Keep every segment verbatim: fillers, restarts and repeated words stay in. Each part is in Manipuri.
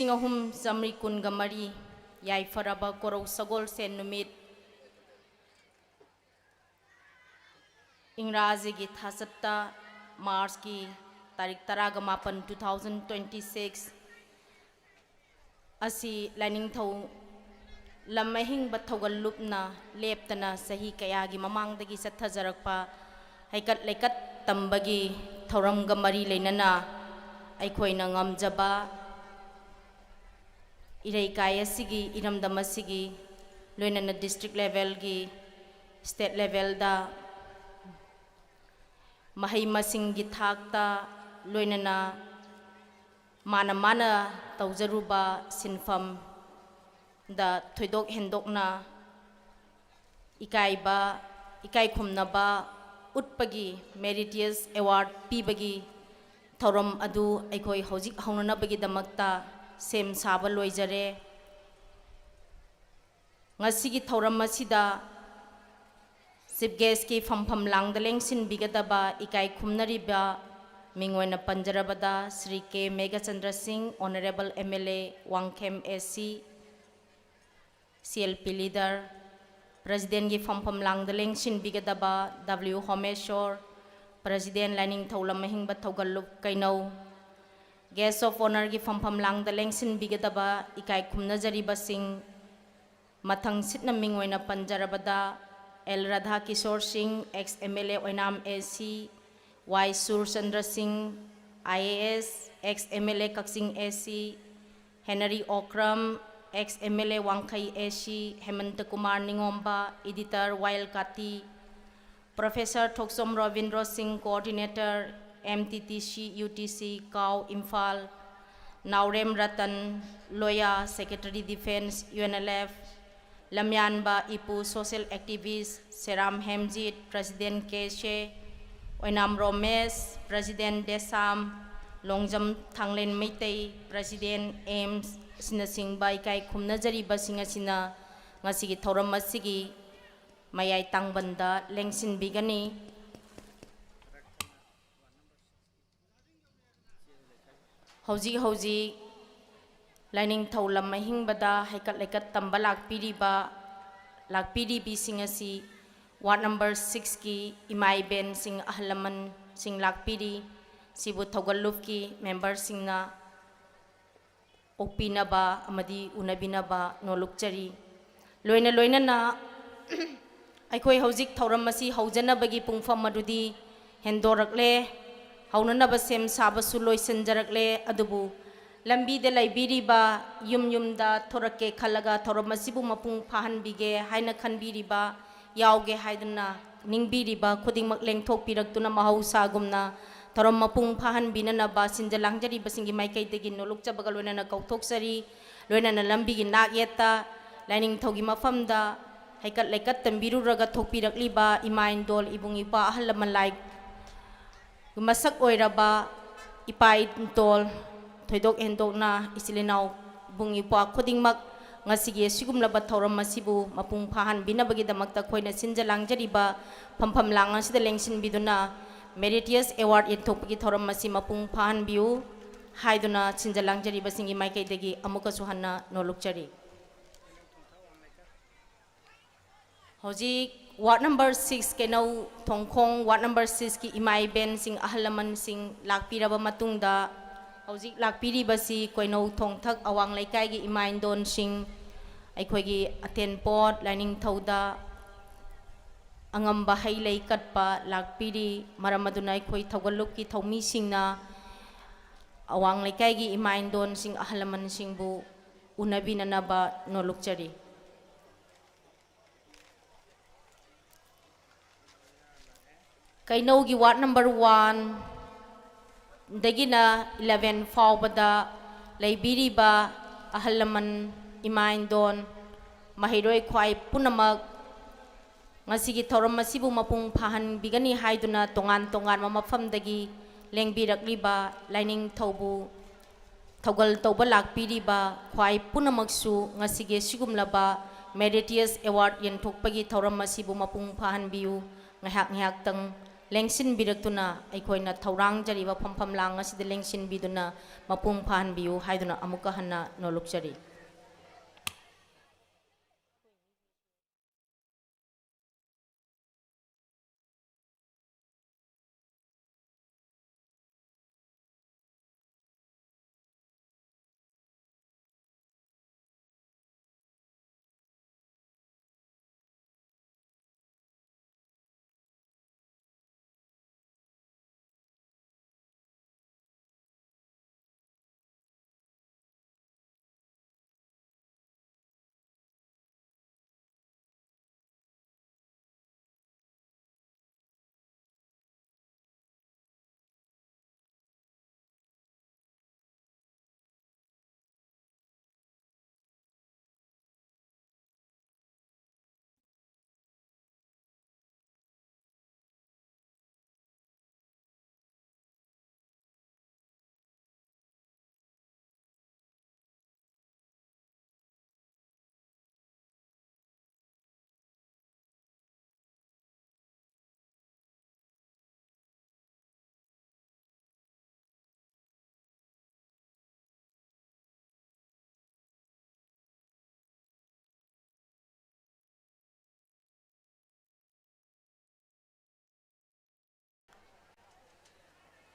ꯂꯤꯁꯤꯡ ꯑꯍꯨꯝ ꯆꯥꯃꯔꯤ ꯀꯨꯟꯒ ꯃꯔꯤ, ꯌꯥꯏꯐꯔꯕ ꯀꯣꯔꯧ ꯁꯒꯣꯜꯁꯦꯟ ꯅꯨꯃꯤꯠ, ꯏꯪꯔꯥꯖꯤꯒꯤ ꯊꯥꯆꯠꯇ ꯃꯥꯔꯆꯀꯤ ꯇꯥꯔꯤꯛ ꯇꯔꯥꯒ ꯃꯥꯄꯟ, two thousand twenty six ꯑꯁꯤ ꯂꯥꯏꯅꯤꯡꯊꯧ ꯂꯝ ꯑꯍꯤꯡꯕ ꯊꯧꯒꯜ ꯂꯨꯞꯅ ꯂꯦꯞꯇꯅ ꯆꯍꯤ ꯀꯌꯥꯒꯤ ꯃꯃꯥꯡꯗꯒꯤ ꯆꯠꯊꯖꯔꯛꯄ ꯍꯩꯀꯠ ꯂꯩꯀꯠ ꯇꯝꯕꯒꯤ ꯊꯧꯔꯝꯒ ꯃꯔꯤ ꯂꯩꯅꯅ ꯑꯩꯈꯣꯏꯅ ꯉꯝꯖꯕ ꯏꯔꯩꯀꯥꯏ ꯑꯁꯤꯒꯤ, ꯏꯔꯝꯗꯝ ꯑꯁꯤꯒꯤ, ꯂꯣꯏꯅꯅ district levelꯒꯤ, state levelꯗ ꯃꯍꯩ ꯃꯁꯤꯡꯒꯤ ꯊꯥꯛꯇ, ꯂꯣꯏꯅꯅ ꯃꯥꯅ ꯃꯥꯅ ꯇꯧꯖꯔꯨꯕ ꯁꯤꯟꯐꯝꯗ ꯊꯣꯏꯗꯣꯛ ꯍꯦꯟꯗꯣꯛꯅ ꯏꯀꯥꯏꯕ, ꯏꯀꯥꯏ ꯈꯨꯝꯅꯕ ꯎꯠꯄꯒꯤ meritorious award ꯄꯤꯕꯒꯤ ꯊꯧꯔꯝ ꯑꯗꯨ ꯑꯩꯈꯣꯏ ꯍꯧꯖꯤꯛ ꯍꯧꯅꯅꯕꯒꯤꯗꯃꯛꯇ ꯁꯦꯝ ꯁꯥꯕ ꯂꯣꯏꯖꯔꯦ꯫ ꯉꯁꯤꯒꯤ ꯊꯧꯔꯝ ꯑꯁꯤꯗ chief guestꯀꯤ ꯐꯝꯐꯝ ꯂꯥꯡꯗ ꯂꯦꯡꯁꯤꯟꯕꯤꯒꯗꯕ ꯏꯀꯥꯏ ꯈꯨꯝꯅꯔꯤꯕ ꯃꯤꯡ ꯑꯣꯏꯅ ꯄꯟꯖꯔꯕꯗ ꯁ꯭ꯔꯤ ꯀꯦ ꯃꯦꯘꯆꯟꯗ꯭ꯔ ꯁꯤꯡ, Honourable M L A Wangkhem A C, C L P leader, Presidentꯀꯤ ꯐꯝꯐꯝ ꯂꯥꯡꯗ ꯂꯦꯡꯁꯤꯟꯕꯤꯒꯗꯕ W ꯍꯣꯃꯦꯁꯣꯔ, President ꯂꯥꯏꯅꯤꯡꯊꯧ ꯂꯝ ꯑꯍꯤꯡꯕ ꯊꯧꯒꯜꯂꯨꯞ ꯀꯩꯅꯧ, Guest of Honourꯒꯤ ꯐꯝꯐꯝ ꯂꯥꯡꯗ ꯂꯦꯡꯁꯤꯟꯕꯤꯒꯗꯕ ꯏꯀꯥꯏ ꯈꯨꯝꯅꯖꯔꯤꯕꯁꯤꯡ, ꯃꯊꯪ ꯁꯤꯠꯅ ꯃꯤꯡ ꯑꯣꯏꯅ ꯄꯟꯖꯔꯕꯗ L ꯔꯥꯙꯥ ꯀꯤꯁꯣꯔ ꯁꯤꯡ, ex M L A Oinam A C, Y Surchandra ꯁꯤꯡ, I A S, ex M L A Kakching A C, Henry Okram, ex M L A Wangkhei A C, Hemanta Kumar Ningomba, editor, ꯋꯥꯌꯦꯜ ꯀꯥꯇꯤ, Professor Thokchom Robindro Singh, coordinator, M T T C, U T C, ꯀꯥꯎ, ꯏꯝꯐꯥꯜ, ꯅꯥꯎꯔꯦꯝ Ratan ꯂꯣꯌꯥ, Secretary Defence, U N L F, ꯂꯝꯌꯥꯟꯕ ꯏꯄꯨ, social activist, Seram Hemjit, President K C, Oinam Romesh, President DESAM, Longjam Thanglen Meitei, President ꯑꯦꯝꯁ ꯑꯁꯤꯅꯆꯤꯡꯕ ꯏꯀꯥꯏ ꯈꯨꯝꯅꯖꯔꯤꯕꯁꯤꯡ ꯑꯁꯤꯅ ꯉꯁꯤꯒꯤ ꯊꯧꯔꯝ ꯑꯁꯤꯒꯤ ꯃꯌꯥꯏ ꯇꯥꯡꯕꯟꯗ ꯂꯦꯡꯁꯤꯟꯕꯤꯒꯅꯤ꯫ ꯍꯧꯖꯤꯛ ꯍꯧꯖꯤꯛ ꯂꯥꯏꯅꯤꯡꯊꯧ ꯂꯝ ꯑꯍꯤꯡꯕꯗ ꯍꯩꯀꯠ ꯂꯩꯀꯠ ꯇꯝꯕ ꯂꯥꯛꯄꯤꯔꯤꯕ, ꯂꯥꯛꯄꯤꯔꯤꯕꯤꯁꯤꯡ ꯑꯁꯤ ꯋꯥꯔꯗ ꯅꯝꯕꯔ ꯁꯤꯛꯁꯀꯤ ꯏꯃꯥ ꯏꯕꯦꯟꯁꯤꯡ, ꯑꯍꯜ ꯂꯃꯟꯁꯤꯡ ꯂꯥꯛꯄꯤꯔꯤ꯫ ꯁꯤꯕꯨ ꯊꯧꯒꯜ ꯂꯨꯞꯀꯤ ꯃꯦꯝꯕꯔꯁꯤꯡꯅ ꯑꯣꯛꯄꯤꯅꯕ ꯑꯃꯗꯤ ꯎꯅꯕꯤꯅꯕ ꯅꯣꯜꯂꯨꯛꯆꯔꯤ꯫ ꯂꯣꯏꯅ ꯂꯣꯏꯅꯅ ꯑꯩꯈꯣꯏ ꯍꯧꯖꯤꯛ ꯊꯧꯔꯝ ꯑꯁꯤ ꯍꯧꯖꯅꯕꯒꯤ ꯄꯨꯡꯐꯝ ꯑꯗꯨꯗꯤ ꯍꯦꯟꯗꯣꯔꯛꯂꯦ꯫ ꯍꯧꯅꯅꯕ ꯁꯦꯝ ꯁꯥꯕꯁꯨ ꯂꯣꯏꯁꯤꯟꯖꯔꯛꯂꯦ꯫ ꯑꯗꯨꯕꯨ ꯂꯝꯕꯤꯗ ꯂꯩꯕꯤꯔꯤꯕ, ꯌꯨꯝ ꯌꯨꯝꯗ ꯊꯣꯔꯛꯀꯦ ꯈꯜꯂꯒ ꯊꯧꯔꯝ ꯑꯁꯤꯕꯨ ꯃꯄꯨꯡ ꯐꯥꯍꯟꯕꯤꯒꯦ ꯍꯥꯏꯅ ꯈꯟꯕꯤꯔꯤꯕ, ꯌꯥꯎꯒꯦ ꯍꯥꯏꯗꯨꯅ ꯅꯤꯡꯕꯤꯔꯤꯕ ꯈꯨꯗꯤꯡꯃꯛ ꯂꯦꯡꯊꯣꯛꯄꯤꯔꯛꯇꯨꯅ ꯃꯍꯧꯁꯥꯒꯨꯝꯅ ꯊꯧꯔꯝ ꯃꯄꯨꯡ ꯐꯥꯍꯟꯕꯤꯅꯅꯕ ꯁꯤꯟꯖ ꯂꯥꯡꯖꯔꯤꯕꯁꯤꯡꯒꯤ ꯃꯥꯏꯀꯩꯗꯒꯤ ꯅꯣꯜꯂꯨꯛꯆꯕꯒ ꯂꯣꯏꯅꯅ ꯀꯧꯊꯣꯛꯆꯔꯤ꯫ ꯂꯣꯏꯅꯅ ꯂꯝꯕꯤꯒꯤ ꯅꯥꯛ ꯌꯦꯠꯇ ꯂꯥꯏꯅꯤꯡꯊꯧꯒꯤ ꯃꯐꯝꯗ ꯍꯩꯀꯠ ꯂꯩꯀꯠ ꯇꯝꯕꯤꯔꯨꯔꯒ ꯊꯣꯛꯄꯤꯔꯛꯂꯤꯕ ꯏꯃꯥ ꯏꯟꯗꯣꯜ, ꯏꯕꯨꯡ ꯏꯄ꯭ꯋꯥ, ꯑꯍꯜ ꯂꯃꯟ, ꯂꯥꯏ ꯃꯁꯛ ꯑꯣꯏꯔꯕ ꯏꯄꯥ ꯏꯟꯇꯣꯜ, ꯊꯣꯏꯗꯣꯛ ꯍꯦꯟꯗꯣꯛꯅ ꯏꯆꯤꯜ ꯏꯅꯥꯎ, ꯏꯕꯨꯡ ꯏꯄ꯭ꯋꯥ ꯈꯨꯗꯤꯡꯃꯛ ꯉꯁꯤꯒꯤ ꯑꯁꯤꯒꯨꯝꯂꯕ ꯊꯧꯔꯝ ꯑꯁꯤꯕꯨ ꯃꯄꯨꯡ ꯐꯥꯍꯟꯕꯤꯅꯕꯒꯤꯗꯃꯛꯇ ꯑꯩꯈꯣꯏꯅ ꯁꯤꯟꯖ ꯂꯥꯡꯖꯔꯤꯕ ꯐꯝꯐꯝ ꯂꯥꯡ ꯑꯁꯤꯗ ꯂꯦꯡꯁꯤꯟꯕꯤꯗꯨꯅ Meritorious Award ꯌꯦꯟꯊꯣꯛꯄꯒꯤ ꯊꯧꯔꯝ ꯑꯁꯤ ꯃꯄꯨꯡ ꯐꯥꯍꯟꯕꯤꯌꯨ ꯍꯥꯏꯗꯨꯅ ꯁꯤꯟꯖ ꯂꯥꯡꯖꯔꯤꯕꯁꯤꯡꯒꯤ ꯃꯥꯏꯀꯩꯗꯒꯤ ꯑꯃꯨꯛꯀꯁꯨ ꯍꯟꯅ ꯅꯣꯜꯂꯨꯛꯆꯔꯤ꯫ ꯍꯧꯖꯤꯛ ward number six, Keinou Thongkhong ward number ꯁꯤꯛꯁꯀꯤ ꯏꯃꯥ ꯏꯕꯦꯟꯁꯤꯡ, ꯑꯍꯜ ꯂꯃꯟꯁꯤꯡ ꯂꯥꯛꯄꯤꯔꯕ ꯃꯇꯨꯡꯗ, ꯍꯧꯖꯤꯛ ꯂꯥꯛꯄꯤꯔꯤꯕꯁꯤ ꯀꯣꯏꯅꯧ ꯊꯣꯡꯊꯛ ꯑꯋꯥꯡ ꯂꯩꯀꯥꯏꯒꯤ ꯏꯃꯥ ꯏꯟꯗꯣꯟꯁꯤꯡ, ꯑꯩꯈꯣꯏꯒꯤ ꯑꯊꯦꯟꯄꯣꯠ ꯂꯥꯏꯅꯤꯡꯊꯧꯗ ꯑꯉꯝꯕ ꯍꯩ ꯂꯩ ꯀꯠꯄ ꯂꯥꯛꯄꯤꯔꯤ꯫ ꯃꯔꯝ ꯑꯗꯨꯅ ꯑꯩꯈꯣꯏ ꯊꯧꯒꯜ ꯂꯨꯞꯀꯤ ꯊꯧꯃꯤꯁꯤꯡꯅ ꯑꯋꯥꯡ ꯂꯩꯀꯥꯏꯒꯤ ꯏꯃꯥ ꯏꯟꯗꯣꯟꯁꯤꯡ, ꯑꯍꯜ ꯂꯃꯟꯁꯤꯡꯕꯨ ꯎꯅꯕꯤꯅꯅꯕ ꯅꯣꯜꯂꯨꯛꯆꯔꯤ꯫ ꯀꯩꯅꯧꯒꯤ ꯋꯥꯔꯗ ꯅꯝꯕꯔ ꯋꯥꯟꯗꯒꯤꯅ ꯏꯂꯚꯦꯟ ꯐꯥꯎꯕꯗ ꯂꯩꯕꯤꯔꯤꯕ ꯑꯍꯜ ꯂꯃꯟ, ꯏꯃꯥ ꯏꯟꯗꯣꯟ, ꯃꯍꯩꯔꯣꯏ ꯈ꯭ꯋꯥꯏ ꯄꯨꯝꯅꯃꯛ ꯉꯁꯤꯒꯤ ꯊꯧꯔꯝ ꯑꯁꯤꯕꯨ ꯃꯄꯨꯡ ꯐꯥꯍꯟꯕꯤꯒꯅꯤ ꯍꯥꯏꯗꯨꯅ ꯇꯣꯉꯥꯟ ꯇꯣꯉꯥꯟꯕ ꯃꯐꯝꯗꯒꯤ ꯂꯦꯡꯕꯤꯔꯛꯂꯤꯕ ꯂꯥꯏꯅꯤꯡꯊꯧꯕꯨ ꯊꯧꯒꯜ ꯇꯧꯕ ꯂꯥꯛꯄꯤꯔꯤꯕ ꯈ꯭ꯋꯥꯏ ꯄꯨꯝꯅꯃꯛꯁꯨ ꯉꯁꯤꯒꯤ ꯑꯁꯤꯒꯨꯝꯂꯕ Meritorious Award ꯌꯦꯟꯊꯣꯛꯄꯒꯤ ꯊꯧꯔꯝ ꯑꯁꯤꯕꯨ ꯃꯄꯨꯡ ꯐꯥꯍꯟꯕꯤꯌꯨ꯫ ꯉꯥꯏꯍꯥꯛ ꯉꯥꯏꯍꯥꯛꯇꯪ ꯂꯦꯡꯁꯤꯟꯕꯤꯔꯛꯇꯨꯅ ꯑꯩꯈꯣꯏꯅ ꯊꯧꯔꯥꯡꯖꯔꯤꯕ ꯐꯝꯐꯝ ꯂꯥꯡ ꯑꯁꯤꯗ ꯂꯦꯡꯁꯤꯟꯕꯤꯗꯨꯅ ꯃꯄꯨꯡ ꯐꯥꯍꯟꯕꯤꯌꯨ ꯍꯥꯏꯗꯨꯅ ꯑꯃꯨꯛꯀ ꯍꯟꯅ ꯅꯣꯜꯂꯨꯛꯆꯔꯤ꯫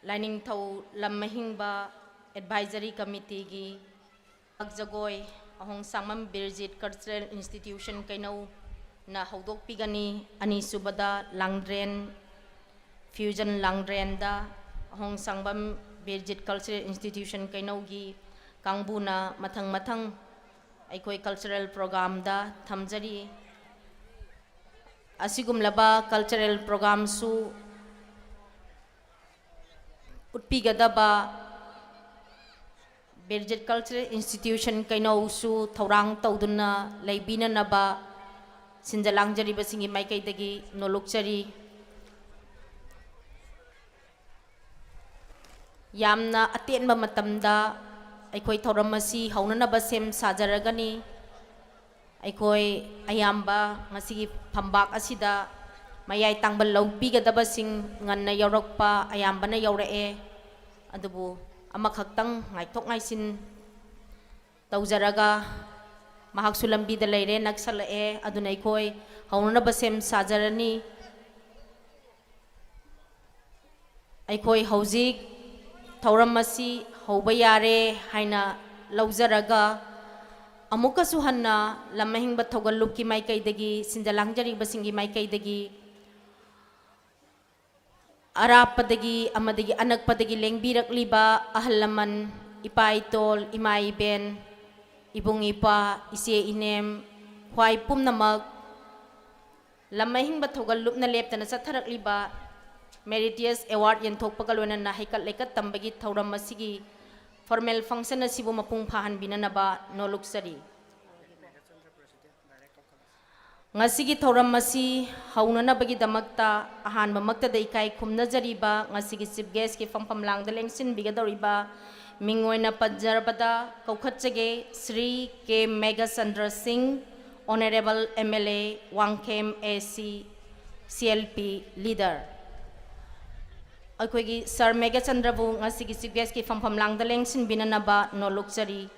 ꯂꯥꯏꯅꯤꯡꯊꯧ ꯂꯝ ꯑꯍꯤꯡꯕ ꯑꯦꯗꯚꯥꯏꯖꯔꯤ ꯀꯃꯤꯇꯤꯒꯤ ꯖꯒꯣꯏ, ꯑꯍꯣꯡ ꯁꯥꯡꯕꯝ ꯕꯤꯔꯖꯤꯠ ꯀꯜꯆꯔꯦꯜ ꯏꯟꯁꯇꯤꯇ꯭ꯌꯨꯁꯟ ꯀꯩꯅꯧꯅ ꯍꯧꯗꯣꯛꯄꯤꯒꯅꯤ꯫ ꯑꯅꯤꯁꯨꯕꯗ ꯂꯥꯡꯗ꯭ꯔꯦꯟ, ꯐ꯭ꯌꯨꯖꯟ ꯂꯥꯡꯗ꯭ꯔꯦꯟꯗ ꯑꯍꯣꯡ ꯁꯥꯡꯕꯝ ꯕꯤꯔꯖꯤꯠ ꯀꯜꯆꯔꯦꯜ ꯏꯟꯁꯇꯤꯇ꯭ꯌꯨꯁꯟ ꯀꯩꯅꯧꯒꯤ ꯀꯥꯡꯕꯨꯅ ꯃꯊꯪ ꯃꯊꯪ ꯑꯩꯈꯣꯏ ꯀꯜꯆꯔꯦꯜ ꯄ꯭ꯔꯣꯒꯥꯝꯗ ꯊꯝꯖꯔꯤ꯫ ꯑꯁꯤꯒꯨꯝꯂꯕ ꯀꯜꯆꯔꯦꯜ ꯄ꯭ꯔꯣꯒꯥꯝꯁꯨ ꯎꯠꯄꯤꯒꯗꯕ ꯕꯤꯔꯖꯤꯠ ꯀꯜꯆꯔꯦꯜ ꯏꯟꯁꯇꯤꯇ꯭ꯌꯨꯁꯟ ꯀꯩꯅꯧꯁꯨ ꯊꯧꯔꯥꯡ ꯇꯧꯗꯨꯅ ꯂꯩꯕꯤꯅꯅꯕ ꯁꯤꯟꯖ ꯂꯥꯡꯖꯔꯤꯕꯁꯤꯡꯒꯤ ꯃꯥꯏꯀꯩꯗꯒꯤ ꯅꯣꯜꯂꯨꯛꯆꯔꯤ꯫ ꯌꯥꯝꯅ ꯑꯇꯦꯟꯕ ꯃꯇꯝꯗ ꯑꯩꯈꯣꯏ ꯊꯧꯔꯝ ꯑꯁꯤ ꯍꯧꯅꯅꯕ ꯁꯦꯝ ꯁꯥꯖꯔꯒꯅꯤ꯫ ꯑꯩꯈꯣꯏ ꯑꯌꯥꯝꯕ ꯉꯁꯤꯒꯤ ꯐꯝꯕꯥꯛ ꯑꯁꯤꯗ ꯃꯌꯥꯏ ꯇꯥꯡꯕ ꯂꯧꯕꯤꯒꯗꯕꯁꯤꯡ ꯉꯟꯅ ꯌꯧꯔꯛꯄ ꯑꯌꯥꯝꯕꯅ ꯌꯧꯔꯛꯑꯦ, ꯑꯗꯨꯕꯨ ꯑꯃꯈꯛꯇꯪ ꯉꯥꯏꯊꯣꯛ ꯉꯥꯏꯁꯤꯟ ꯇꯧꯖꯔꯒ ꯃꯍꯥꯛꯁꯨ ꯂꯝꯕꯤꯗ ꯂꯩꯔꯦ, ꯅꯛꯁꯜꯂꯛꯑꯦ꯫ ꯑꯗꯨꯅ ꯑꯩꯈꯣꯏ ꯍꯧꯅꯅꯕ ꯁꯦꯝ ꯁꯥꯖꯔꯅꯤ꯫ ꯑꯩꯈꯣꯏ ꯍꯧꯖꯤꯛ ꯊꯧꯔꯝ ꯑꯁꯤ ꯍꯧꯕ ꯌꯥꯔꯦ ꯍꯥꯏꯅ ꯂꯧꯖꯔꯒ, ꯑꯃꯨꯛꯀꯁꯨ ꯍꯟꯅ ꯂꯝ ꯑꯍꯤꯡꯕ ꯊꯧꯒꯜ ꯂꯨꯞꯀꯤ ꯃꯥꯏꯀꯩꯗꯒꯤ, ꯁꯤꯟꯖ ꯂꯥꯡꯖꯔꯤꯕꯁꯤꯡꯒꯤ ꯃꯥꯏꯀꯩꯗꯒꯤ, ꯑꯔꯥꯞꯄꯗꯒꯤ ꯑꯃꯗꯤ ꯑꯅꯛꯄꯗꯒꯤ ꯂꯦꯡꯕꯤꯔꯛꯂꯤꯕ ꯑꯍꯜ ꯂꯃꯟ, ꯏꯄꯥ ꯏꯇꯣꯜ, ꯏꯃꯥ ꯏꯕꯦꯟ, ꯏꯕꯨꯡ ꯏꯄ꯭ꯋꯥ, ꯏꯆꯦ ꯏꯅꯦꯝ, ꯈ꯭ꯋꯥꯏ ꯄꯨꯝꯅꯃꯛ, ꯂꯝ ꯑꯍꯤꯡꯕ ꯊꯧꯒꯜ ꯂꯨꯞꯅ ꯂꯦꯞꯇꯅ ꯆꯠꯊꯔꯛꯂꯤꯕ Meritorious Award ꯌꯦꯟꯊꯣꯛꯄꯒ ꯂꯣꯏꯅꯅ ꯍꯩꯀꯠ ꯂꯩꯀꯠ ꯇꯝꯕꯒꯤ ꯊꯧꯔꯝ ꯑꯁꯤꯒꯤ formal function ꯑꯁꯤꯕꯨ ꯃꯄꯨꯡ ꯐꯥꯍꯟꯕꯤꯅꯅꯕ ꯅꯣꯂꯨꯛꯆꯔꯤ꯫ ꯉꯁꯤꯒꯤ ꯊꯧꯔꯝ ꯑꯁꯤ ꯍꯧꯅꯅꯕꯒꯤꯗꯃꯛꯇ ꯑꯍꯥꯟꯕꯃꯛꯇꯗ ꯏꯀꯥꯏ ꯈꯨꯝꯅꯖꯔꯤꯕ ꯉꯁꯤꯒꯤ Chief Guest ꯀꯤ ꯐꯝꯐꯝ ꯂꯥꯡꯗ ꯂꯦꯡꯁꯤꯟꯕꯤꯒꯗꯧꯔꯤꯕ ꯃꯤꯡ ꯑꯣꯏꯅ ꯄꯟꯖꯔꯕꯗ ꯀꯧꯈꯠꯆꯒꯦ, ꯁ꯭ꯔꯤ ꯀꯦ ꯃꯦꯘꯆꯟꯗ꯭ꯔ ꯁꯤꯡ, Honourable M L A Wangkhem A C, C L P leader꯫ ꯑꯩꯈꯣꯏꯒꯤ Sir ꯃꯦꯘꯆꯟꯗ꯭ꯔꯕꯨ ꯉꯁꯤꯒꯤ Chief Guest ꯀꯤ ꯐꯝꯐꯝ ꯂꯥꯡꯗ ꯂꯦꯡꯁꯤꯟꯕꯤꯅꯅꯕ ꯅꯣꯂꯨꯛꯆꯔꯤ꯫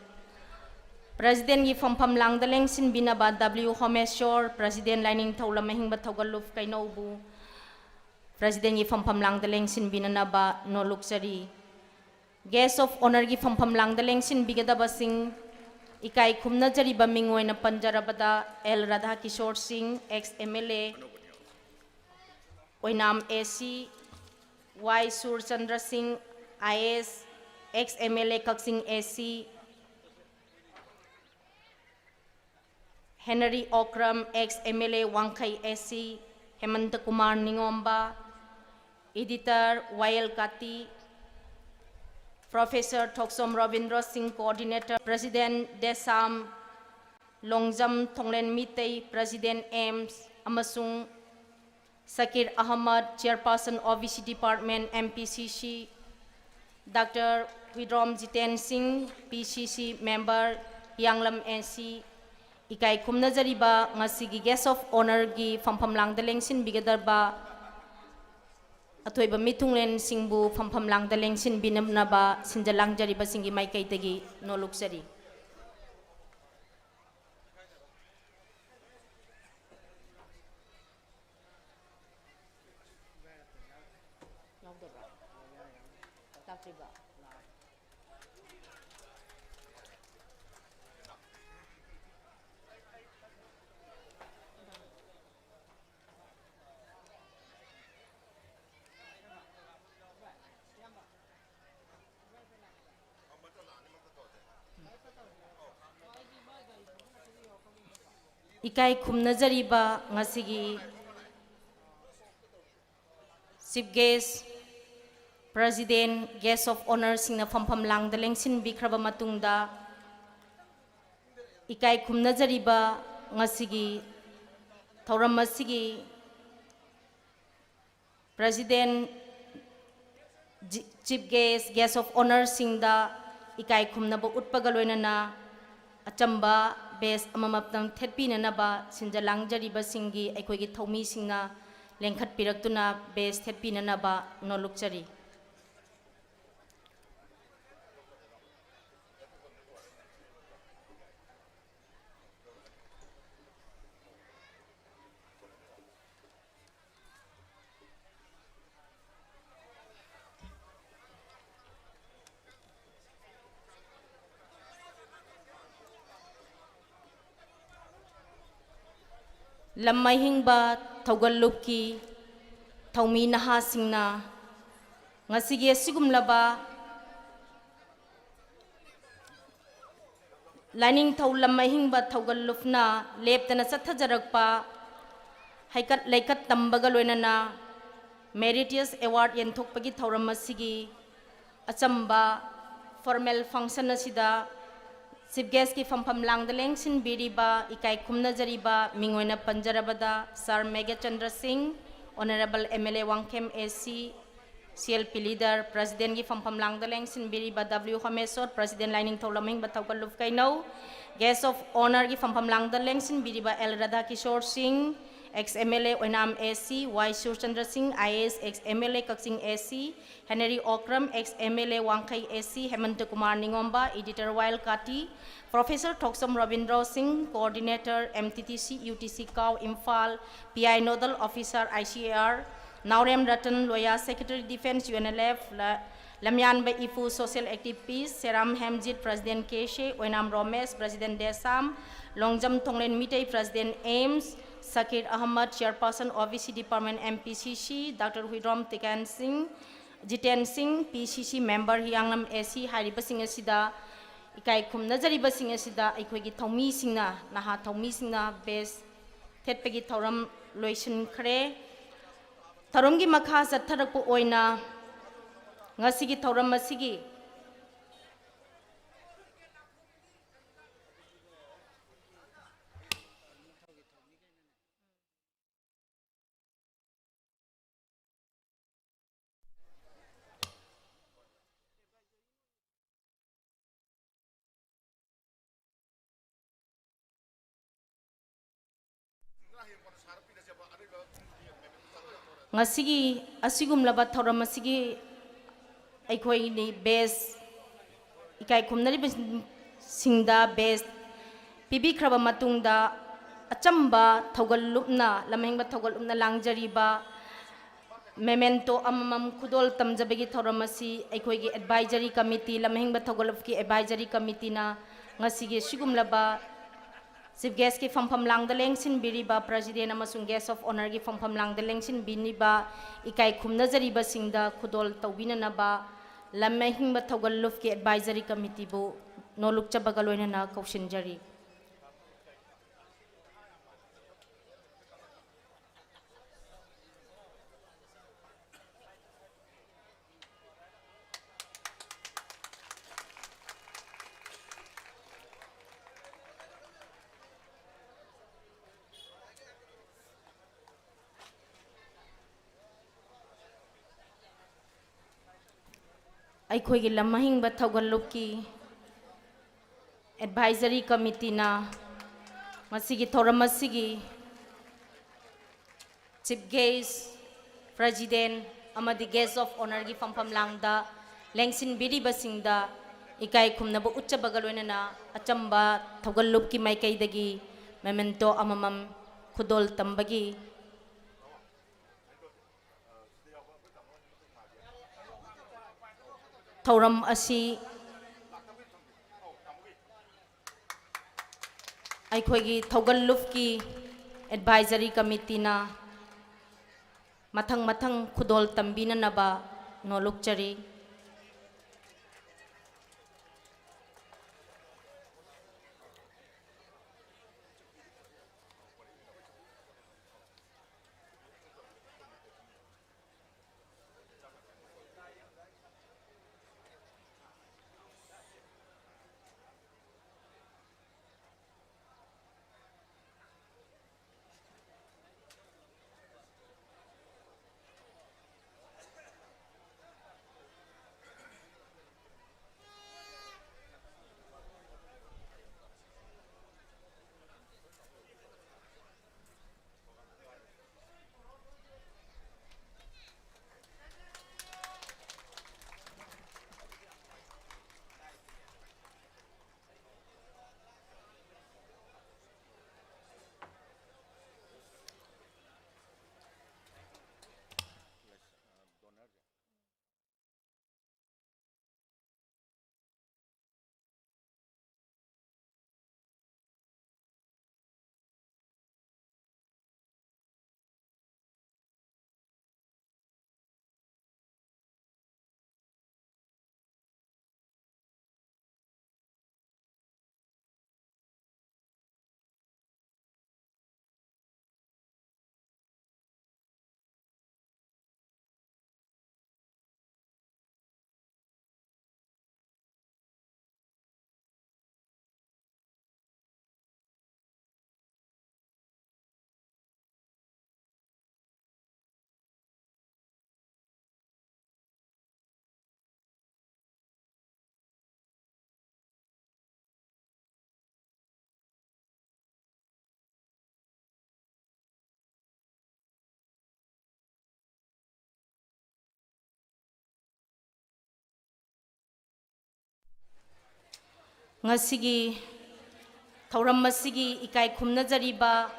President ꯀꯤ ꯐꯝꯐꯝ ꯂꯥꯡꯗ ꯂꯦꯡꯁꯤꯟꯕꯤꯅꯕ W ꯍꯣꯃꯦꯁꯣꯔ, President ꯂꯥꯏꯅꯤꯡꯊꯧ ꯂꯝ ꯑꯍꯤꯡꯕ ꯊꯧꯒꯜ ꯂꯨꯞ ꯀꯩꯅꯧꯕꯨ President ꯀꯤ ꯐꯝꯐꯝ ꯂꯥꯡꯗ ꯂꯦꯡꯁꯤꯟꯕꯤꯅꯅꯕ ꯅꯣꯂꯨꯛꯆꯔꯤ꯫ Guest of Honour ꯒꯤ ꯐꯝꯐꯝ ꯂꯥꯡꯗ ꯂꯦꯡꯁꯤꯟꯕꯤꯒꯗꯕꯁꯤꯡ, ꯏꯀꯥꯏ ꯈꯨꯝꯅꯖꯔꯤꯕ ꯃꯤꯡ ꯑꯣꯏꯅ ꯄꯟꯖꯔꯕꯗ, L ꯔꯥꯙꯥꯀꯤꯁꯣꯔ ꯁꯤꯡ, ex M L A Oinam A C, Y Surchandra ꯁꯤꯡ, I A S, ex M L A Kakching A C, Henry Okram, ex M L A Wangkhei A C, Hemanta Kumar Ningomba, editor Y L Kati, Professor Thokchom Robindro Singh, coordinator, President DESAM Longjam Thonglen Meetei, President ꯑꯦꯝꯁ, ꯑꯃꯁꯨꯡ Shakir Ahmad, Chairperson O B C Department, M P C C, Doctor Huidrom Jiten ꯁꯤꯡ, P C C member, ꯍꯤꯌꯥꯡꯂꯝ A C, ꯏꯀꯥꯏ ꯈꯨꯝꯅꯖꯔꯤꯕ ꯉꯁꯤꯒꯤ Guest of Honourꯒꯤ ꯐꯝꯐꯝ ꯂꯥꯡꯗ ꯂꯦꯡꯁꯤꯟꯕꯤꯒꯗꯕ ꯑꯊꯣꯏꯕ ꯃꯤꯊꯨꯡꯂꯦꯟꯁꯤꯡꯕꯨ ꯐꯝꯐꯝ ꯂꯥꯡꯗ ꯂꯦꯡꯁꯤꯟꯕꯤꯅꯅꯕ ꯁꯤꯟꯖ ꯂꯥꯡꯖꯔꯤꯕꯁꯤꯡꯒꯤ ꯃꯥꯏꯀꯩꯗꯒꯤ ꯅꯣꯜꯂꯨꯛꯆꯔꯤ꯫ ꯌꯥꯎꯗꯕ꯭ꯔꯥ? ꯇꯥꯛꯇ꯭ꯔꯤꯕ? ꯏꯀꯥꯏ ꯈꯨꯝꯅꯖꯔꯤꯕ ꯉꯁꯤꯒꯤ Chief Guest, President, Guest of Honourꯁꯤꯡꯅ ꯐꯝꯐꯝ ꯂꯥꯡꯗ ꯂꯦꯡꯁꯤꯟꯕꯤꯈ꯭ꯔꯕ ꯃꯇꯨꯡꯗ, ꯏꯀꯥꯏ ꯈꯨꯝꯅꯖꯔꯤꯕ ꯉꯁꯤꯒꯤ ꯊꯧꯔꯝ ꯑꯁꯤꯒꯤ President, Chief Guest, Guest of Honourꯁꯤꯡꯗ ꯏꯀꯥꯏ ꯈꯨꯝꯅꯕ ꯎꯠꯄꯒ ꯂꯣꯏꯅꯅ ꯑꯆꯝꯕ badge ꯑꯃꯃꯝꯇꯪ ꯊꯦꯠꯄꯤꯅꯅꯕ ꯁꯤꯟꯖ ꯂꯥꯡꯖꯔꯤꯕꯁꯤꯡꯒꯤ ꯑꯩꯈꯣꯏꯒꯤ ꯊꯧꯃꯤꯁꯤꯡꯅ ꯂꯦꯡꯈꯠꯄꯤꯔꯛꯇꯨꯅ badge ꯊꯦꯠꯄꯤꯅꯅꯕ ꯅꯣꯜꯂꯨꯛꯆꯔꯤ꯫ ꯂꯝ ꯑꯍꯤꯡꯕ ꯊꯧꯒꯜ ꯂꯨꯞꯀꯤ ꯊꯧꯃꯤ ꯅꯍꯥꯁꯤꯡꯅ ꯉꯁꯤꯒꯤ ꯑꯁꯤꯒꯨꯝꯂꯕ ꯂꯥꯏꯅꯤꯡꯊꯧ ꯂꯝ ꯑꯍꯤꯡꯕ ꯊꯧꯒꯜ ꯂꯨꯞꯅ ꯂꯦꯞꯇꯅ ꯆꯠꯊꯖꯔꯛꯄ ꯍꯩꯀꯠ ꯂꯩꯀꯠ ꯇꯝꯕꯒ ꯂꯣꯏꯅꯅ Meritorious Award ꯌꯦꯟꯊꯣꯛꯄꯒꯤ ꯊꯧꯔꯝ ꯑꯁꯤꯒꯤ ꯑꯆꯝꯕ formal function ꯑꯁꯤꯗ Chief Guestꯀꯤ ꯐꯝꯐꯝ ꯂꯥꯡꯗ ꯂꯦꯡꯁꯤꯟꯕꯤꯔꯤꯕ ꯏꯀꯥꯏ ꯈꯨꯝꯅꯖꯔꯤꯕ ꯃꯤꯡ ꯑꯣꯏꯅ ꯄꯟꯖꯔꯕꯗ Sir ꯃꯦꯘꯆꯟꯗ꯭ꯔ ꯁꯤꯡ, Honourable MLA Wangkhem AC, C L P leader, Presidentꯀꯤ ꯐꯝꯐꯝ ꯂꯥꯡꯗ ꯂꯦꯡꯁꯤꯟꯕꯤꯔꯤꯕ W ꯍꯣꯃꯦꯁꯣꯔ, President Lainingthou ꯂꯝꯍꯤꯡꯕ ꯊꯧꯒꯜꯂꯨꯞ ꯀꯩꯅꯧ, Guest of Honourꯒꯤ ꯐꯝꯐꯝ ꯂꯥꯡꯗ ꯂꯦꯡꯁꯤꯟꯕꯤꯔꯤꯕ L ꯔꯥꯙꯥꯀꯤꯁꯣꯔ ꯁꯤꯡ, ex M L A Oinam A C, Y Surchandra ꯁꯤꯡ, I A S, ex M L A Kakching A C, Henry Okram, ex M L A Wangkhei A C, Hemanta Kumar Ningomba, editor Wild Kati, Professor Thokchom Robindro Singh, coordinator M T T C U T C ꯀꯥꯎ Imphal, P I nodal officer I C A R, Naorem Ratan ꯂꯣꯌꯥ, secretary defence U N L F, ꯂ-, ꯂꯝꯌꯥꯟꯕ ꯏꯄꯨ social activist, Seram Hemjit, President K C, Oinam Romesh, President DESAM, Longjam Thonglen Meetei, President AIMS, ꯁꯀꯤꯔ Ahmad, chairperson O B C department M P C C, Doctor Huidrom ꯇꯤꯀꯦꯟ ꯁꯤꯡ, ꯖꯤꯇꯦꯟ ꯁꯤꯡ, P C C member ꯍꯤꯌꯥꯡꯂꯝ A C ꯍꯥꯏꯔꯤꯕꯁꯤꯡ ꯑꯁꯤꯗ ꯏꯀꯥꯏ ꯈꯨꯝꯅꯖꯔꯤꯕꯁꯤꯡ ꯑꯁꯤꯗ ꯑꯩꯈꯣꯏꯒꯤ ꯊꯧꯃꯤꯁꯤꯡꯅ, ꯅꯍꯥ ꯊꯧꯃꯤꯁꯤꯡꯅ badge ꯊꯦꯠꯄꯒꯤ ꯊꯧꯔꯝ ꯂꯣꯏꯁꯤꯟꯈ꯭ꯔꯦ꯫ ꯊꯧꯔꯝꯒꯤ ꯃꯈꯥ ꯆꯠꯊꯔꯛꯄ ꯑꯣꯏꯅ ꯉꯁꯤꯒꯤ ꯊꯧꯔꯝ ꯑꯁꯤꯒꯤ ꯉꯁꯤꯒꯤ ꯑꯁꯤꯒꯨꯝꯂꯕ ꯊꯧꯔꯝ ꯑꯁꯤꯒꯤ ꯑꯩꯈꯣꯏꯒꯤ badge, ꯏꯀꯥꯏ ꯈꯨꯝꯅꯔꯤꯕꯁꯤꯡꯗ badge ꯄꯤꯕꯤꯈ꯭ꯔꯕ ꯃꯇꯨꯡꯗ, ꯑꯆꯝꯕ ꯊꯧꯒꯜꯂꯨꯞꯅ, ꯂꯝꯍꯦꯟꯕ ꯊꯧꯒꯜꯂꯨꯞꯅ ꯂꯥꯡꯖꯔꯤꯕ memento ꯑꯃꯃꯝ ꯈꯨꯗꯣꯜ ꯇꯝꯖꯕꯒꯤ ꯊꯧꯔꯝ ꯑꯁꯤ ꯑꯩꯈꯣꯏꯒꯤ advisory committee, ꯂꯝꯍꯦꯟꯕ ꯊꯧꯒꯜꯂꯨꯞꯀꯤ advisory committeeꯅ ꯉꯁꯤꯒꯤ ꯁꯤꯒꯨꯝꯂꯕ Chief Guestꯀꯤ ꯐꯝꯐꯝ ꯂꯥꯡꯗ ꯂꯦꯡꯁꯤꯟꯕꯤꯔꯤꯕ President ꯑꯃꯁꯨꯡ Guest of Honourꯒꯤ ꯐꯝꯐꯝ ꯂꯥꯡꯗ ꯂꯦꯡꯁꯤꯟꯕꯤꯔꯤꯕ ꯏꯀꯥꯏ ꯈꯨꯝꯅꯖꯔꯤꯕꯁꯤꯡꯗ ꯈꯨꯗꯣꯜ ꯇꯧꯕꯤꯅꯅꯕ ꯂꯝꯍꯦꯟꯕ ꯊꯧꯒꯜꯂꯨꯞꯀꯤ advisory committeeꯕꯨ ꯅꯣꯂꯨꯛꯆꯕꯒ ꯂꯣꯏꯅꯅ ꯀꯧꯁꯤꯟꯖꯔꯤ꯫ ꯑꯩꯈꯣꯏꯒꯤ ꯂꯝ ꯑꯍꯤꯡꯕ ꯊꯧꯒꯜꯂꯨꯞꯀꯤ ꯑꯦꯗꯚꯥꯏꯖꯔꯤ ꯀꯃꯤꯇꯤꯅ ꯃꯁꯤꯒꯤ ꯊꯧꯔꯝ ꯑꯁꯤꯒꯤ ꯆꯤꯐ ꯒꯦꯁ, ꯄ꯭ꯔꯦꯖꯤꯗꯦꯟ ꯑꯃꯗꯤ ꯒꯦꯁ ꯑꯣꯐ ꯑꯣꯅꯔꯒꯤ ꯐꯝꯐꯝ ꯂꯥꯡꯗ ꯂꯦꯡꯁꯤꯟꯕꯤꯔꯤꯕꯁꯤꯡꯗ ꯏꯀꯥꯏ ꯈꯨꯝꯅꯕ ꯎꯠꯆꯕꯒ ꯂꯣꯏꯅꯅ ꯑꯆꯝꯕ ꯊꯧꯒꯜꯂꯨꯞꯀꯤ ꯃꯥꯏꯀꯩꯗꯒꯤ ꯃꯦꯃꯦꯟꯇꯣ ꯑꯃꯃꯝ ꯈꯨꯗꯣꯜ ꯇꯝꯕꯒꯤ ꯊꯧꯔꯝ ꯑꯁꯤ ꯑꯩꯈꯣꯏꯒꯤ ꯊꯧꯒꯜꯂꯨꯞꯀꯤ ꯑꯦꯗꯚꯥꯏꯖꯔꯤ ꯀꯃꯤꯇꯤꯅ ꯃꯊꯪ ꯃꯊꯪ ꯈꯨꯗꯣꯜ ꯇꯝꯕꯤꯅꯅꯕ ꯅꯣꯜꯂꯨꯛꯆꯔꯤ꯫ ꯉꯁꯤꯒꯤ ꯊꯧꯔꯝ ꯑꯁꯤꯒꯤ ꯏꯀꯥꯏ ꯈꯨꯝꯅꯖꯔꯤꯕ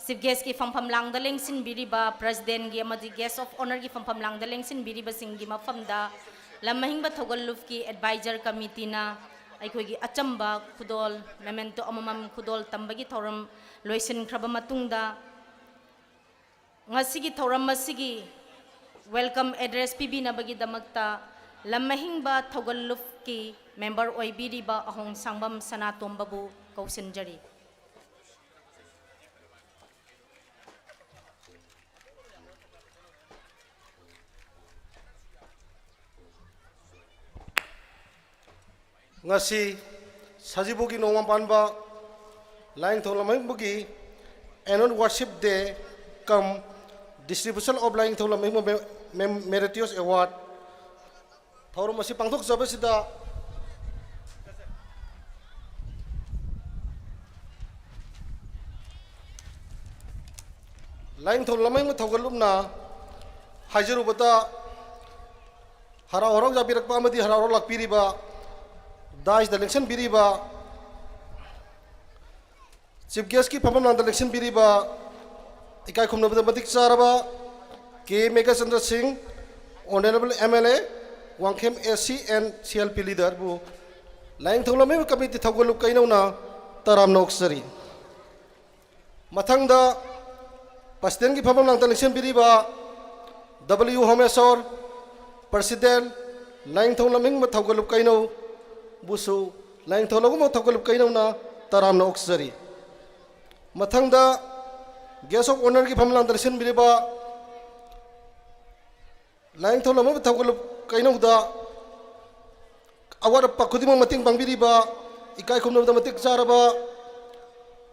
Chief Guestꯀꯤ ꯐꯝꯐꯝ ꯂꯥꯡꯗ ꯂꯦꯡꯁꯤꯟꯕꯤꯔꯤꯕ, Presidentꯀꯤ ꯑꯃꯗꯤ Guest of Honourꯒꯤ ꯐꯝꯐꯝ ꯂꯥꯡꯗ ꯂꯦꯡꯁꯤꯟꯕꯤꯔꯤꯕꯁꯤꯡꯒꯤ ꯃꯐꯝꯗ ꯂꯝ ꯑꯍꯤꯡꯕ ꯊꯧꯒꯜ ꯂꯨꯞꯀꯤ Advisor Committeeꯅ ꯑꯩꯈꯣꯏꯒꯤ ꯑꯆꯝꯕ ꯈꯨꯗꯣꯜ, memento ꯑꯃꯃꯝ ꯈꯨꯗꯣꯜ ꯇꯝꯕꯒꯤ ꯊꯧꯔꯝ ꯂꯣꯏꯁꯤꯟꯈ꯭ꯔꯕ ꯃꯇꯨꯡꯗ, ꯉꯁꯤꯒꯤ ꯊꯧꯔꯝ ꯑꯁꯤꯒꯤ welcome address ꯄꯤꯕꯤꯅꯕꯒꯤꯗꯃꯛꯇ ꯂꯝ ꯑꯍꯤꯡꯕ ꯊꯧꯒꯜ ꯂꯨꯞꯀꯤ member ꯑꯣꯏꯕꯤꯔꯤꯕ ꯑꯍꯣꯡ ꯁꯥꯡꯕꯝ ꯁꯅꯥꯇꯣꯝꯕꯕꯨ ꯀꯧꯁꯤꯟꯖꯔꯤ꯫ ꯉꯁꯤ ꯁꯖꯤꯕꯨꯒꯤ ꯅꯣꯡꯃ ꯄꯥꯟꯕ ꯂꯥꯏꯅꯤꯡꯊꯧ ꯂꯝꯍꯤꯡꯕꯒꯤ Annual Worship Day cum Distribution of Lainingthou ꯂꯝꯍꯤꯡꯕ Me-, Mem-, Meritorious Award ꯊꯧꯔꯝ ꯑꯁꯤ ꯄꯥꯡꯊꯣꯛꯆꯕꯁꯤꯗ ꯂꯥꯏꯅꯤꯡꯊꯧ ꯂꯝꯍꯤꯡꯕ ꯊꯧꯒꯜ ꯂꯨꯞꯅ ꯍꯥꯏꯖꯔꯨꯕꯗ, ꯍꯔꯥꯎ ꯍꯔꯥꯎ ꯌꯥꯕꯤꯔꯛꯄ ꯑꯃꯗꯤ ꯍꯔꯥꯎ ꯍꯔꯥꯎ ꯂꯥꯛꯄꯤꯔꯤꯕ, dais ꯇ ꯂꯦꯡꯁꯤꯟꯕꯤꯔꯤꯕ, Chief Guest ꯀꯤ ꯐꯝꯐꯝ ꯂꯥꯡꯗ ꯂꯦꯡꯁꯤꯟꯕꯤꯔꯤꯕ ꯏꯀꯥꯏ ꯈꯨꯝꯅꯕꯗ ꯃꯇꯤꯛ ꯆꯥꯔꯕ ꯀꯦ ꯃꯦꯘꯆꯟꯗ꯭ꯔ ꯁꯤꯡ, Honourable M L A, Wangkhem A C and C L P leader ꯕꯨ ꯂꯥꯏꯅꯤꯡꯊꯧ ꯂꯝꯍꯤꯡꯕ committee ꯊꯧꯒꯜ ꯂꯨꯞ ꯀꯩꯅꯧꯅ ꯇꯔꯥꯝꯅ ꯑꯣꯛꯆꯔꯤ꯫ ꯃꯊꯪꯗ President ꯀꯤ ꯐꯝꯐꯝ ꯂꯥꯡꯗ ꯂꯦꯡꯁꯤꯟꯕꯤꯔꯤꯕ W ꯍꯣꯃꯦꯁꯣꯔ, President, ꯂꯥꯏꯅꯤꯡꯊꯧ ꯂꯝꯍꯤꯡꯕ ꯊꯧꯒꯜ ꯂꯨꯞ ꯀꯩꯅꯧ ꯕꯨꯁꯨ ꯂꯥꯏꯅꯤꯡꯊꯧ ꯂꯝꯍꯤꯡꯕ ꯊꯧꯒꯜ ꯂꯨꯞ ꯀꯩꯅꯧꯅ ꯇꯔꯥꯝꯅ ꯑꯣꯛꯆꯔꯤ꯫ ꯃꯊꯪꯗ Guest of Honour ꯒꯤ ꯐꯝꯐꯝ ꯂꯥꯡꯗ ꯂꯦꯡꯁꯤꯟꯕꯤꯔꯤꯕ ꯂꯥꯏꯅꯤꯡꯊꯧ ꯂꯝꯍꯤꯡꯕ ꯊꯧꯒꯜ ꯂꯨꯞ ꯀꯩꯅꯧꯗ ꯑꯋꯥꯠ ꯑꯄꯥ ꯈꯨꯗꯤꯡꯃꯛ ꯃꯇꯦꯡ ꯄꯥꯡꯕꯤꯔꯤꯕ ꯏꯀꯥꯏ ꯈꯨꯝꯅꯕꯗ ꯃꯇꯤꯛ ꯆꯥꯔꯕ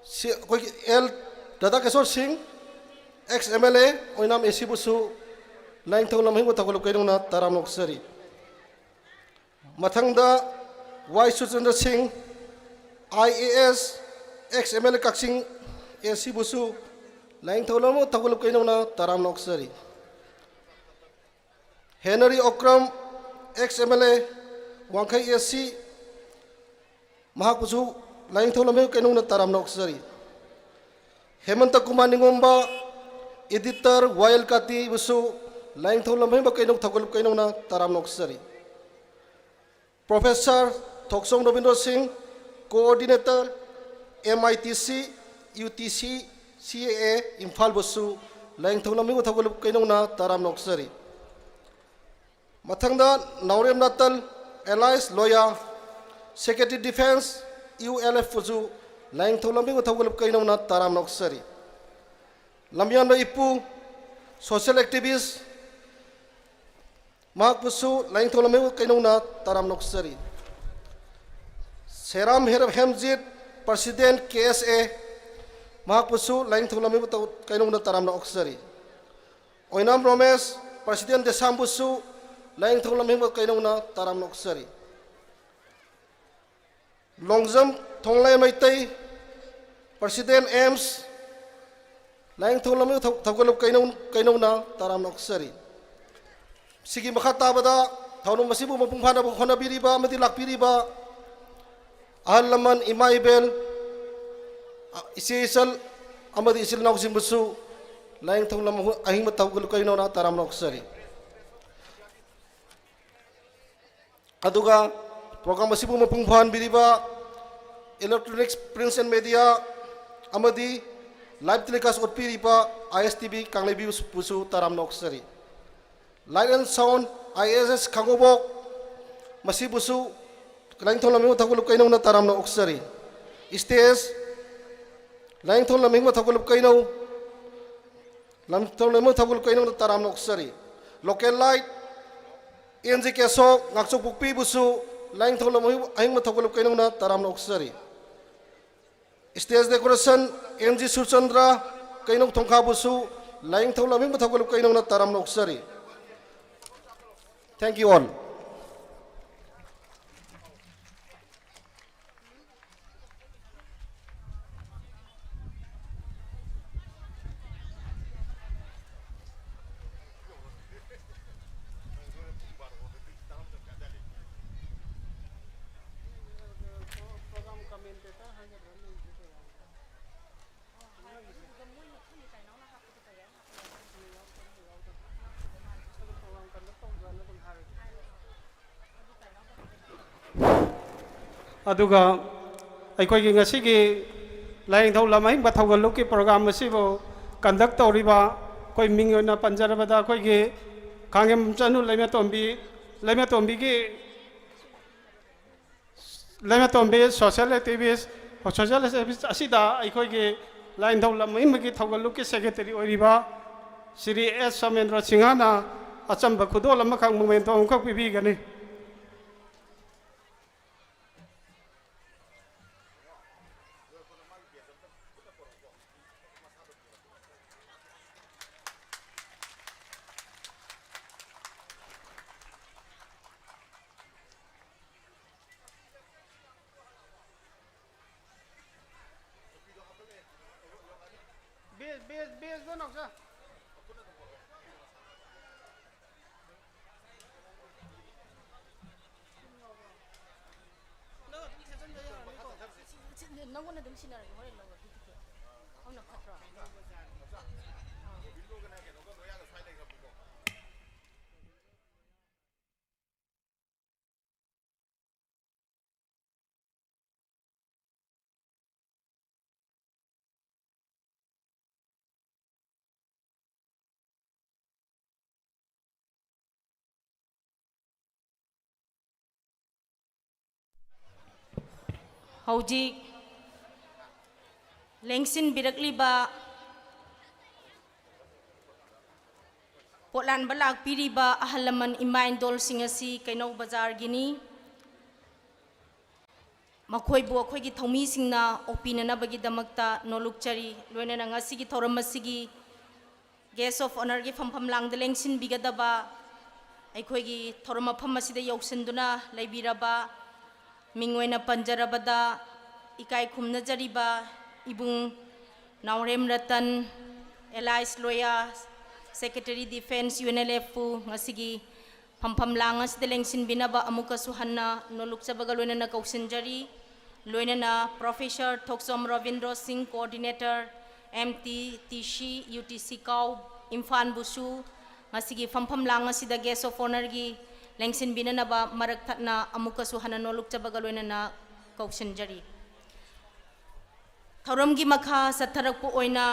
ꯁꯤ-, ꯑꯩꯈꯣꯏꯒꯤ ꯑꯦꯜ ꯔꯥꯙꯥꯀꯤꯁꯣꯔ ꯁꯤꯡ, ex M L A, Oinam A C ꯕꯨꯁꯨ ꯂꯥꯏꯅꯤꯡꯊꯧ ꯂꯝꯍꯤꯡꯕ ꯊꯧꯒꯜ ꯂꯨꯞ ꯀꯩꯅꯧꯅ ꯇꯔꯥꯝꯅ ꯑꯣꯛꯆꯔꯤ꯫ ꯃꯊꯪꯗ ꯋꯥꯏ ꯁꯨꯔꯆꯟꯗ꯭ꯔ ꯁꯤꯡ, I A S, ex M L A Kakching A C ꯕꯨꯁꯨ ꯂꯥꯏꯅꯤꯡꯊꯧ ꯂꯝꯍꯤꯡꯕ ꯊꯧꯒꯜ ꯂꯨꯞ ꯀꯩꯅꯧꯅ ꯇꯔꯥꯝꯅ ꯑꯣꯛꯆꯔꯤ꯫ Henry Okram, ex M L A, Wangkhei A C, ꯃꯍꯥꯛꯄꯨꯁꯨ ꯂꯥꯏꯅꯤꯡꯊꯧ ꯂꯝꯍꯦꯟꯕ ꯀꯩꯅꯧꯅ ꯇꯔꯥꯝꯅ ꯑꯣꯛꯆꯔꯤ꯫ ꯍꯦꯃꯟꯇ ꯀꯨꯃꯥꯔ ꯅꯤꯉꯣꯝꯕ, editor, ꯋꯥꯌꯦꯜ ꯀꯥꯇꯤꯕꯨꯁꯨ ꯂꯥꯏꯅꯤꯡꯊꯧ ꯂꯝꯍꯦꯟꯕ ꯀꯩꯅꯧ ꯊꯧꯒꯜꯂꯨꯞ ꯀꯩꯅꯧꯅ ꯇꯔꯥꯝꯅ ꯑꯣꯛꯆꯔꯤ꯫ Professor Thokchom ꯔꯕꯤꯟꯗ꯭ꯔꯣ Singh, coordinator, M I T C, U T C, C A A, ꯏꯝꯐꯥꯜꯕꯨꯁꯨ ꯂꯥꯏꯅꯤꯡꯊꯧ ꯂꯝꯍꯦꯟꯕ ꯊꯧꯒꯜꯂꯨꯞ ꯀꯩꯅꯧꯅ ꯇꯔꯥꯝꯅ ꯑꯣꯛꯆꯔꯤ꯫ ꯃꯊꯪꯗ ꯅꯥꯎꯔꯦꯝ ꯅꯥꯇꯜ, alias ꯂꯣꯌꯥ, secretary defence, U L F ꯄꯨꯁꯨ ꯂꯥꯏꯅꯤꯡꯊꯧ ꯂꯝꯍꯦꯟꯕ ꯊꯧꯒꯜꯂꯨꯞ ꯀꯩꯅꯧꯅ ꯇꯔꯥꯝꯅ ꯑꯣꯛꯆꯔꯤ꯫ ꯂꯝꯌꯥꯟꯕ ꯏꯄꯨ, social activist, ꯃꯍꯥꯛꯄꯨꯁꯨ ꯂꯥꯏꯅꯤꯡꯊꯧ ꯂꯝꯍꯦꯟꯕ ꯀꯩꯅꯧꯅ ꯇꯔꯥꯝꯅ ꯑꯣꯛꯆꯔꯤ꯫ ꯁꯦꯔꯥꯝ ꯍꯦꯔ-, Hemjit, president K S A, ꯃꯍꯥꯛꯄꯨꯁꯨ ꯂꯥꯏꯅꯤꯡꯊꯧ ꯂꯝꯍꯦꯟꯕ ꯇꯧ-, ꯀꯩꯅꯧꯅ ꯇꯔꯥꯝꯅ ꯑꯣꯛꯆꯔꯤ꯫ ꯑꯣꯏꯅꯥꯝ ꯔꯣꯃꯦꯁ, president ꯗꯦꯁꯥꯝꯕꯨꯁꯨ ꯂꯥꯏꯅꯤꯡꯊꯧ ꯂꯝꯍꯦꯟꯕ ꯀꯩꯅꯧꯅ ꯇꯔꯥꯝꯅ ꯑꯣꯛꯆꯔꯤ꯫ ꯂꯣꯡꯖꯝ ꯊꯣꯡꯂꯥꯏ ꯃꯩꯇꯩ, president ꯑꯦꯝꯁ, ꯂꯥꯏꯅꯤꯡꯊꯧ ꯂꯝꯍꯦꯟꯕ ꯊꯧ-, ꯊꯧꯒꯜꯂꯨꯞ ꯀꯩꯅꯧ-, ꯀꯩꯅꯧꯅ ꯇꯔꯥꯝꯅ ꯑꯣꯛꯆꯔꯤ꯫ ꯁꯤꯒꯤ ꯃꯈꯥ ꯇꯥꯕꯗ ꯊꯧꯔꯝ ꯑꯁꯤꯕꯨ ꯃꯄꯨꯡ ꯐꯥꯅꯕ ꯍꯣꯠꯅꯕꯤꯔꯤꯕ ꯑꯃꯗꯤ ꯂꯥꯛꯄꯤꯔꯤꯕ ꯑꯍꯜ ꯂꯃꯟ, ꯏꯃꯥ ꯏꯕꯦꯜ, ꯏꯆꯦ ꯏꯆꯜ ꯑꯃꯗꯤ ꯏꯆꯤꯜ ꯏꯅꯥꯎꯁꯤꯡꯕꯨꯁꯨ ꯂꯥꯏꯅꯤꯡꯊꯧ ꯂꯝꯍꯦꯟꯕ ꯊꯧꯒꯜꯂꯨꯞ ꯀꯩꯅꯧꯅ ꯇꯔꯥꯝꯅ ꯑꯣꯛꯆꯔꯤ꯫ ꯑꯗꯨꯒ program ꯑꯁꯤꯕꯨ ꯃꯄꯨꯡ ꯐꯥꯍꯟꯕꯤꯔꯤꯕ Electronics, Prints and Media ꯑꯃꯗꯤ live telecast ꯎꯠꯄꯤꯔꯤꯕ I S T V ꯀꯥꯡꯂꯩꯕꯤꯕꯨꯁꯨ ꯇꯔꯥꯝꯅ ꯑꯣꯛꯆꯔꯤ꯫ Light and Sound, I S S ꯈꯥꯉꯕꯣꯛ, ꯃꯁꯤꯕꯨꯁꯨ ꯂꯥꯏꯅꯤꯡꯊꯧ ꯂꯝꯍꯦꯟꯕ ꯊꯧꯒꯜꯂꯨꯞ ꯀꯩꯅꯧꯅ ꯇꯔꯥꯝꯅ ꯑꯣꯛꯆꯔꯤ꯫ Stage, ꯂꯥꯏꯅꯤꯡꯊꯧ ꯂꯝꯍꯦꯟꯕ ꯊꯧꯒꯜꯂꯨꯞ ꯀꯩꯅꯧ, ꯂꯥꯏꯅꯤꯡꯊꯧ ꯂꯝꯍꯦꯟꯕ ꯊꯧꯒꯜꯂꯨꯞ ꯀꯩꯅꯧꯅ ꯇꯔꯥꯝꯅ ꯑꯣꯛꯆꯔꯤ꯫ Local light, N G ꯀꯦꯁꯣ, ꯉꯥꯛꯆꯣꯛꯄꯣꯛꯄꯤꯕꯨꯁꯨ ꯂꯥꯏꯅꯤꯡꯊꯧ ꯂꯝꯍꯦꯟꯕ ꯊꯧꯒꯜꯂꯨꯞ ꯀꯩꯅꯧꯅ ꯇꯔꯥꯝꯅ ꯑꯣꯛꯆꯔꯤ꯫ Stage decoration, N G Surchandra, ꯀꯩꯅꯧ ꯊꯣꯡꯈꯥꯕꯨꯁꯨ ꯂꯥꯏꯅꯤꯡꯊꯧ ꯂꯝꯍꯦꯟꯕ ꯊꯧꯒꯜꯂꯨꯞ ꯀꯩꯅꯧꯅ ꯇꯔꯥꯝꯅ ꯑꯣꯛꯆꯔꯤ꯫ Thank you all. ꯑꯗꯨꯒ ꯑꯩꯈꯣꯏꯒꯤ ꯉꯁꯤꯒꯤ ꯂꯥꯏꯅꯤꯡꯊꯧ ꯂꯝ ꯑꯍꯤꯡꯕ ꯊꯧꯒꯜꯂꯨꯞꯀꯤ ꯄ꯭ꯔꯣꯒ꯭ꯔꯥꯝ ꯑꯁꯤꯕꯨ ꯀꯟꯗꯛ ꯇꯧꯔꯤꯕ, ꯑꯩꯈꯣꯏ ꯃꯤꯡ ꯑꯣꯏꯅ ꯄꯟꯖꯔꯕꯗ, ꯑꯩꯈꯣꯏꯒꯤ ꯈꯥꯉꯦꯝ ꯆꯅꯨ ꯂꯩꯃꯇꯣꯝꯕꯤ, ꯂꯩꯃꯇꯣꯝꯕꯤꯒꯤ, ꯂꯩꯃꯇꯣꯝꯕꯤ ꯁꯣꯁꯤꯌꯦꯜ ꯑꯦꯛꯇꯤꯚꯤꯁ, ꯁꯣꯁꯤꯌꯦꯜ ꯑꯦꯛꯇꯤꯚꯤꯁ ꯑꯁꯤꯗ ꯑꯩꯈꯣꯏꯒꯤ ꯂꯥꯏꯅꯤꯡꯊꯧ ꯂꯝ ꯑꯍꯤꯡꯕꯒꯤ ꯊꯧꯒꯜꯂꯨꯞꯀꯤ ꯁꯦꯀ꯭ꯔꯦꯇꯔꯤ ꯑꯣꯏꯔꯤꯕ ꯁ꯭ꯔꯤ ꯑꯦꯁ ꯁꯣꯃꯦꯟꯗ꯭ꯔꯣ ꯁꯤꯡꯍꯅ ꯑꯆꯝꯕ ꯈꯨꯗꯣꯜ ꯑꯃꯈꯛ, ꯃꯣꯃꯦꯟꯇꯣ ꯑꯃꯈꯛ ꯄꯤꯕꯤꯒꯅꯤ꯫ ꯕꯦꯁ, ꯕꯦꯁ, ꯕꯦꯁꯇꯣ ꯅꯥꯎꯆꯥ꯫ ꯅꯪꯉꯣꯟꯗ ꯑꯗꯨꯝ ꯁꯤꯟꯅꯔꯒꯦ, ꯍꯣꯔꯦꯟ ꯂꯧꯔꯒꯦ ꯇꯤꯀꯦꯠ꯫ ꯑꯗꯨꯅ ꯐꯠꯇ꯭ꯔꯣ? ꯍꯧꯖꯤꯛ ꯂꯦꯡꯁꯤꯟꯕꯤꯔꯛꯂꯤꯕ, ꯄꯣꯠꯂꯥꯟꯕ ꯂꯥꯛꯄꯤꯔꯤꯕ ꯑꯍꯜ ꯂꯃꯟ ꯏꯃꯥ ꯏꯟꯗꯣꯜꯁꯤꯡ ꯑꯁꯤ ꯀꯩꯅꯧ ꯕꯖꯥꯔꯒꯤꯅꯤ꯫ ꯃꯈꯣꯏꯕꯨ ꯑꯩꯈꯣꯏꯒꯤ ꯊꯧꯃꯤꯁꯤꯡꯅ ꯑꯣꯛꯄꯤꯅꯅꯕꯒꯤꯗꯃꯛꯇ ꯅꯣꯜꯂꯨꯛꯆꯔꯤ꯫ ꯂꯣꯏꯅꯅ ꯉꯁꯤꯒꯤ ꯊꯧꯔꯝ ꯑꯁꯤꯒꯤ guest of honourꯒꯤ ꯐꯝꯐꯝ ꯂꯥꯡꯗ ꯂꯦꯡꯁꯤꯟꯕꯤꯒꯗꯕ ꯑꯩꯈꯣꯏꯒꯤ ꯊꯧꯔꯝ ꯃꯐꯝ ꯑꯁꯤꯗ ꯌꯧꯁꯤꯟꯗꯨꯅ ꯂꯩꯕꯤꯔꯕ, ꯃꯤꯡ ꯑꯣꯏꯅ ꯄꯟꯖꯔꯕꯗ, ꯏꯀꯥꯏ ꯈꯨꯝꯅꯖꯔꯤꯕ ꯏꯕꯨꯡ Naorem Ratan, alias Loya, secretary defence, U N L ꯑꯦꯐꯄꯨ ꯉꯁꯤꯒꯤ ꯐꯝꯐꯝ ꯂꯥꯡ ꯑꯁꯤꯗ ꯂꯦꯡꯁꯤꯟꯕꯤꯅꯕ ꯑꯃꯨꯛꯀꯁꯨ ꯍꯟꯅ ꯅꯣꯜꯂꯨꯛꯆꯕꯒ ꯂꯣꯏꯅꯅ ꯀꯧꯁꯤꯟꯖꯔꯤ꯫ ꯂꯣꯏꯅꯅ Professor Thokchom Robindro Singh, Coordinator, M T T C, U T C ꯀꯥꯎ, ꯏꯝꯐꯥꯜꯕꯨꯁꯨ ꯉꯁꯤꯒꯤ ꯐꯝꯐꯝ ꯂꯥꯡ ꯑꯁꯤꯗ Guest of Honourꯒꯤ ꯂꯦꯡꯁꯤꯟꯕꯤꯅꯅꯕ ꯃꯔꯛ ꯊꯠꯅ ꯑꯃꯨꯛꯀꯁꯨ ꯍꯟꯅ ꯅꯣꯜꯂꯨꯛꯆꯕꯒ ꯂꯣꯏꯅꯅ ꯀꯧꯁꯤꯟꯖꯔꯤ꯫ ꯊꯧꯔꯝꯒꯤ ꯃꯈꯥ ꯆꯠꯊꯔꯛꯄ ꯑꯣꯏꯅ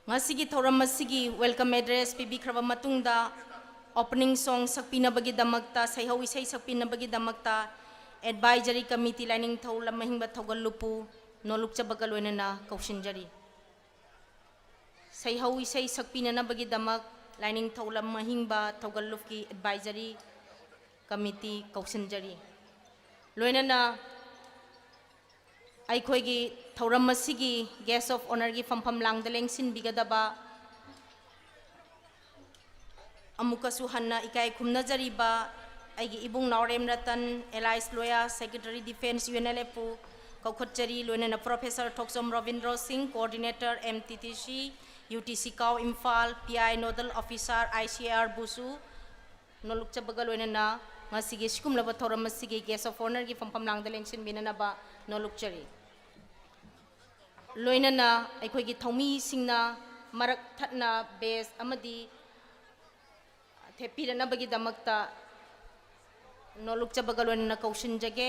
ꯉꯁꯤꯒꯤ ꯊꯧꯔꯝ ꯑꯁꯤꯒꯤ welcome address ꯄꯤꯕꯤꯈ꯭ꯔꯕ ꯃꯇꯨꯡꯗ, opening song ꯁꯛꯄꯤꯅꯕꯒꯤꯗꯃꯛꯇ, ꯁꯩꯍꯧ ꯏꯁꯩ ꯁꯛꯄꯤꯅꯕꯒꯤꯗꯃꯛꯇ Advisory Committee ꯂꯥꯏꯅꯤꯡꯊꯧ ꯂꯝꯃꯍꯤꯡꯕ ꯊꯧꯒꯜꯂꯨꯞꯄꯨ ꯅꯣꯜꯂꯨꯛꯆꯕꯒ ꯂꯣꯏꯅꯅ ꯀꯧꯁꯤꯟꯖꯔꯤ꯫ ꯁꯩꯍꯧ ꯏꯁꯩ ꯁꯛꯄꯤꯅꯅꯕꯒꯤꯗꯃꯛ ꯂꯥꯏꯅꯤꯡꯊꯧ ꯂꯝꯃꯍꯤꯡꯕ ꯊꯧꯒꯜꯂꯨꯞꯀꯤ Advisory Committee ꯀꯧꯁꯤꯟꯖꯔꯤ꯫ ꯂꯣꯏꯅꯅ ꯑꯩꯈꯣꯏꯒꯤ ꯊꯧꯔꯝ ꯑꯁꯤꯒꯤ Guest of Honourꯒꯤ ꯐꯝꯐꯝ ꯂꯥꯡꯗ ꯂꯦꯡꯁꯤꯟꯕꯤꯒꯗꯕ ꯑꯃꯨꯛꯀꯁꯨ ꯍꯟꯅ ꯏꯀꯥꯏ ꯈꯨꯝꯅꯖꯔꯤꯕ ꯑꯩꯒꯤ ꯏꯕꯨꯡ Naorem Ratan, alias ꯂꯣꯌꯥ, Secretary Defence, U N L F ꯄꯨ ꯀꯧꯈꯠꯆꯔꯤ, ꯂꯣꯏꯅꯅ Professor Thokchom Robindro Singh, Coordinator, M T T C, U T C ꯀꯥꯎ Imphal, P I Nodal Officer, I C R ꯕꯨꯁꯨ ꯅꯣꯜꯂꯨꯛꯆꯕꯒ ꯂꯣꯏꯅꯅ ꯉꯁꯤꯒꯤ ꯁꯤꯒꯨꯝꯂꯕ ꯊꯧꯔꯝ ꯑꯁꯤꯒꯤ Guest of Honourꯒꯤ ꯐꯝꯐꯝ ꯂꯥꯡꯗ ꯂꯦꯡꯁꯤꯟꯕꯤꯅꯅꯕ ꯅꯣꯜꯂꯨꯛꯆꯔꯤ꯫ ꯂꯣꯏꯅꯅ ꯑꯩꯈꯣꯏꯒꯤ ꯊꯧꯃꯤꯁꯤꯡꯅ ꯃꯔꯛ ꯊꯠꯅ badge ꯑꯃꯗꯤ ꯊꯦꯠꯄꯤꯔꯅꯕꯒꯤꯗꯃꯛꯇ ꯅꯣꯜꯂꯨꯛꯆꯕꯒ ꯂꯣꯏꯅꯅ ꯀꯧꯁꯤꯟꯖꯒꯦ꯫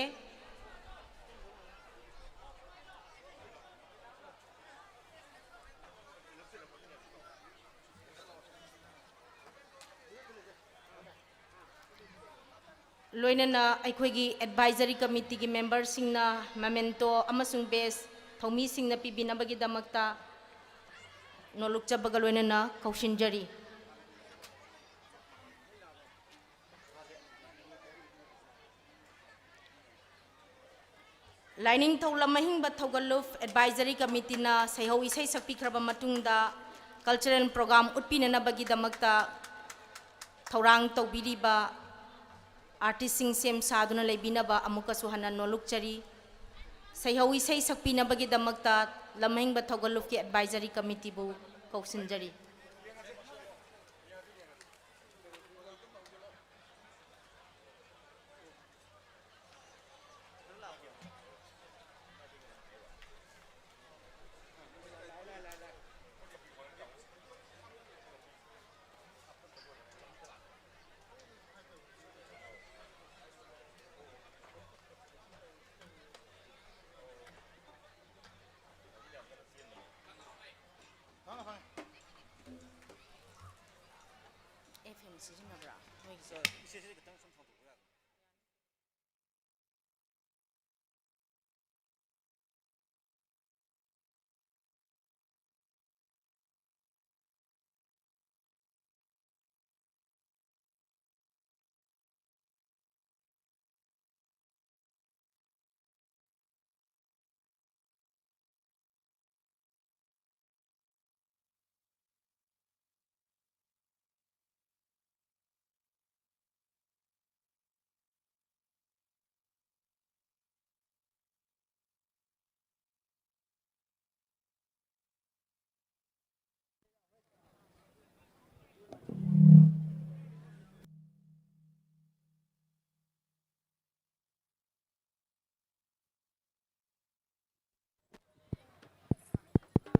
ꯂꯣꯏꯅꯅ ꯑꯩꯈꯣꯏꯒꯤ Advisory Committeeꯒꯤ memberꯁꯤꯡꯅ memento ꯑꯃꯁꯨꯡ badge ꯊꯧꯃꯤꯁꯤꯡꯅ ꯄꯤꯕꯤꯅꯕꯒꯤꯗꯃꯛꯇ ꯅꯣꯜꯂꯨꯛꯆꯕꯒ ꯂꯣꯏꯅꯅ ꯀꯧꯁꯤꯟꯖꯔꯤ꯫ ꯂꯥꯏꯅꯤꯡꯊꯧ ꯂꯝꯃꯍꯤꯡꯕ ꯊꯧꯒꯜꯂꯨꯞ Advisory Committeeꯅ ꯁꯩꯍꯧ ꯏꯁꯩ ꯁꯛꯄꯤꯈ꯭ꯔꯕ ꯃꯇꯨꯡꯗ, cultural program ꯎꯠꯄꯤꯅꯅꯕꯒꯤꯗꯃꯛꯇ ꯊꯧꯔꯥꯡ ꯇꯧꯕꯤꯔꯤꯕ artistꯁꯤꯡ ꯁꯦꯝ ꯁꯥꯗꯨꯅ ꯂꯩꯕꯤꯅꯕ ꯑꯃꯨꯛꯀꯁꯨ ꯍꯟꯅ ꯅꯣꯜꯂꯨꯛꯆꯔꯤ꯫ ꯁꯩꯍꯧ ꯏꯁꯩ ꯁꯛꯄꯤꯅꯕꯒꯤꯗꯃꯛꯇ ꯂꯝꯃꯍꯤꯡꯕ ꯊꯧꯒꯜꯂꯨꯞꯀꯤ Advisory Committeeꯕꯨ ꯀꯧꯁꯤꯟꯖꯔꯤ꯫ ꯁꯤꯖꯤꯟꯅꯕ꯭ꯔꯥ ꯃꯣꯏꯒꯤꯁꯦ?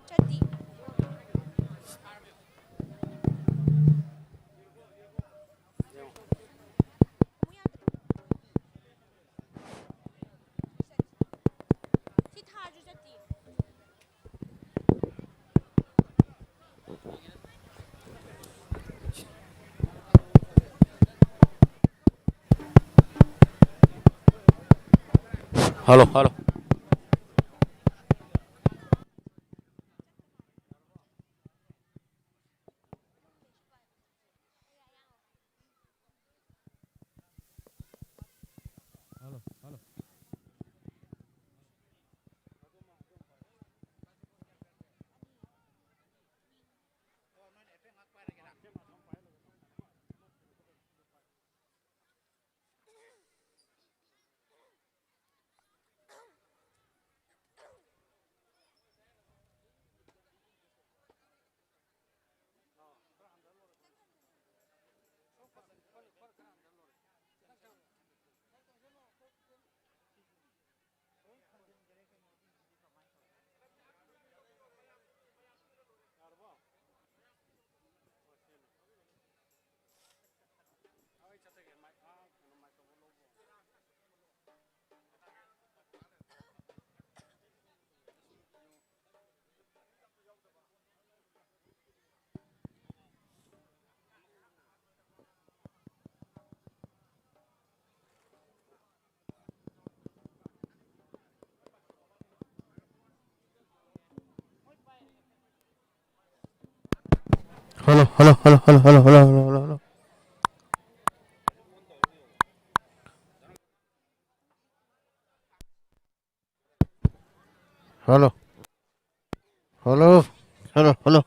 ꯆꯠꯇꯤ꯫ ꯁꯤ ꯊꯥꯔꯁꯨ ꯆꯠꯇꯤ꯫ ꯍꯜꯂꯣ, ꯍꯜꯂꯣ꯫ ꯍꯜꯂꯣ, ꯍꯜꯂꯣ꯫ ꯍꯜꯂꯣ, ꯍꯜꯂꯣ, ꯍꯜꯂꯣ, ꯍꯜꯂꯣ, ꯍꯜꯂꯣ, ꯍꯜꯂꯣ, ꯍꯜꯂꯣ, ꯍꯜꯂꯣ꯫ ꯍꯜꯂꯣ꯫ ꯍꯜꯂꯣ꯫ ꯍꯜꯂꯣ, hello.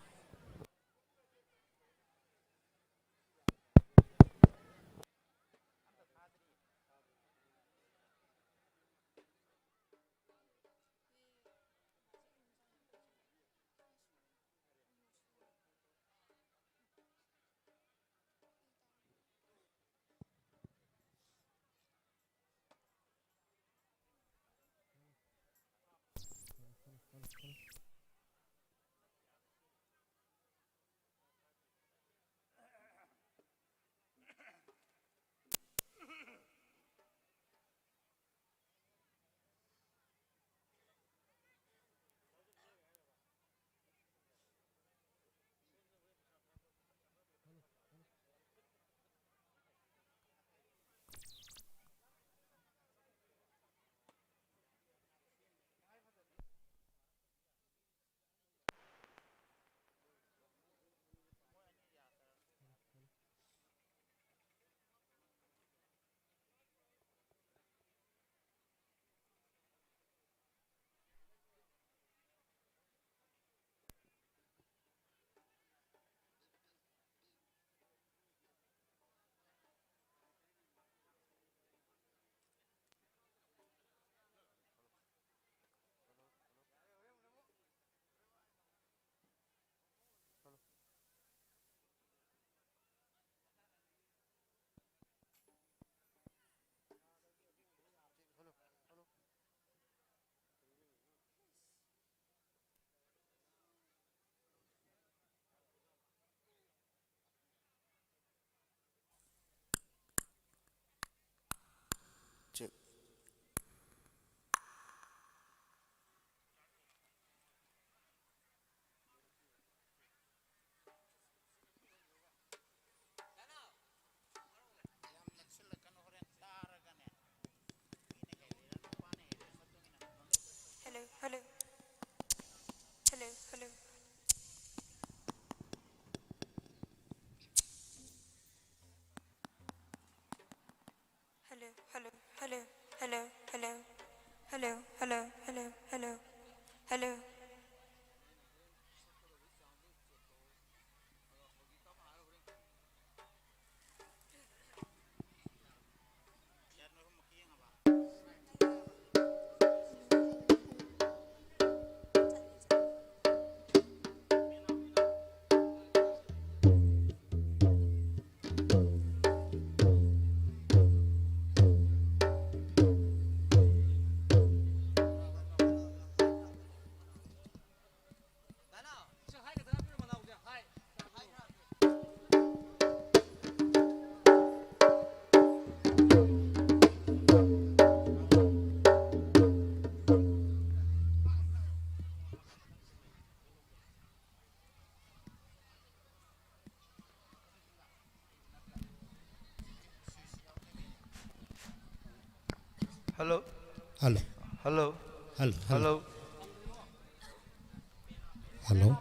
Hello, hello, hello, hello, hello. Hello. Hello. Hello. Hello. Hello. Hello. Hello.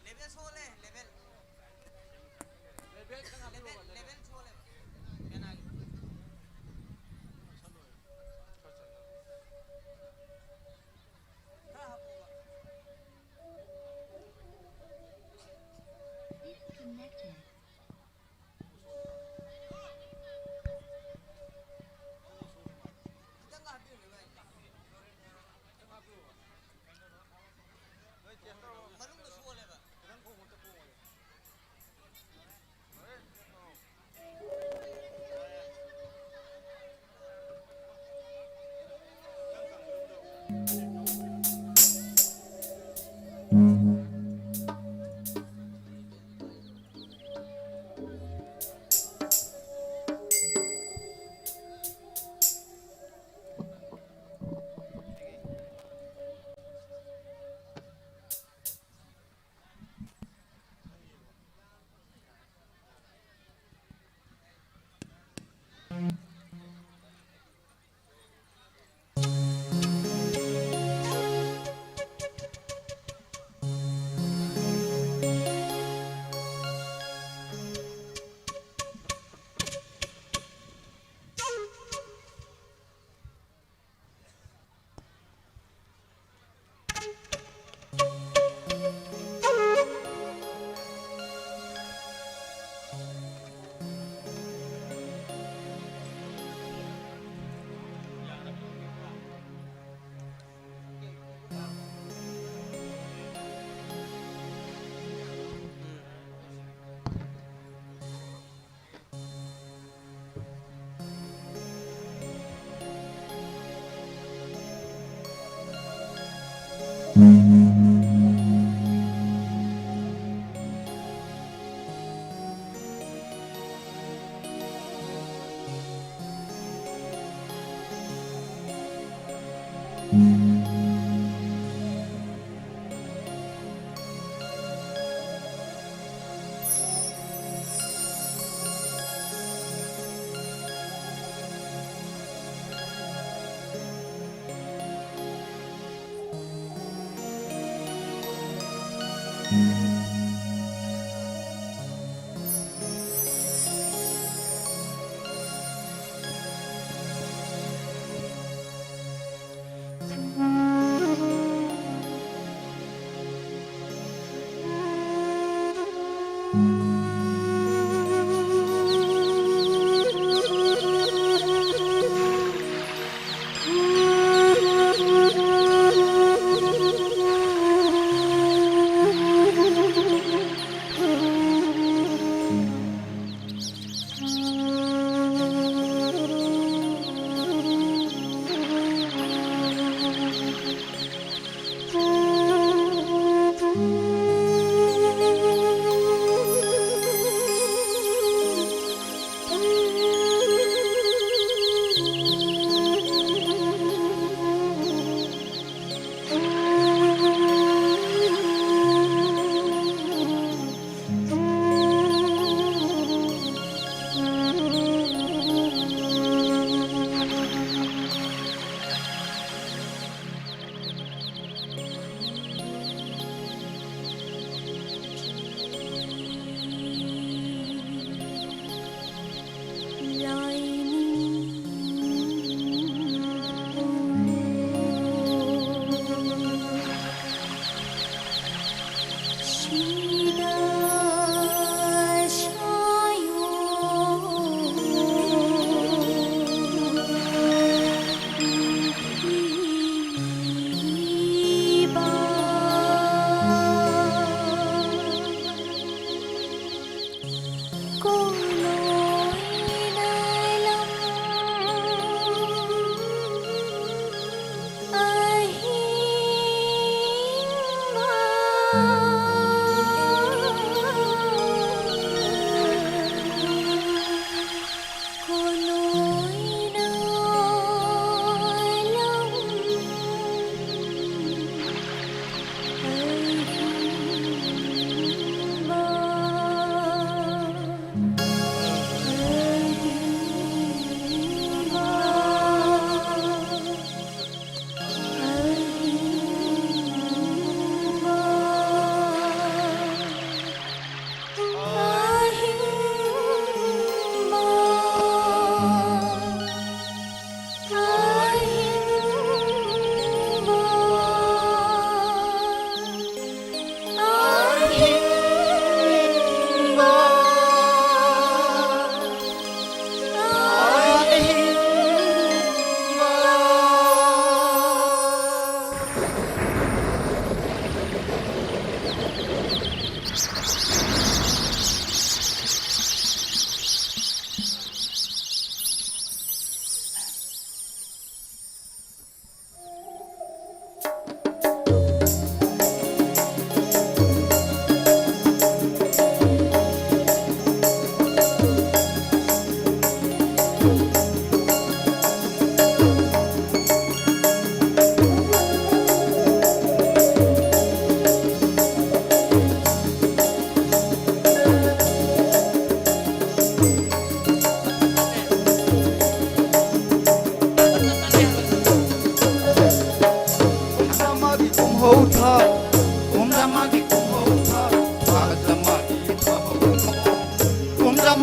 Level ꯁꯣꯜꯂꯦ, level. Level ꯈꯤꯇꯪ ꯍꯥꯞꯄꯤꯔꯣ, level, level. Level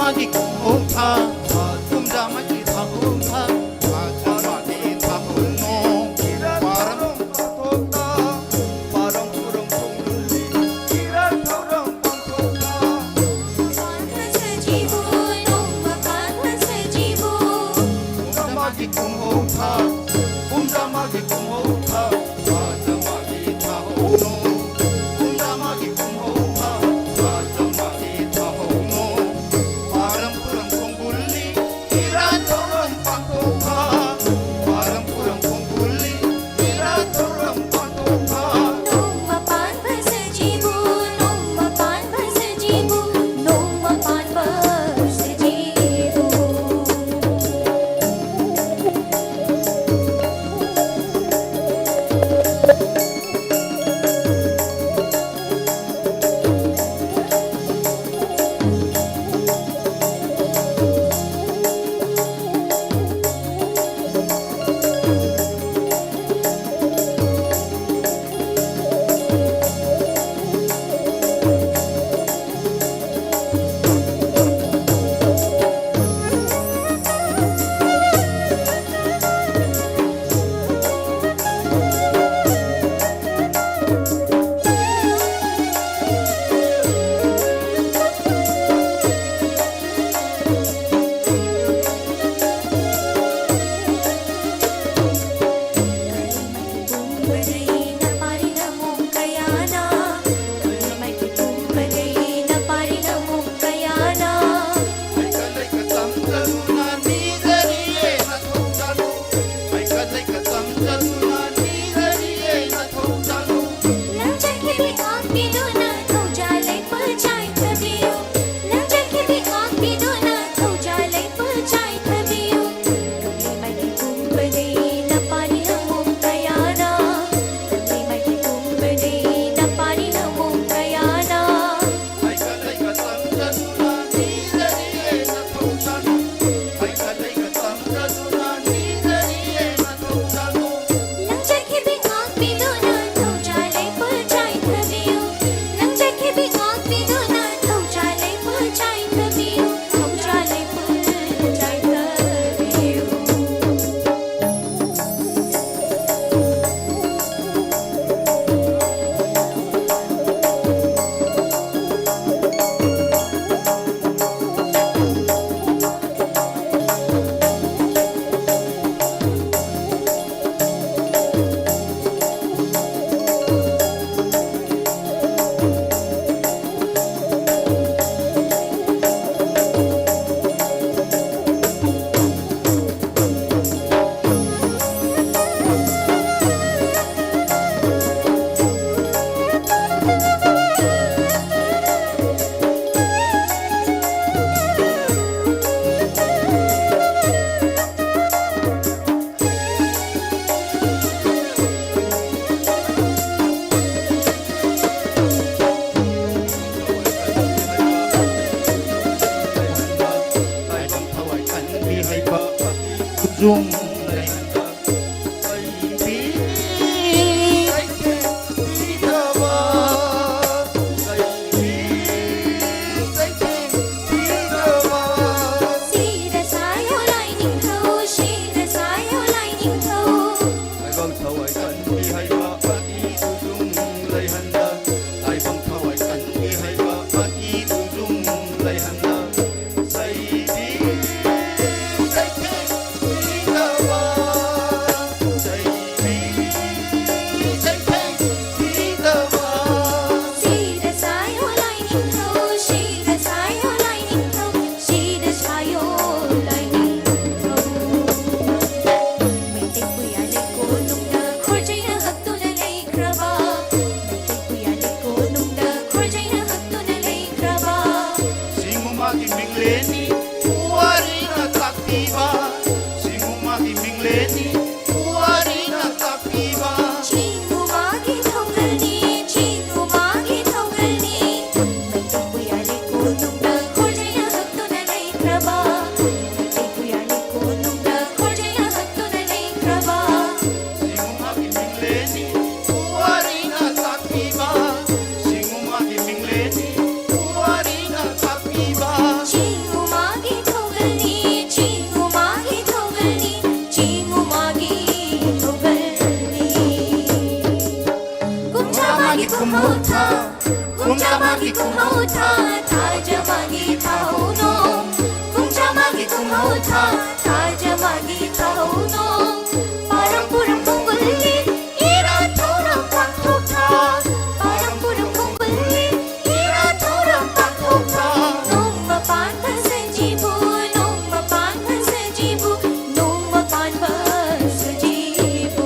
ꯃꯥꯒꯤ ꯀꯨꯝꯍꯧ ꯊꯥ, ꯀꯨꯝꯖꯥ ꯃꯥꯒꯤ ꯊꯥꯍꯧ ꯊꯥ, ꯀꯨꯝꯖꯥ ꯃꯥꯒꯤ ꯊꯥꯍꯧ ꯅꯣꯡ, ꯄꯥꯔꯝ ꯄꯥꯊꯣꯛꯇ, ꯄꯥꯔꯝ ꯄꯨꯔꯝ ꯈꯣꯡꯒꯨꯜꯂꯤ, ꯏꯔꯥꯠ ꯊꯧꯔꯝ ꯄꯥꯡꯊꯣꯛꯇ꯫ ꯀꯨꯝꯖꯥ ꯃꯥꯒꯤ ꯀꯨꯝꯍꯧ ꯊꯥ, ꯀꯨꯝꯖꯥ ꯃꯥꯒꯤ ꯀꯨꯝꯍꯧ ꯊꯥ, ꯀꯨꯝꯖꯥ ꯃꯥꯒꯤ ꯊꯥꯍꯧ ꯅꯣꯡ, ꯀꯨꯝꯖꯥ ꯃꯥꯒꯤ ꯀꯨꯝꯍꯧ ꯊꯥ, ꯀꯨꯝꯖꯥ ꯃꯥꯒꯤ ꯊꯥꯍꯧ ꯅꯣꯡ, ꯄꯥꯔꯝ ꯄꯨꯔꯝ ꯈꯣꯡꯒꯨꯜꯂꯤ, ꯂꯩꯍꯟꯕ, ꯆꯩꯕꯤ ꯆꯩꯊꯦꯡ ꯄꯤꯗꯕ, ꯆꯩꯕꯤ ꯆꯩꯊꯦꯡ ꯄꯤꯗꯕ꯫ ꯁꯤꯗ ꯁꯥꯏꯌꯣ ꯂꯥꯏꯅꯤꯡꯊꯧ, ꯁꯤꯗ ꯁꯥꯏꯌꯣ ꯂꯥꯏꯅꯤꯡꯊꯧ꯫ ꯇꯥꯏꯕꯪ ꯊꯋꯥꯏ ꯀꯟꯕꯤ ꯍꯩꯕ ꯑꯀꯤꯕ ꯂꯨꯝ ꯂꯩꯍꯟꯕ, ꯇꯥꯏꯕꯪ ꯊꯋꯥꯏ ꯀꯟꯕꯤ ꯍꯩꯕ ꯑꯀꯤꯕ ꯂꯨꯝ ꯂꯩꯍꯟꯕ꯫ ꯆꯩꯕꯤ ꯆꯩꯊꯦꯡ ꯄꯤꯗꯕ, ꯆꯩꯕꯤ ꯆꯩꯊꯦꯡ ꯄꯤꯗꯕ꯫ ꯁꯤꯗ ꯁꯥꯏꯌꯣ ꯂꯥꯏꯅꯤꯡꯊꯧ, ꯁꯤꯗ ꯁꯥꯏꯌꯣ ꯂꯥꯏꯅꯤꯡꯊꯧ, ꯁꯤꯗ ꯁꯥꯏꯌꯣ ꯂꯥꯏꯅꯤꯡꯊꯧ꯫ ꯃꯩꯇꯩ ꯄꯨꯌꯥ ꯂꯩꯀꯣꯜꯅꯨꯡꯗ ꯈꯣꯔꯖꯩꯅ ꯍꯛꯇꯨꯅ ꯂꯩꯈ꯭ꯔꯕ, ꯃꯩꯇꯩ ꯄꯨꯌꯥ ꯂꯩꯀꯣꯜꯅꯨꯡꯗ ꯈꯣꯔꯖꯩꯅ ꯍꯛꯇꯨꯅ ꯂꯩꯈ꯭ꯔꯕ꯫ ꯁꯤꯡꯉꯨ ꯃꯥꯒꯤ ꯃꯤꯡꯂꯦꯟꯅꯤ ꯄꯨꯋꯥꯔꯤꯅ ꯇꯥꯛꯄꯤꯕ, ꯁꯤꯡꯉꯨ ꯃꯥꯒꯤ ꯃꯤꯡꯂꯦꯟꯅꯤ ꯄꯨꯋꯥꯔꯤꯅ ꯇꯥꯛꯄꯤꯕ꯫ ꯆꯤꯡꯉꯨ ꯃꯥꯒꯤ ꯊꯧꯒꯜꯅꯤ, ꯆꯤꯡꯉꯨ ꯃꯥꯒꯤ ꯊꯧꯒꯜꯅꯤ꯫ ꯃꯩꯇꯩ ꯄꯨꯌꯥ ꯂꯩꯀꯣꯜꯅꯨꯡꯗ ꯈꯣꯔꯖꯩꯅ ꯍꯛꯇꯨꯅ ꯂꯩꯈ꯭ꯔꯕ, ꯃꯩꯇꯩ ꯄꯨꯌꯥ ꯂꯩꯀꯣꯜꯅꯨꯡꯗ ꯈꯣꯔꯖꯩꯅ ꯍꯛꯇꯨꯅ ꯂꯩꯈ꯭ꯔꯕ꯫ ꯁꯤꯡꯉꯨ ꯃꯥꯒꯤ ꯃꯤꯡꯂꯦꯟꯅꯤ ꯄꯨꯋꯥꯔꯤꯅ ꯇꯥꯛꯄꯤꯕ, ꯁꯤꯡꯉꯨ ꯃꯥꯒꯤ ꯃꯤꯡꯂꯦꯟꯅꯤ ꯄꯨꯋꯥꯔꯤꯅ ꯇꯥꯛꯄꯤꯕ꯫ ꯆꯤꯡꯉꯨ ꯃꯥꯒꯤ ꯊꯧꯒꯜꯅꯤ, ꯆꯤꯡꯉꯨ ꯃꯥꯒꯤ ꯊꯧꯒꯜꯅꯤ, ꯆꯤꯡꯉꯨ ꯃꯥꯒꯤ ꯊꯧꯒꯜꯅꯤ꯫ ꯀꯨꯝꯖꯥ ꯃꯥꯒꯤ ꯀꯨꯝꯍꯧ ꯊꯥ, ꯀꯨꯝꯖꯥ ꯃꯥꯒꯤ ꯀꯨꯝꯍꯧ ꯊꯥ, ꯊꯥꯖ ꯃꯥꯒꯤ ꯊꯥꯍꯧ ꯅꯣꯡ꯫ ꯀꯨꯝꯖꯥ ꯃꯥꯒꯤ ꯀꯨꯝꯍꯧ ꯊꯥ, ꯊꯥꯖ ꯃꯥꯒꯤ ꯊꯥꯍꯧ ꯅꯣꯡ꯫ ꯄꯥꯔꯝ ꯄꯨꯔꯝ ꯈꯣꯡꯒꯨꯜꯒꯤ ꯏꯔꯥꯠ ꯊꯧꯔꯝ ꯄꯥꯡꯊꯣꯛ ꯊꯥ, ꯄꯥꯔꯝ ꯄꯨꯔꯝ ꯈꯣꯡꯒꯨꯜꯒꯤ ꯏꯔꯥꯠ ꯊꯧꯔꯝ ꯄꯥꯡꯊꯣꯛ ꯊꯥ꯫ ꯅꯣꯡꯃ ꯄꯥꯟꯕ ꯁꯖꯤꯕꯨ, ꯅꯣꯡꯃ ꯄꯥꯟꯕ ꯁꯖꯤꯕꯨ, ꯅꯣꯡꯃ ꯄꯥꯟꯕ ꯁꯖꯤꯕꯨ꯫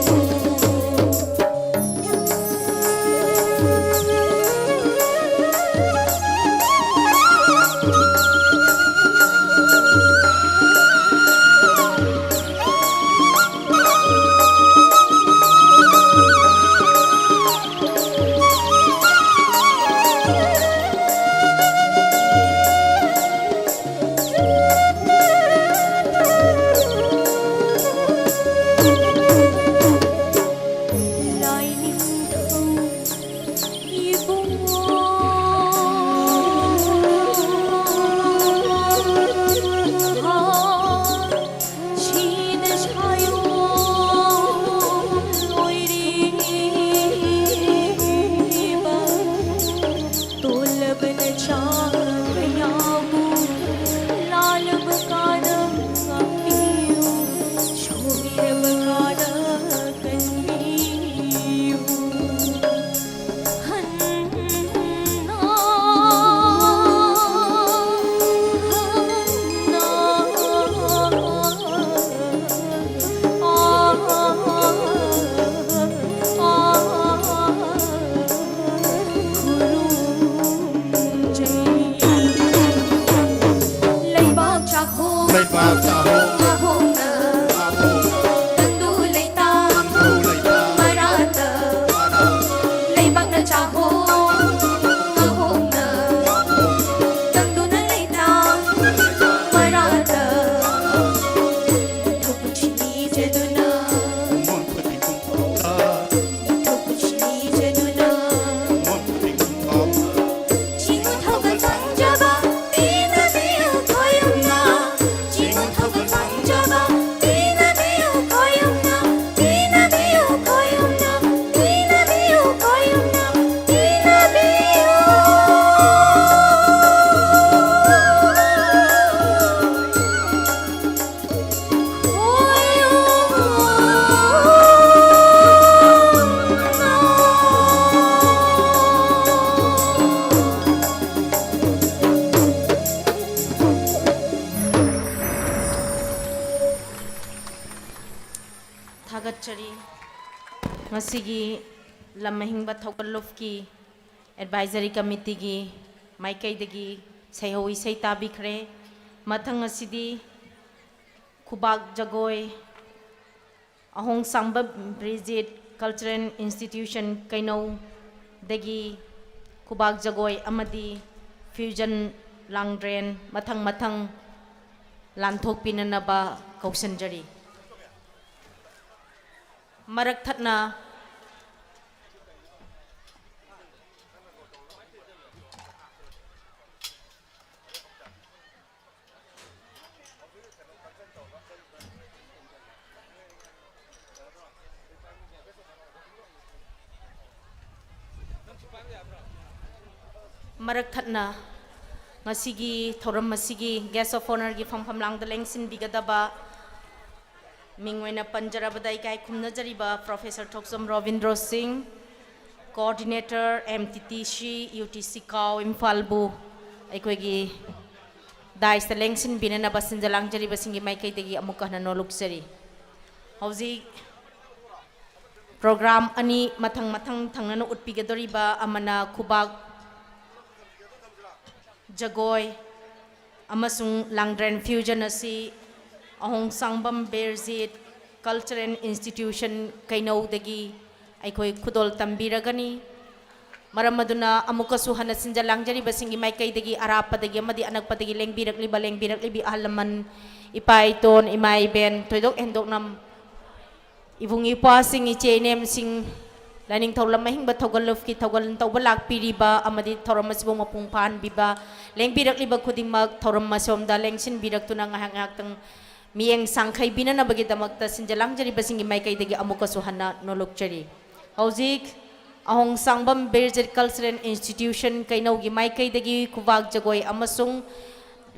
ꯅꯆꯥ ꯀꯌꯥꯕꯨ ꯂꯥꯜꯂꯕ ꯀꯥꯗ ꯉꯥꯛꯄꯤꯌꯨ, ꯁꯣꯏꯔꯕ ꯀꯥꯗ ꯀꯟꯕꯤꯌꯨ꯫ ꯍꯟꯅ, ꯍꯟꯅ, ꯈꯨꯔꯨꯝꯖꯩ꯫ ꯂꯩꯕꯥꯛ ꯆꯥꯛꯍꯣꯡ ꯂꯩꯕꯥꯛ ꯆꯥꯛꯍꯣꯡ ꯆꯥꯛꯍꯣꯡꯅ ꯆꯥꯛꯍꯣꯡꯅ ꯇꯪꯗꯨ ꯂꯩꯇꯥ ꯇꯪꯗꯨ ꯂꯩꯇꯥ ꯃꯔꯥꯗ ꯃꯔꯥꯗ ꯂꯩꯕꯥꯛꯅ ꯆꯥꯛꯍꯣꯡ ꯆꯥꯛꯍꯣꯡꯅ ꯇꯪꯗꯨꯅ ꯂꯩꯇꯥ ꯃꯔꯥꯗ ꯊꯣꯛꯄ ꯁꯤꯅꯤ ꯆꯦꯗꯨꯅ ꯃꯣꯟ ꯈꯨꯗꯤꯡ ꯀꯨꯝꯊꯣꯛꯂ ꯊꯥꯒꯠꯆꯔꯤ꯫ ꯉꯁꯤꯒꯤ ꯂꯝ ꯑꯍꯤꯡꯕ ꯊꯧꯒꯜ ꯂꯨꯞꯀꯤ ꯑꯦꯗꯚꯥꯏꯖꯔꯤ ꯀꯃꯤꯇꯤꯒꯤ ꯃꯥꯏꯀꯩꯗꯒꯤ ꯁꯩꯍꯧ ꯏꯁꯩ ꯇꯥꯕꯤꯈ꯭ꯔꯦ꯫ ꯃꯊꯪ ꯑꯁꯤꯗꯤ ꯈꯨꯕꯥꯛ ꯖꯒꯣꯏ, ꯑꯍꯣꯡꯁꯥꯡꯕꯝ ꯕ꯭ꯔꯤꯖꯤꯠ ꯀꯜꯆꯔꯦꯜ ꯏꯟꯁꯇꯤꯇ꯭ꯌꯨꯁꯟ ꯀꯩꯅꯧꯗꯒꯤ ꯈꯨꯕꯥꯛ ꯖꯒꯣꯏ ꯑꯃꯗꯤ ꯐ꯭ꯌꯨꯖꯟ ꯂꯥꯡꯗ꯭ꯔꯦꯟ ꯃꯊꯪ ꯃꯊꯪ ꯂꯥꯟꯊꯣꯛꯄꯤꯅꯅꯕ ꯀꯧꯁꯟꯖꯔꯤ꯫ ꯃꯔꯛ ꯊꯠꯅ ꯃꯔꯛ ꯊꯠꯅ ꯉꯁꯤꯒꯤ ꯊꯧꯔꯝ ꯑꯁꯤꯒꯤ guest of honourꯒꯤ ꯐꯝꯐꯝ ꯂꯥꯡꯗ ꯂꯦꯡꯁꯤꯟꯕꯤꯒꯗꯕ ꯃꯤꯡ ꯑꯣꯏꯅ ꯄꯟꯖꯔꯕꯗ ꯏꯀꯥꯏ ꯈꯨꯝꯅꯖꯔꯤꯕ Professor Thokchom Robindro Singh, Coordinator M T T C U T C ꯀꯥꯎ ꯏꯝꯐꯥꯜꯕꯨ ꯑꯩꯈꯣꯏꯒꯤ dais ꯇ ꯂꯦꯡꯁꯤꯟꯕꯤꯅꯅꯕ ꯁꯤꯟꯖ ꯂꯥꯡꯖꯔꯤꯕꯁꯤꯡꯒꯤ ꯃꯥꯏꯀꯩꯗꯒꯤ ꯑꯃꯨꯛꯀ ꯍꯟꯅ ꯅꯣꯂꯨꯛꯆꯔꯤ꯫ ꯍꯧꯖꯤꯛ program ꯑꯅꯤ ꯃꯊꯪ ꯃꯊꯪ ꯊꯪꯅꯅ ꯎꯠꯄꯤꯒꯗꯧꯔꯤꯕ ꯑꯃꯅ ꯈꯨꯕꯥꯛ ꯖꯒꯣꯏ ꯑꯃꯁꯨꯡ ꯂꯥꯡꯗ꯭ꯔꯦꯟ fusion ꯑꯁꯤ ꯑꯍꯣꯡ ꯁꯥꯡꯕꯝ ꯕꯤꯔꯖꯤꯠ Cultural Institution ꯀꯩꯅꯧꯗꯒꯤ ꯑꯩꯈꯣꯏ ꯈꯨꯗꯣꯜ ꯇꯝꯕꯤꯔꯒꯅꯤ꯫ ꯃꯔꯝ ꯑꯗꯨꯅ ꯑꯃꯨꯛꯀꯁꯨ ꯍꯟꯅ ꯁꯤꯟꯖ ꯂꯥꯡꯖꯔꯤꯕꯁꯤꯡꯒꯤ ꯃꯥꯏꯀꯩꯗꯒꯤ ꯑꯔꯥꯞꯄꯗꯒꯤ ꯑꯃꯗꯤ ꯑꯅꯛꯄꯗꯒꯤ ꯂꯦꯡꯕꯤꯔꯛꯂꯤꯕ ꯂꯦꯡꯕꯤꯔꯛꯂꯤꯕꯤ ꯑꯍꯜ ꯂꯃꯟ, ꯏꯄꯥ ꯏꯇꯣꯟ, ꯏꯃꯥ ꯏꯕꯦꯟ, ꯊꯣꯏꯗꯣꯛ ꯍꯦꯟꯗꯣꯛꯅ ꯏꯕꯨꯡ ꯏꯄ꯭ꯋꯥꯁꯤꯡ, ꯏꯆꯦ ꯏꯅꯦꯝꯁꯤꯡ, ꯂꯥꯏꯅꯤꯡꯊꯧ ꯂꯝ ꯑꯍꯤꯡꯕ ꯊꯧꯒꯜ ꯂꯨꯞꯀꯤ ꯊꯧꯒꯜ ꯇꯧꯕ ꯂꯥꯛꯄꯤꯔꯤꯕ ꯑꯃꯗꯤ ꯊꯧꯔꯝ ꯑꯁꯤꯕꯨ ꯃꯄꯨꯡ ꯐꯥꯍꯟꯕꯤꯕ, ꯂꯦꯡꯕꯤꯔꯛꯂꯤꯕ ꯈꯨꯗꯤꯡꯃꯛ ꯊꯧꯔꯝ ꯑꯁꯣꯝꯗ ꯂꯦꯡꯁꯤꯟꯕꯤꯔꯛꯇꯨꯅ ꯉꯥꯏꯍꯥꯛ ꯉꯥꯏꯍꯥꯛꯇꯪ ꯃꯤꯠꯌꯦꯡ ꯁꯥꯡꯈꯩꯕꯤꯅꯅꯕꯒꯤꯗꯃꯛꯇ ꯁꯤꯟꯖ ꯂꯥꯡꯖꯔꯤꯕꯁꯤꯡꯒꯤ ꯃꯥꯏꯀꯩꯗꯒꯤ ꯑꯃꯨꯛꯀꯁꯨ ꯍꯟꯅ ꯅꯣꯂꯨꯛꯆꯔꯤ꯫ ꯍꯧꯖꯤꯛ ꯑꯍꯣꯡ ꯁꯥꯡꯕꯝ ꯕꯤꯔꯖꯤꯠ Cultural Institution ꯀꯩꯅꯧꯒꯤ ꯃꯥꯏꯀꯩꯗꯒꯤ ꯈꯨꯕꯥꯛ ꯖꯒꯣꯏ ꯑꯃꯁꯨꯡ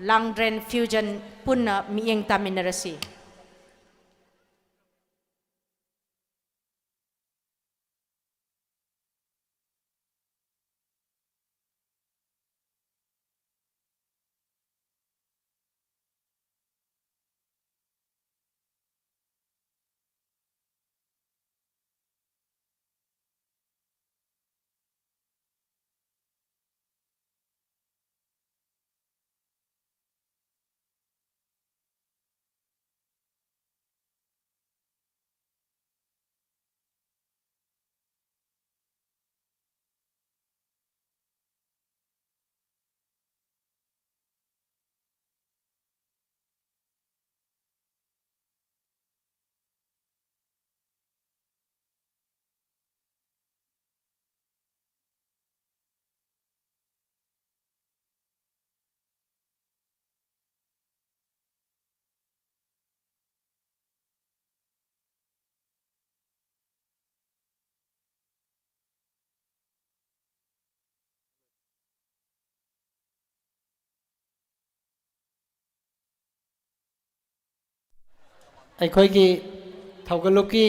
ꯂꯥꯡꯗ꯭ꯔꯦꯟ fusion ꯄꯨꯟꯅ ꯃꯤꯠꯌꯦꯡ ꯇꯥꯃꯤꯟꯅꯔꯁꯤ꯫ ꯑꯩꯈꯣꯏꯒꯤ ꯊꯧꯒꯜꯂꯨꯞꯀꯤ,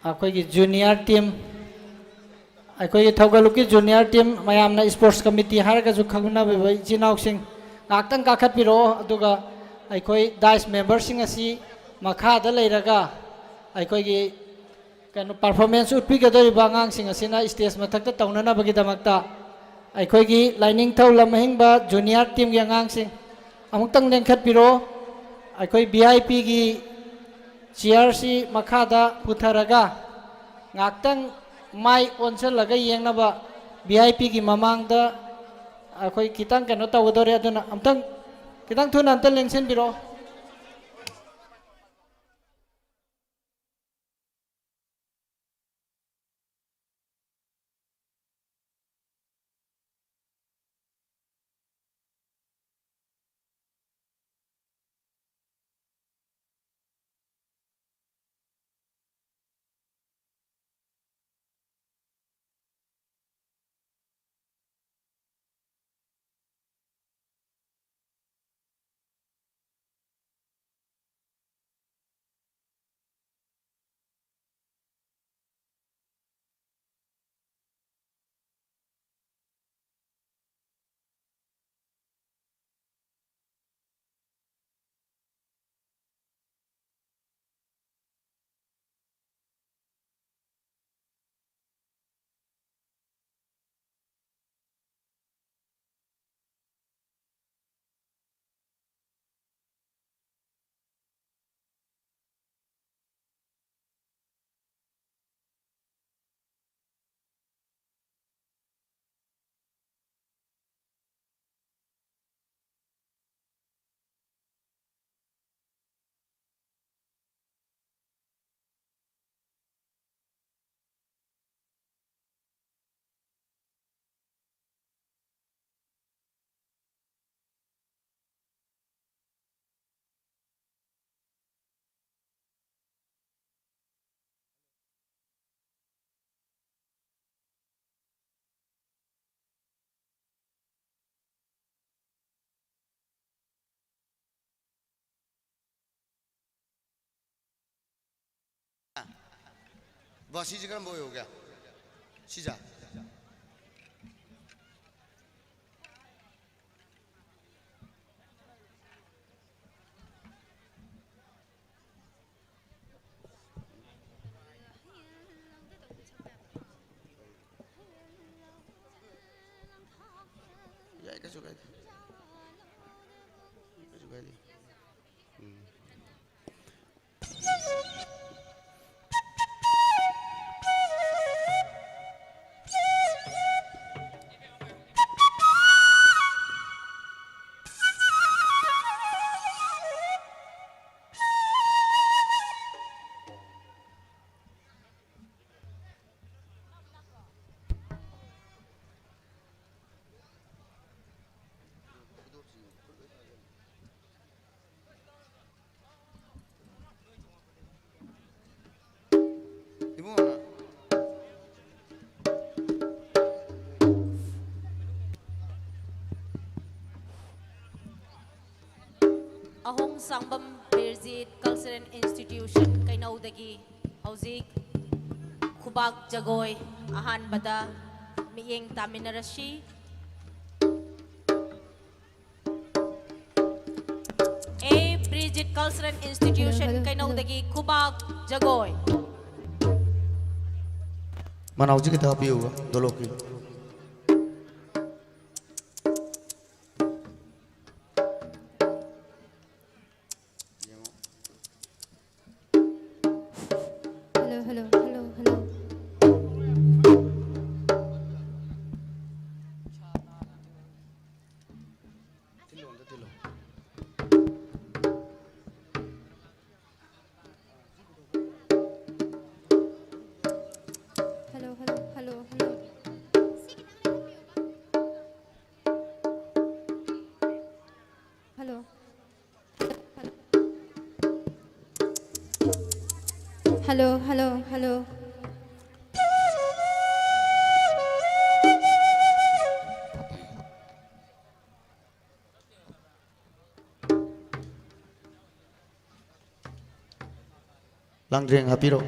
ꯑꯩꯈꯣꯏꯒꯤ ꯖꯨꯅꯤꯌꯔ ꯇꯤꯝ, ꯑꯩꯈꯣꯏꯒꯤ ꯊꯧꯒꯜꯂꯨꯞꯀꯤ ꯖꯨꯅꯤꯌꯔ ꯇꯤꯝ, ꯃꯌꯥꯝꯅ ꯁ꯭ꯄꯣꯔꯠꯁ ꯀꯃꯤꯇꯤ ꯍꯥꯏꯔꯒꯁꯨ ꯈꯪꯅꯕꯤꯕ ꯏꯆꯤꯟ ꯏꯅꯥꯎꯁꯤꯡ, ꯉꯥꯏꯍꯥꯛꯇꯪ ꯀꯥꯈꯠꯄꯤꯔꯛꯑꯣ꯫ ꯑꯗꯨꯒ ꯑꯩꯈꯣꯏ ꯗꯥꯏꯁ ꯃꯦꯝꯕꯔꯁꯤꯡ ꯑꯁꯤ ꯃꯈꯥꯗ ꯂꯩꯔꯒ ꯑꯩꯈꯣꯏꯒꯤ ꯀꯩꯅꯣ, ꯄꯔꯐꯣꯔꯃꯦꯟꯁ ꯎꯠꯄꯤꯒꯗꯧꯔꯤꯕ ꯑꯉꯥꯡꯁꯤꯡ ꯑꯁꯤꯅ ꯁ꯭ꯇꯦꯖ ꯃꯊꯛꯇ ꯇꯧꯅꯅꯕꯒꯤꯗꯃꯛꯇ ꯑꯩꯈꯣꯏꯒꯤ ꯂꯥꯏꯅꯤꯡꯊꯧ ꯂꯝꯍꯤꯡꯕ ꯖꯨꯅꯤꯌꯔ ꯇꯤꯝꯒꯤ ꯑꯉꯥꯡꯁꯤꯡ ꯑꯃꯨꯛꯇꯪ ꯂꯦꯡꯈꯠꯄꯤꯔꯣ꯫ ꯑꯩꯈꯣꯏ ꯚꯤ ꯑꯥꯏ ꯄꯤꯒꯤ ꯆꯤꯌꯔꯁꯤ ꯃꯈꯥꯗ ꯄꯨꯊꯔꯒ ꯉꯥꯛꯇꯪ ꯃꯥꯏ ꯑꯣꯟꯁꯤꯜꯂꯒ ꯌꯦꯡꯅꯕ ꯚꯤ ꯑꯥꯏ ꯄꯤꯒꯤ ꯃꯃꯥꯡꯗ ꯑꯩꯈꯣꯏ ꯈꯤꯇꯪ ꯀꯩꯅꯣ ꯇꯧꯒꯗꯧꯔꯦ꯫ ꯑꯗꯨꯅ ꯑꯝꯇꯪ ꯈꯤꯇꯪ ꯊꯨꯅ ꯑꯝꯇ ꯂꯦꯡꯁꯤꯟꯕꯤꯔꯣ꯫ ꯕꯥ, ꯁꯤꯁꯦ ꯀꯔꯝꯕ ꯑꯣꯏꯍꯧꯒꯦ? ꯁꯤꯁꯦ? ꯌꯥꯏ, ꯀꯩꯁꯨ ꯀꯥꯏꯗꯦ꯫ ꯀꯩꯁꯨ ꯀꯥꯏꯗꯦ꯫ ꯎꯝ꯫ ꯏꯕꯨꯡꯉꯣꯅ꯫ ꯑꯍꯣꯡ ꯁꯥꯡꯕꯝ ꯕꯤꯔꯖꯤꯠ ꯀꯜꯆꯔꯦꯜ ꯏꯟꯁꯇꯤꯇ꯭ꯌꯨꯁꯟ ꯀꯩꯅꯧꯗꯒꯤ ꯍꯧꯖꯤꯛ ꯈꯨꯕꯥꯛ ꯖꯒꯣꯏ ꯑꯍꯥꯟꯕꯗ ꯃꯤꯠꯌꯦꯡ ꯇꯥꯃꯤꯟꯅꯔꯁꯤ꯫ ꯑꯦ ꯕ꯭ꯔꯤꯖꯤꯠ ꯀꯜꯆꯔꯦꯜ ꯏꯟꯁꯇꯤꯇ꯭ꯌꯨꯁꯟ ꯍꯜꯂꯣ, ꯍꯜꯂꯣ, ꯍꯜꯂꯣ꯫ ꯀꯩꯅꯧꯗꯒꯤ ꯈꯨꯕꯥꯛ ꯖꯒꯣꯏ꯫ ꯃꯅꯥꯎꯁꯤ ꯈꯤꯇ ꯍꯥꯞꯄꯤꯌꯨꯕ, ꯗꯣꯂꯣꯛꯀꯤ꯫ ꯍꯜꯂꯣ, ꯍꯜꯂꯣ, ꯍꯜꯂꯣ, ꯍꯜꯂꯣ꯫ ꯊꯤꯜꯂꯣ, ꯑꯝꯇ ꯊꯤꯜꯂꯣ꯫ ꯍꯜꯂꯣ, ꯍꯜꯂꯣ, ꯍꯜꯂꯣ, ꯍꯜꯂꯣ꯫ ꯍꯜꯂꯣ꯫ ꯍꯜꯂꯣ, ꯍꯜꯂꯣ, ꯍꯜꯂꯣ꯫ ꯂꯥꯡꯗ꯭ꯔꯦꯡ ꯍꯥꯞꯄꯤꯔꯛꯑꯣ꯫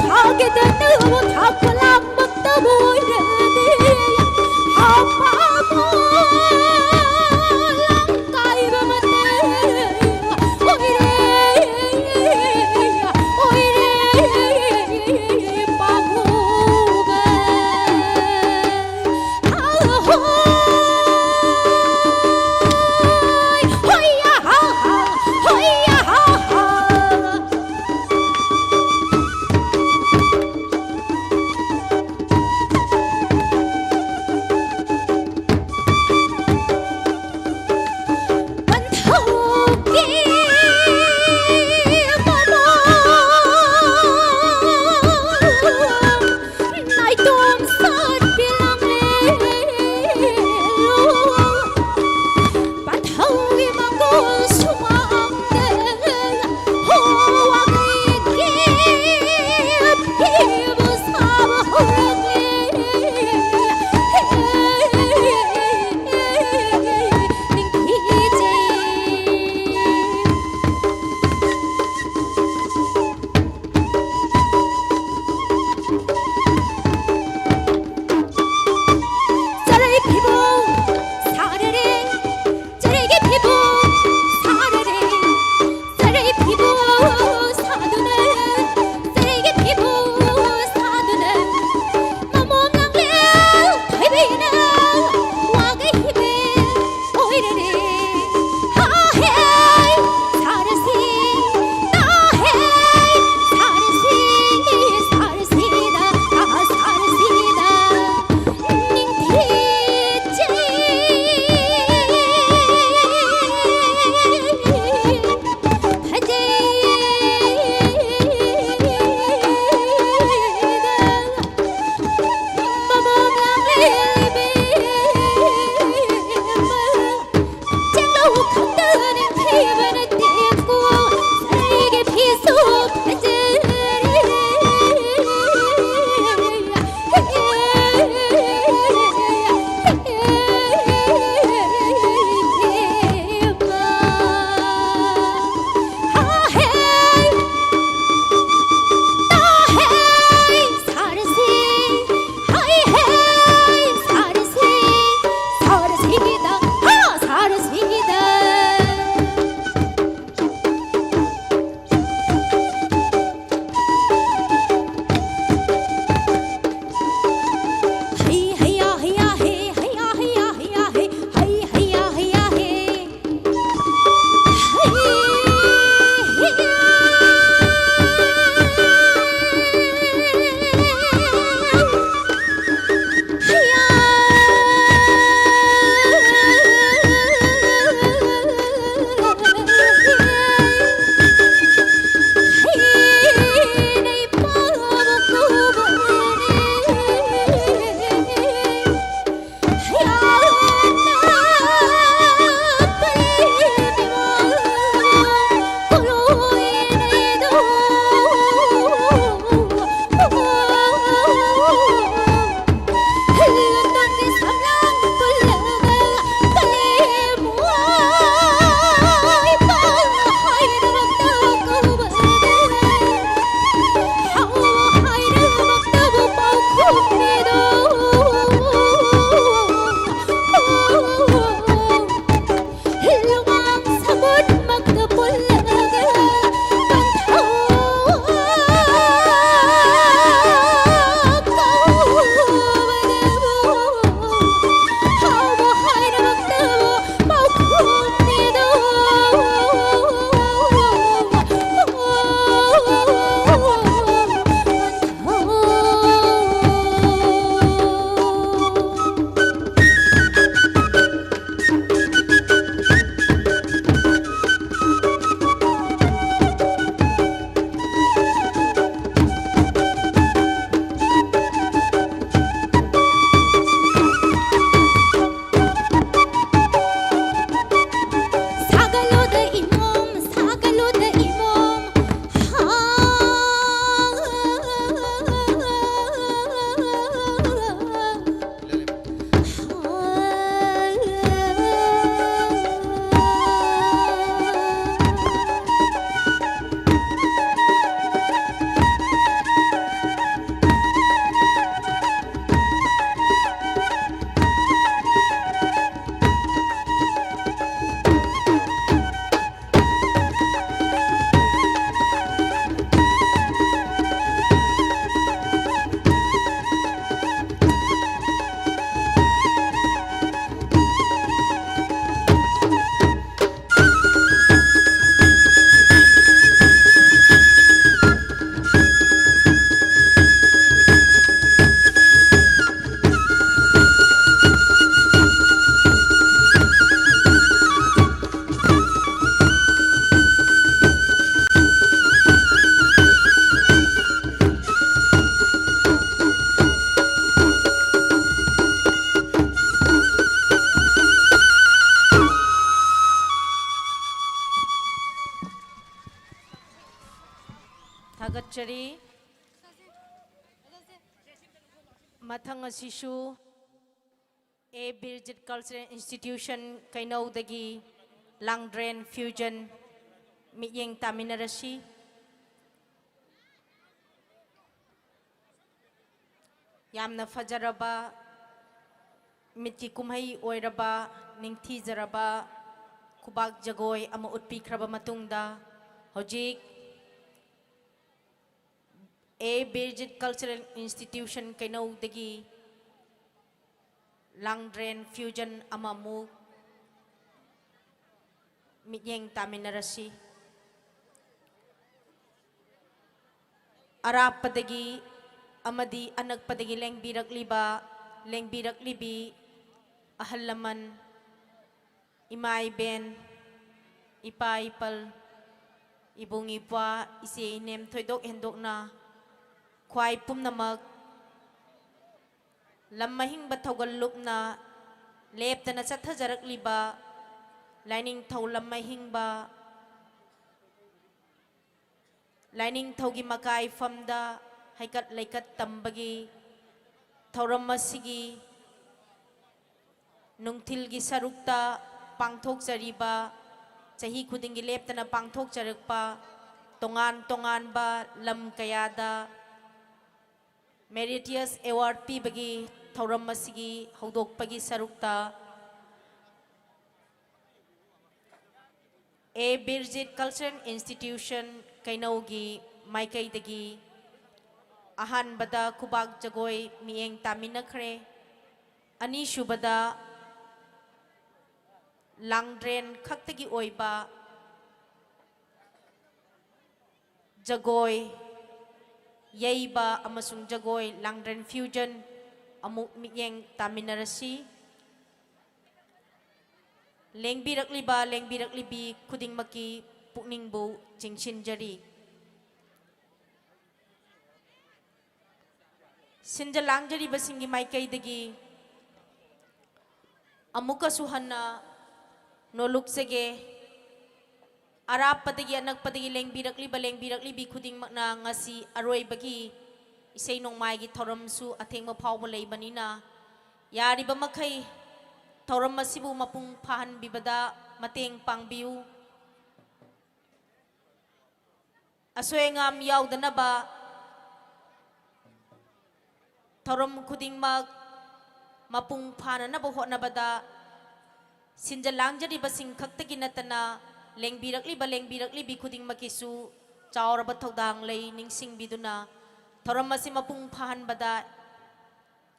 ꯐꯥꯒꯦꯗꯅꯕꯨ ꯊꯥꯛꯄ ꯂꯥꯝꯃꯛꯇꯕ ꯑꯣꯏꯔꯗꯤ, ꯍꯥꯞꯄꯕꯨ ꯂꯪꯀꯥꯏꯕ ꯃꯇꯦꯛ ꯑꯣꯏꯔꯦ, ꯑꯣꯏꯔꯦ, ꯄꯥꯝꯃꯨꯕ꯫ ꯃꯊꯪ ꯑꯁꯤꯁꯨ ꯑꯦ ꯕꯤꯔꯖꯤꯠ ꯀꯜꯆꯔꯦꯜ ꯏꯟꯁꯇꯤꯇ꯭ꯌꯨꯁꯟ ꯀꯩꯅꯧꯗꯒꯤ ꯂꯥꯡꯗ꯭ꯔꯦꯟ ꯐ꯭ꯌꯨꯖꯟ ꯃꯤꯠꯌꯦꯡ ꯇꯥꯃꯤꯟꯅꯔꯁꯤ꯫ ꯌꯥꯝꯅ ꯐꯖꯔꯕ ꯃꯤꯠꯀꯤ ꯀꯨꯝꯍꯩ ꯑꯣꯏꯔꯕ ꯅꯤꯡꯊꯤꯖꯔꯕ ꯈꯨꯕꯥꯛ ꯖꯒꯣꯏ ꯑꯃ ꯎꯠꯄꯤꯈ꯭ꯔꯕ ꯃꯇꯨꯡꯗ, ꯍꯧꯖꯤꯛ ꯑꯦ ꯕꯤꯔꯖꯤꯠ ꯀꯜꯆꯔꯦꯜ ꯏꯟꯁꯇꯤꯇ꯭ꯌꯨꯁꯟ ꯀꯩꯅꯧꯗꯒꯤ ꯂꯥꯡꯗ꯭ꯔꯦꯟ ꯐ꯭ꯌꯨꯖꯟ ꯑꯃꯃꯨꯛ ꯃꯤꯠꯌꯦꯡ ꯇꯥꯃꯤꯟꯅꯔꯁꯤ꯫ ꯑꯔꯥꯞꯄꯗꯒꯤ ꯑꯃꯗꯤ ꯑꯅꯛꯄꯗꯒꯤ ꯂꯦꯡꯕꯤꯔꯛꯂꯤꯕ, ꯂꯦꯡꯕꯤꯔꯛꯂꯤꯕꯤ ꯑꯍꯜ ꯂꯃꯟ, ꯏꯃꯥ ꯏꯕꯦꯟ, ꯏꯄꯥ ꯏꯄꯜ, ꯏꯕꯨꯡ ꯏꯄ꯭ꯋꯥ, ꯏꯆꯦ ꯏꯅꯦꯝ ꯊꯣꯏꯗꯣꯛ ꯍꯦꯟꯗꯣꯛꯅ ꯈ꯭ꯋꯥꯏ ꯄꯨꯝꯅꯃꯛ ꯂꯝ ꯑꯍꯤꯡꯕ ꯊꯧꯒꯜ ꯂꯨꯞꯅ ꯂꯦꯞꯇꯅ ꯆꯠꯊꯖꯔꯛꯂꯤꯕ ꯂꯥꯏꯅꯤꯡꯊꯧ ꯂꯝ ꯑꯍꯤꯡꯕ ꯂꯥꯏꯅꯤꯡꯊꯧꯒꯤ ꯃꯀꯥꯏꯐꯝꯗ ꯍꯩꯀꯠ ꯂꯩꯀꯠ ꯇꯝꯕꯒꯤ ꯊꯧꯔꯝ ꯑꯁꯤꯒꯤ ꯅꯨꯡꯊꯤꯜꯒꯤ ꯁꯔꯨꯛꯇ ꯄꯥꯡꯊꯣꯛꯆꯔꯤꯕ, ꯆꯍꯤ ꯈꯨꯗꯤꯡꯒꯤ ꯂꯦꯞꯇꯅ ꯄꯥꯡꯊꯣꯛꯆꯔꯛꯄ ꯇꯣꯉꯥꯟ ꯇꯣꯉꯥꯟꯕ ꯂꯝ ꯀꯌꯥꯗ ꯃꯦꯔꯤꯇꯤꯌꯁ ꯑꯦꯋꯥꯔꯗ ꯄꯤꯕꯒꯤ ꯊꯧꯔꯝ ꯑꯁꯤꯒꯤ ꯍꯧꯗꯣꯛꯄꯒꯤ ꯁꯔꯨꯛꯇ ꯑꯦ ꯕꯤꯔꯖꯤꯠ ꯀꯜꯆꯔꯦꯜ ꯏꯟꯁꯇꯤꯇ꯭ꯌꯨꯁꯟ ꯀꯩꯅꯧꯒꯤ ꯃꯥꯏꯀꯩꯗꯒꯤ ꯑꯍꯥꯟꯕꯗ ꯈꯨꯕꯥꯛ ꯖꯒꯣꯏ ꯃꯤꯠꯌꯦꯡ ꯇꯥꯃꯤꯟꯅꯈ꯭ꯔꯦ꯫ ꯑꯅꯤꯁꯨꯕꯗ ꯂꯥꯡꯗ꯭ꯔꯦꯟ ꯈꯛꯇꯒꯤ ꯑꯣꯏꯕ ꯖꯒꯣꯏ ꯌꯩꯕ ꯑꯃꯁꯨꯡ ꯖꯒꯣꯏ ꯂꯥꯡꯗ꯭ꯔꯦꯟ ꯐ꯭ꯌꯨꯖꯟ ꯑꯃꯨꯛ ꯃꯤꯠꯌꯦꯡ ꯇꯥꯃꯤꯟꯅꯔꯁꯤ꯫ ꯂꯦꯡꯕꯤꯔꯛꯂꯤꯕ, ꯂꯦꯡꯕꯤꯔꯛꯂꯤꯕꯤ ꯈꯨꯗꯤꯡꯃꯛꯀꯤ ꯄꯨꯛꯅꯤꯡꯕꯨ ꯆꯤꯡꯁꯤꯟꯖꯔꯤ꯫ ꯁꯤꯟꯖ ꯂꯥꯡꯖꯔꯤꯕꯁꯤꯡꯒꯤ ꯃꯥꯏꯀꯩꯗꯒꯤ ꯑꯃꯨꯛꯀꯁꯨ ꯍꯟꯅ ꯅꯣꯂꯨꯛꯆꯒꯦ꯫ ꯑꯔꯥꯞꯄꯗꯒꯤ ꯑꯅꯛꯄꯗꯒꯤ ꯂꯦꯡꯕꯤꯔꯛꯂꯤꯕ, ꯂꯦꯡꯕꯤꯔꯛꯂꯤꯕꯤ ꯈꯨꯗꯤꯡꯃꯛꯅ ꯉꯁꯤ ꯑꯔꯣꯏꯕꯒꯤ ꯏꯁꯩ ꯅꯣꯡꯃꯥꯏꯒꯤ ꯊꯧꯔꯝꯁꯨ ꯑꯊꯦꯡꯕ ꯐꯥꯎꯕ ꯂꯩꯕꯅꯤꯅ, ꯌꯥꯔꯤꯕ ꯃꯈꯩ ꯊꯧꯔꯝ ꯑꯁꯤꯕꯨ ꯃꯄꯨꯡ ꯐꯥꯍꯟꯕꯤꯕꯗ ꯃꯇꯦꯡ ꯄꯥꯡꯕꯤꯌꯨ꯫ ꯑꯁꯣꯏ ꯑꯉꯥꯝ ꯌꯥꯎꯗꯅꯕ ꯊꯧꯔꯝ ꯈꯨꯗꯤꯡꯃꯛ ꯃꯄꯨꯡ ꯐꯥꯅꯅꯕ ꯍꯣꯠꯅꯕꯗ ꯁꯤꯟꯖ ꯂꯥꯡꯖꯔꯤꯕꯁꯤꯡ ꯈꯛꯇꯒꯤ ꯅꯠꯇꯅ ꯂꯦꯡꯕꯤꯔꯛꯂꯤꯕ ꯂꯦꯡꯕꯤꯔꯛꯂꯤꯕꯤ ꯈꯨꯗꯤꯡꯃꯛꯀꯤꯁꯨ ꯆꯥꯎꯔꯕ ꯊꯧꯗꯥꯡ ꯂꯩ꯫ ꯅꯤꯡꯁꯤꯡꯕꯤꯗꯨꯅ ꯊꯧꯔꯝ ꯑꯁꯤ ꯃꯄꯨꯡ ꯐꯥꯍꯟꯕꯗ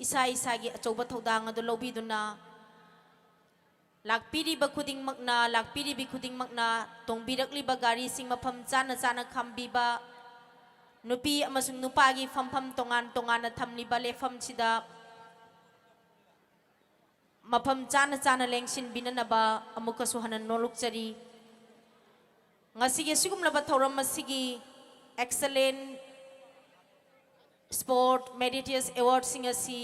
ꯏꯁꯥ ꯏꯁꯥꯒꯤ ꯑꯆꯧꯕ ꯊꯧꯗꯥꯡ ꯑꯗꯨ ꯂꯧꯕꯤꯗꯨꯅ ꯂꯥꯛꯄꯤꯔꯤꯕ ꯈꯨꯗꯤꯡꯃꯛꯅ, ꯂꯥꯛꯄꯤꯔꯤꯕꯤ ꯈꯨꯗꯤꯡꯃꯛꯅ ꯇꯣꯡꯕꯤꯔꯛꯂꯤꯕ ꯒꯥꯔꯤꯁꯤꯡ ꯃꯐꯝ ꯆꯥꯅ ꯆꯥꯅ ꯈꯥꯝꯕꯤꯕ, ꯅꯨꯄꯤ ꯑꯃꯁꯨꯡ ꯅꯨꯄꯥꯒꯤ ꯐꯝꯐꯝ ꯇꯣꯉꯥꯟ ꯇꯣꯉꯥꯟꯅ ꯊꯝꯂꯤꯕ ꯂꯦꯞꯐꯝꯁꯤꯗ ꯃꯐꯝ ꯆꯥꯅ ꯆꯥꯅ ꯂꯦꯡꯁꯤꯟꯕꯤꯅꯅꯕ ꯑꯃꯨꯛꯀꯁꯨ ꯍꯟꯅ ꯅꯣꯂꯨꯛꯆꯔꯤ꯫ ꯉꯁꯤꯒꯤ ꯑꯁꯤꯒꯨꯝꯂꯕ ꯊꯧꯔꯝ ꯑꯁꯤꯒꯤ Excellent Sport Meritorious Awardꯁꯤꯡ ꯑꯁꯤ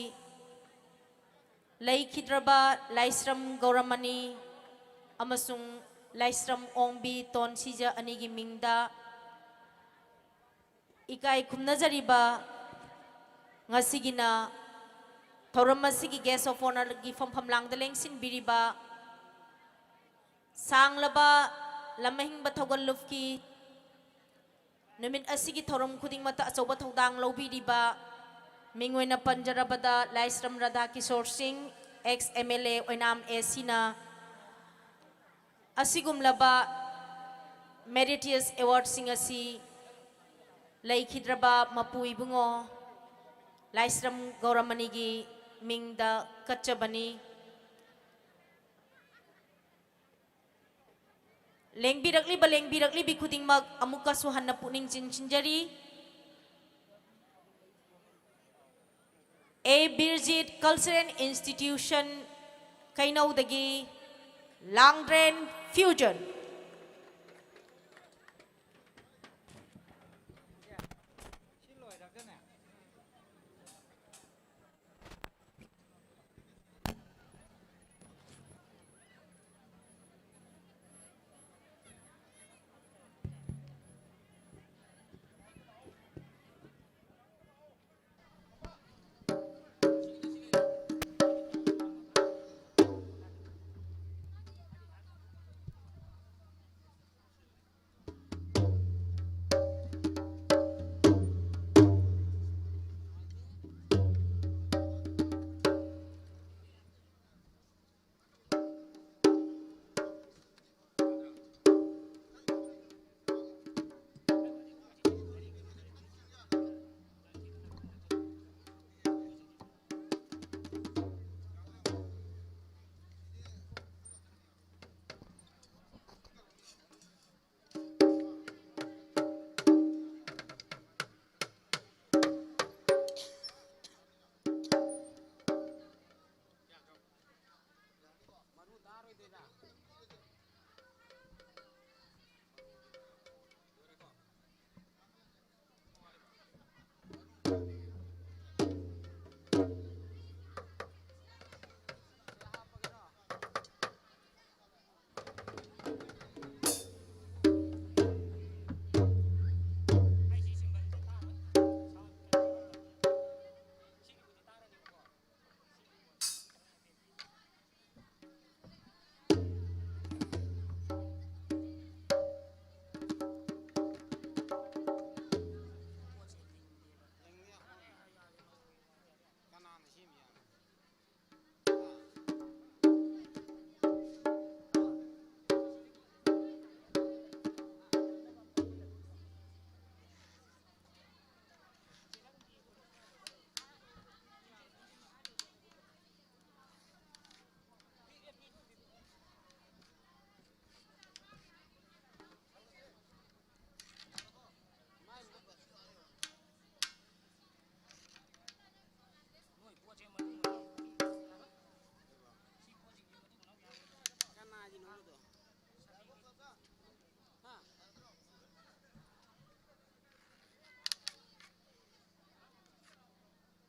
ꯂꯩꯈꯤꯗ꯭ꯔꯕ ꯂꯥꯏꯁ꯭ꯔꯝ ꯒꯧꯔꯃꯅꯤ ꯑꯃꯁꯨꯡ ꯂꯥꯏꯁ꯭ꯔꯝ ꯑꯣꯡꯕꯤ ꯇꯣꯟꯁꯤꯖ ꯑꯅꯤꯒꯤ ꯃꯤꯡꯗ ꯏꯀꯥꯏ ꯈꯨꯝꯅꯖꯔꯤꯕ ꯉꯁꯤꯒꯤꯅ ꯊꯧꯔꯝ ꯑꯁꯤꯒꯤ Guest of Honourꯒꯤ ꯐꯝꯐꯝꯂꯥꯡꯗ ꯂꯦꯡꯁꯤꯟꯕꯤꯔꯤꯕ ꯁꯥꯡꯂꯕ ꯂꯝꯍꯤꯡꯕ ꯊꯧꯒꯜꯂꯨꯞꯀꯤ ꯅꯨꯃꯤꯠ ꯑꯁꯤꯒꯤ ꯊꯧꯔꯝ ꯈꯨꯗꯤꯡꯃꯛꯇ ꯑꯆꯧꯕ ꯊꯧꯗꯥꯡ ꯂꯧꯕꯤꯔꯤꯕ ꯃꯤꯡ ꯑꯣꯏꯅ ꯄꯟꯖꯔꯕꯗ ꯂꯥꯏꯁ꯭ꯔꯝ ꯔꯥꯙꯥ ꯀꯤꯁꯣꯔ ꯁꯤꯡ, ex MLA ꯑꯣꯏꯅꯥꯝ ACꯅ ꯑꯁꯤꯒꯨꯝꯂꯕ Meritorious Awardꯁꯤꯡ ꯑꯁꯤ ꯂꯩꯈꯤꯗ꯭ꯔꯕ ꯃꯄꯨ ꯏꯕꯨꯡꯉꯣ ꯂꯥꯏꯁ꯭ꯔꯝ ꯒꯧꯔꯃꯅꯤꯒꯤ ꯃꯤꯡꯗ ꯀꯠꯆꯕꯅꯤ꯫ ꯂꯦꯡꯕꯤꯔꯛꯂꯤꯕ ꯂꯦꯡꯕꯤꯔꯛꯂꯤꯕꯤ ꯈꯨꯗꯤꯡꯃꯛ ꯑꯃꯨꯛꯀꯁꯨ ꯍꯟꯅ ꯄꯨꯛꯅꯤꯡ ꯆꯤꯡꯁꯤꯟꯖꯔꯤ꯫ A Birjit Cultural Institution ꯀꯩꯅꯧꯗꯒꯤ ꯂꯥꯡꯗ꯭ꯔꯦꯟ Fusion꯫ ꯀꯅꯥꯒꯤꯅꯣ ꯑꯗꯣ? ꯍꯥ?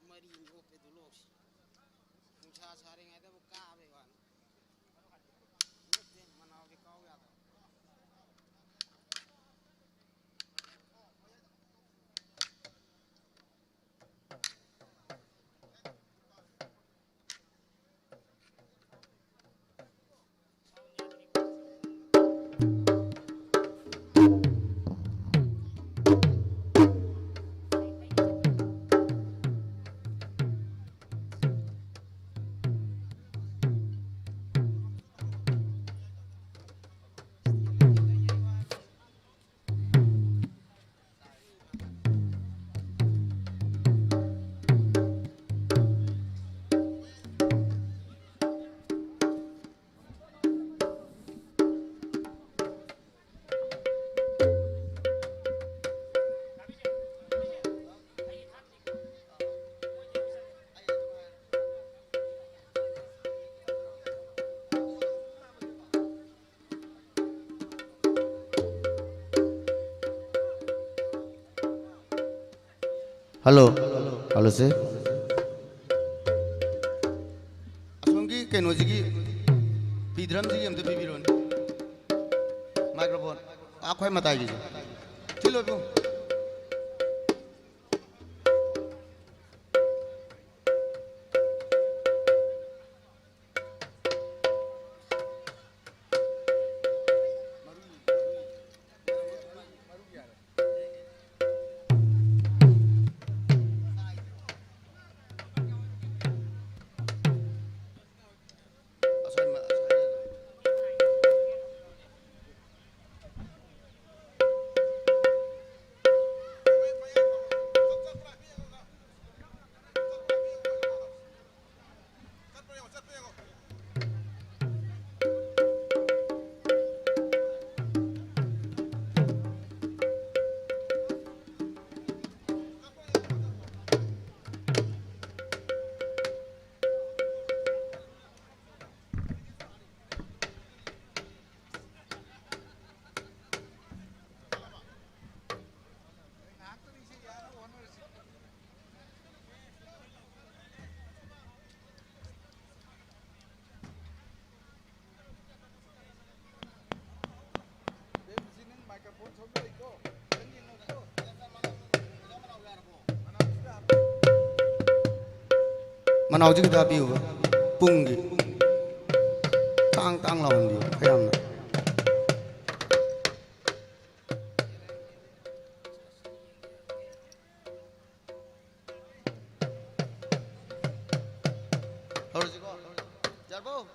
ꯃꯔꯤ ꯂꯣꯞꯄꯦ ꯑꯗꯨ ꯂꯣꯛꯁꯤ꯫ ꯅꯨꯡꯁꯥ ꯁꯥꯔꯤꯉꯩꯗꯕꯨ ꯀꯥꯕꯩ ꯋꯥꯅꯤ꯫ ꯅꯠꯇꯦ, ꯃꯅꯥꯎꯗꯤ ꯀꯥꯎ ꯌꯥꯗꯕ꯫ ꯍꯜꯂꯣ꯫ ꯍꯜꯂꯣ, ꯁꯦ꯫ ꯑꯁꯣꯝꯒꯤ ꯀꯩꯅꯣꯁꯤꯒꯤ, ꯄꯤ ꯗ꯭ꯔꯝꯁꯤꯒꯤ ꯑꯝꯇ ꯄꯤꯕꯤꯔꯣꯅꯦ꯫ ꯃꯥꯏꯀ꯭ꯔꯣꯐꯣꯟ꯫ ꯑꯥ, ꯈ꯭ꯋꯥꯏ ꯃꯇꯥꯏꯒꯤꯁꯦ꯫ ꯊꯤꯜꯂꯣ ꯏꯕꯨꯡ꯫ ꯃꯅꯥꯎꯁꯤ ꯈꯤꯇ ꯍꯥꯞꯄꯤꯌꯨꯕ꯫ ꯄꯨꯡꯒꯤ꯫ ꯇꯥꯡ ꯇꯥꯡ ꯂꯥꯎꯍꯟꯕꯤꯌꯨ ꯈꯔ ꯌꯥꯝꯅ꯫ ꯍꯧꯔꯁꯤꯀꯣ? ꯌꯥꯔꯕꯣ?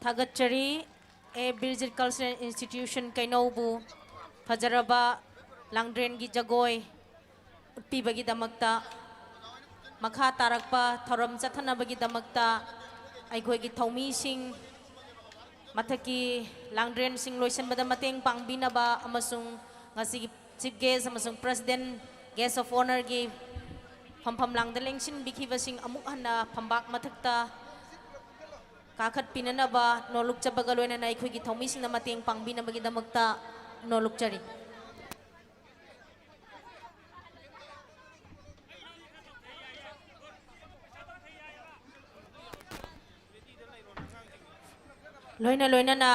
ꯊꯥꯒꯠꯆꯔꯤ꯫ ꯑꯦ ꯕꯤꯔꯖꯤꯠ ꯀꯜꯆꯔꯦꯜ ꯏꯟꯁꯇꯤꯇ꯭ꯌꯨꯁꯟ ꯀꯩꯅꯧꯕꯨ ꯐꯖꯔꯕ ꯂꯥꯡꯗ꯭ꯔꯦꯟꯒꯤ ꯖꯒꯣꯏ ꯎꯠꯄꯤꯕꯒꯤꯗꯃꯛꯇ꯫ ꯃꯈꯥ ꯇꯥꯔꯛꯄ ꯊꯧꯔꯝ ꯆꯠꯊꯅꯕꯒꯤꯗꯃꯛꯇ ꯑꯩꯈꯣꯏꯒꯤ ꯊꯧꯃꯤꯁꯤꯡ, ꯃꯊꯛꯀꯤ ꯂꯥꯡꯗ꯭ꯔꯦꯟꯁꯤꯡ ꯂꯣꯏꯁꯤꯟꯕꯗ ꯃꯇꯦꯡ ꯄꯥꯡꯕꯤꯅꯕ ꯑꯃꯁꯨꯡ ꯉꯁꯤꯒꯤ ꯆꯤꯐ ꯒꯦꯁ ꯑꯃꯁꯨꯡ ꯄ꯭ꯔꯦꯁꯤꯗꯦꯟ ꯒꯦꯁ ꯑꯣꯐ ꯑꯣꯅꯔꯒꯤ ꯐꯝꯐꯝ ꯂꯥꯡꯗ ꯂꯦꯡꯁꯤꯟꯕꯤꯈꯤꯕꯁꯤꯡ ꯑꯃꯨꯛ ꯍꯟꯅ ꯐꯝꯕꯥꯛ ꯃꯊꯛꯇ ꯀꯥꯈꯠꯄꯤꯅꯅꯕ ꯅꯣꯜꯂꯨꯛꯆꯕꯒ ꯂꯣꯏꯅꯅ ꯑꯩꯈꯣꯏꯒꯤ ꯊꯧꯃꯤꯁꯤꯡꯅ ꯃꯇꯦꯡ ꯄꯥꯡꯕꯤꯅꯕꯒꯤꯗꯃꯛꯇ ꯅꯣꯜꯂꯨꯛꯆꯔꯤ꯫ ꯂꯣꯏꯅ ꯂꯣꯏꯅꯅ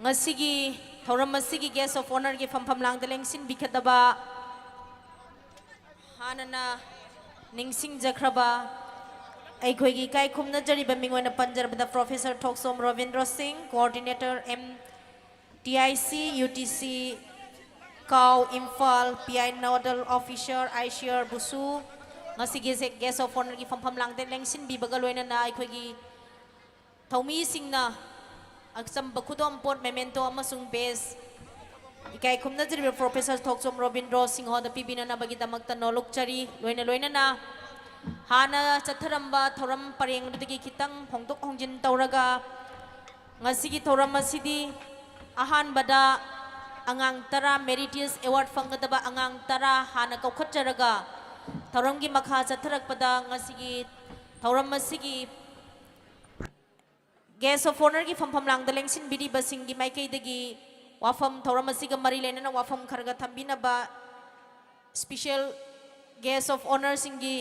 ꯉꯁꯤꯒꯤ ꯊꯧꯔꯝ ꯑꯁꯤꯒꯤ ꯒꯦꯁ ꯑꯣꯐ ꯑꯣꯅꯔꯒꯤ ꯐꯝꯐꯝ ꯂꯥꯡꯗ ꯂꯦꯡꯁꯤꯟꯕꯤꯒꯗꯕ ꯍꯥꯟꯅꯅ ꯅꯤꯡꯁꯤꯡꯖꯈ꯭ꯔꯕ ꯑꯩꯈꯣꯏꯒꯤ ꯏꯀꯥꯏ ꯈꯨꯝꯅꯖꯔꯤꯕ ꯃꯤꯡ ꯑꯣꯏꯅ ꯄꯟꯖꯔꯕꯗ professor Thokchom Robindro Singh, coordinator M T I C U T C CAU Imphal, P I nodal officer I C R ꯕꯨꯁꯨ, ꯉꯁꯤꯒꯤ ꯒꯦꯁ ꯑꯣꯐ ꯑꯣꯅꯔꯒꯤ ꯐꯝꯐꯝ ꯂꯥꯡꯗ ꯂꯦꯡꯁꯤꯟꯕꯤꯕꯒ ꯂꯣꯏꯅꯅ ꯑꯩꯈꯣꯏꯒꯤ ꯊꯧꯃꯤꯁꯤꯡꯅ ꯑꯆꯝꯕ ꯈꯨꯗꯣꯝꯄꯣꯠ, ꯃꯦꯃꯦꯟꯇꯣ ꯑꯃꯁꯨꯡ ꯕꯦꯖ ꯏꯀꯥꯏ ꯈꯨꯝꯅꯖꯔꯤꯕ ꯄ꯭ꯔꯣꯐꯦꯁꯔ ꯊꯣꯛꯆꯣꯝ ꯔꯣꯕꯤꯟꯗ꯭ꯔꯣ ꯁꯤꯡꯍꯗ ꯄꯤꯕꯤꯅꯅꯕꯒꯤꯗꯃꯛꯇ ꯅꯣꯜꯂꯨꯛꯆꯔꯤ꯫ ꯂꯣꯏꯅ ꯂꯣꯏꯅꯅ ꯍꯥꯟꯅ ꯆꯠꯊꯔꯝꯕ ꯊꯧꯔꯝ ꯄꯔꯦꯡ ꯑꯗꯨꯗꯒꯤ ꯈꯤꯇꯪ ꯍꯣꯡꯗꯣꯛ ꯍꯣꯡꯖꯤꯟ ꯇꯧꯔꯒ ꯉꯁꯤꯒꯤ ꯊꯧꯔꯝ ꯑꯁꯤꯗꯤ ꯑꯍꯥꯟꯕꯗ ꯑꯉꯥꯡ ꯇꯔꯥ, ꯃꯦꯔꯤꯇꯤꯌꯁ ꯑꯦꯋꯥꯔꯗ ꯐꯪꯒꯗꯕ ꯑꯉꯥꯡ ꯇꯔꯥ ꯍꯥꯟꯅ ꯀꯧꯈꯠꯆꯔꯒ ꯊꯧꯔꯝꯒꯤ ꯃꯈꯥ ꯆꯠꯊꯔꯛꯄꯗ ꯉꯁꯤꯒꯤ ꯊꯧꯔꯝ ꯑꯁꯤꯒꯤ ꯒꯦꯁ ꯑꯣꯐ ꯑꯣꯅꯔꯒꯤ ꯐꯝꯐꯝ ꯂꯥꯡꯗ ꯂꯦꯡꯁꯤꯟꯕꯤꯔꯤꯕꯁꯤꯡꯒꯤ ꯃꯥꯏꯀꯩꯗꯒꯤ ꯋꯥꯐꯝ, ꯊꯧꯔꯝ ꯑꯁꯤꯒ ꯃꯔꯤ ꯂꯩꯅꯅ ꯋꯥꯐꯝ ꯈꯔꯒ ꯊꯝꯕꯤꯅꯕ ꯁ꯭ꯄꯤꯁꯦꯜ ꯒꯦꯁ ꯑꯣꯐ ꯑꯣꯅꯔꯁꯤꯡꯒꯤ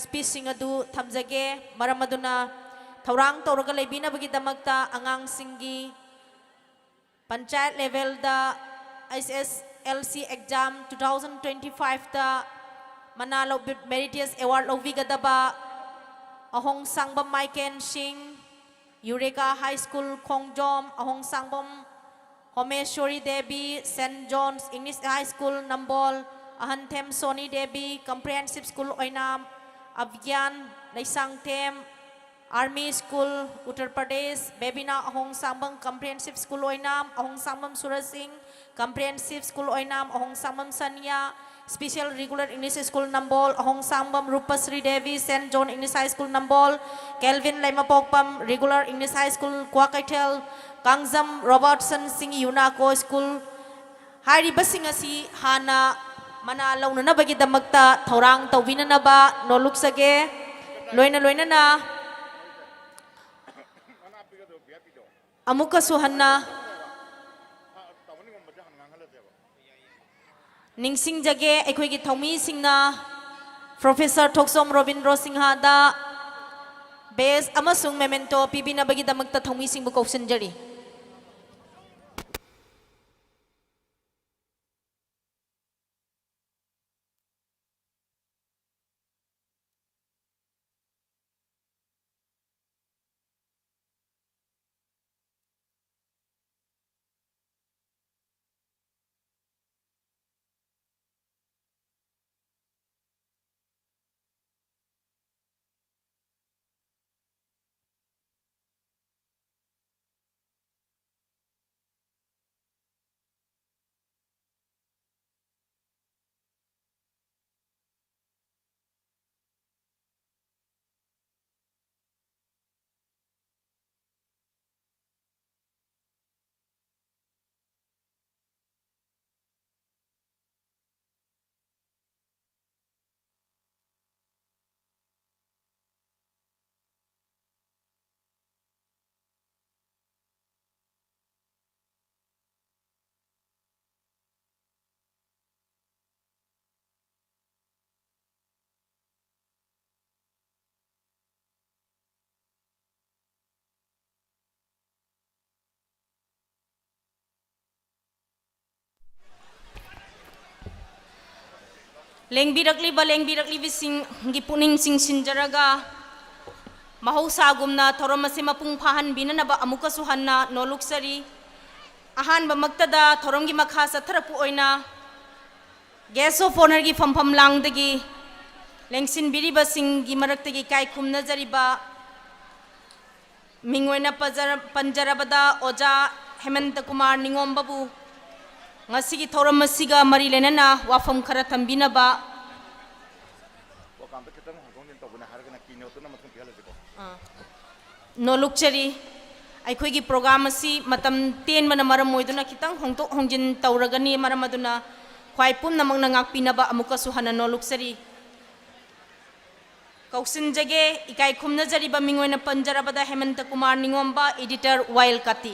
ꯁ꯭ꯄꯤꯆꯁꯤꯡ ꯑꯗꯨ ꯊꯝꯖꯒꯦ꯫ ꯃꯔꯝ ꯑꯗꯨꯅ ꯊꯧꯔꯥꯡ ꯇꯧꯔꯒ ꯂꯩꯕꯤꯅꯕꯒꯤꯗꯃꯛꯇ ꯑꯉꯥꯡꯁꯤꯡꯒꯤ ꯄꯟꯆꯥꯌꯠ ꯂꯦꯚꯦꯜꯗ H S L C exam two thousand twenty ꯐꯥꯏꯚꯇ ꯃꯅꯥ ꯂꯧꯕꯤ-, ꯃꯦꯔꯤꯇꯤꯌꯁ ꯑꯦꯋꯥꯔꯗ ꯂꯧꯕꯤꯒꯗꯕ ꯑꯍꯣꯡ ꯁꯥꯡꯕꯝ ꯃꯥꯏꯀꯦꯟ ꯁꯤꯡ, ꯌꯨꯔꯦꯀꯥ ꯍꯥꯏ School Khongjom, Ahong Sangbam Homeshori Devi, Saint John's English High School Nambol, Ahanthem Soni Devi, Comprehensive School Oinam, ꯑꯕꯤꯒ꯭ꯌꯥꯟ Leishangthem, Army School, Uttar Pradesh, Bebina Ahong Sangbam Comprehensive School ꯑꯣꯏꯅꯥꯝ, Ahong Sangbam Suraj Singh Comprehensive School ꯑꯣꯏꯅꯥꯝ, Ahong Sangbam Sania, Special Regular English School Nambol, Ahong Sangbam Rupasri Devi, Saint John English High School Nambol, Kelvin Leimapokpam, Regular English High School Kwakeithel, Kangjam Robertson Singh UNACO School, ꯍꯥꯏꯔꯤꯕꯁꯤꯡ ꯑꯁꯤ ꯍꯥꯟꯅ ꯃꯅꯥ ꯂꯧꯅꯅꯕꯒꯤꯗꯃꯛꯇ ꯊꯧꯔꯥꯡ ꯇꯧꯕꯤꯅꯅꯕ ꯅꯣꯜꯂꯨꯛꯆꯒꯦ꯫ ꯂꯣꯏꯅ ꯂꯣꯏꯅꯅ ꯑꯃꯨꯛꯀꯁꯨ ꯍꯟꯅ ꯅꯤꯡꯁꯤꯡꯖꯒꯦ, ꯑꯩꯈꯣꯏꯒꯤ ꯊꯧꯃꯤꯁꯤꯡꯅ Professor ꯊꯣꯛꯆꯣꯝ ꯔꯣꯕꯤꯟꯗ꯭ꯔꯣ ꯁꯤꯡꯍꯗ badge ꯑꯃꯁꯨꯡ memento ꯄꯤꯕꯤꯅꯕꯒꯤꯗꯃꯛꯇ ꯊꯧꯃꯤꯁꯤꯡꯕꯨ ꯀꯧꯁꯤꯟꯖꯔꯤ꯫ ꯂꯦꯡꯕꯤꯔꯛꯂꯤꯕ ꯂꯦꯡꯕꯤꯔꯛꯂꯤꯕꯤꯁꯤꯡꯒꯤ ꯄꯨꯛꯅꯤꯡ ꯆꯤꯡꯁꯤꯟꯖꯔꯒ, ꯃꯍꯧꯁꯥꯒꯨꯝꯅ ꯊꯧꯔꯝ ꯑꯁꯤ ꯃꯄꯨꯡ ꯐꯥꯍꯟꯕꯤꯅꯅꯕ ꯑꯃꯨꯛꯀꯁꯨ ꯍꯟꯅ ꯅꯣꯜꯂꯨꯛꯆꯔꯤ꯫ ꯑꯍꯥꯟꯕꯃꯛꯇꯗ ꯊꯧꯔꯝꯒꯤ ꯃꯈꯥ ꯆꯠꯊꯔꯛꯄ ꯑꯣꯏꯅ Guest of Honourꯒꯤ ꯐꯝꯐꯝ ꯂꯥꯡꯗꯒꯤ ꯂꯦꯡꯁꯤꯟꯕꯤꯔꯤꯕꯁꯤꯡꯒꯤ ꯃꯔꯛꯇꯒꯤ ꯏꯀꯥꯏ ꯈꯨꯝꯅꯖꯔꯤꯕ ꯃꯤꯡ ꯑꯣꯏꯅ ꯄꯖꯔ-, ꯄꯟꯖꯔꯕꯗ ꯑꯣꯖꯥ ꯍꯦꯃꯟꯇ ꯀꯨꯃꯥꯔ ꯅꯤꯉꯣꯝꯕꯕꯨ ꯉꯁꯤꯒꯤ ꯊꯧꯔꯝ ꯑꯁꯤꯒ ꯃꯔꯤ ꯂꯩꯅꯅ ꯋꯥꯐꯝ ꯈꯔ ꯊꯝꯕꯤꯅꯕ꯫ ꯄ꯭ꯔꯣꯒ꯭ꯔꯥꯝꯗ ꯈꯤꯇꯪ ꯍꯣꯡꯗꯣꯛ ꯍꯣꯡꯖꯤꯟ ꯇꯧꯕꯅꯦ ꯍꯥꯏꯔꯒꯅ ꯀꯤꯅꯣꯠꯇꯨꯅ ꯃꯇꯨꯡ ꯄꯤꯍꯜꯂꯁꯤꯀꯣ꯫ ꯑꯥ꯫ ꯅꯣꯂꯨꯛꯆꯔꯤ꯫ ꯑꯩꯈꯣꯏꯒꯤ ꯄ꯭ꯔꯣꯒ꯭ꯔꯥꯝ ꯑꯁꯤ ꯃꯇꯝ ꯇꯦꯟꯕꯅ ꯃꯔꯝ ꯑꯣꯏꯗꯨꯅ ꯈꯤꯇꯪ ꯍꯣꯡꯗꯣꯛ ꯍꯣꯡꯖꯤꯟ ꯇꯧꯔꯒꯅꯤ, ꯃꯔꯝ ꯑꯗꯨꯅ ꯈ꯭ꯋꯥꯏ ꯄꯨꯝꯅꯃꯛꯅ ꯉꯥꯛꯄꯤꯅꯕ ꯑꯃꯨꯛꯀꯁꯨ ꯍꯟꯅ ꯅꯣꯂꯨꯛꯆꯔꯤ꯫ ꯀꯧꯁꯤꯟꯖꯒꯦ, ꯏꯀꯥꯏ ꯈꯨꯝꯅꯖꯔꯤꯕ ꯃꯤꯡ ꯑꯣꯏꯅ ꯄꯟꯖꯔꯕꯗ ꯍꯦꯃꯟꯇ ꯀꯨꯃꯥꯔ ꯅꯤꯉꯣꯝꯕ, ꯏꯗꯤꯇꯔ, ꯋꯥꯏꯜ ꯀꯥꯇꯤ꯫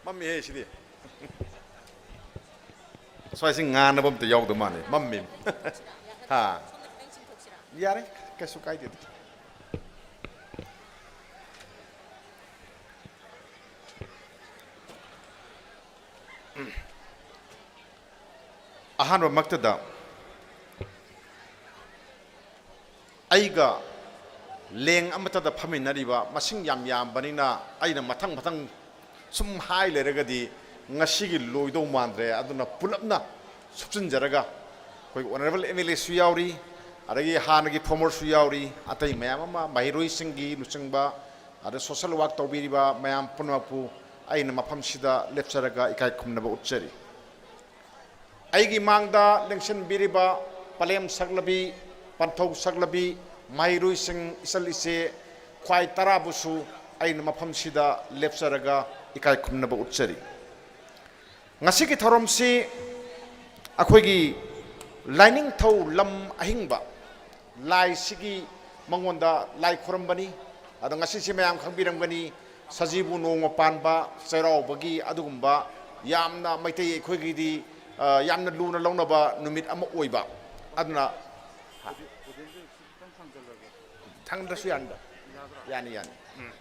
ꯃꯝꯃꯤꯍꯦ ꯁꯤꯗꯤ꯫ ꯁ꯭ꯋꯥꯏꯁꯤ ꯉꯥꯟꯅꯕ ꯑꯝꯇ ꯌꯥꯎꯗ ꯃꯥꯜꯂꯦ꯫ ꯃꯝꯃꯤ꯫ ꯍꯥ? ꯌꯥꯔꯦ, ꯀꯩꯁꯨ ꯀꯥꯏꯗꯦꯗ꯫ ꯑꯍꯥꯟꯕꯃꯛꯇꯗ ꯑꯩꯒ ꯂꯦꯡ ꯑꯃꯠꯇꯗ ꯐꯝꯃꯤꯟꯅꯔꯤꯕ ꯃꯁꯤꯡ ꯌꯥꯝ ꯌꯥꯝꯕꯅꯤꯅ ꯑꯩꯅ ꯃꯊꯪ ꯃꯊꯪ ꯁꯨꯝ ꯍꯥꯏ ꯂꯩꯔꯒꯗꯤ ꯉꯁꯤꯒꯤ ꯂꯣꯏꯗꯧ ꯃꯥꯟꯗ꯭ꯔꯦ꯫ ꯑꯗꯨꯅ ꯄꯨꯂꯞꯅ ꯁꯨꯞꯆꯤꯟꯖꯔꯒ ꯑꯩꯈꯣꯏ ꯑꯣꯅꯔꯦꯕꯜ ꯑꯦꯝ ꯑꯦꯜ ꯑꯦꯁꯨ ꯌꯥꯎꯔꯤ, ꯑꯗꯒꯤ ꯍꯥꯟꯅꯒꯤ ꯐꯣꯔꯃꯔꯁꯨ ꯌꯥꯎꯔꯤ, ꯑꯇꯩ ꯃꯌꯥꯝ ꯑꯃ ꯃꯍꯩꯔꯣꯏꯁꯤꯡꯒꯤ ꯂꯨꯆꯤꯡꯕ, ꯑꯗ ꯁꯣꯁꯦꯜ ꯋꯥꯔꯛ ꯇꯧꯕꯤꯔꯤꯕ ꯃꯌꯥꯝ ꯄꯨꯝꯅꯃꯛꯄꯨ ꯑꯩꯅ ꯃꯐꯝꯁꯤꯗ ꯂꯦꯞꯆꯔꯒ ꯏꯀꯥꯏ ꯈꯨꯝꯅꯕ ꯎꯠꯆꯔꯤ꯫ ꯑꯩꯒꯤ ꯃꯥꯡꯗ ꯂꯦꯡꯁꯤꯟꯕꯤꯔꯤꯕ ꯄꯂꯦꯝ ꯁꯛꯂꯕꯤ, ꯄꯟꯊꯧ ꯁꯛꯂꯕꯤ, ꯃꯍꯩꯔꯣꯏꯁꯤꯡ, ꯏꯆꯜ ꯏꯆꯦ ꯈ꯭ꯋꯥꯏ ꯇꯔꯥꯕꯨꯁꯨ ꯑꯩꯅ ꯃꯐꯝꯁꯤꯗ ꯂꯦꯞꯆꯔꯒ ꯏꯀꯥꯏ ꯈꯨꯝꯅꯕ ꯎꯠꯆꯔꯤ꯫ ꯉꯁꯤꯒꯤ ꯊꯧꯔꯝꯁꯤ ꯑꯩꯈꯣꯏꯒꯤ ꯂꯥꯏꯅꯤꯡꯊꯧ ꯂꯝ ꯑꯍꯤꯡꯕ ꯂꯥꯏꯁꯤꯒꯤ ꯃꯉꯣꯟꯗ ꯂꯥꯏ ꯈꯨꯔꯝꯕꯅꯤ꯫ ꯑꯗꯣ ꯉꯁꯤꯁꯤ ꯃꯌꯥꯝ ꯈꯪꯕꯤꯔꯝꯒꯅꯤ, ꯁꯖꯤꯕꯨ ꯅꯣꯡꯃ ꯄꯥꯟꯕ ꯆꯩꯔꯥꯎꯕꯒꯤ ꯑꯗꯨꯒꯨꯝꯕ ꯌꯥꯝꯅ ꯃꯩꯇꯩ ꯑꯩꯈꯣꯏꯒꯤꯗꯤ, ꯑ, ꯌꯥꯝꯅ ꯂꯨꯅ ꯂꯧꯅꯕ ꯅꯨꯃꯤꯠ ꯑꯃ ꯑꯣꯏꯕ꯫ ꯑꯗꯨꯅ ꯊꯥꯡꯗ꯭ꯔꯁꯨ ꯌꯥꯅꯤꯗ꯫ ꯌꯥꯅꯤ, ꯌꯥꯅꯤ꯫ ꯎꯝ꯫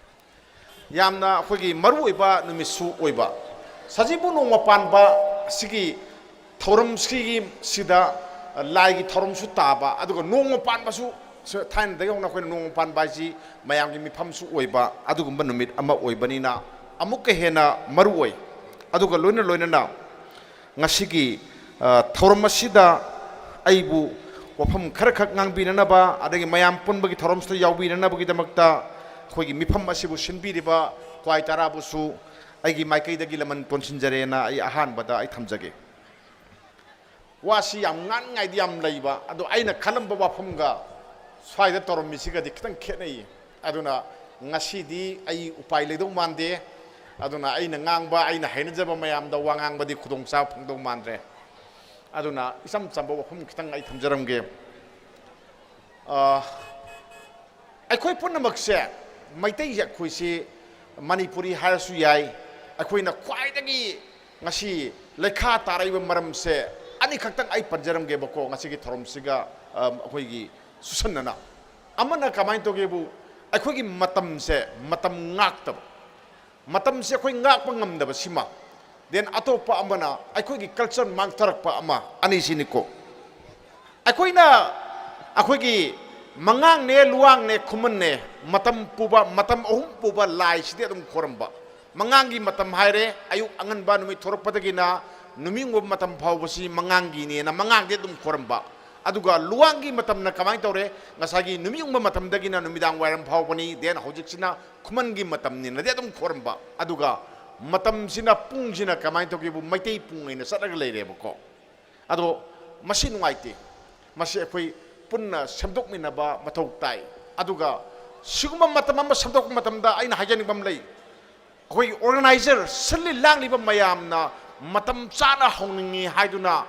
ꯌꯥꯝꯅ ꯑꯩꯈꯣꯏꯒꯤ ꯃꯔꯨꯑꯣꯏꯕ ꯅꯨꯃꯤꯠꯁꯨ ꯑꯣꯏꯕ꯫ ꯁꯖꯤꯕꯨ ꯅꯣꯡꯃ ꯄꯥꯟꯕ ꯑꯁꯤꯒꯤ ꯊꯧꯔꯝꯁꯤꯒꯤ ꯁꯤꯗ ꯂꯥꯏꯒꯤ ꯊꯧꯔꯝꯁꯨ ꯇꯥꯕ, ꯑꯗꯨꯒ ꯅꯣꯡꯃ ꯄꯥꯟꯕꯁꯨ ꯊꯥꯏꯅꯗꯒꯤ ꯍꯧꯅ ꯑꯩꯈꯣꯏꯅ ꯅꯣꯡꯃ ꯄꯥꯟꯕ ꯍꯥꯏꯁꯤ ꯃꯌꯥꯝꯒꯤ ꯃꯤꯐꯝꯁꯨ ꯑꯣꯏꯕ ꯑꯗꯨꯒꯨꯝꯕ ꯅꯨꯃꯤꯠ ꯑꯃ ꯑꯣꯏꯕꯅꯤꯅ ꯑꯃꯨꯛꯀ ꯍꯦꯟꯅ ꯃꯔꯨ ꯑꯣꯏ꯫ ꯑꯗꯨꯒ ꯂꯣꯏꯅ ꯂꯣꯏꯅꯅ ꯉꯁꯤꯒꯤ, ꯑ, ꯊꯧꯔꯝ ꯑꯁꯤꯗ ꯑꯩꯕꯨ ꯋꯥꯐꯝ ꯈꯔꯈꯛ ꯉꯥꯡꯕꯤꯅꯅꯕ, ꯑꯗꯒꯤ ꯃꯌꯥꯝ ꯄꯨꯟꯕꯒꯤ ꯊꯧꯔꯝꯁꯤꯗ ꯌꯥꯎꯕꯤꯅꯅꯕꯒꯤꯗꯃꯛꯇ ꯑꯩꯈꯣꯏꯒꯤ ꯃꯤꯐꯝ ꯑꯁꯤꯕꯨ ꯁꯤꯟꯕꯤꯔꯤꯕ ꯀ꯭ꯋꯥꯏ ꯇꯔꯥꯕꯨꯁꯨ ꯑꯩꯒꯤ ꯃꯥꯏꯀꯩꯗꯒꯤ ꯂꯃꯟ ꯇꯣꯟꯁꯤꯟꯖꯔꯦꯅ ꯑꯩ ꯑꯍꯥꯟꯕꯗ ꯑꯩ ꯊꯝꯖꯒꯦ꯫ ꯋꯥꯁꯤ ꯌꯥꯝ ꯉꯥꯡꯅꯤꯡꯉꯥꯏꯗꯤ ꯌꯥꯝ ꯂꯩꯕ, ꯑꯗꯣ ꯑꯩꯅ ꯈꯜꯂꯝꯕ ꯋꯥꯐꯝꯒ ꯁ꯭ꯋꯥꯏꯗ ꯇꯧꯔꯝꯃꯤꯁꯤꯒꯗꯤ ꯈꯤꯇꯪ ꯈꯦꯠꯅꯩ꯫ ꯑꯗꯨꯅ ꯉꯁꯤꯗꯤ ꯑꯩ ꯎꯄꯥꯏ ꯂꯩꯗꯧ ꯃꯥꯟꯗꯦ꯫ ꯑꯗꯨꯅ ꯑꯩꯅ ꯉꯥꯡꯕ, ꯑꯩꯅ ꯍꯩꯅꯖꯕ ꯃꯌꯥꯝꯗ ꯋꯥ ꯉꯥꯡꯕꯗꯤ ꯈꯨꯗꯣꯡꯆꯥꯕ ꯐꯪꯗꯧ ꯃꯥꯟꯗ꯭ꯔꯦ꯫ ꯑꯗꯨꯅ ꯏꯆꯝ ꯆꯝꯕ ꯋꯥꯐꯝ ꯈꯤꯇꯪ ꯑꯩ ꯊꯝꯖꯔꯝꯒꯦ꯫ ꯑ, ꯑꯩꯈꯣꯏ ꯄꯨꯝꯅꯃꯛꯁꯦ, ꯃꯩꯇꯩꯁꯦ, ꯑꯩꯈꯣꯏꯁꯤ ꯃꯅꯤꯄꯨꯔꯤ ꯍꯥꯏꯔꯁꯨ ꯌꯥꯏ꯫ ꯑꯩꯈꯣꯏꯅ ꯈ꯭ꯋꯥꯏꯗꯒꯤ ꯉꯁꯤ ꯂꯩꯈꯥ ꯇꯥꯔꯛꯏꯕ ꯃꯔꯝꯁꯦ ꯑꯅꯤꯈꯛꯇꯪ ꯑꯩ ꯄꯟꯖꯔꯝꯒꯦꯕꯀꯣ, ꯉꯁꯤꯒꯤ ꯊꯧꯔꯝꯁꯤꯒ, ꯑ, ꯑꯩꯈꯣꯏꯒꯤ ꯆꯨꯁꯟꯅꯅ꯫ ꯑꯃꯅ ꯀꯃꯥꯏꯅ ꯇꯧꯒꯦꯕꯨ, ꯑꯩꯈꯣꯏꯒꯤ ꯃꯇꯝꯁꯦ, ꯃꯇꯝ ꯉꯥꯛꯇꯕ, ꯃꯇꯝꯁꯦ ꯑꯩꯈꯣꯏ ꯉꯥꯛꯄ ꯉꯝꯗꯕ ꯁꯤꯃ, then ꯑꯇꯣꯞꯄ ꯑꯃꯅ ꯑꯩꯈꯣꯏꯒꯤ culture ꯃꯥꯡꯊꯔꯛꯄ ꯑꯃ, ꯑꯅꯤꯁꯤꯅꯤꯀꯣ꯫ ꯑꯩꯈꯣꯏꯅ ꯑꯩꯈꯣꯏꯒꯤ ꯃꯉꯥꯡꯅꯦ, ꯂꯨꯋꯥꯡꯅꯦ, ꯈꯨꯃꯟꯅꯦ, ꯃꯇꯝ ꯄꯨꯕ, ꯃꯇꯝ ꯑꯍꯨꯝ ꯄꯨꯕ ꯂꯥꯏꯁꯤꯗꯤ ꯑꯗꯨꯝ ꯈꯣꯏꯔꯝꯕ꯫ ꯃꯉꯥꯡꯒꯤ ꯃꯇꯝ ꯍꯥꯏꯔꯦ, ꯑꯌꯨꯛ ꯑꯉꯟꯕ ꯅꯨꯃꯤꯠ ꯊꯣꯔꯛꯄꯗꯒꯤꯅ ꯅꯨꯃꯤꯠ ꯌꯨꯡꯕ ꯃꯇꯝ ꯐꯥꯎꯕꯁꯤ ꯃꯉꯥꯡꯒꯤꯅꯦꯅ ꯃꯉꯥꯡꯗꯤ ꯑꯗꯨꯝ ꯈꯣꯏꯔꯝꯕ꯫ ꯑꯗꯨꯒ ꯂꯨꯋꯥꯡꯒꯤ ꯃꯇꯝꯅ ꯀꯃꯥꯏꯅ ꯇꯧꯔꯦ? ꯉꯁꯥꯏꯒꯤ ꯅꯨꯃꯤꯠ ꯌꯨꯡꯕ ꯃꯇꯝꯗꯒꯤꯅ ꯅꯨꯃꯤꯗꯥꯡ ꯋꯥꯏꯔꯝ ꯐꯥꯎꯕꯅꯤ, then ꯍꯧꯖꯤꯛꯁꯤꯅ ꯈꯨꯃꯟꯒꯤ ꯃꯇꯝꯅꯤꯅꯗꯤ ꯑꯗꯨꯝ ꯈꯣꯏꯔꯝꯕ꯫ ꯑꯗꯨꯒ ꯃꯇꯝꯁꯤꯅ, ꯄꯨꯡꯁꯤꯅ ꯀꯃꯥꯏꯅ ꯇꯧꯒꯦꯕꯨ, ꯃꯩꯇꯩ ꯄꯨꯡ ꯑꯣꯏꯅ ꯆꯠꯂꯒ ꯂꯩꯔꯦꯕꯀꯣ꯫ ꯑꯗꯣ ꯃꯁꯤ ꯅꯨꯡꯉꯥꯏꯇꯦ꯫ ꯃꯁꯤ ꯑꯩꯈꯣꯏ ꯄꯨꯟꯅ ꯁꯦꯝꯗꯣꯛꯃꯤꯟꯅꯕ ꯃꯊꯧ ꯇꯥꯏ꯫ ꯑꯗꯨꯒ ꯁꯤꯒꯨꯝꯕ ꯃꯇꯝ ꯑꯃ ꯁꯦꯝꯗꯣꯛꯄ ꯃꯇꯝꯗ ꯑꯩꯅ ꯍꯥꯏꯖꯅꯤꯡꯕ ꯑꯃ ꯂꯩ꯫ ꯑꯩꯈꯣꯏꯒꯤ organizer, ꯁꯤꯜꯂꯤ ꯂꯥꯡꯂꯤꯕ ꯃꯌꯥꯝꯅ ꯃꯇꯝ ꯆꯥꯅ ꯍꯧꯅꯤꯡꯉꯤ ꯍꯥꯏꯗꯨꯅ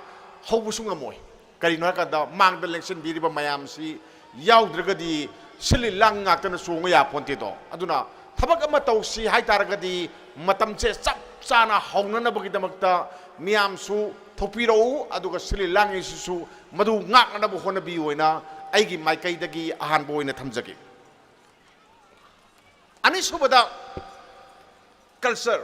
ꯍꯧꯕꯁꯨ ꯉꯝꯃꯣꯏ꯫ ꯀꯔꯤꯅꯣ ꯍꯥꯏꯀꯥꯟꯗ, ꯃꯥꯡꯗ ꯂꯦꯡꯁꯤꯟꯕꯤꯔꯤꯕ ꯃꯌꯥꯝꯁꯤ ꯌꯥꯎꯗ꯭ꯔꯒꯗꯤ ꯁꯤꯜꯂꯤ ꯂꯥꯡ ꯉꯥꯛꯇꯅ ꯆꯣꯡꯕ ꯌꯥꯄꯣꯟꯇꯦꯗꯣ꯫ ꯑꯗꯨꯅ ꯊꯕꯛ ꯑꯃ ꯇꯧꯁꯤ ꯍꯥꯏ ꯇꯥꯔꯒꯗꯤ ꯃꯇꯝꯁꯦ ꯆꯞ ꯆꯥꯅ ꯍꯧꯅꯅꯕꯒꯤꯗꯃꯛꯇ ꯃꯤꯌꯥꯝꯁꯨ ꯊꯣꯛꯄꯤꯔꯛꯎ, ꯑꯗꯨꯒ ꯁꯤꯜꯂꯤ ꯂꯥꯡꯉꯤꯁꯤꯁꯨ ꯃꯗꯨ ꯉꯥꯛꯅꯅꯕ ꯍꯣꯠꯅꯕꯤꯌꯨ ꯍꯥꯏꯅ ꯑꯩꯒꯤ ꯃꯥꯏꯀꯩꯗꯒꯤ ꯑꯍꯥꯟꯕ ꯑꯣꯏꯅ ꯊꯝꯖꯒꯦ꯫ ꯑꯅꯤꯁꯨꯕꯗ, culture꯫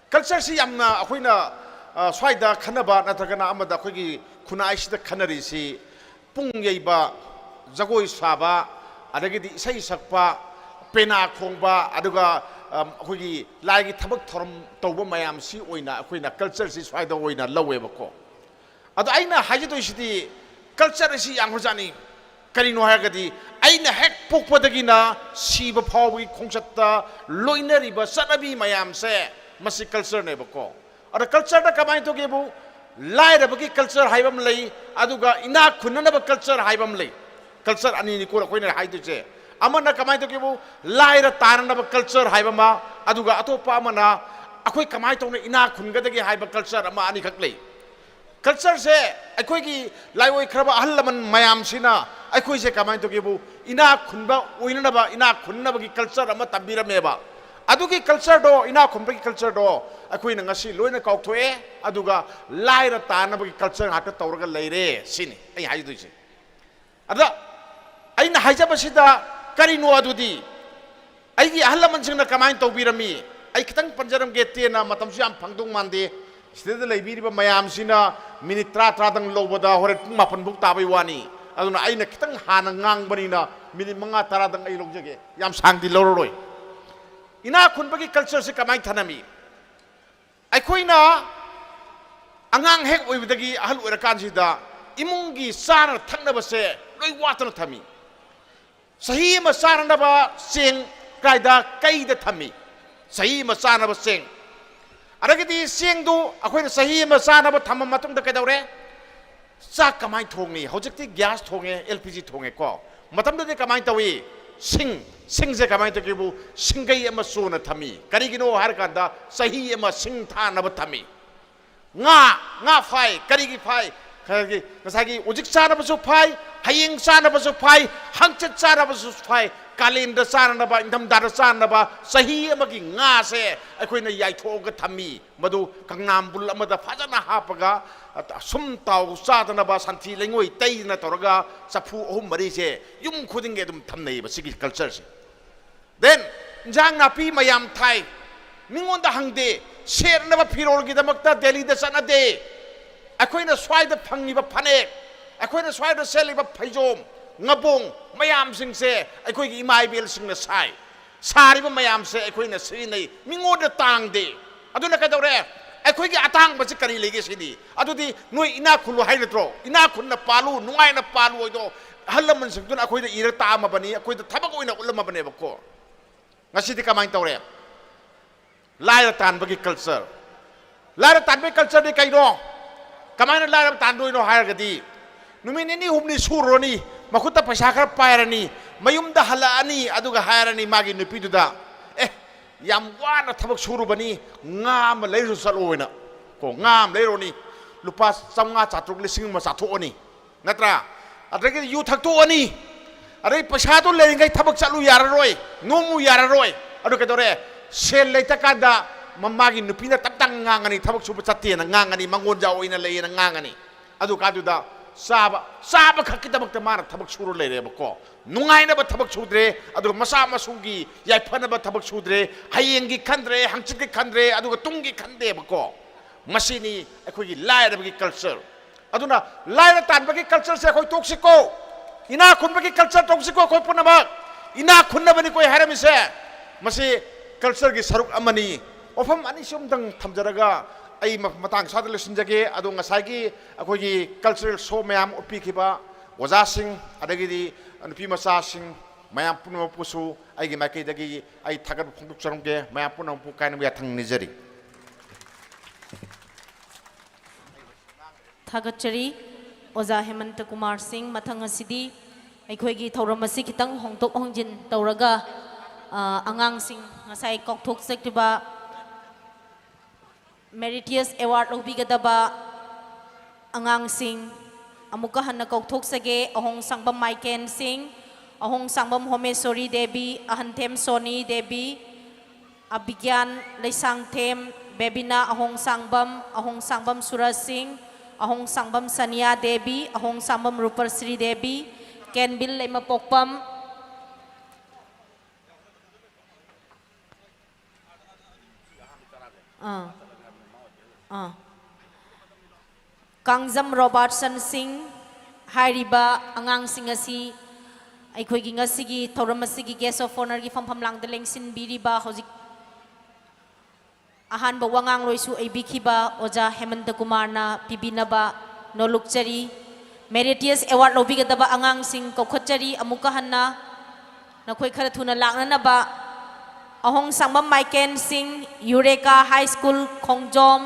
Cultureꯁꯤ ꯌꯥꯝꯅ ꯑꯩꯈꯣꯏꯅ, ꯑ, ꯁ꯭ꯋꯥꯏꯗ ꯈꯟꯅꯕ ꯅꯠꯇ꯭ꯔꯒꯅ ꯑꯃꯗ ꯑꯩꯈꯣꯏꯒꯤ ꯈꯨꯟꯅꯥꯏꯁꯤꯗ ꯈꯟꯅꯔꯤꯁꯤ ꯄꯨꯡ ꯌꯩꯕ, ꯖꯒꯣꯏ ꯁꯥꯕ, ꯑꯗꯒꯤꯗꯤ ꯏꯁꯩ ꯁꯛꯄ, ꯄꯦꯅꯥ ꯈꯣꯡꯕ, ꯑꯗꯨꯒ, ꯑ, ꯑꯩꯈꯣꯏꯒꯤ ꯂꯥꯏꯒꯤ ꯊꯕꯛ ꯊꯧꯔꯝ ꯇꯧꯕ ꯃꯌꯥꯝꯁꯤ ꯑꯣꯏꯅ ꯑꯩꯈꯣꯏꯅ cultureꯁꯤ ꯁ꯭ꯋꯥꯏꯗ ꯑꯣꯏꯅ ꯂꯧꯋꯦꯕꯀꯣ꯫ ꯑꯗꯣ ꯑꯩꯅ ꯍꯥꯏꯖꯗꯣꯏꯁꯤꯗꯤ, ꯀꯜꯆꯔ ꯑꯁꯤ ꯌꯥꯝꯈ꯭ꯔꯖꯥꯠꯅꯤ꯫ ꯀꯔꯤꯅꯣ ꯍꯥꯏꯔꯒꯗꯤ, ꯑꯩꯅ ꯍꯦꯛ ꯄꯣꯛꯄꯗꯒꯤꯅ ꯁꯤꯕ ꯐꯥꯎꯕꯒꯤ ꯈꯣꯡꯆꯠꯇ ꯂꯣꯏꯅꯔꯤꯕ ꯆꯠꯅꯕꯤ ꯃꯌꯥꯝꯁꯦ, ꯃꯁꯤ ꯀꯜꯆꯔꯅꯦꯕꯀꯣ꯫ ꯑꯗ ꯀꯜꯆꯔꯗ ꯀꯃꯥꯏꯅ ꯇꯧꯒꯦꯕꯨ, ꯂꯥꯏꯔꯕꯒꯤ ꯀꯜꯆꯔ ꯍꯥꯏꯕ ꯑꯃ ꯂꯩ, ꯑꯗꯨꯒ ꯏꯅꯥꯛ ꯈꯨꯟꯅꯅꯕ ꯀꯜꯆꯔ ꯍꯥꯏꯕ ꯑꯃ ꯂꯩ꯫ ꯀꯜꯆꯔ ꯑꯅꯤꯅꯤꯀꯣ ꯑꯩꯈꯣꯏꯅ ꯍꯥꯏꯗꯣꯏꯁꯦ꯫ ꯑꯃꯅ ꯀꯃꯥꯏꯅ ꯇꯧꯒꯦꯕꯨ, ꯂꯥꯏꯔ ꯇꯥꯅꯅꯕ ꯀꯜꯆꯔ ꯍꯥꯏꯕ ꯑꯃ, ꯑꯗꯨꯒ ꯑꯇꯣꯞꯄ ꯑꯃꯅ ꯑꯩꯈꯣꯏ ꯀꯃꯥꯏꯅ ꯇꯧꯅ ꯏꯅꯥꯛ ꯈꯨꯟꯒꯗꯒꯦ ꯍꯥꯏꯕ ꯀꯜꯆꯔ ꯑꯃ, ꯑꯅꯤꯈꯛ ꯂꯩ꯫ ꯀꯜꯆꯔꯁꯦ ꯑꯩꯈꯣꯏꯒꯤ ꯂꯥꯏꯑꯣꯏꯈ꯭ꯔꯕ ꯑꯍꯜ ꯂꯃꯟ ꯃꯌꯥꯝꯁꯤꯅ ꯑꯩꯈꯣꯏꯁꯦ ꯀꯃꯥꯏꯅ ꯇꯧꯒꯦꯕꯨ, ꯏꯅꯥꯛ ꯈꯨꯟꯕ ꯑꯣꯏꯅꯅꯕ, ꯏꯅꯥꯛ ꯈꯨꯟꯅꯕꯒꯤ ꯀꯜꯆꯔ ꯑꯃ ꯇꯝꯕꯤꯔꯝꯃꯦꯕ꯫ ꯑꯗꯨꯒꯤ ꯀꯜꯆꯔꯗꯣ, ꯏꯅꯥꯛ ꯈꯨꯟꯕꯒꯤ ꯀꯜꯆꯔꯗꯣ ꯑꯩꯈꯣꯏꯅ ꯉꯁꯤ ꯂꯣꯏꯅ ꯀꯥꯎꯊꯣꯛꯑꯦ, ꯑꯗꯨꯒ ꯂꯥꯏꯔ ꯇꯥꯅꯕꯒꯤ ꯀꯜꯆꯔ ꯉꯥꯛꯇ ꯇꯧꯔꯒ ꯂꯩꯔꯦ, ꯁꯤꯅꯤ ꯑꯩ ꯍꯥꯏꯗꯣꯏꯁꯦ꯫ ꯑꯗ ꯑꯩꯅ ꯍꯥꯏꯖꯕꯁꯤꯗ, ꯀꯔꯤꯅꯣ ꯑꯗꯨꯗꯤ, ꯑꯩꯒꯤ ꯑꯍꯜ ꯂꯃꯟꯁꯤꯡꯅ ꯀꯃꯥꯏꯅ ꯇꯧꯕꯤꯔꯝꯃꯤ? ꯑꯩ ꯈꯤꯇꯪ ꯄꯟꯖꯔꯝꯒꯦ, ꯇꯦꯟꯅ, ꯃꯇꯝꯁꯨ ꯌꯥꯝ ꯐꯪꯗꯧ ꯃꯥꯟꯗꯦ꯫ ꯁꯤꯗ ꯂꯩꯕꯤꯔꯤꯕ ꯃꯌꯥꯝꯁꯤꯅ ꯃꯤꯅꯤꯠ ꯇꯔꯥ, ꯇꯔꯥꯗꯪ ꯂꯧꯕꯗ ꯍꯣꯔꯦꯟ ꯄꯨꯡ ꯃꯥꯄꯟ ꯐꯥꯎ ꯇꯥꯕꯩ ꯋꯥꯅꯤ꯫ ꯑꯗꯨꯅ ꯑꯩꯅ ꯈꯤꯇꯪ ꯍꯥꯟꯅ ꯉꯥꯡꯕꯅꯤꯅ ꯃꯤꯅꯤꯠ ꯃꯉꯥ, ꯇꯔꯥꯗꯪ ꯑꯩ ꯂꯧꯖꯒꯦ, ꯌꯥꯝ ꯁꯥꯡꯗꯤ ꯂꯧꯔꯔꯣꯏ꯫ ꯏꯅꯥꯛ ꯈꯨꯟꯕꯒꯤ ꯀꯜꯆꯔꯁꯤ ꯀꯃꯥꯏꯅ ꯊꯅꯝꯃꯤ? ꯑꯩꯈꯣꯏꯅ ꯑꯉꯥꯡ ꯍꯦꯛ ꯑꯣꯏꯕꯗꯒꯤ ꯑꯍꯜ ꯑꯣꯏꯔꯀꯥꯟꯁꯤꯗ ꯏꯃꯨꯡꯒꯤ ꯆꯥꯅ ꯊꯛꯅꯕꯁꯦ ꯂꯣꯏ ꯋꯥꯠꯇꯅ ꯊꯝꯃꯤ꯫ ꯆꯍꯤ ꯑꯃ ꯆꯥꯅꯅꯕ ꯆꯦꯡ ꯀꯥꯏꯗ, ꯀꯩꯗ ꯊꯝꯃꯤ? ꯆꯍꯤ ꯑꯃ ꯆꯥꯅꯕ ꯆꯦꯡ꯫ ꯑꯗꯒꯤꯗꯤ ꯆꯦꯡꯗꯨ ꯑꯩꯈꯣꯏꯅ ꯆꯍꯤ ꯑꯃ ꯆꯥꯅꯕ ꯊꯝꯃ ꯃꯇꯨꯡꯗ ꯀꯩꯗꯧꯔꯦ? ꯆꯥꯛ ꯀꯃꯥꯏꯅ ꯊꯣꯡꯉꯤ? ꯍꯧꯖꯤꯛꯇꯤ ꯒ꯭ꯌꯥꯁ ꯊꯣꯡꯉꯦ, ꯑꯦꯜ ꯄꯤ ꯖꯤ ꯊꯣꯡꯉꯦꯀꯣ꯫ ꯃꯇꯝꯗꯨꯗꯤ ꯀꯃꯥꯏꯅ ꯇꯧꯏ? ꯁꯤꯡ, ꯁꯤꯡꯁꯦ ꯀꯃꯥꯏꯅ ꯇꯧꯒꯦꯕꯨ, ꯁꯤꯡꯒꯩ ꯑꯃ ꯆꯣꯅ ꯊꯝꯃꯤ꯫ ꯀꯔꯤꯒꯤꯅꯣ ꯍꯥꯏꯔꯀꯥꯟꯗ, ꯆꯍꯤ ꯑꯃ ꯁꯤꯡ ꯊꯥꯅꯕ ꯊꯝꯃꯤ꯫ ꯉꯥ, ꯉꯥ ꯐꯥꯏ꯫ ꯀꯔꯤꯒꯤ ꯐꯥꯏ? ꯉꯁꯥꯏꯒꯤ, ꯉꯁꯥꯏꯒꯤ ꯍꯧꯖꯤꯛ ꯆꯥꯅꯕꯁꯨ ꯐꯥꯏ, ꯍꯌꯦꯡ ꯆꯥꯅꯕꯁꯨ ꯐꯥꯏ, ꯍꯪꯆꯤꯠ ꯆꯥꯅꯕꯁꯨ ꯐꯥꯏ, ꯀꯥꯂꯦꯟꯗ ꯆꯥꯅꯅꯕ, ꯏꯪꯊꯝꯊꯥꯗ ꯆꯥꯅꯕ, ꯆꯍꯤ ꯑꯃꯒꯤ ꯉꯥꯁꯦ ꯑꯩꯈꯣꯏꯅ ꯌꯥꯏꯊꯣꯛꯑꯒ ꯊꯝꯃꯤ꯫ ꯃꯗꯨ ꯀꯪꯅꯥꯝꯕꯨꯜ ꯑꯃꯗ ꯐꯖꯅ ꯍꯥꯞꯄꯒ, ꯁꯨꯝ ꯇꯥꯎ ꯆꯥꯗꯅꯕ ꯁꯟꯊꯤ ꯂꯩꯉꯣꯏ ꯇꯩꯗꯅ ꯇꯧꯔꯒ ꯆꯐꯨ ꯑꯍꯨꯝ ꯃꯔꯤꯁꯦ ꯌꯨꯝ ꯈꯨꯗꯤꯡꯒꯤ ꯑꯗꯨꯝ ꯊꯝꯅꯩꯌꯦꯕ ꯁꯤꯒꯤ ꯀꯜꯆꯔꯁꯦ꯫ Then, ꯏꯟꯖꯥꯡ ꯅꯥꯄꯤ ꯃꯌꯥꯝ ꯊꯥꯏ, ꯃꯤꯉꯣꯟꯗ ꯍꯪꯗꯦ꯫ ꯁꯦꯠꯅꯕ ꯐꯤꯔꯣꯜꯒꯤꯗꯃꯛꯇ ꯗꯦꯜꯂꯤꯗ ꯆꯠꯅꯗꯦ꯫ ꯑꯩꯈꯣꯏꯅ ꯁ꯭ꯋꯥꯏꯗ ꯐꯪꯉꯤꯕ ꯐꯅꯦꯛ, ꯑꯩꯈꯣꯏꯅ ꯁ꯭ꯋꯥꯏꯗ ꯁꯦꯠꯂꯤꯕ ꯐꯩꯖꯣꯝ, ꯉꯕꯣꯡ ꯃꯌꯥꯝꯁꯤꯡꯁꯦ ꯑꯩꯈꯣꯏꯒꯤ ꯏꯃꯥ ꯏꯕꯦꯜꯁꯤꯡꯅ ꯁꯥꯏ꯫ ꯁꯥꯔꯤꯕ ꯃꯌꯥꯝꯁꯦ ꯑꯩꯈꯣꯏꯅ ꯁꯤꯖꯤꯟꯅꯩ, ꯃꯤꯉꯣꯟꯗ ꯇꯥꯡꯗꯦ꯫ ꯑꯗꯨꯅ ꯀꯩꯗꯧꯔꯦ? ꯑꯩꯈꯣꯏꯒꯤ ꯑꯇꯥꯡꯕꯁꯤ ꯀꯔꯤ ꯂꯩꯒꯦ ꯁꯤꯅꯤ꯫ ꯑꯗꯨꯗꯤ ꯅꯣꯏ ꯏꯅꯥꯛ ꯈꯨꯜꯂꯨ ꯍꯥꯏ ꯅꯠꯇ꯭ꯔꯣ? ꯏꯅꯥꯛ ꯈꯨꯟꯅ ꯄꯥꯜꯂꯨ, ꯅꯨꯡꯉꯥꯏꯅ ꯄꯥꯜꯂꯨ ꯍꯥꯏꯗꯣ ꯑꯍꯜ ꯂꯃꯟꯁꯤꯡꯗꯨꯅ ꯑꯩꯈꯣꯏꯗ ꯏꯔ ꯇꯥꯛꯑꯝꯃꯕꯅꯤ, ꯑꯩꯈꯣꯏꯗ ꯊꯕꯛ ꯑꯣꯏꯅ ꯎꯠꯂꯝꯃꯕꯅꯦꯕꯀꯣ꯫ ꯉꯁꯤꯗꯤ ꯀꯃꯥꯏꯅ ꯇꯧꯔꯦ? ꯂꯥꯏꯔ ꯇꯥꯟꯕꯒꯤ culture꯫ ꯂꯥꯏꯔ ꯇꯥꯟꯕꯒꯤ cultureꯗꯤ ꯀꯩꯅꯣ? ꯀꯃꯥꯏꯅ ꯂꯥꯏꯔ ꯇꯥꯟꯗꯣꯏꯅꯣ ꯍꯥꯏꯔꯒꯗꯤ, ꯅꯨꯃꯤꯠ ꯅꯤꯅꯤ ꯍꯨꯝꯅꯤ ꯁꯨꯔꯨꯔꯅꯤ, ꯃꯈꯨꯠꯇ ꯄꯩꯁꯥ ꯈꯔ ꯄꯥꯏꯔꯅꯤ, ꯃꯌꯨꯝꯗ ꯍꯜꯂꯛꯑꯅꯤ, ꯑꯗꯨꯒ ꯍꯥꯏꯔꯅꯤ ꯃꯥꯒꯤ ꯅꯨꯄꯤꯗꯨꯗ, "ꯑꯦ, ꯌꯥꯝ ꯋꯥꯅ ꯊꯕꯛ ꯁꯨꯔꯨꯕꯅꯤ, ꯉꯥ ꯑꯃ ꯂꯩꯔꯨꯁꯨ ꯆꯠꯂꯣꯅ"꯫ ꯀꯣ, ꯉꯥ ꯑꯃ ꯂꯩꯔꯨꯔꯅꯤ, ꯂꯨꯄꯥ ꯆꯥꯝꯃꯉꯥ, ꯆꯥꯇ꯭ꯔꯨꯛ, ꯂꯤꯁꯤꯡ ꯑꯃ ꯆꯥꯊꯣꯛꯑꯅꯤ, ꯅꯠꯇ꯭ꯔꯥ? ꯑꯗꯒꯤꯗꯤ ꯌꯨ ꯊꯛꯇꯣꯛꯑꯅꯤ, ꯑꯗꯩ ꯄꯩꯁꯥꯗꯣ ꯂꯩꯔꯤꯉꯩ ꯊꯕꯛ ꯆꯠꯂꯨ ꯌꯥꯔꯔꯣꯏ, ꯅꯣꯝꯃꯨ ꯌꯥꯔꯔꯣꯏ꯫ ꯑꯗꯨ ꯀꯩꯗꯧꯔꯦ? ꯁꯦꯜ ꯂꯩꯇꯀꯥꯟꯗ ꯃ-, ꯃꯥꯒꯤ ꯅꯨꯄꯤꯅ ꯇꯞ ꯇꯥꯡ ꯉꯥꯡꯉꯅꯤ, ꯊꯕꯛ ꯁꯨꯕ ꯆꯠꯇꯦꯅ ꯉꯥꯡꯉꯅꯤ, ꯃꯉꯣꯟꯖꯥ ꯑꯣꯏꯅ ꯂꯩꯌꯦꯅ ꯉꯥꯡꯉꯅꯤ꯫ ꯑꯗꯨ ꯀꯥꯟꯗꯨꯗ ꯆꯥꯕ, ꯆꯥꯕ ꯈꯛꯀꯤꯗꯃꯛꯇ ꯃꯥꯅ ꯊꯕꯛ ꯁꯨꯔ ꯂꯩꯔꯦꯕꯀꯣ꯫ ꯅꯨꯡꯉꯥꯏꯅꯕ ꯊꯕꯛ ꯁꯨꯗ꯭ꯔꯦ, ꯑꯗꯨꯒ ꯃꯆꯥ ꯃꯁꯨꯒꯤ ꯌꯥꯏꯐꯅꯕ ꯊꯕꯛ ꯁꯨꯗ꯭ꯔꯦ, ꯍꯌꯦꯡꯒꯤ ꯈꯟꯗ꯭ꯔꯦ, ꯍꯪꯆꯤꯠꯀꯤ ꯈꯟꯗ꯭ꯔꯦ, ꯑꯗꯨꯒ ꯇꯨꯡꯒꯤ ꯈꯟꯗꯦꯕꯀꯣ꯫ ꯃꯁꯤꯅꯤ ꯑꯩꯈꯣꯏꯒꯤ ꯂꯥꯏꯔꯕꯒꯤ culture꯫ ꯑꯗꯨꯅ ꯂꯥꯏꯔ ꯇꯥꯟꯕꯒꯤ cultureꯁꯦ ꯑꯩꯈꯣꯏ ꯇꯣꯛꯁꯤꯀꯣ꯫ ꯏꯅꯥꯛ ꯈꯨꯟꯕꯒꯤ culture ꯇꯧꯁꯤꯀꯣ꯫ ꯑꯩꯈꯣꯏ ꯄꯨꯝꯅꯃꯛ ꯏꯅꯥꯛ ꯈꯨꯟꯅꯕꯅꯤꯀꯣ ꯑꯩ ꯍꯥꯏꯔꯝꯃꯤꯁꯦ꯫ ꯃꯁꯤ cultureꯒꯤ ꯁꯔꯨꯛ ꯑꯃꯅꯤ꯫ ꯋꯥꯐꯝ ꯑꯅꯤꯁꯤ ꯑꯃꯇꯪ ꯊꯝꯖꯔꯒ ꯑꯩ ꯃ-, ꯃꯇꯥꯡ ꯆꯥꯗ ꯂꯣꯏꯁꯤꯟꯖꯒꯦ꯫ ꯑꯗꯣ ꯉꯁꯥꯏꯒꯤ ꯑꯩꯈꯣꯏꯒꯤ cultural show ꯃꯌꯥꯝ ꯎꯠꯄꯤꯈꯤꯕ ꯑꯣꯖꯥꯁꯤꯡ, ꯑꯗꯒꯤꯗꯤ ꯅꯨꯄꯤ ꯃꯆꯥꯁꯤꯡ, ꯃꯌꯥꯝ ꯄꯨꯝꯅꯃꯛꯄꯨꯁꯨ ꯑꯩꯒꯤ ꯃꯥꯏꯀꯩꯗꯒꯤ ꯑꯩ ꯊꯥꯒꯠꯄ ꯐꯣꯡꯗꯣꯛꯆꯔꯝꯒꯦ꯫ ꯃꯌꯥꯝ ꯄꯨꯝꯅꯃꯛꯄꯨ ꯀꯥꯏꯅꯕ ꯌꯥꯊꯪ ꯅꯤꯖꯔꯤ꯫ ꯊꯥꯒꯠꯆꯔꯤ ꯑꯣꯖꯥ ꯍꯦꯃꯟꯇ ꯀꯨꯃꯥꯔ ꯁꯤꯡ꯫ ꯃꯊꯪ ꯑꯁꯤꯗꯤ ꯑꯩꯈꯣꯏꯒꯤ ꯊꯧꯔꯝ ꯑꯁꯤ ꯈꯤꯇꯪ ꯍꯣꯡꯗꯣꯛ ꯍꯣꯡꯖꯤꯟ ꯇꯧꯔꯒ, ꯑ, ꯑꯉꯥꯡꯁꯤꯡ, ꯉꯁꯥꯏ ꯀꯥꯎꯊꯣꯛꯆꯈꯤꯕ meritorious award ꯂꯧꯕꯤꯒꯗꯕ ꯑꯉꯥꯡꯁꯤꯡ ꯑꯃꯨꯛꯀ ꯍꯟꯅ ꯀꯧꯊꯣꯛꯆꯒꯦ꯫ ꯑꯍꯣꯡꯁꯥꯡꯕꯝ ꯃꯥꯏꯀꯦꯟ ꯁꯤꯡ, ꯑꯍꯣꯡꯁꯥꯡꯕꯝ ꯍꯣꯃꯦꯁꯣꯔꯤ ꯗꯦꯕꯤ, ꯑꯍꯟꯊꯦꯝ ꯁꯣꯅꯤ ꯗꯦꯕꯤ, ꯑꯕꯤꯒ꯭ꯌꯥꯟ ꯂꯩꯁꯥꯡꯊꯦꯝ, ꯕꯦꯕꯤꯅꯥ ꯑꯍꯣꯡꯁꯥꯡꯕꯝ, ꯑꯍꯣꯡꯁꯥꯡꯕꯝ ꯁꯨꯔꯖ ꯁꯤꯡ, ꯑꯍꯣꯡꯁꯥꯡꯕꯝ ꯁꯅꯤꯌꯥ ꯗꯦꯕꯤ, ꯑꯍꯣꯡꯁꯥꯡꯕꯝ ꯔꯨꯄꯁ꯭ꯔꯤ ꯗꯦꯕꯤ, ꯀꯦꯟꯕꯤꯜ ꯂꯩꯃꯄꯣꯛꯄꯝ, ꯑꯥ, ꯑꯥ꯫ ꯀꯥꯡꯖꯝ ꯔꯣꯕꯥꯔꯠꯁꯟ ꯁꯤꯡ ꯍꯥꯏꯔꯤꯕ ꯑꯉꯥꯡꯁꯤꯡ ꯑꯁꯤ ꯑꯩꯈꯣꯏꯒꯤ ꯉꯁꯤꯒꯤ ꯊꯧꯔꯝ ꯑꯁꯤꯒꯤ guest of honourꯒꯤ ꯐꯝꯐꯝ ꯂꯥꯡꯗ ꯂꯦꯡꯁꯤꯟꯕꯤꯔꯤꯕ ꯍꯧꯖꯤꯛ ꯑꯍꯥꯟꯕ ꯋꯥꯉꯥꯡꯂꯣꯏꯁꯨ ꯑꯣꯏꯕꯤꯈꯤꯕ ꯑꯣꯖꯥ ꯍꯦꯃꯟꯇ ꯀꯨꯃꯥꯔꯅ ꯄꯤꯕꯤꯅꯕ ꯅꯣꯂꯨꯛꯆꯔꯤ꯫ Meritorious Award ꯂꯧꯕꯤꯒꯗꯕ ꯑꯉꯥꯡꯁꯤꯡ ꯀꯧꯈꯠꯆꯔꯤ꯫ ꯑꯃꯨꯛꯀ ꯍꯟꯅ ꯅꯈꯣꯏ ꯈꯔ ꯊꯨꯅ ꯂꯥꯛꯅꯅꯕ꯫ ꯑꯍꯣꯡ ꯁꯥꯡꯕꯝ ꯃꯥꯏꯀꯦꯟ ꯁꯤꯡ, ꯌꯨꯔꯦꯀꯥ ꯍꯥꯏ School, Khongjom.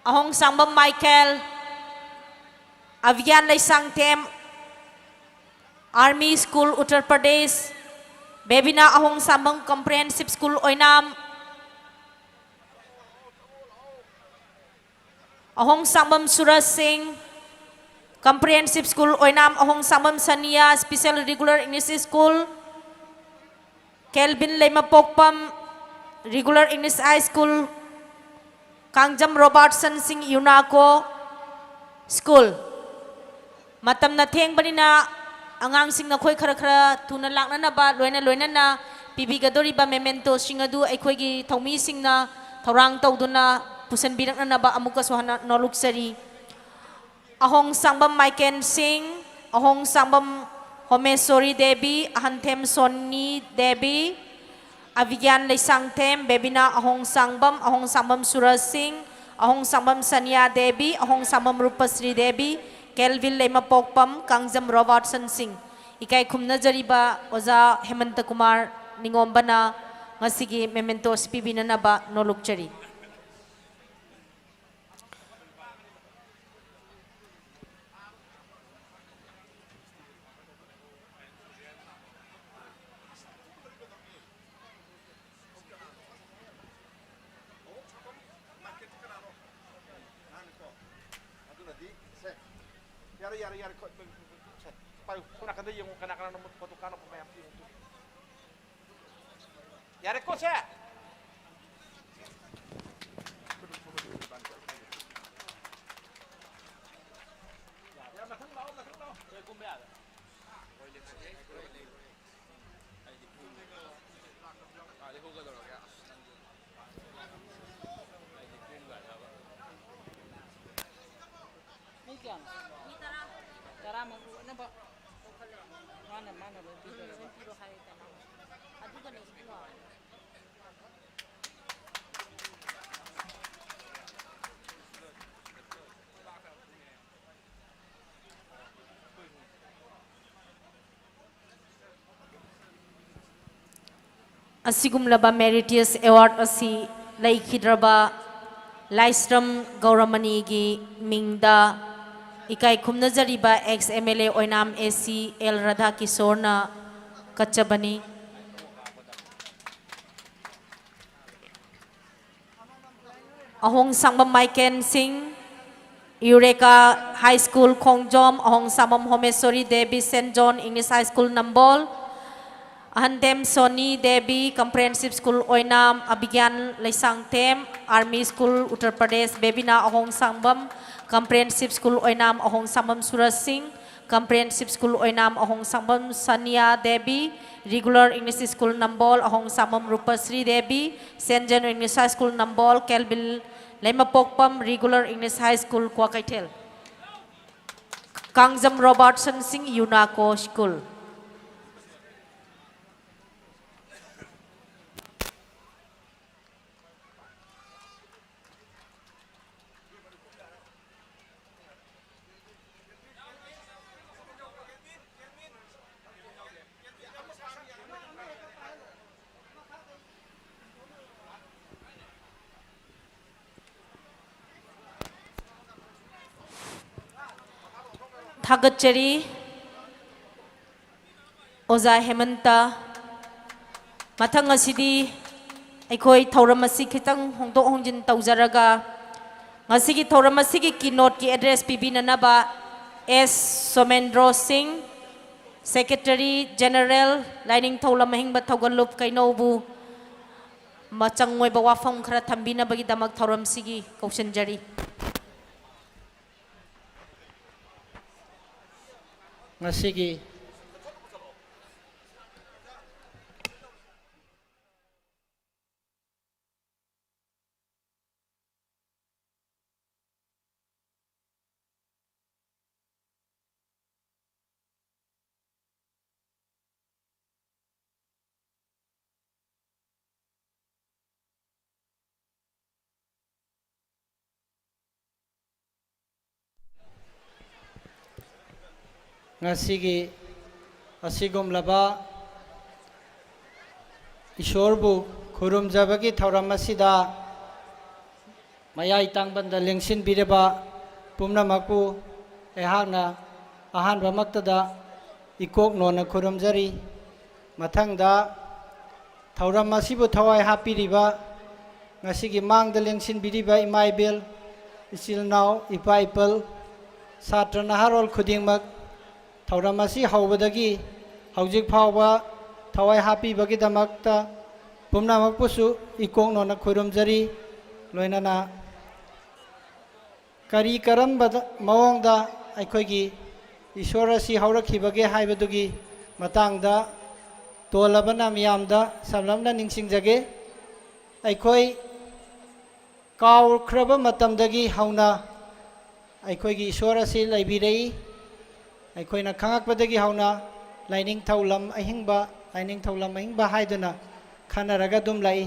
Ahong Sangbam Michael, Abhiyan Leishangthem, Army School, Uttar Pradesh. Bebina Ahong Sangbam Comprehensive School, ꯑꯣꯏꯅꯥꯝ꯫ ꯑꯍꯣꯡ ꯁꯥꯡꯕꯝ ꯁꯨꯔꯖ ꯁꯤꯡ, ꯀꯝꯄ꯭ꯔꯦꯍꯦꯟꯁꯤꯞ ꯁ꯭ꯀꯨꯜ, ꯑꯣꯏꯅꯥꯝ꯫ Ahong Sangbam Sania, special Regular English School. Kelvin Leimapokpam, Regular English High School. Kangjam Robertson Singh, UNACO school. ꯃꯇꯝꯅ ꯊꯦꯡꯕꯅꯤꯅ ꯑꯉꯥꯡꯁꯤꯡ ꯅꯈꯣꯏ ꯈꯔ ꯈꯔ ꯊꯨꯅ ꯂꯥꯛꯅꯅꯕ, ꯂꯣꯏꯅ ꯂꯣꯏꯅꯅ ꯄꯤꯕꯤꯒꯗꯧꯔꯤꯕ mementoꯁꯤꯡ ꯑꯗꯨ ꯑꯩꯈꯣꯏꯒꯤ ꯊꯧꯃꯤꯁꯤꯡꯅ ꯊꯧꯔꯥꯡ ꯇꯧꯗꯨꯅ ꯄꯨꯁꯤꯟꯕꯤꯔꯛꯅꯅꯕ ꯑꯃꯨꯛꯀꯁꯨ ꯍꯟꯅ ꯅꯣꯂꯨꯛꯆꯔꯤ꯫ ꯑꯍꯣꯡ ꯁꯥꯡꯕꯝ ꯃꯥꯏꯀꯦꯟ ꯁꯤꯡ, ꯑꯍꯣꯡ ꯁꯥꯡꯕꯝ ꯍꯣꯃꯦꯁꯣꯔꯤ ꯗꯦꯕꯤ, ꯑꯍꯟꯊꯦꯝ ꯁꯣꯅꯤ ꯗꯦꯕꯤ, ꯑꯕꯤꯒ꯭ꯌꯥꯟ ꯂꯩꯁꯥꯡꯊꯦꯝ, ꯕꯦꯕꯤꯅꯥ ꯑꯍꯣꯡ ꯁꯥꯡꯕꯝ, ꯑꯍꯣꯡ ꯁꯥꯡꯕꯝ ꯁꯨꯔꯖ ꯁꯤꯡ, ꯑꯍꯣꯡ ꯁꯥꯡꯕꯝ ꯁꯅꯤꯌꯥ ꯗꯦꯕꯤ, ꯑꯍꯣꯡ ꯁꯥꯡꯕꯝ ꯔꯨꯄꯁ꯭ꯔꯤ ꯗꯦꯕꯤ, ꯀꯦꯜꯚꯤꯟ ꯂꯩꯃꯄꯣꯛꯄꯝ, ꯀꯥꯡꯖꯝ ꯔꯣꯕꯥꯔꯠꯁꯟ ꯁꯤꯡ꯫ ꯏꯀꯥꯏ ꯈꯨꯝꯅꯖꯔꯤꯕ ꯑꯣꯖꯥ ꯍꯦꯃꯟꯇ ꯀꯨꯃꯥꯔ ꯅꯤꯉꯣꯝꯕꯅ ꯉꯁꯤꯒꯤ mementoꯁꯤ ꯄꯤꯕꯤꯅꯅꯕ ꯅꯣꯂꯨꯛꯆꯔꯤ꯫ ꯑꯗꯨꯅꯗꯤ ꯁꯦ, ꯌꯥꯔꯦ, ꯌꯥꯔꯦ, ꯌꯥꯔꯦ, ꯈꯣꯠ-, ꯁꯦ, ꯄꯥꯏꯌꯨ꯫ ꯁꯣꯝ ꯅꯥꯀꯟꯗ ꯌꯦꯡꯉꯨ, ꯀꯅꯥ ꯀꯅꯥꯅꯣ ꯐꯣꯇꯣ ꯀꯥꯞꯅꯕ ꯃꯌꯥꯝ ꯌꯦꯡꯉꯨ꯫ ꯌꯥꯔꯦꯀꯣ, ꯁꯦ? ꯌꯥꯔꯦ, ꯃꯊꯪ ꯂꯥꯛꯑꯣ, ꯃꯊꯪ ꯂꯥꯛꯑꯣ꯫ ꯂꯣꯏ ꯀꯨꯝꯕ ꯌꯥꯔꯦ꯫ ꯑꯩꯗꯤ ꯄꯨꯡ, ꯑꯥꯗꯩ ꯍꯧꯒꯗꯧꯔꯒꯦ꯫ ꯑꯁ, ꯅꯪꯁꯨ꯫ ꯑꯩꯗꯤ ꯄꯨꯡ ꯀꯌꯥꯗꯕ? ꯃꯤ ꯀꯌꯥꯅꯣ? ꯃꯤ ꯇꯔꯥ꯫ ꯇꯔꯥꯃꯛ ꯂꯣꯏꯅꯃꯛ꯫ ꯃꯥꯅ, ꯃꯥꯅ ꯂꯣꯏ ꯄꯤꯗꯣꯏꯔꯕ? ꯂꯣꯏ ꯄꯤꯔꯣ ꯍꯥꯏꯔꯦꯗꯅ꯫ ꯑꯗꯨꯒꯅꯦ, ꯏꯕꯨꯡꯉꯣ꯫ ꯑꯁꯤꯒꯨꯝꯂꯕ Meritorious Award ꯑꯁꯤ ꯂꯩꯈꯤꯗ꯭ꯔꯕ ꯂꯥꯏꯁ꯭ꯔꯝ ꯒꯧꯔꯃꯅꯤꯒꯤ ꯃꯤꯡꯗ ꯏꯀꯥꯏ ꯈꯨꯝꯅꯖꯔꯤꯕ ex M L A Oinam A C L ꯔꯥꯙꯥꯀꯤꯁꯣꯔꯅ ꯀꯠꯆꯕꯅꯤ꯫ ꯑꯍꯣꯡꯁꯥꯡꯕꯝ ꯃꯥꯏꯀꯦꯟ ꯁꯤꯡ, Eureka High School ꯈꯣꯡꯖꯣꯝ, ꯑꯍꯣꯡꯁꯥꯡꯕꯝ ꯍꯣꯃꯦꯁꯣꯔꯤ Devi, Saint John English High School Nambol, Ahandem Soni Devi, Comprehensive School Oinam, ꯑꯕꯤꯒ꯭ꯌꯥꯟ Leishangthem, Army School Uttar Pradesh, Bebina Ahongsangbam, Comprehensive School Oinam, Ahongsangbam Suraj Singh, Comprehensive School Oinam, ꯑꯍꯣꯡꯁꯥꯡꯕꯝ ꯁꯥꯅꯤꯌꯥ ꯗꯦꯕꯤ, Regular English School ꯅꯝꯕꯣꯜ, ꯑꯍꯣꯡꯁꯥꯡꯕꯝ Rupsri Devi, Saint John English High School Nambol, Kelvin Leimapokpam, Regular English High School Kwakeithel, Kangjam Robertson Singh, UNACO School꯫ ꯊꯥꯒꯠꯆꯔꯤ꯫ ꯑꯣꯖꯥ ꯍꯦꯃꯟꯇ, ꯃꯊꯪ ꯑꯁꯤꯗꯤ ꯑꯩꯈꯣꯏ ꯊꯧꯔꯝ ꯑꯁꯤ ꯈꯤꯇꯪ ꯍꯣꯡꯗꯣꯛ ꯍꯣꯡꯖꯤꯟ ꯇꯧꯖꯔꯒ, ꯉꯁꯤꯒꯤ ꯊꯧꯔꯝ ꯑꯁꯤꯒꯤ keynoteꯀꯤ address ꯄꯤꯕꯤꯅꯅꯕ S ꯁꯣꯃꯦꯟꯗ꯭ꯔꯣ ꯁꯤꯡ, Secretary General, ꯂꯥꯏꯅꯤꯡꯊꯧ ꯂꯝꯍꯤꯡꯕ ꯊꯧꯒꯜꯂꯨꯞ ꯀꯩꯅꯧꯕꯨ ꯃꯆꯪ ꯑꯣꯏꯕ ꯋꯥꯐꯝ ꯈꯔ ꯊꯝꯕꯤꯅꯕꯒꯤꯗꯃꯛ ꯊꯧꯔꯝꯁꯤꯒꯤ ꯀꯧꯁꯤꯟꯖꯔꯤ꯫ ꯉꯁꯤꯒꯤ ꯉꯁꯤꯒꯤ ꯑꯁꯤꯒꯨꯝꯂꯕ ꯏꯁꯣꯔꯕꯨ ꯈꯨꯔꯨꯝꯖꯕꯒꯤ ꯊꯧꯔꯝ ꯑꯁꯤꯗ ꯃꯌꯥꯏ ꯇꯥꯡꯕꯟꯗ ꯂꯦꯡꯁꯤꯟꯕꯤꯔꯕ ꯄꯨꯝꯅꯃꯛꯄꯨ ꯑꯩꯍꯥꯛꯅ ꯑꯍꯥꯟꯕꯃꯛꯇꯗ ꯏꯀꯣꯛ ꯅꯣꯟꯅ ꯈꯨꯔꯨꯝꯖꯔꯤ꯫ ꯃꯊꯪꯗ ꯊꯧꯔꯝ ꯑꯁꯤꯕꯨ ꯊꯋꯥꯏ ꯍꯥꯞꯄꯤꯔꯤꯕ, ꯉꯁꯤꯒꯤ ꯃꯥꯡꯗ ꯂꯦꯡꯁꯤꯟꯕꯤꯔꯤꯕ ꯏꯃꯥ ꯏꯕꯦꯜ, ꯏꯆꯤꯜ ꯏꯅꯥꯎ, ꯏꯄꯥ ꯏꯄꯜ, ꯁꯥꯇ꯭ꯔ ꯅꯍꯥꯔꯣꯜ ꯈꯨꯗꯤꯡꯃꯛ, ꯊꯧꯔꯝ ꯑꯁꯤ ꯍꯧꯕꯗꯒꯤ ꯍꯧꯖꯤꯛ ꯐꯥꯎꯕ ꯊꯋꯥꯏ ꯍꯥꯞꯄꯤꯕꯒꯤꯗꯃꯛꯇ ꯄꯨꯝꯅꯃꯛꯄꯨꯁꯨ ꯏꯀꯣꯛ ꯅꯣꯟꯅ ꯈꯨꯔꯨꯝꯖꯔꯤ꯫ ꯂꯣꯏꯅꯅ ꯀꯔꯤ ꯀꯔꯝꯕ ꯃꯑꯣꯡꯗ ꯑꯩꯈꯣꯏꯒꯤ ꯏꯁꯣꯔ ꯑꯁꯤ ꯍꯧꯔꯛꯈꯤꯕꯒꯦ ꯍꯥꯏꯕꯗꯨꯒꯤ ꯃꯇꯥꯡꯗ ꯇꯣꯜꯂꯕꯅ ꯃꯤꯌꯥꯝꯗ ꯁꯝꯂꯞꯅ ꯅꯤꯡꯁꯤꯡꯖꯒꯦ꯫ ꯑꯩꯈꯣꯏ ꯀꯥꯎꯈ꯭ꯔꯕ ꯃꯇꯝꯗꯒꯤ ꯍꯧꯅ ꯑꯩꯈꯣꯏꯒꯤ ꯏꯁꯣꯔ ꯑꯁꯤ ꯂꯩꯕꯤꯔꯛꯏ꯫ ꯑꯩꯈꯣꯏꯅ ꯈꯪꯉꯛꯄꯗꯒꯤ ꯍꯧꯅ ꯂꯥꯏꯅꯤꯡꯊꯧ ꯂꯝ ꯑꯍꯤꯡꯕ, ꯂꯥꯏꯅꯤꯡꯊꯧ ꯂꯝ ꯑꯍꯤꯡꯕ ꯍꯥꯏꯗꯨꯅ ꯈꯟꯅꯔꯒ ꯑꯗꯨꯝ ꯂꯥꯛꯏ꯫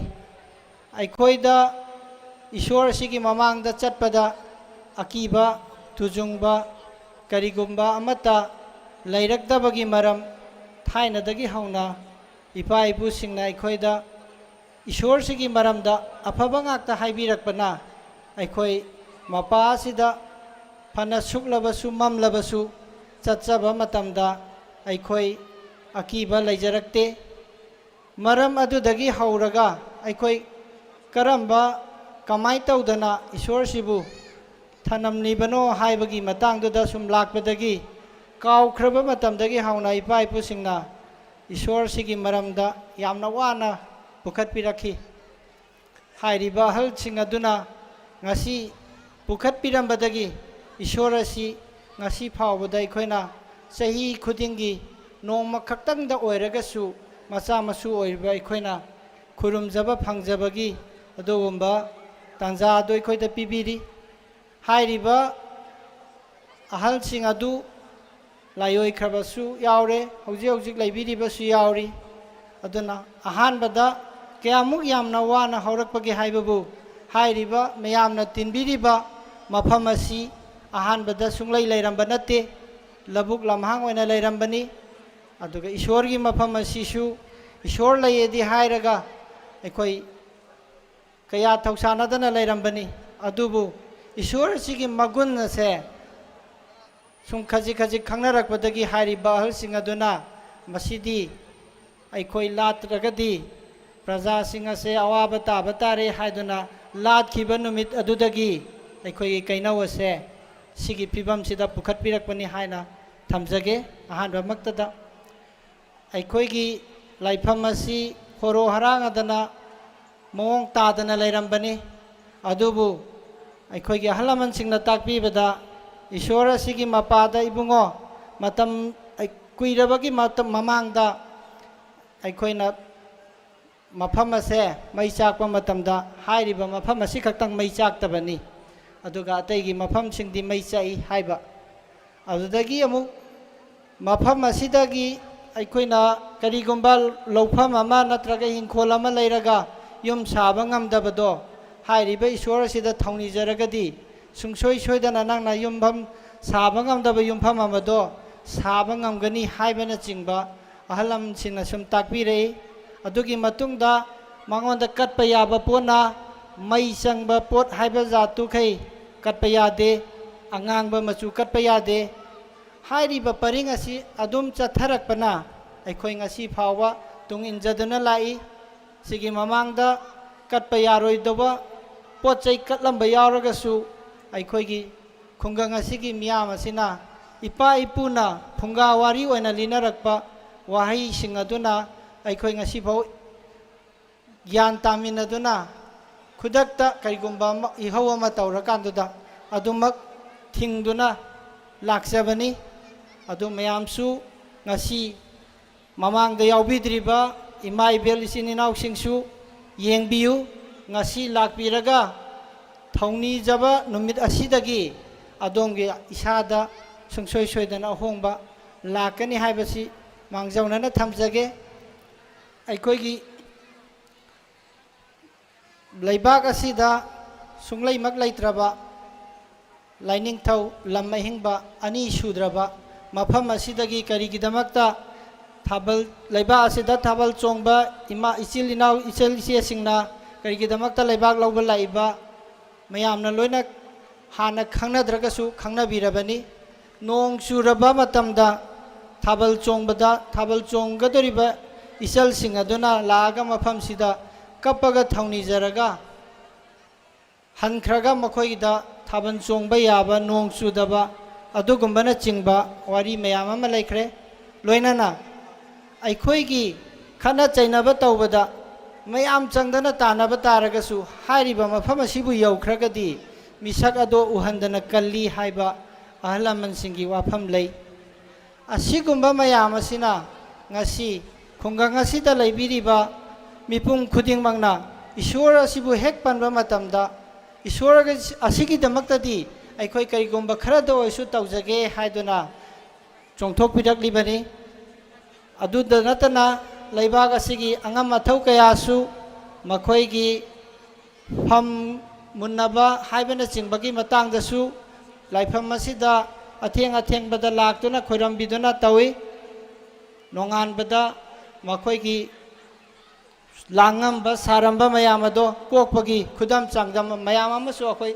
ꯑꯩꯈꯣꯏꯗ ꯏꯁꯣꯔ ꯑꯁꯤꯒꯤ ꯃꯃꯥꯡꯗ ꯆꯠꯄꯗ ꯑꯀꯤꯕ, ꯇꯨꯖꯨꯡꯕ ꯀꯔꯤꯒꯨꯝꯕ ꯑꯃꯠꯇ ꯂꯩꯔꯛꯇꯕꯒꯤ ꯃꯔꯝ, ꯊꯥꯏꯅꯗꯒꯤ ꯍꯧꯅ ꯏꯄꯥ ꯏꯄꯨꯁꯤꯡꯅ ꯑꯩꯈꯣꯏꯗ ꯏꯁꯣꯔꯁꯤꯒꯤ ꯃꯔꯝꯗ ꯑꯐꯕ ꯉꯥꯛꯇ ꯍꯥꯏꯕꯤꯔꯛꯄꯅ ꯑꯩꯈꯣꯏ ꯃꯄꯥ ꯑꯁꯤꯗ ꯐꯅ ꯁꯨꯛꯂꯕꯁꯨ ꯃꯝꯂꯕꯁꯨ ꯆꯠꯆꯕ ꯃꯇꯝꯗ ꯑꯩꯈꯣꯏ ꯑꯀꯤꯕ ꯂꯩꯖꯔꯛꯇꯦ꯫ ꯃꯔꯝ ꯑꯗꯨꯗꯒꯤ ꯍꯧꯔꯒ ꯑꯩꯈꯣꯏ ꯀꯔꯝꯕ, ꯀꯃꯥꯏꯅ ꯇꯧꯗꯅ ꯏꯁꯣꯔꯁꯤꯕꯨ ꯊꯅꯝꯂꯤꯕꯅꯣ ꯍꯥꯏꯕꯒꯤ ꯃꯇꯥꯡꯗꯨꯗ ꯁꯨꯝ ꯂꯥꯛꯄꯗꯒꯤ ꯀꯥꯎꯈ꯭ꯔꯕ ꯃꯇꯝꯗꯒꯤ ꯍꯧꯅ ꯏꯄꯥ ꯏꯄꯨꯁꯤꯡꯅ ꯏꯁꯣꯔꯁꯤꯒꯤ ꯃꯔꯝꯗ ꯌꯥꯝꯅ ꯋꯥꯅ ꯄꯨꯈꯠꯄꯤꯔꯛꯈꯤ꯫ ꯍꯥꯏꯔꯤꯕ ꯑꯍꯜꯁꯤꯡ ꯑꯗꯨꯅ ꯉꯁꯤ ꯄꯨꯈꯠꯄꯤꯔꯝꯕꯗꯒꯤ ꯏꯁꯣꯔ ꯑꯁꯤ ꯉꯁꯤ ꯐꯥꯎꯕꯗ ꯑꯩꯈꯣꯏꯅ ꯆꯍꯤ ꯈꯨꯗꯤꯡꯒꯤ ꯅꯣꯡꯃ ꯈꯛꯇꯪꯗ ꯑꯣꯏꯔꯒꯁꯨ ꯃꯆꯥ ꯃꯁꯨ ꯑꯣꯏꯔꯤꯕ ꯑꯩꯈꯣꯏꯅ ꯈꯨꯔꯨꯝꯖꯕ ꯐꯪꯖꯕꯒꯤ ꯑꯗꯨꯒꯨꯝꯕ ꯇꯥꯟꯖꯥ ꯑꯗꯨ ꯑꯩꯈꯣꯏꯗ ꯄꯤꯕꯤꯔꯤ꯫ ꯍꯥꯏꯔꯤꯕ ꯑꯍꯜꯁꯤꯡ ꯑꯗꯨ ꯂꯥꯏꯑꯣꯏꯈ꯭ꯔꯕꯁꯨ ꯌꯥꯎꯔꯦ, ꯍꯧꯖꯤꯛ ꯍꯧꯖꯤꯛ ꯂꯩꯕꯤꯔꯤꯕꯁꯨ ꯌꯥꯎꯔꯤ꯫ ꯑꯗꯨꯅ ꯑꯍꯥꯟꯕꯗ ꯀꯌꯥꯃꯨꯛ ꯌꯥꯝꯅ ꯋꯥꯅ ꯍꯧꯔꯛꯄꯒꯦ ꯍꯥꯏꯕꯕꯨ ꯍꯥꯏꯔꯤꯕ ꯃꯌꯥꯝꯅ ꯇꯤꯟꯕꯤꯔꯤꯕ ꯃꯐꯝ ꯑꯁꯤ ꯑꯍꯥꯟꯕꯗ ꯁꯨꯡꯂꯩ ꯂꯩꯔꯝꯕ ꯅꯠꯇꯦ, ꯂꯧꯕꯨꯛ ꯂꯝꯍꯥꯡ ꯑꯣꯏꯅ ꯂꯩꯔꯝꯕꯅꯤ꯫ ꯑꯗꯨꯒ ꯏꯁꯣꯔꯒꯤ ꯃꯐꯝ ꯑꯁꯤꯁꯨ ꯏꯁꯣꯔ ꯂꯩꯌꯦꯗꯤ ꯍꯥꯏꯔꯒ ꯑꯩꯈꯣꯏ ꯀꯌꯥ ꯊꯧꯁꯥꯅꯗꯅ ꯂꯩꯔꯝꯕꯅꯤ꯫ ꯑꯗꯨꯕꯨ ꯏꯁꯣꯔ ꯑꯁꯤꯒꯤ ꯃꯒꯨꯟ ꯑꯁꯦ ꯁꯨꯝ ꯈꯖꯤꯛ ꯈꯖꯤꯛ ꯈꯪꯅꯔꯛꯄꯗꯒꯤ ꯍꯥꯏꯔꯤꯕ ꯑꯍꯜꯁꯤꯡ ꯑꯗꯨꯅ ꯃꯁꯤꯗꯤ ꯑꯩꯈꯣꯏ ꯂꯥꯠꯇ꯭ꯔꯒꯗꯤ ꯄ꯭ꯔꯖꯥꯁꯤꯡ ꯑꯁꯦ ꯑꯋꯥꯕ ꯇꯥꯕ ꯇꯥꯔꯦ ꯍꯥꯏꯗꯨꯅ ꯂꯥꯠꯈꯤꯕ ꯅꯨꯃꯤꯠ ꯑꯗꯨꯗꯒꯤ ꯑꯩꯈꯣꯏꯒꯤ ꯀꯩꯅꯧ ꯑꯁꯦ ꯁꯤꯒꯤ ꯐꯤꯕꯝꯁꯤꯗ ꯄꯨꯈꯠꯄꯤꯔꯛꯄꯅꯤ ꯍꯥꯏꯅ ꯊꯝꯖꯒꯦ꯫ ꯑꯍꯥꯟꯕꯃꯛꯇꯗ ꯑꯩꯈꯣꯏꯒꯤ ꯂꯥꯏꯐꯝ ꯑꯁꯤ ꯍꯣꯔꯣ ꯍꯔꯥꯡꯉꯗꯅ ꯃꯑꯣꯡ ꯇꯥꯗꯅ ꯂꯩꯔꯝꯕꯅꯤ꯫ ꯑꯗꯨꯕꯨ ꯑꯩꯈꯣꯏꯒꯤ ꯑꯍꯜ ꯂꯃꯟꯁꯤꯡꯅ ꯇꯥꯛꯄꯤꯕꯗ ꯏꯁꯣꯔ ꯑꯁꯤꯒꯤ ꯃꯄꯥꯗ ꯏꯕꯨꯡꯉꯣ, ꯃꯇꯝ ꯀꯨꯏꯔꯕꯒꯤ ꯃꯇꯝ ꯃꯃꯥꯡꯗ ꯑꯩꯈꯣꯏꯅ ꯃꯐꯝ ꯑꯁꯦ ꯃꯩ ꯆꯥꯛꯄ ꯃꯇꯝꯗ ꯍꯥꯏꯔꯤꯕ ꯃꯐꯝ ꯑꯁꯤꯈꯛꯇꯪ ꯃꯩ ꯆꯥꯛꯇꯕꯅꯤ, ꯑꯗꯨꯒ ꯑꯇꯩꯒꯤ ꯃꯐꯝꯁꯤꯡꯗꯤ ꯃꯩ ꯆꯥꯛꯏ ꯍꯥꯏꯕ꯫ ꯑꯗꯨꯗꯒꯤ ꯑꯃꯨꯛ ꯃꯐꯝ ꯑꯁꯤꯗꯒꯤ ꯑꯩꯈꯣꯏꯅ ꯀꯔꯤꯒꯨꯝꯕ ꯂꯧꯐꯝ ꯑꯃ ꯅꯠꯇ꯭ꯔꯒ ꯏꯪꯈꯣꯜ ꯑꯃ ꯂꯩꯔꯒ ꯌꯨꯝ ꯁꯥꯕ ꯉꯝꯗꯕꯗꯣ, ꯍꯥꯏꯔꯤꯕ ꯏꯁꯣꯔ ꯑꯁꯤꯗ ꯊꯧꯅꯤꯖꯔꯒꯗꯤ ꯁꯨꯡꯁꯣꯏ ꯁꯣꯏꯗꯅ ꯅꯪꯅ ꯌꯨꯝꯐꯝ ꯁꯥꯕ ꯉꯝꯗꯕ ꯌꯨꯝꯐꯝ ꯑꯃꯗꯣ ꯁꯥꯕ ꯉꯝꯒꯅꯤ ꯍꯥꯏꯕꯅꯆꯤꯡꯕ ꯑꯍꯜ ꯂꯃꯟꯁꯤꯡꯅ ꯁꯨꯝ ꯇꯥꯛꯄꯤꯔꯛꯏ꯫ ꯑꯗꯨꯒꯤ ꯃꯇꯨꯡꯗ ꯃꯉꯣꯟꯗ ꯀꯠꯄ ꯌꯥꯕ ꯄꯣꯠꯅ ꯃꯩ ꯆꯪꯕ ꯄꯣꯠ ꯍꯥꯏꯕ ꯖꯥꯠꯇꯨꯈꯩ ꯀꯠꯄ ꯌꯥꯗꯦ, ꯑꯉꯥꯡꯕ ꯃꯆꯨ ꯀꯠꯄ ꯌꯥꯗꯦ꯫ ꯍꯥꯏꯔꯤꯕ ꯄꯔꯤꯡ ꯑꯁꯤ ꯑꯗꯨꯝ ꯆꯠꯊꯔꯛꯄꯅ ꯑꯩꯈꯣꯏ ꯉꯁꯤ ꯐꯥꯎꯕ ꯇꯨꯡ ꯏꯟꯖꯗꯨꯅ ꯂꯥꯛꯏ꯫ ꯁꯤꯒꯤ ꯃꯃꯥꯡꯗ ꯀꯠꯄ ꯌꯥꯔꯣꯏꯗꯕ ꯄꯣꯠ ꯆꯩ ꯀꯠꯂꯝꯕ ꯌꯥꯎꯔꯒꯁꯨ ꯑꯩꯈꯣꯏꯒꯤ ꯈꯨꯡꯒꯪ ꯑꯁꯤꯒꯤ ꯃꯤꯌꯥꯝ ꯑꯁꯤꯅ ꯏꯄꯥ ꯏꯄꯨꯅ ꯐꯨꯡꯒꯥ ꯋꯥꯔꯤ ꯑꯣꯏꯅ ꯂꯤꯅꯔꯛꯄ ꯋꯥꯍꯩꯁꯤꯡ ꯑꯗꯨꯅ ꯑꯩꯈꯣꯏ ꯉꯁꯤꯐꯥꯎ ꯒ꯭ꯌꯥꯟ ꯇꯥꯃꯤꯟꯅꯗꯨꯅ ꯈꯨꯗꯛꯇ ꯀꯔꯤꯒꯨꯝꯕ ꯑꯃ, ꯏꯍꯧ ꯑꯃ ꯇꯧꯔꯀꯥꯟꯗꯨꯗ ꯑꯗꯨꯃꯛ ꯊꯤꯡꯗꯨꯅ ꯂꯥꯛꯆꯕꯅꯤ꯫ ꯑꯗꯨ ꯃꯌꯥꯝꯁꯨ ꯉꯁꯤ ꯃꯃꯥꯡꯗ ꯌꯥꯎꯕꯤꯗ꯭ꯔꯤꯕ ꯏꯃꯥ ꯏꯕꯦꯜ ꯏꯆꯤꯟ ꯏꯅꯥꯎꯁꯤꯡꯁꯨ ꯌꯦꯡꯕꯤꯌꯨ꯫ ꯉꯁꯤ ꯂꯥꯛꯄꯤꯔꯒ ꯊꯧꯅꯤꯖꯕ ꯅꯨꯃꯤꯠ ꯑꯁꯤꯗꯒꯤ ꯑꯗꯣꯝꯒꯤ ꯏꯁꯥꯗ ꯁꯨꯡꯁꯣꯏ ꯁꯣꯏꯗꯅ ꯑꯍꯣꯡꯕ ꯂꯥꯛꯀꯅꯤ ꯍꯥꯏꯕꯁꯤ ꯃꯥꯡꯖꯧꯅꯅ ꯊꯝꯖꯒꯦ꯫ ꯑꯩꯈꯣꯏꯒꯤ ꯂꯩꯕꯥꯛ ꯑꯁꯤꯗ ꯁꯨꯡꯂꯩꯃꯛ ꯂꯩꯇ꯭ꯔꯕ ꯂꯥꯏꯅꯤꯡꯊꯧ ꯂꯝ ꯑꯍꯤꯡꯕ ꯑꯅꯤ ꯁꯨꯗ꯭ꯔꯕ ꯃꯐꯝ ꯑꯁꯤꯗꯒꯤ ꯀꯔꯤꯒꯤꯗꯃꯛꯇ ꯊꯥꯕꯜ, ꯂꯩꯕꯥꯛ ꯑꯁꯤꯗ ꯊꯥꯕꯜ ꯆꯣꯡꯕ ꯏꯃꯥ, ꯏꯆꯤꯜ ꯏꯅꯥꯎ, ꯏꯆꯜ ꯏꯆꯦꯁꯤꯡꯅ ꯀꯔꯤꯒꯤꯗꯃꯛꯇ ꯂꯩꯕꯥꯛ ꯂꯧꯕ ꯂꯥꯛꯏꯕ ꯃꯌꯥꯝꯅ ꯂꯣꯏꯅ ꯍꯥꯟꯅ ꯈꯪꯅꯗ꯭ꯔꯒꯁꯨ ꯈꯪꯅꯕꯤꯔꯕꯅꯤ꯫ ꯅꯣꯡ ꯆꯨꯔꯕ ꯃꯇꯝꯗ ꯊꯥꯕꯜ ꯆꯣꯡꯕꯗ, ꯊꯥꯕꯜ ꯆꯣꯡꯒꯗꯧꯔꯤꯕ ꯏꯆꯜꯁꯤꯡ ꯑꯗꯨꯅ ꯂꯥꯛꯑꯒ ꯃꯐꯝꯁꯤꯗ ꯀꯞꯄꯒ ꯊꯧꯅꯤꯖꯔꯒ ꯍꯟꯈ꯭ꯔꯒ ꯃꯈꯣꯏꯒꯤꯗ ꯊꯥꯕꯜ ꯆꯣꯡꯕ ꯌꯥꯕ, ꯅꯣꯡ ꯆꯨꯗꯕ, ꯑꯗꯨꯒꯨꯝꯕꯅꯆꯤꯡꯕ ꯋꯥꯔꯤ ꯃꯌꯥꯝ ꯑꯃ ꯂꯩꯈ꯭ꯔꯦ꯫ ꯂꯣꯏꯅꯅ ꯑꯩꯈꯣꯏꯒꯤ ꯈꯠꯅ ꯆꯩꯅꯕ ꯇꯧꯕꯗ ꯃꯌꯥꯝ ꯆꯪꯗꯅ ꯇꯥꯟꯅꯕ ꯇꯥꯔꯒꯁꯨ, ꯍꯥꯏꯔꯤꯕ ꯃꯐꯝ ꯑꯁꯤꯕꯨ ꯌꯧꯈ꯭ꯔꯒꯗꯤ ꯃꯤꯁꯛ ꯑꯗꯣ ꯎꯍꯟꯗꯅ ꯀꯜꯂꯤ ꯍꯥꯏꯕ ꯑꯍꯜ ꯂꯃꯟꯁꯤꯡꯒꯤ ꯋꯥꯐꯝ ꯂꯩ꯫ ꯑꯁꯤꯒꯨꯝꯕ ꯃꯌꯥꯝ ꯑꯁꯤꯅ ꯉꯁꯤ ꯈꯨꯡꯒꯪ ꯑꯁꯤꯗ ꯂꯩꯕꯤꯔꯤꯕ ꯃꯤꯄꯨꯝ ꯈꯨꯗꯤꯡꯃꯛꯅ ꯏꯁꯣꯔ ꯑꯁꯤꯕꯨ ꯍꯦꯛ ꯄꯟꯕ ꯃꯇꯝꯗ, ꯏꯁꯣꯔ ꯑꯁꯤꯒꯤꯗꯃꯛꯇꯗꯤ ꯑꯩꯈꯣꯏ ꯀꯔꯤꯒꯨꯝꯕ ꯈꯔꯗ ꯑꯣꯏꯔꯁꯨ ꯇꯧꯖꯒꯦ ꯍꯥꯏꯗꯨꯅ ꯆꯣꯡꯊꯣꯛꯄꯤꯔꯛꯂꯤꯕꯅꯤ꯫ ꯑꯗꯨꯗ ꯅꯠꯇꯅ ꯂꯩꯕꯥꯛ ꯑꯁꯤꯒꯤ ꯑꯉꯝ ꯑꯊꯧ ꯀꯌꯥꯁꯨ ꯃꯈꯣꯏꯒꯤ ꯐꯝ ꯃꯨꯟꯅꯕ ꯍꯥꯏꯕꯅꯆꯤꯡꯕꯒꯤ ꯃꯇꯥꯡꯗꯁꯨ ꯂꯥꯏꯐꯝ ꯑꯁꯤꯗ ꯑꯊꯦꯡ ꯑꯊꯦꯡꯕꯗ ꯂꯥꯛꯇꯨꯅ ꯈꯣꯏꯔꯝꯕꯤꯗꯨꯅ ꯇꯧꯏ꯫ ꯅꯣꯡꯉꯥꯟꯕꯗ ꯃꯈꯣꯏꯒꯤ ꯂꯥꯡꯉꯝꯕ ꯁꯥꯔꯝꯕ ꯃꯌꯥꯝ ꯑꯗꯣ ꯀꯣꯛꯄꯒꯤ ꯈꯨꯗꯝ ꯆꯥꯡꯗꯝ ꯃꯌꯥꯝ ꯑꯃꯁꯨ ꯑꯩꯈꯣꯏ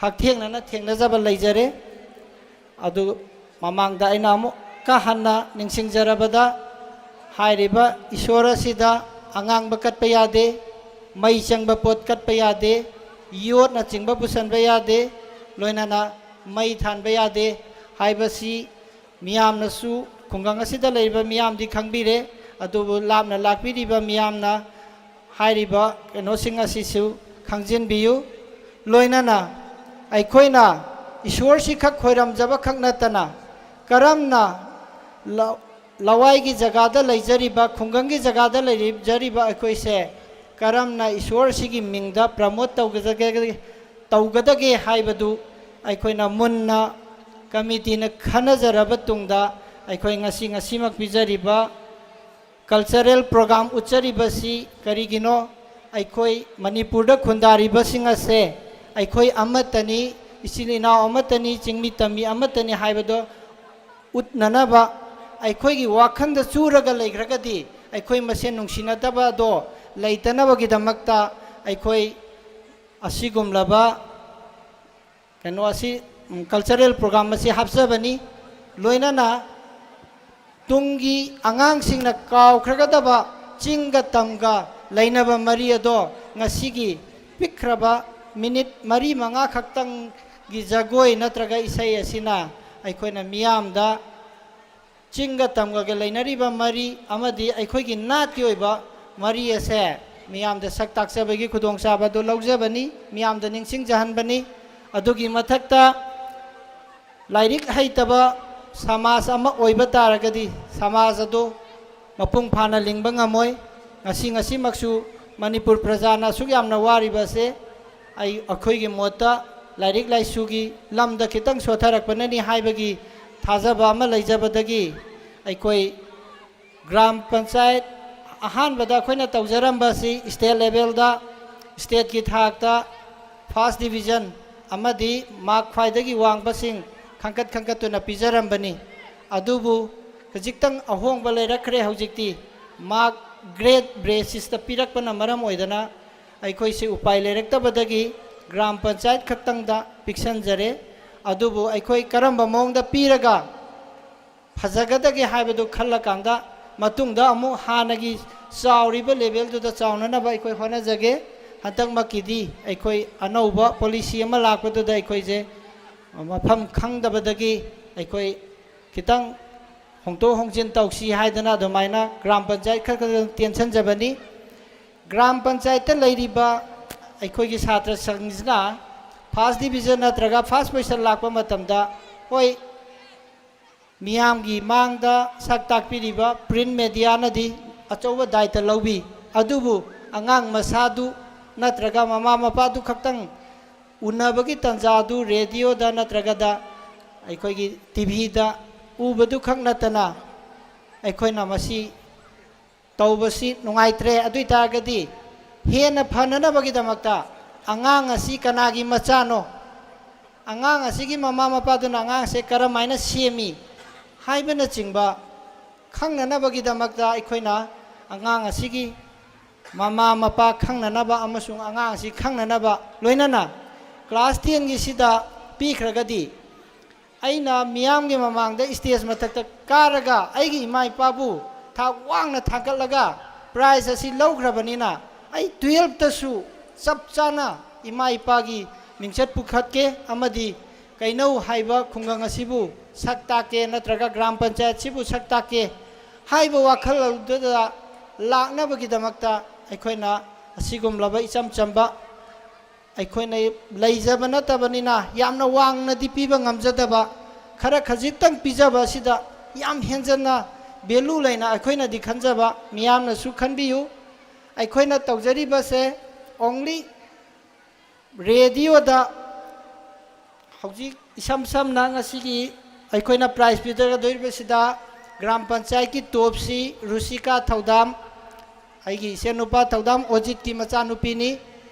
ꯍꯛꯊꯦꯡꯅꯅ ꯊꯦꯡꯅꯖꯕ ꯂꯩꯖꯔꯦ꯫ ꯑꯗꯨ ꯃꯃꯥꯡꯗ ꯑꯩꯅ ꯑꯃꯨꯛꯀ ꯍꯟꯅ ꯅꯤꯡꯁꯤꯡꯖꯔꯕꯗ, ꯍꯥꯏꯔꯤꯕ ꯏꯁꯣꯔ ꯑꯁꯤꯗ ꯑꯉꯥꯡꯕ ꯀꯠꯄ ꯌꯥꯗꯦ, ꯃꯩ ꯆꯪꯕ ꯄꯣꯠ ꯀꯠꯄ ꯌꯥꯗꯦ, ꯌꯣꯠꯅꯆꯤꯡꯕ ꯄꯨꯁꯟꯕ ꯌꯥꯗꯦ, ꯂꯣꯏꯅꯅ ꯃꯩ ꯊꯥꯟꯕ ꯌꯥꯗꯦ ꯍꯥꯏꯕꯁꯤ ꯃꯤꯌꯥꯝꯅꯁꯨ, ꯈꯨꯡꯒꯪ ꯑꯁꯤꯗ ꯂꯩꯔꯤꯕ ꯃꯤꯌꯥꯝꯗꯤ ꯈꯪꯕꯤꯔꯦ, ꯑꯗꯨꯕꯨ ꯂꯥꯞꯅ ꯂꯥꯛꯄꯤꯔꯤꯕ ꯃꯤꯌꯥꯝꯅ ꯍꯥꯏꯔꯤꯕ ꯀꯩꯅꯣꯁꯤꯡ ꯑꯁꯤꯁꯨ ꯈꯪꯖꯤꯟꯕꯤꯌꯨ꯫ ꯂꯣꯏꯅꯅ ꯑꯩꯈꯣꯏꯅ ꯏꯁꯣꯔꯁꯤ ꯈꯛ ꯈꯣꯏꯔꯝꯖꯕ ꯈꯛ ꯅꯠꯇꯅ, ꯀꯔꯝꯅ ꯂ-, ꯂꯋꯥꯏꯒꯤ ꯖꯒꯥꯗ ꯂꯩꯖꯔꯤꯕ, ꯈꯨꯡꯒꯪꯒꯤ ꯖꯒꯥꯗ ꯂꯩꯖꯔꯤꯕ ꯑꯩꯈꯣꯏꯁꯦ ꯀꯔꯝꯅ ꯏꯁꯣꯔꯁꯤꯒꯤ ꯃꯤꯡꯗ ꯄ꯭ꯔꯃꯣꯠ ꯇꯧꯒꯗꯒꯦ, ꯇꯧꯒꯗꯒꯦ ꯍꯥꯏꯕꯗꯨ ꯑꯩꯈꯣꯏꯅ ꯃꯨꯟꯅ ꯀꯃꯤꯇꯤꯅ ꯈꯟꯅꯖꯔꯕ ꯇꯨꯡꯗ, ꯑꯩꯈꯣꯏ ꯉꯁꯤ, ꯉꯁꯤꯃꯛ ꯄꯤꯖꯔꯤꯕ ꯀꯜꯆꯔꯦꯜ ꯄ꯭ꯔꯣꯒ꯭ꯔꯥꯝ ꯎꯠꯆꯔꯤꯕꯁꯤ ꯀꯔꯤꯒꯤꯅꯣ? ꯑꯩꯈꯣꯏ ꯃꯅꯤꯄꯨꯔꯗ ꯈꯨꯟꯗꯥꯔꯤꯕꯁꯤꯡ ꯑꯁꯦ ꯑꯩꯈꯣꯏ ꯑꯃꯠꯇꯅꯤ, ꯏꯆꯤꯜ ꯏꯅꯥꯎ ꯑꯃꯠꯇꯅꯤ, ꯆꯤꯡꯃꯤ ꯇꯝꯃꯤ ꯑꯃꯠꯇꯅꯤ ꯍꯥꯏꯕꯗꯣ ꯎꯠꯅꯅꯕ ꯑꯩꯈꯣꯏꯒꯤ ꯋꯥꯈꯜꯗ ꯆꯨꯔꯒ ꯂꯩꯈ꯭ꯔꯒꯗꯤ, ꯑꯩꯈꯣꯏ ꯃꯁꯦꯟ ꯅꯨꯡꯁꯤꯅꯗꯕ ꯑꯗꯣ ꯂꯩꯇꯅꯕꯒꯤꯗꯃꯛꯇ ꯑꯩꯈꯣꯏ ꯑꯁꯤꯒꯨꯝꯂꯕ ꯀꯩꯅꯣ ꯑꯁꯤ, ꯎꯝ, cultural program ꯑꯁꯤ ꯍꯥꯞꯆꯕꯅꯤ꯫ ꯂꯣꯏꯅꯅ ꯇꯨꯡꯒꯤ ꯑꯉꯥꯡꯁꯤꯡꯅ ꯀꯥꯎꯈ꯭ꯔꯒꯗꯕ ꯆꯤꯡꯒ ꯇꯝꯒ ꯂꯩꯅꯕ ꯃꯔꯤ ꯑꯗꯣ ꯉꯁꯤꯒꯤ ꯄꯤꯛꯈ꯭ꯔꯕ ꯃꯤꯅꯤꯠ ꯃꯔꯤ ꯃꯉꯥ ꯈꯛꯇꯪꯒꯤ ꯖꯒꯣꯏ ꯅꯠꯇ꯭ꯔꯒ ꯏꯁꯩ ꯑꯁꯤꯅ ꯑꯩꯈꯣꯏꯅ ꯃꯤꯌꯥꯝꯗ ꯆꯤꯡꯒ ꯇꯝꯒꯒ ꯂꯩꯅꯔꯤꯕ ꯃꯔꯤ ꯑꯃꯗꯤ ꯑꯩꯈꯣꯏꯒꯤ ꯅꯥꯠꯀꯤ ꯑꯣꯏꯕ ꯃꯔꯤ ꯑꯁꯦ ꯃꯤꯌꯥꯝꯗ ꯁꯛ ꯇꯥꯛꯆꯕꯒꯤ ꯈꯨꯗꯣꯡꯆꯥꯕ ꯑꯗꯨ ꯂꯧꯖꯕꯅꯤ, ꯃꯤꯌꯥꯝꯗ ꯅꯤꯡꯁꯤꯡꯖꯍꯟꯕꯅꯤ꯫ ꯑꯗꯨꯒꯤ ꯃꯊꯛꯇ ꯂꯥꯏꯔꯤꯛ ꯍꯩꯇꯕ ꯁꯃꯥꯖ ꯑꯃ ꯑꯣꯏꯕ ꯇꯥꯔꯒꯗꯤ ꯁꯃꯥꯖ ꯑꯗꯨ ꯃꯄꯨꯡ ꯐꯥꯅ ꯂꯤꯡꯕ ꯉꯝꯃꯣꯏ꯫ ꯉꯁꯤ ꯉꯁꯤꯃꯛꯁꯨ ꯃꯅꯤꯄꯨꯔ ꯄ꯭ꯔꯖꯥꯅ ꯑꯁꯨꯛ ꯌꯥꯝꯅ ꯋꯥꯔꯤꯕ ꯑꯁꯦ ꯑꯩ, ꯑꯩꯈꯣꯏꯒꯤ ꯃꯣꯠꯇ ꯂꯥꯏꯔꯤꯛ ꯂꯥꯏꯁꯨꯒꯤ ꯂꯝꯗ ꯈꯤꯇꯪ ꯁꯣꯊꯔꯛꯄꯅꯅꯤ ꯍꯥꯏꯕꯒꯤ ꯊꯥꯖꯕ ꯑꯃ ꯂꯩꯖꯕꯗꯒꯤ ꯑꯩꯈꯣꯏ ꯒ꯭ꯔꯥꯝ ꯄꯟꯆꯥꯌꯠ ꯑꯍꯥꯟꯕꯗ ꯑꯩꯈꯣꯏꯅ ꯇꯧꯖꯔꯝꯕ ꯑꯁꯤ state levelꯗ, stateꯀꯤ ꯊꯥꯛꯇ first division ꯑꯃꯗꯤ mark ꯈ꯭ꯋꯥꯏꯗꯒꯤ ꯋꯥꯡꯕꯁꯤꯡ ꯈꯟꯒꯠ ꯈꯟꯒꯠꯇꯨꯅ ꯄꯤꯖꯔꯝꯕꯅꯤ꯫ ꯑꯗꯨꯕꯨ ꯈꯖꯤꯛꯇꯪ ꯑꯍꯣꯡꯕ ꯂꯩꯔꯛꯈ꯭ꯔꯦ ꯍꯧꯖꯤꯛꯇꯤ꯫ Mark grade basisꯇ ꯄꯤꯔꯛꯄꯅ ꯃꯔꯝ ꯑꯣꯏꯗꯅ ꯑꯩꯈꯣꯏꯁꯤ ꯎꯄꯥꯏ ꯂꯩꯔꯛꯇꯕꯗꯒꯤ ꯒ꯭ꯔꯥꯝ ꯄꯟꯆꯥꯌꯠ ꯈꯛꯇꯪꯗ ꯄꯤꯛꯁꯟꯖꯔꯦ꯫ ꯑꯗꯨꯕꯨ ꯑꯩꯈꯣꯏ ꯀꯔꯝꯕ ꯃꯑꯣꯡꯗ ꯄꯤꯔꯒ ꯐꯖꯒꯗꯒꯦ ꯍꯥꯏꯕꯗꯨ ꯈꯜꯂꯀꯥꯟꯗ ꯃꯇꯨꯡꯗ ꯑꯃꯨꯛ ꯍꯥꯟꯅꯒꯤ ꯆꯥꯎꯔꯤꯕ levelꯗꯨꯗ ꯆꯥꯎꯅꯅꯕ ꯑꯩꯈꯣꯏ ꯍꯣꯠꯅꯖꯒꯦ꯫ ꯍꯟꯗꯛꯃꯛꯀꯤꯗꯤ ꯑꯩꯈꯣꯏ ꯑꯅꯧꯕ policy ꯑꯃ ꯂꯥꯛꯄꯗꯨꯗ ꯑꯩꯈꯣꯏꯁꯦ ꯃꯐꯝ ꯈꯪꯗꯕꯗꯒꯤ ꯑꯩꯈꯣꯏ ꯈꯤꯇꯪ ꯍꯣꯡꯗꯣꯛ ꯍꯣꯡꯖꯤꯟ ꯇꯧꯁꯤ ꯍꯥꯏꯗꯅ ꯑꯗꯨꯃꯥꯏꯅ ꯒ꯭ꯔꯥꯝ ꯄꯟꯆꯥꯌꯠ ꯈꯔ ꯈꯔ ꯇꯦꯟꯁꯤꯟꯖꯕꯅꯤ꯫ ꯒ꯭ꯔꯥꯝ ꯄꯟꯆꯥꯌꯠꯇ ꯂꯩꯔꯤꯕ ꯑꯩꯈꯣꯏꯒꯤ ꯁꯥꯇ꯭ꯔꯁꯤꯡꯁꯤꯅ first division ꯅꯠꯇ꯭ꯔꯒ first position ꯂꯥꯛꯄ ꯃꯇꯝꯗ, ꯍꯣꯏ, ꯃꯤꯌꯥꯝꯒꯤ ꯃꯥꯡꯗ ꯁꯛ ꯇꯥꯛꯄꯤꯔꯤꯕ print mediaꯅꯗꯤ ꯑꯆꯧꯕ ꯗꯥꯏꯇ ꯂꯧꯕꯤ꯫ ꯑꯗꯨꯕꯨ ꯑꯉꯥꯡ ꯃꯁꯥꯗꯨ ꯅꯠꯇ꯭ꯔꯒ ꯃꯃꯥ ꯃꯄꯥꯗꯨ ꯈꯛꯇꯪ ꯎꯅꯕꯒꯤ ꯇꯥꯟꯖꯥꯗꯨ radioꯗ ꯅꯠꯇ꯭ꯔꯒꯗ ꯑꯩꯈꯣꯏꯒꯤ TVꯗ ꯎꯕꯗꯨ ꯈꯛ ꯅꯠꯇꯅ ꯑꯩꯈꯣꯏꯅ ꯃꯁꯤ ꯇꯧꯕꯁꯤ ꯅꯨꯡꯉꯥꯏꯇ꯭ꯔꯦ꯫ ꯑꯗꯨ ꯑꯣꯏ ꯇꯥꯔꯒꯗꯤ ꯍꯦꯟꯅ ꯐꯅꯅꯕꯒꯤꯗꯃꯛꯇ ꯑꯉꯥꯡ ꯑꯁꯤ ꯀꯅꯥꯒꯤ ꯃꯆꯥꯅꯣ, ꯑꯉꯥꯡ ꯑꯁꯤꯒꯤ ꯃꯃꯥ ꯃꯄꯥꯗꯨꯅ ꯑꯉꯥꯡꯁꯦ ꯀꯔꯝ ꯍꯥꯏꯅ ꯁꯦꯝꯃꯤ ꯍꯥꯏꯕꯅꯆꯤꯡꯕ ꯈꯪꯅꯅꯕꯒꯤꯗꯃꯛꯇ ꯑꯩꯈꯣꯏꯅ ꯑꯉꯥꯡ ꯑꯁꯤꯒꯤ ꯃꯃꯥ ꯃꯄꯥ ꯈꯪꯅꯅꯕ ꯑꯃꯁꯨꯡ ꯑꯉꯥꯡ ꯑꯁꯤ ꯈꯪꯅꯅꯕ, ꯂꯣꯏꯅꯅ ꯀ꯭ꯂꯥꯁ ꯇꯦꯟꯒꯤꯁꯤꯗ ꯄꯤꯈ꯭ꯔꯒꯗꯤ, ꯑꯩꯅ ꯃꯤꯌꯥꯝꯒꯤ ꯃꯃꯥꯡꯗ ꯁ꯭ꯇꯦꯖ ꯃꯊꯛꯇ ꯀꯥꯔꯒ ꯑꯩꯒꯤ ꯏꯃꯥ ꯏꯄꯥꯕꯨ ꯊꯥꯛ ꯋꯥꯡꯅ ꯊꯥꯡꯒꯠꯂꯒ ꯄ꯭ꯔꯥꯏꯖ ꯑꯁꯤ ꯂꯧꯈ꯭ꯔꯕꯅꯤꯅ, ꯑꯩ ꯇꯨꯌꯦꯜꯞꯇꯁꯨ ꯆꯞ ꯆꯥꯅ ꯏꯃꯥ ꯏꯄꯥꯒꯤ ꯃꯤꯡꯆꯠ ꯄꯨꯈꯠꯀꯦ ꯑꯃꯗꯤ ꯀꯩꯅꯧ ꯍꯥꯏꯕ ꯈꯨꯡꯒꯪ ꯑꯁꯤꯕꯨ ꯁꯛ ꯇꯥꯛꯀꯦ, ꯅꯠꯇ꯭ꯔꯒ ꯒ꯭ꯔꯥꯝ ꯄꯟꯆꯥꯌꯠꯁꯤꯕꯨ ꯁꯛ ꯇꯥꯛꯀꯦ ꯍꯥꯏꯕ ꯋꯥꯈꯜ ꯑꯗꯨꯗ ꯂꯥꯛꯅꯕꯒꯤꯗꯃꯛꯇ ꯑꯩꯈꯣꯏꯅ ꯑꯁꯤꯒꯨꯝꯂꯕ ꯏꯆꯝ ꯆꯝꯕ, ꯑꯩꯈꯣꯏꯅ ꯂꯩꯖꯕ ꯅꯠꯇꯕꯅꯤꯅ ꯌꯥꯝꯅ ꯋꯥꯡꯅꯗꯤ ꯄꯤꯕ ꯉꯝꯖꯗꯕ, ꯈꯔ ꯈꯖꯤꯛꯇꯪ ꯄꯤꯖꯕ ꯑꯁꯤꯗ ꯌꯥꯝ ꯍꯦꯟꯖꯟꯅ ꯚꯦꯂꯨ ꯂꯩꯅ ꯑꯩꯈꯣꯏꯅꯗꯤ ꯈꯟꯖꯕ, ꯃꯤꯌꯥꯝꯅꯁꯨ ꯈꯟꯕꯤꯌꯨ꯫ ꯑꯩꯈꯣꯏꯅ ꯇꯧꯖꯔꯤꯕꯁꯦ only ꯔꯦꯗꯤꯑꯣꯗ ꯍꯧꯖꯤꯛ ꯏꯁꯝ ꯁꯝꯅ ꯉꯁꯤꯒꯤ ꯑꯩꯈꯣꯏꯅ ꯄ꯭ꯔꯥꯏꯖ ꯄꯤꯖꯒꯗꯧꯔꯤꯕꯁꯤꯗ ꯒ꯭ꯔꯥꯝ ꯄꯟꯆꯥꯌꯠꯀꯤ ꯇꯣꯞꯁꯤ ꯔꯨꯁꯤꯀꯥ ꯊꯧꯗꯥꯝ, ꯑꯩꯒꯤ ꯏꯆꯦꯟꯅꯨꯄꯥ ꯊꯧꯗꯥꯝ ꯑꯣꯖꯤꯠꯀꯤ ꯃꯆꯥꯅꯨꯄꯤꯅꯤ꯫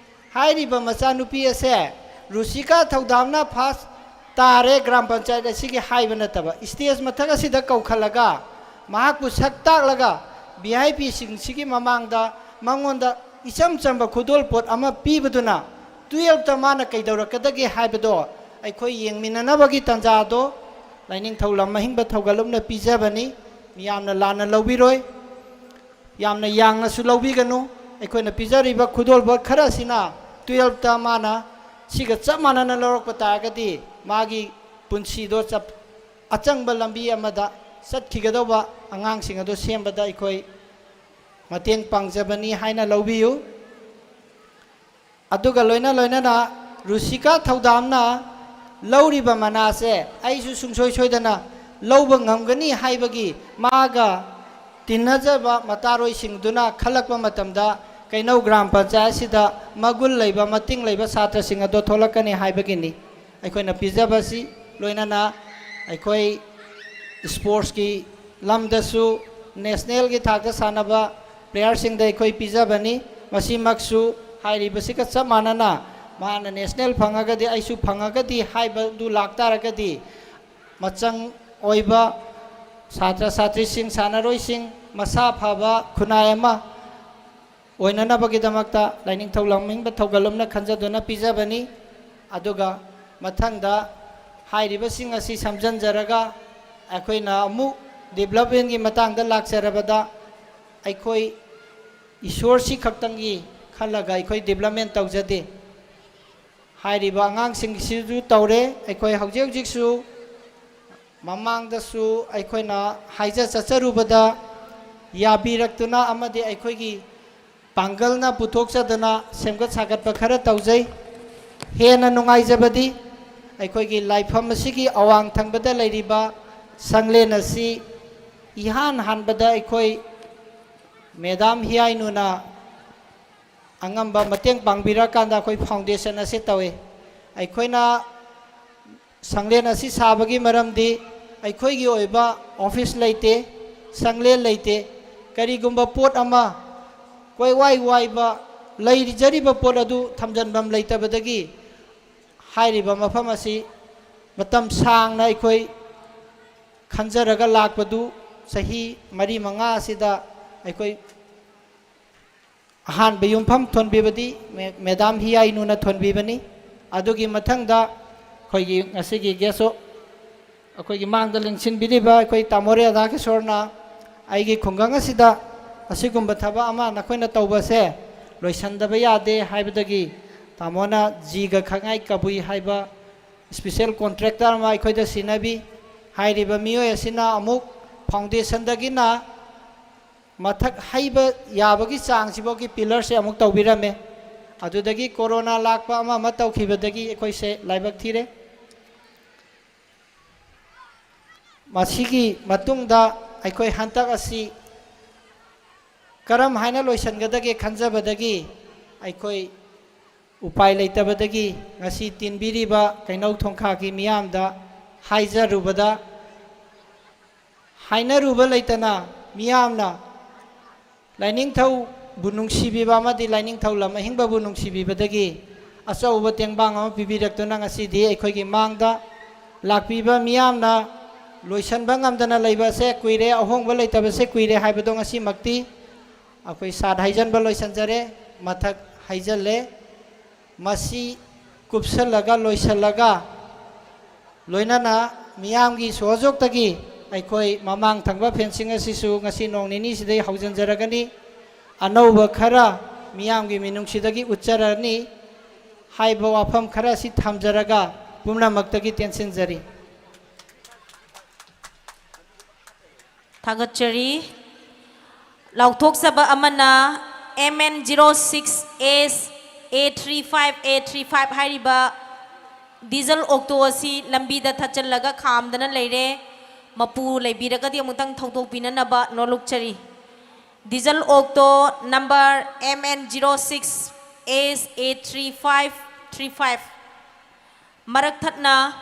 ꯍꯥꯏꯔꯤꯕ ꯃꯆꯥꯅꯨꯄꯤ ꯑꯁꯦ ꯔꯨꯁꯤꯀꯥ ꯊꯧꯗꯥꯝꯅ ꯐꯥꯔꯁ ꯇꯥꯔꯦ ꯒ꯭ꯔꯥꯝ ꯄꯟꯆꯥꯌꯠ ꯑꯁꯤꯒꯤ ꯍꯥꯏꯕ ꯅꯠꯇꯕ, ꯁ꯭ꯇꯦꯖ ꯃꯊꯛ ꯑꯁꯤꯗ ꯀꯧꯈꯠꯂꯒ ꯃꯍꯥꯛꯄꯨ ꯁꯛ ꯇꯥꯛꯂꯒ ꯚꯤ ꯑꯥꯏ ꯄꯤꯁꯤꯡꯁꯤꯒꯤ ꯃꯃꯥꯡꯗ ꯃꯉꯣꯟꯗ ꯏꯆꯝ ꯆꯝꯕ ꯈꯨꯗꯣꯜꯄꯣꯠ ꯑꯃ ꯄꯤꯕꯗꯨꯅ ꯇꯨꯌꯦꯜꯞꯇ ꯃꯥꯅ ꯀꯩꯗꯧꯔꯛꯀꯗꯒꯦ ꯍꯥꯏꯕꯗꯣ ꯑꯩꯈꯣꯏ ꯌꯦꯡꯃꯤꯟꯅꯅꯕꯒꯤ ꯇꯥꯟꯖꯥꯗꯣ ꯂꯥꯏꯅꯤꯡꯊꯧ ꯂꯝ ꯑꯍꯤꯡꯕ ꯊꯧꯒꯜꯂꯨꯞꯅ ꯄꯤꯖꯕꯅꯤ꯫ ꯃꯤꯌꯥꯝꯅ ꯂꯥꯟꯅ ꯂꯧꯕꯤꯔꯣꯏ, ꯌꯥꯝꯅ ꯌꯥꯡꯅꯁꯨ ꯂꯧꯕꯤꯒꯅꯨ꯫ ꯑꯩꯈꯣꯏꯅ ꯄꯤꯖꯔꯤꯕ ꯈꯨꯗꯣꯜꯄꯣꯠ ꯈꯔ ꯑꯁꯤꯅ ꯇꯨꯌꯦꯜꯞꯇ ꯃꯥꯅ ꯁꯤꯒ ꯆꯞ ꯃꯥꯟꯅꯅ ꯂꯧꯔꯛꯄ ꯇꯥꯔꯒꯗꯤ ꯃꯥꯒꯤ ꯄꯨꯟꯁꯤꯗꯣ ꯆꯞ-, ꯑꯆꯪꯕ ꯂꯝꯕꯤ ꯑꯃꯗ ꯆꯠꯈꯤꯒꯗꯧꯕ ꯑꯉꯥꯡꯁꯤꯡ ꯑꯗꯨ ꯁꯦꯝꯕꯗ ꯑꯩꯈꯣꯏ ꯃꯇꯦꯡ ꯄꯥꯡꯖꯕꯅꯤ ꯍꯥꯏꯅ ꯂꯧꯕꯤꯌꯨ꯫ ꯑꯗꯨꯒ ꯂꯣꯏꯅ ꯂꯣꯏꯅꯅ ꯔꯨꯁꯤꯀꯥ ꯊꯧꯗꯥꯝꯅ ꯂꯧꯔꯤꯕ ꯃꯅꯥꯁꯦ ꯑꯩꯁꯨ ꯁꯨꯡꯁꯣꯏ ꯁꯣꯏꯗꯅ ꯂꯧꯕ ꯉꯝꯒꯅꯤ ꯍꯥꯏꯕꯒꯤ ꯃꯥꯒ ꯇꯤꯟꯅꯖꯕ ꯃꯇꯥꯔꯣꯏꯁꯤꯡꯗꯨꯅ ꯈꯜꯂꯛꯄ ꯃꯇꯝꯗ ꯀꯩꯅꯧ ꯒ꯭ꯔꯥꯝ ꯄꯟꯆꯥꯌꯠ ꯑꯁꯤꯗ ꯃꯒꯨꯟ ꯂꯩꯕ, ꯃꯇꯤꯡ ꯂꯩꯕ ꯁꯥꯇ꯭ꯔꯁꯤꯡ ꯑꯗꯣ ꯊꯣꯛꯂꯛꯀꯅꯤ ꯍꯥꯏꯕꯒꯤꯅꯤ꯫ ꯑꯩꯈꯣꯏꯅ ꯄꯤꯖꯕꯁꯤ ꯂꯣꯏꯅꯅ ꯑꯩꯈꯣꯏ ꯁ꯭ꯄꯣꯔꯠꯁꯀꯤ ꯂꯝꯗꯁꯨ ꯅꯦꯁꯅꯦꯜꯒꯤ ꯊꯥꯛꯇ ꯁꯥꯟꯅꯕ ꯄ꯭ꯂꯦꯌꯔꯁꯤꯡꯗ ꯑꯩꯈꯣꯏ ꯄꯤꯖꯕꯅꯤ꯫ ꯃꯁꯤꯃꯛꯁꯨ ꯍꯥꯏꯔꯤꯕꯁꯤꯒ ꯆꯞ ꯃꯥꯟꯅꯅ ꯃꯥꯅ ꯅꯦꯁꯅꯦꯜ ꯐꯪꯉꯒꯗꯤ ꯑꯩꯁꯨ ꯐꯪꯉꯒꯗꯤ ꯍꯥꯏꯕꯗꯨ ꯂꯥꯛꯇꯥꯔꯒꯗꯤ ꯃꯆꯪ ꯑꯣꯏꯕ ꯁꯥꯇ꯭ꯔ ꯁꯥꯇ꯭ꯔꯤꯁꯤꯡ, ꯁꯥꯟꯅꯔꯣꯏꯁꯤꯡ ꯃꯁꯥ ꯐꯕ ꯈꯨꯟꯅꯥꯏ ꯑꯃ ꯑꯣꯏꯅꯅꯕꯒꯤꯗꯃꯛꯇ ꯂꯥꯏꯅꯤꯡꯊꯧ ꯂꯝꯅꯤꯡꯕ ꯊꯧꯒꯜꯂꯣꯝꯅ ꯈꯟꯖꯗꯨꯅ ꯄꯤꯖꯕꯅꯤ꯫ ꯑꯗꯨꯒ ꯃꯊꯪꯗ ꯍꯥꯏꯔꯤꯕꯁꯤꯡ ꯑꯁꯤ ꯁꯝꯖꯤꯟꯖꯔꯒ ꯑꯩꯈꯣꯏꯅ ꯑꯃꯨꯛ ꯗꯤꯕ꯭ꯂꯞꯃꯦꯟꯒꯤ ꯃꯇꯥꯡꯗ ꯂꯥꯛꯆꯔꯕꯗ ꯑꯩꯈꯣꯏ ꯏꯁꯣꯔꯁꯤ ꯈꯛꯇꯪꯒꯤ ꯈꯜꯂꯒ ꯑꯩꯈꯣꯏ ꯗꯤꯕ꯭ꯂꯞꯃꯦꯟ ꯇꯧꯖꯗꯦ꯫ ꯍꯥꯏꯔꯤꯕ ꯑꯉꯥꯡꯁꯤꯡꯁꯤꯁꯨ ꯇꯧꯔꯦ꯫ ꯑꯩꯈꯣꯏ ꯍꯧꯖꯤꯛ ꯍꯧꯖꯤꯛꯁꯨ ꯃꯃꯥꯡꯗꯁꯨ ꯑꯩꯈꯣꯏꯅ ꯍꯥꯏꯖ ꯆꯠꯆꯔꯨꯕꯗ ꯌꯥꯕꯤꯔꯛꯇꯨꯅ ꯑꯃꯗꯤ ꯑꯩꯈꯣꯏꯒꯤ ꯄꯥꯡꯒꯜꯅ ꯄꯨꯊꯣꯛꯆꯗꯨꯅ ꯁꯦꯝꯒꯠ ꯁꯥꯒꯠꯄ ꯈꯔ ꯇꯧꯖꯩ꯫ ꯍꯦꯟꯅ ꯅꯨꯡꯉꯥꯏꯖꯕꯗꯤ ꯑꯩꯈꯣꯏꯒꯤ ꯂꯥꯏꯐꯝ ꯑꯁꯤꯒꯤ ꯑꯋꯥꯡ ꯊꯪꯕꯗ ꯂꯩꯔꯤꯕ ꯁꯪꯂꯦꯟ ꯑꯁꯤ ꯏꯍꯥꯟ ꯍꯥꯟꯕꯗ ꯑꯩꯈꯣꯏ ꯃꯦꯗꯥꯝ ꯍꯤꯌꯥꯏꯅꯨꯅ ꯑꯉꯝꯕ ꯃꯇꯦꯡ ꯄꯥꯡꯕꯤꯔꯀꯥꯟꯗ ꯑꯩꯈꯣꯏ ꯐꯥꯎꯟꯗꯦꯁꯟ ꯑꯁꯤ ꯇꯧꯏ꯫ ꯑꯩꯈꯣꯏꯅ ꯁꯪꯂꯦꯟ ꯑꯁꯤ ꯁꯥꯕꯒꯤ ꯃꯔꯝꯗꯤ ꯑꯩꯈꯣꯏꯒꯤ ꯑꯣꯏꯕ ꯑꯣꯐꯤꯁ ꯂꯩꯇꯦ, ꯁꯪꯂꯦꯟ ꯂꯩꯇꯦ꯫ ꯀꯔꯤꯒꯨꯝꯕ ꯄꯣꯠ ꯑꯃ ꯀꯣꯏꯋꯥꯏ ꯋꯥꯏꯕ ꯂꯩꯖꯔꯤꯕ ꯄꯣꯠ ꯑꯗꯨ ꯊꯝꯖꯤꯟꯐꯝ ꯂꯩꯇꯕꯗꯒꯤ ꯍꯥꯏꯔꯤꯕ ꯃꯐꯝ ꯑꯁꯤ ꯃꯇꯝ ꯁꯥꯡꯅ ꯑꯩꯈꯣꯏ ꯈꯟꯖꯔꯒ ꯂꯥꯛꯄꯗꯨ ꯆꯍꯤ ꯃꯔꯤ ꯃꯉꯥ ꯑꯁꯤꯗ ꯑꯩꯈꯣꯏ ꯑꯍꯥꯟꯕ ꯌꯨꯝꯐꯝ ꯊꯣꯟꯕꯤꯕꯗꯤ ꯃꯦ-, ꯃꯦꯗꯥꯝ ꯍꯤꯌꯥꯏꯅꯨꯅ ꯊꯣꯟꯕꯤꯕꯅꯤ꯫ ꯑꯗꯨꯒꯤ ꯃꯊꯪꯗ ꯑꯩꯈꯣꯏꯒꯤ ꯉꯁꯤꯒꯤ ꯒꯦꯁ ꯑꯣ-, ꯑꯩꯈꯣꯏꯒꯤ ꯃꯥꯡꯗ ꯂꯦꯡꯁꯤꯟꯕꯤꯔꯤꯕ ꯑꯩꯈꯣꯏ ꯇꯥꯃꯣ ꯔꯦꯙꯥꯀꯤꯁꯣꯔꯅ ꯑꯩꯒꯤ ꯈꯨꯡꯒꯪ ꯑꯁꯤꯗ ꯑꯁꯤꯒꯨꯝꯕ ꯊꯕꯛ ꯑꯃ ꯅꯈꯣꯏꯅ ꯇꯧꯕꯁꯦ ꯂꯣꯏꯁꯤꯟꯗꯕ ꯌꯥꯗꯦ ꯍꯥꯏꯕꯗꯒꯤ ꯇꯥꯃꯣꯅ ꯖꯤꯒ ꯈꯉꯥꯏ ꯀꯕꯨꯏ ꯍꯥꯏꯕ ꯏꯁꯄꯤꯁꯦꯜ ꯀꯣꯟꯇ꯭ꯔꯦꯛꯇꯔ ꯑꯃ ꯑꯩꯈꯣꯏꯗ ꯁꯤꯟꯅꯕꯤ꯫ ꯍꯥꯏꯔꯤꯕ ꯃꯤꯑꯣꯏ ꯑꯁꯤꯅ ꯑꯃꯨꯛ ꯐꯥꯎꯟꯗꯦꯁꯟꯗꯒꯤꯅ ꯃꯊꯛ ꯍꯩꯕ ꯌꯥꯕꯒꯤ ꯆꯥꯡꯁꯤꯐꯥꯎꯒꯤ ꯄꯤꯂꯔꯁꯦ ꯑꯃꯨꯛ ꯇꯧꯕꯤꯔꯝꯃꯦ꯫ ꯑꯗꯨꯗꯒꯤ ꯀꯣꯔꯣꯅꯥ ꯂꯥꯛꯄ ꯑꯃ ꯑꯃ ꯇꯧꯈꯤꯕꯗꯒꯤ ꯑꯩꯈꯣꯏꯁꯦ ꯂꯥꯏꯕꯛ ꯊꯤꯔꯦ꯫ ꯃꯁꯤꯒꯤ ꯃꯇꯨꯡꯗ ꯑꯩꯈꯣꯏ ꯍꯟꯗꯛ ꯑꯁꯤ ꯀꯔꯝ ꯍꯥꯏꯅ ꯂꯣꯏꯁꯤꯟꯒꯗꯒꯦ ꯈꯟꯖꯕꯗꯒꯤ ꯑꯩꯈꯣꯏ ꯎꯄꯥꯏ ꯂꯩꯇꯕꯗꯒꯤ ꯉꯁꯤ ꯇꯤꯟꯕꯤꯔꯤꯕ ꯀꯩꯅꯧ ꯊꯣꯡꯈꯥꯒꯤ ꯃꯤꯌꯥꯝꯗ ꯍꯥꯏꯖꯔꯨꯕꯗ, ꯍꯥꯏꯅꯔꯨꯕ ꯂꯩꯇꯅ ꯃꯤꯌꯥꯝꯅ ꯂꯥꯏꯅꯤꯡꯊꯧꯕꯨ ꯅꯨꯡꯁꯤꯕꯤꯕ ꯑꯃꯗꯤ ꯂꯥꯏꯅꯤꯡꯊꯧ ꯂꯝ ꯑꯍꯤꯡꯕꯕꯨ ꯅꯨꯡꯁꯤꯕꯤꯕꯗꯒꯤ ꯑꯆꯧꯕ ꯇꯦꯡꯕꯥꯡ ꯑꯃ ꯄꯤꯕꯤꯔꯛꯇꯨꯅ ꯉꯁꯤꯗꯤ ꯑꯩꯈꯣꯏꯒꯤ ꯃꯥꯡꯗ ꯂꯥꯛꯄꯤꯕ ꯃꯤꯌꯥꯝꯅ ꯂꯣꯏꯁꯤꯟꯕ ꯉꯝꯗꯅ ꯂꯩꯕꯁꯦ ꯀꯨꯏꯔꯦ, ꯑꯍꯣꯡꯕ ꯂꯩꯇꯕꯁꯦ ꯀꯨꯏꯔꯦ ꯍꯥꯏꯕꯗꯣ ꯉꯁꯤꯃꯛꯇꯤ ꯑꯩꯈꯣꯏ ꯁꯥꯠ ꯍꯩꯖꯤꯟꯕ ꯂꯣꯏꯁꯤꯟꯖꯔꯦ, ꯃꯊꯛ ꯍꯩꯖꯤꯜꯂꯦ꯫ ꯃꯁꯤ ꯀꯨꯞꯁꯜꯂꯒ ꯂꯣꯏꯁꯤꯜꯂꯒ, ꯂꯣꯏꯅꯅ ꯃꯤꯌꯥꯝꯒꯤ ꯁꯣꯍꯣꯖꯣꯛꯇꯒꯤ ꯑꯩꯈꯣꯏ ꯃꯃꯥꯡ ꯊꯪꯕ ꯐꯦꯟꯁꯤꯡ ꯑꯁꯤꯁꯨ ꯉꯁꯤ ꯅꯣꯡ ꯅꯤꯅꯤꯁꯤꯗꯩ ꯍꯧꯖꯤꯟꯖꯔꯒꯅꯤ꯫ ꯑꯅꯧꯕ ꯈꯔ ꯃꯤꯌꯥꯝꯒꯤ ꯃꯤꯅꯨꯡꯁꯤꯗꯒꯤ ꯎꯠꯆꯔꯅꯤ ꯍꯥꯏꯕ ꯋꯥꯐꯝ ꯈꯔ ꯑꯁꯤ ꯊꯝꯖꯔꯒ ꯄꯨꯝꯅꯃꯛꯇꯒꯤ ꯇꯦꯟꯁꯤꯟꯖꯔꯤ꯫ ꯊꯥꯒꯠꯆꯔꯤ꯫ ꯂꯥꯎꯊꯣꯛꯆꯕ ꯑꯃꯅ, M N zero six S A three five A three five ꯍꯥꯏꯔꯤꯕ ꯗꯤꯖꯜ ꯑꯣꯛꯇꯣ ꯑꯁꯤ ꯂꯝꯕꯤꯗ ꯊꯠꯆꯜꯂꯒ ꯈꯥꯝꯗꯅ ꯂꯩꯔꯦ꯫ ꯃꯄꯨ ꯂꯩꯕꯤꯔꯒꯗꯤ ꯑꯃꯨꯛꯇꯪ ꯊꯧꯗꯣꯛꯄꯤꯅꯅꯕ ꯅꯣꯜꯂꯨꯛꯆꯔꯤ꯫ Diesel auto number M N zero six S A three five three five꯫ ꯃꯔꯛ ꯊꯠꯅ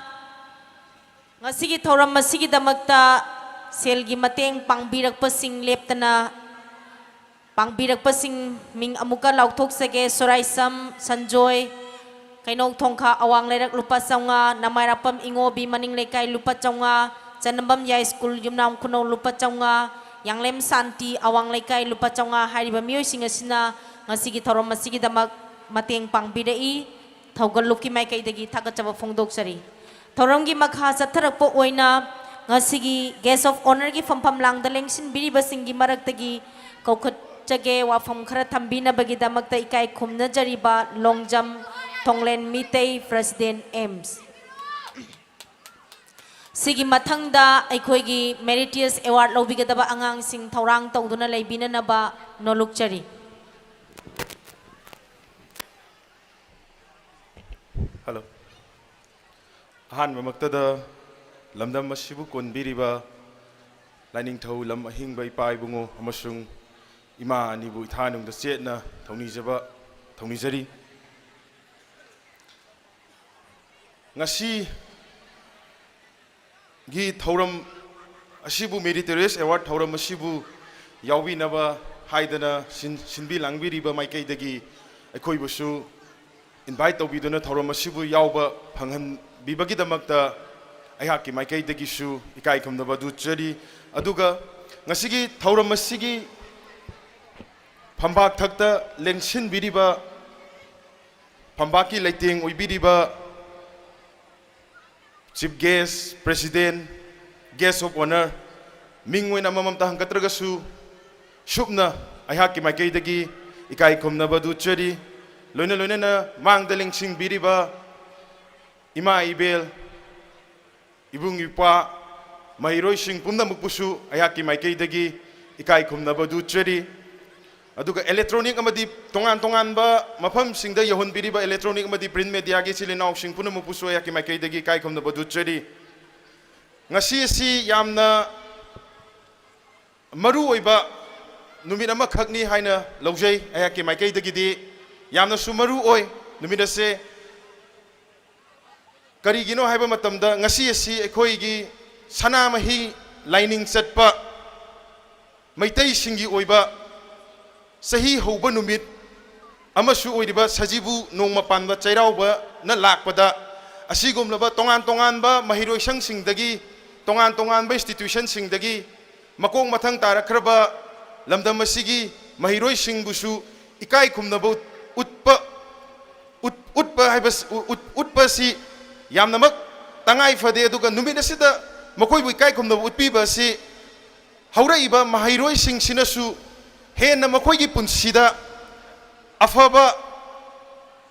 ꯉꯁꯤꯒꯤ ꯊꯧꯔꯝ ꯑꯁꯤꯒꯤꯗꯃꯛꯇ ꯁꯦꯜꯒꯤ ꯃꯇꯦꯡ ꯄꯥꯡꯕꯤꯔꯛꯄꯁꯤꯡ ꯂꯦꯞꯇꯅ ꯄꯥꯡꯕꯤꯔꯛꯄꯁꯤꯡ ꯃꯤꯡ ꯑꯃꯨꯛꯀ ꯂꯥꯎꯊꯣꯛꯆꯒꯦ꯫ ꯁꯣꯔꯥꯏꯁꯝ ꯁꯟꯖꯣꯏ, ꯀꯩꯅꯧ ꯊꯣꯡꯈꯥ ꯑꯋꯥꯡ ꯂꯩꯔꯛ ꯂꯨꯄꯥ ꯆꯥꯝꯃꯉꯥ, ꯅꯃꯥꯏꯔꯥꯛꯄꯝ ꯏꯉꯣꯕꯤ ꯃꯅꯤꯡ ꯂꯩꯀꯥꯏ ꯂꯨꯄꯥ ꯆꯥꯝꯃꯉꯥ, ꯆꯅꯝꯕꯝ ꯌꯥꯏ ꯁ꯭ꯀꯨꯜ ꯌꯨꯝꯅꯥꯝ ꯈꯨꯅꯧ ꯂꯨꯄꯥ ꯆꯥꯝꯃꯉꯥ, ꯌꯥꯡꯂꯦꯝ ꯁꯥꯟꯇꯤ ꯑꯋꯥꯡ ꯂꯩꯀꯥꯏ ꯂꯨꯄꯥ ꯆꯥꯝꯃꯉꯥ ꯍꯥꯏꯔꯤꯕ ꯃꯤꯑꯣꯏꯁꯤꯡ ꯑꯁꯤꯅ ꯉꯁꯤꯒꯤ ꯊꯧꯔꯝ ꯑꯁꯤꯒꯤꯗꯃꯛ ꯃꯇꯦꯡ ꯄꯥꯡꯕꯤꯔꯛꯏ꯫ ꯊꯧꯒꯜꯂꯨꯞꯀꯤ ꯃꯥꯏꯀꯩꯗꯒꯤ ꯊꯥꯒꯠꯆꯕ ꯐꯣꯡꯗꯣꯛꯆꯔꯤ꯫ ꯊꯧꯔꯝꯒꯤ ꯃꯈꯥ ꯆꯠꯊꯔꯛꯄ ꯑꯣꯏꯅ ꯉꯁꯤꯒꯤ Guest of Honourꯒꯤ ꯐꯝꯐꯝ ꯂꯥꯡꯗ ꯂꯦꯡꯁꯤꯟꯕꯤꯔꯤꯕꯁꯤꯡꯒꯤ ꯃꯔꯛꯇꯒꯤ ꯀꯧꯈꯠꯆꯒꯦ꯫ ꯋꯥꯐꯝ ꯈꯔ ꯊꯝꯕꯤꯅꯕꯒꯤꯗꯃꯛꯇ ꯏꯀꯥꯏ ꯈꯨꯝꯅꯖꯔꯤꯕ ꯂꯣꯡꯖꯝ ꯊꯣꯡꯂꯦꯟ ꯃꯤꯇꯩ, President, AIMS꯫ ꯁꯤꯒꯤ ꯃꯊꯪꯗ ꯑꯩꯈꯣꯏꯒꯤ Meritorious Award ꯂꯧꯕꯤꯒꯗꯕ ꯑꯉꯥꯡꯁꯤꯡ ꯊꯧꯔꯥꯡ ꯇꯧꯗꯨꯅ ꯂꯩꯕꯤꯅꯅꯕ ꯅꯣꯜꯂꯨꯛꯆꯔꯤ꯫ ꯍꯜꯂꯣ꯫ ꯑꯍꯥꯟꯕꯃꯛꯇꯗ ꯂꯝꯗꯝ ꯑꯁꯤꯕꯨ ꯀꯣꯟꯕꯤꯔꯤꯕ ꯂꯥꯏꯅꯤꯡꯊꯧ ꯂꯝ ꯑꯍꯤꯡꯕ ꯏꯄꯥ ꯏꯕꯨꯡꯉꯣ ꯑꯃꯁꯨꯡ ꯏꯃꯥ ꯑꯅꯤꯕꯨ ꯏꯊꯥꯅꯨꯡꯗ ꯆꯦꯠꯅ ꯊꯧꯅꯤꯖꯕ, ꯊꯧꯅꯤꯖꯔꯤ꯫ ꯉꯁꯤ ꯒꯤ ꯊꯧꯔꯝ ꯑꯁꯤꯕꯨ, Meritorious Award ꯊꯧꯔꯝ ꯑꯁꯤꯕꯨ ꯌꯥꯎꯕꯤꯅꯕ ꯍꯥꯏꯗꯅ ꯁꯤꯟ-, ꯁꯤꯟꯕꯤ ꯂꯥꯡꯕꯤꯔꯤꯕ ꯃꯥꯏꯀꯩꯗꯒꯤ ꯑꯩꯈꯣꯏꯕꯨꯁꯨ invite ꯇꯧꯕꯤꯗꯨꯅ ꯊꯧꯔꯝ ꯑꯁꯤꯕꯨ ꯌꯥꯎꯕ ꯐꯪꯍꯟꯕꯤꯕꯒꯤꯗꯃꯛꯇ ꯑꯩꯍꯥꯛꯀꯤ ꯃꯥꯏꯀꯩꯗꯒꯤꯁꯨ ꯏꯀꯥꯏ ꯈꯨꯝꯅꯕ ꯑꯗꯨ ꯎꯠꯆꯔꯤ꯫ ꯑꯗꯨꯒ ꯉꯁꯤꯒꯤ ꯊꯧꯔꯝ ꯑꯁꯤꯒꯤ ꯐꯝꯕꯥꯛ ꯊꯛꯇ ꯂꯦꯡꯁꯤꯟꯕꯤꯔꯤꯕ, ꯐꯝꯕꯥꯛꯀꯤ ꯂꯩꯇꯦꯡ ꯑꯣꯏꯕꯤꯔꯤꯕ Chief Guest, President, Guest of Honour, ꯃꯤꯡ ꯑꯣꯏꯅ ꯑꯃꯃꯝꯇ ꯍꯪꯒꯠꯇ꯭ꯔꯒꯁꯨ, ꯁꯨꯞꯅ ꯑꯩꯍꯥꯛꯀꯤ ꯃꯥꯏꯀꯩꯗꯒꯤ ꯏꯀꯥꯏ ꯈꯨꯝꯅꯕ ꯑꯗꯨ ꯎꯠꯆꯔꯤ꯫ ꯂꯣꯏꯅ ꯂꯣꯏꯅꯅ ꯃꯥꯡꯗ ꯂꯦꯡꯁꯤꯟꯕꯤꯔꯤꯕ ꯏꯃꯥ ꯏꯕꯦꯜ, ꯏꯕꯨꯡ ꯏꯄ꯭ꯋꯥ, ꯃꯍꯩꯔꯣꯏꯁꯤꯡ ꯄꯨꯝꯅꯃꯛꯄꯨꯁꯨ ꯑꯩꯍꯥꯛꯀꯤ ꯃꯥꯏꯀꯩꯗꯒꯤ ꯏꯀꯥꯏ ꯈꯨꯝꯅꯕ ꯑꯗꯨ ꯎꯠꯆꯔꯤ꯫ ꯑꯗꯨꯒ electronic ꯑꯃꯗꯤ ꯇꯣꯉꯥꯟ ꯇꯣꯉꯥꯟꯕ ꯃꯐꯝꯁꯤꯡꯗ ꯌꯧꯍꯟꯕꯤꯔꯤꯕ electronic ꯑꯃꯗꯤ print mediaꯒꯤ ꯏꯆꯤꯜ ꯏꯅꯥꯎꯁꯤꯡ ꯄꯨꯝꯅꯃꯛꯄꯨꯁꯨ ꯑꯩꯍꯥꯛꯀꯤ ꯃꯥꯏꯀꯩꯗꯒꯤ ꯏꯀꯥꯏ ꯈꯨꯝꯅꯕ ꯑꯗꯨ ꯎꯠꯆꯔꯤ꯫ ꯉꯁꯤ ꯑꯁꯤ ꯌꯥꯝꯅ ꯃꯔꯨ ꯑꯣꯏꯕ ꯅꯨꯃꯤꯠ ꯑꯃꯈꯛꯅꯤ ꯍꯥꯏꯅ ꯂꯧꯖꯩ꯫ ꯑꯩꯍꯥꯛꯀꯤ ꯃꯥꯏꯀꯩꯗꯒꯤꯗꯤ ꯌꯥꯝꯅꯁꯨ ꯃꯔꯨ ꯑꯣꯏ ꯅꯨꯃꯤꯠ ꯑꯁꯦ꯫ ꯀꯔꯤꯒꯤꯅꯣ ꯍꯥꯏꯕ ꯃꯇꯝꯗ, ꯉꯁꯤ ꯑꯁꯤ ꯑꯩꯈꯣꯏꯒꯤ ꯁꯅꯥꯃꯍꯤ ꯂꯥꯏꯅꯤꯡ ꯆꯠꯄ ꯃꯩꯇꯩꯁꯤꯡꯒꯤ ꯑꯣꯏꯕ ꯆꯍꯤ ꯍꯧꯕ ꯅꯨꯃꯤꯠ ꯑꯃꯁꯨ ꯑꯣꯏꯔꯤꯕ ꯁꯖꯤꯕꯨ ꯅꯣꯡꯃ ꯄꯥꯟꯕ ꯆꯩꯔꯥꯎꯕꯅ ꯂꯥꯛꯄꯗ, ꯑꯁꯤꯒꯨꯝꯂꯕ ꯇꯣꯉꯥꯟ ꯇꯣꯉꯥꯟꯕ ꯃꯍꯩꯔꯣꯏꯁꯪꯁꯤꯡꯗꯒꯤ, ꯇꯣꯉꯥꯟ ꯇꯣꯉꯥꯟꯕ institutionꯁꯤꯡꯗꯒꯤ ꯃꯀꯣꯛ ꯃꯊꯪ ꯇꯥꯔꯛꯈ꯭ꯔꯕ ꯂꯝꯗꯝ ꯑꯁꯤꯒꯤ ꯃꯍꯩꯔꯣꯏꯁꯤꯡꯕꯨꯁꯨ ꯏꯀꯥꯏ ꯈꯨꯝꯅꯕ ꯎꯠ-, ꯎꯠꯄ, ꯎꯠ-, ꯎꯠꯄ ꯍꯥꯏꯕ, ꯎꯠ-, ꯎꯠꯄ ꯑꯁꯤ ꯌꯥꯝꯅꯃꯛ ꯇꯉꯥꯏ ꯐꯗꯦ꯫ ꯑꯗꯨꯒ ꯅꯨꯃꯤꯠ ꯑꯁꯤꯗ ꯃꯈꯣꯏꯕꯨ ꯏꯀꯥꯏ ꯈꯨꯝꯅꯕ ꯎꯠꯄꯤꯕ ꯑꯁꯤ ꯍꯧꯔꯛꯏꯕ ꯃꯍꯩꯔꯣꯏꯁꯤꯡꯁꯤꯅꯁꯨ ꯍꯦꯟꯅ ꯃꯈꯣꯏꯒꯤ ꯄꯨꯟꯁꯤꯗ ꯑꯐꯕ,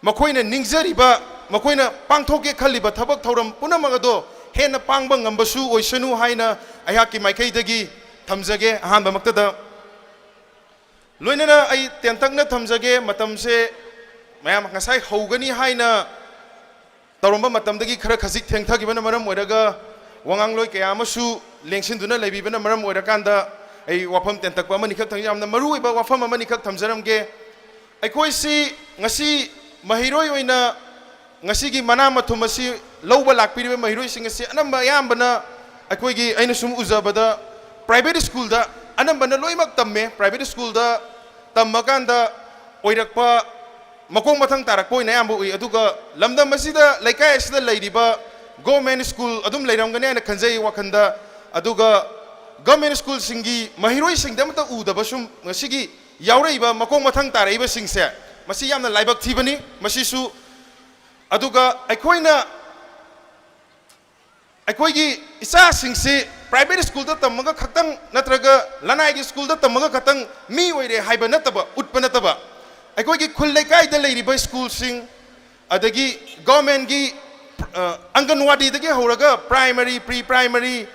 ꯃꯈꯣꯏꯅ ꯅꯤꯡꯖꯔꯤꯕ, ꯃꯈꯣꯏꯅ ꯄꯥꯡꯊꯣꯛꯀꯦ ꯈꯜꯂꯤꯕ ꯊꯕꯛ ꯊꯧꯔꯝ ꯄꯨꯝꯅꯃꯛ ꯑꯗꯣ ꯍꯦꯟꯅ ꯄꯥꯡꯕ ꯉꯝꯕꯁꯨ ꯑꯣꯏꯁꯅꯨ ꯍꯥꯏꯅ ꯑꯩꯍꯥꯛꯀꯤ ꯃꯥꯏꯀꯩꯗꯒꯤ ꯊꯝꯖꯒꯦ꯫ ꯑꯍꯥꯟꯕꯃꯛꯇꯗ ꯂꯣꯏꯅꯅ ꯑꯩ ꯇꯦꯟꯇꯛꯅ ꯊꯝꯖꯒꯦ꯫ ꯃꯇꯝꯁꯦ ꯃꯌꯥꯝ ꯉꯁꯥꯏ ꯍꯧꯒꯅꯤ ꯍꯥꯏꯅ ꯇꯧꯔꯝꯕ ꯃꯇꯝꯗꯒꯤ ꯈꯔ ꯈꯖꯤꯛ ꯊꯦꯡꯊꯈꯤꯕꯅ ꯃꯔꯝ ꯑꯣꯏꯔꯒ, ꯋꯥꯉꯥꯡꯂꯣꯏ ꯀꯌꯥ ꯑꯃꯁꯨ ꯂꯦꯡꯁꯤꯟꯗꯨꯅ ꯂꯩꯕꯤꯕꯅ ꯃꯔꯝ ꯑꯣꯏꯔꯀꯥꯟꯗ, ꯑꯩ ꯋꯥꯐꯝ ꯇꯦꯟꯇꯛꯄ ꯑꯃꯅꯤꯈꯛ ꯊꯝ-, ꯌꯥꯝꯅ ꯃꯔꯨꯑꯣꯏꯕ ꯋꯥꯐꯝ ꯑꯃꯅꯤꯈꯛ ꯊꯝꯖꯔꯝꯒꯦ꯫ ꯑꯩꯈꯣꯏꯁꯤ ꯉꯁꯤ ꯃꯍꯩꯔꯣꯏ ꯑꯣꯏꯅ ꯉꯁꯤꯒꯤ ꯃꯅꯥ ꯃꯊꯨꯝ ꯑꯁꯤ ꯂꯧꯕ ꯂꯥꯛꯄꯤꯔꯤꯕ ꯃꯍꯩꯔꯣꯏꯁꯤꯡ ꯑꯁꯤ ꯑꯅꯝꯕ, ꯑꯌꯥꯝꯕꯅ ꯑꯩꯈꯣꯏꯒꯤ, ꯑꯩꯅ ꯁꯨꯝ ꯎꯖꯕꯗ, private schoolꯗ ꯑꯅꯝꯕꯅ ꯂꯣꯏꯅꯃꯛ ꯇꯝꯃꯦ꯫ Private schoolꯗ ꯇꯝꯃꯀꯥꯟꯗ ꯑꯣꯏꯔꯛꯄ, ꯃꯈꯣꯡ ꯃꯊꯪ ꯇꯥꯔꯛꯄ ꯑꯣꯏꯅ ꯑꯌꯥꯝꯕ ꯎꯏ꯫ ꯑꯗꯨꯒ ꯂꯝꯗꯝ ꯑꯁꯤꯗ, ꯂꯩꯀꯥꯏ ꯑꯁꯤꯗ ꯂꯩꯔꯤꯕ ꯒꯣꯔꯃꯦꯟ ꯁ꯭ꯀꯨꯜ ꯑꯗꯨꯝ ꯂꯩꯔꯝꯒꯅꯤ ꯍꯥꯏꯅ ꯈꯟꯖꯩ ꯋꯥꯈꯜꯗ꯫ ꯑꯗꯨꯒ ꯒꯣꯔꯃꯦꯟ ꯁ꯭ꯀꯨꯜꯁꯤꯡꯒꯤ ꯃꯍꯩꯔꯣꯏꯁꯤꯡꯗ ꯑꯃꯠꯇ ꯎꯗꯕ ꯁꯨꯝ ꯉꯁꯤꯒꯤ ꯌꯥꯎꯔꯛꯏꯕ ꯃꯈꯣꯡ ꯃꯊꯪ ꯇꯥꯔꯛꯏꯕꯁꯤꯡꯁꯦ, ꯃꯁꯤ ꯌꯥꯝꯅ ꯂꯥꯏꯕꯛ ꯊꯤꯕꯅꯤ꯫ ꯃꯁꯤꯁꯨ, ꯑꯗꯨꯒ ꯑꯩꯈꯣꯏꯅ ꯑꯩꯈꯣꯏꯒꯤ ꯏꯆꯥꯁꯤꯡꯁꯤ ꯄ꯭ꯔꯥꯏꯚꯦꯠ ꯁ꯭ꯀꯨꯜꯗ ꯇꯝꯃꯒ ꯈꯛꯇꯪ ꯅꯠꯇ꯭ꯔꯒ ꯂꯅꯥꯏꯒꯤ ꯁ꯭ꯀꯨꯜꯗ ꯇꯝꯃꯒ ꯈꯛꯇꯪ ꯃꯤ ꯑꯣꯏꯔꯦ ꯍꯥꯏꯕ ꯅꯠꯇꯕ, ꯎꯠꯄ ꯅꯠꯇꯕ, ꯑꯩꯈꯣꯏꯒꯤ ꯈꯨꯜ ꯂꯩꯀꯥꯏꯗ ꯂꯩꯔꯤꯕ ꯁ꯭ꯀꯨꯜꯁꯤꯡ, ꯑꯗꯒꯤ ꯒꯣꯔꯃꯦꯟꯒꯤ, ꯑ, ꯑꯪꯒꯟꯋꯥꯗꯤꯗꯒꯤ ꯍꯧꯔꯒ ꯄ꯭ꯔꯥꯏꯃꯔꯤ, ꯄ꯭ꯔꯤ ꯄ꯭ꯔꯥꯏꯃꯔꯤ,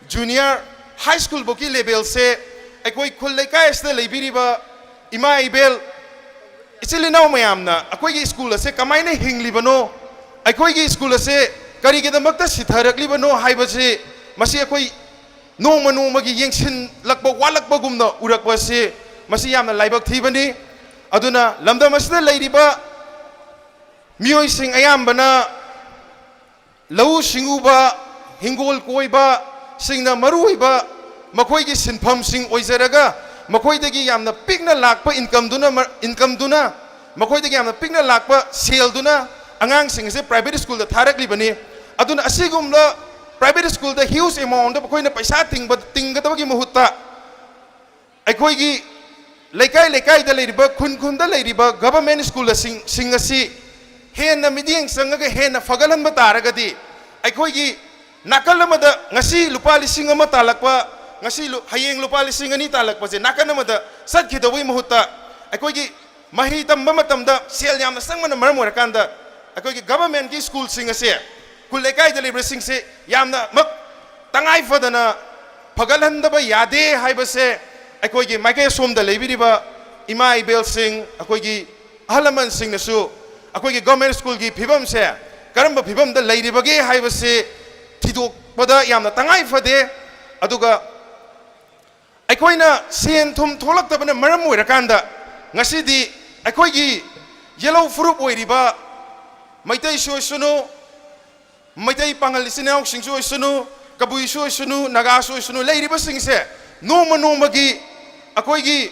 ꯖꯨꯅꯤꯌꯔ, ꯍꯥꯏ ꯁ꯭ꯀꯨꯜꯐꯧꯒꯤ ꯂꯦꯚꯦꯜꯁꯦ ꯑꯩꯈꯣꯏ ꯈꯨꯜ ꯂꯩꯀꯥꯏ ꯑꯁꯤꯗ ꯂꯩꯕꯤꯔꯤꯕ ꯏꯃꯥ ꯏꯕꯦꯜ, ꯏꯆꯤꯜ ꯏꯅꯥꯎ ꯃꯌꯥꯝꯅ ꯑꯩꯈꯣꯏꯒꯤ ꯁ꯭ꯀꯨꯜ ꯑꯁꯦ ꯀꯃꯥꯏꯅ ꯍꯤꯡꯂꯤꯕꯅꯣ, ꯑꯩꯈꯣꯏꯒꯤ ꯁ꯭ꯀꯨꯜ ꯑꯁꯦ ꯀꯔꯤꯒꯤꯗꯃꯛꯇ ꯁꯤꯊꯔꯛꯂꯤꯕꯅꯣ ꯍꯥꯏꯕꯁꯤ, ꯃꯁꯤ ꯑꯩꯈꯣꯏ ꯅꯣꯡꯃ ꯅꯣꯡꯃꯒꯤ ꯌꯦꯡꯁꯤꯜꯂꯛꯄ ꯋꯥꯠꯂꯛꯄꯒꯨꯝꯅ ꯎꯔꯛꯄ ꯑꯁꯤ, ꯃꯁꯤ ꯌꯥꯝꯅ ꯂꯥꯏꯕꯛ ꯊꯤꯕꯅꯤ꯫ ꯑꯗꯨꯅ ꯂꯝꯗꯝ ꯑꯁꯤꯗ ꯂꯩꯔꯤꯕ ꯃꯤꯑꯣꯏꯁꯤꯡ ꯑꯌꯥꯝꯕꯅ ꯂꯧꯎ ꯁꯤꯡꯎꯕ, ꯍꯤꯡꯒꯣꯜ ꯀꯣꯏꯕꯁꯤꯡꯅ ꯃꯔꯨꯑꯣꯏꯕ ꯃꯈꯣꯏꯒꯤ ꯁꯤꯟꯐꯝꯁꯤꯡ ꯑꯣꯏꯖꯔꯒ, ꯃꯈꯣꯏꯗꯒꯤ ꯌꯥꯝꯅ ꯄꯤꯛꯅ ꯂꯥꯛꯄ ꯏꯟꯀꯝꯗꯨꯅ, ꯏꯟꯀꯝꯗꯨꯅ, ꯃꯈꯣꯏꯗꯒꯤ ꯌꯥꯝꯅ ꯄꯤꯛꯅ ꯂꯥꯛꯄ ꯁꯦꯜꯗꯨꯅ ꯑꯉꯥꯡꯁꯤꯡ ꯑꯁꯦ ꯄ꯭ꯔꯥꯏꯚꯦꯠ ꯁ꯭ꯀꯨꯜꯗ ꯊꯥꯔꯛꯂꯤꯕꯅꯤ꯫ ꯑꯗꯨꯅ ꯑꯁꯤꯒꯨꯝꯕ ꯄ꯭ꯔꯥꯏꯚꯦꯠ ꯁ꯭ꯀꯨꯜꯗ ꯍ꯭ꯌꯨꯖ ꯑꯦꯃꯥꯎꯟꯗ ꯑꯩꯈꯣꯏꯅ ꯄꯩꯁꯥ ꯇꯤꯡꯕ, ꯇꯤꯡꯒꯗꯕꯒꯤ ꯃꯍꯨꯠꯇ, ꯑꯩꯈꯣꯏꯒꯤ ꯂꯩꯀꯥꯏ ꯂꯩꯀꯥꯏꯗ ꯂꯩꯔꯤꯕ, ꯈꯨꯟ ꯈꯨꯟꯗ ꯂꯩꯔꯤꯕ ꯒꯚꯔꯟꯃꯦꯟꯠ ꯁ꯭ꯀꯨꯜꯁꯤꯡ, ꯁꯤꯡ ꯑꯁꯤ ꯍꯦꯟꯅ ꯃꯤꯠꯌꯦꯡ ꯆꯪꯉꯒ ꯍꯦꯟꯅ ꯐꯒꯠꯍꯟꯕ ꯇꯥꯔꯒꯗꯤ, ꯑꯩꯈꯣꯏꯒꯤ ꯅꯥꯀꯜ ꯑꯃꯗ ꯉꯁꯤ ꯂꯨꯄꯥ ꯂꯤꯁꯤꯡ ꯑꯃ ꯇꯥꯜꯂꯛꯄ, ꯉꯁꯤ ꯂꯨ-, ꯍꯌꯦꯡ ꯂꯨꯄꯥ ꯂꯤꯁꯤꯡ ꯑꯅꯤ ꯇꯥꯜꯂꯛꯄꯁꯦ ꯅꯥꯀꯜ ꯑꯃꯗ ꯆꯠꯈꯤꯗꯧꯕꯒꯤ ꯃꯍꯨꯠꯇ, ꯑꯩꯈꯣꯏꯒꯤ ꯃꯍꯩ ꯇꯝꯕ ꯃꯇꯝꯗ ꯁꯦꯜ ꯌꯥꯝꯅ ꯆꯪꯕꯅ ꯃꯔꯝ ꯑꯣꯏꯔꯀꯥꯟꯗ, ꯑꯩꯈꯣꯏꯒꯤ ꯒꯚꯔꯟꯃꯦꯟꯠꯀꯤ ꯁ꯭ꯀꯨꯜꯁꯤꯡ ꯑꯁꯦ ꯈꯨꯜ ꯂꯩꯀꯥꯏꯗ ꯂꯩꯕꯁꯤꯡꯁꯦ ꯌꯥꯝꯅꯃꯛ ꯇꯉꯥꯏ ꯐꯗꯅ ꯐꯒꯠꯍꯟꯗꯕ ꯌꯥꯗꯦ ꯍꯥꯏꯕꯁꯦ, ꯑꯩꯈꯣꯏꯒꯤ ꯃꯥꯏꯀꯩ ꯑꯁꯣꯝꯗ ꯂꯩꯕꯤꯔꯤꯕ ꯏꯃꯥ ꯏꯕꯦꯜꯁꯤꯡ, ꯑꯩꯈꯣꯏꯒꯤ ꯑꯍꯜ ꯂꯃꯟꯁꯤꯡꯅꯁꯨ ꯑꯩꯈꯣꯏꯒꯤ ꯒꯚꯔꯟꯃꯦꯟꯠ ꯁ꯭ꯀꯨꯜꯒꯤ ꯐꯤꯕꯝꯁꯦ ꯀꯔꯝꯕ ꯐꯤꯕꯝꯗ ꯂꯩꯔꯤꯕꯒꯦ ꯍꯥꯏꯕꯁꯤ ꯊꯤꯗꯣꯛꯄꯗ ꯌꯥꯝꯅ ꯇꯉꯥꯏ ꯐꯗꯦ꯫ ꯑꯗꯨꯒ ꯑꯩꯈꯣꯏꯅ ꯁꯦꯟ ꯊꯨꯝ ꯊꯣꯛꯂꯛꯇꯕꯅ ꯃꯔꯝ ꯑꯣꯏꯔꯀꯥꯟꯗ, ꯉꯁꯤꯗꯤ ꯑꯩꯈꯣꯏꯒꯤ ꯌꯦꯜꯍꯧ ꯐꯨꯔꯨꯞ ꯑꯣꯏꯔꯤꯕ ꯃꯩꯇꯩꯁꯨ ꯑꯣꯏꯁꯅꯨ, ꯃꯩꯇꯩ ꯄꯥꯉꯜ ꯏꯆꯤꯟ ꯏꯅꯥꯎꯁꯤꯡꯁꯨ ꯑꯣꯏꯁꯅꯨ, ꯀꯕꯨꯏꯁꯨ ꯑꯣꯏꯁꯅꯨ, ꯅꯥꯒꯥꯁꯨ ꯑꯣꯏꯁꯅꯨ, ꯂꯩꯔꯤꯕꯁꯤꯡꯁꯦ ꯅꯣꯡꯃ ꯅꯣꯡꯃꯒꯤ ꯑꯩꯈꯣꯏꯒꯤ,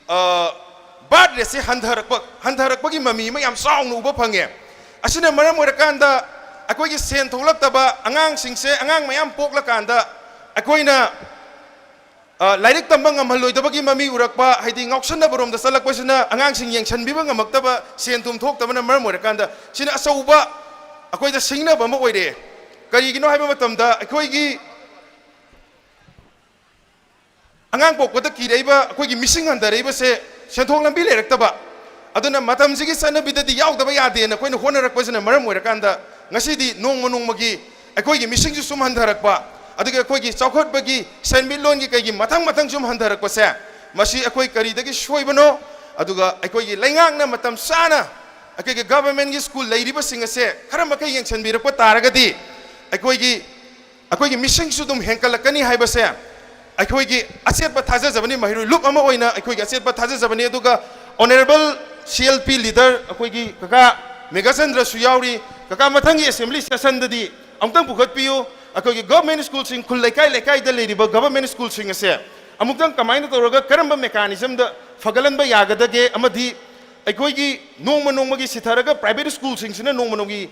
ꯑ, ꯕꯥꯔꯊ ꯔꯦꯠꯁꯦ ꯍꯟꯊꯔꯛꯄ, ꯍꯟꯊꯔꯛꯄꯒꯤ ꯃꯃꯤ ꯑꯃ ꯌꯥꯝ ꯆꯥꯎꯅ ꯎꯕ ꯐꯪꯉꯦ꯫ ꯑꯁꯤꯅ ꯃꯔꯝ ꯑꯣꯏꯔꯀꯥꯟꯗ ꯑꯩꯈꯣꯏꯒꯤ ꯁꯦꯟ ꯊꯣꯛꯂꯛꯇꯕ ꯑꯉꯥꯡꯁꯤꯡꯁꯦ, ꯑꯉꯥꯡ ꯃꯌꯥꯝ ꯄꯣꯛꯂꯀꯥꯟꯗ ꯑꯩꯈꯣꯏꯅ, ꯑ, ꯂꯥꯏꯔꯤꯛ ꯇꯝꯕ ꯉꯝꯍꯜꯂꯣꯏꯗꯕꯒꯤ ꯃꯃꯤ ꯎꯔꯛꯄ, ꯍꯥꯏꯗꯤ ꯉꯥꯎꯁꯟꯅꯕꯔꯣꯝꯗ ꯆꯠꯂꯛꯄꯁꯤꯅ, ꯑꯉꯥꯡꯁꯤꯡ ꯌꯦꯡꯁꯤꯟꯕꯤꯕ ꯉꯝꯃꯛꯇꯕ, ꯁꯦꯟ ꯊꯨꯝ ꯊꯣꯛꯇꯕꯅ ꯃꯔꯝ ꯑꯣꯏꯔꯀꯥꯟꯗ, ꯁꯤꯅ ꯑꯆꯧꯕ ꯑꯩꯈꯣꯏꯗ ꯁꯤꯡꯅꯕ ꯑꯃ ꯑꯣꯏꯔꯛꯑꯦ꯫ ꯀꯔꯤꯒꯤꯅꯣ ꯍꯥꯏꯕ ꯃꯇꯝꯗ, ꯑꯩꯈꯣꯏꯒꯤ ꯑꯉꯥꯡ ꯄꯣꯛꯄꯗ ꯀꯤꯔꯛꯏꯕ, ꯑꯩꯈꯣꯏꯒꯤ ꯃꯤꯁꯤꯡ ꯍꯟꯊꯔꯛꯏꯕꯁꯦ ꯁꯦꯟꯊꯣꯛ ꯂꯝꯕꯤ ꯂꯩꯔꯛꯇꯕ, ꯑꯗꯨꯅ ꯃꯇꯝꯁꯤꯒꯤ ꯆꯠꯅꯕꯤꯗꯗꯤ ꯌꯥꯎꯗꯕ ꯌꯥꯗꯦꯅ ꯑꯩꯈꯣꯏꯅ ꯍꯣꯠꯅꯔꯛꯄꯁꯤꯅ ꯃꯔꯝ ꯑꯣꯏꯔꯀꯥꯟꯗ, ꯉꯁꯤꯗꯤ ꯅꯣꯡꯃ ꯅꯣꯡꯃꯒꯤ ꯑꯩꯈꯣꯏꯒꯤ ꯃꯤꯁꯤꯡꯁꯨ ꯁꯨꯝ ꯍꯟꯊꯔꯛꯄ, ꯑꯗꯨꯒ ꯑꯩꯈꯣꯏꯒꯤ ꯆꯥꯎꯈꯠꯄꯒꯤ ꯁꯦꯟꯃꯤꯠꯂꯣꯟꯒꯤ ꯀꯩꯒꯤ ꯃꯊꯪ ꯃꯊꯪ ꯁꯨꯝ ꯍꯟꯊꯔꯛꯄꯁꯦ, ꯃꯁꯤ ꯑꯩꯈꯣꯏ ꯀꯔꯤꯗꯒꯤ ꯁꯣꯏꯕꯅꯣ, ꯑꯗꯨꯒ ꯑꯩꯈꯣꯏꯒꯤ ꯂꯩꯉꯥꯛꯅ ꯃꯇꯝ ꯆꯥꯅ ꯑꯩꯈꯣꯏꯒꯤ ꯒꯚꯔꯟꯃꯦꯟꯒꯤ ꯁ꯭ꯀꯨꯜ ꯂꯩꯔꯤꯕꯁꯤꯡ ꯑꯁꯦ ꯈꯔ ꯃꯈꯩ ꯌꯦꯡꯁꯤꯟꯕꯤꯔꯛꯄ ꯇꯥꯔꯒꯗꯤ, ꯑꯩꯈꯣꯏꯒꯤ ꯑꯩꯈꯣꯏꯒꯤ ꯃꯤꯁꯤꯡꯁꯨ ꯑꯗꯨꯝ ꯍꯦꯟꯀꯠꯂꯛꯀꯅꯤ ꯍꯥꯏꯕꯁꯦ ꯑꯩꯈꯣꯏꯒꯤ ꯑꯆꯦꯠꯄ ꯊꯥꯖꯖꯕꯅꯤ꯫ ꯃꯍꯩꯔꯣꯏ ꯂꯨꯞ ꯑꯃ ꯑꯣꯏꯅ ꯑꯩꯈꯣꯏꯒꯤ ꯑꯆꯦꯠꯄ ꯊꯥꯖꯖꯕꯅꯤ꯫ ꯑꯗꯨꯒ honourable C L P leader ꯑꯩꯈꯣꯏꯒꯤ ꯀꯀꯥ ꯃꯦꯘꯆꯟꯗ꯭ꯔꯁꯨ ꯌꯥꯎꯔꯤ꯫ ꯀꯀꯥ, ꯃꯊꯪꯒꯤ assembly sessionꯗꯗꯤ ꯑꯃꯨꯛꯇꯪ ꯄꯨꯈꯠꯄꯤꯌꯨ꯫ ꯑꯩꯈꯣꯏꯒꯤ government schoolꯁꯤꯡ, ꯈꯨꯜ ꯂꯩꯀꯥꯏ ꯂꯩꯀꯥꯏꯗ ꯂꯩꯔꯤꯕ government schoolꯁꯤꯡ ꯑꯁꯦ ꯑꯃꯨꯛꯇꯪ ꯀꯃꯥꯏꯅ ꯇꯧꯔꯒ ꯀꯔꯝꯕ mechanismꯗ ꯐꯒꯠꯍꯟꯕ ꯌꯥꯒꯗꯒꯦ, ꯑꯃꯗꯤ ꯑꯩꯈꯣꯏꯒꯤ ꯅꯣꯡꯃ ꯅꯣꯡꯃꯒꯤ ꯁꯤꯊꯔꯒ private schoolꯁꯤꯡꯁꯤꯅ ꯅꯣꯡꯃ ꯅꯣꯡꯃꯒꯤ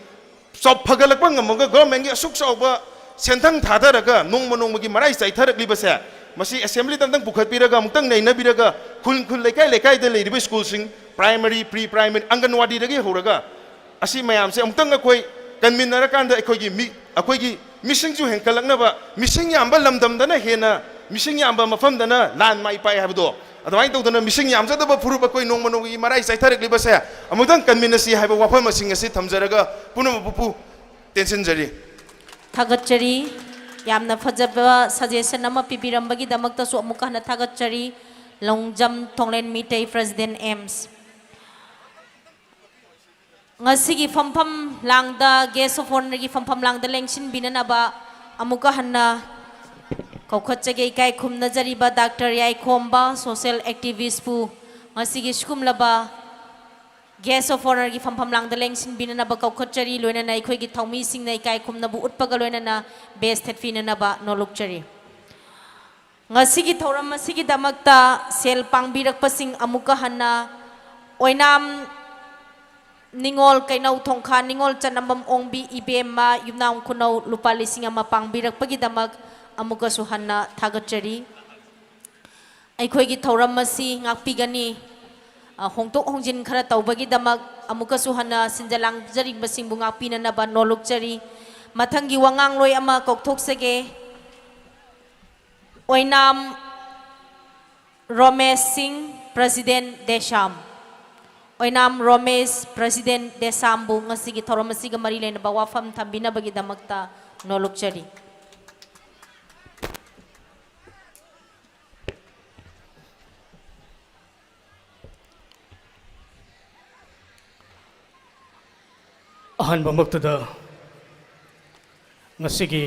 ꯆꯥꯎ-, ꯐꯒꯠꯂꯛꯄ ꯉꯝꯃꯒ governmentꯒꯤ ꯑꯁꯨꯛ ꯆꯥꯎꯕ ꯁꯦꯟꯊꯪ ꯊꯥꯗꯔꯒ ꯅꯣꯡꯃ ꯅꯣꯡꯃꯒꯤ ꯃꯔꯥꯏ ꯆꯥꯏꯊꯔꯛꯂꯤꯕꯁꯦ, ꯃꯁꯤ assemblyꯗ ꯑꯝꯇꯪ ꯄꯨꯈꯠꯄꯤꯔꯒ, ꯑꯃꯨꯛꯇꯪ ꯅꯩꯅꯕꯤꯔꯒ, ꯈꯨꯜ, ꯈꯨꯜ ꯂꯩꯀꯥꯏ ꯂꯩꯀꯥꯏꯗ ꯂꯩꯔꯤꯕ schoolꯁꯤꯡ, primary, pre primary, ꯑꯪꯒꯟꯋꯥꯗꯤꯗꯒꯤ ꯍꯧꯔꯒ, ꯑꯁꯤ ꯃꯌꯥꯝꯁꯦ ꯑꯃꯨꯛꯇꯪ ꯑꯩꯈꯣꯏ ꯀꯟꯃꯤꯟꯅꯔꯀꯥꯟꯗ ꯑꯩꯈꯣꯏꯒꯤ ꯃꯤ, ꯑꯩꯈꯣꯏꯒꯤ ꯃꯤꯁꯤꯡꯁꯨ ꯍꯦꯟꯀꯠꯂꯛꯅꯕ, ꯃꯤꯁꯤꯡ ꯌꯥꯝꯕ ꯂꯝꯗꯝꯗꯅ ꯍꯦꯟꯅ ꯃꯤꯁꯤꯡ ꯌꯥꯝꯕ ꯃꯐꯝꯗꯅ ꯂꯥꯟ ꯃꯥꯏ ꯄꯥꯛꯑꯦ ꯍꯥꯏꯕꯗꯣ, ꯑꯗꯨꯃꯥꯏꯅ ꯇꯧꯗꯅ ꯃꯤꯁꯤꯡ ꯌꯥꯝꯖꯗꯕ ꯐꯨꯔꯨꯞ ꯑꯩꯈꯣꯏ ꯅꯣꯡꯃ ꯅꯣꯡꯃꯒꯤ ꯃꯔꯥꯏ ꯆꯥꯏꯊꯔꯛꯂꯤꯕꯁꯦ ꯑꯃꯨꯛꯇꯪ ꯀꯟꯃꯤꯟꯅꯁꯤ ꯍꯥꯏꯕ ꯋꯥꯐꯝ ꯑꯁꯤꯡ ꯑꯁꯤ ꯊꯝꯖꯔꯒ ꯄꯨꯝꯅꯃꯛꯄꯨ ꯇꯦꯟꯁꯤꯟꯖꯔꯤ꯫ ꯊꯥꯒꯠꯆꯔꯤ꯫ ꯌꯥꯝꯅ ꯐꯖꯕ suggestion ꯑꯃ ꯄꯤꯕꯤꯔꯝꯕꯒꯤꯗꯃꯛꯇꯁꯨ ꯑꯃꯨꯛꯀ ꯍꯟꯅ ꯊꯥꯒꯠꯆꯔꯤ꯫ Longjam Thonglen Meetei, President, AIMS꯫ ꯉꯁꯤꯒꯤ ꯐꯝꯐꯝ ꯂꯥꯡꯗ guest of honourꯒꯤ ꯐꯝꯐꯝ ꯂꯥꯡꯗ ꯂꯦꯡꯁꯤꯟꯕꯤꯅꯅꯕ ꯑꯃꯨꯛꯀ ꯍꯟꯅ ꯀꯧꯈꯠꯆꯒꯦ꯫ ꯏꯀꯥꯏ ꯈꯨꯝꯅꯖꯔꯤꯕ Doctor ꯌꯥꯏꯈꯣꯝꯕ social activistꯄꯨ ꯉꯁꯤꯒꯤ ꯁꯤꯒꯨꯝꯂꯕ guest of honourꯒꯤ ꯐꯝꯐꯝ ꯂꯥꯡꯗ ꯂꯦꯡꯁꯤꯟꯕꯤꯅꯅꯕ ꯀꯧꯈꯠꯆꯔꯤ꯫ ꯂꯣꯏꯅꯅ ꯑꯩꯈꯣꯏꯒꯤ ꯊꯧꯃꯤꯁꯤꯡꯅ ꯏꯀꯥꯏ ꯈꯨꯝꯅꯕ ꯎꯠꯄꯒ ꯂꯣꯏꯅꯅ badge ꯊꯦꯠꯄꯤꯅꯅꯕ ꯅꯣꯜꯂꯨꯛꯆꯔꯤ꯫ ꯉꯁꯤꯒꯤ ꯊꯧꯔꯝ ꯑꯁꯤꯒꯤꯗꯃꯛꯇ ꯁꯦꯜ ꯄꯥꯡꯕꯤꯔꯛꯄꯁꯤꯡ ꯑꯃꯨꯛꯀ ꯍꯟꯅ ꯑꯣꯏꯅꯥꯝ ꯅꯤꯉꯣꯜ ꯀꯩꯅꯧ ꯊꯣꯡꯈꯥ ꯅꯤꯉꯣꯜ ꯆꯅꯝꯕꯝ ꯑꯣꯡꯕꯤ ꯏꯕꯦꯝꯃ ꯌꯨꯝꯅꯥꯝ ꯈꯨꯅꯧ ꯂꯨꯄꯥ ꯂꯤꯁꯤꯡ ꯑꯃ ꯄꯥꯡꯕꯤꯔꯛꯄꯒꯤꯗꯃꯛ ꯑꯃꯨꯛꯀꯁꯨ ꯍꯟꯅ ꯊꯥꯒꯠꯆꯔꯤ꯫ ꯑꯩꯈꯣꯏꯒꯤ ꯊꯧꯔꯝ ꯑꯁꯤ ꯉꯥꯛꯄꯤꯒꯅꯤ꯫ ꯑ, ꯍꯣꯡꯗꯣꯛ ꯍꯣꯡꯖꯤꯟ ꯈꯔ ꯇꯧꯕꯒꯤꯗꯃꯛ ꯑꯃꯨꯛꯀꯁꯨ ꯍꯟꯅ ꯁꯤꯟꯖ ꯂꯥꯡꯖꯔꯤꯕꯁꯤꯡꯕꯨ ꯉꯥꯛꯄꯤꯅꯅꯕ ꯅꯣꯜꯂꯨꯛꯆꯔꯤ꯫ ꯃꯊꯪꯒꯤ ꯋꯥꯉꯥꯡꯂꯣꯏ ꯑꯃ ꯀꯧꯊꯣꯛꯆꯒꯦ꯫ ꯑꯣꯏꯅꯥꯝ ꯔꯣꯃꯦꯁ ꯁꯤꯡ, President ꯗꯦꯁꯥꯝ꯫ ꯑꯣꯏꯅꯥꯝ ꯔꯣꯃꯦꯁ, President ꯗꯦꯁꯥꯝꯕꯨ ꯉꯁꯤꯒꯤ ꯊꯧꯔꯝ ꯑꯁꯤꯒ ꯃꯔꯤ ꯂꯩꯅꯕ ꯋꯥꯐꯝ ꯊꯝꯕꯤꯅꯕꯒꯤꯗꯃꯛꯇ ꯅꯣꯜꯂꯨꯛꯆꯔꯤ꯫ ꯑꯍꯥꯟꯕꯃꯛꯇꯗ ꯉꯁꯤꯒꯤ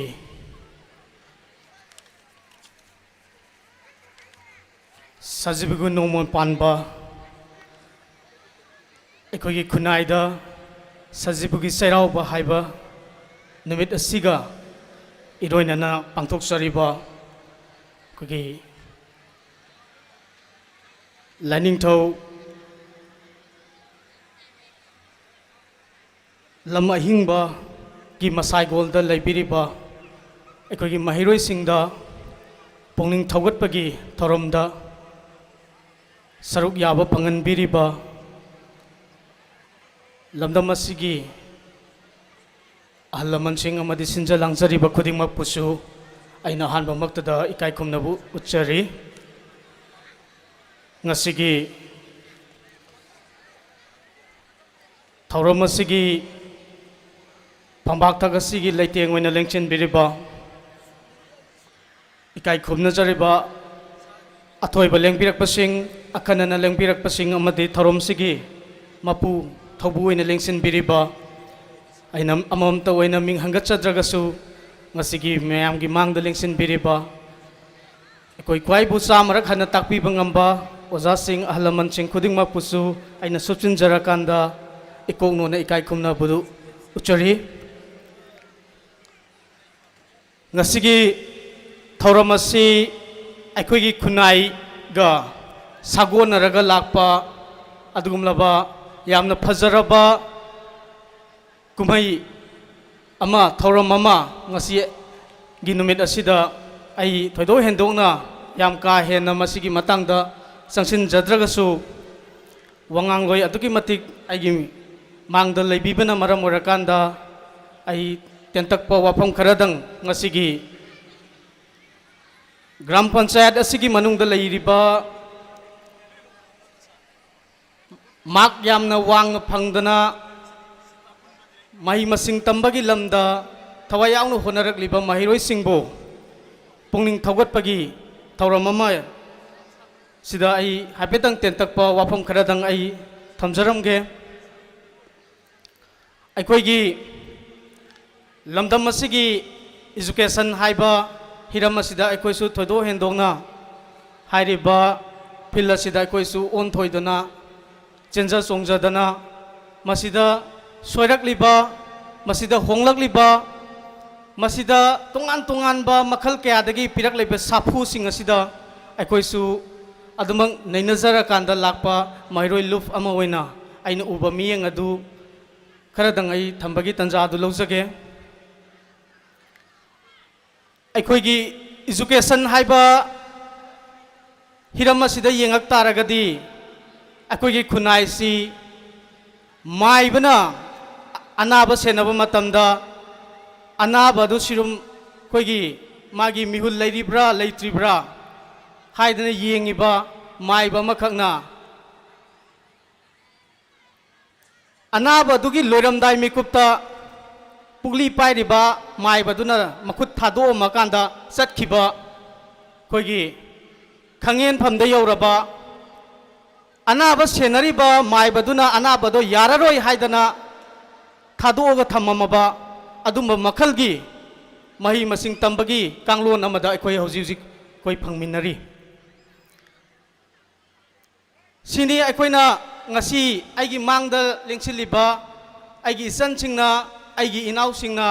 ꯁꯖꯤꯕꯨꯒꯤ ꯅꯣꯡꯃ ꯄꯥꯟꯕ, ꯑꯩꯈꯣꯏꯒꯤ ꯈꯨꯟꯅꯥꯏꯗ ꯁꯖꯤꯕꯨꯒꯤ ꯆꯩꯔꯥꯎꯕ ꯍꯥꯏꯕ ꯅꯨꯃꯤꯠ ꯑꯁꯤꯒ ꯏꯔꯣꯏꯅꯅ ꯄꯥꯡꯊꯣꯛꯆꯔꯤꯕ ꯑꯩꯈꯣꯏꯒꯤ ꯂꯥꯏꯅꯤꯡꯊꯧ ꯂꯝ ꯑꯍꯤꯡꯕꯒꯤ ꯃꯁꯥꯏꯒꯣꯜꯗ ꯂꯩꯕꯤꯔꯤꯕ ꯑꯩꯈꯣꯏꯒꯤ ꯃꯍꯩꯔꯣꯏꯁꯤꯡꯗ ꯄꯨꯛꯅꯤꯡ ꯊꯧꯒꯠꯄꯒꯤ ꯊꯧꯔꯝꯗ ꯁꯔꯨꯛ ꯌꯥꯕ ꯐꯪꯍꯟꯕꯤꯔꯤꯕ ꯂꯝꯗꯝ ꯑꯁꯤꯒꯤ ꯑꯍꯜ ꯂꯃꯟꯁꯤꯡ ꯑꯃꯗꯤ ꯁꯤꯟꯖ ꯂꯥꯡꯖꯔꯤꯕ ꯈꯨꯗꯤꯡꯃꯛꯄꯨꯁꯨ ꯑꯩꯅ ꯑꯍꯥꯟꯕꯃꯛꯇꯗ ꯏꯀꯥꯏ ꯈꯨꯝꯅꯕ ꯎꯠꯆꯔꯤ꯫ ꯉꯁꯤꯒꯤ ꯊꯧꯔꯝ ꯑꯁꯤꯒꯤ ꯐꯝꯕꯥꯛꯊꯛ ꯑꯁꯤꯒꯤ ꯂꯩꯇꯦꯡ ꯑꯣꯏꯅ ꯂꯦꯡꯁꯤꯟꯕꯤꯔꯤꯕ, ꯏꯀꯥꯏ ꯈꯨꯝꯅꯖꯔꯤꯕ ꯑꯊꯣꯏꯕ ꯂꯦꯡꯕꯤꯔꯛꯄꯁꯤꯡ, ꯑꯈꯟꯅꯅ ꯂꯦꯡꯕꯤꯔꯛꯄꯁꯤꯡ ꯑꯃꯗꯤ ꯊꯧꯔꯝꯁꯤꯒꯤ ꯃꯄꯨ ꯊꯧꯕꯨ ꯑꯣꯏꯅ ꯂꯦꯡꯁꯤꯟꯕꯤꯔꯤꯕ, ꯑꯩꯅ ꯑꯃꯃꯝꯇ ꯑꯣꯏꯅ ꯃꯤꯡ ꯍꯪꯒꯠꯆꯗ꯭ꯔꯒꯁꯨ, ꯉꯁꯤꯒꯤ ꯃꯌꯥꯝꯒꯤ ꯃꯥꯡꯗ ꯂꯦꯡꯁꯤꯟꯕꯤꯔꯤꯕ, ꯑꯩꯈꯣꯏ ꯈ꯭ꯋꯥꯏꯕꯨ ꯆꯥꯝꯃꯔꯛ ꯍꯟꯅ ꯇꯥꯛꯄꯤꯕ ꯉꯝꯕ ꯑꯣꯖꯥꯁꯤꯡ, ꯑꯍꯜ ꯂꯃꯟꯁꯤꯡ ꯈꯨꯗꯤꯡꯃꯛꯄꯨꯁꯨ ꯑꯩꯅ ꯁꯨꯞꯆꯤꯟꯖꯔꯀꯥꯟꯗ ꯏꯀꯣꯛ ꯅꯣꯟꯅ ꯏꯀꯥꯏ ꯈꯨꯝꯅꯕꯗꯨ ꯎꯠꯆꯔꯤ꯫ ꯉꯁꯤꯒꯤ ꯊꯧꯔꯝ ꯑꯁꯤ ꯑꯩꯈꯣꯏꯒꯤ ꯈꯨꯟꯅꯥꯏꯒ ꯁꯥꯒꯣꯟꯅꯔꯒ ꯂꯥꯛꯄ ꯑꯗꯨꯒꯨꯝꯂꯕ ꯌꯥꯝꯅ ꯐꯖꯔꯕ ꯀꯨꯝꯍꯩ ꯑꯃ, ꯊꯧꯔꯝ ꯑꯃ, ꯉꯁꯤꯒꯤ ꯅꯨꯃꯤꯠ ꯑꯁꯤꯗ ꯑꯩ ꯊꯣꯏꯗꯣꯛ ꯍꯦꯟꯗꯣꯛꯅ ꯌꯥꯝ ꯀꯥ ꯍꯦꯟꯅ ꯃꯁꯤꯒꯤ ꯃꯇꯥꯡꯗ ꯆꯪꯁꯤꯟꯖꯗ꯭ꯔꯒꯁꯨ, ꯋꯥꯉꯥꯡꯂꯣꯏ ꯑꯗꯨꯛꯀꯤ ꯃꯇꯤꯛ ꯑꯩꯒꯤ ꯃꯥꯡꯗ ꯂꯩꯕꯤꯕꯅ ꯃꯔꯝ ꯑꯣꯏꯔꯀꯥꯟꯗ, ꯑꯩ ꯇꯦꯟꯇꯛꯄ ꯋꯥꯐꯝ ꯈꯔꯗꯪ ꯉꯁꯤꯒꯤ ꯒ꯭ꯔꯥꯝ ꯄꯟꯆꯥꯌꯠ ꯑꯁꯤꯒꯤ ꯃꯅꯨꯡꯗ ꯂꯩꯔꯤꯕ ꯃꯥꯔꯛ ꯌꯥꯝꯅ ꯋꯥꯡꯅ ꯐꯪꯗꯅ ꯃꯍꯩ ꯃꯁꯤꯡ ꯇꯝꯕꯒꯤ ꯂꯝꯗ ꯊꯋꯥꯏ ꯌꯥꯎꯅ ꯍꯣꯠꯅꯔꯛꯂꯤꯕ ꯃꯍꯩꯔꯣꯏꯁꯤꯡꯕꯨ ꯄꯨꯛꯅꯤꯡ ꯊꯧꯒꯠꯄꯒꯤ ꯊꯧꯔꯝ ꯑꯃ ꯁꯤꯗ ꯑꯩ ꯍꯥꯏꯐꯦꯠꯇꯪ ꯇꯦꯟꯇꯛꯄ ꯋꯥꯐꯝ ꯈꯔꯗꯪ ꯑꯩ ꯊꯝꯖꯔꯝꯒꯦ꯫ ꯑꯩꯈꯣꯏꯒꯤ ꯂꯝꯗꯝ ꯑꯁꯤꯒꯤ education ꯍꯥꯏꯕ ꯍꯤꯔꯝ ꯑꯁꯤꯗ ꯑꯩꯈꯣꯏꯁꯨ ꯊꯣꯏꯗꯣꯛ ꯍꯦꯟꯗꯣꯛꯅ ꯍꯥꯏꯔꯤꯕ field ꯑꯁꯤꯗ ꯑꯩꯈꯣꯏꯁꯨ ꯑꯣꯟꯊꯣꯏꯗꯅ, ꯆꯦꯟꯖ ꯆꯣꯡꯖꯗꯅ, ꯃꯁꯤꯗ ꯁꯣꯏꯔꯛꯂꯤꯕ, ꯃꯁꯤꯗ ꯍꯣꯡꯂꯛꯂꯤꯕ, ꯃꯁꯤꯗ ꯇꯣꯉꯥꯟ ꯇꯣꯉꯥꯟꯕ ꯃꯈꯜ ꯀꯌꯥꯗꯒꯤ ꯄꯤꯔꯛꯂꯤꯕ ꯁꯥꯐꯨꯁꯤꯡ ꯑꯁꯤꯗ ꯑꯩꯈꯣꯏꯁꯨ ꯑꯗꯨꯃꯛ ꯅꯩꯅꯖꯔꯀꯥꯟꯗ ꯂꯥꯛꯄ ꯃꯍꯩꯔꯣꯏ ꯂꯨꯞ ꯑꯃ ꯑꯣꯏꯅ ꯑꯩꯅ ꯎꯕ ꯃꯤꯠꯌꯦꯡ ꯑꯗꯨ ꯈꯔꯗꯪ ꯑꯩ ꯊꯝꯕꯒꯤ ꯇꯥꯟꯖꯥ ꯑꯗꯨ ꯂꯧꯖꯒꯦ꯫ ꯑꯩꯈꯣꯏꯒꯤ education ꯍꯥꯏꯕ ꯍꯤꯔꯝ ꯑꯁꯤꯗ ꯌꯦꯡꯉꯛ ꯇꯥꯔꯒꯗꯤ, ꯑꯩꯈꯣꯏꯒꯤ ꯈꯨꯟꯅꯥꯏꯁꯤ ꯃꯥꯏꯕꯅ ꯑꯅꯥꯕ ꯁꯦꯟꯅꯕ ꯃꯇꯝꯗ, ꯑꯅꯥꯕ ꯑꯗꯨ ꯁꯤꯔꯨꯝ, ꯑꯩꯈꯣꯏꯒꯤ ꯃꯥꯒꯤ ꯃꯤꯍꯨꯜ ꯂꯩꯔꯤꯕ꯭ꯔꯥ ꯂꯩꯇ꯭ꯔꯤꯕ꯭ꯔꯥ ꯍꯥꯏꯗꯅ ꯌꯦꯡꯉꯤꯕ ꯃꯥꯏꯕ ꯑꯃꯈꯛꯅ, ꯑꯅꯥꯕ ꯑꯗꯨꯒꯤ ꯂꯣꯏꯔꯝꯗꯥꯏ ꯃꯤꯀꯨꯞꯇ ꯄꯨꯛꯂꯤ ꯄꯥꯏꯔꯤꯕ ꯃꯥꯏꯕꯗꯨꯅ ꯃꯈꯨꯠ ꯊꯥꯗꯣꯛꯑꯝꯃꯀꯥꯟꯗ ꯆꯠꯈꯤꯕ, ꯑꯩꯈꯣꯏꯒꯤ ꯈꯪꯍꯦꯟꯐꯝꯗ ꯌꯧꯔꯕ, ꯑꯅꯥꯕ ꯁꯦꯟꯅꯔꯤꯕ ꯃꯥꯏꯕꯗꯨꯅ ꯑꯅꯥꯕꯗꯣ ꯌꯥꯔꯔꯣꯏ ꯍꯥꯏꯗꯅ ꯊꯥꯗꯣꯛꯑꯒ ꯊꯝꯃꯝꯃꯕ, ꯑꯗꯨꯝꯕ ꯃꯈꯜꯒꯤ ꯃꯍꯩ ꯃꯁꯤꯡ ꯇꯝꯕꯒꯤ ꯀꯥꯡꯂꯣꯟ ꯑꯃꯗ ꯑꯩꯈꯣꯏ ꯍꯧꯖꯤꯛ ꯍꯧꯖꯤꯛ ꯑꯩꯈꯣꯏ ꯐꯪꯃꯤꯟꯅꯔꯤ꯫ ꯁꯤꯅꯤ ꯑꯩꯈꯣꯏꯅ ꯉꯁꯤ ꯑꯩꯒꯤ ꯃꯥꯡꯗ ꯂꯦꯡꯁꯤꯜꯂꯤꯕ ꯑꯩꯒꯤ ꯏꯆꯟꯁꯤꯡꯅ, ꯑꯩꯒꯤ ꯏꯅꯥꯎꯁꯤꯡꯅ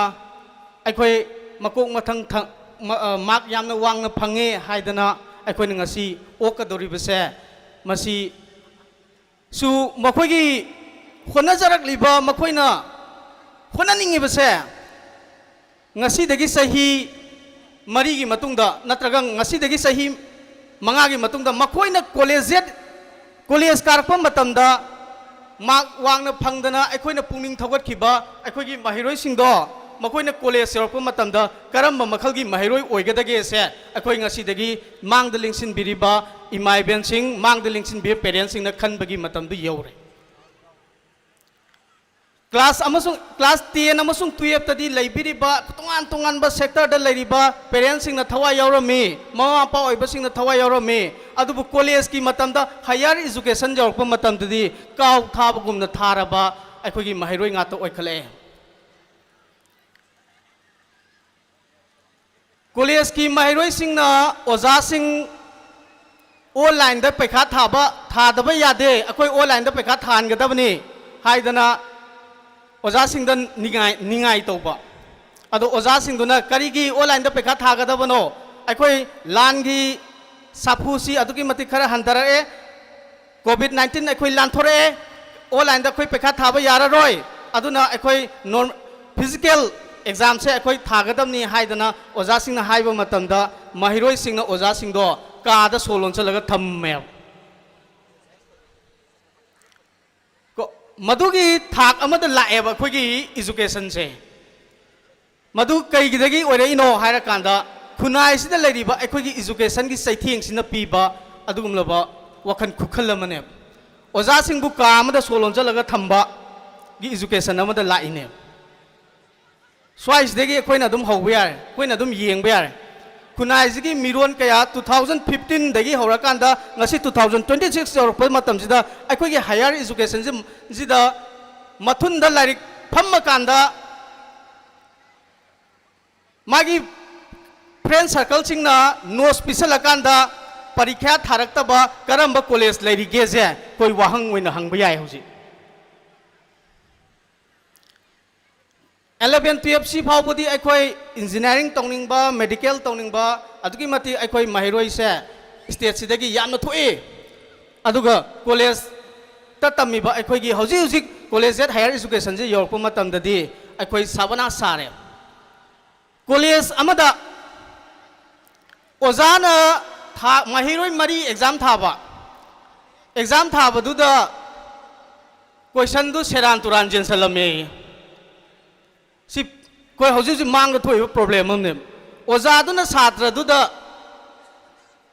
ꯑꯩꯈꯣꯏ ꯃꯀꯣꯛ ꯃꯊꯪ ꯊ-, ꯃ-, ꯑ, ꯃꯥꯔꯛ ꯌꯥꯝꯅ ꯋꯥꯡꯅ ꯐꯪꯉꯦ ꯍꯥꯏꯗꯅ ꯑꯩꯈꯣꯏꯅ ꯉꯁꯤ ꯑꯣꯛꯀꯗꯧꯔꯤꯕꯁꯦ, ꯃꯁꯤ ꯁꯨ ꯃꯈꯣꯏꯒꯤ ꯍꯣꯠꯅꯖꯔꯛꯂꯤꯕ, ꯃꯈꯣꯏꯅ ꯍꯣꯠꯅꯅꯤꯡꯉꯤꯕꯁꯦ, ꯉꯁꯤꯗꯒꯤ ꯆꯍꯤ ꯃꯔꯤꯒꯤ ꯃꯇꯨꯡꯗ ꯅꯠꯇ꯭ꯔꯒ ꯉꯁꯤꯗꯒꯤ ꯆꯍꯤ ꯃꯉꯥꯒꯤ ꯃꯇꯨꯡꯗ ꯃꯈꯣꯏꯅ ꯀꯣꯂꯦꯖ ꯀꯣꯂꯦꯖ ꯀꯥꯔꯛꯄ ꯃꯇꯝꯗ ꯃꯥꯔꯛ ꯋꯥꯡꯅ ꯐꯪꯗꯅ ꯑꯩꯈꯣꯏꯅ ꯄꯨꯛꯅꯤꯡ ꯊꯧꯒꯠꯈꯤꯕ ꯑꯩꯈꯣꯏꯒꯤ ꯃꯍꯩꯔꯣꯏꯁꯤꯡꯗꯣ, ꯃꯈꯣꯏꯅ ꯀꯣꯂꯦꯖ ꯌꯧꯔꯛꯄ ꯃꯇꯝꯗ ꯀꯔꯝꯕ ꯃꯈꯜꯒꯤ ꯃꯍꯩꯔꯣꯏ ꯑꯣꯏꯒꯗꯒꯦꯁꯦ ꯑꯩꯈꯣꯏ ꯉꯁꯤꯗꯒꯤ ꯃꯥꯡꯗ ꯂꯦꯡꯁꯤꯟꯕꯤꯔꯤꯕ ꯏꯃꯥ ꯏꯕꯦꯟꯁꯤꯡ, ꯃꯥꯡꯗ ꯂꯦꯡꯁꯤꯟꯕꯤꯔꯤꯕ ꯄꯦꯔꯦꯟꯁꯁꯤꯡꯅ ꯈꯟꯕꯒꯤ ꯃꯇꯝꯗꯨ ꯌꯧꯔꯦ꯫ ꯀ꯭ꯂꯥꯁ ꯑꯃꯁꯨꯡ ꯀ꯭ꯂꯥꯁ ꯇꯦꯟ ꯑꯃꯁꯨꯡ ꯇꯨꯌꯦꯜꯞꯇꯗꯤ ꯂꯩꯕꯤꯔꯤꯕ ꯇꯣꯉꯥꯟ ꯇꯣꯉꯥꯟꯕ ꯁꯦꯛꯇꯔꯗ ꯂꯩꯔꯤꯕ ꯄꯦꯔꯦꯟꯁꯁꯤꯡꯅ ꯊꯋꯥꯏ ꯌꯥꯎꯔꯝꯃꯤ, ꯃꯃꯥ ꯃꯄꯥ ꯑꯣꯏꯕꯁꯤꯡꯅ ꯊꯋꯥꯏ ꯌꯥꯎꯔꯝꯃꯤ꯫ ꯑꯗꯨꯕꯨ ꯀꯣꯂꯦꯖꯀꯤ ꯃꯇꯝꯗ, ꯍꯥꯌꯔ ꯏꯖꯨꯀꯦꯁꯟ ꯌꯧꯔꯛꯄ ꯃꯇꯝꯗꯗꯤ ꯀꯥꯎ ꯊꯥꯕꯒꯨꯝꯅ ꯊꯥꯔꯕ ꯑꯩꯈꯣꯏꯒꯤ ꯃꯍꯩꯔꯣꯏ ꯉꯥꯛꯇ ꯑꯣꯏꯈꯠꯂꯛꯑꯦ꯫ ꯀꯣꯂꯦꯖꯀꯤ ꯃꯍꯩꯔꯣꯏꯁꯤꯡꯅ ꯑꯣꯖꯥꯁꯤꯡ ꯑꯣꯟꯂꯥꯏꯟꯗ ꯄꯩꯈꯥ ꯊꯥꯕ, ꯊꯥꯗꯕ ꯌꯥꯗꯦ, ꯑꯩꯈꯣꯏ ꯑꯣꯟꯂꯥꯏꯟꯗ ꯄꯩꯈꯥ ꯊꯥꯍꯟꯒꯗꯕꯅꯤ ꯍꯥꯏꯗꯅ ꯑꯣꯖꯥꯁꯤꯡꯗ ꯅꯤꯡꯉꯥꯏ, ꯅꯤꯡꯉꯥꯏ ꯇꯧꯕ꯫ ꯑꯗꯣ ꯑꯣꯖꯥꯁꯤꯡꯗꯨꯅ ꯀꯔꯤꯒꯤ ꯑꯣꯟꯂꯥꯏꯟꯗ ꯄꯩꯈꯥ ꯊꯥꯒꯗꯕꯅꯣ? ꯑꯩꯈꯣꯏ ꯂꯥꯟꯒꯤ ꯁꯥꯐꯨꯁꯤ ꯑꯗꯨꯛꯀꯤ ꯃꯇꯤꯛ ꯈꯔ ꯍꯟꯊꯔꯛꯑꯦ꯫ ꯀꯣꯚꯤꯗ ꯅꯥꯏꯟꯇꯤꯟ ꯑꯩꯈꯣꯏ ꯂꯥꯟꯊꯣꯔꯛꯑꯦ, ꯑꯣꯟꯂꯥꯏꯟꯗ ꯑꯩꯈꯣꯏ ꯄꯩꯈꯥ ꯊꯥꯕ ꯌꯥꯔꯔꯣꯏ꯫ ꯑꯗꯨꯅ ꯑꯩꯈꯣꯏ ꯅꯣꯔ-, ꯐꯤꯖꯤꯀꯦꯜ ꯑꯦꯛꯖꯥꯝꯁꯦ ꯑꯩꯈꯣꯏ ꯊꯥꯒꯗꯕꯅꯤ ꯍꯥꯏꯗꯅ ꯑꯣꯖꯥꯁꯤꯡꯅ ꯍꯥꯏꯕ ꯃꯇꯝꯗ, ꯃꯍꯩꯔꯣꯏꯁꯤꯡꯅ ꯑꯣꯖꯥꯁꯤꯡꯗꯣ ꯀꯥꯗ ꯁꯣ ꯂꯣꯟꯁꯤꯜꯂꯒ ꯊꯝꯃꯦꯕ꯫ ꯀꯣ, ꯃꯗꯨꯒꯤ ꯊꯥꯛ ꯑꯃꯗ ꯂꯥꯛꯑꯦꯕ ꯑꯩꯈꯣꯏꯒꯤ ꯏꯖꯨꯀꯦꯁꯟꯁꯦ꯫ ꯃꯗꯨ ꯀꯩꯒꯤꯗꯒꯤ ꯑꯣꯏꯔꯛꯏꯅꯣ ꯍꯥꯏꯔꯀꯥꯟꯗ, ꯈꯨꯟꯅꯥꯏꯁꯤꯗ ꯂꯩꯔꯤꯕ ꯑꯩꯈꯣꯏꯒꯤ ꯏꯖꯨꯀꯦꯁꯟꯒꯤ ꯆꯩꯊꯦꯡꯁꯤꯅ ꯄꯤꯕ ꯑꯗꯨꯒꯨꯝꯂꯕ ꯋꯥꯈꯜ ꯈꯨꯈꯜ ꯑꯃꯅꯦꯕ꯫ ꯑꯣꯖꯥꯁꯤꯡꯕꯨ ꯀꯥ ꯑꯃꯗ ꯁꯣ ꯂꯣꯟꯁꯤꯜꯂꯒ ꯊꯝꯕꯒꯤ ꯏꯖꯨꯀꯦꯁꯟ ꯑꯃꯗ ꯂꯥꯛꯏꯅꯦꯕ꯫ ꯁ꯭ꯋꯥꯏꯁꯤꯗꯒꯤ ꯑꯩꯈꯣꯏꯅ ꯑꯗꯨꯝ ꯍꯧꯕ ꯌꯥꯔꯦ, ꯑꯩꯈꯣꯏꯅ ꯑꯗꯨꯝ ꯌꯦꯡꯕ ꯌꯥꯔꯦ꯫ ꯈꯨꯟꯅꯥꯏꯁꯤꯒꯤ ꯃꯤꯔꯣꯟ ꯀꯌꯥ ꯇꯨ ꯊꯥꯎꯖꯟ ꯐꯤꯐꯇꯤꯟꯗꯒꯤ ꯍꯧꯔꯀꯥꯟꯗ ꯉꯁꯤ ꯇꯨ ꯊꯥꯎꯖꯟ ꯇ꯭ꯋꯦꯟꯇꯤ ꯁꯤꯛꯁ ꯌꯧꯔꯛꯄ ꯃꯇꯝꯁꯤꯗ ꯑꯩꯈꯣꯏꯒꯤ ꯍꯥꯌꯔ ꯏꯖꯨꯀꯦꯁꯟꯁꯤ, ꯁꯤꯗ ꯃꯊꯨꯟꯗ ꯂꯥꯏꯔꯤꯛ ꯐꯝꯃꯀꯥꯟꯗ ꯃꯥꯒꯤ ꯐ꯭ꯔꯦꯟ ꯁꯔꯀꯜꯁꯤꯡꯅ ꯅꯣꯠꯁ ꯄꯤꯁꯜꯂꯀꯥꯟꯗ ꯄꯔꯤꯈ꯭ꯌꯥ ꯊꯥꯔꯛꯇꯕ ꯀꯔꯝꯕ ꯀꯣꯂꯦꯖ ꯂꯩꯔꯤꯒꯦꯁꯦ ꯑꯩꯈꯣꯏ ꯋꯥꯍꯪ ꯑꯣꯏꯅ ꯍꯪꯕ ꯌꯥꯏ ꯍꯧꯖꯤꯛ꯫ ꯑꯦꯂꯚꯦꯟ ꯇꯨꯌꯦꯜꯞ ꯁꯤ ꯐꯥꯎꯕꯗꯤ ꯑꯩꯈꯣꯏ ꯏꯟꯖꯤꯅꯤꯌꯥꯔꯤꯡ ꯇꯧꯅꯤꯡꯕ, ꯃꯦꯗꯤꯀꯦꯜ ꯇꯧꯅꯤꯡꯕ ꯑꯗꯨꯛꯀꯤ ꯃꯇꯤꯛ ꯑꯩꯈꯣꯏ ꯃꯍꯩꯔꯣꯏꯁꯦ ꯁ꯭ꯇꯦꯠꯁꯤꯗꯒꯤ ꯌꯥꯝꯅ ꯊꯣꯛꯏ꯫ ꯑꯗꯨꯒ ꯀꯣꯂꯦꯖ ꯇꯝꯃꯤꯕ ꯑꯩꯈꯣꯏꯒꯤ ꯍꯧꯖꯤꯛ ꯍꯧꯖꯤꯛ collegiate higher educationꯁꯦ ꯌꯧꯔꯛꯄ ꯃꯇꯝꯗꯗꯤ ꯑꯩꯈꯣꯏ ꯁꯥꯕꯅꯥ ꯁꯥꯔꯦ꯫ ꯀꯣꯂꯦꯖ ꯑꯃꯗ ꯑꯣꯖꯥꯅ ꯊꯥ, ꯃꯍꯩꯔꯣꯏ ꯃꯔꯤ exam ꯊꯥꯕ, exam ꯊꯥꯕꯗꯨꯗ questionꯗꯨ ꯁꯦꯔꯥꯟ ꯇꯨꯔꯥꯟ ꯌꯦꯟꯁꯜꯂꯝꯃꯦ꯫ ꯁꯤ ꯑꯩꯈꯣꯏ ꯍꯧꯖꯤꯛ ꯍꯧꯖꯤꯛ ꯃꯥꯡꯗ ꯊꯣꯛꯏꯕ problem ꯑꯃꯅꯦꯕ꯫ ꯑꯣꯖꯥꯗꯨꯅ ꯁꯥꯇ꯭ꯔꯗꯨꯗ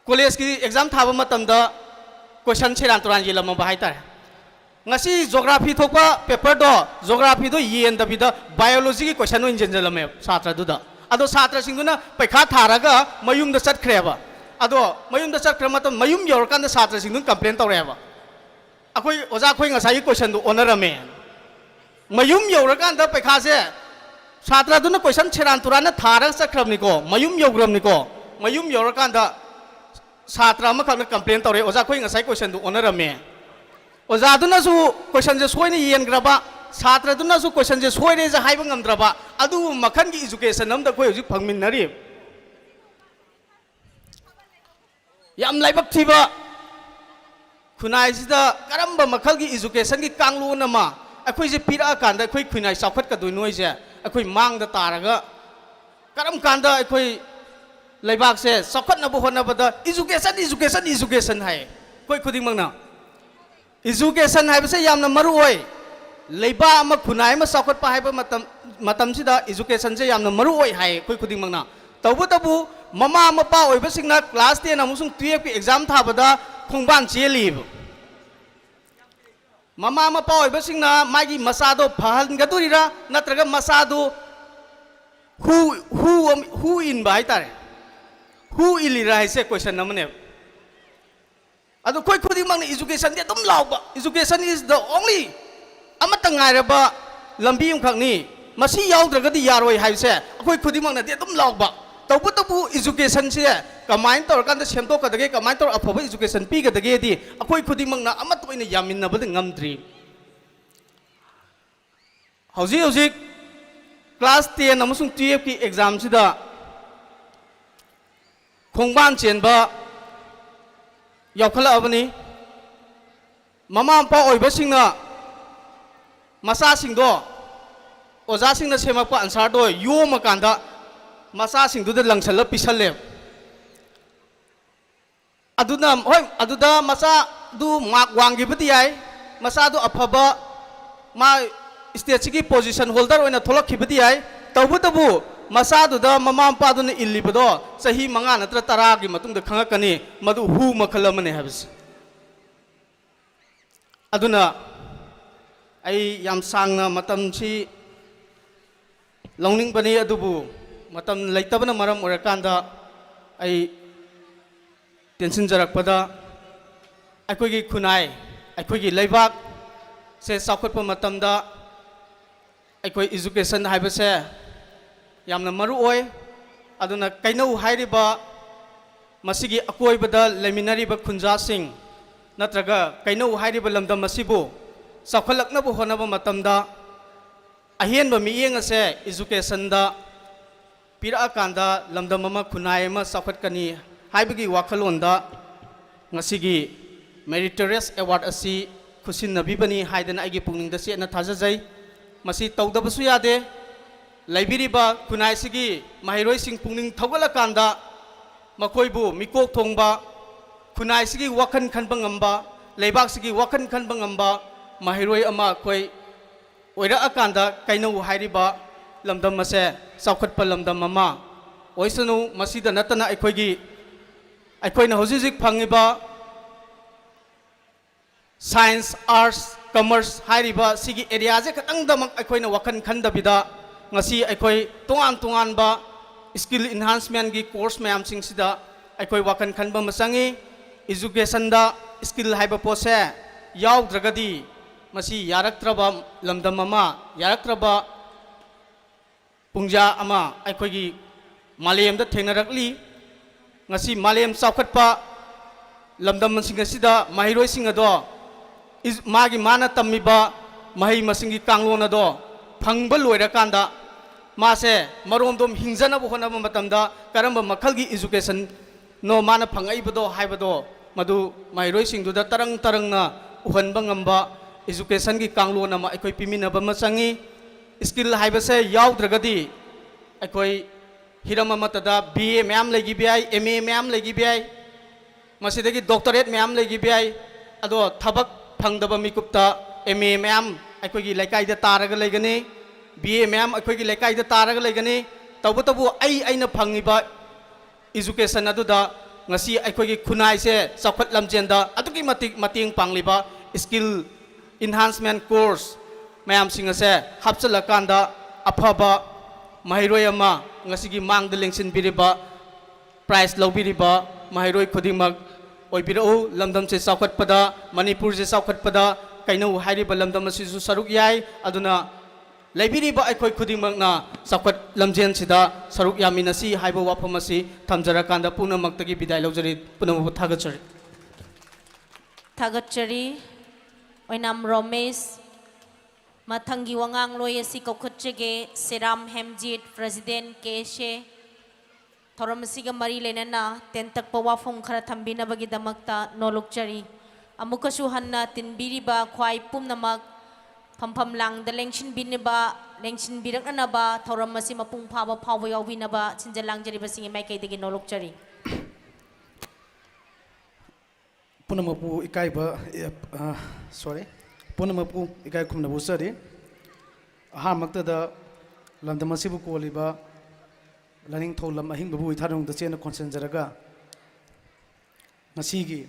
collegeꯀꯤ exam ꯊꯥꯕ ꯃꯇꯝꯗ question ꯁꯦꯔꯥꯟ ꯇꯨꯔꯥꯟ ꯌꯦꯜꯂꯝꯃꯕ ꯍꯥꯏꯇꯥꯔꯦ꯫ ꯉꯁꯤ geography ꯊꯣꯛꯄ paperꯗꯣ, geographyꯗꯣ ꯌꯦꯟꯗꯕꯤꯗ biologyꯒꯤ question ꯑꯣꯏꯅ ꯌꯦꯟꯁꯤꯜꯂꯝꯃꯦꯕ ꯁꯥꯇ꯭ꯔꯗꯨꯗ꯫ ꯑꯗꯣ ꯁꯥꯇ꯭ꯔꯁꯤꯡꯗꯨꯅ ꯄꯩꯈꯥ ꯊꯥꯔꯒ ꯃꯌꯨꯝꯗ ꯆꯠꯈ꯭ꯔꯦꯕ꯫ ꯑꯗꯣ ꯃꯌꯨꯝꯗ ꯆꯠꯈ꯭ꯔ ꯃꯇꯝ, ꯃꯌꯨꯝ ꯌꯧꯔꯀꯥꯟꯗ ꯁꯥꯇ꯭ꯔꯁꯤꯡꯗꯨꯅ complain ꯇꯧꯔꯛꯑꯦꯕ, "ꯑꯩꯈꯣꯏ ꯑꯣꯖꯥ, ꯑꯩꯈꯣꯏ ꯉꯁꯥꯏꯒꯤ questionꯗꯨ ꯑꯣꯟꯅꯔꯝꯃꯦ"꯫ ꯃꯌꯨꯝ ꯌꯧꯔꯀꯥꯟꯗ ꯄꯩꯈꯥꯁꯦ ꯁꯥꯇ꯭ꯔꯗꯨꯅ question ꯁꯦꯔꯥꯟ ꯇꯨꯔꯥꯟꯅ ꯊꯥꯔꯒ ꯆꯠꯈ꯭ꯔꯕꯅꯤꯀꯣ, ꯃꯌꯨꯝ ꯌꯧꯈ꯭ꯔꯕꯅꯤꯀꯣ꯫ ꯃꯌꯨꯝ ꯌꯧꯔꯀꯥꯟꯗ ꯁꯥꯇ꯭ꯔ ꯑꯃꯈꯛꯅ complain ꯇꯧꯔꯛꯑꯦ, "ꯑꯣꯖꯥ, ꯑꯩꯈꯣꯏ ꯉꯁꯥꯏ questionꯗꯨ ꯑꯣꯟꯅꯔꯝꯃꯦ"꯫ ꯑꯣꯖꯥꯗꯨꯅꯁꯨ questionꯁꯦ ꯁꯣꯏꯅ ꯌꯦꯟꯈ꯭ꯔꯕ, ꯁꯥꯇ꯭ꯔꯗꯨꯅꯁꯨ questionꯁꯦ ꯁꯣꯏꯔꯦꯁꯦ ꯍꯥꯏꯕ ꯉꯝꯗ꯭ꯔꯕ, ꯑꯗꯨꯒꯨꯝꯕ ꯃꯈꯜꯒꯤ education ꯑꯃꯗ ꯑꯩꯈꯣꯏ ꯍꯧꯖꯤꯛ ꯐꯪꯃꯤꯟꯅꯔꯤ꯫ ꯌꯥꯝ ꯂꯥꯏꯕꯛ ꯊꯤꯕ, ꯈꯨꯟꯅꯥꯏꯁꯤꯗ ꯀꯔꯝꯕ ꯃꯈꯜꯒꯤ educationꯒꯤ ꯀꯥꯡꯂꯣꯟ ꯑꯃ ꯑꯩꯈꯣꯏꯁꯦ ꯄꯤꯔꯛꯑꯀꯥꯟꯗ ꯑꯩꯈꯣꯏ ꯈꯨꯟꯅꯥꯏ ꯆꯥꯎꯈꯠꯀꯗꯣꯏꯅꯣ ꯍꯥꯏꯁꯦ ꯑꯩꯈꯣꯏ ꯃꯥꯡꯗ ꯇꯥꯔꯒ, ꯀꯔꯝ ꯀꯥꯟꯗ ꯑꯩꯈꯣꯏ ꯂꯩꯕꯥꯛꯁꯦ ꯆꯥꯎꯈꯠꯅꯕ ꯍꯣꯠꯅꯕꯗ education, education, education ꯍꯥꯏ ꯑꯩꯈꯣꯏ ꯈꯨꯗꯤꯡꯃꯛꯅ꯫ Education ꯍꯥꯏꯕꯁꯦ ꯌꯥꯝꯅ ꯃꯔꯨ ꯑꯣꯏ꯫ ꯂꯩꯕꯥꯛ ꯑꯃ, ꯈꯨꯟꯅꯥꯏ ꯑꯃ ꯆꯥꯎꯈꯠꯄ ꯍꯥꯏꯕ ꯃꯇꯝ, ꯃꯇꯝꯁꯤꯗ educationꯁꯦ ꯌꯥꯝꯅ ꯃꯔꯨ ꯑꯣꯏ ꯍꯥꯏ ꯑꯩꯈꯣꯏ ꯈꯨꯗꯤꯡꯃꯛꯅ꯫ ꯇꯧꯕꯇꯕꯨ ꯃꯃꯥ ꯃꯄꯥ ꯑꯣꯏꯕꯁꯤꯡꯅ class ten ꯑꯃꯁꯨꯡ twelveꯀꯤ exam ꯊꯥꯕꯗ ꯈꯣꯡꯕꯥꯟ ꯆꯦꯜꯂꯤꯕ꯫ ꯃꯃꯥ ꯃꯄꯥ ꯑꯣꯏꯕꯁꯤꯡꯅ ꯃꯥꯒꯤ ꯃꯆꯥꯗꯣ ꯐꯍꯟꯒꯗꯣꯔꯤꯔꯥ, ꯅꯠꯇ꯭ꯔꯒ ꯃꯆꯥꯗꯨ ꯍꯨ, ꯍꯨ ꯑꯃ, ꯍꯨ ꯏꯟꯕ ꯍꯥꯏꯇꯥꯔꯦ, ꯍꯨ ꯏꯜꯂꯤꯔꯥ ꯍꯥꯏꯁꯦ question ꯑꯃꯅꯦꯕ꯫ ꯑꯗꯨ ꯑꯩꯈꯣꯏ ꯈꯨꯗꯤꯡꯃꯛꯅ educationꯗꯤ ꯑꯗꯨꯝ ꯂꯥꯎꯕ, "Education is the only", ꯑꯃꯠꯇ ꯉꯥꯏꯔꯕ ꯂꯝꯕꯤ ꯑꯃꯈꯛꯅꯤ, ꯃꯁꯤ ꯌꯥꯎꯗ꯭ꯔꯒꯗꯤ ꯌꯥꯔꯣꯏ ꯍꯥꯏꯕꯁꯦ ꯑꯩꯈꯣꯏ ꯈꯨꯗꯤꯡꯃꯛꯅꯗꯤ ꯑꯗꯨꯝ ꯂꯥꯎꯕ꯫ ꯇꯧꯕꯇꯕꯨ educationꯁꯦ ꯀꯃꯥꯏꯅ ꯇꯧꯔꯀꯥꯟꯗ ꯁꯦꯝꯗꯣꯛꯀꯗꯒꯦ, ꯀꯃꯥꯏꯅ ꯇꯧꯔ ꯑꯐꯕ education ꯄꯤꯒꯗꯒꯦꯗꯤ ꯑꯩꯈꯣꯏ ꯈꯨꯗꯤꯡꯃꯛꯅ ꯑꯃꯠꯇ ꯑꯣꯏꯅ ꯌꯥꯃꯤꯟꯅꯕꯗ ꯉꯝꯗ꯭ꯔꯤ꯫ ꯍꯧꯖꯤꯛ ꯍꯧꯖꯤꯛ class ten ꯑꯃꯁꯨꯡ twelveꯀꯤ examꯁꯤꯗ ꯈꯣꯡꯕꯥꯟ ꯆꯦꯟꯕ ꯌꯥꯎꯈꯠꯂꯛꯑꯕꯅꯤ꯫ ꯃꯃꯥ ꯃꯄꯥ ꯑꯣꯏꯕꯁꯤꯡꯅ ꯃꯆꯥꯁꯤꯡꯗꯣ ꯑꯣꯖꯥꯁꯤꯡꯅ ꯁꯦꯝꯃꯛꯄ ꯑꯟꯁꯥꯔꯗꯣ ꯌꯣꯝꯃꯀꯥꯟꯗ ꯃꯆꯥꯁꯤꯡꯗꯨꯗ ꯂꯪꯁꯜꯂ ꯄꯤꯁꯜꯂꯦꯕ꯫ ꯑꯗꯨꯅ, ꯍꯣꯏ, ꯑꯗꯨꯗ ꯃꯆꯥꯗꯨ ꯃꯥꯔꯛ ꯋꯥꯡꯈꯤꯕꯗꯤ ꯌꯥꯏ, ꯃꯆꯥꯗꯨ ꯑꯐꯕ, ꯃꯥ ꯁ꯭ꯇꯦꯠꯁꯤꯒꯤ ꯄꯣꯖꯤꯁꯟ ꯍꯣꯜꯗꯔ ꯑꯣꯏꯅ ꯊꯣꯛꯂꯛꯈꯤꯕꯗꯤ ꯌꯥꯏ꯫ ꯇꯧꯕꯇꯕꯨ ꯃꯆꯥꯗꯨꯗ ꯃꯃꯥ ꯃꯄꯥꯗꯨꯅ ꯏꯜꯂꯤꯕꯗꯣ ꯆꯍꯤ ꯃꯉꯥ ꯅꯠꯇ꯭ꯔ ꯇꯔꯥꯒꯤ ꯃꯇꯨꯡꯗ ꯈꯪꯉꯛꯀꯅꯤ, ꯃꯗꯨ ꯍꯨ ꯃꯈꯜ ꯑꯃꯅꯤ ꯍꯥꯏꯕꯁꯦ꯫ ꯑꯗꯨꯅ ꯑꯩ ꯌꯥꯝ ꯁꯥꯡꯅ ꯃꯇꯝꯁꯤ ꯂꯧꯅꯤꯡꯕꯅꯤ, ꯑꯗꯨꯕꯨ ꯃꯇꯝ ꯂꯩꯇꯕꯅ ꯃꯔꯝ ꯑꯣꯏꯔꯀꯥꯟꯗ ꯑꯩ ꯇꯦꯟꯁꯤꯟꯖꯔꯛꯄꯗ, ꯑꯩꯈꯣꯏꯒꯤ ꯈꯨꯟꯅꯥꯏ, ꯑꯩꯈꯣꯏꯒꯤ ꯂꯩꯕꯥꯛꯁꯦ ꯆꯥꯎꯈꯠꯄ ꯃꯇꯝꯗ ꯑꯩꯈꯣꯏ education ꯍꯥꯏꯕꯁꯦ ꯌꯥꯝꯅ ꯃꯔꯨ ꯑꯣꯏ꯫ ꯑꯗꯨꯅ ꯀꯩꯅꯧ ꯍꯥꯏꯔꯤꯕ, ꯃꯁꯤꯒꯤ ꯑꯀꯣꯏꯕꯗ ꯂꯩꯃꯤꯟꯅꯔꯤꯕ ꯈꯨꯟꯖꯥꯁꯤꯡ ꯅꯠꯇ꯭ꯔꯒ ꯀꯩꯅꯧ ꯍꯥꯏꯔꯤꯕ ꯂꯝꯗꯝ ꯑꯁꯤꯕꯨ ꯆꯥꯎꯈꯠꯂꯛꯅꯕ ꯍꯣꯠꯅꯕ ꯃꯇꯝꯗ ꯑꯍꯦꯟꯕ ꯃꯤꯠꯌꯦꯡ ꯑꯁꯦ educationꯗ ꯄꯤꯔꯛꯑꯀꯥꯟꯗ ꯂꯝꯗꯝ ꯑꯃ, ꯈꯨꯟꯅꯥꯏ ꯑꯃ ꯆꯥꯎꯈꯠꯀꯅꯤ ꯍꯥꯏꯕꯒꯤ ꯋꯥꯈꯜꯂꯣꯟꯗ ꯉꯁꯤꯒꯤ meritorious award ꯑꯁꯤ ꯈꯨꯠꯁꯤꯟꯅꯕꯤꯕꯅꯤ ꯍꯥꯏꯗꯅ ꯑꯩꯒꯤ ꯄꯨꯛꯅꯤꯡꯗ ꯆꯦꯠꯅ ꯊꯥꯖꯖꯩ꯫ ꯃꯁꯤ ꯇꯧꯗꯕꯁꯨ ꯌꯥꯗꯦ꯫ ꯂꯩꯕꯤꯔꯤꯕ ꯈꯨꯟꯅꯥꯏꯁꯤꯒꯤ ꯃꯍꯩꯔꯣꯏꯁꯤꯡ ꯄꯨꯛꯅꯤꯡ ꯊꯧꯒꯠꯂꯀꯥꯟꯗ ꯃꯈꯣꯏꯕꯨ ꯃꯤꯀꯣꯛ ꯊꯣꯡꯕ, ꯈꯨꯟꯅꯥꯏꯁꯤꯒꯤ ꯋꯥꯈꯜ ꯈꯟꯕ ꯉꯝꯕ, ꯂꯩꯕꯥꯛꯁꯤꯒꯤ ꯋꯥꯈꯜ ꯈꯟꯕ ꯉꯝꯕ ꯃꯍꯩꯔꯣꯏ ꯑꯃ ꯑꯩꯈꯣꯏ ꯑꯣꯏꯔꯛꯑꯀꯥꯟꯗ ꯀꯩꯅꯧ ꯍꯥꯏꯔꯤꯕ ꯂꯝꯗꯝ ꯑꯁꯦ ꯆꯥꯎꯈꯠꯄ ꯂꯝꯗꯝ ꯑꯃ ꯑꯣꯏꯁꯅꯨ꯫ ꯃꯁꯤꯗ ꯅꯠꯇꯅ ꯑꯩꯈꯣꯏꯒꯤ, ꯑꯩꯈꯣꯏꯅ ꯍꯧꯖꯤꯛ ꯍꯧꯖꯤꯛ ꯐꯪꯉꯤꯕ science, arts, commerce ꯍꯥꯏꯔꯤꯕ ꯁꯤꯒꯤ areaꯁꯦ ꯈꯛꯇꯪꯗꯃꯛ ꯑꯩꯈꯣꯏꯅ ꯋꯥꯈꯜ ꯈꯟꯗꯕꯤꯗ ꯉꯁꯤ ꯑꯩꯈꯣꯏ ꯇꯣꯉꯥꯟ ꯇꯣꯉꯥꯟꯕ skill enhancementꯀꯤ course ꯃꯌꯥꯝꯁꯤꯡꯁꯤꯗ ꯑꯩꯈꯣꯏ ꯋꯥꯈꯜ ꯈꯟꯕ ꯑꯃ ꯆꯪꯉꯤ꯫ Educationꯗ skill ꯍꯥꯏꯕ ꯄꯣꯠꯁꯦ ꯌꯥꯎꯗ꯭ꯔꯒꯗꯤ ꯃꯁꯤ ꯌꯥꯔꯛꯇ꯭ꯔꯕ ꯂꯝꯗꯝ ꯑꯃ, ꯌꯥꯔꯛꯇ꯭ꯔꯕ ꯄꯨꯡꯖꯥ ꯑꯃ ꯑꯩꯈꯣꯏꯒꯤ ꯃꯥꯂꯦꯝꯗ ꯊꯦꯡꯅꯔꯛꯂꯤ꯫ ꯉꯁꯤ ꯃꯥꯂꯦꯝ ꯆꯥꯎꯈꯠꯄ ꯂꯝꯗꯝꯁꯤꯡ ꯑꯁꯤꯗ ꯃꯍꯩꯔꯣꯏꯁꯤꯡ ꯑꯗꯣ ꯏꯖ-, ꯃꯥꯒꯤ ꯃꯥꯅ ꯇꯝꯃꯤꯕ ꯃꯍꯩ ꯃꯁꯤꯡꯒꯤ ꯀꯥꯡꯂꯣꯟ ꯑꯗꯣ ꯐꯪꯕ ꯂꯣꯏꯔꯀꯥꯟꯗ ꯃꯥꯁꯦ ꯃꯔꯣꯝꯗꯣꯝ ꯍꯤꯡꯖꯅꯕ ꯍꯣꯠꯅꯕ ꯃꯇꯝꯗ ꯀꯔꯝꯕ ꯃꯈꯜꯒꯤ educationꯅꯣ ꯃꯥꯅ ꯐꯪꯉꯛꯏꯕꯗꯣ ꯍꯥꯏꯕꯗꯣ ꯃꯗꯨ ꯃꯍꯩꯔꯣꯏꯁꯤꯡꯗꯨꯗ ꯇꯔꯪ ꯇꯔꯪꯅ ꯎꯍꯟꯕ ꯉꯝꯕ educationꯒꯤ ꯀꯥꯡꯂꯣꯟ ꯑꯃ ꯑꯩꯈꯣꯏ ꯄꯤꯃꯤꯟꯅꯕ ꯑꯃ ꯆꯪꯉꯤ꯫ Skill ꯍꯥꯏꯕꯁꯦ ꯌꯥꯎꯗ꯭ꯔꯒꯗꯤ ꯑꯩꯈꯣꯏ ꯍꯤꯔꯝ ꯑꯃꯠꯇꯗ B A ꯃꯌꯥꯝ ꯂꯩꯈꯤꯕ ꯌꯥꯏ, M A ꯃꯌꯥꯝ ꯂꯩꯈꯤꯕ ꯌꯥꯏ, ꯃꯁꯤꯗꯒꯤ doctorate ꯃꯌꯥꯝ ꯂꯩꯈꯤꯕ ꯌꯥꯏ꯫ ꯑꯗꯣ ꯊꯕꯛ ꯐꯪꯗꯕ ꯃꯤꯀꯨꯞꯇ M A ꯃꯌꯥꯝ ꯑꯩꯈꯣꯏꯒꯤ ꯂꯩꯀꯥꯏꯗ ꯇꯥꯔꯒ ꯂꯩꯒꯅꯤ, B A ꯃꯌꯥꯝ ꯑꯩꯈꯣꯏꯒꯤ ꯂꯩꯀꯥꯏꯗ ꯇꯥꯔꯒ ꯂꯩꯒꯅꯤ꯫ ꯇꯧꯕꯇꯕꯨ ꯑꯩ ꯑꯩꯅ ꯐꯪꯉꯤꯕ education ꯑꯗꯨꯗ ꯉꯁꯤ ꯑꯩꯈꯣꯏꯒꯤ ꯈꯨꯟꯅꯥꯏꯁꯦ ꯆꯥꯎꯈꯠ ꯂꯝꯖꯦꯟꯗ ꯑꯗꯨꯛꯀꯤ ꯃꯇꯤꯛ ꯃꯇꯦꯡ ꯄꯥꯡꯂꯤꯕ skill enhancement course ꯃꯌꯥꯝꯁꯤꯡ ꯑꯁꯦ ꯍꯥꯞꯆꯤꯜꯂꯀꯥꯟꯗ ꯑꯐꯕ ꯃꯍꯩꯔꯣꯏ ꯑꯃ ꯉꯁꯤꯒꯤ ꯃꯥꯡꯗ ꯂꯦꯡꯁꯤꯟꯕꯤꯔꯤꯕ prize ꯂꯧꯕꯤꯔꯤꯕ ꯃꯍꯩꯔꯣꯏ ꯈꯨꯗꯤꯡꯃꯛ ꯑꯣꯏꯕꯤꯔꯛꯎ꯫ ꯂꯝꯗꯝꯁꯦ ꯆꯥꯎꯈꯠꯄꯗ, ꯃꯅꯤꯄꯨꯔꯁꯦ ꯆꯥꯎꯈꯠꯄꯗ ꯀꯩꯅꯧ ꯍꯥꯏꯔꯤꯕ ꯂꯝꯗꯝ ꯑꯁꯤꯁꯨ ꯁꯔꯨꯛ ꯌꯥꯏ꯫ ꯑꯗꯨꯅ ꯂꯩꯕꯤꯔꯤꯕ ꯑꯩꯈꯣꯏ ꯈꯨꯗꯤꯡꯃꯛꯅ ꯆꯥꯎꯈꯠ ꯂꯝꯖꯦꯟꯁꯤꯗ ꯁꯔꯨꯛ ꯌꯥꯃꯤꯟꯅꯁꯤ ꯍꯥꯏꯕ ꯋꯥꯐꯝ ꯑꯁꯤ ꯊꯝꯖꯔꯀꯥꯟꯗ ꯄꯨꯝꯅꯃꯛꯇꯒꯤ ꯕꯤꯗꯥꯏ ꯂꯧꯖꯔꯤ꯫ ꯄꯨꯝꯅꯃꯛꯄꯨ ꯊꯥꯒꯠꯆꯔꯤ꯫ ꯊꯥꯒꯠꯆꯔꯤ꯫ ꯑꯣꯏꯅꯥꯝ ꯔꯣꯃꯦꯁ꯫ ꯃꯊꯪꯒꯤ ꯋꯥꯉꯥꯡꯂꯣꯏ ꯑꯁꯤ ꯀꯧꯈꯠꯆꯒꯦ, ꯁꯦꯔꯥꯝ Hemjit, President K S A꯫ ꯊꯧꯔꯝ ꯑꯁꯤꯒ ꯃꯔꯤ ꯂꯩꯅꯅ ꯇꯦꯟꯇꯛꯄ ꯋꯥꯐꯝ ꯈꯔ ꯊꯝꯕꯤꯅꯕꯒꯤꯗꯃꯛꯇ ꯅꯣꯂꯨꯛꯆꯔꯤ꯫ ꯑꯃꯨꯛꯀꯁꯨ ꯍꯟꯅ ꯇꯤꯟꯕꯤꯔꯤꯕ ꯈ꯭ꯋꯥꯏ ꯄꯨꯝꯅꯃꯛ ꯐꯝꯐꯝ ꯂꯥꯡꯗ ꯂꯦꯡꯁꯤꯟꯕꯤꯅꯕ, ꯂꯦꯡꯁꯤꯟꯕꯤꯔꯛꯅꯅꯕ ꯊꯧꯔꯝ ꯑꯁꯤ ꯃꯄꯨꯡ ꯐꯥꯕ ꯐꯥꯎꯕ ꯌꯥꯎꯕꯤꯅꯕ ꯁꯤꯟꯖ ꯂꯥꯡꯖꯔꯤꯕꯁꯤꯡꯒꯤ ꯃꯥꯏꯀꯩꯗꯒꯤ ꯅꯣꯂꯨꯛꯆꯔꯤ꯫ ꯄꯨꯝꯅꯃꯛꯄꯨ ꯏꯀꯥꯏꯕ, ꯑꯦ, ꯑ, sorry, ꯄꯨꯝꯅꯃꯛꯄꯨ ꯏꯀꯥꯏ ꯈꯨꯝꯅꯕ ꯎꯠꯆꯔꯤ꯫ ꯑꯍꯥꯟꯕꯃꯛꯇꯗ ꯂꯝꯗꯝ ꯑꯁꯤꯕꯨ ꯀꯣꯜꯂꯤꯕ ꯂꯥꯏꯅꯤꯡꯊꯧ ꯂꯝ ꯑꯍꯤꯡꯕꯕꯨ ꯏꯊꯥꯅꯨꯡꯗ ꯆꯦꯟꯅ ꯈꯣꯟꯁꯦꯟꯖꯔꯒ ꯉꯁꯤꯒꯤ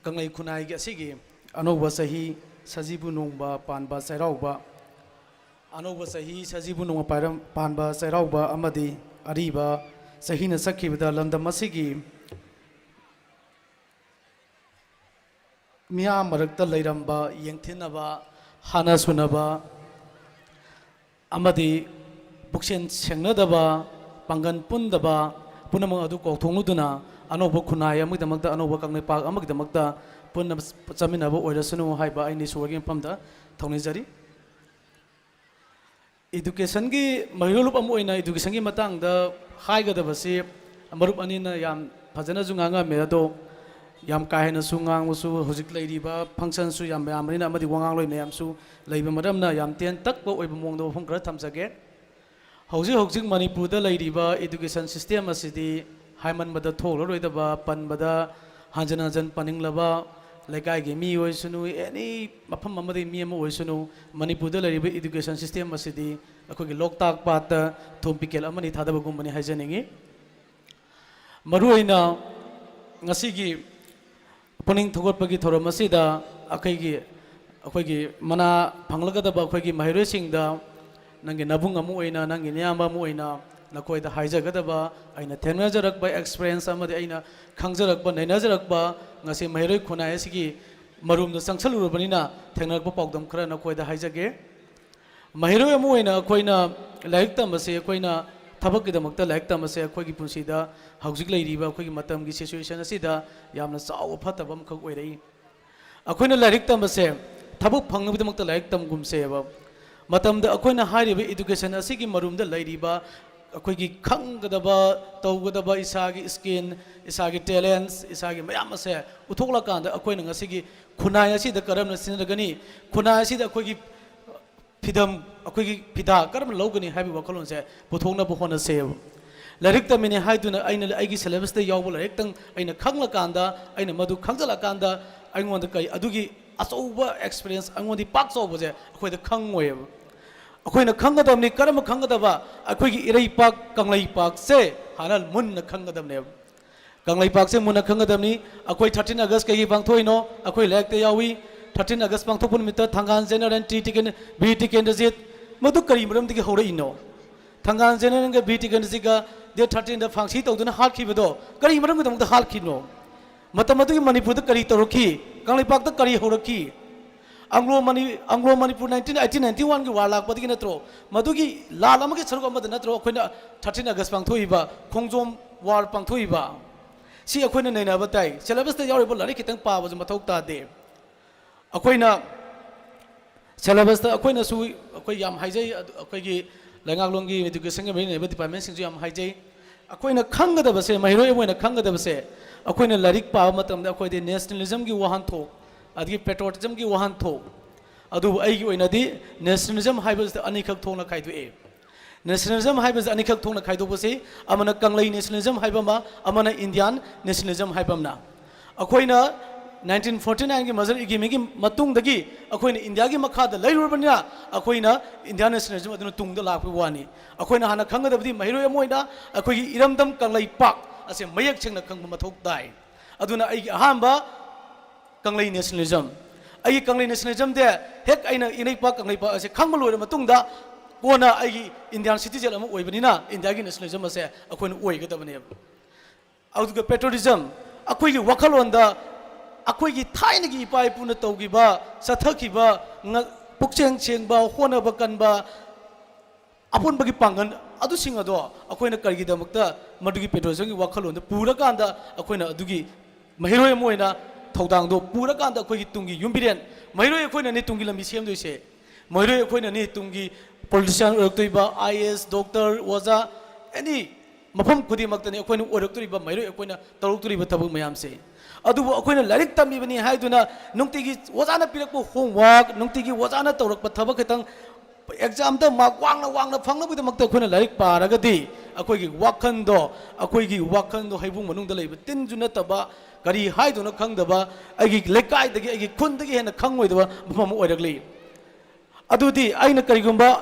ꯀꯪꯂꯩ ꯈꯨꯟꯅꯥꯏꯒꯤ ꯑꯁꯤꯒꯤ ꯑꯅꯧꯕ ꯆꯍꯤ ꯁꯖꯤꯕꯨ ꯅꯣꯡꯃ ꯄꯥꯟꯕ ꯆꯩꯔꯥꯎꯕ, ꯑꯅꯧꯕ ꯆꯍꯤ ꯁꯖꯤꯕꯨ ꯅꯣꯡꯃ ꯄꯥꯏꯔꯝ-, ꯄꯥꯟꯕ ꯆꯩꯔꯥꯎꯕ ꯑꯃꯗꯤ ꯑꯔꯤꯕ ꯆꯍꯤꯅ ꯆꯠꯈꯤꯕꯗ ꯂꯝꯗꯝ ꯑꯁꯤꯒꯤ ꯃꯤꯌꯥꯝ ꯃꯔꯛꯇ ꯂꯩꯔꯝꯕ ꯌꯦꯡꯊꯤꯅꯕ, ꯍꯥꯟꯅ ꯁꯨꯅꯕ ꯑꯃꯗꯤ ꯄꯨꯛꯆꯦꯜ ꯁꯦꯡꯅꯗꯕ, ꯄꯥꯡꯒꯜ ꯄꯨꯟꯗꯕ ꯄꯨꯝꯅꯃꯛ ꯑꯗꯨ ꯀꯥꯎꯊꯣꯛꯂꯨꯗꯨꯅ ꯑꯅꯧꯕ ꯈꯨꯟꯅꯥꯏ ꯑꯃꯒꯤꯗꯃꯛꯇ, ꯑꯅꯧꯕ ꯀꯪꯂꯩꯄꯥꯛ ꯑꯃꯒꯤꯗꯃꯛꯇ ꯄꯨꯟꯅ ꯆꯠꯃꯤꯟꯅꯕ ꯑꯣꯏꯔꯁꯅꯨ ꯍꯥꯏꯕ ꯑꯩꯅ ꯏꯁꯣꯔꯒꯤ ꯃꯐꯝꯗ ꯊꯧꯅꯤꯖꯔꯤ꯫ Educationꯒꯤ ꯃꯍꯩꯔꯣꯏ ꯂꯨꯞ ꯑꯃ ꯑꯣꯏꯅ educationꯒꯤ ꯃꯇꯥꯡꯗ ꯍꯥꯏꯒꯗꯕꯁꯤ ꯃꯔꯨꯞ ꯑꯅꯤꯅ ꯌꯥꯝ ꯐꯖꯅꯁꯨ ꯉꯥꯡꯉꯝꯃꯦ꯫ ꯑꯗꯣ ꯌꯥꯝ ꯀꯥ ꯍꯦꯟꯅꯁꯨ ꯉꯥꯡꯕꯁꯨ ꯍꯧꯖꯤꯛ ꯂꯩꯔꯤꯕ functionꯁꯨ ꯌꯥꯝ ꯌꯥꯝꯕꯅꯤꯅ ꯑꯃꯗꯤ ꯋꯥꯉꯥꯡꯂꯣꯏ ꯃꯌꯥꯝꯁꯨ ꯂꯩꯕ ꯃꯔꯝꯅ ꯌꯥꯝ ꯇꯦꯟ ꯇꯛꯄ ꯑꯣꯏꯕ ꯃꯑꯣꯡꯗ ꯋꯥꯐꯝ ꯈꯔ ꯊꯝꯖꯒꯦ꯫ ꯍꯧꯖꯤꯛ ꯍꯧꯖꯤꯛ ꯃꯅꯤꯄꯨꯔꯗ ꯂꯩꯔꯤꯕ education system ꯑꯁꯤꯗꯤ ꯍꯥꯏꯃꯟꯕꯗ ꯊꯣꯛꯂꯔꯣꯏꯗꯕ, ꯄꯟꯕꯗ ꯍꯟꯖꯟ ꯍꯟꯖꯟ ꯄꯟꯅꯤꯡꯂꯕ, ꯂꯩꯀꯥꯏꯒꯤ ꯃꯤ ꯑꯣꯏꯁꯅꯨ, any ꯃꯐꯝ ꯑꯃꯗꯒꯤ ꯃꯤ ꯑꯃ ꯑꯣꯏꯁꯅꯨ, ꯃꯅꯤꯄꯨꯔꯗ ꯂꯩꯔꯤꯕ education system ꯑꯁꯤꯗꯤ ꯑꯩꯈꯣꯏꯒꯤ ꯂꯣꯛꯇꯥꯛ ꯄꯥꯠꯇ ꯊꯨꯝ ꯄꯤꯀꯦꯜ ꯑꯃꯅꯤ ꯊꯥꯗꯕꯒꯨꯝꯕꯅꯤ ꯍꯥꯏꯖꯅꯤꯡꯏ꯫ ꯃꯔꯨꯑꯣꯏꯅ ꯉꯁꯤꯒꯤ ꯄꯨꯛꯅꯤꯡ ꯊꯧꯒꯠꯄꯒꯤ ꯊꯧꯔꯝ ꯑꯁꯤꯗ ꯑꯩꯈꯣꯏꯒꯤ, ꯑꯩꯈꯣꯏꯒꯤ ꯃꯅꯥ ꯐꯪꯂꯒꯗꯕ ꯑꯩꯈꯣꯏꯒꯤ ꯃꯍꯩꯔꯣꯏꯁꯤꯡꯗ ꯅꯪꯒꯤ ꯅꯕꯨꯡ ꯑꯃ ꯑꯣꯏꯅ, ꯅꯪꯒꯤ ꯅꯌꯥꯝꯕ ꯑꯃ ꯑꯣꯏꯅ ꯅꯈꯣꯏꯗ ꯍꯥꯏꯖꯒꯗꯕ, ꯑꯩꯅ ꯊꯦꯡꯅꯖꯔꯛꯄ experience ꯑꯃꯗꯤ ꯑꯩꯅ ꯈꯪꯖꯔꯛꯄ, ꯅꯩꯅꯖꯔꯛꯄ, ꯉꯁꯤ ꯃꯍꯩꯔꯣꯏ ꯈꯨꯟꯅꯥꯏ ꯑꯁꯤꯒꯤ ꯃꯔꯨꯝꯗ ꯆꯪꯁꯜꯂꯨꯔꯕꯅꯤꯅ ꯊꯦꯡꯅꯔꯛꯄ ꯄꯥꯎꯗꯝ ꯈꯔ ꯅꯈꯣꯏꯗ ꯍꯥꯏꯖꯒꯦ꯫ ꯃꯍꯩꯔꯣꯏ ꯑꯃ ꯑꯣꯏꯅ ꯑꯩꯈꯣꯏꯅ ꯂꯥꯏꯔꯤꯛ ꯇꯝꯕꯁꯦ, ꯑꯩꯈꯣꯏꯅ ꯊꯕꯛꯀꯤꯗꯃꯛꯇ ꯂꯥꯏꯔꯤꯛ ꯇꯝꯕꯁꯦ ꯑꯩꯈꯣꯏꯒꯤ ꯄꯨꯟꯁꯤꯗ ꯍꯧꯖꯤꯛ ꯂꯩꯔꯤꯕ ꯑꯩꯈꯣꯏꯒꯤ ꯃꯇꯝꯒꯤ situation ꯑꯁꯤꯗ ꯌꯥꯝꯅ ꯆꯥꯎꯕ ꯐꯠꯇꯕ ꯑꯃꯈꯛ ꯑꯣꯏꯔꯛꯏ꯫ ꯑꯩꯈꯣꯏꯅ ꯂꯥꯏꯔꯤꯛ ꯇꯝꯕꯁꯦ ꯊꯕꯛ ꯐꯪꯅꯕꯒꯤꯗꯃꯛꯇ ꯂꯥꯏꯔꯤꯛ ꯇꯝꯒꯨꯝꯁꯦꯕ꯫ ꯃꯇꯝꯗ ꯑꯩꯈꯣꯏꯅ ꯍꯥꯏꯔꯤꯕ education ꯑꯁꯤꯒꯤ ꯃꯔꯨꯝꯗ ꯂꯩꯔꯤꯕ ꯑꯩꯈꯣꯏꯒꯤ ꯈꯪꯒꯗꯕ, ꯇꯧꯒꯗꯕ, ꯏꯁꯥꯒꯤ skill, ꯏꯁꯥꯒꯤ talents, ꯏꯁꯥꯒꯤ ꯃꯌꯥꯝ ꯑꯁꯦ ꯎꯠꯊꯣꯛꯂꯀꯥꯟꯗ ꯑꯩꯈꯣꯏꯅ ꯉꯁꯤꯒꯤ ꯈꯨꯟꯅꯥꯏ ꯑꯁꯤꯗ ꯀꯔꯝꯅ ꯁꯤꯖꯤꯟꯅꯒꯅꯤ, ꯈꯨꯟꯅꯥꯏ ꯑꯁꯤꯗ ꯑꯩꯈꯣꯏꯒꯤ ꯐꯤꯗꯝ, ꯑꯩꯈꯣꯏꯒꯤ ꯐꯤꯗꯥ ꯀꯔꯝꯅ ꯂꯧꯒꯅꯤ ꯍꯥꯏꯕꯒꯤ ꯋꯥꯈꯜꯂꯣꯟꯁꯦ ꯄꯨꯊꯣꯛꯅꯕ ꯍꯣꯠꯅꯁꯦꯕ꯫ ꯂꯥꯏꯔꯤꯛ ꯇꯝꯃꯤꯅꯦ ꯍꯥꯏꯗꯨꯅ ꯑꯩꯅ ꯑꯩꯒꯤ syllabusꯇ ꯌꯥꯎꯕ ꯂꯥꯏꯔꯤꯛꯇꯪ ꯑꯩꯅ ꯈꯪꯂꯀꯥꯟꯗ ꯑꯩꯅ ꯃꯗꯨ ꯈꯪꯖꯤꯜꯂꯀꯥꯟꯗ ꯑꯩꯉꯣꯟꯗ ꯀꯔꯤ ꯑꯗꯨꯒꯤ ꯑꯆꯧꯕ experience ꯑꯩꯉꯣꯟꯗ ꯄꯥꯛ ꯆꯥꯎꯕꯁꯦ ꯑꯩꯈꯣꯏꯗ ꯈꯪꯉꯣꯏꯕ꯫ ꯑꯩꯈꯣꯏꯅ ꯈꯪꯒꯗꯕꯅꯤ꯫ ꯀꯔꯝꯕ ꯈꯪꯒꯗꯕ? ꯑꯩꯈꯣꯏꯒꯤ ꯏꯔꯩꯄꯥꯛ ꯀꯪꯂꯩꯄꯥꯛꯁꯦ ꯍꯥꯟꯅ ꯃꯨꯟꯅ ꯈꯪꯒꯗꯕꯅꯦꯕ꯫ ꯀꯪꯂꯩꯄꯥꯛꯁꯦ ꯃꯨꯟꯅ ꯈꯪꯒꯗꯕꯅꯤ꯫ ꯑꯩꯈꯣꯏ thirteen August ꯀꯩꯒꯤ ꯄꯥꯡꯊꯣꯛꯏꯅꯣ? ꯑꯩꯈꯣꯏ ꯂꯥꯏꯔꯤꯛꯇ ꯌꯥꯎꯏ꯫ Thirteen August ꯄꯥꯡꯊꯣꯛꯄ ꯅꯨꯃꯤꯠꯇ ꯊꯪꯒꯥꯜ ꯖꯦꯅꯔꯦꯜ ꯇꯤ ꯇꯤꯀꯦꯟ-, ꯕꯤꯔ ꯇꯤꯀꯦꯟꯗ꯭ꯔꯖꯤꯠ, ꯃꯗꯨ ꯀꯔꯤ ꯃꯔꯝꯗꯒꯤ ꯍꯧꯔꯛꯏꯅꯣ? ꯊꯪꯒꯥꯜ ꯖꯦꯅꯔꯦꯜꯒ ꯕꯤꯔ ꯇꯤꯀꯦꯟꯗ꯭ꯔꯖꯤꯠꯀ date thirteenꯗ ꯐꯥꯡꯁꯤ ꯇꯧꯗꯨꯅ ꯍꯥꯠꯈꯤꯕꯗꯣ ꯀꯔꯤ ꯃꯔꯝꯒꯤꯗꯃꯛꯇ ꯍꯥꯠꯈꯤꯅꯣ? ꯃꯇꯝ ꯑꯗꯨꯒꯤ ꯃꯅꯤꯄꯨꯔꯗ ꯀꯔꯤ ꯇꯧꯔꯛꯈꯤ? ꯀꯪꯂꯩꯄꯥꯛꯇ ꯀꯔꯤ ꯍꯧꯔꯛꯈꯤ? ꯑꯪꯒ꯭ꯂꯣ ꯃꯅꯤ-, ꯑꯪꯒ꯭ꯂꯣ ꯃꯅꯤꯄꯨꯔ nineteen eighteen ninety-oneꯒꯤ war ꯂꯥꯛꯄꯗꯒꯤ ꯅꯠꯇ꯭ꯔꯣ? ꯃꯗꯨꯒꯤ ꯂꯥꯟ ꯑꯃꯒꯤ ꯁꯔꯨꯛ ꯑꯃꯗ ꯅꯠꯇ꯭ꯔꯣ ꯑꯩꯈꯣꯏꯅ thirteen August ꯄꯥꯡꯊꯣꯛꯏꯕ, ꯈꯣꯡꯖꯣꯝ war ꯄꯥꯡꯊꯣꯛꯏꯕ? ꯁꯤ ꯑꯩꯈꯣꯏꯅ ꯅꯩꯅꯕ ꯇꯥꯏ꯫ Syllabusꯇ ꯌꯥꯎꯔꯤꯕ ꯂꯥꯏꯔꯤꯛ ꯈꯤꯇꯪ ꯄꯥꯕꯁꯨ ꯃꯊꯧ ꯇꯥꯗꯦ꯫ ꯑꯩꯈꯣꯏꯅ syllabusꯇ ꯑꯩꯈꯣꯏꯅꯁꯨ, ꯑꯩꯈꯣꯏ ꯌꯥꯝ ꯍꯥꯏꯖꯩ, ꯑꯗꯨ ꯑꯩꯈꯣꯏꯒꯤ ꯂꯩꯉꯥꯛꯂꯣꯟꯒꯤ educationꯒ ꯃꯔꯤ ꯂꯩꯅꯕ departmentꯁꯤꯡꯁꯨ ꯌꯥꯝ ꯍꯥꯏꯖꯩ꯫ ꯑꯩꯈꯣꯏꯅ ꯈꯪꯒꯗꯕꯁꯦ, ꯃꯍꯩꯔꯣꯏ ꯑꯃ ꯑꯣꯏꯅ ꯈꯪꯒꯗꯕꯁꯦ, ꯑꯩꯈꯣꯏꯅ ꯂꯥꯏꯔꯤꯛ ꯄꯥꯕ ꯃꯇꯝꯗ ꯑꯩꯈꯣꯏꯗꯤ ꯅꯦꯁꯅꯦꯂꯤꯖꯝꯒꯤ ꯋꯥꯍꯟꯊꯣꯛ, ꯑꯗꯒꯤ ꯄꯦꯇ꯭ꯔꯣꯇꯤꯖꯝꯒꯤ ꯋꯥꯍꯟꯊꯣꯛ, ꯑꯗꯨꯕꯨ ꯑꯩꯒꯤ ꯑꯣꯏꯅꯗꯤ ꯅꯦꯁꯅꯦꯂꯤꯖꯝ ꯍꯥꯏꯕꯁꯤꯗ ꯑꯅꯤꯈꯛ ꯊꯣꯛꯅ ꯈꯥꯏꯗꯣꯛꯑꯦ꯫ ꯅꯦꯁꯅꯦꯂꯤꯖꯝ ꯍꯥꯏꯕꯁꯤ ꯑꯅꯤꯈꯛ ꯊꯣꯛꯅ ꯈꯥꯏꯗꯣꯛꯄꯁꯤ, ꯑꯃꯅ ꯀꯪꯂꯩ ꯅꯦꯁꯅꯦꯂꯤꯖꯝ ꯍꯥꯏꯕ ꯑꯃ, ꯑꯃꯅ ꯏꯟꯗꯤꯌꯥꯟ ꯅꯦꯁꯅꯦꯂꯤꯖꯝ ꯍꯥꯏꯕ ꯑꯃꯅ꯫ ꯑꯩꯈꯣꯏꯅ ꯅꯥꯏꯟꯇꯤꯟ ꯐꯣꯔꯇꯤ ꯅꯥꯏꯟꯒꯤ ꯃꯖꯔ ꯏꯒꯤꯃꯤꯒꯤ ꯃꯇꯨꯡꯗꯒꯤ ꯑꯩꯈꯣꯏꯅ ꯏꯟꯗꯤꯌꯥꯒꯤ ꯃꯈꯥꯗ ꯂꯩꯔꯨꯔꯕꯅꯤꯅ, ꯑꯩꯈꯣꯏꯅ ꯏꯟꯗꯤꯌꯥꯟ ꯅꯦꯁꯅꯦꯂꯤꯖꯝ ꯑꯗꯨꯅ ꯇꯨꯡꯗ ꯂꯥꯛꯄꯒꯤ ꯋꯥꯅꯤ꯫ ꯑꯩꯈꯣꯏꯅ ꯍꯥꯟꯅ ꯈꯪꯒꯗꯕꯗꯤ, ꯃꯍꯩꯔꯣꯏ ꯑꯃ ꯑꯣꯏꯅ ꯑꯩꯈꯣꯏꯒꯤ ꯏꯔꯝꯗꯝ ꯀꯪꯂꯩꯄꯥꯛ ꯑꯁꯦ ꯃꯌꯦꯛ ꯁꯦꯡꯅ ꯈꯪꯕ ꯃꯊꯧ ꯇꯥꯏ꯫ ꯑꯗꯨꯅ ꯑꯩꯒꯤ ꯑꯍꯥꯟꯕ ꯀꯪꯂꯩ ꯅꯦꯁꯅꯦꯂꯤꯖꯝ, ꯑꯩꯒꯤ ꯀꯪꯂꯩ ꯅꯦꯁꯅꯦꯂꯤꯖꯝꯗꯤ ꯍꯦꯛ ꯑꯩꯅ ꯏꯅꯩꯄꯥꯛ ꯀꯪꯂꯩꯄꯥꯛ ꯑꯁꯦ ꯈꯪꯕ ꯂꯣꯏꯔ ꯃꯇꯨꯡꯗ, ꯀꯣꯟꯅ ꯑꯩꯒꯤ ꯏꯟꯗꯤꯌꯥꯟ ꯁꯤꯇꯤꯖꯦꯟ ꯑꯃ ꯑꯣꯏꯕꯅꯤꯅ, ꯏꯟꯗꯤꯌꯥꯒꯤ ꯅꯦꯁꯅꯦꯂꯤꯖꯝ ꯑꯁꯦ ꯑꯩꯈꯣꯏꯅ ꯑꯣꯏꯒꯗꯕꯅꯦꯕ꯫ ꯑꯗꯨꯒ ꯄꯦꯇ꯭ꯔꯣꯇꯤꯖꯝ, ꯑꯩꯈꯣꯏꯒꯤ ꯋꯥꯈꯜꯂꯣꯟꯗ ꯑꯩꯈꯣꯏꯒꯤ ꯊꯥꯏꯅꯒꯤ ꯏꯄꯥ ꯏꯄꯨꯅ ꯇꯧꯈꯤꯕ, ꯆꯠꯊꯈꯤꯕ, ꯉ-, ꯄꯨꯛꯆꯦꯜ ꯁꯦꯡꯕ, ꯍꯣꯠꯅꯕ ꯀꯟꯕ, ꯑꯄꯨꯟꯕꯒꯤ ꯄꯥꯡꯒꯜ ꯑꯗꯨꯁꯤꯡ ꯑꯗꯣ ꯑꯩꯈꯣꯏꯅ ꯀꯔꯤꯒꯤꯗꯃꯛꯇ ꯃꯗꯨꯒꯤ ꯄꯦꯇ꯭ꯔꯣꯇꯤꯖꯝꯒꯤ ꯋꯥꯈꯜꯂꯣꯟꯗꯣ ꯄꯨꯔꯀꯥꯟꯗ, ꯑꯩꯈꯣꯏꯅ ꯑꯗꯨꯒꯤ ꯃꯍꯩꯔꯣꯏ ꯑꯃ ꯑꯣꯏꯅ ꯊꯧꯗꯥꯡꯗꯣ ꯄꯨꯔꯀꯥꯟꯗ, ꯑꯩꯈꯣꯏꯒꯤ ꯇꯨꯡꯒꯤ ꯌꯨꯝꯕꯤꯔꯦꯟ, ꯃꯍꯩꯔꯣꯏ ꯑꯩꯈꯣꯏꯅꯅꯤ ꯇꯨꯡꯒꯤ ꯂꯝꯕꯤ ꯁꯦꯝꯗꯣꯏꯁꯦ꯫ ꯃꯍꯩꯔꯣꯏ ꯑꯩꯈꯣꯏꯅꯅꯤ ꯇꯨꯡꯒꯤ politician ꯑꯣꯏꯔꯛꯇꯣꯏꯕ, I A S, doctor, ꯑꯣꯖꯥ, ꯑꯦꯅꯤ ꯃꯐꯝ ꯈꯨꯗꯤꯡꯃꯛꯇꯅꯤ ꯑꯩꯈꯣꯏꯅ ꯑꯣꯏꯔꯛꯇꯣꯔꯤꯕ, ꯃꯍꯩꯔꯣꯏ ꯑꯩꯈꯣꯏꯅ ꯇꯧꯔꯛꯇꯣꯔꯤꯕ ꯊꯕꯛ ꯃꯌꯥꯝꯁꯦ꯫ ꯑꯗꯨꯕꯨ ꯑꯩꯈꯣꯏꯅ ꯂꯥꯏꯔꯤꯛ ꯇꯝꯃꯤꯕꯅꯤ ꯍꯥꯏꯗꯨꯅ ꯅꯨꯡꯇꯤꯒꯤ ꯑꯣꯖꯥꯅ ꯄꯤꯔꯛꯄ ꯍꯣꯝꯋꯥꯔꯛ, ꯅꯨꯡꯇꯤꯒꯤ ꯑꯣꯖꯥꯅ ꯇꯧꯔꯛꯄ ꯊꯕꯛ ꯈꯤꯇꯪ, ꯑꯦꯛꯖꯥꯝꯗ ꯃꯥꯔꯛ ꯋꯥꯡꯅ ꯋꯥꯡꯅ ꯐꯪꯅꯕꯒꯤꯗꯃꯛꯇ ꯑꯩꯈꯣꯏꯅ ꯂꯥꯏꯔꯤꯛ ꯄꯥꯔꯒꯗꯤ, ꯑꯩꯈꯣꯏꯒꯤ ꯋꯥꯈꯜꯗꯣ, ꯑꯩꯈꯣꯏꯒꯤ ꯋꯥꯈꯜꯗꯣ ꯍꯩꯕꯨꯡ ꯃꯅꯨꯡꯗ ꯂꯩꯕ ꯇꯤꯟꯁꯨ ꯅꯠꯇꯕ, ꯀꯔꯤ ꯍꯥꯏꯗꯣꯏꯅꯣ ꯈꯪꯗꯕ, ꯑꯩꯒꯤ ꯂꯩꯀꯥꯏꯗꯒꯤ, ꯑꯩꯒꯤ ꯈꯨꯟꯗꯒꯤ ꯍꯦꯟꯅ ꯈꯪꯉꯣꯏꯗꯕ ꯃꯐꯝ ꯑꯃ ꯑꯣꯏꯔꯛꯂꯤ꯫ ꯑꯗꯨꯗꯤ ꯑꯩꯅ ꯀꯔꯤꯒꯨꯝꯕ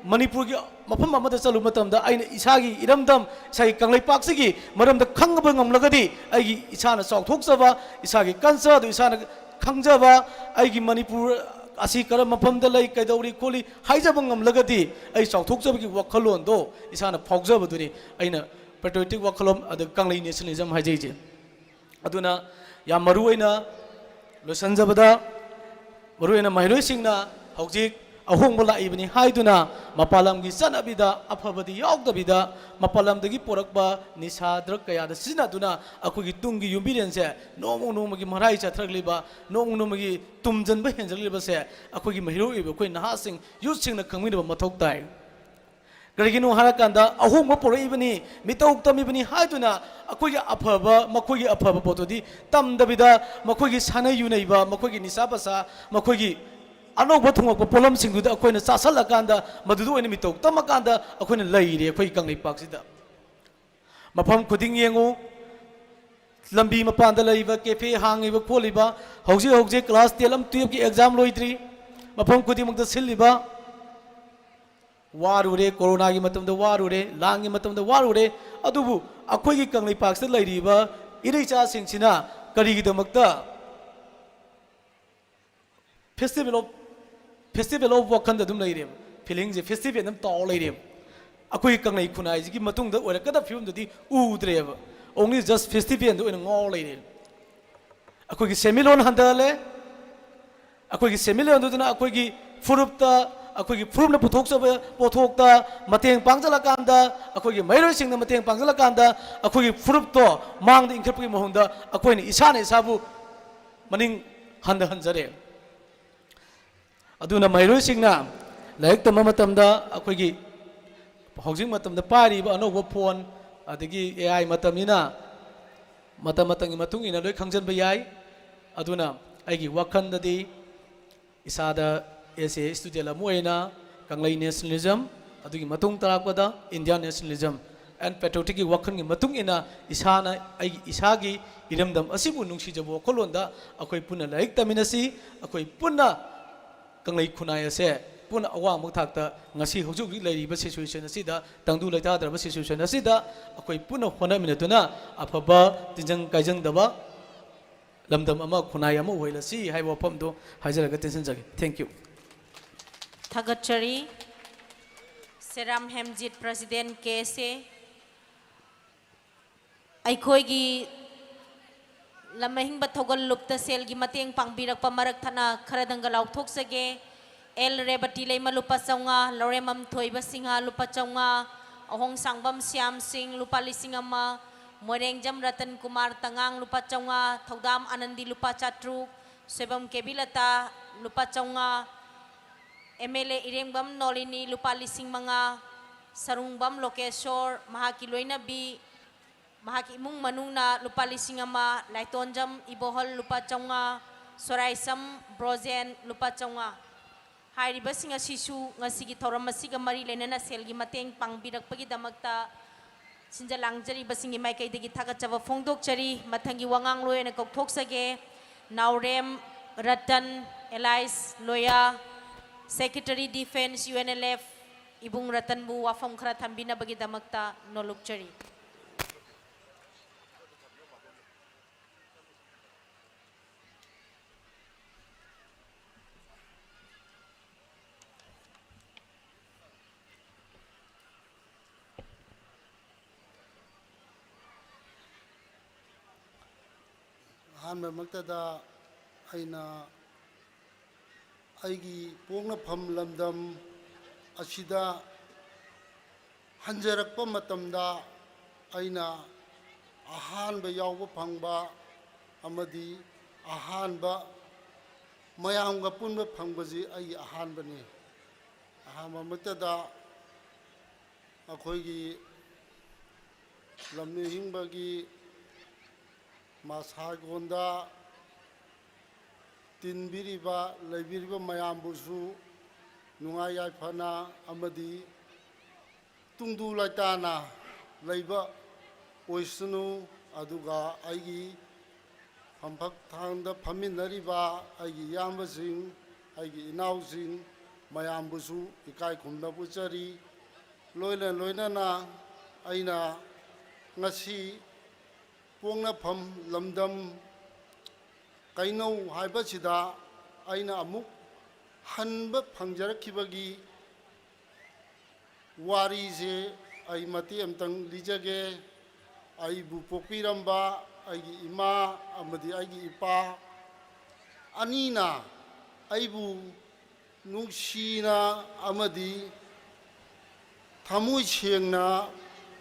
ꯃꯅꯤꯄꯨꯔꯒꯤ ꯃꯐꯝ ꯑꯃꯗ ꯆꯠꯂꯨꯕ ꯃꯇꯝꯗ, ꯑꯩꯅ ꯏꯁꯥꯒꯤ ꯏꯔꯝꯗꯝ, ꯏꯁꯥꯒꯤ ꯀꯪꯂꯩꯄꯥꯛꯁꯤꯒꯤ ꯃꯔꯝꯗ ꯈꯪꯕ ꯉꯝꯂꯒꯗꯤ, ꯑꯩꯒꯤ ꯏꯁꯥꯅ ꯆꯥꯎꯊꯣꯛꯆꯕ, ꯏꯁꯥꯒꯤ ꯀꯜꯆꯔꯗꯨ ꯏꯁꯥꯅ ꯈꯪꯖꯕ, ꯑꯩꯒꯤ ꯃꯅꯤꯄꯨꯔ ꯑꯁꯤ ꯀꯔꯝꯕ ꯃꯐꯝꯗ ꯂꯩ, ꯀꯩꯗꯧꯔꯤ ꯈꯣꯠꯂꯤ ꯍꯥꯏꯖꯕ ꯉꯝꯂꯒꯗꯤ, ꯑꯩ ꯆꯥꯎꯊꯣꯛꯆꯕꯒꯤ ꯋꯥꯈꯜꯂꯣꯟꯗꯣ ꯏꯁꯥꯅ ꯐꯥꯎꯖꯕꯗꯨꯅꯤ ꯑꯩꯅ ꯄꯦꯇ꯭ꯔꯣꯏꯇꯤꯛ ꯋꯥꯈꯜꯂꯣꯟ, ꯑꯗ ꯀꯪꯂꯩ ꯅꯦꯁꯅꯦꯂꯤꯖꯝ ꯍꯥꯏꯖꯩꯁꯦ꯫ ꯑꯗꯨꯅ ꯌꯥꯝ ꯃꯔꯨ ꯑꯣꯏꯅ ꯂꯣꯏꯁꯤꯟꯖꯕꯗ, ꯃꯔꯨ ꯑꯣꯏꯅ ꯃꯍꯩꯔꯣꯏꯁꯤꯡꯅ ꯍꯧꯖꯤꯛ ꯑꯍꯣꯡꯕ ꯂꯥꯛꯏꯕꯅꯤ ꯍꯥꯏꯗꯨꯅ ꯃꯄꯥꯟ ꯂꯝꯒꯤ ꯆꯠꯅꯕꯤꯗ ꯑꯐꯕꯗꯤ ꯌꯥꯎꯗꯕꯤꯗ, ꯃꯄꯥꯟ ꯂꯝꯗꯒꯤ ꯄꯨꯔꯛꯄ ꯅꯤꯁꯥ ꯗ꯭ꯔꯒ ꯀꯌꯥꯗ ꯁꯤꯖꯤꯟꯅꯗꯨꯅ ꯑꯩꯈꯣꯏꯒꯤ ꯇꯨꯡꯒꯤ ꯌꯨꯝꯕꯤꯔꯦꯟꯁꯦ ꯅꯣꯡꯃ ꯅꯣꯡꯃꯒꯤ ꯃꯔꯥꯏ ꯆꯠꯊꯔꯛꯂꯤꯕ, ꯅꯣꯡꯃ ꯅꯣꯡꯃꯒꯤ ꯇꯨꯝꯖꯟꯕ ꯍꯦꯟꯖꯜꯂꯛꯂꯤꯕꯁꯦ ꯑꯩꯈꯣꯏꯒꯤ ꯃꯍꯩꯔꯣꯏ ꯑꯣꯏꯕ ꯑꯩꯈꯣꯏ ꯅꯍꯥꯁꯤꯡ, ꯌꯨꯠꯁꯤꯡꯅ ꯈꯪꯃꯤꯟꯅꯕ ꯃꯊꯧ ꯇꯥꯏ꯫ ꯀꯔꯤꯒꯤꯅꯣ ꯍꯥꯏꯔꯀꯥꯟꯗ ꯑꯍꯣꯡꯕ ꯄꯨꯔꯛꯏꯕꯅꯤ, ꯃꯤꯇꯧ ꯇꯝꯃꯤꯕꯅꯤ ꯍꯥꯏꯗꯨꯅ ꯑꯩꯈꯣꯏꯒꯤ ꯑꯐꯕ, ꯃꯈꯣꯏꯒꯤ ꯑꯐꯕ ꯄꯣꯠꯇꯨꯗꯤ ꯇꯝꯗꯕꯤꯗ, ꯃꯈꯣꯏꯒꯤ ꯁꯥꯟꯅ ꯌꯨꯅꯩꯕ, ꯃꯈꯣꯏꯒꯤ ꯅꯤꯁꯥ ꯄꯁꯥ, ꯃꯈꯣꯏꯒꯤ ꯑꯅꯧꯕ ꯊꯨꯡꯉꯛꯄ ꯄꯣꯠꯂꯝꯁꯤꯡꯗꯨꯗ ꯑꯩꯈꯣꯏꯅ ꯆꯥꯁꯜꯂꯀꯥꯟꯗ, ꯃꯗꯨꯗ ꯑꯣꯏꯅ ꯃꯤꯇꯧ ꯇꯝꯃꯀꯥꯟꯗ ꯑꯩꯈꯣꯏꯅ ꯂꯩꯔꯦ ꯑꯩꯈꯣꯏꯒꯤ ꯀꯪꯂꯩꯄꯥꯛꯁꯤꯗ꯫ ꯃꯐꯝ ꯈꯨꯗꯤꯡ ꯌꯦꯡꯉꯨ, ꯂꯝꯕꯤ ꯃꯄꯥꯟꯗ ꯂꯩꯔꯤꯕ ꯀꯦꯐꯦ ꯍꯥꯡꯉꯤꯕ ꯈꯣꯠꯂꯤꯕ, ꯍꯧꯖꯤꯛ ꯍꯧꯖꯤꯛ ꯀ꯭ꯂꯥꯁ ꯇꯦꯟ ꯑꯃ ꯇꯨꯌꯦꯜꯞꯀꯤ ꯑꯦꯛꯖꯥꯝ ꯂꯣꯏꯗ꯭ꯔꯤ, ꯃꯐꯝ ꯈꯨꯗꯤꯡꯃꯛꯇ ꯁꯤꯜꯂꯤꯕ, ꯋꯥꯔꯨꯔꯦ, ꯀꯣꯔꯣꯅꯥꯒꯤ ꯃꯇꯝꯗ ꯋꯥꯔꯨꯔꯦ, ꯂꯥꯟꯒꯤ ꯃꯇꯝꯗ ꯋꯥꯔꯨꯔꯦ꯫ ꯑꯗꯨꯕꯨ ꯑꯩꯈꯣꯏꯒꯤ ꯀꯪꯂꯩꯄꯥꯛꯁꯤꯗ ꯂꯩꯔꯤꯕ ꯏꯔꯩꯆꯥꯁꯤꯡꯁꯤꯅ ꯀꯔꯤꯒꯤꯗꯃꯛꯇ festival of, festival of ꯋꯥꯈꯜꯗ ꯑꯗꯨꯝ ꯂꯩꯔꯦꯕ? ꯐꯤꯂꯤꯡꯁꯦ ꯐꯦꯁꯇꯤꯚꯦꯜ ꯑꯗꯨꯝ ꯇꯧꯔ ꯂꯩꯔꯦꯕ꯫ ꯑꯩꯈꯣꯏꯒꯤ ꯀꯪꯂꯩ ꯈꯨꯟꯅꯥꯏꯁꯤꯒꯤ ꯃꯇꯨꯡꯗ ꯑꯣꯏꯔꯛꯀꯗꯕ ꯐꯤꯕꯝꯗꯨꯗꯤ ꯎꯗ꯭ꯔꯦꯕ꯫ Only just ꯐꯦꯁꯇꯤꯚꯦꯜꯗ ꯑꯣꯏꯅ ꯉꯥꯎꯔ ꯂꯩꯔꯦꯕ꯫ ꯑꯩꯈꯣꯏꯒꯤ ꯁꯦꯟꯃꯤꯠꯂꯣꯟ ꯍꯟꯊꯍꯜꯂꯦ꯫ ꯑꯩꯈꯣꯏꯒꯤ ꯁꯦꯟꯃꯤꯠꯂꯣꯟꯗꯨꯗꯅ ꯑꯩꯈꯣꯏꯒꯤ ꯐꯨꯔꯨꯞꯇ, ꯑꯩꯈꯣꯏꯒꯤ ꯐꯨꯔꯨꯞꯅ ꯄꯨꯊꯣꯛꯆꯕ ꯄꯣꯠꯊꯣꯛꯇ ꯃꯇꯦꯡ ꯄꯥꯡꯁꯤꯜꯂꯀꯥꯟꯗ, ꯑꯩꯈꯣꯏꯒꯤ ꯃꯍꯩꯔꯣꯏꯁꯤꯡꯅ ꯃꯇꯦꯡ ꯄꯥꯡꯁꯤꯜꯂꯀꯥꯟꯗ, ꯑꯩꯈꯣꯏꯒꯤ ꯐꯨꯔꯨꯞꯇꯣ ꯃꯥꯡꯗ ꯏꯟꯈꯠꯄꯒꯤ ꯃꯍꯨꯠꯇ ꯑꯩꯈꯣꯏꯅ ꯏꯁꯥꯅ ꯏꯁꯥꯕꯨ ꯃꯅꯤꯡ ꯍꯟꯊꯍꯟꯖꯔꯦ꯫ ꯑꯗꯨꯅ ꯃꯍꯩꯔꯣꯏꯁꯤꯡꯅ ꯂꯥꯏꯔꯤꯛ ꯇꯝꯕ ꯃꯇꯝꯗ ꯑꯩꯈꯣꯏꯒꯤ ꯍꯧꯖꯤꯛ ꯃꯇꯝꯗ ꯄꯥꯏꯔꯤꯕ ꯑꯅꯧꯕ ꯐꯣꯟ, ꯑꯗꯒꯤ ꯑꯦ ꯑꯥꯏ ꯃꯇꯝꯅꯤꯅ ꯃꯇꯝ ꯃꯇꯝꯒꯤ ꯃꯇꯨꯡ ꯏꯟꯅ ꯂꯣꯏ ꯈꯪꯖꯤꯟꯕ ꯌꯥꯏ꯫ ꯑꯗꯨꯅ ꯑꯩꯒꯤ ꯋꯥꯈꯜꯗꯗꯤ ꯏꯁꯥꯗ as a student ꯑꯃ ꯑꯣꯏꯅ ꯀꯪꯂꯩ nationalism, ꯑꯗꯨꯒꯤ ꯃꯇꯨꯡ ꯇꯥꯔꯛꯄꯗ Indian nationalism and patrioticꯀꯤ ꯋꯥꯈꯜꯒꯤ ꯃꯇꯨꯡ ꯏꯟꯅ ꯏꯁꯥꯅ ꯑꯩꯒꯤ ꯏꯁꯥꯒꯤ ꯏꯔꯝꯗꯝ ꯑꯁꯤꯕꯨ ꯅꯨꯡꯁꯤꯖꯕ ꯋꯥꯈꯜꯂꯣꯟꯗ ꯑꯩꯈꯣꯏ ꯄꯨꯟꯅ ꯂꯥꯏꯔꯤꯛ ꯇꯝꯃꯤꯟꯅꯁꯤ, ꯑꯩꯈꯣꯏ ꯄꯨꯟꯅ ꯀꯪꯂꯩ ꯈꯨꯟꯅꯥꯏ ꯑꯁꯦ ꯄꯨꯟꯅ ꯑꯋꯥꯡꯕ ꯊꯥꯛꯇ ꯉꯁꯤ ꯍꯧꯖꯤꯛ ꯍꯧꯖꯤꯛ ꯂꯩꯔꯤꯕ situation ꯑꯁꯤꯗ, ꯇꯪꯗꯨ ꯂꯩꯇꯥꯗ꯭ꯔꯕ situation ꯑꯁꯤꯗ ꯑꯩꯈꯣꯏ ꯄꯨꯟꯅ ꯍꯣꯠꯅꯃꯤꯟꯅꯗꯨꯅ ꯑꯐꯕ ꯇꯤꯟꯖꯪ ꯀꯥꯏꯖꯪꯗꯕ ꯂꯝꯗꯝ ꯑꯃ, ꯈꯨꯟꯅꯥꯏ ꯑꯃ ꯑꯣꯏꯍꯜꯂꯁꯤ ꯍꯥꯏꯕ ꯋꯥꯐꯝꯗꯨ ꯍꯥꯏꯖꯔꯒ ꯇꯦꯟꯁꯤꯟꯖꯒꯦ꯫ Thank you꯫ ꯊꯥꯒꯠꯆꯔꯤ꯫ ꯁꯦꯔꯥꯝ Hemjit, President, K S A꯫ ꯑꯩꯈꯣꯏꯒꯤ ꯂꯝ ꯑꯍꯤꯡꯕ ꯊꯧꯒꯜ ꯂꯨꯞꯇ ꯁꯦꯜꯒꯤ ꯃꯇꯦꯡ ꯄꯥꯡꯕꯤꯔꯛꯄ ꯃꯔꯛ ꯊꯠꯅ ꯈꯔꯗꯪꯒ ꯂꯥꯎꯊꯣꯛꯆꯒꯦ꯫ ꯑꯦꯜ ꯔꯦꯕꯇꯤ ꯂꯩꯃ ꯂꯨꯄꯥ ꯆꯥꯝꯃꯉꯥ, ꯂꯧꯔꯦꯝꯕꯝ ꯊꯣꯏꯕ ꯁꯤꯡꯍ ꯂꯨꯄꯥ ꯆꯥꯝꯃꯉꯥ, ꯑꯍꯣꯡꯁꯥꯡꯕꯝ ꯁ꯭ꯌꯥꯝ ꯁꯤꯡ ꯂꯨꯄꯥ ꯂꯤꯁꯤꯡ ꯑꯃ, ꯃꯣꯏꯔꯦꯡꯖꯝ ꯔꯇꯟ ꯀꯨꯃꯥꯔ ꯇꯉꯥꯡ ꯂꯨꯄꯥ ꯆꯥꯝꯃꯉꯥ, ꯊꯧꯗꯥꯝ ꯑꯅꯟꯗꯤ ꯂꯨꯄꯥ ꯆꯥꯇ꯭ꯔꯨꯛ, ꯁꯣꯏꯕꯝ ꯀꯦꯕꯤꯂꯇꯥ ꯂꯨꯄꯥ ꯆꯥꯝꯃꯉꯥ, ꯑꯦꯝ ꯑꯦꯜ ꯑꯦ ꯏꯔꯦꯡꯕꯝ ꯅꯣꯂꯤꯅꯤ ꯂꯨꯄꯥ ꯂꯤꯁꯤꯡ ꯃꯉꯥ, ꯁꯔꯨꯡꯕꯝ ꯂꯣꯀꯦꯁꯣꯔ, ꯃꯍꯥꯛꯀꯤ ꯂꯣꯏꯅꯕꯤ, ꯃꯍꯥꯛꯀꯤ ꯏꯃꯨꯡ ꯃꯅꯨꯡꯅ ꯂꯨꯄꯥ ꯂꯤꯁꯤꯡ ꯑꯃ, ꯂꯥꯏꯇꯣꯟꯖꯝ ꯏꯕꯣꯍꯜ ꯂꯨꯄꯥ ꯆꯥꯝꯃꯉꯥ, ꯁꯣꯔꯥꯏꯁꯝ ꯕ꯭ꯔꯣꯖꯦꯟ ꯂꯨꯄꯥ ꯆꯥꯝꯃꯉꯥ꯫ ꯍꯥꯏꯔꯤꯕꯁꯤꯡ ꯑꯁꯤꯁꯨ ꯉꯁꯤꯒꯤ ꯊꯧꯔꯝ ꯑꯁꯤꯒ ꯃꯔꯤ ꯂꯩꯅꯅ ꯁꯦꯜꯒꯤ ꯃꯇꯦꯡ ꯄꯥꯡꯕꯤꯔꯛꯄꯒꯤꯗꯃꯛꯇ ꯁꯤꯟꯖ ꯂꯥꯡꯖꯔꯤꯕꯁꯤꯡꯒꯤ ꯃꯥꯏꯀꯩꯗꯒꯤ ꯊꯥꯒꯠꯆꯕ ꯐꯣꯡꯗꯣꯛꯆꯔꯤ꯫ ꯃꯊꯪꯒꯤ ꯋꯥꯉꯥꯡꯂꯣꯏ ꯑꯣꯏꯅ ꯀꯧꯊꯣꯛꯆꯒꯦ, Naorem Ratan, alias Loya, Secretary Defence, U N L F, ꯏꯕꯨꯡ ꯔꯇꯟꯕꯨ ꯋꯥꯐꯝ ꯈꯔ ꯊꯝꯕꯤꯅꯕꯒꯤꯗꯃꯛꯇ ꯅꯣꯜꯂꯨꯛꯆꯔꯤ꯫ ꯑꯍꯥꯟꯕꯃꯛꯇꯗ ꯑꯩꯅ ꯑꯩꯒꯤ ꯄꯣꯛꯅꯐꯝ ꯂꯝꯗꯝ ꯑꯁꯤꯗ ꯍꯟꯖꯔꯛꯄ ꯃꯇꯝꯗ ꯑꯩꯅ ꯑꯍꯥꯟꯕ ꯌꯥꯎꯕ ꯐꯪꯕ ꯑꯃꯗꯤ ꯑꯍꯥꯟꯕ ꯃꯌꯥꯝꯒ ꯄꯨꯟꯕ ꯐꯪꯕꯁꯤ ꯑꯩꯒꯤ ꯑꯍꯥꯟꯕꯅꯤ꯫ ꯑꯍꯥꯟꯕꯃꯛꯇꯗ ꯑꯩꯈꯣꯏꯒꯤ ꯂꯝꯃꯤ ꯍꯤꯡꯕꯒꯤ ꯃꯁꯥꯒꯣꯟꯗ ꯇꯤꯟꯕꯤꯔꯤꯕ, ꯂꯩꯕꯤꯔꯤꯕ ꯃꯌꯥꯝꯕꯨꯁꯨ ꯅꯨꯡꯉꯥꯏ ꯌꯥꯏꯐꯅ ꯑꯃꯗꯤ ꯇꯨꯡꯗꯨ ꯂꯩꯇꯥꯅ ꯂꯩꯕ ꯑꯣꯏꯁꯅꯨ꯫ ꯑꯗꯨꯒ ꯑꯩꯒꯤ ꯐꯝꯐꯛ ꯊꯥꯡꯗ ꯐꯝꯃꯤꯟꯅꯔꯤꯕ ꯑꯩꯒꯤ ꯏꯌꯥꯝꯕꯁꯤꯡ, ꯑꯩꯒꯤ ꯏꯅꯥꯎꯁꯤꯡ ꯃꯌꯥꯝꯕꯨꯁꯨ ꯏꯀꯥꯏ ꯈꯨꯝꯅꯕ ꯎꯠꯆꯔꯤ꯫ ꯂꯣꯏꯅ ꯂꯣꯏꯅꯅ ꯑꯩꯅ ꯉꯁꯤ ꯄꯣꯛꯅꯐꯝ ꯂꯝꯗꯝ ꯀꯩꯅꯧ ꯍꯥꯏꯕꯁꯤꯗ ꯑꯩꯅ ꯑꯃꯨꯛ ꯍꯟꯕ ꯐꯪꯖꯔꯛꯈꯤꯕꯒꯤ ꯋꯥꯔꯤꯁꯦ ꯑꯩ ꯃꯇꯦꯛ ꯑꯃꯇꯪ ꯂꯤꯖꯒꯦ꯫ ꯑꯩꯕꯨ ꯄꯣꯛꯄꯤꯔꯝꯕ ꯑꯩꯒꯤ ꯏꯃꯥ ꯑꯃꯗꯤ ꯑꯩꯒꯤ ꯏꯄꯥ ꯑꯅꯤꯅ ꯑꯩꯕꯨ ꯅꯨꯡꯁꯤꯅ ꯑꯃꯗꯤ ꯊꯃꯣꯏ ꯁꯦꯡꯅ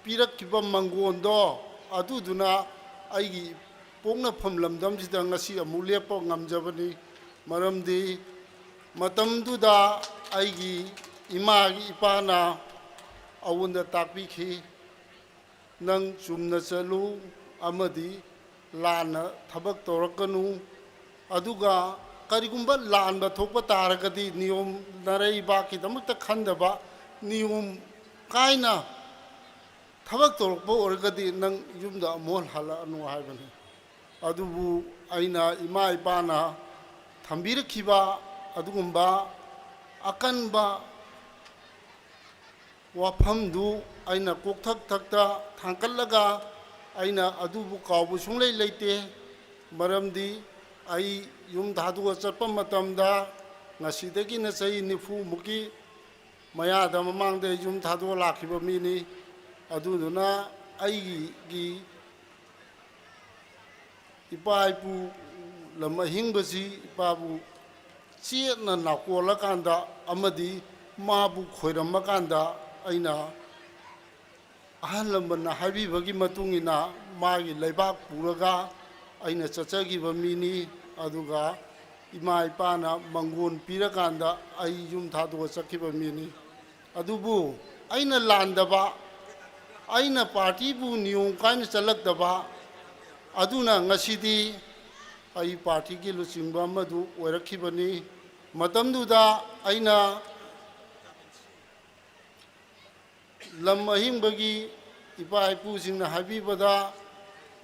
ꯄꯤꯔꯛꯈꯤꯕ ꯃꯪꯒꯣꯟꯗꯣ, ꯑꯗꯨꯗꯨꯅ ꯑꯩꯒꯤ ꯄꯣꯛꯅꯐꯝ ꯂꯝꯗꯝꯁꯤꯗ ꯉꯁꯤ ꯑꯃꯨꯛ ꯂꯦꯞꯄ ꯉꯝꯖꯕꯅꯤ꯫ ꯃꯔꯝꯗꯤ ꯃꯇꯝꯗꯨꯗ ꯑꯩꯒꯤ ꯏꯃꯥꯒꯤ ꯏꯄꯥꯅ ꯑꯩꯉꯣꯟꯗ ꯇꯥꯛꯄꯤꯈꯤ, "ꯅꯪ ꯆꯨꯝꯅ ꯆꯠꯂꯨ ꯑꯃꯗꯤ ꯂꯥꯟꯅ ꯊꯕꯛ ꯇꯧꯔꯛꯀꯅꯨ, ꯑꯗꯨꯒ ꯀꯔꯤꯒꯨꯝꯕ ꯂꯥꯟꯕ ꯊꯣꯛꯄ ꯇꯥꯔꯒꯗꯤ ꯅꯤꯌꯣꯝ ꯅꯔꯩꯕꯥꯛꯀꯤꯗꯃꯛꯇ ꯈꯟꯗꯕ, ꯅꯤꯌꯣꯝ ꯀꯥꯏꯅ ꯊꯕꯛ ꯇꯧꯔꯛꯄ ꯑꯣꯏꯔꯒꯗꯤ ꯅꯪ ꯌꯨꯝꯗ ꯑꯃꯨꯛ ꯍꯟꯅ ꯍꯜꯂꯛꯑꯅꯨ" ꯍꯥꯏꯕꯅꯤ꯫ ꯑꯗꯨꯕꯨ ꯑꯩꯅ ꯏꯃꯥ ꯏꯄꯥꯅ ꯊꯝꯕꯤꯔꯛꯈꯤꯕ ꯑꯗꯨꯒꯨꯝꯕ ꯑꯀꯟꯕ ꯋꯥꯐꯝꯗꯨ ꯑꯩꯅ ꯀꯣꯛꯊꯛ ꯊꯛꯇ ꯊꯥꯡꯒꯠꯂꯒ ꯑꯩꯅ ꯑꯗꯨꯕꯨ ꯀꯥꯎꯕ ꯁꯨꯡꯂꯩ ꯂꯩꯇꯦ꯫ ꯃꯔꯝꯗꯤ ꯑꯩ ꯌꯨꯝ ꯊꯥꯗꯣꯛꯑ ꯆꯠꯄ ꯃꯇꯝꯗ ꯉꯁꯤꯗꯒꯤꯅ ꯆꯍꯤ ꯅꯤꯐꯨꯃꯨꯛꯀꯤ ꯃꯌꯥꯗ ꯃꯃꯥꯡꯗ ꯑꯩ ꯌꯨꯝ ꯊꯥꯗꯣꯛꯑ ꯂꯥꯛꯈꯤꯕ ꯃꯤꯅꯤ꯫ ꯑꯗꯨꯗꯨꯅ ꯑꯩꯒꯤ ꯏꯄꯥ ꯏꯄꯨ ꯂꯝ ꯑꯍꯤꯡꯕꯁꯤ ꯏꯄꯥꯕꯨ ꯆꯦꯠꯅ ꯅꯥꯀꯣꯜꯂꯀꯥꯟꯗ ꯑꯃꯗꯤ ꯃꯥꯕꯨ ꯈꯣꯏꯔꯝꯃꯀꯥꯟꯗ ꯑꯩꯅ ꯑꯍꯜ ꯂꯃꯟꯅ ꯍꯥꯏꯕꯤꯕꯒꯤ ꯃꯇꯨꯡ ꯏꯟꯅ ꯃꯥꯒꯤ ꯂꯩꯕꯥꯛ ꯄꯨꯔꯒ ꯑꯩꯅ ꯆꯠꯆꯈꯤꯕ ꯃꯤꯅꯤ꯫ ꯑꯗꯨꯒ ꯏꯃꯥ ꯏꯄꯥꯅ ꯃꯪꯒꯣꯟ ꯄꯤꯔꯀꯥꯟꯗ ꯑꯩ ꯌꯨꯝ ꯊꯥꯗꯣꯛꯑ ꯆꯠꯈꯤꯕ ꯃꯤꯅꯤ꯫ ꯑꯗꯨꯕꯨ ꯑꯩꯅ ꯂꯥꯟꯗꯕ, ꯑꯩꯅ ꯄꯥꯔꯇꯤꯕꯨ ꯅꯤꯌꯣꯝ ꯀꯥꯏꯅ ꯆꯠꯂꯛꯇꯕ, ꯑꯗꯨꯅ ꯉꯁꯤꯗꯤ ꯑꯩ ꯄꯥꯔꯇꯤꯒꯤ ꯂꯨꯆꯤꯡꯕ ꯑꯃꯗꯨ ꯑꯣꯏꯔꯛꯈꯤꯕꯅꯤ꯫ ꯃꯇꯝꯗꯨꯗ ꯑꯩꯅ ꯂꯝ ꯑꯍꯤꯡꯕꯒꯤ ꯏꯄꯥ ꯏꯄꯨꯁꯤꯡꯅ ꯍꯥꯏꯕꯤꯕꯗ,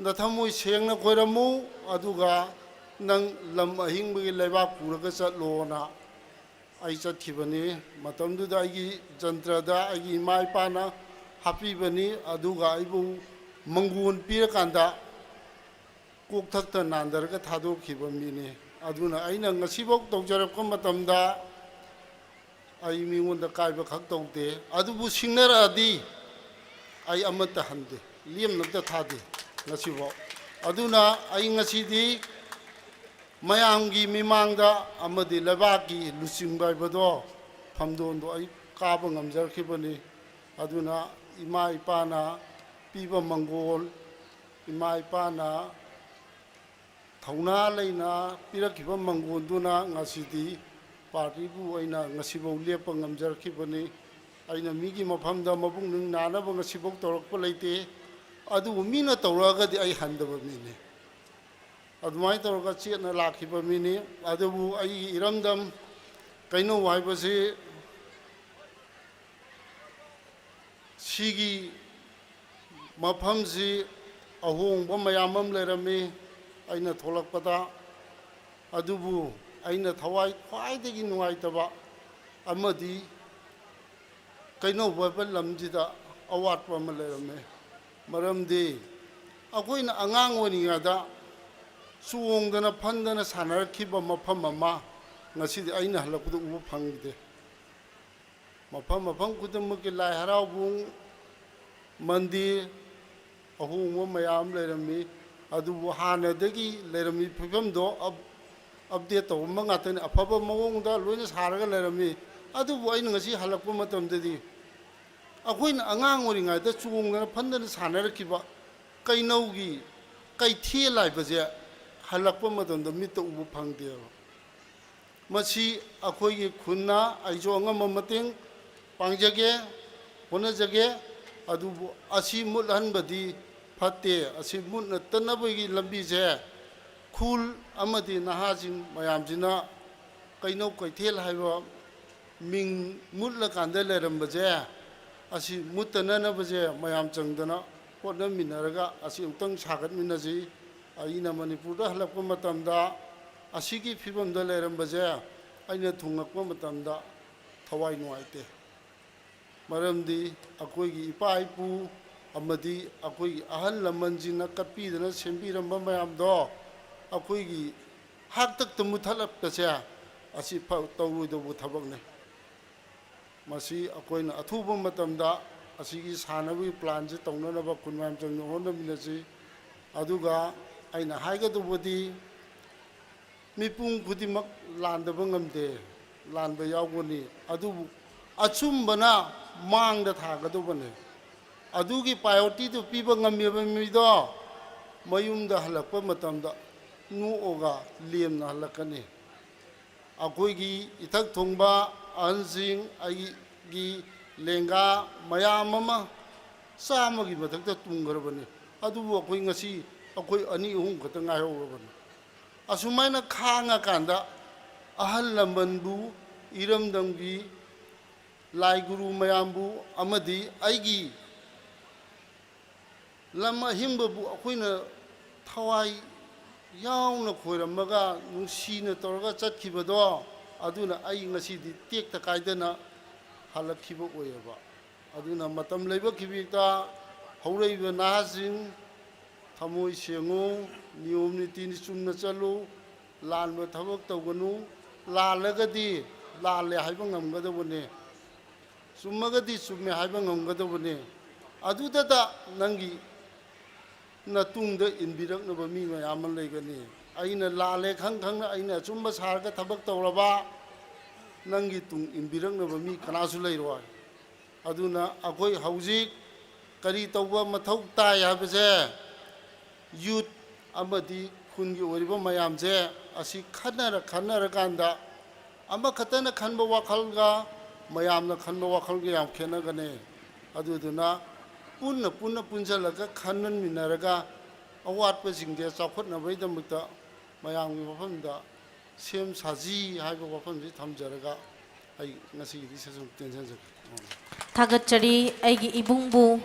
"ꯅꯊꯃꯣꯏ ꯁꯦꯡꯅ ꯈꯣꯏꯔꯝꯃꯨ, ꯑꯗꯨꯒ ꯅꯪ ꯂꯝ ꯑꯍꯤꯡꯕꯒꯤ ꯂꯩꯕꯥꯛ ꯄꯨꯔꯒ ꯆꯠꯂꯣꯅ" ꯑꯩ ꯆꯠꯈꯤꯕꯅꯤ꯫ ꯃꯇꯝꯗꯨꯗ ꯑꯩꯒꯤ ꯖꯟꯇ꯭ꯔꯗ ꯑꯩꯒꯤ ꯏꯃꯥ ꯏꯄꯥꯅ ꯍꯥꯞꯄꯤꯕꯅꯤ, ꯑꯗꯨꯒ ꯑꯩꯕꯨ ꯃꯪꯒꯣꯟ ꯄꯤꯔꯀꯥꯟꯗ ꯀꯣꯛꯊꯛꯇ ꯅꯥꯟꯊꯔꯒ ꯊꯥꯗꯣꯛꯈꯤꯕ ꯃꯤꯅꯤ꯫ ꯑꯗꯨꯅ ꯑꯩꯅ ꯉꯁꯤꯐꯥꯎ ꯇꯧꯖꯔꯛꯄ ꯃꯇꯝꯗ ꯑꯩ ꯃꯤꯉꯣꯟꯗ ꯀꯥꯏꯕ ꯈꯛ ꯇꯧꯗꯦ, ꯑꯗꯨꯕꯨ ꯁꯤꯡꯅꯔꯛꯑꯗꯤ ꯑꯩ ꯑꯃꯠꯇ ꯍꯟꯗꯦ, ꯂꯦꯝꯅ ꯑꯝꯇ ꯊꯥꯗꯦ ꯉꯁꯤꯐꯥꯎ꯫ ꯑꯗꯨꯅ ꯑꯩ ꯉꯁꯤꯗꯤ ꯃꯌꯥꯝꯒꯤ ꯃꯤꯃꯥꯡꯗ ꯑꯃꯗꯤ ꯂꯩꯕꯥꯛꯀꯤ ꯂꯨꯆꯤꯡꯕ ꯍꯥꯏꯕꯗꯣ, ꯐꯝꯗꯣꯟꯗꯣ ꯑꯩ ꯀꯥꯕ ꯉꯝꯖꯔꯛꯈꯤꯕꯅꯤ꯫ ꯑꯗꯨꯅ ꯏꯃꯥ ꯏꯄꯥꯅ ꯄꯤꯕ ꯃꯪꯒꯣꯜ, ꯏꯃꯥ ꯏꯄꯥꯅ ꯊꯧꯅꯥ ꯂꯩꯅ ꯄꯤꯔꯛꯈꯤꯕ ꯃꯪꯒꯣꯜꯗꯨꯅ ꯉꯁꯤꯗꯤ ꯄꯥꯔꯇꯤꯕꯨ ꯑꯩꯅ ꯉꯁꯤꯐꯥꯎ ꯂꯦꯞꯄ ꯉꯝꯖꯔꯛꯈꯤꯕꯅꯤ꯫ ꯑꯩꯅ ꯃꯤꯒꯤ ꯃꯐꯝꯗ ꯃꯄꯨꯛꯅꯤꯡ ꯅꯥꯅꯕ ꯉꯁꯤꯐꯥꯎ ꯇꯧꯔꯛꯄ ꯂꯩꯇꯦ꯫ ꯑꯗꯨꯕꯨ ꯃꯤꯅ ꯇꯧꯔꯛꯑꯒꯗꯤ ꯑꯩ ꯍꯟꯗꯕ ꯃꯤꯅꯤ꯫ ꯑꯗꯨꯃꯥꯏꯅ ꯇꯧꯔꯒ ꯆꯦꯠꯅ ꯂꯥꯛꯈꯤꯕ ꯃꯤꯅꯤ꯫ ꯑꯗꯨꯕꯨ ꯑꯩꯒꯤ ꯏꯔꯝꯗꯝ ꯀꯩꯅꯧ ꯍꯥꯏꯕꯁꯤ, ꯁꯤꯒꯤ ꯃꯐꯝꯁꯤ ꯑꯍꯣꯡꯕ ꯃꯌꯥꯝ ꯑꯃ ꯂꯩꯔꯝꯃꯤ ꯑꯩꯅ ꯊꯣꯛꯂꯛꯄꯗ꯫ ꯑꯗꯨꯕꯨ ꯑꯩꯅ ꯊꯋꯥꯏ ꯈ꯭ꯋꯥꯏꯗꯒꯤ ꯅꯨꯡꯉꯥꯏꯇꯕ ꯑꯃꯗꯤ ꯀꯩꯅꯧ ꯍꯥꯏꯕ ꯂꯝꯁꯤꯗ ꯑꯋꯥꯠꯄ ꯑꯃ ꯂꯩꯔꯝꯃꯦ꯫ ꯃꯔꯝꯗꯤ ꯑꯩꯈꯣꯏꯅ ꯑꯉꯥꯡ ꯑꯣꯏꯔꯤꯉꯩꯗ ꯆꯣꯡꯗꯅ ꯐꯟꯗꯅ ꯁꯥꯟꯅꯔꯛꯈꯤꯕ ꯃꯐꯝ ꯑꯃ ꯉꯁꯤꯗꯤ ꯑꯩꯅ ꯍꯜꯂꯛꯄꯗ ꯎꯕ ꯐꯪꯈꯤꯗꯦ꯫ ꯃꯐꯝ ꯃꯐꯝ ꯈꯨꯗꯤꯡꯃꯛꯀꯤ ꯂꯥꯏ ꯍꯔꯥꯎꯕꯨꯡ, ꯃꯟꯗꯤꯔ, ꯑꯍꯣꯡꯕ ꯃꯌꯥꯝ ꯑꯃ ꯂꯩꯔꯝꯃꯤ꯫ ꯑꯗꯨꯕꯨ ꯍꯥꯟꯅꯗꯒꯤ ꯂꯩꯔꯝꯃꯤ ꯐꯤꯕꯝꯗꯣ ꯑꯞ-, ꯑꯞꯗꯦꯠ ꯇꯧꯔꯝꯕ ꯉꯥꯛꯇꯅꯤ꯫ ꯑꯐꯕ ꯃꯑꯣꯡꯗ ꯂꯣꯏꯅ ꯁꯥꯔꯒ ꯂꯩꯔꯝꯃꯤ꯫ ꯑꯗꯨꯕꯨ ꯑꯩꯅ ꯉꯁꯤ ꯍꯜꯂꯛꯄ ꯃꯇꯝꯗꯗꯤ ꯑꯩꯈꯣꯏꯅ ꯑꯉꯥꯡ ꯑꯣꯏꯔꯤꯉꯩꯗ ꯆꯣꯡꯗꯅ ꯐꯟꯗꯅ ꯁꯥꯟꯅꯔꯛꯈꯤꯕ ꯀꯩꯅꯧꯒꯤ ꯀꯩꯊꯦꯜ ꯍꯥꯏꯕꯁꯦ ꯍꯜꯂꯛꯄ ꯃꯇꯝꯗ ꯃꯤꯠꯇ ꯎꯕ ꯐꯪꯗꯦꯕ꯫ ꯃꯁꯤ ꯑꯩꯈꯣꯏꯒꯤ ꯈꯨꯟꯅ ꯑꯩꯁꯨ ꯑꯉꯝꯕ ꯃꯇꯦꯡ ꯄꯥꯡꯖꯒꯦ, ꯍꯣꯠꯅꯖꯒꯦ꯫ ꯑꯗꯨꯕꯨ ꯑꯁꯤ ꯃꯨꯠꯍꯟꯕꯗꯤ ꯐꯠꯇꯦ꯫ ꯑꯁꯤ ꯃꯨꯠꯅꯇꯅꯕꯒꯤ ꯂꯝꯕꯤꯁꯦ ꯈꯨꯜ ꯑꯃꯗꯤ ꯅꯍꯥꯁꯤꯡ ꯃꯌꯥꯝꯁꯤꯅ ꯀꯩꯅꯧ ꯀꯩꯊꯦꯜ ꯍꯥꯏꯕ ꯃꯤꯡ ꯃꯨꯠꯂꯀꯥꯟꯗ ꯂꯩꯔꯝꯕꯁꯦ, ꯑꯁꯤ ꯃꯨꯠꯇꯅꯅꯕꯁꯦ ꯃꯌꯥꯝ ꯆꯪꯗꯅ ꯍꯣꯠꯅꯃꯤꯟꯅꯔꯒ ꯑꯁꯤ ꯑꯃꯨꯛꯇꯪ ꯁꯥꯒꯠꯃꯤꯟꯅꯁꯤ꯫ ꯑꯩꯅ ꯃꯅꯤꯄꯨꯔꯗ ꯍꯜꯂꯛꯄ ꯃꯇꯝꯗ, ꯑꯁꯤꯒꯤ ꯐꯤꯕꯝꯗ ꯂꯩꯔꯝꯕꯁꯦ ꯑꯩꯅ ꯊꯨꯡꯉꯛꯄ ꯃꯇꯝꯗ ꯊꯋꯥꯏ ꯅꯨꯡꯉꯥꯏꯇꯦ꯫ ꯃꯔꯝꯗꯤ ꯑꯩꯈꯣꯏꯒꯤ ꯏꯄꯥ ꯏꯄꯨ ꯑꯃꯗꯤ ꯑꯩꯈꯣꯏꯒꯤ ꯑꯍꯜ ꯂꯃꯟꯁꯤꯡꯅ ꯀꯠꯄꯤꯗꯅ ꯁꯦꯝꯕꯤꯔꯝꯕ ꯃꯌꯥꯝꯗꯣ ꯑꯩꯈꯣꯏꯒꯤ ꯍꯥꯛꯇꯛꯇ ꯃꯨꯊꯠꯂꯛꯄꯁꯦ, ꯑꯁꯤ ꯐ-, ꯇꯧꯔꯣꯏꯗꯧꯕ ꯊꯕꯛꯅꯤ꯫ ꯃꯁꯤ ꯑꯩꯈꯣꯏꯅ ꯑꯊꯨꯕ ꯃꯇꯝꯗ ꯑꯁꯤꯒꯤ ꯁꯥꯟꯅꯕꯒꯤ ꯄ꯭ꯂꯥꯟꯁꯤ ꯇꯧꯅꯅꯕ ꯈꯨꯟ ꯃꯌꯥꯝ ꯆꯪꯗꯨꯅ ꯍꯣꯠꯅꯃꯤꯟꯅꯁꯤ꯫ ꯑꯗꯨꯒ ꯑꯩꯅ ꯍꯥꯏꯒꯗꯧꯕꯗꯤ, ꯃꯤꯄꯨꯝ ꯈꯨꯗꯤꯡꯃꯛ ꯂꯥꯟꯗꯕ ꯉꯝꯗꯦ, ꯂꯥꯟꯕ ꯌꯥꯎꯒꯅꯤ꯫ ꯑꯗꯨꯕꯨ ꯑꯆꯨꯝꯕꯅ ꯃꯥꯡꯗ ꯊꯥꯒꯗꯧꯕꯅꯤ꯫ ꯑꯗꯨꯒꯤ ꯄ꯭ꯔꯥꯏꯌꯣꯔꯤꯇꯤꯗꯨ ꯄꯤꯕ ꯉꯝꯃꯤꯕ ꯃꯤꯗꯣ ꯃꯌꯨꯝꯗ ꯍꯜꯂꯛꯄ ꯃꯇꯝꯗ ꯅꯣꯛꯑꯒ ꯂꯦꯝꯅ ꯍꯜꯂꯛꯀꯅꯤ꯫ ꯑꯩꯈꯣꯏꯒꯤ ꯏꯊꯛ ꯊꯣꯡꯕ ꯑꯍꯟꯁꯤꯡ, ꯑꯩꯒꯤ ꯂꯦꯡꯒꯥ ꯃꯌꯥꯝ ꯑꯃ ꯆꯥꯝꯃꯒꯤ ꯃꯊꯛꯇ ꯇꯨꯝꯈ꯭ꯔꯕꯅꯤ꯫ ꯑꯗꯨꯕꯨ ꯑꯩꯈꯣꯏ ꯉꯁꯤ ꯑꯩꯈꯣꯏ ꯑꯅꯤ ꯑꯍꯨꯝ ꯈꯛꯇ ꯉꯥꯏꯍꯧꯔꯕꯅꯤ꯫ ꯑꯁꯨꯃꯥꯏꯅ ꯈꯥꯡꯉꯀꯥꯟꯗ ꯑꯍꯜ ꯂꯃꯟꯕꯨ, ꯏꯔꯝꯗꯝꯒꯤ ꯂꯥꯏ ꯒꯨꯔꯨ ꯃꯌꯥꯝꯕꯨ ꯑꯃꯗꯤ ꯑꯩꯒꯤ ꯂꯝ ꯑꯍꯤꯡꯕꯕꯨ ꯑꯩꯈꯣꯏꯅ ꯊꯋꯥꯏ ꯌꯥꯎꯅ ꯈꯣꯏꯔꯝꯃꯒ ꯅꯨꯡꯁꯤꯅ ꯇꯧꯔꯒ ꯆꯠꯈꯤꯕꯗꯣ, ꯑꯗꯨꯅ ꯑꯩ ꯉꯁꯤꯗꯤ ꯇꯦꯛꯇ ꯀꯥꯏꯗꯅ ꯍꯜꯂꯛꯈꯤꯕ ꯑꯣꯏꯌꯦꯕ꯫ ꯑꯗꯨꯅ ꯃꯇꯝ ꯂꯩꯕ ꯈꯤꯕꯤꯛꯇ ꯍꯧꯔꯛꯏꯕ ꯅꯍꯥꯁꯤꯡ, ꯊꯃꯣꯏ ꯁꯦꯡꯉꯨ, ꯅꯤꯌꯣꯝ ꯅꯤꯇꯤꯅꯤ ꯆꯨꯝꯅ ꯆꯠꯂꯨ, ꯂꯥꯟꯕ ꯊꯕꯛ ꯇꯧꯒꯅꯨ꯫ ꯂꯥꯜꯂꯒꯗꯤ ꯂꯥꯜꯂꯦ ꯍꯥꯏꯕ ꯉꯝꯒꯗꯧꯕꯅꯦ, ꯆꯨꯝꯃꯒꯗꯤ ꯆꯨꯝꯃꯦ ꯍꯥꯏꯕ ꯉꯝꯒꯗꯧꯕꯅꯦ꯫ ꯑꯗꯨꯗꯇ ꯅꯪꯒꯤ ꯅꯇꯨꯡꯗ ꯏꯟꯕꯤꯔꯛꯅꯕ ꯃꯤ ꯃꯌꯥꯝ ꯑꯃ ꯂꯩꯒꯅꯤ꯫ ꯑꯩꯅ ꯂꯥꯜꯂꯦ ꯈꯪ ꯈꯪꯅ ꯑꯩꯅ ꯑꯆꯨꯝꯕ ꯁꯥꯔꯒ ꯊꯕꯛ ꯇꯧꯔꯕ, ꯅꯪꯒꯤ ꯇꯨꯡ ꯏꯟꯕꯤꯔꯛꯅꯕ ꯃꯤ ꯀꯅꯥꯁꯨ ꯂꯩꯔꯣꯏ꯫ ꯑꯗꯨꯅ ꯑꯩꯈꯣꯏ ꯍꯧꯖꯤꯛ ꯀꯔꯤ ꯇꯧꯕ ꯃꯊꯧ ꯇꯥꯏ ꯍꯥꯏꯕꯁꯦ, ꯌꯨꯠ ꯑꯃꯗꯤ ꯈꯨꯟꯒꯤ ꯑꯣꯏꯔꯤꯕ ꯃꯌꯥꯝꯁꯦ ꯑꯁꯤ ꯈꯟꯅꯔ ꯈꯟꯅꯔꯀꯥꯟꯗ, ꯑꯃꯈꯛꯇꯅ ꯈꯟꯕ ꯋꯥꯈꯜꯒ ꯃꯌꯥꯝꯅ ꯈꯟꯕ ꯋꯥꯈꯜꯒ ꯌꯥꯝ ꯈꯦꯠꯅꯒꯅꯤ꯫ ꯑꯗꯨꯗꯨꯅ ꯄꯨꯟꯅ ꯄꯨꯟꯅ ꯄꯨꯟꯁꯤꯜꯂꯒ ꯈꯟꯃꯤꯟꯅꯔꯒ ꯑꯋꯥꯠꯄꯁꯤꯡꯁꯦ ꯆꯥꯎꯈꯠꯅꯕꯒꯤꯗꯃꯛꯇ ꯃꯌꯥꯝꯒꯤ ꯃꯐꯝꯗ ꯁꯦꯝ ꯁꯥꯁꯤ ꯍꯥꯏꯕ ꯋꯥꯐꯝꯁꯤ ꯊꯝꯖꯔꯒ ꯑꯩ ꯉꯁꯤꯒꯤꯗꯤ ꯁꯦꯁꯟ ꯇꯦꯟꯁꯤꯟꯖꯒꯦ꯫ ꯊꯥꯒꯠꯆꯔꯤ ꯑꯩꯒꯤ ꯏꯕꯨꯡꯕꯨ꯫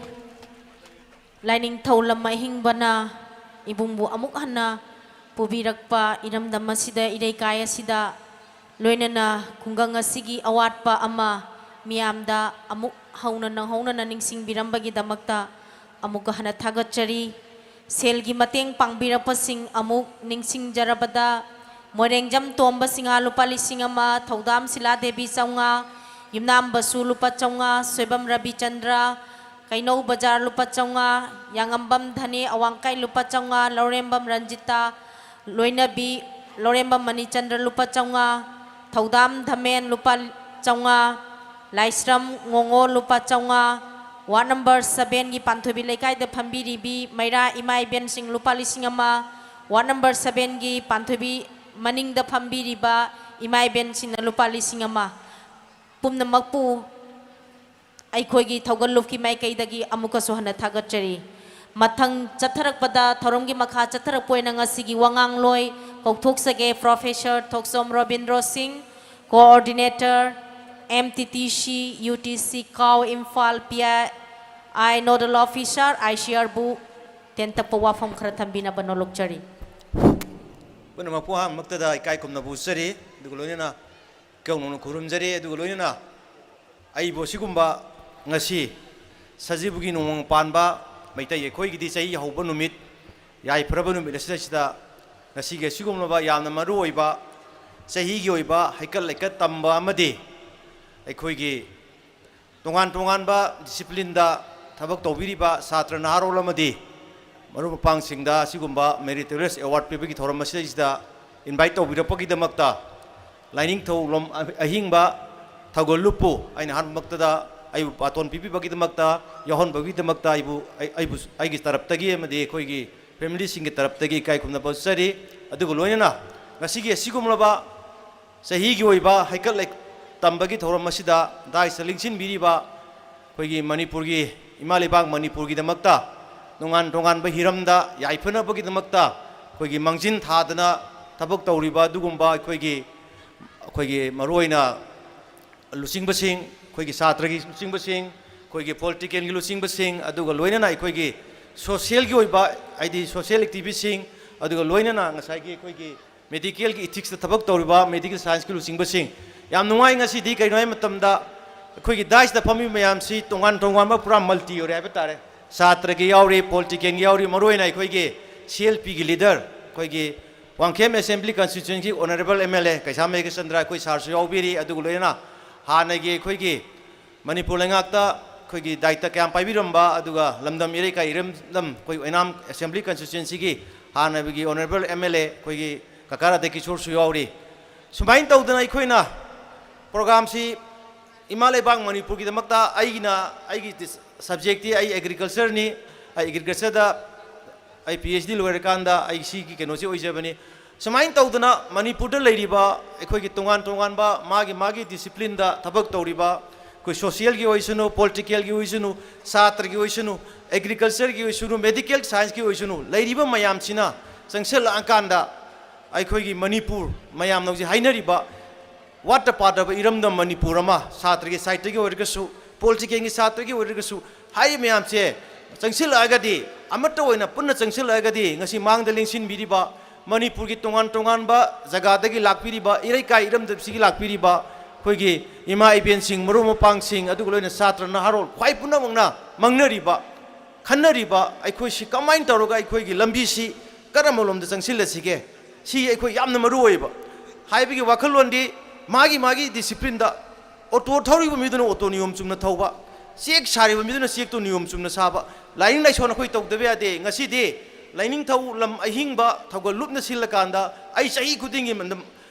ꯂꯥꯏꯅꯤꯡꯊꯧ ꯂꯝ ꯑꯍꯤꯡꯕꯅ ꯏꯕꯨꯡꯕꯨ ꯑꯃꯨꯛ ꯍꯟꯅ ꯄꯨꯕꯤꯔꯛꯄ ꯏꯔꯝꯗꯝ ꯑꯁꯤꯗ, ꯏꯔꯩꯀꯥꯏ ꯑꯁꯤꯗ, ꯂꯣꯏꯅꯅ ꯈꯨꯡꯒꯪ ꯑꯁꯤꯒꯤ ꯑꯋꯥꯠꯄ ꯑꯃ ꯃꯤꯌꯥꯝꯗ ꯑꯃꯨꯛ ꯍꯧꯅ ꯅꯧꯍꯧꯅꯅ ꯅꯤꯡꯁꯤꯡꯕꯤꯔꯝꯕꯒꯤꯗꯃꯛꯇ ꯑꯃꯨꯛꯀ ꯍꯟꯅ ꯊꯥꯒꯠꯆꯔꯤ꯫ ꯁꯦꯜꯒꯤ ꯃꯇꯦꯡ ꯄꯥꯡꯕꯤꯔꯛꯄꯁꯤꯡ ꯑꯃꯨꯛ ꯅꯤꯡꯁꯤꯡꯖꯔꯕꯗ, ꯃꯣꯏꯔꯦꯡꯖꯝ ꯇꯣꯝꯕ ꯁꯤꯡꯍ ꯂꯨꯄꯥ ꯂꯤꯁꯤꯡ ꯑꯃ, ꯊꯧꯗꯥꯝ ꯁꯤꯂꯥ ꯗꯦꯕꯤ ꯆꯥꯝꯃꯉꯥ, ꯌꯨꯝꯅꯥꯝ ꯕꯁꯨ ꯂꯨꯄꯥ ꯆꯥꯝꯃꯉꯥ, ꯁꯣꯏꯕꯝ ꯔꯕꯤꯆꯟꯗ꯭ꯔ, ꯀꯩꯅꯧ ꯕꯖꯥꯔ ꯂꯨꯄꯥ ꯆꯥꯝꯃꯉꯥ, ꯌꯥꯉꯝꯕꯝ ꯙꯅꯦ ꯑꯋꯥꯡꯀꯥꯏ ꯂꯨꯄꯥ ꯆꯥꯝꯃꯉꯥ, ꯂꯧꯔꯦꯝꯕꯝ ꯔꯟꯖꯤꯇꯥ, ꯂꯣꯏꯅꯕꯤ ꯂꯧꯔꯦꯝꯕꯝ ꯃꯅꯤꯆꯟꯗ꯭ꯔ ꯂꯨꯄꯥ ꯆꯥꯝꯃꯉꯥ, ꯊꯧꯗꯥꯝ ꯙꯃꯦꯟ ꯂꯨꯄꯥ ꯆꯥꯝꯃꯉꯥ, ꯂꯥꯏꯁ꯭ꯔꯝ ꯉꯣꯉꯣ ꯂꯨꯄꯥ ꯆꯥꯝꯃꯉꯥ, ꯋꯥꯔꯗ ꯅꯝꯕꯔ ꯁꯕꯦꯟꯒꯤ ꯄꯥꯟꯊꯣꯏꯕꯤ ꯂꯩꯀꯥꯏꯗ ꯐꯝꯕꯤꯔꯤꯕꯤ ꯃꯩꯔꯥ ꯏꯃꯥ ꯏꯕꯦꯟꯁꯤꯡ ꯂꯨꯄꯥ ꯂꯤꯁꯤꯡ ꯑꯃ, ꯋꯥꯔꯗ ꯅꯝꯕꯔ ꯁꯕꯦꯟꯒꯤ ꯄꯥꯟꯊꯣꯏꯕꯤ ꯃꯅꯤꯡꯗ ꯐꯝꯕꯤꯔꯤꯕ ꯏꯃꯥ ꯏꯕꯦꯟꯁꯤꯡꯅ ꯂꯨꯄꯥ ꯂꯤꯁꯤꯡ ꯑꯃ꯫ ꯄꯨꯝꯅꯃꯛꯄꯨ ꯑꯩꯈꯣꯏꯒꯤ ꯊꯧꯒꯜꯂꯨꯞꯀꯤ ꯃꯥꯏꯀꯩꯗꯒꯤ ꯑꯃꯨꯛꯀꯁꯨ ꯍꯟꯅ ꯊꯥꯒꯠꯆꯔꯤ꯫ ꯃꯊꯪ ꯆꯠꯊꯔꯛꯄꯗ, ꯊꯧꯔꯝꯒꯤ ꯃꯈꯥ ꯆꯠꯊꯔꯛꯄ ꯑꯣꯏꯅ ꯉꯁꯤꯒꯤ ꯋꯥꯉꯥꯡꯂꯣꯏ ꯀꯧꯊꯣꯛꯆꯒꯦ, professor Thokchom Robindro Singh, coordinator, M T T C, U T C CAU Imphal, P I I nodal officer, I C ꯑꯥꯔꯕꯨ ꯇꯦꯟꯇꯛꯄ ꯋꯥꯐꯝ ꯈꯔ ꯊꯝꯕꯤꯅꯕ ꯅꯣꯂꯨꯛꯆꯔꯤ꯫ ꯄꯨꯝꯅꯃꯛꯄꯨ ꯑꯍꯥꯟꯕꯃꯛꯇꯗ ꯏꯀꯥꯏ ꯈꯨꯝꯅꯕ ꯎꯠꯆꯔꯤ꯫ ꯑꯗꯨꯒ ꯂꯣꯏꯅꯅ ꯏꯀꯧ ꯅꯧꯅ ꯈꯨꯔꯨꯝꯖꯔꯤ꯫ ꯑꯗꯨꯒ ꯂꯣꯏꯅꯅ ꯑꯩꯕꯨ ꯑꯁꯤꯒꯨꯝꯕ ꯉꯁꯤ ꯁꯖꯤꯕꯨꯒꯤ ꯅꯣꯡꯃ ꯄꯥꯟꯕ ꯃꯩꯇꯩ ꯑꯩꯈꯣꯏꯒꯤꯗꯤ ꯆꯍꯤ ꯍꯧꯕ ꯅꯨꯃꯤꯠ, ꯌꯥꯏꯐꯔꯕ ꯅꯨꯃꯤꯠ ꯑꯁꯤꯗꯩꯁꯤꯗ ꯉꯁꯤꯒꯤ ꯑꯁꯤꯒꯨꯝꯂꯕ ꯌꯥꯝꯅ ꯃꯔꯨ ꯑꯣꯏꯕ ꯆꯍꯤꯒꯤ ꯑꯣꯏꯕ ꯍꯩꯀꯠ ꯂꯩꯀꯠ ꯇꯝꯕ ꯑꯃꯗꯤ ꯑꯩꯈꯣꯏꯒꯤ ꯇꯣꯉꯥꯟ ꯇꯣꯉꯥꯟꯕ ꯗꯤꯁꯤꯄ꯭ꯂꯤꯟꯗ ꯊꯕꯛ ꯇꯧꯕꯤꯔꯤꯕ ꯁꯥꯇ꯭ꯔ ꯅꯍꯥꯔꯣꯜ ꯑꯃꯗꯤ ꯃꯔꯨꯞ ꯃꯄꯥꯡꯁꯤꯡꯗ ꯑꯁꯤꯒꯨꯝꯕ ꯃꯦꯔꯤꯇꯣꯔꯤꯌꯁ ꯑꯦꯋꯥꯔꯗ ꯄꯤꯕꯒꯤ ꯊꯧꯔꯝ ꯑꯁꯤꯗꯩꯁꯤꯗ ꯏꯟꯚꯥꯏꯠ ꯇꯧꯕꯤꯔꯛꯄꯒꯤꯗꯃꯛꯇ ꯂꯥꯏꯅꯤꯡꯊꯧ ꯂꯣꯝ ꯑꯍꯤꯡꯕ ꯊꯧꯒꯜꯂꯨꯞꯄꯨ ꯑꯩꯅ ꯑꯍꯥꯟꯕꯃꯛꯇꯗ ꯑꯩꯕꯨ ꯕꯥꯇꯣꯟ ꯄꯤꯕꯤꯕꯒꯤꯗꯃꯛꯇ, ꯌꯥꯎꯍꯟꯕꯒꯤꯗꯃꯛꯇ ꯑꯩꯕꯨ, ꯑꯩ-, ꯑꯩꯕꯨ, ꯑꯩꯒꯤ ꯇꯔꯞꯇꯒꯤ ꯑꯃꯗꯤ ꯑꯩꯈꯣꯏꯒꯤ ꯐꯦꯃꯤꯂꯤꯁꯤꯡꯒꯤ ꯇꯔꯞꯇꯒꯤ ꯏꯀꯥꯏ ꯈꯨꯝꯅꯕ ꯎꯠꯆꯔꯤ꯫ ꯑꯗꯨꯒ ꯂꯣꯏꯅꯅ ꯉꯁꯤꯒꯤ ꯑꯁꯤꯒꯨꯝꯂꯕ ꯆꯍꯤꯒꯤ ꯑꯣꯏꯕ ꯍꯩꯀꯠ ꯂꯩ-, ꯇꯝꯕꯒꯤ ꯊꯧꯔꯝ ꯑꯁꯤꯗ ꯗꯥꯏꯁꯇ ꯂꯦꯡꯁꯤꯟꯕꯤꯔꯤꯕ ꯑꯩꯈꯣꯏꯒꯤ ꯃꯅꯤꯄꯨꯔꯒꯤ, ꯏꯃꯥ ꯂꯩꯕꯥꯛ ꯃꯅꯤꯄꯨꯔꯒꯤꯗꯃꯛꯇ ꯇꯣꯉꯥꯟ ꯇꯣꯉꯥꯟꯕ ꯍꯤꯔꯝꯗ ꯌꯥꯏꯐꯅꯕꯒꯤꯗꯃꯛꯇ ꯑꯩꯈꯣꯏꯒꯤ ꯃꯥꯡꯖꯤꯟ ꯊꯥꯗꯅ ꯊꯕꯛ ꯇꯧꯔꯤꯕ ꯑꯗꯨꯒꯨꯝꯕ ꯑꯩꯈꯣꯏꯒꯤ, ꯑꯩꯈꯣꯏꯒꯤ ꯃꯔꯨꯑꯣꯏꯅ ꯂꯨꯆꯤꯡꯕꯁꯤꯡ, ꯑꯩꯈꯣꯏꯒꯤ ꯁꯥꯇ꯭ꯔꯒꯤ ꯂꯨꯆꯤꯡꯕꯁꯤꯡ, ꯑꯩꯈꯣꯏꯒꯤ ꯄꯣꯂꯤꯇꯤꯀꯦꯜꯒꯤ ꯂꯨꯆꯤꯡꯕꯁꯤꯡ, ꯑꯗꯨꯒ ꯂꯣꯏꯅꯅ ꯑꯩꯈꯣꯏꯒꯤ ꯁꯣꯁꯤꯌꯦꯜꯒꯤ ꯑꯣꯏꯕ, ꯍꯥꯏꯗꯤ ꯁꯣꯁꯤꯌꯦꯜ ꯑꯦꯛꯇꯤꯚꯤꯁꯁꯤꯡ, ꯑꯗꯨꯒ ꯂꯣꯏꯅꯅ ꯉꯁꯥꯏꯒꯤ ꯑꯩꯈꯣꯏꯒꯤ ꯃꯦꯗꯤꯀꯦꯜꯒꯤ ꯏꯊꯤꯛꯁꯇ ꯊꯕꯛ ꯇꯧꯔꯤꯕ ꯃꯦꯗꯤꯀꯦꯜ ꯁꯥꯏꯟꯁꯀꯤ ꯂꯨꯆꯤꯡꯕꯁꯤꯡ, ꯌꯥꯝ ꯅꯨꯡꯉꯥꯏ ꯉꯁꯤꯗꯤ꯫ ꯀꯩꯅꯣ ꯍꯥꯏꯕ ꯃꯇꯝꯗ ꯑꯩꯈꯣꯏꯒꯤ ꯗꯥꯏꯁꯇ ꯐꯝꯃꯤꯕ ꯃꯌꯥꯝꯁꯤ ꯇꯣꯉꯥꯟ ꯇꯣꯉꯥꯟꯕ ꯄꯨꯔꯥ ꯃꯜꯇꯤ ꯑꯣꯏꯔꯦ ꯍꯥꯏꯕ ꯇꯥꯔꯦ꯫ ꯁꯥꯇ꯭ꯔꯒꯤ ꯌꯥꯎꯔꯤ, ꯄꯣꯂꯤꯇꯤꯀꯦꯜꯒꯤ ꯌꯥꯎꯔꯤ, ꯃꯔꯨꯑꯣꯏꯅ ꯑꯩꯈꯣꯏꯒꯤ ꯁꯤ ꯑꯦꯜ ꯄꯤꯒꯤ ꯂꯤꯗꯔ, ꯑꯩꯈꯣꯏꯒꯤ ꯋꯥꯡꯈꯦꯝ ꯑꯦꯁꯦꯝꯕ꯭ꯂꯤ ꯀꯟꯁꯇꯤꯇ꯭ꯌꯨꯟꯁꯤꯒꯤ honourable M L A Keisham Meghachandra ꯑꯩꯈꯣꯏ ꯁꯥꯔꯁꯨ ꯌꯥꯎꯕꯤꯔꯤ꯫ ꯑꯗꯨꯒ ꯂꯣꯏꯅꯅ ꯍꯥꯟꯅꯒꯤ ꯑꯩꯈꯣꯏꯒꯤ ꯃꯅꯤꯄꯨꯔ ꯂꯩꯉꯥꯛꯇ ꯑꯩꯈꯣꯏꯒꯤ ꯗꯥꯏꯇ ꯀꯌꯥꯝ ꯄꯥꯏꯕꯤꯔꯝꯕ, ꯑꯗꯨꯒ ꯂꯝꯗꯝ ꯏꯔꯩꯀꯥꯏ ꯏꯔꯝꯗꯝ ꯑꯩꯈꯣꯏ ꯑꯣꯏꯅꯥꯝ ꯑꯦꯁꯦꯝꯕ꯭ꯂꯤ ꯀꯟꯁꯇꯤꯇ꯭ꯌꯨꯟꯁꯤꯒꯤ ꯍꯥꯟꯅꯒꯤ ꯑꯣꯅꯔꯦꯕꯜ ꯑꯦꯝ ꯑꯦꯜ ꯑꯦ ꯑꯩꯈꯣꯏꯒꯤ ꯀꯀꯥ ꯔꯥꯙꯥꯀꯤꯁꯣꯔꯁꯨ ꯌꯥꯎꯔꯤ꯫ ꯁꯨꯃꯥꯏꯅ ꯇꯧꯗꯅ ꯑꯩꯈꯣꯏꯅ ꯄ꯭ꯔꯣꯒ꯭ꯔꯥꯝꯁꯤ ꯏꯃꯥ ꯂꯩꯕꯥꯛ ꯃꯅꯤꯄꯨꯔꯒꯤꯗꯃꯛꯇ, ꯑꯩꯒꯤꯅ, ꯑꯩꯒꯤ ꯁꯕꯖꯦꯛꯇꯤ ꯑꯩ ꯑꯦꯒ꯭ꯔꯤꯀꯜꯆꯔꯅꯤ꯫ ꯑꯩ ꯑꯦꯒ꯭ꯔꯤꯀꯜꯆꯔꯗ ꯑꯩ ꯄꯤ ꯑꯩꯆ ꯗꯤ ꯂꯣꯏꯔꯀꯥꯟꯗ ꯑꯩ ꯁꯤꯒꯤ ꯀꯩꯅꯣꯁꯤ ꯑꯣꯏꯖꯕꯅꯤ꯫ ꯁꯨꯃꯥꯏꯅ ꯇꯧꯗꯅ ꯃꯅꯤꯄꯨꯔꯗ ꯂꯩꯔꯤꯕ ꯑꯩꯈꯣꯏꯒꯤ ꯇꯣꯉꯥꯟ ꯇꯣꯉꯥꯟꯕ ꯃꯥꯒꯤ ꯃꯥꯒꯤ ꯗꯤꯁꯤꯄ꯭ꯂꯤꯟꯗ ꯊꯕꯛ ꯇꯧꯔꯤꯕ ꯑꯩꯈꯣꯏ ꯁꯣꯁꯤꯌꯦꯜꯒꯤ ꯑꯣꯏꯁꯅꯨ, ꯄꯣꯂꯤꯇꯤꯀꯦꯜꯒꯤ ꯑꯣꯏꯁꯅꯨ, ꯁꯥꯇ꯭ꯔꯒꯤ ꯑꯣꯏꯁꯅꯨ, ꯑꯦꯒ꯭ꯔꯤꯀꯜꯆꯔꯒꯤ ꯑꯣꯏꯁꯅꯨ, ꯃꯦꯗꯤꯀꯦꯜ ꯁꯥꯏꯟꯁꯀꯤ ꯑꯣꯏꯁꯅꯨ, ꯂꯩꯔꯤꯕ ꯃꯌꯥꯝꯁꯤꯅ ꯆꯪꯁꯤꯜꯂꯛꯑꯀꯥꯟꯗ ꯑꯩꯈꯣꯏꯒꯤ ꯃꯅꯤꯄꯨꯔ, ꯃꯌꯥꯝꯅ ꯍꯧꯖꯤꯛ ꯍꯥꯏꯅꯔꯤꯕ ꯋꯥꯠꯇ ꯄꯥꯗꯕ ꯏꯔꯝꯗꯝ ꯃꯅꯤꯄꯨꯔ ꯑꯃ, ꯁꯥꯇ꯭ꯔꯒꯤ ꯁꯥꯏꯠꯇꯒꯤ ꯑꯣꯏꯔꯒꯁꯨ, ꯄꯣꯂꯤꯇꯤꯀꯦꯜꯒꯤ ꯁꯥꯇ꯭ꯔꯒꯤ ꯑꯣꯏꯔꯒꯁꯨ, ꯍꯥꯏꯔꯤꯕ ꯃꯌꯥꯝꯁꯦ ꯆꯪꯁꯤꯜꯂꯛꯑꯒꯗꯤ, ꯑꯃꯠꯇ ꯑꯣꯏꯅ ꯄꯨꯟꯅ ꯆꯪꯁꯤꯜꯂꯛꯑꯒꯗꯤ, ꯉꯁꯤ ꯃꯥꯡꯗ ꯂꯦꯡꯁꯤꯟꯕꯤꯔꯤꯕ ꯃꯅꯤꯄꯨꯔꯒꯤ ꯇꯣꯉꯥꯟ ꯇꯣꯉꯥꯟꯕ ꯖꯒꯥꯗꯒꯤ ꯂꯥꯛꯄꯤꯔꯤꯕ, ꯏꯔꯩꯀꯥꯏ ꯏꯔꯝꯗꯝꯁꯤꯒꯤ ꯂꯥꯛꯄꯤꯔꯤꯕ ꯑꯩꯈꯣꯏꯒꯤ ꯏꯃꯥ ꯏꯕꯦꯟꯁꯤꯡ, ꯃꯔꯨꯞ ꯃꯄꯥꯡꯁꯤꯡ, ꯑꯗꯨꯒ ꯂꯣꯏꯅ ꯁꯥꯇ꯭ꯔ ꯅꯍꯥꯔꯣꯜ ꯈ꯭ꯋꯥꯏ ꯄꯨꯝꯅꯃꯛꯅ ꯃꯪꯅꯔꯤꯕ, ꯈꯟꯅꯔꯤꯕ, ꯑꯩꯈꯣꯏꯁꯤ ꯀꯃꯥꯏꯅ ꯇꯧꯔꯒ ꯑꯩꯈꯣꯏꯒꯤ ꯂꯝꯕꯤꯁꯤ ꯀꯔꯝꯕ ꯂꯣꯝꯗ ꯆꯪꯁꯤꯜꯂꯁꯤꯒꯦ? ꯁꯤ ꯑꯩꯈꯣꯏ ꯌꯥꯝꯅ ꯃꯔꯨ ꯑꯣꯏꯕ꯫ ꯍꯥꯏꯕꯒꯤ ꯋꯥꯈꯜꯂꯣꯟꯗꯤ ꯃꯥꯒꯤ ꯃꯥꯒꯤ ꯗꯤꯁꯤꯄ꯭ꯂꯤꯟꯗ, ꯑꯣꯇꯣ ꯊꯧꯔꯤꯕ ꯃꯤꯗꯨꯅ ꯑꯣꯇꯣ ꯅꯤꯌꯣꯝ ꯆꯨꯝꯅ ꯊꯧꯕ, ꯆꯦꯛ ꯁꯥꯔꯤꯕ ꯃꯤꯗꯨꯅ ꯆꯦꯛꯇꯨ ꯅꯤꯌꯣꯝ ꯆꯨꯝꯅ ꯁꯥꯕ, ꯂꯥꯏꯅꯤꯡ ꯂꯥꯏꯁꯣꯟ ꯑꯩꯈꯣꯏ ꯇꯧꯗꯕ ꯌꯥꯗꯦ꯫ ꯉꯁꯤꯗꯤ ꯂꯥꯏꯅꯤꯡꯊꯧ ꯂꯝ ꯑꯍꯤꯡꯕ ꯊꯧꯒꯜ ꯂꯨꯞꯅ ꯁꯤꯜꯂꯀꯥꯟꯗ ꯑꯩ ꯆꯍꯤ ꯈꯨꯗꯤꯡꯒꯤ ꯃꯇꯝ-,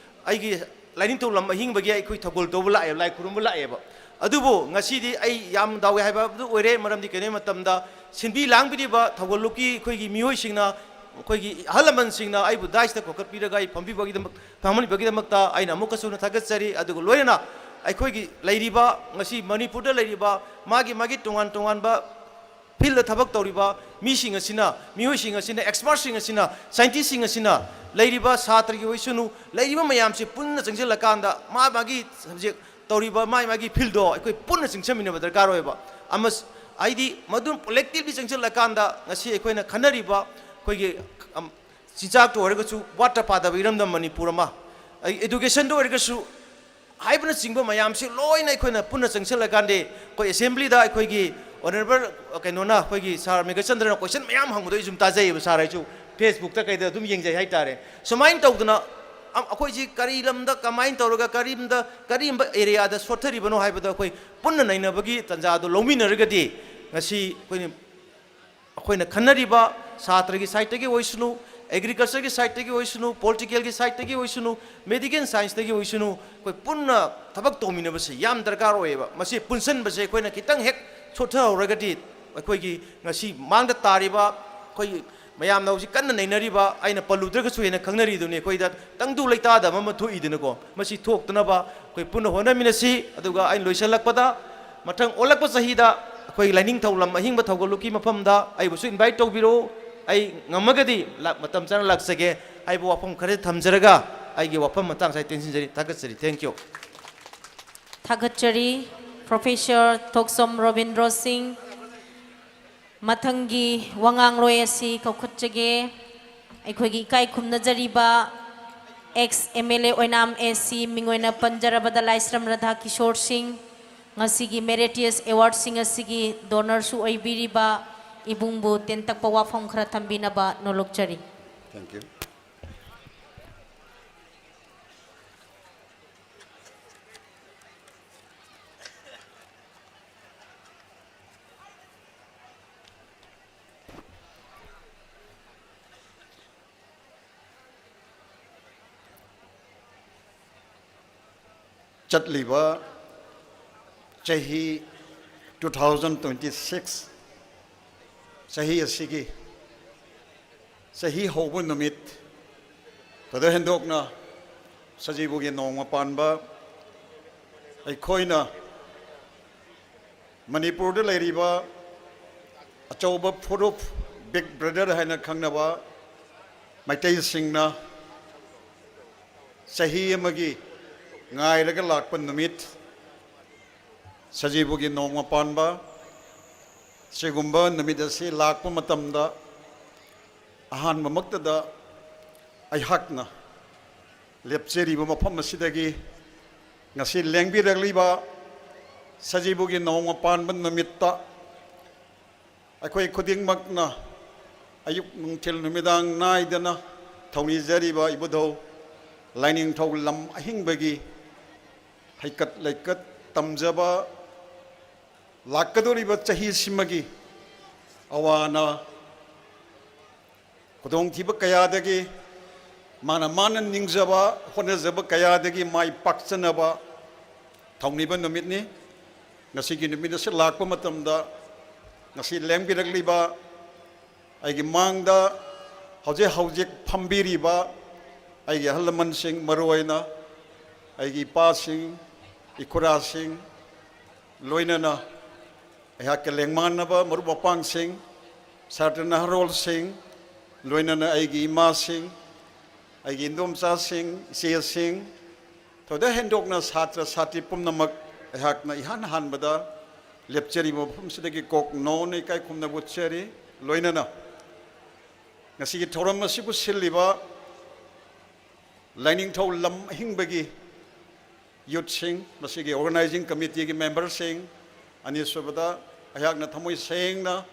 ꯑꯩꯒꯤ ꯂꯥꯏꯅꯤꯡꯊꯧ ꯂꯝ ꯑꯍꯤꯡꯕꯒꯤ ꯑꯩꯈꯣꯏ ꯊꯧꯒꯜ ꯇꯧꯕ ꯂꯥꯛꯑꯦꯕ, ꯂꯥꯏ ꯈꯨꯔꯨꯝꯕ ꯂꯥꯛꯑꯦꯕ꯫ ꯑꯗꯨꯕꯨ ꯉꯁꯤꯗꯤ ꯑꯩ ꯌꯥꯝ ꯗꯥꯎ ꯌꯥꯏ ꯍꯥꯏꯕꯗꯨ ꯑꯣꯏꯔꯦ꯫ ꯃꯔꯝꯗꯤ ꯀꯩꯒꯤꯅꯣ ꯍꯥꯏꯕ ꯃꯇꯝꯗ ꯁꯤꯟꯕꯤ ꯂꯥꯡꯕꯤꯔꯤꯕ ꯊꯧꯒꯜ ꯂꯨꯞꯀꯤ ꯑꯩꯈꯣꯏꯒꯤ ꯃꯤꯑꯣꯏꯁꯤꯡꯅ, ꯑꯩꯈꯣꯏꯒꯤ ꯑꯍꯜ ꯂꯃꯟꯁꯤꯡꯅ ꯑꯩꯕꯨ ꯗꯥꯏꯁꯇ ꯀꯧꯈꯠꯄꯤꯔꯒ ꯑꯩ ꯐꯝꯕꯤꯕꯒꯤꯗꯃꯛ, ꯐꯝꯍꯟꯕꯤꯕꯒꯤꯗꯃꯛꯇ ꯑꯩꯅ ꯑꯃꯨꯛꯀꯁꯨ ꯍꯟꯅ ꯊꯥꯒꯠꯆꯔꯤ꯫ ꯑꯗꯨꯒ ꯂꯣꯏꯅꯅ ꯑꯩꯈꯣꯏꯒꯤ ꯂꯩꯔꯤꯕ, ꯉꯁꯤ ꯃꯅꯤꯄꯨꯔꯗ ꯂꯩꯔꯤꯕ ꯃꯥꯒꯤ ꯃꯥꯒꯤ ꯇꯣꯉꯥꯟ ꯇꯣꯉꯥꯟꯕ ꯐꯤꯜꯗ ꯊꯕꯛ ꯇꯧꯔꯤꯕ ꯃꯤꯁꯤꯡ ꯑꯁꯤꯅ, ꯃꯤꯑꯣꯏꯁꯤꯡ ꯑꯁꯤꯅ, ꯑꯦꯛꯁꯄꯔꯠꯁꯤꯡ ꯑꯁꯤꯅ, ꯁꯥꯏꯟꯇꯤꯁꯁꯤꯡ ꯑꯁꯤꯅ, ꯂꯩꯔꯤꯕ ꯁꯥꯇ꯭ꯔꯒꯤ ꯑꯣꯏꯁꯅꯨ, ꯂꯩꯔꯤꯕ ꯃꯌꯥꯝꯁꯤ ꯄꯨꯟꯅ ꯆꯪꯁꯤꯜꯂꯀꯥꯟꯗ ꯃꯥ ꯃꯥꯒꯤ ꯁꯕꯖꯦꯛ ꯇꯧꯔꯤꯕ ꯃꯥꯒꯤ ꯃꯥꯒꯤ ꯐꯤꯜꯗꯣ ꯑꯩꯈꯣꯏ ꯄꯨꯟꯅ ꯆꯪꯁꯤꯟꯃꯤꯟꯅꯕ ꯗꯔꯀꯥꯔ ꯑꯣꯏꯕ꯫ ꯑꯃꯁ-, ꯍꯥꯏꯗꯤ ꯃꯗꯨ ꯀꯣꯂꯦꯛꯇꯤꯚꯂꯤ ꯆꯪꯁꯤꯜꯂꯀꯥꯟꯗ ꯉꯁꯤ ꯑꯩꯈꯣꯏꯅ ꯈꯟꯅꯔꯤꯕ ꯑꯩꯈꯣꯏꯒꯤ, ꯑꯝ, ꯆꯤꯟꯖꯥꯛꯇ ꯑꯣꯏꯔꯒꯁꯨ ꯋꯥꯠꯇ ꯄꯥꯗꯕ ꯏꯔꯝꯗꯝ ꯃꯅꯤꯄꯨꯔ ꯑꯃ, ꯑꯩ, ꯑꯦꯗꯨꯀꯦꯁꯟꯗ ꯑꯣꯏꯔꯒꯁꯨ ꯍꯥꯏꯕꯅꯆꯤꯡꯕ ꯃꯌꯥꯝꯁꯤ ꯂꯣꯏꯅ ꯑꯩꯈꯣꯏꯅ ꯄꯨꯟꯅ ꯆꯪꯁꯤꯜꯂꯀꯥꯟꯗ ꯑꯩꯈꯣꯏ ꯑꯦꯁꯦꯝꯕ꯭ꯂꯤꯗ ꯑꯩꯈꯣꯏꯒꯤ ꯑꯣꯅꯔꯦꯕꯜ ꯀꯩꯅꯣꯅ, ꯑꯩꯈꯣꯏꯒꯤ ꯁꯥꯔ ꯃꯦꯘꯆꯟꯗ꯭ꯔꯅ ꯀꯣꯏꯁꯟ ꯃꯌꯥꯝ ꯍꯪꯕꯗꯣ ꯑꯩ ꯁꯨꯝ ꯇꯥꯖꯩꯌꯦꯕ, ꯁꯥꯔ, ꯑꯩꯁꯨ ꯐꯦꯁꯕꯨꯛꯇ ꯀꯩꯗ ꯑꯗꯨꯝ ꯌꯦꯡꯖꯩ ꯍꯥꯏꯇꯥꯔꯦ꯫ ꯁꯨꯃꯥꯏꯅ ꯇꯧꯗꯅ ꯑꯝ-, ꯑꯩꯈꯣꯏꯁꯤ ꯀꯔꯤ ꯂꯝꯗ ꯀꯃꯥꯏꯅ ꯇꯧꯔꯒ ꯀꯔꯤꯝꯗ, ꯀꯔꯤꯝꯕ ꯑꯦꯔꯤꯌꯥꯗ ꯁꯣꯠꯊꯔꯤꯕꯅꯣ ꯍꯥꯏꯕꯗꯣ ꯑꯩꯈꯣꯏ ꯄꯨꯟꯅ ꯅꯩꯅꯕꯒꯤ ꯇꯥꯟꯖꯥꯗꯣ ꯂꯧꯃꯤꯟꯅꯔꯒꯗꯤ ꯉꯁꯤ ꯑꯩꯈꯣꯏꯅ ꯑꯩꯈꯣꯏꯅ ꯈꯟꯅꯔꯤꯕ ꯁꯥꯇ꯭ꯔꯒꯤ ꯁꯥꯏꯠꯇꯒꯤ ꯑꯣꯏꯁꯅꯨ, ꯑꯦꯒ꯭ꯔꯤꯀꯜꯆꯔꯒꯤ ꯁꯥꯏꯠꯇꯒꯤ ꯑꯣꯏꯁꯅꯨ, ꯄꯣꯂꯤꯇꯤꯀꯦꯜꯒꯤ ꯁꯥꯏꯠꯇꯒꯤ ꯑꯣꯏꯁꯅꯨ, ꯃꯦꯗꯤꯀꯦꯜ ꯁꯥꯏꯟꯁꯇꯒꯤ ꯑꯣꯏꯁꯅꯨ, ꯑꯩꯈꯣꯏ ꯄꯨꯟꯅ ꯊꯕꯛ ꯇꯧꯃꯤꯟꯅꯕꯁꯤ ꯌꯥꯝ ꯗꯔꯀꯥꯔ ꯑꯣꯏꯌꯦꯕ꯫ ꯃꯁꯤ ꯄꯨꯟꯁꯤꯟꯕꯁꯦ ꯑꯩꯈꯣꯏꯅ ꯈꯤꯇꯪ ꯍꯦꯛ ꯁꯣꯠꯊꯍꯧꯔꯒꯗꯤ ꯑꯩꯈꯣꯏꯒꯤ ꯉꯁꯤ ꯃꯥꯡꯗ ꯇꯥꯔꯤꯕ ꯑꯩꯈꯣꯏꯒꯤ ꯃꯌꯥꯝꯅ ꯍꯧꯖꯤꯛ ꯀꯟꯅ ꯅꯩꯅꯔꯤꯕ, ꯑꯩꯅ ꯄꯜꯂꯨꯗ꯭ꯔꯒꯁꯨ ꯍꯦꯟꯅ ꯈꯪꯅꯔꯤꯗꯨꯅꯤ, ꯑꯩꯈꯣꯏꯗ ꯇꯪꯗꯨ ꯂꯩꯇꯥꯗꯕ ꯑꯃ ꯊꯣꯛꯏꯗꯅꯀꯣ꯫ ꯃꯁꯤ ꯊꯣꯛꯇꯅꯕ ꯑꯩꯈꯣꯏ ꯄꯨꯟꯅ ꯍꯣꯠꯅꯃꯤꯟꯅꯁꯤ꯫ ꯑꯗꯨꯒ ꯑꯩꯅ ꯂꯣꯏꯁꯤꯜꯂꯛꯄꯗ, ꯃꯊꯪ ꯑꯣꯜꯂꯛꯄ ꯆꯍꯤꯗ ꯑꯩꯈꯣꯏ ꯂꯥꯏꯅꯤꯡꯊꯧ ꯂꯝ ꯑꯍꯤꯡꯕ ꯊꯧꯒꯠꯂꯨꯀꯤ ꯃꯐꯝꯗ ꯑꯩꯕꯨꯁꯨ invite ꯇꯧꯕꯤꯔꯛꯎ꯫ ꯑꯩ ꯉꯝꯃꯒꯗꯤ ꯂꯥꯛ-, ꯃꯇꯝ ꯆꯥꯅ ꯂꯥꯛꯆꯒꯦ ꯍꯥꯏꯕ ꯋꯥꯐꯝ ꯈꯔ ꯊꯝꯖꯔꯒ ꯑꯩꯒꯤ ꯋꯥꯐꯝ ꯃꯇꯥꯡ ꯑꯁꯤꯗ ꯇꯦꯟꯁꯤꯟꯖꯔꯤ꯫ ꯊꯥꯒꯠꯆꯔꯤ꯫ Thank you꯫ ꯊꯥꯒꯠꯆꯔꯤ꯫ Professor ꯊꯣꯛꯆꯣꯝ ꯔꯣꯕꯤꯟꯗ꯭ꯔꯣ ꯁꯤꯡ꯫ ꯃꯊꯪꯒꯤ ꯋꯥꯉꯥꯡꯂꯣꯏ ꯑꯁꯤ ꯀꯧꯈꯠꯆꯒꯦ꯫ ꯑꯩꯈꯣꯏꯒꯤ ꯏꯀꯥꯏ ꯈꯨꯝꯅꯖꯔꯤꯕ ex M L A Oinam A C, ꯃꯤꯡ ꯑꯣꯏꯅ ꯄꯟꯖꯔꯕꯗ ꯂꯥꯏꯁ꯭ꯔꯝ ꯔꯥꯙꯥ ꯀꯤꯁꯣꯔ ꯁꯤꯡ, ꯉꯁꯤꯒꯤ Meritorious Award ꯁꯤꯡ ꯑꯁꯤꯒꯤ donor ꯁꯨ ꯑꯣꯏꯕꯤꯔꯤꯕ ꯏꯕꯨꯡꯕꯨ ꯇꯦꯟꯇꯛꯄ ꯋꯥꯐꯝ ꯈꯔ ꯊꯝꯕꯤꯅꯕ ꯅꯣꯂꯣꯛꯆꯔꯤ꯫ Thank you꯫ ꯆꯠꯂꯤꯕ ꯆꯍꯤ two thousand twenty six ꯆꯍꯤ ꯑꯁꯤꯒꯤ ꯆꯍꯤ ꯍꯧꯕ ꯅꯨꯃꯤꯠ, ꯊꯣꯏꯗꯣꯛ ꯍꯦꯟꯗꯣꯛꯅ ꯁꯖꯤꯕꯨꯒꯤ ꯅꯣꯡꯃ ꯄꯥꯟꯕ ꯑꯩꯈꯣꯏꯅ ꯃꯅꯤꯄꯨꯔꯗ ꯂꯩꯔꯤꯕ ꯑꯆꯧꯕ ꯐꯨꯔꯨꯞ, big brother ꯍꯥꯏꯅ ꯈꯪꯅꯕ ꯃꯩꯇꯩꯁꯤꯡꯅ ꯆꯍꯤ ꯑꯃꯒꯤ ꯉꯥꯏꯔꯒ ꯂꯥꯛꯄ ꯅꯨꯃꯤꯠ, ꯁꯖꯤꯕꯨꯒꯤ ꯅꯣꯡꯃ ꯄꯥꯟꯕ, ꯁꯤꯒꯨꯝꯕ ꯅꯨꯃꯤꯠ ꯑꯁꯤ ꯂꯥꯛꯄ ꯃꯇꯝꯗ, ꯑꯍꯥꯟꯕꯃꯛꯇꯗ ꯑꯩꯍꯥꯛꯅ ꯂꯦꯞꯆꯔꯤꯕ ꯃꯐꯝ ꯑꯁꯤꯗꯒꯤ ꯉꯁꯤ ꯂꯦꯡꯕꯤꯔꯛꯂꯤꯕ ꯁꯖꯤꯕꯨꯒꯤ ꯅꯣꯡꯃ ꯄꯥꯟꯕ ꯅꯨꯃꯤꯠꯇ ꯑꯩꯈꯣꯏ ꯈꯨꯗꯤꯡꯃꯛꯅ ꯑꯌꯨꯛ ꯅꯨꯡꯊꯤꯜ ꯅꯨꯃꯤꯗꯥꯡ ꯅꯥꯏꯗꯅ ꯊꯧꯅꯤꯖꯔꯤꯕ ꯏꯕꯨꯙꯧ ꯂꯥꯏꯅꯤꯡꯊꯧ ꯂꯝ ꯑꯍꯤꯡꯕꯒꯤ ꯍꯩꯀꯠ ꯂꯩꯀꯠ ꯇꯝꯖꯕ, ꯂꯥꯛꯀꯗꯧꯔꯤꯕ ꯆꯍꯤꯁꯤꯃꯒꯤ ꯑꯋꯥ ꯑꯅꯥ, ꯈꯨꯗꯣꯡꯊꯤꯕ ꯀꯌꯥꯗꯒꯤ ꯃꯥꯅ, ꯃꯥꯅ ꯅꯤꯡꯖꯕ, ꯍꯣꯠꯅꯖꯕ ꯀꯌꯥꯗꯒꯤ ꯃꯥꯏ ꯄꯥꯛꯆꯅꯕ ꯊꯧꯅꯤꯕ ꯅꯨꯃꯤꯠꯅꯤ꯫ ꯉꯁꯤꯒꯤ ꯅꯨꯃꯤꯠ ꯑꯁꯤ ꯂꯥꯛꯄ ꯃꯇꯝꯗ, ꯉꯁꯤ ꯂꯦꯡꯕꯤꯔꯛꯂꯤꯕ ꯑꯩꯒꯤ ꯃꯥꯡꯗ ꯍꯧꯖꯤꯛ ꯍꯧꯖꯤꯛ ꯐꯝꯕꯤꯔꯤꯕ ꯑꯩꯒꯤ ꯑꯍꯜ ꯂꯃꯟꯁꯤꯡ, ꯃꯔꯨꯑꯣꯏꯅ ꯑꯩꯒꯤ ꯏꯄꯥꯁꯤꯡ, ꯏꯈꯨꯔꯥꯁꯤꯡ, ꯂꯣꯏꯅꯅ ꯑꯩꯍꯥꯛꯀ ꯂꯦꯡꯃꯥꯟꯅꯕ ꯃꯔꯨꯞ ꯃꯄꯥꯡꯁꯤꯡ, ꯁꯥꯇ꯭ꯔ ꯅꯍꯥꯔꯣꯜꯁꯤꯡ, ꯂꯣꯏꯅꯅ ꯑꯩꯒꯤ ꯏꯃꯥꯁꯤꯡ, ꯑꯩꯒꯤ ꯏꯟꯗꯣꯝꯆꯥꯁꯤꯡ, ꯏꯆꯦꯁꯤꯡ, ꯊꯣꯏꯗꯣꯛ ꯍꯦꯟꯗꯣꯛꯅ ꯁꯥꯇ꯭ꯔ ꯁꯥꯇ꯭ꯔꯤ ꯄꯨꯝꯅꯃꯛ ꯑꯩꯍꯥꯛꯅ ꯏꯍꯥꯟ ꯍꯥꯟꯕꯗ ꯂꯦꯞꯆꯔꯤꯕ ꯃꯐꯝꯁꯤꯗꯒꯤ ꯀꯣꯛ ꯅꯧꯅ ꯏꯀꯥꯏ ꯈꯨꯝꯅꯕ ꯎꯠꯆꯔꯤ꯫ ꯂꯣꯏꯅꯅ ꯉꯁꯤꯒꯤ ꯊꯧꯔꯝ ꯑꯁꯤꯕꯨ ꯁꯤꯜꯂꯤꯕ ꯂꯥꯏꯅꯤꯡꯊꯧ ꯂꯝ ꯑꯍꯤꯡꯕꯒꯤ ꯌꯨꯠꯁꯤꯡ, ꯃꯁꯤꯒꯤ ꯑꯣꯔꯒꯅꯥꯏꯖꯤꯡ ꯀꯃꯤꯇꯤꯒꯤ ꯃꯦꯝꯕꯔꯁꯤꯡ, ꯑꯅꯤꯁꯨꯕꯗ ꯑꯩꯍꯥꯛꯅ ꯊꯃꯣꯏ ꯁꯦꯡꯅ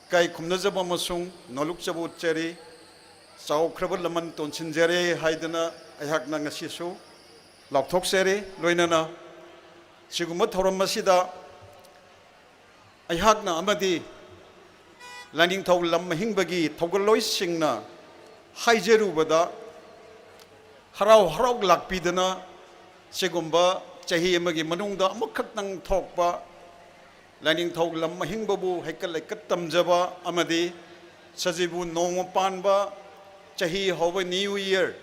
ꯏꯀꯥꯏ ꯈꯨꯝꯅꯖꯕ ꯑꯃꯁꯨꯡ ꯅꯣꯂꯨꯛꯆꯕ ꯎꯠꯆꯔꯤ꯫ ꯆꯥꯎꯈ꯭ꯔꯕ ꯂꯃꯟ ꯇꯣꯟꯁꯤꯟꯖꯔꯦ ꯍꯥꯏꯗꯨꯅ ꯑꯩꯍꯥꯛꯅ ꯉꯁꯤꯁꯨ ꯂꯥꯎꯊꯣꯛꯆꯔꯤ꯫ ꯂꯣꯏꯅꯅ ꯁꯤꯒꯨꯝꯕ ꯊꯧꯔꯝ ꯑꯁꯤꯗ ꯑꯩꯍꯥꯛꯅ ꯑꯃꯗꯤ ꯂꯥꯏꯅꯤꯡꯊꯧ ꯂꯝ ꯑꯍꯤꯡꯕꯒꯤ ꯊꯧꯒꯜꯂꯣꯏꯁꯤꯡꯅ ꯍꯥꯏꯖꯔꯨꯕꯗ ꯍꯔꯥꯎ ꯍꯔꯥꯎ ꯂꯥꯛꯄꯤꯗꯅ ꯁꯤꯒꯨꯝꯕ ꯆꯍꯤ ꯑꯃꯒꯤ ꯃꯅꯨꯡꯗ ꯑꯃꯈꯛꯇꯪ ꯊꯣꯛꯄ ꯂꯥꯏꯅꯤꯡꯊꯧ ꯂꯝ ꯑꯍꯤꯡꯕꯕꯨ ꯍꯩꯀꯠ ꯂꯩꯀꯠ ꯇꯝꯖꯕ ꯑꯃꯗꯤ ꯁꯖꯤꯕꯨ ꯅꯣꯡꯃ ꯄꯥꯟꯕ ꯆꯍꯤ ꯍꯧꯕ New Year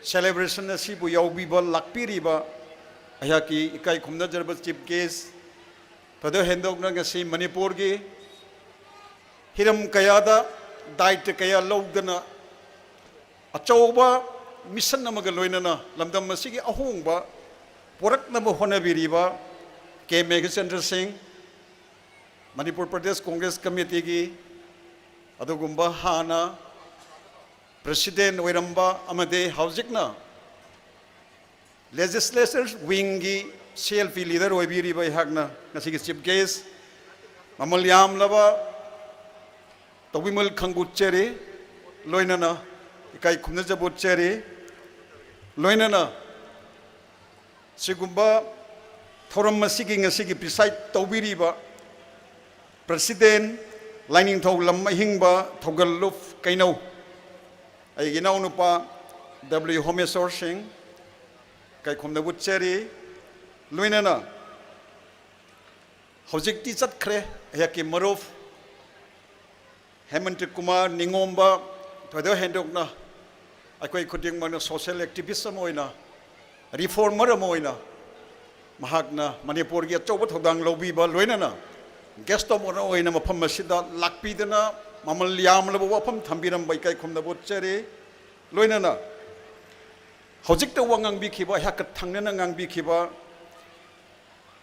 celebration ꯑꯁꯤꯕꯨ ꯌꯥꯎꯕꯤꯕ ꯂꯥꯛꯄꯤꯔꯤꯕ ꯑꯩꯍꯥꯛꯀꯤ ꯏꯀꯥꯏ ꯈꯨꯝꯅꯖꯔꯕ chief guest, ꯊꯣꯏꯗꯣꯛ ꯍꯦꯟꯗꯣꯛꯅ ꯉꯁꯤ ꯃꯅꯤꯄꯨꯔꯒꯤ ꯍꯤꯔꯝ ꯀꯌꯥꯗ ꯗꯥꯏꯇ ꯀꯌꯥ ꯂꯧꯗꯅ ꯑꯆꯧꯕ ꯃꯤꯁꯟ ꯑꯃꯒ ꯂꯣꯏꯅꯅ ꯂꯝꯗꯝ ꯑꯁꯤꯒꯤ ꯑꯍꯣꯡꯕ ꯄꯨꯔꯛꯅꯕ ꯍꯣꯠꯅꯕꯤꯔꯤꯕ ꯀꯦ ꯃꯦꯘꯆꯟꯗ꯭ꯔ ꯁꯤꯡ, ꯃꯅꯤꯄꯨꯔ ꯄ꯭ꯔꯗꯦꯁ ꯀꯣꯡꯒ꯭ꯔꯦꯁ ꯀꯃꯤꯇꯤꯒꯤ ꯑꯗꯨꯒꯨꯝꯕ ꯍꯥꯟꯅ president ꯑꯣꯏꯔꯝꯕ ꯑꯃꯗꯤ ꯍꯧꯖꯤꯛꯅ legislature wingꯒꯤ C L P leader ꯑꯣꯏꯕꯤꯔꯤꯕ ꯑꯩꯍꯥꯛꯅ ꯉꯁꯤꯒꯤ chief guest, ꯃꯃꯜ ꯌꯥꯝꯂꯕ ꯇꯧꯕꯤꯃꯜ ꯈꯪꯒꯨꯠꯆꯔꯤ, ꯂꯣꯏꯅꯅ ꯏꯀꯥꯏ ꯈꯨꯝꯅꯖꯕ ꯎꯠꯆꯔꯤ꯫ ꯂꯣꯏꯅꯅ ꯁꯤꯒꯨꯝꯕ ꯊꯧꯔꯝ ꯑꯁꯤꯒꯤ ꯉꯁꯤꯒꯤ preside ꯇꯧꯕꯤꯔꯤꯕ president ꯂꯥꯏꯅꯤꯡꯊꯧ ꯂꯝ ꯑꯍꯤꯡꯕ ꯊꯧꯒꯜꯂꯨꯞ ꯀꯩꯅꯧ, ꯑꯩꯒꯤ ꯏꯅꯥꯎꯅꯨꯄꯥ W ꯍꯣꯃꯦꯁꯣꯔ ꯁꯤꯡ, ꯏꯀꯥꯏ ꯈꯨꯝꯅꯕ ꯎꯠꯆꯔꯤ꯫ ꯂꯣꯏꯅꯅ ꯍꯧꯖꯤꯛꯇꯤ ꯆꯠꯈ꯭ꯔꯦ ꯑꯩꯍꯥꯛꯀꯤ ꯃꯔꯨꯞ ꯍꯦꯃꯟꯇ꯭ꯔꯤ ꯀꯨꯃꯥꯔ ꯅꯤꯉꯣꯝꯕ, ꯊꯣꯏꯗꯣꯛ ꯍꯦꯟꯗꯣꯛꯅ ꯑꯩꯈꯣꯏ ꯈꯨꯗꯤꯡꯃꯛꯅ social activist ꯑꯃ ꯑꯣꯏꯅ, reformer ꯑꯃ ꯑꯣꯏꯅ, ꯃꯍꯥꯛꯅ ꯃꯅꯤꯄꯨꯔꯒꯤ ꯑꯆꯧꯕ ꯊꯧꯗꯥꯡ ꯂꯧꯕꯤꯕ, ꯂꯣꯏꯅꯅ guest of honour ꯑꯣꯏꯅ ꯃꯐꯝ ꯑꯁꯤꯗ ꯂꯥꯛꯄꯤꯗꯅ ꯃꯃꯜ ꯌꯥꯝꯂꯕ ꯋꯥꯐꯝ ꯊꯝꯕꯤꯔꯝꯕ ꯏꯀꯥꯏ ꯈꯨꯝꯅꯕ ꯎꯠꯆꯔꯤ꯫ ꯂꯣꯏꯅꯅ ꯍꯧꯖꯤꯛꯇ ꯋꯥ ꯉꯥꯡꯕꯤꯈꯤꯕ, ꯑꯩꯍꯥꯛꯀ ꯊꯪꯅꯅ ꯉꯥꯡꯕꯤꯈꯤꯕ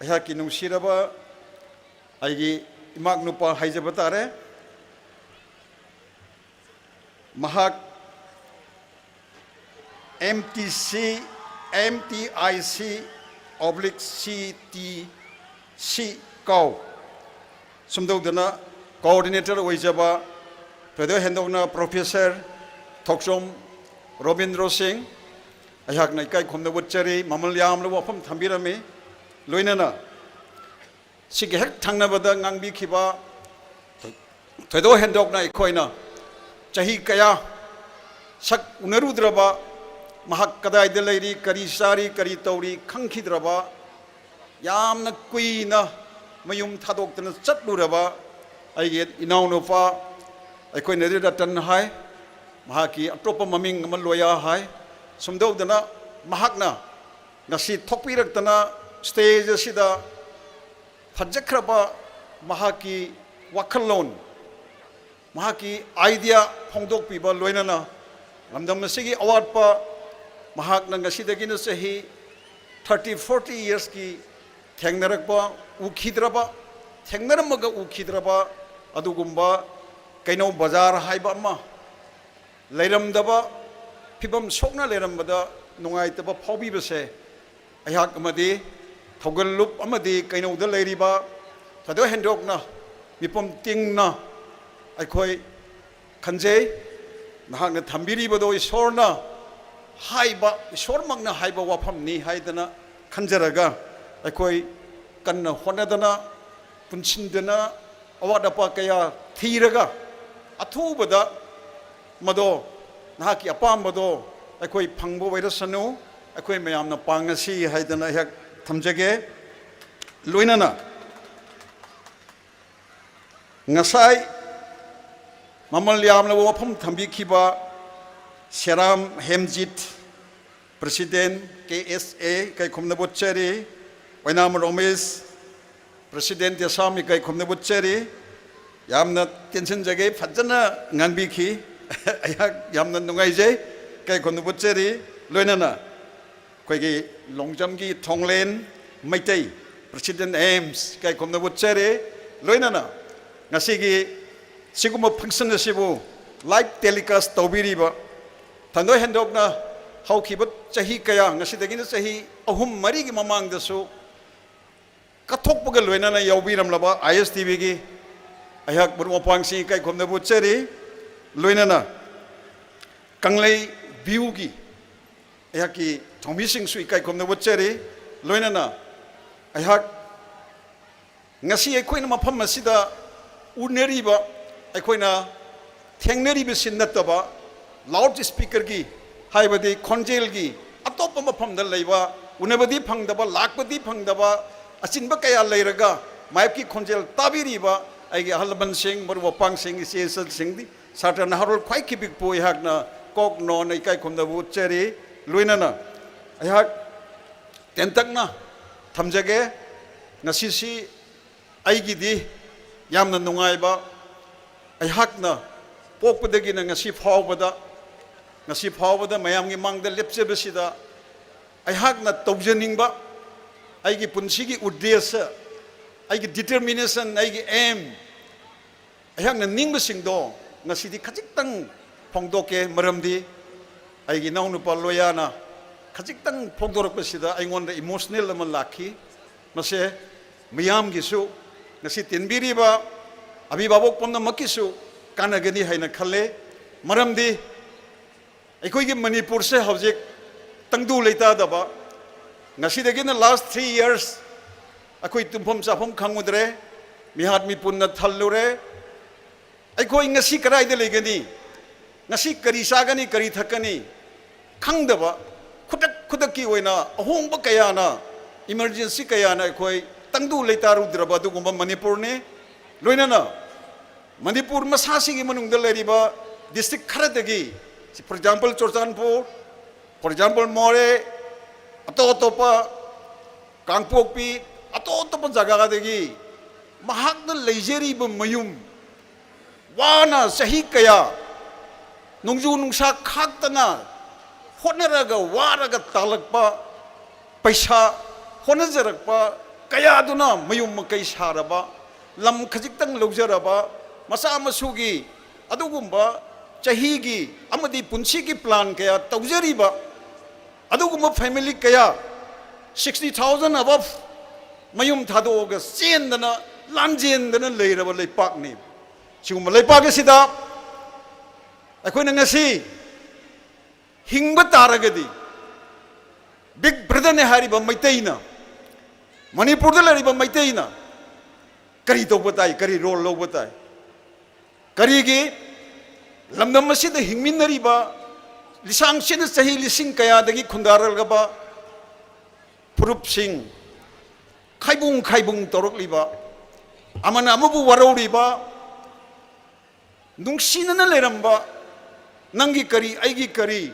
ꯑꯩꯍꯥꯛꯀꯤ ꯅꯨꯡꯁꯤꯔꯕ ꯑꯩꯒꯤ ꯏꯃꯥꯛ ꯅꯨꯄꯥ ꯍꯥꯏꯖꯕ ꯇꯥꯔꯦ, ꯃꯍꯥꯛ M T C, M T I C oblique C T C ꯀꯥꯎ, ꯁꯨꯝꯗꯧꯗꯅ coordinator ꯑꯣꯏꯖꯕ ꯊꯣꯏꯗꯣꯛ ꯍꯦꯟꯗꯣꯛꯅ Professor ꯊꯣꯛꯆꯣꯝ ꯔꯣꯕꯤꯟꯗ꯭ꯔꯣ ꯁꯤꯡ, ꯑꯩꯍꯥꯛꯅ ꯏꯀꯥꯏ ꯈꯨꯝꯅꯕ ꯎꯠꯆꯔꯤ꯫ ꯃꯃꯜ ꯌꯥꯝꯂꯕ ꯋꯥꯐꯝ ꯊꯝꯕꯤꯔꯝꯃꯤ꯫ ꯂꯣꯏꯅꯅ ꯁꯤꯒꯤ ꯍꯦꯛ ꯊꯪꯅꯕꯗ ꯉꯥꯡꯕꯤꯈꯤꯕ ꯊꯣꯏꯗꯣꯛ ꯍꯦꯟꯗꯣꯛꯅ ꯑꯩꯈꯣꯏꯅ ꯆꯍꯤ ꯀꯌꯥ ꯁꯛ ꯎꯅꯔꯨꯗ꯭ꯔꯕ, ꯃꯍꯥꯛ ꯀꯗꯥꯏꯗ ꯂꯩꯔꯤ, ꯀꯔꯤ ꯆꯥꯔꯤ, ꯀꯔꯤ ꯇꯧꯔꯤ ꯈꯪꯈꯤꯗ꯭ꯔꯕ, ꯌꯥꯝꯅ ꯀꯨꯏꯅ ꯃꯌꯨꯝ ꯊꯥꯗꯣꯛꯇꯅ ꯆꯠꯂꯨꯔꯕ ꯑꯩꯒꯤ ꯏꯅꯥꯎꯅꯨꯄꯥ, ꯑꯩꯈꯣꯏꯅꯗꯤ ꯔꯇꯟ ꯍꯥꯏ, ꯃꯍꯥꯛꯀꯤ ꯑꯇꯣꯞꯄ ꯃꯃꯤꯡ ꯑꯃ ꯂꯣꯌꯥ ꯍꯥꯏ, ꯁꯨꯝꯗꯧꯗꯅ ꯃꯍꯥꯛꯅ ꯉꯁꯤ ꯊꯣꯛꯄꯤꯔꯛꯇꯅ stage ꯑꯁꯤꯗ ꯐꯖꯈ꯭ꯔꯕ ꯃꯍꯥꯛꯀꯤ ꯋꯥꯈꯜꯂꯣꯟ, ꯃꯍꯥꯛꯀꯤ idea ꯐꯣꯡꯗꯣꯛꯄꯤꯕ, ꯂꯣꯏꯅꯅ ꯂꯝꯗꯝ ꯑꯁꯤꯒꯤ ꯑꯋꯥꯠꯄ, ꯃꯍꯥꯛꯅ ꯉꯁꯤꯗꯒꯤꯅ ꯆꯍꯤ thirty forty yearsꯀꯤ ꯊꯦꯡꯅꯔꯛꯄ, ꯎꯈꯤꯗ꯭ꯔꯕ, ꯊꯦꯡꯅꯔꯝꯃꯒ ꯎꯈꯤꯗ꯭ꯔꯕ ꯑꯗꯨꯒꯨꯝꯕ ꯀꯩꯅꯧ ꯕꯖꯥꯔ ꯍꯥꯏꯕ ꯑꯃ ꯂꯩꯔꯝꯗꯕ, ꯐꯤꯕꯝ ꯁꯣꯛꯅ ꯂꯩꯔꯝꯕꯗ ꯅꯨꯡꯉꯥꯏꯇꯕ ꯐꯥꯎꯕꯤꯕꯁꯦ ꯑꯩꯍꯥꯛ ꯑꯃꯗꯤ ꯊꯧꯒꯜꯂꯨꯞ ꯑꯃꯗꯤ ꯀꯩꯅꯧꯗ ꯂꯩꯔꯤꯕ ꯊꯣꯏꯗꯣꯛ ꯍꯦꯟꯗꯣꯛꯅ ꯃꯤꯄꯨꯝ ꯇꯤꯡꯅ ꯑꯩꯈꯣꯏ ꯈꯟꯖꯩ꯫ ꯅꯍꯥꯛꯅ ꯊꯝꯕꯤꯔꯤꯕꯗꯣ ꯏꯁꯣꯔꯅ ꯍꯥꯏꯕ, ꯏꯁꯣꯔꯃꯛꯅ ꯍꯥꯏꯕ ꯋꯥꯐꯝꯅꯤ ꯍꯥꯏꯗꯅ ꯈꯟꯖꯔꯒ ꯑꯩꯈꯣꯏ ꯀꯟꯅ ꯍꯣꯠꯅꯗꯅ, ꯄꯨꯟꯁꯤꯟꯗꯅ, ꯑꯋꯥꯠ ꯑꯄꯥ ꯀꯌꯥ ꯊꯤꯔꯒ ꯑꯊꯨꯕꯗ ꯃꯗꯣ, ꯅꯍꯥꯛꯀꯤ ꯑꯄꯥꯝꯕꯗꯣ ꯑꯩꯈꯣꯏ ꯐꯪꯕ ꯑꯣꯏꯔꯁꯅꯨ, ꯑꯩꯈꯣꯏ ꯃꯌꯥꯝꯅ ꯄꯥꯡꯉꯁꯤ ꯍꯥꯏꯗꯅ ꯑꯩꯍꯥꯛ ꯊꯝꯖꯒꯦ꯫ ꯂꯣꯏꯅꯅ ꯉꯁꯥꯏ ꯃꯃꯜ ꯌꯥꯝꯂꯕ ꯋꯥꯐꯝ ꯊꯝꯕꯤꯈꯤꯕ ꯁꯦꯔꯥꯝ Hemjit, President, K S A, ꯏꯀꯥꯏ ꯈꯨꯝꯅꯕ ꯎꯠꯆꯔꯤ꯫ ꯑꯣꯏꯅꯥꯝ ꯔꯣꯃꯦꯁ, President, ꯌꯥꯁꯥꯝ, ꯏꯀꯥꯏ ꯈꯨꯝꯅꯕ ꯎꯠꯆꯔꯤ꯫ ꯌꯥꯝꯅ ꯇꯦꯟꯁꯤꯟꯖꯒꯦ, ꯐꯖꯅ ꯉꯥꯡꯕꯤꯈꯤ꯫ ꯑꯩꯍꯥꯛ ꯌꯥꯝꯅ ꯅꯨꯡꯉꯥꯏꯖꯩ, ꯏꯀꯥꯏ ꯈꯨꯝꯅꯕ ꯎꯠꯆꯔꯤ꯫ ꯂꯣꯏꯅꯅ ꯑꯩꯈꯣꯏꯒꯤ ꯂꯣꯡꯖꯝꯒꯤ ꯊꯣꯡꯂꯦꯟ ꯃꯩꯇꯩ, President, ꯑꯦꯝꯁ, ꯏꯀꯥꯏ ꯈꯨꯝꯅꯕ ꯎꯠꯆꯔꯤ꯫ ꯂꯣꯏꯅꯅ ꯉꯁꯤꯒꯤ ꯁꯤꯒꯨꯝꯕ function ꯑꯁꯤꯕꯨ live telecast ꯇꯧꯕꯤꯔꯤꯕ, ꯊꯣꯏꯗꯣꯛ ꯍꯦꯟꯗꯣꯛꯅ ꯍꯧꯈꯤꯕ ꯆꯍꯤ ꯀꯌꯥ, ꯉꯁꯤꯗꯒꯤꯅ ꯆꯍꯤ ꯑꯍꯨꯝ ꯃꯔꯤꯒꯤ ꯃꯃꯥꯡꯗꯁꯨ ꯀꯠꯊꯣꯛꯄꯒ ꯂꯣꯏꯅꯅ ꯌꯥꯎꯕꯤꯔꯝꯂꯕ I S T Vꯒꯤ ꯑꯩꯍꯥꯛ ꯃꯔꯨꯞ ꯃꯄꯥꯡꯁꯤꯡ ꯏꯀꯥꯏ ꯈꯨꯝꯅꯕ ꯎꯠꯆꯔꯤ꯫ ꯂꯣꯏꯅꯅ ꯀꯪꯂꯩ viewꯒꯤ ꯑꯩꯍꯥꯛꯀꯤ ꯊꯧꯃꯤꯁꯤꯡꯁꯨ ꯏꯀꯥꯏ ꯈꯨꯝꯅꯕ ꯎꯠꯆꯔꯤ꯫ ꯂꯣꯏꯅꯅ ꯑꯩꯍꯥꯛ ꯉꯁꯤ ꯑꯩꯈꯣꯏꯅ ꯃꯐꯝ ꯑꯁꯤꯗ ꯎꯅꯔꯤꯕ, ꯑꯩꯈꯣꯏꯅ ꯊꯦꯡꯅꯔꯤꯕꯁꯤ ꯅꯠꯇꯕ, loudspeakerꯒꯤ, ꯍꯥꯏꯕꯗꯤ ꯈꯣꯟꯖꯦꯜꯒꯤ, ꯑꯇꯣꯞꯄ ꯃꯐꯝꯗ ꯂꯩꯕ, ꯎꯅꯕꯗꯤ ꯐꯪꯗꯕ, ꯂꯥꯛꯄꯗꯤ ꯐꯪꯗꯕ ꯑꯆꯤꯟꯕ ꯀꯌꯥ ꯂꯩꯔꯒ ꯃꯥꯏꯞꯀꯤ ꯈꯣꯟꯖꯦꯜ ꯇꯥꯕꯤꯔꯤꯕ ꯑꯩꯒꯤ ꯑꯍꯜ ꯂꯃꯟꯁꯤꯡ, ꯃꯔꯨꯞ ꯃꯄꯥꯡꯁꯤꯡ, ꯏꯆꯦ ꯏꯆꯜꯁꯤꯡꯗꯤ, ꯁꯥꯇ꯭ꯔ ꯅꯍꯥꯔꯣꯜ ꯈ꯭ꯋꯥꯏ ꯈꯤꯕꯤꯛꯄꯨ ꯑꯩꯍꯥꯛꯅ ꯀꯣꯛ ꯅꯣꯟꯅ ꯏꯀꯥꯏ ꯈꯨꯝꯅꯕ ꯎꯠꯆꯔꯤ꯫ ꯂꯣꯏꯅꯅ ꯑꯩꯍꯥꯛ ꯇꯦꯟꯇꯛꯅ ꯊꯝꯖꯒꯦ꯫ ꯉꯁꯤꯁꯤ ꯑꯩꯒꯤꯗꯤ ꯌꯥꯝꯅ ꯅꯨꯡꯉꯥꯏꯕ, ꯑꯩꯍꯥꯛꯅ ꯄꯣꯛꯄꯗꯒꯤꯅ ꯉꯁꯤ ꯐꯥꯎꯕꯗ, ꯉꯁꯤ ꯐꯥꯎꯕꯗ ꯃꯌꯥꯝꯒꯤ ꯃꯥꯡꯗ ꯂꯦꯞꯆꯕꯁꯤꯗ ꯑꯩꯍꯥꯛꯅ ꯇꯧꯖꯅꯤꯡꯕ, ꯑꯩꯒꯤ ꯄꯨꯟꯁꯤꯒꯤ ꯎꯗꯦꯁ, ꯑꯩꯒꯤ determination, ꯑꯩꯒꯤ aim, ꯑꯩꯍꯥꯛꯅ ꯅꯤꯡꯕꯁꯤꯡꯗꯣ ꯉꯁꯤꯗꯤ ꯈꯖꯤꯛꯇꯪ ꯐꯣꯡꯗꯣꯛꯀꯦ꯫ ꯃꯔꯝꯗꯤ ꯑꯩꯒꯤ ꯏꯅꯥꯎꯅꯨꯄꯥ ꯂꯣꯌꯥꯅ ꯈꯖꯤꯛꯇꯪ ꯐꯣꯡꯗꯣꯔꯛꯄꯁꯤꯗ ꯑꯩꯉꯣꯟꯗ emotional ꯑꯃ ꯂꯥꯛꯈꯤ꯫ ꯃꯁꯦ ꯃꯤꯌꯥꯝꯒꯤꯁꯨ, ꯉꯁꯤ ꯇꯤꯟꯕꯤꯔꯤꯕ ꯑꯚꯤꯚꯥꯕꯛ ꯄꯨꯝꯅꯃꯛꯀꯤꯁꯨ ꯀꯥꯟꯅꯒꯅꯤ ꯍꯥꯏꯅ ꯈꯜꯂꯦ꯫ ꯃꯔꯝꯗꯤ ꯑꯩꯈꯣꯏꯒꯤ ꯃꯅꯤꯄꯨꯔꯁꯦ ꯍꯧꯖꯤꯛ ꯇꯪꯗꯨ ꯂꯩꯇꯥꯗꯕ, ꯉꯁꯤꯗꯒꯤꯅ last three years ꯑꯩꯈꯣꯏ ꯇꯨꯝꯐꯝ ꯆꯥꯐꯝ ꯈꯪꯉꯨꯗ꯭ꯔꯦ, ꯃꯤꯍꯥꯠ ꯃꯤꯄꯨꯟꯅ ꯊꯜꯂꯨꯔꯦ꯫ ꯑꯩꯈꯣꯏ ꯉꯁꯤ ꯀꯗꯥꯏꯗ ꯂꯩꯒꯅꯤ? ꯉꯁꯤ ꯀꯔꯤ ꯆꯥꯒꯅꯤ, ꯀꯔꯤ ꯊꯛꯀꯅꯤ ꯈꯪꯗꯕ, ꯈꯨꯗꯛ ꯈꯨꯗꯛꯀꯤ ꯑꯣꯏꯅ ꯑꯍꯣꯡꯕ ꯀꯌꯥꯅ, emergency ꯀꯌꯥꯅ ꯑꯩꯈꯣꯏ ꯇꯪꯗꯨ ꯂꯩꯇꯥꯔꯨꯗ꯭ꯔꯕ ꯑꯗꯨꯒꯨꯝꯕ ꯃꯅꯤꯄꯨꯔꯅꯤ꯫ ꯂꯣꯏꯅꯅ ꯃꯅꯤꯄꯨꯔ ꯃꯁꯥꯁꯤꯒꯤ ꯃꯅꯨꯡꯗ ꯂꯩꯔꯤꯕ district ꯈꯔꯗꯒꯤ, for example, Churachandpur, for example, ꯃꯣꯔꯦ, ꯑꯇꯣꯞ ꯑꯇꯣꯞꯄ, ꯀꯥꯡꯄꯣꯛꯄꯤ, ꯑꯇꯣꯞ ꯑꯇꯣꯞꯄ ꯖꯒꯥꯗꯒꯤ ꯃꯍꯥꯛꯅ ꯂꯩꯖꯔꯤꯕ ꯃꯌꯨꯝ, ꯋꯥꯅ ꯆꯍꯤ ꯀꯌꯥ ꯅꯣꯡꯖꯨ ꯅꯨꯡꯁꯥ ꯈꯥꯛꯇꯅ ꯍꯣꯠꯅꯔꯒ ꯋꯥꯔꯒ ꯇꯥꯜꯂꯛꯄ ꯄꯩꯁꯥ, ꯍꯣꯠꯅꯖꯔꯛꯄ ꯀꯌꯥꯗꯨꯅ ꯃꯌꯨꯝ ꯃꯀꯩ ꯁꯥꯔꯕ, ꯂꯝ ꯈꯖꯤꯛꯇꯪ ꯂꯧꯖꯔꯕ, ꯃꯆꯥ ꯃꯁꯨꯒꯤ ꯑꯗꯨꯒꯨꯝꯕ ꯆꯍꯤꯒꯤ ꯑꯃꯗꯤ ꯄꯨꯟꯁꯤꯒꯤ plan ꯀꯌꯥ ꯇꯧꯖꯔꯤꯕ ꯑꯗꯨꯒꯨꯝꯕ family ꯀꯌꯥ, sixty thousand above, ꯃꯌꯨꯝ ꯊꯥꯗꯣꯛꯑꯒ ꯆꯦꯟꯗꯅ ꯂꯥꯟꯖꯦꯟꯗꯅ ꯂꯩꯔꯕ ꯂꯩꯄꯥꯛꯅꯤ꯫ ꯁꯤꯒꯨꯝꯕ ꯂꯩꯄꯥꯛ ꯑꯁꯤꯗ ꯑꯩꯈꯣꯏꯅ ꯉꯁꯤ ꯍꯤꯡꯕ ꯇꯥꯔꯒꯗꯤ, Big Brotherꯅꯦ ꯍꯥꯏꯔꯤꯕ ꯃꯩꯇꯩꯅ, ꯃꯅꯤꯄꯨꯔꯗ ꯂꯩꯔꯤꯕ ꯃꯩꯇꯩꯅ ꯀꯔꯤ ꯇꯧꯕ ꯇꯥꯏ, ꯀꯔꯤ role ꯂꯧꯕ ꯇꯥꯏ? ꯀꯔꯤꯒꯤ ꯂꯝꯗꯝ ꯑꯁꯤꯗ ꯍꯤꯡꯃꯤꯟꯅꯔꯤꯕ, ꯂꯤꯁꯥꯡ ꯁꯤꯠꯅ ꯆꯍꯤ ꯂꯤꯁꯤꯡ ꯀꯌꯥꯗꯒꯤ ꯈꯨꯟꯗꯥꯔꯛꯂꯕ ꯐꯨꯔꯨꯞꯁꯤꯡ, ꯈꯥꯏꯕꯨꯡ ꯈꯥꯏꯕꯨꯡ ꯇꯧꯔꯛꯂꯤꯕ, ꯑꯃꯅ ꯑꯃꯕꯨ ꯋꯥꯔꯧꯔꯤꯕ, ꯅꯨꯡꯁꯤꯅꯅ ꯂꯩꯔꯝꯕ, ꯅꯪꯒꯤ ꯀꯔꯤ, ꯑꯩꯒꯤ ꯀꯔꯤ,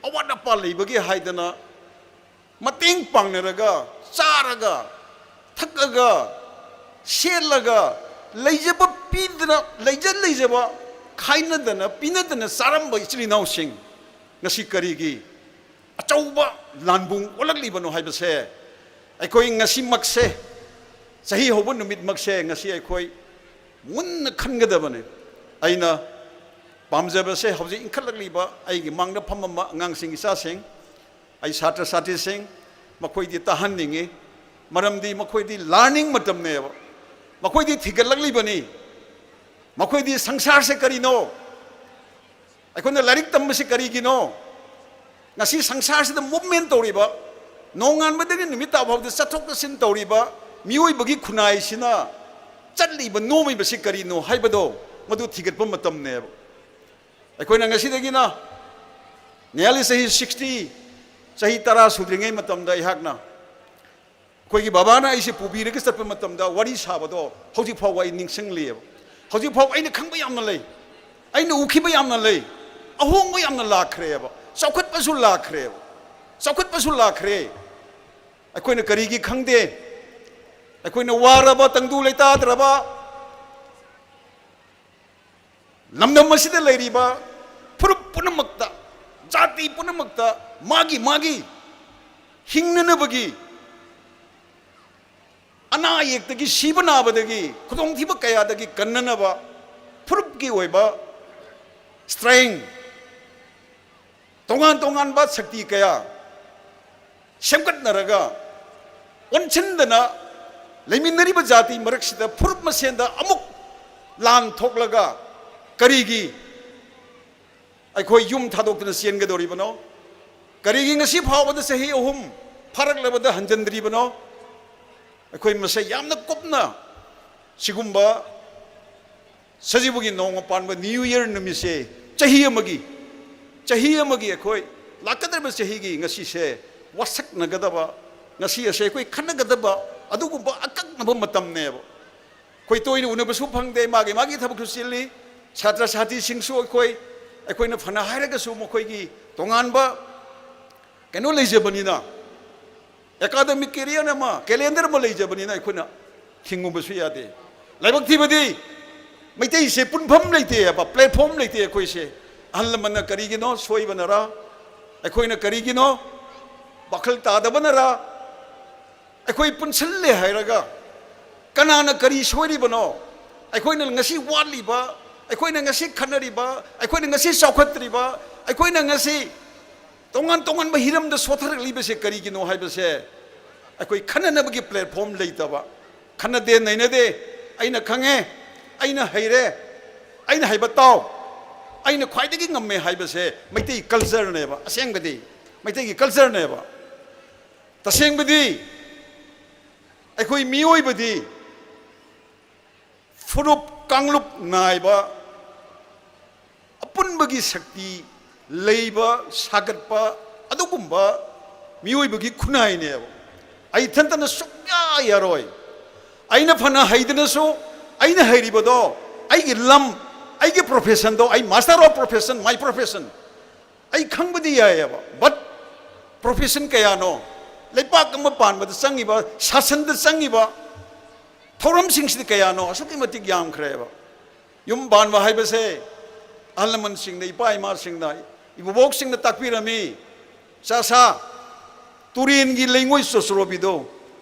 ꯑꯋꯥꯠ ꯑꯄꯥ ꯂꯩꯕꯒꯦ ꯍꯥꯏꯗꯅ ꯃꯇꯦꯡ ꯄꯥꯡꯅꯔꯒ, ꯆꯥꯔꯒ, ꯊꯛꯑꯒ, ꯁꯦꯠꯂꯒ, ꯂꯩꯖꯕ ꯄꯤꯗꯅ, ꯂꯩꯖ ꯂꯩꯖꯕ ꯈꯥꯏꯅꯗꯅ, ꯄꯤꯅꯗꯅ ꯆꯥꯔꯝꯕ ꯏꯆꯤꯜ ꯏꯅꯥꯎꯁꯤꯡ ꯉꯁꯤ ꯀꯔꯤꯒꯤ ꯑꯆꯧꯕ ꯂꯥꯟꯕꯨꯡ ꯑꯣꯜꯂꯛꯂꯤꯕꯅꯣ ꯍꯥꯏꯕꯁꯦ, ꯑꯩꯈꯣꯏ ꯉꯁꯤꯃꯛꯁꯦ, ꯆꯍꯤ ꯍꯧꯕ ꯅꯨꯃꯤꯠꯃꯛꯁꯦ ꯉꯁꯤ ꯑꯩꯈꯣꯏ ꯃꯨꯟꯅ ꯈꯟꯒꯗꯕꯅꯤ꯫ ꯑꯩꯅ ꯄꯥꯝꯖꯕꯁꯦ, ꯍꯧꯖꯤꯛ ꯏꯟꯈꯠꯂꯛꯂꯤꯕ ꯑꯩꯒꯤ ꯃꯥꯡꯗ ꯐꯝꯃꯝꯕ ꯑꯉꯥꯡꯁꯤꯡ, ꯏꯆꯥꯁꯤꯡ, ꯑꯩ ꯁꯥꯇ꯭ꯔ ꯁꯥꯇ꯭ꯔꯤꯁꯤꯡ, ꯃꯈꯣꯏꯗꯤ ꯇꯥꯍꯟꯅꯤꯡꯉꯤ꯫ ꯃꯔꯝꯗꯤ ꯃꯈꯣꯏꯗꯤ learning ꯃꯇꯝꯅꯦꯕ, ꯃꯈꯣꯏꯗꯤ ꯊꯤꯒꯠꯂꯛꯂꯤꯕꯅꯤ꯫ ꯃꯈꯣꯏꯗꯤ ꯁꯪꯁꯥꯔꯁꯦ ꯀꯔꯤꯅꯣ, ꯑꯩꯈꯣꯏꯅ ꯂꯥꯏꯔꯤꯛ ꯇꯝꯕꯁꯤ ꯀꯔꯤꯒꯤꯅꯣ, ꯉꯁꯤ ꯁꯪꯁꯥꯔꯁꯤꯗ movement ꯇꯧꯔꯤꯕ, ꯅꯣꯡꯉꯥꯟꯕꯗꯒꯤ ꯅꯨꯃꯤꯠ ꯇꯥꯕ ꯐꯥꯎꯗ ꯆꯠꯊꯣꯛ ꯆꯠꯁꯤꯟ ꯇꯧꯔꯤꯕ ꯃꯤꯑꯣꯏꯕꯒꯤ ꯈꯨꯟꯅꯥꯏꯁꯤꯅ ꯆꯠꯂꯤꯕ ꯅꯣꯝꯃꯤꯕꯁꯤ ꯀꯔꯤꯅꯣ ꯍꯥꯏꯕꯗꯣ, ꯃꯗꯨ ꯊꯤꯒꯠꯄ ꯃꯇꯝꯅꯦꯕ꯫ ꯑꯩꯈꯣꯏꯅ ꯉꯁꯤꯗꯒꯤꯅ, ꯅꯤꯌꯥꯔꯂꯤ ꯆꯍꯤ sixty, ꯆꯍꯤ ꯇꯔꯥ ꯁꯨꯗ꯭ꯔꯤꯉꯩ ꯃꯇꯝꯗ ꯑꯩꯍꯥꯛꯅ, ꯑꯩꯈꯣꯏꯒꯤ ꯕꯕꯥꯅ ꯑꯩꯁꯦ ꯄꯨꯕꯤꯔꯒ ꯆꯠꯄ ꯃꯇꯝꯗ ꯋꯥꯔꯤ ꯁꯥꯕꯗꯣ ꯍꯧꯖꯤꯛ ꯐꯥꯎꯕ ꯑꯩ ꯅꯤꯡꯁꯤꯡꯂꯤꯑꯕ꯫ ꯍꯧꯖꯤꯛꯐꯥꯎ ꯑꯩꯅ ꯈꯪꯕ ꯌꯥꯝꯅ ꯂꯩ, ꯑꯩꯅ ꯎꯈꯤꯕ ꯌꯥꯝꯅ ꯂꯩ꯫ ꯑꯍꯣꯡꯕ ꯌꯥꯝꯅ ꯂꯥꯛꯈ꯭ꯔꯦꯕ, ꯆꯥꯎꯈꯠꯄꯁꯨ ꯂꯥꯛꯈ꯭ꯔꯦꯕ, ꯆꯥꯎꯈꯠꯄꯁꯨ ꯂꯥꯛꯈ꯭ꯔꯦ꯫ ꯑꯩꯈꯣꯏꯅ ꯀꯔꯤꯒꯤ ꯈꯪꯗꯦ? ꯑꯩꯈꯣꯏꯅ ꯋꯥꯔꯕ, ꯇꯪꯗꯨ ꯂꯩꯇꯥꯗ꯭ꯔꯕ, ꯂꯝꯗꯝ ꯑꯁꯤꯗ ꯂꯩꯔꯤꯕ ꯐꯨꯔꯨꯞ ꯄꯨꯝꯅꯃꯛꯇ, ꯖꯥꯇꯤ ꯄꯨꯝꯅꯃꯛꯇ ꯃꯥꯒꯤ ꯃꯥꯒꯤ ꯍꯤꯡꯅꯅꯕꯒꯤ, ꯑꯅꯥ ꯑꯌꯦꯛꯇꯒꯤ, ꯁꯤꯕ ꯅꯥꯕꯗꯒꯤ, ꯈꯨꯗꯣꯡꯊꯤꯕ ꯀꯌꯥꯗꯒꯤ ꯀꯟꯅꯅꯕ ꯐꯨꯔꯨꯞꯀꯤ ꯑꯣꯏꯕ strength, ꯇꯣꯉꯥꯟ ꯇꯣꯉꯥꯟꯕ ꯁꯛꯇꯤ ꯀꯌꯥ ꯁꯦꯝꯒꯠꯅꯔꯒ ꯑꯣꯟꯁꯤꯟꯗꯅ ꯂꯩꯃꯤꯟꯅꯔꯤꯕ ꯖꯥꯇꯤ ꯃꯔꯛꯁꯤꯗ ꯐꯨꯔꯨꯞ ꯃꯁꯦꯟꯗ ꯑꯃꯨꯛ ꯂꯥꯟ ꯊꯣꯛꯂꯒ ꯀꯔꯤꯒꯤ ꯑꯩꯈꯣꯏ ꯌꯨꯝ ꯊꯥꯗꯣꯛꯇꯨꯅ ꯆꯦꯟꯒꯗꯧꯔꯤꯕꯅꯣ? ꯀꯔꯤꯒꯤ ꯉꯁꯤ ꯐꯥꯎꯕꯗ ꯆꯍꯤ ꯑꯍꯨꯝ ꯐꯥꯔꯛꯂꯕꯗ ꯍꯟꯖꯤꯟꯗ꯭ꯔꯤꯕꯅꯣ? ꯑꯩꯈꯣꯏ ꯃꯁꯦ ꯌꯥꯝꯅ ꯀꯨꯞꯅ ꯁꯤꯒꯨꯝꯕ ꯁꯖꯤꯕꯨꯒꯤ ꯅꯣꯡꯃ ꯄꯥꯟꯕ New Year ꯅꯨꯃꯤꯠꯁꯦ, ꯆꯍꯤ ꯑꯃꯒꯤ, ꯆꯍꯤ ꯑꯃꯒꯤ ꯑꯩꯈꯣꯏ ꯂꯥꯛꯀꯗꯧꯔꯤꯕ ꯆꯍꯤꯒꯤ ꯉꯁꯤꯁꯦ ꯋꯥꯁꯛꯅꯒꯗꯕ, ꯉꯁꯤ ꯑꯁꯦ ꯑꯩꯈꯣꯏ ꯈꯟꯅꯒꯗꯕ ꯑꯗꯨꯒꯨꯝꯕ ꯑꯀꯛꯅꯕ ꯃꯇꯝꯅꯦꯕ꯫ ꯑꯩꯈꯣꯏ ꯇꯣꯏꯅ ꯎꯅꯕꯁꯨ ꯐꯪꯗꯦ, ꯃꯥꯒꯤ ꯃꯥꯒꯤ ꯊꯕꯛꯁꯨ ꯆꯤꯜꯂꯤ꯫ ꯁꯥꯇ꯭ꯔ ꯁꯥꯇ꯭ꯔꯤꯁꯤꯡꯁꯨ ꯑꯩꯈꯣꯏ, ꯑꯩꯈꯣꯏꯅ ꯐꯅ ꯍꯥꯏꯔꯒꯁꯨ ꯃꯈꯣꯏꯒꯤ ꯇꯣꯉꯥꯟꯕ ꯀꯩꯅꯣ ꯂꯩꯖꯕꯅꯤꯅ, academic career ꯑꯃ, calendar ꯑꯃ ꯂꯩꯖꯕꯅꯤꯅ ꯑꯩꯈꯣꯏꯅ ꯊꯤꯡꯉꯨꯕꯁꯨ ꯌꯥꯗꯦ꯫ ꯂꯥꯏꯕꯛ ꯊꯤꯕꯗꯤ ꯃꯩꯇꯩꯁꯦ ꯄꯨꯟꯐꯝ ꯂꯩꯇꯦ ꯍꯥꯏꯕ, platform ꯂꯩꯇꯦ ꯑꯩꯈꯣꯏꯁꯦ꯫ ꯑꯍꯜ ꯂꯃꯟꯅ ꯀꯔꯤꯒꯤꯅꯣ ꯁꯣꯏꯕꯅꯔꯥ, ꯑꯩꯈꯣꯏꯅ ꯀꯔꯤꯒꯤꯅꯣ ꯋꯥꯈꯜ ꯇꯥꯗꯕꯅꯔꯥ, ꯑꯩꯈꯣꯏ ꯄꯨꯟꯁꯤꯜꯂꯦ ꯍꯥꯏꯔꯒ ꯀꯅꯥꯅ ꯀꯔꯤ ꯁꯣꯏꯔꯤꯕꯅꯣ? ꯑꯩꯈꯣꯏꯅ ꯉꯁꯤ ꯋꯥꯠꯂꯤꯕ, ꯑꯩꯈꯣꯏꯅ ꯉꯁꯤ ꯈꯠꯅꯔꯤꯕ, ꯑꯩꯈꯣꯏꯅ ꯉꯁꯤ ꯆꯥꯎꯈꯠꯇ꯭ꯔꯤꯕ, ꯑꯩꯈꯣꯏꯅ ꯉꯁꯤ ꯇꯣꯉꯥꯟ ꯇꯣꯉꯥꯟꯕ ꯍꯤꯔꯝꯗ ꯁꯣꯊꯔꯛꯂꯤꯕꯁꯦ ꯀꯔꯤꯒꯤꯅꯣ ꯍꯥꯏꯕꯁꯦ, ꯑꯩꯈꯣꯏ ꯈꯟꯅꯅꯕꯒꯤ platform ꯂꯩꯇꯕ꯫ ꯈꯟꯅꯗꯦ ꯅꯩꯅꯗꯦ, ꯑꯩꯅ ꯈꯪꯉꯦ, ꯑꯩꯅ ꯍꯩꯔꯦ, ꯑꯩꯅ ꯍꯩꯕ ꯇꯥꯎ, ꯑꯩꯅ ꯈ꯭ꯋꯥꯏꯗꯒꯤ ꯉꯝꯃꯦ ꯍꯥꯏꯕꯁꯦ ꯃꯩꯇꯩ culture ꯅꯦꯕ꯫ ꯑꯁꯦꯡꯕꯗꯤ ꯃꯩꯇꯩꯒꯤ culture ꯅꯦꯕ꯫ ꯇꯁꯦꯡꯕꯗꯤ ꯑꯩꯈꯣꯏ ꯃꯤꯑꯣꯏꯕꯗꯤ ꯐꯨꯔꯨꯞ ꯀꯥꯡꯂꯨꯞ ꯅꯥꯏꯕ, ꯑꯄꯨꯟꯕꯒꯤ ꯁꯛꯇꯤ ꯂꯩꯕ, ꯁꯥꯒꯠꯄ ꯑꯗꯨꯒꯨꯝꯕ ꯃꯤꯑꯣꯏꯕꯒꯤ ꯈꯨꯟꯅꯥꯏꯅꯦꯕ꯫ ꯑꯩ ꯏꯊꯟꯇꯅ ꯁꯨꯛꯌꯥ ꯌꯥꯔꯣꯏ꯫ ꯑꯩꯅ ꯐꯅ ꯍꯩꯗꯅꯁꯨ, ꯑꯩꯅ ꯍꯩꯔꯤꯕꯗꯣ ꯑꯩꯒꯤ ꯂꯝ, ꯑꯩꯒꯤ professionꯗꯣ, ꯑꯩ master of profession, my profession ꯑꯩ ꯈꯪꯕꯗꯤ ꯌꯥꯏꯑꯕ, but profession ꯀꯌꯥꯅꯣ, ꯂꯩꯄꯥꯛ ꯑꯃ ꯄꯥꯟꯕꯗ ꯆꯪꯉꯤꯕ, ꯁꯥꯁꯟꯗ ꯆꯪꯉꯤꯕ ꯊꯧꯔꯝꯁꯤꯡꯁꯤꯗꯤ ꯀꯌꯥꯅꯣ, ꯑꯁꯨꯛꯀꯤ ꯃꯇꯤꯛ ꯌꯥꯝꯈ꯭ꯔꯦꯕ꯫ ꯌꯨꯝ ꯄꯥꯟꯕ ꯍꯥꯏꯕꯁꯦ ꯑꯍꯜ ꯂꯃꯟꯁꯤꯡꯅ, ꯏꯄꯥ ꯏꯃꯥꯁꯤꯡꯅ, ꯏꯕꯣꯕꯣꯛꯁꯤꯡꯅ ꯇꯥꯛꯄꯤꯔꯝꯃꯤ꯫ ꯆꯥꯁꯥ, ꯇꯨꯔꯦꯟꯒꯤ ꯂꯩꯉꯣꯏ ꯆꯣꯆꯔꯣꯕꯤꯗꯣ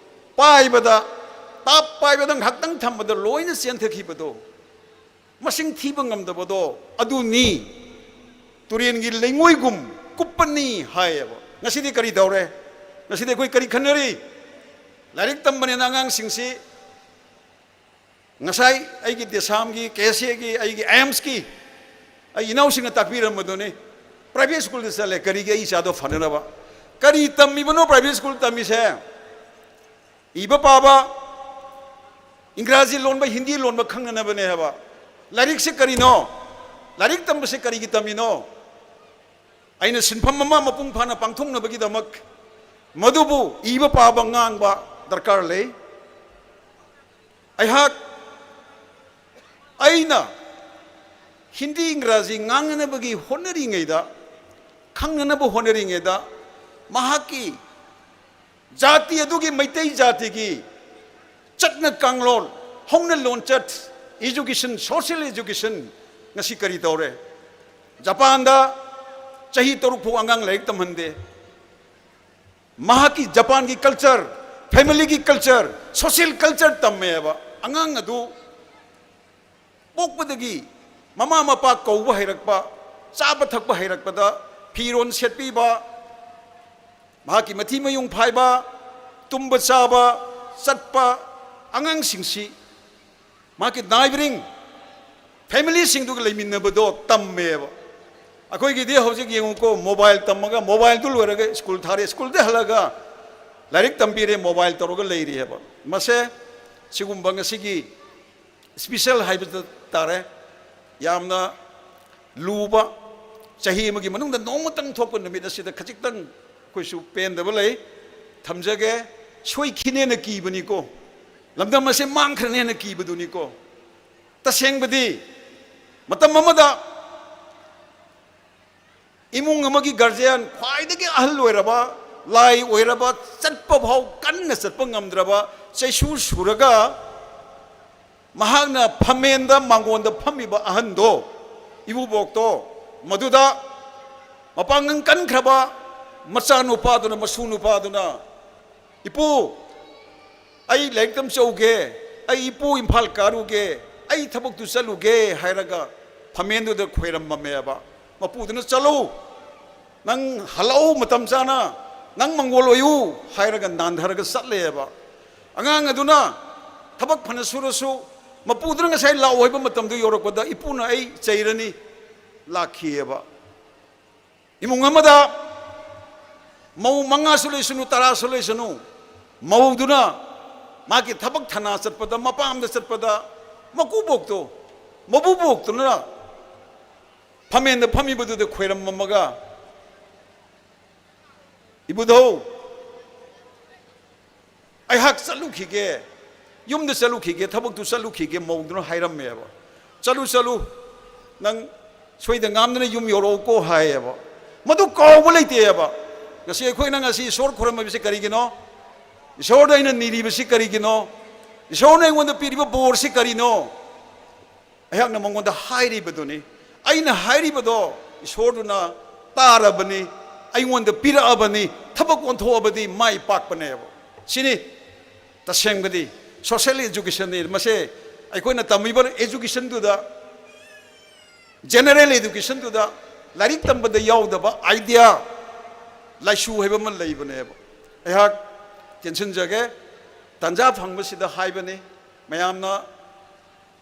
ꯄꯥꯏꯕꯗ, ꯇꯥꯞ ꯄꯥꯏꯕꯗ ꯉꯥꯏꯍꯥꯛꯇꯪ ꯊꯝꯕꯗ ꯂꯣꯏꯅ ꯆꯦꯟꯊꯈꯤꯕꯗꯣ, ꯃꯁꯤꯡ ꯊꯤꯕ ꯉꯝꯗꯕꯗꯣ, ꯑꯗꯨꯅꯤ꯫ ꯇꯨꯔꯦꯟꯒꯤ ꯂꯩꯉꯣꯏꯒꯨꯝ ꯀꯨꯞꯄꯅꯤ ꯍꯥꯏꯌꯦꯕ꯫ ꯉꯁꯤꯗꯤ ꯀꯔꯤ ꯇꯧꯔꯦ? ꯉꯁꯤꯗꯤ ꯑꯩꯈꯣꯏ ꯀꯔꯤ ꯈꯟꯅꯔꯤ? ꯂꯥꯏꯔꯤꯛ ꯇꯝꯕꯅꯤꯅ ꯑꯉꯥꯡꯁꯤꯡꯁꯤ, ꯉꯁꯥꯏ ꯑꯩꯒꯤ ꯗꯦꯁꯥꯝꯒꯤ, ꯀꯦ ꯑꯦꯁ ꯑꯦꯒꯤ, ꯑꯩꯒꯤ ꯑꯦꯝꯁꯀꯤ ꯑꯩ ꯏꯅꯥꯎꯁꯤꯡꯅ ꯇꯥꯛꯄꯤꯔꯝꯕꯗꯨꯅꯤ꯫ Private schoolꯗ ꯆꯠꯂꯦ, ꯀꯔꯤꯒꯤ? ꯑꯩ ꯏꯆꯥꯗꯣ ꯐꯅꯅꯕ꯫ ꯀꯔꯤ ꯇꯝꯃꯤꯕꯅꯣ private school ꯇꯝꯃꯤꯁꯦ? ꯏꯕ ꯄꯥꯕ, ꯏꯪꯒ꯭ꯔꯥꯖꯤ ꯂꯣꯟꯕ, ꯍꯤꯟꯗꯤ ꯂꯣꯟꯕ ꯈꯪꯅꯅꯕꯅꯦ ꯍꯥꯏꯕ꯫ ꯂꯥꯏꯔꯤꯛꯁꯦ ꯀꯔꯤꯅꯣ? ꯂꯥꯏꯔꯤꯛ ꯇꯝꯕꯁꯦ ꯀꯔꯤꯒꯤ ꯇꯝꯃꯤꯅꯣ? ꯑꯩꯅ ꯁꯤꯟꯐꯝ ꯑꯃ ꯃꯄꯨꯡ ꯐꯥꯅ ꯄꯥꯡꯊꯣꯛꯅꯕꯒꯤꯗꯃꯛ ꯃꯗꯨꯕꯨ ꯏꯕ ꯄꯥꯕ ꯉꯥꯡꯕ ꯗꯔꯀꯥꯔ ꯂꯩ꯫ ꯑꯩꯍꯥꯛ, ꯑꯩꯅ ꯍꯤꯟꯗꯤ ꯏꯪꯒ꯭ꯔꯥꯖꯤ ꯉꯥꯡꯅꯅꯕꯒꯤ ꯍꯣꯠꯅꯔꯤꯉꯩꯗ, ꯈꯪꯅꯅꯕ ꯍꯣꯠꯅꯔꯤꯉꯩꯗ, ꯃꯍꯥꯛꯀꯤ ꯖꯥꯇꯤ ꯑꯗꯨꯒꯤ, ꯃꯩꯇꯩ ꯖꯥꯇꯤꯒꯤ ꯆꯠꯅ ꯀꯥꯡꯂꯣꯟ, ꯍꯧꯅ ꯂꯣꯟꯆꯠ, education, social education ꯉꯁꯤ ꯀꯔꯤ ꯇꯧꯔꯦ? ꯖꯄꯥꯟꯗ ꯆꯍꯤ ꯇꯔꯨꯛ ꯐꯥꯎ ꯑꯉꯥꯡ ꯂꯥꯏꯔꯤꯛ ꯇꯝꯍꯟꯗꯦ꯫ ꯃꯍꯥꯛꯀꯤ ꯖꯄꯥꯟꯒꯤ culture, familyꯒꯤ culture, social culture ꯇꯝꯃꯦꯕ꯫ ꯑꯉꯥꯡ ꯑꯗꯨ ꯄꯣꯛꯄꯗꯒꯤ ꯃꯃꯥ ꯃꯄꯥ ꯀꯧꯕ ꯍꯩꯔꯛꯄ, ꯆꯥꯕ ꯊꯛꯄ ꯍꯩꯔꯛꯄꯗ, ꯐꯤꯔꯣꯟ ꯁꯦꯠꯄꯤꯕ, ꯃꯍꯥꯛꯀꯤ ꯃꯊꯤ ꯃꯌꯨꯡ ꯐꯥꯏꯕ, ꯇꯨꯝꯕ ꯆꯥꯕ, ꯆꯠꯄ, ꯑꯉꯥꯡꯁꯤꯡꯁꯤ ꯃꯍꯥꯛꯀꯤ neighbouring familyꯁꯤꯡꯗꯨꯒ ꯂꯩꯃꯤꯟꯅꯕꯗꯣ ꯇꯝꯃꯦꯕ꯫ ꯑꯩꯈꯣꯏꯒꯤꯗꯤ ꯍꯧꯖꯤꯛ ꯌꯦꯡꯉꯨꯀꯣ, mobile ꯇꯝꯃꯒ, mobileꯗꯨ ꯂꯣꯏꯔꯒ school ꯊꯥꯔꯦ, schoolꯗ ꯍꯜꯂꯒ ꯂꯥꯏꯔꯤꯛ ꯇꯝꯕꯤꯔꯦ, mobile ꯇꯧꯔꯒ ꯂꯩꯔꯤ ꯍꯥꯏꯕ꯫ ꯃꯁꯦ ꯁꯤꯒꯨꯝꯕ ꯉꯁꯤꯒꯤ special ꯍꯥꯏꯕꯗ ꯇꯥꯔꯦ꯫ ꯌꯥꯝꯅ ꯂꯨꯕ, ꯆꯍꯤ ꯑꯃꯒꯤ ꯃꯅꯨꯡꯗ ꯅꯣꯡꯃꯇꯪ ꯊꯣꯛꯄ ꯅꯨꯃꯤꯠ ꯑꯁꯤꯗ ꯈꯖꯤꯛꯇꯪ ꯑꯩꯈꯣꯏꯁꯨ ꯄꯦꯟꯗꯕ ꯂꯩ꯫ ꯊꯝꯖꯒꯦ꯫ ꯁꯣꯏꯈꯤꯅꯦꯅ ꯀꯤꯕꯅꯤꯀꯣ, ꯂꯝꯗꯝ ꯑꯁꯦ ꯃꯥꯡꯈ꯭ꯔꯅꯦꯅ ꯀꯤꯕꯗꯨꯅꯤꯀꯣ꯫ ꯇꯁꯦꯡꯕꯗꯤ, ꯃꯇꯝ ꯑꯃꯗ ꯏꯃꯨꯡ ꯑꯃꯒꯤ ꯒꯥꯔꯖꯤꯌꯥꯟ, ꯈ꯭ꯋꯥꯏꯗꯒꯤ ꯑꯍꯜ ꯑꯣꯏꯔꯕ, ꯂꯥꯏ ꯑꯣꯏꯔꯕ, ꯆꯠꯄ ꯐꯥꯎ ꯀꯟꯅ ꯆꯠꯄ ꯉꯝꯗ꯭ꯔꯕ, ꯆꯩꯁꯨ ꯁꯨꯔꯒ ꯃꯍꯥꯛꯅ ꯐꯝꯃꯦꯟꯗ ꯃꯥꯡꯒꯣꯟꯗ ꯐꯝꯃꯤꯕ ꯑꯍꯟꯗꯣ, ꯏꯀꯨꯕꯣꯛꯇꯣ, ꯃꯗꯨꯗ ꯃꯄꯥꯡꯒꯜ ꯀꯟꯈ꯭ꯔꯕ ꯃꯆꯥꯅꯨꯄꯥꯗꯨꯅ, ꯃꯁꯨ ꯅꯨꯄꯥꯗꯨꯅ, "ꯏꯄꯨ, ꯑꯩ ꯂꯥꯏꯔꯤꯛ ꯇꯝ ꯆꯧꯒꯦ, ꯑꯩ ꯏꯄꯨ ꯏꯝꯐꯥꯜ ꯀꯥꯔꯨꯒꯦ, ꯑꯩ ꯊꯕꯛꯇꯨ ꯆꯠꯂꯨꯒꯦ" ꯍꯥꯏꯔꯒ ꯐꯝꯃꯦꯟꯗꯨꯗ ꯈꯣꯏꯔꯝꯃꯝꯃꯦꯕ꯫ ꯃꯄꯨꯗꯨꯅ, "ꯆꯠꯂꯨ, ꯅꯪ ꯍꯜꯂꯛꯎ ꯃꯇꯝ ꯆꯥꯅ, ꯅꯪ ꯃꯪꯒꯣꯜ ꯑꯣꯏꯌꯨ" ꯍꯥꯏꯔꯒ ꯅꯥꯟꯊꯔꯒ ꯆꯠꯂꯦꯕ꯫ ꯑꯉꯥꯡ ꯑꯗꯨꯅ ꯊꯕꯛ ꯐꯅ ꯁꯨꯔꯁꯨ, ꯃꯄꯨꯗꯨꯅ ꯉꯁꯥꯏ ꯂꯥꯛꯑꯣ ꯍꯥꯏꯕ ꯃꯇꯝꯗꯨ ꯌꯧꯔꯛꯄꯗ, "ꯏꯄꯨꯅ ꯑꯩ ꯆꯩꯔꯅꯤ" ꯂꯥꯛꯈꯤꯑꯕ꯫ ꯏꯃꯨꯡ ꯑꯃꯗ ꯃꯧ ꯃꯉꯥꯁꯨ ꯂꯩꯁꯅꯨ, ꯇꯔꯥꯁꯨ ꯂꯩꯁꯅꯨ, ꯃꯧꯗꯨꯅ ꯃꯥꯒꯤ ꯊꯕꯛ ꯊꯅꯥ ꯆꯠꯄꯗ, ꯃꯄꯥꯝꯗ ꯆꯠꯄꯗ, ꯃꯀꯨꯕꯣꯛꯇꯣ, ꯃꯕꯨꯕꯣꯛꯇꯨꯅ ꯐꯝꯃꯦꯟꯗ ꯐꯝꯃꯤꯕꯗꯨꯗ ꯈꯣꯏꯔꯝꯃꯝꯃꯒ, "ꯏꯕꯨꯙꯧ, ꯑꯩꯍꯥꯛ ꯆꯠꯂꯨꯈꯤꯒꯦ, ꯌꯨꯝꯗ ꯆꯠꯂꯨꯈꯤꯒꯦ, ꯊꯕꯛꯇꯨ ꯆꯠꯂꯨꯈꯤꯒꯦ" ꯃꯧꯗꯨꯅ ꯍꯥꯏꯔꯝꯃꯦꯕ꯫ "ꯆꯠꯂꯨ, ꯆꯠꯂꯨ, ꯅꯪ ꯁꯣꯏꯗ ꯉꯥꯝꯗꯅ ꯌꯨꯝ ꯌꯧꯔꯛꯎꯀꯣ" ꯍꯥꯏꯌꯦꯕ꯫ ꯃꯗꯨ ꯀꯥꯎꯕ ꯂꯩꯇꯦꯕ꯫ ꯉꯁꯤ ꯑꯩꯈꯣꯏꯅ ꯉꯁꯤ ꯏꯁꯣꯔ ꯈꯨꯔꯨꯝꯃꯤꯕꯁꯤ ꯀꯔꯤꯒꯤꯅꯣ? ꯏꯁꯣꯔꯗ ꯑꯩꯅ ꯅꯤꯔꯤꯕꯁꯤ ꯀꯔꯤꯒꯤꯅꯣ? ꯏꯁꯣꯔꯅ ꯑꯩꯉꯣꯟꯗ ꯄꯤꯔꯤꯕ ꯕꯣꯔꯁꯤ ꯀꯔꯤꯅꯣ? ꯑꯩꯍꯥꯛꯅ ꯃꯉꯣꯟꯗ ꯍꯥꯏꯔꯤꯕꯗꯨꯅꯤ꯫ ꯑꯩꯅ ꯍꯥꯏꯔꯤꯕꯗꯣ ꯏꯁꯣꯔꯗꯨꯅ ꯇꯥꯔꯕꯅꯤ, ꯑꯩꯉꯣꯟꯗ ꯄꯤꯔꯛꯑꯕꯅꯤ, ꯊꯕꯛ ꯑꯣꯟꯊꯣꯛꯑꯕꯗꯤ ꯃꯥꯏ ꯄꯥꯛꯄꯅꯦꯕ꯫ ꯁꯤꯅꯤ ꯇꯁꯦꯡꯕꯗꯤ꯫ ꯁꯣꯁꯦꯜ ꯑꯦꯖꯨꯀꯦꯁꯟꯅꯤ꯫ ꯃꯁꯦ ꯑꯩꯈꯣꯏꯅ ꯇꯝꯃꯤꯕ ꯑꯦꯖꯨꯀꯦꯁꯟꯗꯨꯗ, ꯖꯦꯅꯔꯦꯜ ꯑꯦꯖꯨꯀꯦꯁꯟꯗꯨꯗ, ꯂꯥꯏꯔꯤꯛ ꯇꯝꯕꯗ ꯌꯥꯎꯗꯕ ꯑꯥꯏꯗꯤꯌꯥ, ꯂꯥꯏꯁꯨ ꯍꯥꯏꯕ ꯑꯃ ꯂꯩꯕꯅꯦꯕ꯫ ꯑꯩꯍꯥꯛ ꯇꯦꯟꯁꯤꯟꯖꯒꯦ, ꯇꯥꯟꯖꯥ ꯐꯪꯕꯁꯤꯗ ꯍꯥꯏꯕꯅꯤ꯫ ꯃꯌꯥꯝꯅ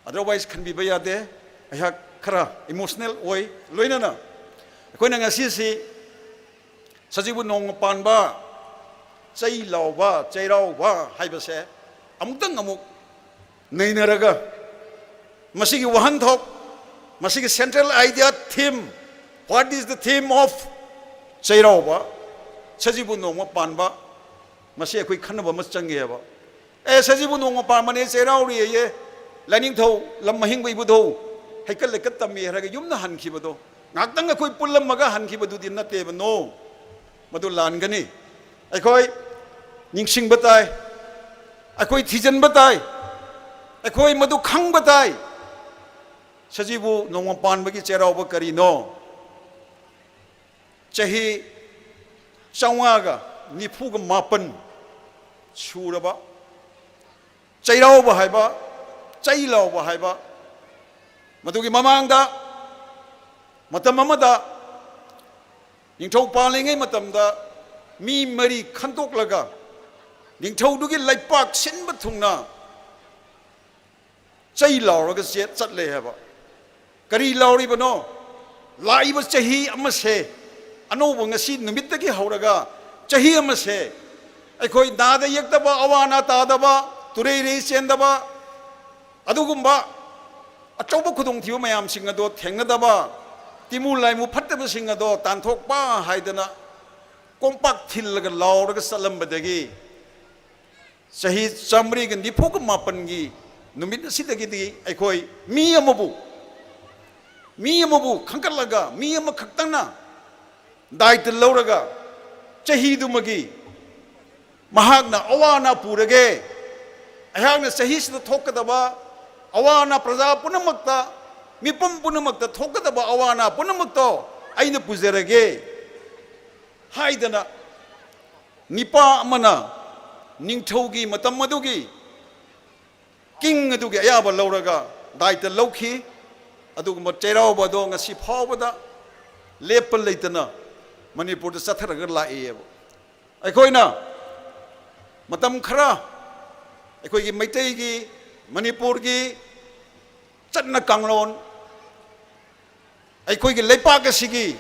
otherwise ꯈꯟꯕꯤꯕ ꯌꯥꯗꯦ꯫ ꯑꯩꯍꯥꯛ ꯈꯔ ꯏꯃꯣꯁꯅꯦꯜ ꯑꯣꯏ꯫ ꯂꯣꯏꯅꯅ ꯑꯩꯈꯣꯏꯅ ꯉꯁꯤꯁꯤ ꯁꯖꯤꯕꯨ ꯅꯣꯡꯃ ꯄꯥꯟꯕ, ꯆꯩ ꯂꯥꯎꯕ, ꯆꯩꯔꯥꯎꯕ ꯍꯥꯏꯕꯁꯦ ꯑꯃꯨꯛꯇꯪ ꯑꯃꯨꯛ ꯅꯩꯅꯔꯒ, ꯃꯁꯤꯒꯤ ꯋꯥꯍꯟꯊꯣꯛ, ꯃꯁꯤꯒꯤ central idea, theme, what is the theme of ꯆꯩꯔꯥꯎꯕ, ꯁꯖꯤꯕꯨ ꯅꯣꯡꯃ ꯄꯥꯟꯕ, ꯃꯁꯤ ꯑꯩꯈꯣꯏ ꯈꯟꯅꯕ ꯑꯃ ꯆꯪꯉꯦꯕ꯫ ꯑꯦ, ꯁꯖꯤꯕꯨ ꯅꯣꯡꯃ ꯄꯥꯟꯕꯅꯦ, ꯆꯩꯔꯥꯎꯔꯤꯌꯦ, ꯂꯥꯏꯅꯤꯡꯊꯧ ꯂꯝ ꯑꯍꯤꯡꯕ ꯏꯕꯨꯙꯧ ꯍꯩꯀꯠ ꯂꯩꯀꯠ ꯇꯝꯃꯤ ꯍꯥꯏꯔꯒ ꯌꯨꯝꯗ ꯍꯟꯈꯤꯕꯗꯣ, ꯉꯥꯏꯍꯥꯛꯇꯪ ꯑꯩꯈꯣꯏ ꯄꯨꯜꯂꯝꯃꯒ ꯍꯟꯈꯤꯕꯗꯨꯗꯤ ꯅꯠꯇꯦꯕ꯫ ꯅꯣ, ꯃꯗꯨ ꯂꯥꯟꯒꯅꯤ꯫ ꯑꯩꯈꯣꯏ ꯅꯤꯡꯁꯤꯡꯕ ꯇꯥꯏ, ꯑꯩꯈꯣꯏ ꯊꯤꯖꯤꯟꯕ ꯇꯥꯏ, ꯑꯩꯈꯣꯏ ꯃꯗꯨ ꯈꯪꯕ ꯇꯥꯏ꯫ ꯁꯖꯤꯕꯨ ꯅꯣꯡꯃ ꯄꯥꯟꯕꯒꯤ ꯆꯩꯔꯥꯎꯕ ꯀꯔꯤꯅꯣ? ꯆꯍꯤ ꯆꯥꯝꯃꯉꯥꯒ ꯅꯤꯐꯨꯒ ꯃꯥꯄꯟ ꯁꯨꯔꯕ ꯆꯩꯔꯥꯎꯕ ꯍꯥꯏꯕ, ꯆꯩ ꯂꯥꯎꯕ ꯍꯥꯏꯕ, ꯃꯗꯨꯒꯤ ꯃꯃꯥꯡꯗ ꯃꯇꯝ ꯑꯃꯗ ꯅꯤꯡꯊꯧ ꯄꯥꯜꯂꯤꯉꯩ ꯃꯇꯝꯗ ꯃꯤ ꯃꯔꯤ ꯈꯟꯗꯣꯛꯂꯒ ꯅꯤꯡꯊꯧꯗꯨꯒꯤ ꯂꯩꯄꯥꯛ ꯁꯤꯟꯕ ꯊꯨꯡꯅ ꯆꯩ ꯂꯥꯎꯔꯒ ꯆꯦ-, ꯆꯠꯂꯦ ꯍꯥꯏꯕ꯫ ꯀꯔꯤ ꯂꯥꯎꯔꯤꯕꯅꯣ? ꯂꯥꯛꯏꯕ ꯆꯍꯤ ꯑꯃꯁꯦ, ꯑꯅꯧꯕ ꯉꯁꯤ ꯅꯨꯃꯤꯠꯇꯒꯤ ꯍꯧꯔꯒ ꯆꯍꯤ ꯑꯃꯁꯦ ꯑꯩꯈꯣꯏ ꯅꯥꯗ ꯌꯦꯛꯇꯕ, ꯑꯋꯥ ꯑꯅꯥ ꯇꯥꯗꯕ, ꯇꯨꯔꯩ ꯔꯩ ꯆꯦꯟꯗꯕ, ꯑꯗꯨꯒꯨꯝꯕ ꯑꯆꯧꯕ ꯈꯨꯗꯣꯡꯊꯤꯕ ꯃꯌꯥꯝꯁꯤꯡ ꯑꯗꯣ ꯊꯦꯡꯅꯗꯕ, ꯇꯤꯃꯨ ꯂꯥꯏꯃꯨ ꯐꯠꯇꯕꯁꯤꯡ ꯑꯗꯣ ꯇꯥꯟꯊꯣꯛꯄ ꯍꯥꯏꯗꯅ ꯀꯣꯝꯄꯥꯛ ꯊꯤꯜꯂꯒ ꯂꯥꯎꯔꯒ ꯆꯠꯂꯝꯕꯗꯒꯤ ꯆꯍꯤ ꯆꯥꯃꯔꯤꯒ ꯅꯤꯐꯨꯒ ꯃꯥꯄꯟꯒꯤ ꯅꯨꯃꯤꯠ ꯑꯁꯤꯗꯒꯤꯗꯤ ꯑꯩꯈꯣꯏ ꯃꯤ ꯑꯃꯕꯨ, ꯃꯤ ꯑꯃꯕꯨ ꯈꯟꯒꯠꯂꯒ, ꯃꯤ ꯑꯃꯈꯛꯇꯪꯅ ꯗꯥꯏꯇ ꯂꯧꯔꯒ ꯆꯍꯤꯗꯨꯃꯒꯤ ꯃꯍꯥꯛꯅ ꯑꯋꯥ ꯑꯅꯥ ꯄꯨꯔꯒꯦ, ꯑꯩꯍꯥꯛꯅ ꯆꯍꯤꯁꯤꯗ ꯊꯣꯛꯀꯗꯕ ꯑꯋꯥ ꯑꯅꯥ, ꯄ꯭ꯔꯖꯥ ꯄꯨꯝꯅꯃꯛꯇ, ꯃꯤꯄꯨꯝ ꯄꯨꯝꯅꯃꯛꯇ ꯊꯣꯛꯀꯗꯕ ꯑꯋꯥ ꯑꯅꯥ ꯄꯨꯝꯅꯃꯛꯇꯣ ꯑꯩꯅ ꯄꯨꯖꯔꯒꯦ ꯍꯥꯏꯗꯅ ꯅꯤꯄꯥ ꯑꯃꯅ ꯅꯤꯡꯊꯧꯒꯤ ꯃꯇꯝ ꯑꯗꯨꯒꯤ ꯀꯤꯡ ꯑꯗꯨꯒꯤ ꯑꯌꯥꯕ ꯂꯧꯔꯒ ꯗꯥꯏꯇ ꯂꯧꯈꯤ꯫ ꯑꯗꯨꯒꯨꯝꯕ ꯆꯩꯔꯥꯎꯕ ꯑꯗꯣ ꯉꯁꯤ ꯐꯥꯎꯕꯗ ꯂꯦꯞꯄ ꯂꯩꯇꯅ ꯃꯅꯤꯄꯨꯔꯗ ꯆꯠꯊꯔꯒ ꯂꯥꯛꯏꯑꯕ꯫ ꯑꯩꯈꯣꯏꯅ ꯃꯇꯝ ꯈꯔ ꯑꯩꯈꯣꯏꯒꯤ ꯃꯩꯇꯩꯒꯤ, ꯃꯅꯤꯄꯨꯔꯒꯤ ꯆꯠꯅ ꯀꯥꯡꯂꯣꯟ, ꯑꯩꯈꯣꯏꯒꯤ ꯂꯩꯄꯥꯛ ꯑꯁꯤꯒꯤ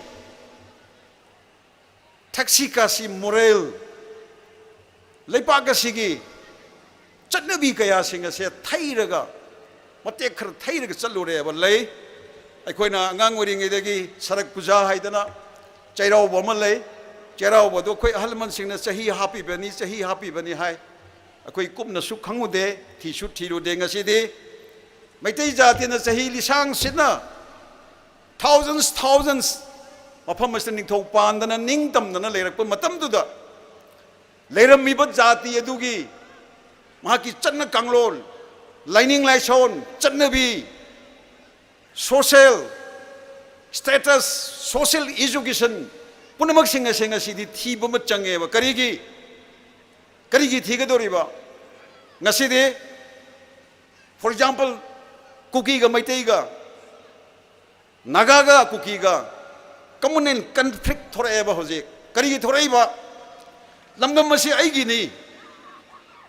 ꯊꯛꯁꯤ ꯈꯥꯁꯤ ꯃꯣꯔꯦꯜ, ꯂꯩꯄꯥꯛ ꯑꯁꯤꯒꯤ ꯆꯠꯅꯕꯤ ꯀꯌꯥꯁꯤꯡ ꯑꯁꯦ ꯊꯩꯔꯒ, ꯃꯇꯦꯛ ꯈꯔ ꯊꯩꯔꯒ ꯆꯠꯂꯨꯔꯦꯕ ꯂꯩ꯫ ꯑꯩꯈꯣꯏꯅ ꯑꯉꯥꯡ ꯑꯣꯏꯔꯤꯉꯩꯗꯒꯤ ꯁꯔꯛ ꯄꯨꯖꯥ ꯍꯥꯏꯗꯅ ꯆꯩꯔꯥꯎꯕ ꯑꯃ ꯂꯩ꯫ ꯆꯩꯔꯥꯎꯕꯗꯣ ꯑꯩꯈꯣꯏ ꯑꯍꯜ ꯂꯃꯟꯁꯤꯡꯅ ꯆꯍꯤ ꯍꯥꯞꯄꯤꯕꯅꯤ, ꯆꯍꯤ ꯍꯥꯞꯄꯤꯕꯅꯤ ꯍꯥꯏ꯫ ꯑꯩꯈꯣꯏ ꯀꯨꯞꯅꯁꯨ ꯈꯪꯉꯨꯗꯦ, ꯊꯤꯁꯨ ꯊꯤꯔꯨꯗꯦ꯫ ꯉꯁꯤꯗꯤ ꯃꯩꯇꯩ ꯖꯥꯇꯤꯅ ꯆꯍꯤ ꯂꯤꯁꯥꯡ ꯁꯤꯠꯅ, thousands, thousands, ꯃꯐꯝ ꯑꯁꯤꯗ ꯅꯤꯡꯊꯧ ꯄꯥꯟꯗꯅ ꯅꯤꯡꯇꯝꯗꯅ ꯂꯩꯔꯛꯄ ꯃꯇꯝꯗꯨꯗ, ꯂꯩꯔꯝꯃꯤꯕ ꯖꯥꯇꯤ ꯑꯗꯨꯒꯤ ꯃꯍꯥꯛꯀꯤ ꯆꯠꯅ ꯀꯥꯡꯂꯣꯟ, ꯂꯥꯏꯅꯤꯡ ꯂꯥꯏꯁꯣꯟ, ꯆꯠꯅꯕꯤ, social status, social education ꯄꯨꯝꯅꯃꯛꯁꯤꯡ ꯑꯁꯦ ꯉꯁꯤꯗꯤ ꯊꯤꯕ ꯑꯃ ꯆꯪꯉꯦꯕ꯫ ꯀꯔꯤꯒꯤ? ꯀꯔꯤꯒꯤ ꯊꯤꯒꯗꯧꯔꯤꯕ? ꯉꯁꯤꯗꯤ, for example, ꯀꯨꯀꯤꯒ ꯃꯩꯇꯩꯒ, ꯅꯥꯒꯥꯒ ꯀꯨꯀꯤꯒ communal conflict ꯊꯣꯔꯛꯑꯦꯕ ꯍꯧꯖꯤꯛ꯫ ꯀꯔꯤꯒꯤ ꯊꯣꯔꯛꯏꯕ? ꯂꯝꯗꯝ ꯑꯁꯤ ꯑꯩꯒꯤꯅꯤ,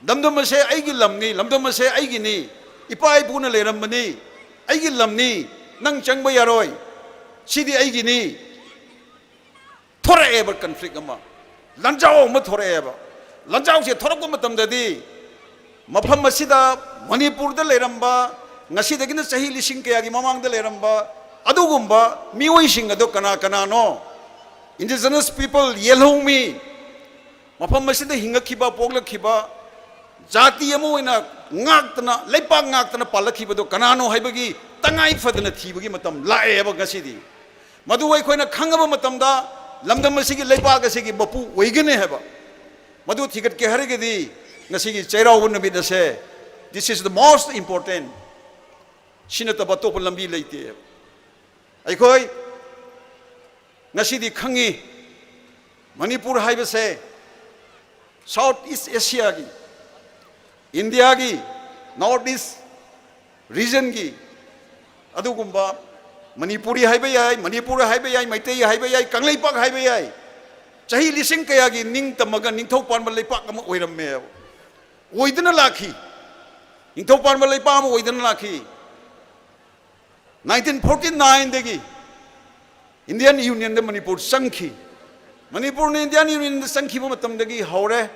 ꯂꯝꯗꯝ ꯑꯁꯦ ꯑꯩꯒꯤ ꯂꯝꯅꯤ, ꯂꯝꯗꯝ ꯑꯁꯦ ꯑꯩꯒꯤꯅꯤ, ꯏꯄꯥ ꯏꯄꯨꯅ ꯂꯩꯔꯝꯕꯅꯤ, ꯑꯩꯒꯤ ꯂꯝꯅꯤ, ꯅꯪ ꯆꯪꯕ ꯌꯥꯔꯣꯏ, ꯁꯤꯗꯤ ꯑꯩꯒꯤꯅꯤ꯫ ꯊꯣꯔꯛꯑꯦꯕ conflict ꯑꯃ, ꯂꯥꯟꯖꯥꯎ ꯑꯃ ꯊꯣꯔꯛꯑꯦꯕ꯫ ꯂꯥꯟꯖꯥꯎꯁꯦ ꯊꯣꯔꯛꯄ ꯃꯇꯝꯗꯗꯤ ꯃꯐꯝ ꯑꯁꯤꯗ, ꯃꯅꯤꯄꯨꯔꯗ ꯂꯩꯔꯝꯕ, ꯉꯁꯤꯗꯒꯤꯅ ꯆꯍꯤ ꯂꯤꯁꯤꯡ ꯀꯌꯥꯒꯤ ꯃꯃꯥꯡꯗ ꯂꯩꯔꯝꯕ ꯑꯗꯨꯒꯨꯝꯕ ꯃꯤꯑꯣꯏꯁꯤꯡ ꯑꯗꯣ ꯀꯅꯥ ꯀꯅꯥꯅꯣ? Indigenous people, ꯌꯦꯜꯍꯧꯃꯤ, ꯃꯐꯝ ꯑꯁꯤꯗ ꯍꯤꯡꯉꯛꯈꯤꯕ, ꯄꯣꯛꯂꯛꯈꯤꯕ, ꯖꯥꯇꯤ ꯑꯃ ꯑꯣꯏꯅ ꯉꯥꯛꯇꯅ, ꯂꯩꯄꯥꯛ ꯉꯥꯛꯇꯅ ꯄꯥꯜꯂꯛꯈꯤꯕꯗꯣ ꯀꯅꯥꯅꯣ ꯍꯥꯏꯕꯒꯤ ꯇꯉꯥꯏ ꯐꯗꯅ ꯊꯤꯕꯒꯤ ꯃꯇꯝ ꯂꯥꯛꯑꯦꯕ ꯉꯁꯤꯗꯤ꯫ ꯃꯗꯨ ꯑꯩꯈꯣꯏꯅ ꯈꯪꯉꯕ ꯃꯇꯝꯗ, ꯂꯝꯗꯝ ꯑꯁꯤꯒꯤ, ꯂꯩꯄꯥꯛ ꯑꯁꯤꯒꯤ ꯃꯄꯨ ꯑꯣꯏꯒꯅꯤ ꯍꯥꯏꯕ꯫ ꯃꯗꯨ ꯊꯤꯒꯠꯀꯦ ꯍꯥꯏꯔꯒꯗꯤ, ꯉꯁꯤꯒꯤ ꯆꯩꯔꯥꯎꯕ ꯅꯨꯃꯤꯠ ꯑꯁꯦ, this is the most important, ꯁꯤ ꯅꯠꯇꯕ ꯑꯇꯣꯞꯄ ꯂꯝꯕꯤ ꯂꯩꯇꯦ꯫ ꯑꯩꯈꯣꯏ ꯉꯁꯤꯗꯤ ꯈꯪꯉꯤ, ꯃꯅꯤꯄꯨꯔ ꯍꯥꯏꯕꯁꯦ South East Asiaꯒꯤ, ꯏꯟꯗꯤꯌꯥꯒꯤ North East regionꯒꯤ ꯑꯗꯨꯒꯨꯝꯕ, ꯃꯅꯤꯄꯨꯔꯤ ꯍꯥꯏꯕ ꯌꯥꯏ, ꯃꯅꯤꯄꯨꯔ ꯍꯥꯏꯕ ꯌꯥꯏ, ꯃꯩꯇꯩ ꯍꯥꯏꯕ ꯌꯥꯏ, ꯀꯪꯂꯩꯄꯥꯛ ꯍꯥꯏꯕ ꯌꯥꯏ, ꯆꯍꯤ ꯂꯤꯁꯤꯡ ꯀꯌꯥꯒꯤ ꯅꯤꯡ ꯇꯝꯃꯒ ꯅꯤꯡꯊꯧ ꯄꯥꯟꯕ ꯂꯩꯄꯥꯛ ꯑꯃ ꯑꯣꯏꯔꯝꯃꯦꯕ, ꯑꯣꯏꯗꯅ ꯂꯥꯛꯈꯤ꯫ ꯅꯤꯡꯊꯧ ꯄꯥꯟꯕ ꯂꯩꯄꯥꯛ ꯑꯃ ꯑꯣꯏꯗꯅ ꯂꯥꯛꯈꯤ꯫ Nineteen forty nineꯗꯒꯤ Indian Unionꯗ ꯃꯅꯤꯄꯨꯔ ꯆꯪꯈꯤ꯫ ꯃꯅꯤꯄꯨꯔꯅ Indian Unionꯗ ꯆꯪꯈꯤꯕ ꯃꯇꯝꯗꯒꯤ ꯍꯧꯔꯦ,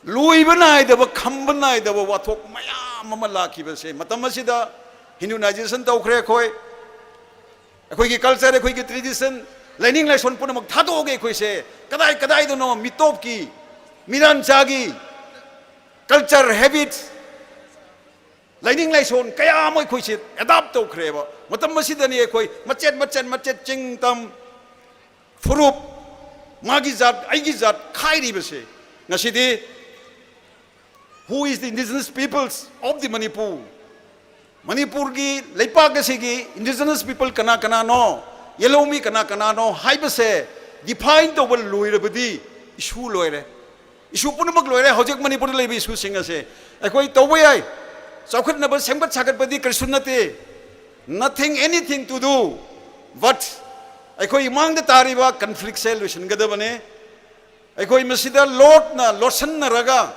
ꯂꯣꯏꯕ ꯅꯥꯏꯗꯕ, ꯈꯝꯕ ꯅꯥꯏꯗꯕ ꯋꯥꯊꯣꯛ ꯃꯌꯥꯝ ꯑꯃ ꯂꯥꯛꯈꯤꯕꯁꯦ꯫ ꯃꯇꯝ ꯑꯁꯤꯗ Hinduization ꯇꯧꯈ꯭ꯔꯦ ꯑꯩꯈꯣꯏ꯫ ꯑꯩꯈꯣꯏꯒꯤ culture, ꯑꯩꯈꯣꯏꯒꯤ tradition, ꯂꯥꯏꯅꯤꯡ ꯂꯥꯏꯁꯣꯟ ꯄꯨꯝꯅꯃꯛ ꯊꯥꯗꯣꯛꯑꯒ ꯑꯩꯈꯣꯏꯁꯦ ꯀꯗꯥꯏ ꯀꯗꯥꯏꯗꯅꯣ ꯃꯤꯇꯣꯞꯀꯤ, ꯃꯤꯔꯥꯟꯆꯥꯒꯤ culture, habits, ꯂꯥꯏꯅꯤꯡ ꯂꯥꯏꯁꯣꯟ ꯀꯌꯥ ꯑꯃ ꯑꯩꯈꯣꯏꯁꯦ ꯑꯦꯗꯥꯞ ꯇꯧꯈ꯭ꯔꯦꯕ꯫ ꯃꯇꯝ ꯑꯁꯤꯗꯅꯤ ꯑꯩꯈꯣꯏ ꯃꯆꯦꯠ ꯃꯆꯦꯠ ꯃꯆꯦꯠ ꯆꯤꯡ ꯇꯝ ꯐꯨꯔꯨꯞ, ꯃꯥꯒꯤ ꯖꯥꯠ ꯑꯩꯒꯤ ꯖꯥꯠ ꯈꯥꯏꯔꯤꯕꯁꯦ꯫ ꯉꯁꯤꯗꯤ, who is the indigenous peoples of the Manipur? ꯃꯅꯤꯄꯨꯔꯒꯤ ꯂꯩꯄꯥꯛ ꯑꯁꯤꯒꯤ indigenous people ꯀꯅꯥ ꯀꯅꯥꯅꯣ, ꯌꯦꯜꯍꯧꯃꯤ ꯀꯅꯥ ꯀꯅꯥꯅꯣ ꯍꯥꯏꯕꯁꯦ ꯗꯤꯐꯥꯏꯟ ꯇꯧꯕ ꯂꯣꯏꯔꯕꯗꯤ ꯏꯁꯨ ꯂꯣꯏꯔꯦ꯫ ꯏꯁꯨ ꯄꯨꯝꯅꯃꯛ ꯂꯣꯏꯔꯦ꯫ ꯍꯧꯖꯤꯛ ꯃꯅꯤꯄꯨꯔꯗ ꯂꯩꯕ ꯏꯁꯨꯁꯤꯡ ꯑꯁꯦ ꯑꯩꯈꯣꯏ ꯇꯧꯕ ꯌꯥꯏ꯫ ꯆꯥꯎꯈꯠꯅꯕ ꯁꯦꯝꯒꯠ ꯁꯥꯒꯠꯄꯗꯤ ꯀꯔꯤꯁꯨ ꯅꯠꯇꯦ꯫ Nothing, anything to do, but ꯑꯩꯈꯣꯏ ꯏꯃꯥꯡꯗ ꯇꯥꯔꯤꯕ ꯀꯟꯐ꯭ꯂꯤꯛꯁꯦ ꯂꯣꯏꯁꯤꯟꯒꯗꯕꯅꯦ꯫ ꯑꯩꯈꯣꯏ ꯃꯁꯤꯗ ꯂꯣꯠꯅ ꯂꯣꯠꯁꯤꯟꯅꯔꯒ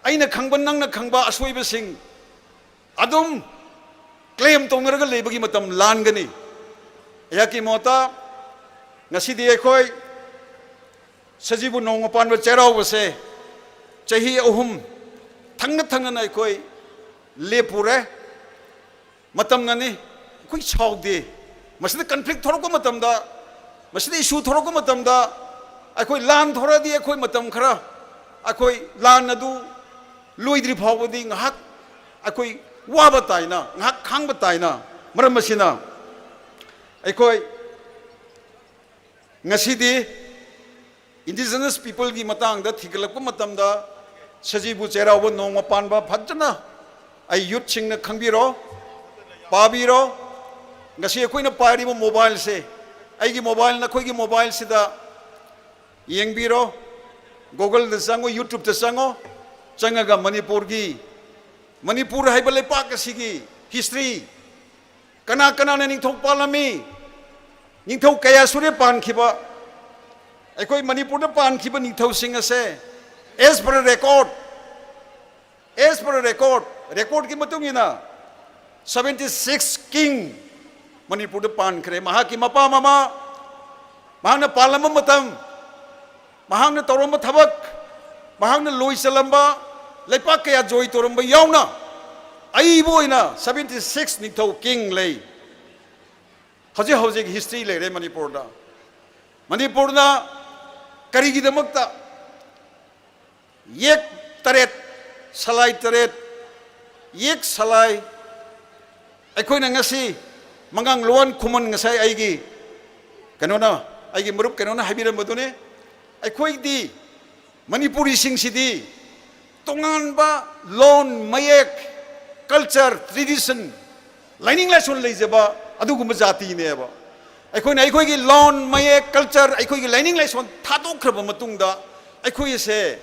ꯑꯩꯅ ꯈꯪꯕ, ꯅꯪꯅ ꯈꯪꯕ ꯑꯁꯣꯏꯕꯁꯤꯡ ꯑꯗꯨꯝ ꯀ꯭ꯂꯦꯝ ꯇꯧꯅꯔꯒ ꯂꯩꯕꯒꯤ ꯃꯇꯝ ꯂꯥꯟꯒꯅꯤ꯫ ꯑꯩꯍꯥꯛꯀꯤ ꯃꯣꯠꯇ ꯉꯁꯤꯗꯤ ꯑꯩꯈꯣꯏ ꯁꯖꯤꯕꯨ ꯅꯣꯡꯃ ꯄꯥꯟꯕ ꯆꯩꯔꯥꯎꯕꯁꯦ ꯆꯍꯤ ꯑꯍꯨꯝ ꯊꯪꯅ ꯊꯪꯅꯅ ꯑꯩꯈꯣꯏ ꯂꯦꯞꯄꯨꯔꯦ꯫ ꯃꯇꯝꯅꯅꯤ꯫ ꯑꯩꯈꯣꯏ ꯁꯥꯎꯗꯦ꯫ ꯃꯁꯤꯗ ꯀꯟꯐ꯭ꯂꯤꯛ ꯊꯣꯔꯛꯄ ꯃꯇꯝꯗ, ꯃꯁꯤꯗ ꯏꯁꯨ ꯊꯣꯔꯛꯄ ꯃꯇꯝꯗ, ꯑꯩꯈꯣꯏ ꯂꯥꯟ ꯊꯣꯔꯛꯑꯗꯤ ꯑꯩꯈꯣꯏ ꯃꯇꯝ ꯈꯔ ꯑꯩꯈꯣꯏ ꯂꯥꯟ ꯑꯗꯨ ꯂꯣꯏꯗ꯭ꯔꯤ ꯐꯥꯎꯕꯗꯤ ꯉꯥꯏꯍꯥꯛ ꯑꯩꯈꯣꯏ ꯋꯥꯕ ꯇꯥꯏꯅ, ꯉꯥꯏꯍꯥꯛ ꯈꯥꯡꯕ ꯇꯥꯏꯅ꯫ ꯃꯔꯝ ꯑꯁꯤꯅ ꯑꯩꯈꯣꯏ ꯉꯁꯤꯗꯤ indigenous peopleꯒꯤ ꯃꯇꯥꯡꯗ ꯊꯤꯒꯠꯂꯛꯄ ꯃꯇꯝꯗ ꯁꯖꯤꯕꯨ ꯆꯩꯔꯥꯎꯕ ꯅꯣꯡꯃ ꯄꯥꯟꯕ ꯐꯖꯅ ꯑꯩ ꯌꯨꯠꯁꯤꯡꯅ ꯈꯪꯕꯤꯔꯣ, ꯄꯥꯕꯤꯔꯣ꯫ ꯉꯁꯤ ꯑꯩꯈꯣꯏꯅ ꯄꯥꯏꯔꯤꯕ mobileꯁꯦ, ꯑꯩꯒꯤ mobile, ꯅꯈꯣꯏꯒꯤ mobileꯁꯤꯗ ꯌꯦꯡꯕꯤꯔꯣ꯫ Googleꯗ ꯆꯪꯉꯣ, YouTubeꯇ ꯆꯪꯉꯣ꯫ ꯆꯪꯉꯒ ꯃꯅꯤꯄꯨꯔꯒꯤ, ꯃꯅꯤꯄꯨꯔ ꯍꯥꯏꯕ ꯂꯩꯄꯥꯛ ꯑꯁꯤꯒꯤ history, ꯀꯅꯥ ꯀꯅꯥꯅ ꯅꯤꯡꯊꯧ ꯄꯥꯜꯂꯝꯃꯤ, ꯅꯤꯡꯊꯧ ꯀꯌꯥ ꯁꯨꯔꯦ ꯄꯥꯟꯈꯤꯕ, ꯑꯩꯈꯣꯏ ꯃꯅꯤꯄꯨꯔꯗ ꯄꯥꯟꯈꯤꯕ ꯅꯤꯡꯊꯧꯁꯤꯡ ꯑꯁꯦ, as per record, as per record, recordꯀꯤ ꯃꯇꯨꯡ ꯏꯟꯅ seventy six king ꯃꯅꯤꯄꯨꯔꯗ ꯄꯥꯟꯈ꯭ꯔꯦ꯫ ꯃꯍꯥꯛꯀꯤ ꯃꯄꯥ ꯃꯃꯥ, ꯃꯍꯥꯛꯅ ꯄꯥꯜꯂꯝꯕ ꯃꯇꯝ, ꯃꯍꯥꯛꯅ ꯇꯧꯔꯝꯕ ꯊꯕꯛ, ꯃꯍꯥꯛꯅ ꯂꯣꯏꯁꯤꯜꯂꯝꯕ, ꯂꯩꯄꯥꯛ ꯀꯌꯥ ꯖꯣꯏ ꯇꯧꯔꯝꯕ ꯌꯥꯎꯅ, ꯑꯏꯕ ꯑꯣꯏꯅ seventy six ꯅꯤꯡꯊꯧ king ꯂꯩ꯫ ꯍꯧꯖꯤꯛ ꯍꯧꯖꯤꯛ history ꯂꯩꯔꯦ ꯃꯅꯤꯄꯨꯔꯗ꯫ ꯃꯅꯤꯄꯨꯔꯅ ꯀꯔꯤꯒꯤꯗꯃꯛꯇ ꯌꯦꯛ ꯇꯔꯦꯠ, ꯁꯂꯥꯏ ꯇꯔꯦꯠ, ꯌꯦꯛ ꯁꯂꯥꯏ꯫ ꯑꯩꯈꯣꯏꯅ ꯉꯁꯤ ꯃꯉꯥꯡ ꯂꯨꯋꯥꯟ ꯈꯨꯃꯟ, ꯉꯁꯥꯏ ꯑꯩꯒꯤ ꯀꯩꯅꯣꯅ, ꯑꯩꯒꯤ ꯃꯔꯨꯞ ꯀꯩꯅꯣꯅ ꯍꯥꯏꯕꯤꯔꯝꯕꯗꯨꯅꯤ, ꯑꯩꯈꯣꯏꯗꯤ ꯃꯅꯤꯄꯨꯔꯤꯁꯤꯡꯁꯤꯗꯤ ꯇꯣꯉꯥꯟꯕ ꯂꯣꯟ, ꯃꯌꯦꯛ, culture, tradition, ꯂꯥꯏꯅꯤꯡ ꯂꯥꯏꯁꯣꯟ ꯂꯩꯖꯕ ꯑꯗꯨꯒꯨꯝꯕ ꯖꯥꯇꯤꯅꯦꯕ꯫ ꯑꯩꯈꯣꯏꯅ ꯑꯩꯈꯣꯏꯒꯤ ꯂꯣꯟ, ꯃꯌꯦꯛ, culture, ꯑꯩꯈꯣꯏꯒꯤ ꯂꯥꯏꯅꯤꯡ ꯂꯥꯏꯁꯣꯟ ꯊꯥꯗꯣꯛꯈ꯭ꯔꯕ ꯃꯇꯨꯡꯗ, ꯑꯩꯈꯣꯏ ꯑꯁꯦ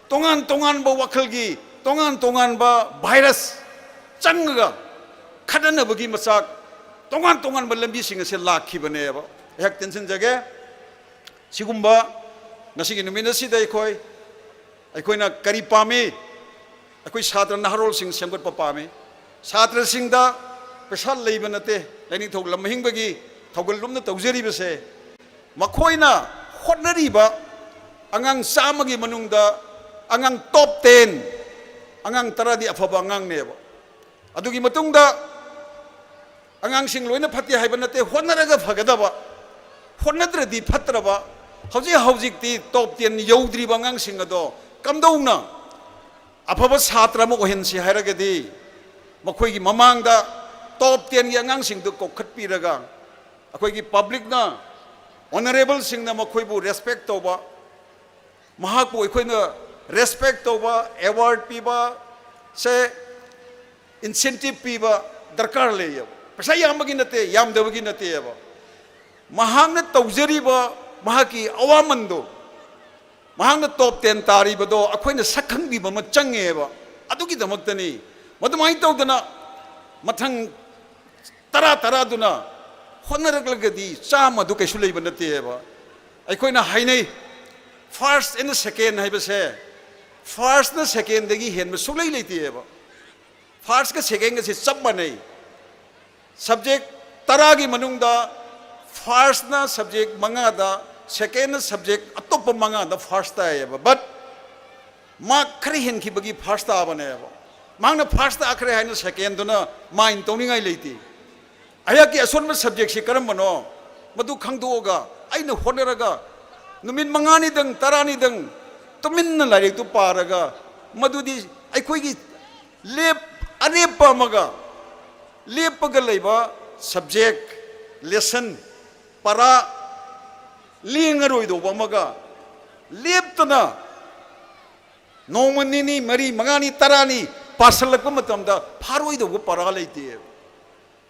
ꯇꯣꯉꯥꯟ ꯇꯣꯉꯥꯟꯕ ꯋꯥꯈꯜꯒꯤ, ꯇꯣꯉꯥꯟ ꯇꯣꯉꯥꯟꯕ virus ꯆꯪꯉꯒ ꯈꯠꯅꯅꯕꯒꯤ ꯃꯆꯥꯛ, ꯇꯣꯉꯥꯟ ꯇꯣꯉꯥꯟꯕ ꯂꯝꯕꯤꯁꯤꯡ ꯑꯁꯦ ꯂꯥꯛꯈꯤꯕꯅꯦꯕ꯫ ꯑꯩꯍꯥꯛ ꯇꯦꯟꯁꯤꯟꯖꯒꯦ, ꯁꯤꯒꯨꯝꯕ ꯉꯁꯤꯒꯤ ꯅꯨꯃꯤꯠ ꯑꯁꯤꯗ ꯑꯩꯈꯣꯏ, ꯑꯩꯈꯣꯏꯅ ꯀꯔꯤ ꯄꯥꯝꯃꯤ? ꯑꯩꯈꯣꯏ ꯁꯥꯇ꯭ꯔ ꯅꯍꯥꯔꯣꯜꯁꯤꯡ ꯁꯦꯝꯒꯠꯄ ꯄꯥꯝꯃꯤ꯫ ꯁꯥꯇ꯭ꯔꯁꯤꯡꯗ ꯄꯩꯁꯥ ꯂꯩꯕ ꯅꯠꯇꯦ, ꯂꯥꯏꯅꯤꯡꯊꯧ ꯂꯝꯍꯤꯡꯕꯒꯤ ꯊꯧꯒꯜ ꯂꯨꯝꯅ ꯇꯧꯖꯔꯤꯕꯁꯦ꯫ ꯃꯈꯣꯏꯅ ꯍꯣꯠꯅꯔꯤꯕ ꯑꯉꯥꯡ ꯆꯥꯝꯃꯒꯤ ꯃꯅꯨꯡꯗ ꯑꯉꯥꯡ top ten, ꯑꯉꯥꯡ ꯇꯔꯥꯗꯤ ꯑꯐꯕ ꯑꯉꯥꯡꯅꯦꯕ꯫ ꯑꯗꯨꯒꯤ ꯃꯇꯨꯡꯗ ꯑꯉꯥꯡꯁꯤꯡ ꯂꯣꯏꯅ ꯐꯠꯇꯦ ꯍꯥꯏꯕ ꯅꯠꯇꯦ, ꯍꯣꯠꯅꯔꯒ ꯐꯒꯗꯕ, ꯍꯣꯠꯅꯗ꯭ꯔꯗꯤ ꯐꯠꯇ꯭ꯔꯕ꯫ ꯍꯧꯖꯤꯛ ꯍꯧꯖꯤꯛꯇꯤ top ten ꯌꯧꯗ꯭ꯔꯤꯕ ꯑꯉꯥꯡꯁꯤꯡ ꯑꯗꯣ ꯀꯝꯗꯧꯅ ꯑꯐꯕ ꯁꯥꯇ꯭ꯔ ꯑꯃ ꯑꯣꯏꯍꯟꯁꯤ ꯍꯥꯏꯔꯒꯗꯤ, ꯃꯈꯣꯏꯒꯤ ꯃꯃꯥꯡꯗ top tenꯒꯤ ꯑꯉꯥꯡꯁꯤꯡꯗꯨ ꯀꯧꯈꯠꯄꯤꯔꯒ, ꯑꯩꯈꯣꯏꯒꯤ publicꯅ, honourableꯁꯤꯡꯅ ꯃꯈꯣꯏꯕꯨ respect ꯇꯧꯕ, ꯃꯍꯥꯛꯄꯨ ꯑꯩꯈꯣꯏꯅ respect ꯇꯧꯕ, award ꯄꯤꯕ ꯁꯦ, incentive ꯄꯤꯕ ꯗꯔꯀꯥꯔ ꯂꯩꯌꯦꯕ꯫ ꯄꯩꯁꯥ ꯌꯥꯝꯕꯒꯤ ꯅꯠꯇꯦ, ꯌꯥꯝꯗꯕꯒꯤ ꯅꯠꯇꯦꯕ꯫ ꯃꯍꯥꯛꯅ ꯇꯧꯖꯔꯤꯕ ꯃꯍꯥꯛꯀꯤ ꯑꯋꯥꯃꯟꯗꯣ, ꯃꯍꯥꯛꯅ top ten ꯇꯥꯔꯤꯕꯗꯣ ꯑꯩꯈꯣꯏꯅ ꯁꯛ ꯈꯪꯕꯤꯕ ꯑꯃ ꯆꯪꯉꯦꯕ꯫ ꯑꯗꯨꯒꯤꯗꯃꯛꯇꯅꯤ꯫ ꯃꯗꯨꯃꯥꯏꯅ ꯇꯧꯗꯅ ꯃꯊꯪ ꯇꯔꯥ ꯇꯔꯥꯗꯨꯅ ꯍꯣꯠꯅꯔꯛꯂꯒꯗꯤ ꯆꯥꯝꯃꯗꯨ ꯀꯩꯁꯨ ꯂꯩꯕ ꯅꯠꯇꯦꯕ꯫ ꯑꯩꯈꯣꯏꯅ ꯍꯥꯏꯅꯩ, first and second ꯍꯥꯏꯕꯁꯦ, firstꯅ secondꯗꯒꯤ ꯍꯦꯟꯕ ꯁꯨꯛꯂꯩ ꯂꯩꯇꯦꯕ꯫ Firstꯀ secondꯒꯁꯦ ꯆꯞ ꯃꯥꯟꯅꯩ꯫ Subject ꯇꯔꯥꯒꯤ ꯃꯅꯨꯡꯗ firstꯅ subject ꯃꯉꯥꯗ, secondꯅ subject ꯑꯇꯣꯞꯄ ꯃꯉꯥꯗ first ꯇꯥꯏꯌꯦꯕ꯫ But mark ꯈꯔ ꯍꯦꯟꯈꯤꯕꯒꯤ first ꯇꯥꯕꯅꯦꯕ꯫ ꯃꯍꯥꯛꯅ first ꯇꯥꯈ꯭ꯔꯦ ꯍꯥꯏꯅ secondꯗꯨꯅ mind ꯇꯧꯅꯤꯡꯉꯥꯏ ꯂꯩꯇꯦ꯫ ꯑꯩꯍꯥꯛꯀꯤ ꯑꯁꯣꯟꯕ subjectꯁꯤ ꯀꯔꯝꯕꯅꯣ? ꯃꯗꯨ ꯈꯪꯗꯣꯛꯑꯒ ꯑꯩꯅ ꯍꯣꯠꯅꯔꯒ ꯅꯨꯃꯤꯠ ꯃꯉꯥꯅꯤꯗꯪ, ꯇꯔꯥꯅꯤꯗꯪ ꯇꯨꯃꯤꯟꯅ ꯂꯥꯏꯔꯤꯛꯇꯨ ꯄꯥꯔꯒ, ꯃꯗꯨꯗꯤ ꯑꯩꯈꯣꯏꯒꯤ ꯂꯦꯞ-, ꯑꯔꯦꯞꯄ ꯑꯃꯒ, ꯂꯦꯞꯄꯒ ꯂꯩꯕ subject, lesson, ꯄꯔꯥ ꯂꯦꯡꯉꯔꯣꯏꯗꯧꯕ ꯑꯃꯒ ꯂꯦꯞꯇꯅ ꯅꯣꯡꯃ ꯅꯤꯅꯤ, ꯃꯔꯤ, ꯃꯉꯥꯅꯤ, ꯇꯔꯥꯅꯤ ꯄꯥꯁꯜꯂꯛꯄ ꯃꯇꯝꯗ ꯐꯥꯔꯣꯏꯗꯧꯕ ꯄꯔꯥ ꯂꯩꯇꯦ꯫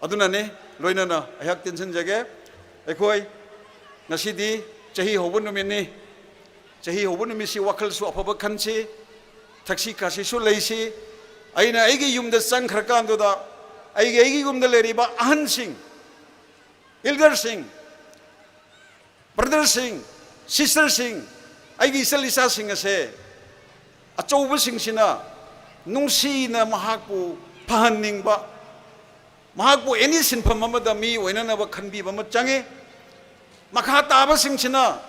ꯑꯗꯨꯅꯅꯦ, ꯂꯣꯏꯅꯅ ꯑꯩꯍꯥꯛ ꯇꯦꯟꯁꯤꯟꯖꯒꯦ꯫ ꯑꯩꯈꯣꯏ ꯉꯁꯤꯗꯤ ꯆꯍꯤ ꯍꯧꯕ ꯅꯨꯃꯤꯠꯅꯤ꯫ ꯆꯍꯤ ꯍꯧꯕ ꯅꯨꯃꯤꯠꯁꯤ ꯋꯥꯈꯜꯁꯨ ꯑꯐꯕ ꯈꯟꯁꯤ, ꯊꯛꯁꯤ ꯈꯥꯁꯤꯁꯨ ꯂꯩꯁꯤ꯫ ꯑꯩꯅ ꯑꯩꯒꯤ ꯌꯨꯝꯗ ꯆꯪꯈ꯭ꯔꯀꯥꯟꯗꯨꯗ ꯑꯩꯒꯤ, ꯑꯩꯒꯤ ꯌꯨꯝꯗ ꯂꯩꯔꯤꯕ ꯑꯍꯟꯁꯤꯡ, elderꯁꯤꯡ, brotherꯁꯤꯡ, sisterꯁꯤꯡ, ꯑꯩꯒꯤ ꯏꯆꯜ ꯏꯆꯥꯁꯤꯡ ꯑꯁꯦ ꯑꯆꯧꯕꯁꯤꯡꯁꯤꯅ ꯅꯨꯡꯁꯤꯅ ꯃꯍꯥꯛꯄꯨ ꯐꯍꯟꯅꯤꯡꯕ, ꯃꯍꯥꯛꯄꯨ any ꯁꯤꯟꯐꯝ ꯑꯃꯗ ꯃꯤ ꯑꯣꯏꯅꯅꯕ ꯈꯟꯕꯤꯕ ꯑꯃ ꯆꯪꯉꯤ꯫ ꯃꯈꯥ ꯇꯥꯕꯁꯤꯡꯁꯤꯅ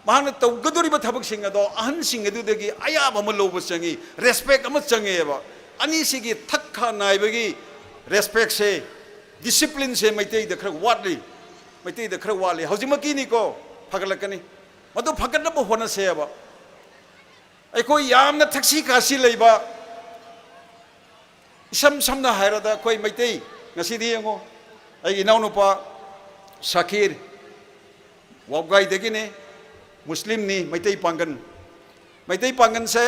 ꯃꯍꯥꯛꯅ ꯇꯧꯒꯗꯧꯔꯤꯕ ꯊꯕꯛꯁꯤꯡ ꯑꯗꯣ ꯑꯍꯟꯁꯤꯡ ꯑꯗꯨꯗꯒꯤ ꯑꯌꯥꯕ ꯑꯃ ꯂꯧꯕ ꯆꯪꯉꯤ, respect ꯑꯃ ꯆꯪꯉꯦꯕ꯫ ꯑꯅꯤꯁꯤꯒꯤ ꯊꯛ ꯈꯥ ꯅꯥꯏꯕꯒꯤ respectꯁꯦ, disciplineꯁꯦ ꯃꯩꯇꯩꯗ ꯈꯔ ꯋꯥꯠꯂꯤ꯫ ꯃꯩꯇꯩꯗ ꯈꯔ ꯋꯥꯠꯂꯤ꯫ ꯍꯧꯖꯤꯛꯃꯛꯀꯤꯅꯤꯀꯣ, ꯐꯒꯠꯂꯛꯀꯅꯤ꯫ ꯃꯗꯨ ꯐꯒꯠꯅꯕ ꯍꯣꯠꯅꯁꯦꯕ꯫ ꯑꯩꯈꯣꯏ ꯌꯥꯝꯅ ꯊꯛꯁꯤ ꯈꯥꯁꯤ ꯂꯩꯕ, ꯏꯁꯝ ꯁꯝꯅ ꯍꯥꯏꯔꯕꯗ ꯑꯩꯈꯣꯏ ꯃꯩꯇꯩ, ꯉꯁꯤꯗꯤ ꯌꯦꯡꯉꯣ, ꯑꯩꯒꯤ ꯏꯅꯥꯎꯅꯨꯄꯥ ꯁꯥꯀꯤꯔ, ꯋꯥꯕꯒꯥꯏꯗꯒꯤꯅꯤ, ꯃꯨꯁꯂꯤꯝꯅꯤ, ꯃꯩꯇꯩ ꯄꯥꯡꯒꯜ꯫ ꯃꯩꯇꯩ ꯄꯥꯡꯒꯜꯁꯦ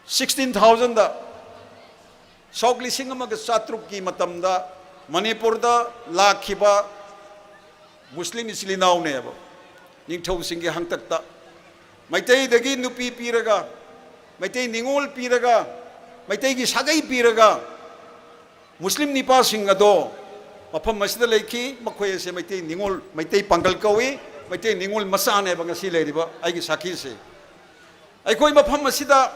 sixteen thousandꯗ, ꯁꯣꯛ ꯂꯤꯁꯤꯡ ꯑꯃꯒ ꯆꯥꯇ꯭ꯔꯨꯛꯀꯤ ꯃꯇꯝꯗ ꯃꯅꯤꯄꯨꯔꯗ ꯂꯥꯛꯈꯤꯕ ꯃꯨꯁꯂꯤꯝ ꯏꯆꯤꯜ ꯏꯅꯥꯎꯅꯦꯕ꯫ ꯅꯤꯡꯊꯧꯁꯤꯡꯒꯤ ꯍꯥꯛꯇꯛꯇ ꯃꯩꯇꯩꯗꯒꯤ ꯅꯨꯄꯤ ꯄꯤꯔꯒ, ꯃꯩꯇꯩ ꯅꯤꯉꯣꯜ ꯄꯤꯔꯒ, ꯃꯩꯇꯩꯒꯤ ꯁꯥꯒꯩ ꯄꯤꯔꯒ, ꯃꯨꯁꯂꯤꯝ ꯅꯤꯄꯥꯁꯤꯡ ꯑꯗꯣ ꯃꯐꯝ ꯑꯁꯤꯗ ꯂꯩꯈꯤ꯫ ꯃꯈꯣꯏ ꯑꯁꯦ ꯃꯩꯇꯩ ꯅꯤꯉꯣꯜ, ꯃꯩꯇꯩ ꯄꯥꯡꯒꯜ ꯀꯧꯏ꯫ ꯃꯩꯇꯩ ꯅꯤꯉꯣꯜ ꯃꯆꯥꯅꯦꯕ ꯉꯁꯤ ꯂꯩꯔꯤꯕ ꯑꯩꯒꯤ ꯁꯥꯈꯤꯁꯦ꯫ ꯑꯩꯈꯣꯏ ꯃꯐꯝ ꯑꯁꯤꯗ,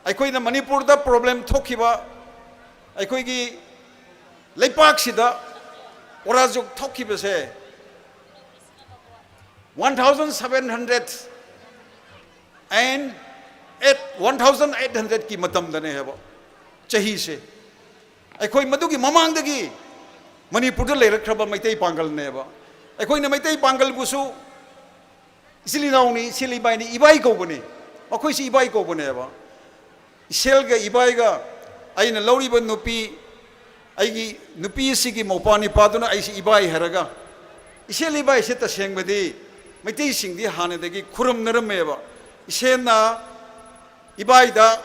ꯑꯩꯈꯣꯏꯅ ꯃꯅꯤꯄꯨꯔꯗ problem ꯊꯣꯛꯈꯤꯕ, ꯑꯩꯈꯣꯏꯒꯤ ꯂꯩꯄꯥꯛꯁꯤꯗ ꯑꯣꯔꯥꯖꯨꯛ ꯊꯣꯛꯈꯤꯕꯁꯦ, one thousand seven hundred and eight, one thousand eight hundredꯀꯤ ꯃꯇꯝꯗꯅꯦ ꯍꯥꯏꯕ ꯆꯍꯤꯁꯦ꯫ ꯑꯩꯈꯣꯏ ꯃꯗꯨꯒꯤ ꯃꯃꯥꯡꯗꯒꯤ ꯃꯅꯤꯄꯨꯔꯗ ꯂꯩꯔꯛꯈ꯭ꯔꯕ ꯃꯩꯇꯩ ꯄꯥꯡꯒꯜꯅꯦꯕ꯫ ꯑꯩꯈꯣꯏꯅ ꯃꯩꯇꯩ ꯄꯥꯡꯒꯜꯕꯨꯁꯨ ꯏꯆꯤꯜ ꯏꯅꯥꯎꯅꯤ, ꯏꯆꯤꯜ ꯏꯕꯥꯏꯅꯤ, ꯏꯕꯥꯏ ꯀꯧꯕꯅꯤ, ꯃꯈꯣꯏꯁꯤ ꯏꯕꯥꯏ ꯀꯧꯕꯅꯦꯕ꯫ ꯏꯁꯦꯜꯒ ꯏꯕꯥꯏꯒ ꯑꯩꯅ ꯂꯧꯔꯤꯕ ꯅꯨꯄꯤ, ꯑꯩꯒꯤ ꯅꯨꯄꯤ ꯑꯁꯤꯒꯤ ꯃꯧꯄꯥ ꯅꯤꯄꯥꯗꯨꯅ ꯑꯩꯁꯤ ꯏꯕꯥꯏ ꯍꯥꯏꯔꯒ, ꯏꯁꯦꯜ ꯏꯕꯥꯏꯁꯦ ꯇꯁꯦꯡꯕꯗꯤ ꯃꯩꯇꯩꯁꯤꯡꯗꯤ ꯍꯥꯟꯅꯗꯒꯤ ꯈꯨꯔꯨꯝꯅꯔꯝꯃꯦꯕ꯫ ꯏꯁꯦꯟꯅ ꯏꯕꯥꯏꯗ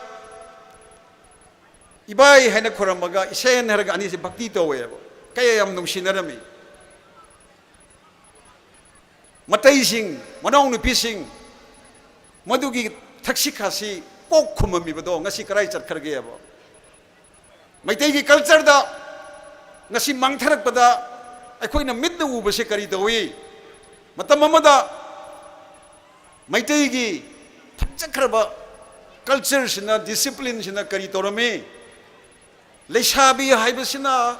ꯏꯕꯥꯏ ꯍꯥꯏꯅ ꯈꯨꯔꯝꯃꯒ ꯏꯁꯦꯟ ꯍꯥꯏꯔꯒ ꯑꯅꯤꯁꯦ ꯚꯛꯇꯤ ꯇꯧꯋꯦꯕ꯫ ꯀꯌꯥ ꯌꯥꯝ ꯅꯨꯡꯁꯤꯅꯔꯝꯃꯤ꯫ ꯃꯇꯩꯁꯤꯡ, ꯃꯅꯥꯎꯅꯨꯄꯤꯁꯤꯡ, ꯃꯗꯨꯒꯤ ꯊꯛꯁꯤ ꯈꯥꯁꯤ ꯀꯣꯛ ꯈꯨꯝꯃꯝꯃꯤꯕꯗꯣ ꯉꯁꯤ ꯀꯗꯥꯏ ꯆꯠꯈ꯭ꯔꯒꯦꯕ? ꯃꯩꯇꯩꯒꯤ ꯀꯜꯆꯔꯗ ꯉꯁꯤ ꯃꯥꯡꯊꯔꯛꯄꯗ ꯑꯩꯈꯣꯏꯅ ꯃꯤꯠꯅ ꯎꯕꯁꯦ ꯀꯔꯤ ꯇꯧꯏ? ꯃꯇꯝ ꯑꯃꯗ ꯃꯩꯇꯩꯒꯤ ꯐꯖꯈ꯭ꯔꯕ ꯀꯜꯆꯔꯁꯤꯅ, ꯗꯤꯁꯤꯄ꯭ꯂꯤꯟꯁꯤꯅ ꯀꯔꯤ ꯇꯧꯔꯝꯃꯤ? ꯂꯩꯁꯥꯕꯤ ꯍꯥꯏꯕꯁꯤꯅ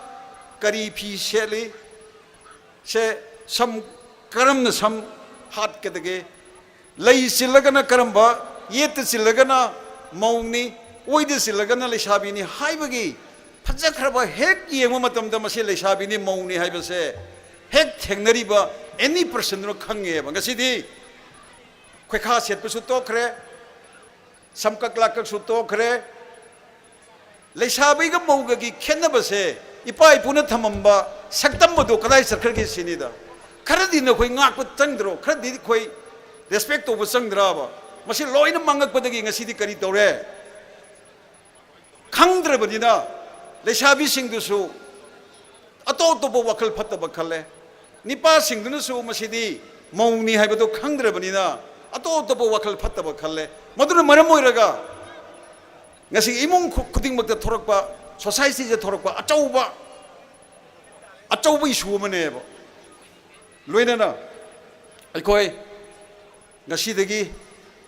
ꯀꯔꯤ ꯐꯤ ꯁꯦꯠꯂꯤ? ꯁꯦ, ꯁꯝ ꯀꯔꯝꯅ ꯁꯝ ꯍꯥꯠꯀꯗꯒꯦ? ꯂꯩ ꯆꯤꯜꯂꯒꯅ ꯀꯔꯝꯕ, ꯌꯦꯠꯇ ꯆꯤꯜꯂꯒꯅ ꯃꯧꯅꯤ, ꯑꯣꯏꯗ ꯆꯤꯜꯂꯒꯅ ꯂꯩꯁꯥꯕꯤꯅꯤ ꯍꯥꯏꯕꯒꯤ ꯐꯖꯈ꯭ꯔꯕ, ꯍꯦꯛ ꯌꯦꯡꯕ ꯃꯇꯝꯗ ꯃꯁꯤ ꯂꯩꯁꯥꯕꯤꯅꯤ, ꯃꯧꯅꯤ ꯍꯥꯏꯕꯁꯦ ꯍꯦꯛ ꯊꯦꯡꯅꯔꯤꯕ ꯑꯦꯅꯤ ꯄꯔꯁꯟꯗꯨꯅ ꯈꯪꯉꯦꯕ꯫ ꯉꯁꯤꯗꯤ ꯈꯣꯏꯈꯥ ꯁꯦꯠꯄꯁꯨ ꯇꯣꯛꯈ꯭ꯔꯦ, ꯁꯝꯀꯛ ꯂꯥꯛꯀꯛꯁꯨ ꯇꯣꯛꯈ꯭ꯔꯦ꯫ ꯂꯩꯁꯥꯕꯤꯒ ꯃꯧꯒꯒꯤ ꯈꯦꯠꯅꯕꯁꯦ ꯏꯄꯥ ꯏꯄꯨꯅ ꯊꯝꯃꯝꯕ ꯁꯛꯇꯝ ꯑꯗꯣ ꯀꯗꯥꯏ ꯆꯠꯈ꯭ꯔꯒꯦ ꯁꯤꯅꯤꯗ꯫ ꯈꯔꯗꯤ ꯅꯈꯣꯏ ꯉꯥꯛꯄ ꯆꯪꯗ꯭ꯔꯣ? ꯈꯔꯗꯤ ꯑꯩꯈꯣꯏ ꯔꯦꯁꯄꯦꯛ ꯇꯧꯕ ꯆꯪꯗ꯭ꯔꯕ? ꯃꯁꯤ ꯂꯣꯏꯅ ꯃꯥꯡꯉꯛꯄꯗꯒꯤ ꯉꯁꯤꯗꯤ ꯀꯔꯤ ꯇꯧꯔꯦ? ꯈꯪꯗ꯭ꯔꯕꯅꯤꯅ ꯂꯩꯁꯥꯕꯤꯁꯤꯡꯗꯨꯁꯨ ꯑꯇꯣꯞ ꯑꯇꯣꯞꯄ ꯋꯥꯈꯜ ꯐꯠꯇꯕ ꯈꯜꯂꯦ꯫ ꯅꯤꯄꯥꯁꯤꯡꯗꯨꯅꯁꯨ ꯃꯁꯤꯗꯤ ꯃꯧꯅꯤ ꯍꯥꯏꯕꯗꯣ ꯈꯪꯗ꯭ꯔꯕꯅꯤꯅ ꯑꯇꯣꯞ ꯑꯇꯣꯞꯄ ꯋꯥꯈꯜ ꯐꯠꯇꯕ ꯈꯜꯂꯦ꯫ ꯃꯗꯨꯅ ꯃꯔꯝ ꯑꯣꯏꯔꯒ ꯉꯁꯤ ꯏꯃꯨꯡ ꯈꯨ-, ꯈꯨꯗꯤꯡꯃꯛꯇ ꯊꯣꯔꯛꯄ, ꯁꯣꯁꯥꯏꯇꯤꯗ ꯊꯣꯔꯛꯄ ꯑꯆꯧꯕ, ꯑꯆꯧꯕ ꯏꯁꯨ ꯑꯃꯅꯦꯕ꯫ ꯂꯣꯏꯅꯅ ꯑꯩꯈꯣꯏ ꯉꯁꯤꯗꯒꯤ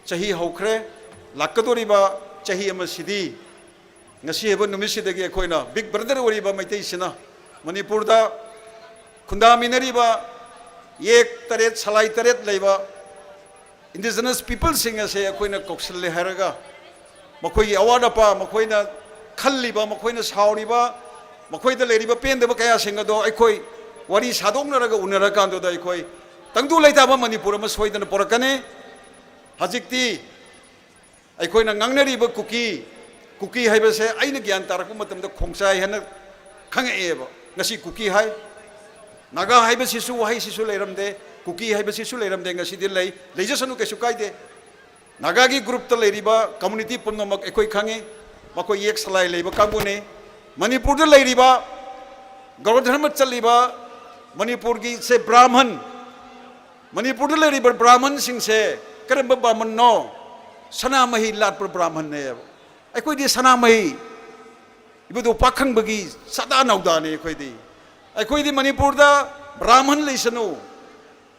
ꯆꯍꯤ ꯍꯧꯈ꯭ꯔꯦ꯫ ꯂꯥꯛꯀꯗꯧꯔꯤꯕ ꯆꯍꯤ ꯑꯃꯁꯤꯗꯤ ꯉꯁꯤ ꯍꯥꯏꯕ ꯅꯨꯃꯤꯠꯁꯤꯗꯒꯤ ꯑꯩꯈꯣꯏꯅ ꯕꯤꯛ ꯕ꯭ꯔꯗꯔ ꯑꯣꯏꯔꯤꯕ ꯃꯩꯇꯩꯁꯤꯅ ꯃꯅꯤꯄꯨꯔꯗ ꯈꯨꯟꯗꯥꯃꯤꯟꯅꯔꯤꯕ ꯌꯦꯛ ꯇꯔꯦꯠ, ꯁꯂꯥꯏ ꯇꯔꯦꯠ ꯂꯩꯕ ꯏꯟꯗꯤꯖꯤꯅꯁ ꯄꯤꯄꯜꯁꯤꯡ ꯑꯁꯦ ꯑꯩꯈꯣꯏꯅ ꯀꯧꯁꯤꯜꯂꯦ ꯍꯥꯏꯔꯒ ꯃꯈꯣꯏꯒꯤ ꯑꯋꯥꯠ ꯑꯄꯥ, ꯃꯈꯣꯏꯅ ꯈꯜꯂꯤꯕ, ꯃꯈꯣꯏꯅ ꯁꯥꯎꯔꯤꯕ, ꯃꯈꯣꯏꯗ ꯂꯩꯔꯤꯕ ꯄꯦꯟꯗꯕ ꯀꯌꯥꯁꯤꯡ ꯑꯗꯣ ꯑꯩꯈꯣꯏ ꯋꯥꯔꯤ ꯁꯥꯗꯣꯛꯅꯔꯒ ꯎꯅꯔꯀꯥꯟꯗꯨꯗ ꯑꯩꯈꯣꯏ ꯇꯪꯗꯨ ꯂꯩꯇꯥꯕ ꯃꯅꯤꯄꯨꯔ ꯑꯃ ꯁꯣꯏꯗꯅ ꯄꯨꯔꯛꯀꯅꯤ꯫ ꯍꯧꯖꯤꯛꯇꯤ ꯑꯩꯈꯣꯏꯅ ꯉꯥꯡꯅꯔꯤꯕ ꯀꯨꯀꯤ, ꯀꯨꯀꯤ ꯍꯥꯏꯕꯁꯦ ꯑꯩꯅ ꯒ꯭ꯌꯥꯟ ꯇꯥꯔꯛꯄ ꯃꯇꯝꯗ ꯈꯣꯡꯆꯥꯏ ꯍꯥꯏꯅ ꯈꯪꯉꯛꯑꯦꯕ꯫ ꯉꯁꯤ ꯀꯨꯀꯤ ꯍꯥꯏ꯫ ꯅꯥꯒꯥ ꯍꯥꯏꯕꯁꯤꯁꯨ, ꯋꯥꯍꯩꯁꯤꯁꯨ ꯂꯩꯔꯝꯗꯦ, ꯀꯨꯀꯤ ꯍꯥꯏꯕꯁꯤꯁꯨ ꯂꯩꯔꯝꯗꯦ, ꯉꯁꯤꯗꯤ ꯂꯩ, ꯂꯩꯖꯁꯅꯨ, ꯀꯩꯁꯨ ꯀꯥꯏꯗꯦ꯫ ꯅꯥꯒꯥꯒꯤ ꯒ꯭ꯔꯨꯞꯇ ꯂꯩꯔꯤꯕ ꯀꯝꯃꯨꯅꯤꯇꯤ ꯄꯨꯝꯅꯃꯛ ꯑꯩꯈꯣꯏ ꯈꯪꯉꯤ, ꯃꯈꯣꯏ ꯌꯦꯛ ꯁꯂꯥꯏ ꯂꯩꯕ ꯀꯥꯡꯕꯨꯅꯤ꯫ ꯃꯅꯤꯄꯨꯔꯗ ꯂꯩꯔꯤꯕ ꯒꯧꯔ ꯙꯔꯃ ꯆꯠꯂꯤꯕ ꯃꯅꯤꯄꯨꯔꯒꯤ ꯁꯦ ꯕ꯭ꯔꯥꯍꯃꯟ, ꯃꯅꯤꯄꯨꯔꯗ ꯂꯩꯔꯤꯕ ꯕ꯭ꯔꯥꯍꯃꯟꯁꯤꯡꯁꯦ ꯀꯔꯝꯕ ꯕ꯭ꯔꯥꯍꯃꯟꯅꯣ? ꯁꯅꯥꯃꯍꯤ ꯂꯥꯠꯄ ꯕ꯭ꯔꯥꯍꯃꯟꯅꯦꯕ꯫ ꯑꯩꯈꯣꯏꯗꯤ ꯁꯅꯥꯃꯍꯤ ꯏꯕꯨꯙꯧ ꯄꯥꯈꯪꯕꯒꯤ ꯁꯗꯥ ꯅꯧꯗꯥꯅꯤ ꯑꯩꯈꯣꯏꯗꯤ꯫ ꯑꯩꯈꯣꯏꯗꯤ ꯃꯅꯤꯄꯨꯔꯗ ꯕ꯭ꯔꯥꯍꯃꯟ ꯂꯩꯁꯅꯨ,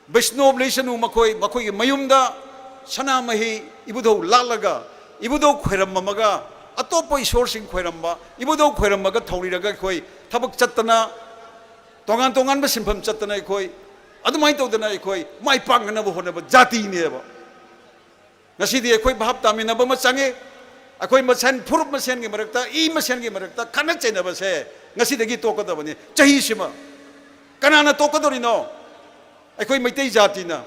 ꯕꯩꯁꯅꯣꯕ ꯂꯩꯁꯅꯨ, ꯃꯈꯣꯏ, ꯃꯈꯣꯏꯒꯤ ꯃꯌꯨꯝꯗ ꯁꯅꯥꯃꯍꯤ ꯏꯕꯨꯙꯧ ꯂꯥꯠꯂꯒ, ꯏꯕꯨꯙꯧ ꯈꯣꯏꯔꯝꯃꯝꯃꯒ, ꯑꯇꯣꯞꯄ ꯏꯁꯣꯔꯁꯤꯡ ꯈꯣꯏꯔꯝꯕ, ꯏꯕꯨꯙꯧ ꯈꯣꯏꯔꯝꯃꯒ ꯊꯧꯔꯤꯔꯒ ꯑꯩꯈꯣꯏ ꯊꯕꯛ ꯆꯠꯇꯅ, ꯇꯣꯉꯥꯟ ꯇꯣꯉꯥꯟꯕ ꯁꯤꯟꯐꯝ ꯆꯠꯇꯅ ꯑꯩꯈꯣꯏ ꯑꯗꯨꯃꯥꯏꯅ ꯇꯧꯗꯅ ꯑꯩꯈꯣꯏ ꯃꯥꯏ ꯄꯥꯛꯅꯅꯕ ꯍꯣꯠꯅꯕ ꯖꯥꯇꯤꯅꯦꯕ꯫ ꯉꯁꯤꯗꯤ ꯑꯩꯈꯣꯏ ꯚꯥꯞ ꯇꯥꯃꯤꯟꯅꯕ ꯑꯃ ꯆꯪꯉꯤ꯫ ꯑꯩꯈꯣꯏ ꯃꯁꯦꯟ, ꯐꯨꯔꯨꯞ ꯃꯁꯦꯟꯒꯤ ꯃꯔꯛꯇ, ꯏ ꯃꯁꯦꯟꯒꯤ ꯃꯔꯛꯇ ꯈꯠꯅ ꯆꯩꯅꯕꯁꯦ ꯉꯁꯤꯗꯒꯤ ꯇꯣꯛꯀꯗꯕꯅꯤ꯫ ꯆꯍꯤꯁꯤꯃ ꯀꯅꯥꯅ ꯇꯣꯛꯀꯗꯧꯔꯤꯅꯣ? ꯑꯩꯈꯣꯏ ꯃꯩꯇꯩ ꯖꯥꯇꯤꯅ꯫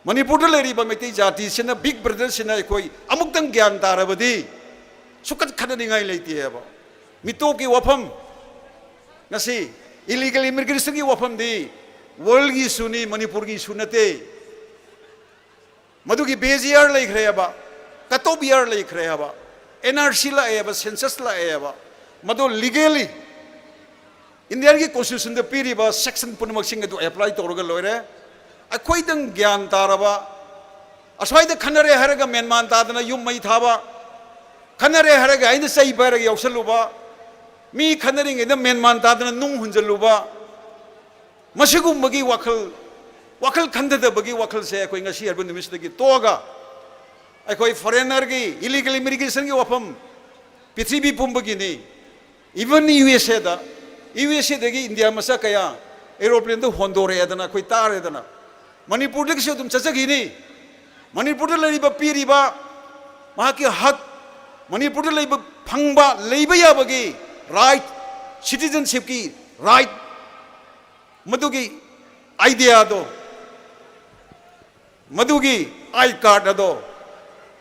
ꯃꯅꯤꯄꯨꯔꯗ ꯂꯩꯔꯤꯕ ꯃꯩꯇꯩ ꯖꯥꯇꯤꯁꯤꯅ, ꯕꯤꯛ ꯕ꯭ꯔꯗꯔꯁꯤꯅ ꯑꯩꯈꯣꯏ ꯑꯃꯨꯛꯇꯪ ꯒ꯭ꯌꯥꯟ ꯇꯥꯔꯕꯗꯤ ꯁꯨꯛꯈꯠ ꯈꯠꯅꯅꯤꯡꯉꯥꯏ ꯂꯩꯇꯦꯕ꯫ ꯃꯤꯇꯣꯞꯀꯤ ꯋꯥꯐꯝ, ꯉꯁꯤ ꯏꯂꯤꯒꯦꯜ ꯏꯃꯤꯒ꯭ꯔꯦꯁꯟꯒꯤ ꯋꯥꯐꯝꯗꯤ ꯋꯥꯔꯜꯒꯤ ꯏꯁꯨꯅꯤ, ꯃꯅꯤꯄꯨꯔꯒꯤ ꯏꯁꯨ ꯅꯠꯇꯦ꯫ ꯃꯗꯨꯒꯤ ꯕꯦꯁ ꯌꯥꯔ ꯂꯩꯈ꯭ꯔꯦ ꯍꯥꯏꯕ, ꯀꯠ ꯑꯣꯐ ꯌꯥꯔ ꯂꯩꯈ꯭ꯔꯦ ꯍꯥꯏꯕ, ꯑꯦꯟ ꯑꯥꯔ ꯁꯤ ꯂꯥꯛꯑꯦ ꯍꯥꯏꯕ, ꯁꯦꯟꯁꯁ ꯂꯥꯛꯑꯦ ꯍꯥꯏꯕ, ꯃꯗꯨ ꯂꯤꯒꯦꯂꯤ ꯏꯟꯗꯤꯌꯥꯒꯤ ꯀꯣꯟꯁꯇꯤꯇ꯭ꯌꯨꯁꯟꯗ ꯄꯤꯔꯤꯕ ꯁꯦꯛꯁꯟ ꯄꯨꯝꯅꯃꯛꯁꯤꯡ ꯑꯗꯨ ꯑꯦꯄ꯭ꯂꯥꯏ ꯇꯧꯔꯒ ꯂꯣꯏꯔꯦ꯫ ꯑꯩꯈꯣꯏꯗꯪ ꯒ꯭ꯌꯥꯟ ꯇꯥꯔꯕ, ꯑꯁ꯭ꯋꯥꯏꯗ ꯈꯟꯅꯔꯦ ꯍꯥꯏꯔꯒ ꯃꯦꯟꯃꯥꯟ ꯇꯥꯗꯅ ꯌꯨꯝ ꯃꯩ ꯊꯥꯕ, ꯈꯟꯅꯔꯦ ꯍꯥꯏꯔꯒ ꯑꯩꯅ ꯆꯩ ꯄꯥꯏꯔꯒ ꯌꯥꯎꯁꯜꯂꯨꯕ, ꯃꯤ ꯈꯟꯅꯔꯤꯉꯩꯗ ꯃꯦꯟꯃꯥꯟ ꯇꯥꯗꯅ ꯅꯨꯡ ꯍꯨꯟꯖꯜꯂꯨꯕ, ꯃꯁꯤꯒꯨꯝꯕꯒꯤ ꯋꯥꯈꯜ, ꯋꯥꯈꯜ ꯈꯟꯊꯗꯕꯒꯤ ꯋꯥꯈꯜꯁꯦ ꯑꯩꯈꯣꯏ ꯉꯁꯤ ꯍꯥꯏꯔꯤꯕ ꯅꯨꯃꯤꯠꯁꯤꯗꯒꯤ ꯇꯣꯛꯑꯒ, ꯑꯩꯈꯣꯏ ꯐꯣꯔꯦꯟꯅꯔꯒꯤ ꯏꯂꯤꯒꯦꯜ ꯏꯃꯤꯒ꯭ꯔꯦꯁꯟꯒꯤ ꯋꯥꯐꯝ, ꯄ꯭ꯔꯤꯊꯤꯕꯤ ꯄꯨꯝꯕꯒꯤꯅꯤ꯫ ꯏꯚꯟ ꯌꯨ ꯑꯦꯁ ꯑꯦꯗ, ꯌꯨ ꯑꯦꯁ ꯑꯦꯗꯒꯤ ꯏꯟꯗꯤꯌꯥ ꯃꯆꯥ ꯀꯌꯥ ꯑꯦꯔꯣꯄ꯭ꯂꯦꯟꯗ ꯍꯣꯟꯗꯣꯔꯛꯑꯦꯗꯅ ꯑꯩꯈꯣꯏ ꯇꯥꯔꯦꯗꯅ꯫ ꯃꯅꯤꯄꯨꯔꯗꯒꯤꯁꯨ ꯑꯗꯨꯝ ꯆꯠꯆꯈꯤꯅꯤ꯫ ꯃꯅꯤꯄꯨꯔꯗ ꯂꯩꯔꯤꯕ, ꯄꯤꯔꯤꯕ ꯃꯍꯥꯛꯀꯤ ꯍꯛ, ꯃꯅꯤꯄꯨꯔꯗ ꯂꯩꯕ, ꯐꯪꯕ, ꯂꯩꯕ ꯌꯥꯕꯒꯤ ꯔꯥꯏꯠ, ꯁꯤꯇꯤꯖꯟꯁꯤꯞꯀꯤ ꯔꯥꯏꯠ, ꯃꯗꯨꯒꯤ ꯑꯥꯏꯗꯤꯌꯥꯗꯣ, ꯃꯗꯨꯒꯤ ꯑꯥꯏ ꯀꯥꯔꯗ ꯑꯗꯣ,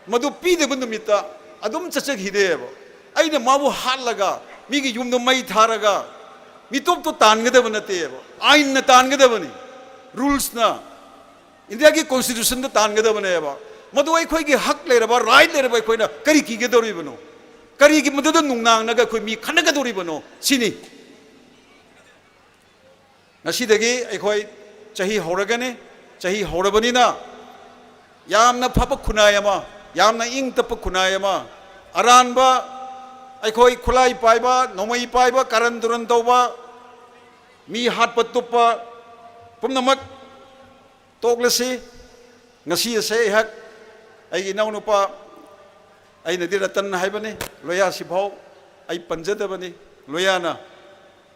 ꯃꯗꯨ ꯄꯤꯗꯕ ꯅꯨꯃꯤꯠꯇ ꯑꯗꯨꯝ ꯆꯠꯆꯈꯤꯗꯦꯕ꯫ ꯑꯩꯅ ꯃꯥꯕꯨ ꯍꯥꯠꯂꯒ ꯃꯤꯒꯤ ꯌꯨꯝꯗ ꯃꯩ ꯊꯥꯔꯒ ꯃꯤꯇꯣꯞꯇꯣ ꯇꯥꯟꯒꯗꯕ ꯅꯠꯇꯦꯕ, ꯑꯥꯏꯟꯅ ꯇꯥꯟꯒꯗꯕꯅꯤ, ꯔꯨꯜꯁꯅ, ꯏꯟꯗꯤꯌꯥꯒꯤ ꯀꯣꯟꯁꯇꯤꯇ꯭ꯌꯨꯁꯟꯗ ꯇꯥꯟꯒꯗꯕꯅꯦꯕ꯫ ꯃꯗꯨ ꯑꯩꯈꯣꯏꯒꯤ ꯍꯛ ꯂꯩꯔꯕ, ꯔꯥꯏꯠ ꯂꯩꯔꯕ ꯑꯩꯈꯣꯏꯅ ꯀꯔꯤ ꯀꯤꯒꯗꯧꯔꯤꯕꯅꯣ? ꯀꯔꯤꯒꯤ ꯃꯗꯨꯗ ꯅꯨꯡꯅꯥꯡꯅꯒ ꯑꯩꯈꯣꯏ ꯃꯤ ꯈꯠꯅꯒꯗꯧꯔꯤꯕꯅꯣ? ꯁꯤꯅꯤ꯫ ꯉꯁꯤꯗꯒꯤ ꯑꯩꯈꯣꯏ ꯆꯍꯤ ꯍꯧꯔꯒꯅꯤ꯫ ꯆꯍꯤ ꯍꯧꯔꯕꯅꯤꯅ ꯌꯥꯝꯅ ꯐꯕ ꯈꯨꯟꯅꯥꯏ ꯑꯃ, ꯌꯥꯝꯅ ꯏꯪ ꯇꯞꯄ ꯈꯨꯟꯅꯥꯏ ꯑꯃ, ꯑꯔꯥꯟꯕ, ꯑꯩꯈꯣꯏ ꯈꯨꯠꯂꯥꯏ ꯄꯥꯏꯕ, ꯅꯣꯡꯃꯩ ꯄꯥꯏꯕ, ꯀꯥꯔꯟ ꯇꯨꯔꯟ ꯇꯧꯕ, ꯃꯤ ꯍꯥꯠꯄ ꯇꯨꯞꯄ ꯄꯨꯝꯅꯃꯛ ꯇꯣꯛꯂꯁꯤ꯫ ꯉꯁꯤ ꯑꯁꯦ ꯑꯩꯍꯥꯛ, ꯑꯩꯒꯤ ꯏꯅꯥꯎꯅꯨꯄꯥ, ꯑꯩꯅꯗꯤ ꯔꯇꯟ ꯍꯥꯏꯕꯅꯤ, ꯂꯣꯌꯥ ꯁꯤꯐꯥꯎ ꯑꯩ ꯄꯟꯖꯗꯕꯅꯤ꯫ ꯂꯣꯌꯥꯅ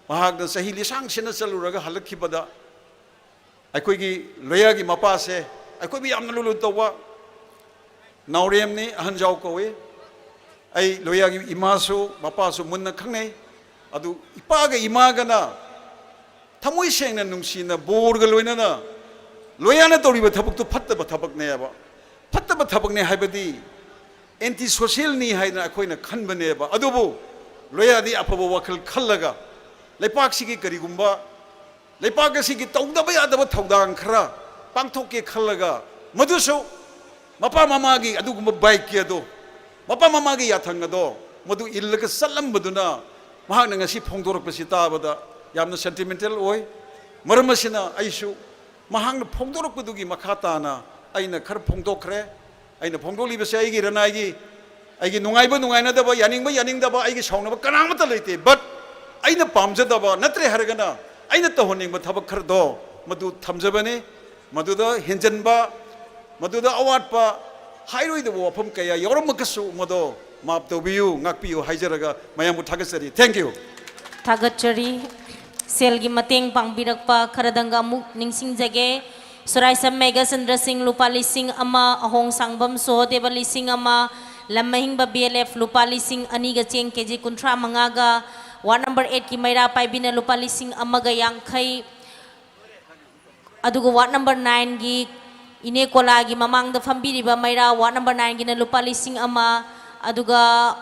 ꯃꯍꯥꯛꯅ ꯆꯍꯤ ꯂꯤꯁꯥꯡꯁꯤꯟꯅ ꯆꯠꯂꯨꯔꯒ ꯍꯜꯂꯛꯈꯤꯕꯗ, ꯑꯩꯈꯣꯏꯒꯤ ꯂꯣꯌꯥꯒꯤ ꯃꯄꯥꯁꯦ ꯑꯩꯈꯣꯏꯕꯨ ꯌꯥꯝꯅ ꯂꯨ ꯂꯨ ꯇꯧꯕ ꯅꯥꯎꯔꯦꯝꯅꯤ, ꯑꯍꯟꯖꯥꯎ ꯀꯧꯏ꯫ ꯑꯩ ꯂꯣꯌꯥꯒꯤ ꯏꯃꯥꯁꯨ ꯃꯄꯥꯁꯨ ꯃꯨꯟꯅ ꯈꯪꯅꯩ꯫ ꯑꯗꯨ ꯏꯄꯥꯒ ꯏꯃꯥꯒꯅ ꯊꯃꯣꯏ ꯁꯦꯡꯅ ꯅꯨꯡꯁꯤꯅ ꯕꯣꯔꯒ ꯂꯣꯏꯅꯅ ꯂꯣꯌꯥꯅ ꯇꯧꯔꯤꯕ ꯊꯕꯛꯇꯨ ꯐꯠꯇꯕ ꯊꯕꯛꯅꯦꯕ꯫ ꯐꯠꯇꯕ ꯊꯕꯛꯅꯦ ꯍꯥꯏꯕꯗꯤ ꯑꯦꯟꯇꯤ ꯁꯣꯁꯤꯌꯦꯜꯅꯤ ꯍꯥꯏꯅ ꯑꯩꯈꯣꯏꯅ ꯈꯟꯕꯅꯦꯕ꯫ ꯑꯗꯨꯕꯨ ꯂꯣꯌꯥꯗꯤ ꯑꯐꯕ ꯋꯥꯈꯜ ꯈꯜꯂꯒ ꯂꯩꯄꯥꯛꯁꯤꯒꯤ ꯀꯔꯤꯒꯨꯝꯕ ꯂꯩꯄꯥꯛ ꯑꯁꯤꯒꯤ ꯇꯧꯗꯕ ꯌꯥꯗꯕ ꯊꯧꯗꯥꯡ ꯈꯔ ꯄꯥꯡꯊꯣꯛꯀꯦ ꯈꯜꯂꯒ, ꯃꯗꯨꯁꯨ ꯃꯄꯥ ꯃꯃꯥꯒꯤ ꯑꯗꯨꯒꯨꯝꯕ ꯕꯥꯏꯛꯀꯤ ꯑꯗꯣ, ꯃꯄꯥ ꯃꯃꯥꯒꯤ ꯌꯥꯊꯪ ꯑꯗꯣ, ꯃꯗꯨ ꯏꯜꯂꯒ ꯆꯠꯂꯝꯕꯗꯨꯅ ꯃꯍꯥꯛꯅ ꯉꯁꯤ ꯐꯣꯡꯗꯣꯔꯛꯄꯁꯤ ꯇꯥꯕꯗ ꯌꯥꯝꯅ ꯁꯦꯟꯇꯤꯃꯦꯟꯇꯦꯜ ꯑꯣꯏ꯫ ꯃꯔꯝ ꯑꯁꯤꯅ ꯑꯩꯁꯨ ꯃꯍꯥꯛꯅ ꯐꯣꯡꯗꯣꯔꯛꯄꯗꯨꯒꯤ ꯃꯈꯥ ꯇꯥꯅ ꯑꯩꯅ ꯈꯔ ꯐꯣꯡꯗꯣꯛꯈ꯭ꯔꯦ꯫ ꯑꯩꯅ ꯐꯣꯡꯗꯣꯛꯂꯤꯕꯁꯦ ꯑꯩꯒꯤ ꯔꯅꯥꯏꯒꯤ, ꯑꯩꯒꯤ ꯅꯨꯡꯉꯥꯏꯕ ꯅꯨꯡꯉꯥꯏꯅꯗꯕ, ꯌꯥꯅꯤꯡꯕ ꯌꯥꯅꯤꯡꯗꯕ, ꯑꯩꯒꯤ ꯁꯥꯎꯅꯕ ꯀꯅꯥꯃꯠꯇ ꯂꯩꯇꯦ꯫ But ꯑꯩꯅ ꯄꯥꯝꯖꯗꯕ ꯅꯠꯇ꯭ꯔꯦ ꯍꯥꯏꯔꯒꯅ ꯑꯩꯅ ꯇꯧꯍꯟꯅꯤꯡꯕ ꯊꯕꯛ ꯈꯔꯗꯣ ꯃꯗꯨ ꯊꯝꯖꯕꯅꯤ꯫ ꯃꯗꯨꯗ ꯍꯦꯟꯖꯟꯕ, ꯃꯗꯨꯗ ꯑꯋꯥꯠꯄ, ꯍꯥꯏꯔꯣꯏꯗꯕ ꯋꯥꯐꯝ ꯀꯌꯥ ꯌꯥꯎꯔꯝꯃꯒꯁꯨ ꯃꯗꯣ ꯃꯥꯞ ꯇꯧꯕꯤꯌꯨ, ꯉꯥꯛꯄꯤꯌꯨ ꯍꯥꯏꯖꯔꯒ ꯃꯌꯥꯝꯕꯨ ꯊꯥꯒꯠꯆꯔꯤ꯫ Thank you꯫ ꯊꯥꯒꯠꯆꯔꯤ꯫ ꯁꯦꯜꯒꯤ ꯃꯇꯦꯡ ꯄꯥꯡꯕꯤꯔꯛꯄ ꯈꯔꯗꯪꯒ ꯑꯃꯨꯛ ꯅꯤꯡꯁꯤꯡꯖꯒꯦ꯫ ꯁꯨꯔꯥꯏꯁꯝ ꯃꯦꯘꯆꯟꯗ꯭ꯔ ꯁꯤꯡ ꯂꯨꯄꯥ ꯂꯤꯁꯤꯡ ꯑꯃ, ꯑꯍꯣꯡ ꯁꯥꯡꯕꯝ ꯁꯣꯍꯣꯗꯦꯕ ꯂꯤꯁꯤꯡ ꯑꯃ, ꯂꯝꯃꯍꯤꯡꯕ ꯕꯤ ꯑꯦꯜ ꯑꯦꯐ ꯂꯨꯄꯥ ꯂꯤꯁꯤꯡ ꯑꯅꯤꯒ ꯆꯦꯡ ꯀꯦ ꯖꯤ ꯀꯨꯟꯊ꯭ꯔꯥ ꯃꯉꯥꯒ, ꯋꯥꯔꯗ ꯅꯝꯕꯔ ꯑꯩꯠꯀꯤ ꯃꯩꯔꯥ ꯄꯥꯏꯕꯤꯅ ꯂꯨꯄꯥ ꯂꯤꯁꯤꯡ ꯑꯃꯒ ꯌꯥꯡꯈꯩ, ꯑꯗꯨꯒ ꯋꯥꯔꯗ ꯅꯝꯕꯔ ꯅꯥꯏꯟꯒꯤ ꯏꯅꯦ ꯀꯣꯂꯥꯒꯤ ꯃꯃꯥꯡꯗ ꯐꯝꯕꯤꯔꯤꯕ ꯃꯩꯔꯥ ꯋꯥꯔꯗ ꯅꯝꯕꯔ ꯅꯥꯏꯟꯒꯤꯅ ꯂꯨꯄꯥ ꯂꯤꯁꯤꯡ ꯑꯃ, ꯑꯗꯨꯒ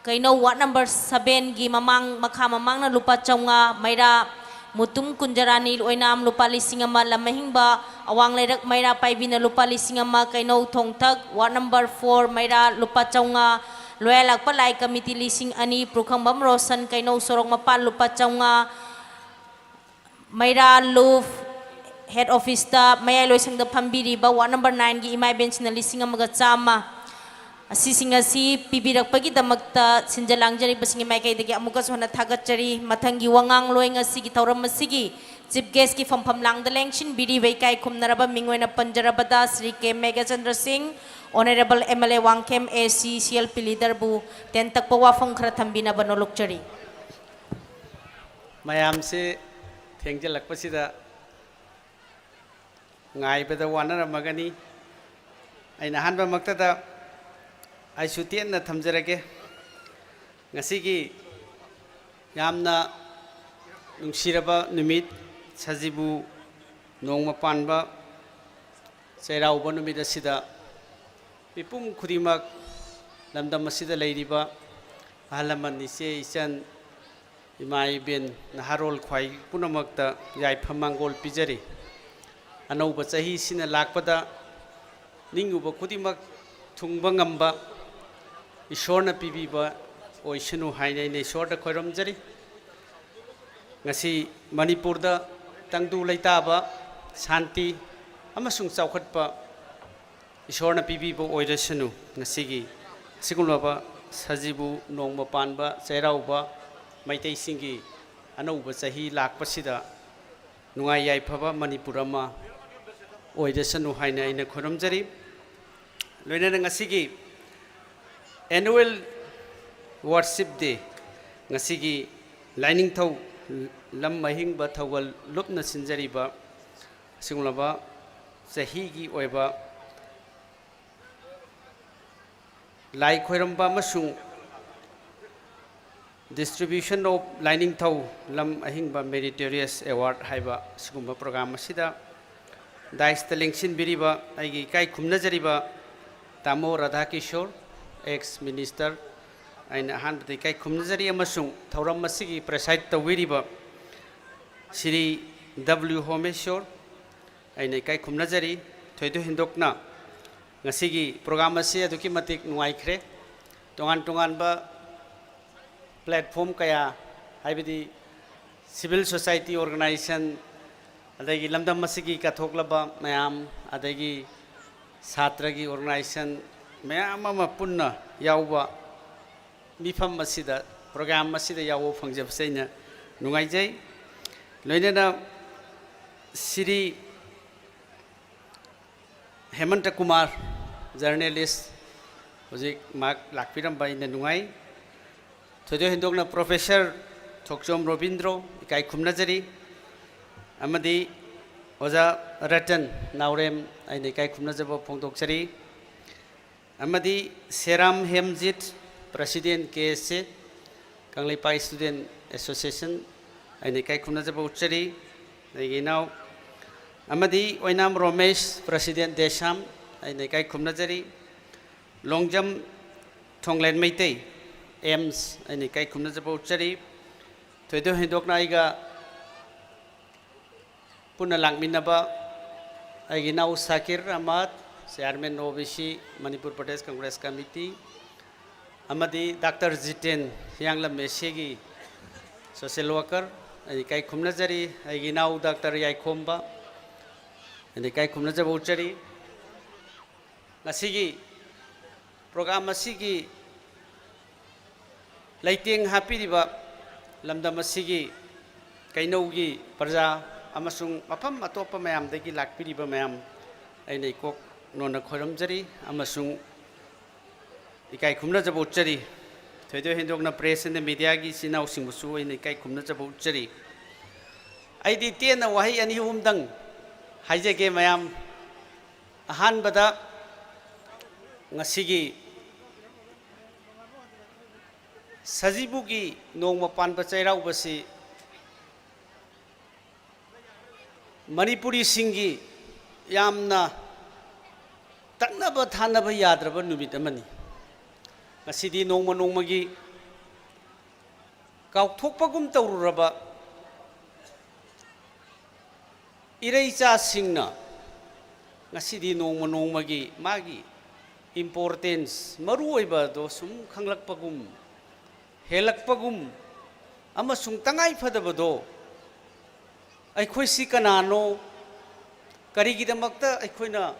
ꯀꯩꯅꯧ ꯋꯥꯔꯗ ꯅꯝꯕꯔ ꯁꯕꯦꯟꯒꯤ ꯃꯃꯥꯡ, ꯃꯈꯥ ꯃꯃꯥꯡꯅ ꯂꯨꯄꯥ ꯆꯥꯝꯃꯉꯥ, ꯃꯩꯔꯥ ꯃꯨꯇꯨꯝ ꯀꯨꯟꯖꯔꯥꯅꯤ ꯑꯣꯏꯅꯥꯝ ꯂꯨꯄꯥ ꯂꯤꯁꯤꯡ ꯑꯃ, ꯂꯝꯃꯍꯤꯡꯕ ꯑꯋꯥꯡ ꯂꯩꯔꯛ ꯃꯩꯔꯥ ꯄꯥꯏꯕꯤꯅ ꯂꯨꯄꯥ ꯂꯤꯁꯤꯡ ꯑꯃ, ꯀꯩꯅꯧ ꯊꯣꯡꯊꯛ ꯋꯥꯔꯗ ꯅꯝꯕꯔ ꯐꯣꯔ ꯃꯩꯔꯥ ꯂꯨꯄꯥ ꯆꯥꯝꯃꯉꯥ, ꯂꯣꯌꯥꯂꯥꯛꯄ ꯂꯥꯏ ꯀꯃꯤꯇꯤ ꯂꯤꯁꯤꯡ ꯑꯅꯤ, ꯄꯨꯈ꯭ꯔꯝꯕꯝ ꯔꯣꯁꯟ ꯀꯩꯅꯧ ꯁꯣꯔꯣꯛ ꯃꯄꯥꯜ ꯂꯨꯄꯥ ꯆꯥꯝꯃꯉꯥ, ꯃꯩꯔꯥ ꯂꯨꯞ ꯍꯦꯗ ꯑꯣꯐꯤꯁꯇ ꯃꯌꯥꯏ ꯂꯣꯏꯁꯪꯗ ꯐꯝꯕꯤꯔꯤꯕ ꯋꯥꯔꯗ ꯅꯝꯕꯔ ꯅꯥꯏꯟꯒꯤ ꯏꯃꯥ ꯏꯕꯦꯟꯁꯤꯡꯅ ꯂꯤꯁꯤꯡ ꯑꯃꯒ ꯆꯥꯝꯃ, ꯑꯁꯤꯁꯤꯡ ꯑꯁꯤ ꯄꯤꯕꯤꯔꯛꯄꯒꯤꯗꯃꯛꯇ ꯁꯤꯟꯖ ꯂꯥꯡꯖꯔꯤꯕꯁꯤꯡꯒꯤ ꯃꯥꯏꯀꯩꯗꯒꯤ ꯑꯃꯨꯛꯀꯁꯨ ꯍꯟꯅ ꯊꯥꯒꯠꯆꯔꯤ꯫ ꯃꯊꯪꯒꯤ ꯋꯥꯉꯥꯡꯂꯣꯏ ꯉꯁꯤꯒꯤ ꯊꯧꯔꯝ ꯑꯁꯤꯒꯤ ꯆꯤꯐ ꯒꯦꯁꯀꯤ ꯐꯝꯐꯝ ꯂꯥꯡꯗ ꯂꯦꯡꯁꯤꯟꯕꯤꯔꯤꯕ ꯏꯀꯥꯏ ꯈꯨꯝꯅꯔꯕ ꯃꯤꯡ ꯑꯣꯏꯅ ꯄꯟꯖꯔꯕꯗ Shri K Meghachandra Singh, honourable M L A Wangkhem A C C L P ꯂꯤꯗꯔꯕꯨ ten ꯇꯛꯄ ꯋꯥꯐꯝ ꯈꯔ ꯊꯝꯕꯤꯅꯕ ꯅꯣꯂꯨꯛꯆꯔꯤ꯫ ꯃꯌꯥꯝꯁꯦ ꯊꯦꯡꯖꯤꯜꯂꯛꯄꯁꯤꯗ ꯉꯥꯏꯕꯗ ꯋꯥꯅꯔꯝꯃꯒꯅꯤ꯫ ꯑꯩꯅ ꯑꯍꯥꯟꯕꯃꯛꯇꯗ ꯑꯩꯁꯨ ꯇꯦꯟꯅ ꯊꯝꯖꯔꯒꯦ꯫ ꯉꯁꯤꯒꯤ ꯌꯥꯝꯅ ꯅꯨꯡꯁꯤꯔꯕ ꯅꯨꯃꯤꯠ, ꯁꯖꯤꯕꯨ ꯅꯣꯡꯃ ꯄꯥꯟꯕ ꯆꯩꯔꯥꯎꯕ ꯅꯨꯃꯤꯠ ꯑꯁꯤꯗ ꯃꯤꯄꯨꯝ ꯈꯨꯗꯤꯡꯃꯛ, ꯂꯝꯗꯝ ꯑꯁꯤꯗ ꯂꯩꯔꯤꯕ ꯑꯍꯜ ꯂꯃꯟ, ꯏꯆꯦ ꯏꯆꯟ, ꯏꯃꯥ ꯏꯕꯦꯟ, ꯅꯍꯥꯔꯣꯜ ꯈ꯭ꯋꯥꯏ ꯄꯨꯝꯅꯃꯛꯇ ꯌꯥꯏꯐ ꯃꯪꯒꯣꯜ ꯄꯤꯖꯔꯤ꯫ ꯑꯅꯧꯕ ꯆꯍꯤꯁꯤꯅ ꯂꯥꯛꯄꯗ ꯅꯤꯡꯉꯨꯕ ꯈꯨꯗꯤꯡꯃꯛ ꯊꯨꯡꯕ ꯉꯝꯕ ꯏꯁꯣꯔꯅ ꯄꯤꯕꯤꯕ ꯑꯣꯏꯁꯅꯨ ꯍꯥꯏꯅ ꯑꯩꯅ ꯏꯁꯣꯔꯗ ꯈꯣꯏꯔꯝꯖꯔꯤ꯫ ꯉꯁꯤ ꯃꯅꯤꯄꯨꯔꯗ ꯇꯪꯗꯨ ꯂꯩꯇꯥꯕ, ꯁꯥꯟꯇꯤ ꯑꯃꯁꯨꯡ ꯆꯥꯎꯈꯠꯄ ꯏꯁꯣꯔꯅ ꯄꯤꯕꯤꯕ ꯑꯣꯏꯔꯁꯅꯨ꯫ ꯉꯁꯤꯒꯤ ꯑꯁꯤꯒꯨꯝꯂꯕ ꯁꯖꯤꯕꯨ ꯅꯣꯡꯃ ꯄꯥꯟꯕ ꯆꯩꯔꯥꯎꯕ, ꯃꯩꯇꯩꯁꯤꯡꯒꯤ ꯑꯅꯧꯕ ꯆꯍꯤ ꯂꯥꯛꯄꯁꯤꯗ ꯅꯨꯡꯉꯥꯏ ꯌꯥꯏꯐꯕ ꯃꯅꯤꯄꯨꯔ ꯑꯃ ꯑꯣꯏꯔꯁꯅꯨ ꯍꯥꯏꯅ ꯑꯩꯅ ꯈꯨꯔꯨꯝꯖꯔꯤ꯫ ꯂꯣꯏꯅꯅ ꯉꯁꯤꯒꯤ annual worship day, ꯉꯁꯤꯒꯤ ꯂꯥꯏꯅꯤꯡꯊꯧ ꯂꯝ ꯑꯍꯤꯡꯕ ꯊꯧꯒꯜ ꯂꯨꯞꯅ ꯁꯤꯟꯖꯔꯤꯕ ꯑꯁꯤꯒꯨꯝꯂꯕ ꯆꯍꯤꯒꯤ ꯑꯣꯏꯕ ꯂꯥꯏ ꯈꯣꯏꯔꯝꯕ ꯑꯃꯁꯨꯡ distribution of ꯂꯥꯏꯅꯤꯡꯊꯧ ꯂꯝ ꯑꯍꯤꯡꯕ meritorious award ꯍꯥꯏꯕ ꯑꯁꯤꯒꯨꯝꯕ program ꯑꯁꯤꯗ dais ꯇ ꯂꯦꯡꯁꯤꯟꯕꯤꯔꯤꯕ ꯑꯩꯒꯤ ꯏꯀꯥꯏ ꯈꯨꯝꯅꯖꯔꯤꯕ ꯇꯥꯃꯣ ꯔꯥꯙꯥꯀꯤꯁꯣꯔ, ex minister, ꯑꯩꯅ ꯑꯍꯥꯟꯕꯗ ꯏꯀꯥꯏ ꯈꯨꯝꯅꯖꯔꯤ ꯑꯃꯁꯨꯡ ꯊꯧꯔꯝ ꯑꯁꯤꯒꯤ preside ꯇꯧꯕꯤꯔꯤꯕ ꯁ꯭ꯔꯤ ꯗꯕ꯭ꯂꯤꯎ ꯍꯣꯃꯦꯁꯣꯔ ꯑꯩꯅ ꯏꯀꯥꯏ ꯈꯨꯝꯅꯖꯔꯤ꯫ ꯊꯣꯏꯗꯣꯛ ꯍꯦꯟꯗꯣꯛꯅ ꯉꯁꯤꯒꯤ program ꯑꯁꯤ ꯑꯗꯨꯛꯀꯤ ꯃꯇꯤꯛ ꯅꯨꯡꯉꯥꯏꯈ꯭ꯔꯦ꯫ ꯇꯣꯉꯥꯟ ꯇꯣꯉꯥꯟꯕ platform ꯀꯌꯥ, ꯍꯥꯏꯕꯗꯤ civil society organization, ꯑꯗꯒꯤ ꯂꯝꯗꯝ ꯑꯁꯤꯒꯤ ꯀꯠꯊꯣꯛꯂꯕ ꯃꯌꯥꯝ, ꯑꯗꯒꯤ ꯁꯥꯇ꯭ꯔꯒꯤ organization ꯃꯌꯥꯝ ꯑꯃ ꯄꯨꯟꯅ ꯌꯥꯎꯕ ꯃꯤꯐꯝ ꯑꯁꯤꯗ, program ꯑꯁꯤꯗ ꯌꯥꯎꯕ ꯐꯪꯖꯕꯁꯦ ꯑꯩꯅ ꯅꯨꯡꯉꯥꯏꯖꯩ꯫ ꯂꯣꯏꯅꯅ ꯁ꯭ꯔꯤ ꯍꯦꯃꯟꯇ ꯀꯨꯃꯥꯔ, journalist, ꯍꯧꯖꯤꯛ ꯃꯍꯥꯛ ꯂꯥꯛꯄꯤꯔꯝꯕ ꯑꯩꯅ ꯅꯨꯡꯉꯥꯏ꯫ ꯊꯣꯏꯗꯣꯛ ꯍꯦꯟꯗꯣꯛꯅ Professor ꯊꯣꯛꯆꯣꯝ ꯔꯣꯕꯤꯟꯗ꯭ꯔꯣ ꯏꯀꯥꯏ ꯈꯨꯝꯅꯖꯔꯤ, ꯑꯃꯗꯤ ꯑꯣꯖꯥ ꯔꯇꯟ ꯅꯥꯎꯔꯦꯝ ꯑꯩꯅ ꯏꯀꯥꯏ ꯈꯨꯝꯅꯖꯕ ꯐꯣꯡꯗꯣꯛꯆꯔꯤ, ꯑꯃꯗꯤ ꯁꯦꯔꯥꯝ ꯍꯦꯝꯖꯤꯠ, President ꯀꯦ ꯑꯦꯁ ꯑꯦ, ꯀꯪꯂꯩꯄꯥꯛ Student Association, ꯑꯩꯅ ꯏꯀꯥꯏ ꯈꯨꯝꯅꯖꯕ ꯎꯠꯆꯔꯤ꯫ ꯑꯩꯒꯤ ꯏꯅꯥꯎ ꯑꯃꯗꯤ ꯑꯣꯏꯅꯥꯝ ꯔꯣꯃꯦꯁ, President ꯗꯦꯁꯥꯝ, ꯑꯩꯅ ꯏꯀꯥꯏ ꯈꯨꯝꯅꯖꯔꯤ꯫ ꯂꯣꯡꯖꯝ ꯊꯣꯡꯂꯦꯟ ꯃꯩꯇꯩ, ꯑꯦꯝꯁ, ꯑꯩꯅ ꯏꯀꯥꯏ ꯈꯨꯝꯅꯖꯕ ꯎꯠꯆꯔꯤ꯫ ꯊꯣꯏꯗꯣꯛ ꯍꯦꯟꯗꯣꯛꯅ ꯑꯩꯒ ꯄꯨꯟꯅ ꯂꯥꯛꯃꯤꯟꯅꯕ ꯑꯩꯒꯤ ꯏꯅꯥꯎ ꯁꯥꯀꯤꯔ ꯑꯍꯃꯗ, Chairman ꯑꯣ B C Manipur Pradesh Congress committee, ꯑꯃꯗꯤ ꯗꯥꯛꯇꯔ ꯖꯤꯇꯦꯟ, ꯍꯤꯌꯥꯡꯂꯝ ꯑꯦꯁ ꯑꯦꯒꯤ social worker, ꯑꯩꯅ ꯏꯀꯥꯏ ꯈꯨꯝꯅꯖꯔꯤ꯫ ꯑꯩꯒꯤ ꯏꯅꯥꯎ ꯗꯥꯛꯇꯔ ꯌꯥꯏꯈꯣꯝꯕ, ꯑꯩꯅ ꯏꯀꯥꯏ ꯈꯨꯝꯅꯖꯕ ꯎꯠꯆꯔꯤ꯫ ꯉꯁꯤꯒꯤ program ꯑꯁꯤꯒꯤ ꯂꯩꯇꯦꯡ ꯍꯥꯞꯄꯤꯔꯤꯕ ꯂꯝꯗꯝ ꯑꯁꯤꯒꯤ ꯀꯩꯅꯧꯒꯤ ꯄ꯭ꯔꯖꯥ ꯑꯃꯁꯨꯡ ꯃꯐꯝ ꯑꯇꯣꯞꯄ ꯃꯌꯥꯝꯗꯒꯤ ꯂꯥꯛꯄꯤꯔꯤꯕ ꯃꯌꯥꯝ, ꯑꯩꯅ ꯏꯀꯣꯛ ꯅꯣꯟꯅ ꯈꯣꯏꯔꯝꯖꯔꯤ ꯑꯃꯁꯨꯡ ꯏꯀꯥꯏ ꯈꯨꯝꯅꯖꯕ ꯎꯠꯆꯔꯤ꯫ ꯊꯣꯏꯗꯣꯛ ꯍꯦꯟꯗꯣꯛꯅ press and mediaꯒꯤ ꯏꯆꯤꯟ ꯏꯅꯥꯎꯁꯤꯡꯕꯨꯁꯨ ꯑꯩꯅ ꯏꯀꯥꯏ ꯈꯨꯝꯅꯖꯕ ꯎꯠꯆꯔꯤ꯫ ꯑꯩꯗꯤ ꯇꯦꯟꯅ ꯋꯥꯍꯩ ꯑꯅꯤ ꯑꯍꯨꯝꯗꯪ ꯍꯥꯏꯖꯒꯦ ꯃꯌꯥꯝ꯫ ꯑꯍꯥꯟꯕꯗ, ꯉꯁꯤꯒꯤ ꯁꯖꯤꯕꯨꯒꯤ ꯅꯣꯡꯃ ꯄꯥꯟꯕ ꯆꯩꯔꯥꯎꯕꯁꯤ ꯃꯅꯤꯄꯨꯔꯤꯁꯤꯡꯒꯤ ꯌꯥꯝꯅ ꯇꯠꯅꯕ ꯊꯥꯅꯕ ꯌꯥꯗ꯭ꯔꯕ ꯅꯨꯃꯤꯠ ꯑꯃꯅꯤ꯫ ꯉꯁꯤꯗꯤ ꯅꯣꯡꯃ ꯅꯣꯡꯃꯒꯤ ꯀꯥꯎꯊꯣꯛꯄꯒꯨꯝ ꯇꯧꯔꯨꯔꯕ ꯏꯔꯩꯆꯥꯁꯤꯡꯅ ꯉꯁꯤꯗꯤ ꯅꯣꯡꯃ ꯅꯣꯡꯃꯒꯤ ꯃꯥꯒꯤ importance, ꯃꯔꯨ ꯑꯣꯏꯕ ꯑꯗꯣ ꯁꯨꯝ ꯈꯪꯂꯛꯄꯒꯨꯝ, ꯍꯦꯜꯂꯛꯄꯒꯨꯝ ꯑꯃꯁꯨꯡ ꯇꯉꯥꯏ ꯐꯗꯕꯗꯣ, ꯑꯩꯈꯣꯏꯁꯤ ꯀꯅꯥꯅꯣ, ꯀꯔꯤꯒꯤꯗꯃꯛꯇ ꯑꯩꯈꯣꯏꯅ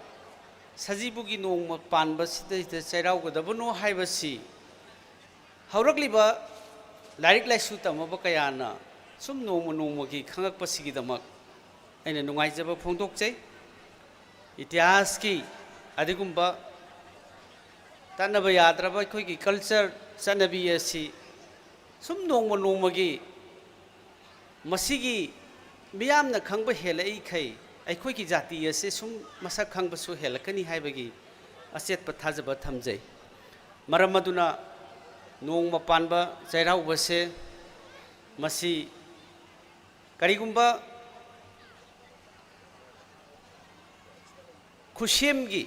ꯁꯖꯤꯕꯨꯒꯤ ꯅꯣꯡꯃ ꯄꯥꯟꯕꯁꯤꯗꯩꯗ ꯆꯩꯔꯥꯎꯒꯗꯕꯅꯣ ꯍꯥꯏꯕꯁꯤ ꯍꯧꯔꯛꯂꯤꯕ ꯂꯥꯏꯔꯤꯛ ꯂꯥꯏꯁꯨ ꯇꯝꯃꯕ ꯀꯌꯥꯅ ꯁꯨꯝ ꯅꯣꯡꯃ ꯅꯣꯡꯃꯒꯤ ꯈꯪꯉꯛꯄꯁꯤꯒꯤꯗꯃꯛ ꯑꯩꯅ ꯅꯨꯡꯉꯥꯏꯖꯕ ꯐꯣꯡꯗꯣꯛꯆꯩ꯫ ꯏꯇꯤꯍꯥꯁꯀꯤ ꯑꯗꯨꯒꯨꯝꯕ ꯇꯠꯅꯕ ꯌꯥꯗ꯭ꯔꯕ ꯑꯩꯈꯣꯏꯒꯤ culture, ꯆꯠꯅꯕꯤ ꯑꯁꯤ ꯁꯨꯝ ꯅꯣꯡꯃ ꯅꯣꯡꯃꯒꯤ ꯃꯁꯤꯒꯤ ꯃꯤꯌꯥꯝꯅ ꯈꯪꯕ ꯍꯦꯜꯂꯛꯏꯈꯩ ꯑꯩꯈꯣꯏꯒꯤ ꯖꯥꯇꯤ ꯑꯁꯤ ꯁꯨꯝ ꯃꯁꯛ ꯈꯪꯕꯁꯨ ꯍꯦꯜꯂꯛꯀꯅꯤ ꯍꯥꯏꯕꯒꯤ ꯑꯆꯦꯠꯄ ꯊꯥꯖꯕ ꯊꯝꯖꯩ꯫ ꯃꯔꯝ ꯑꯗꯨꯅ ꯅꯣꯡꯃ ꯄꯥꯟꯕ ꯆꯩꯔꯥꯎꯕꯁꯦ ꯃꯁꯤ ꯀꯔꯤꯒꯨꯝꯕ ꯈꯨꯠꯁꯦꯝꯒꯤ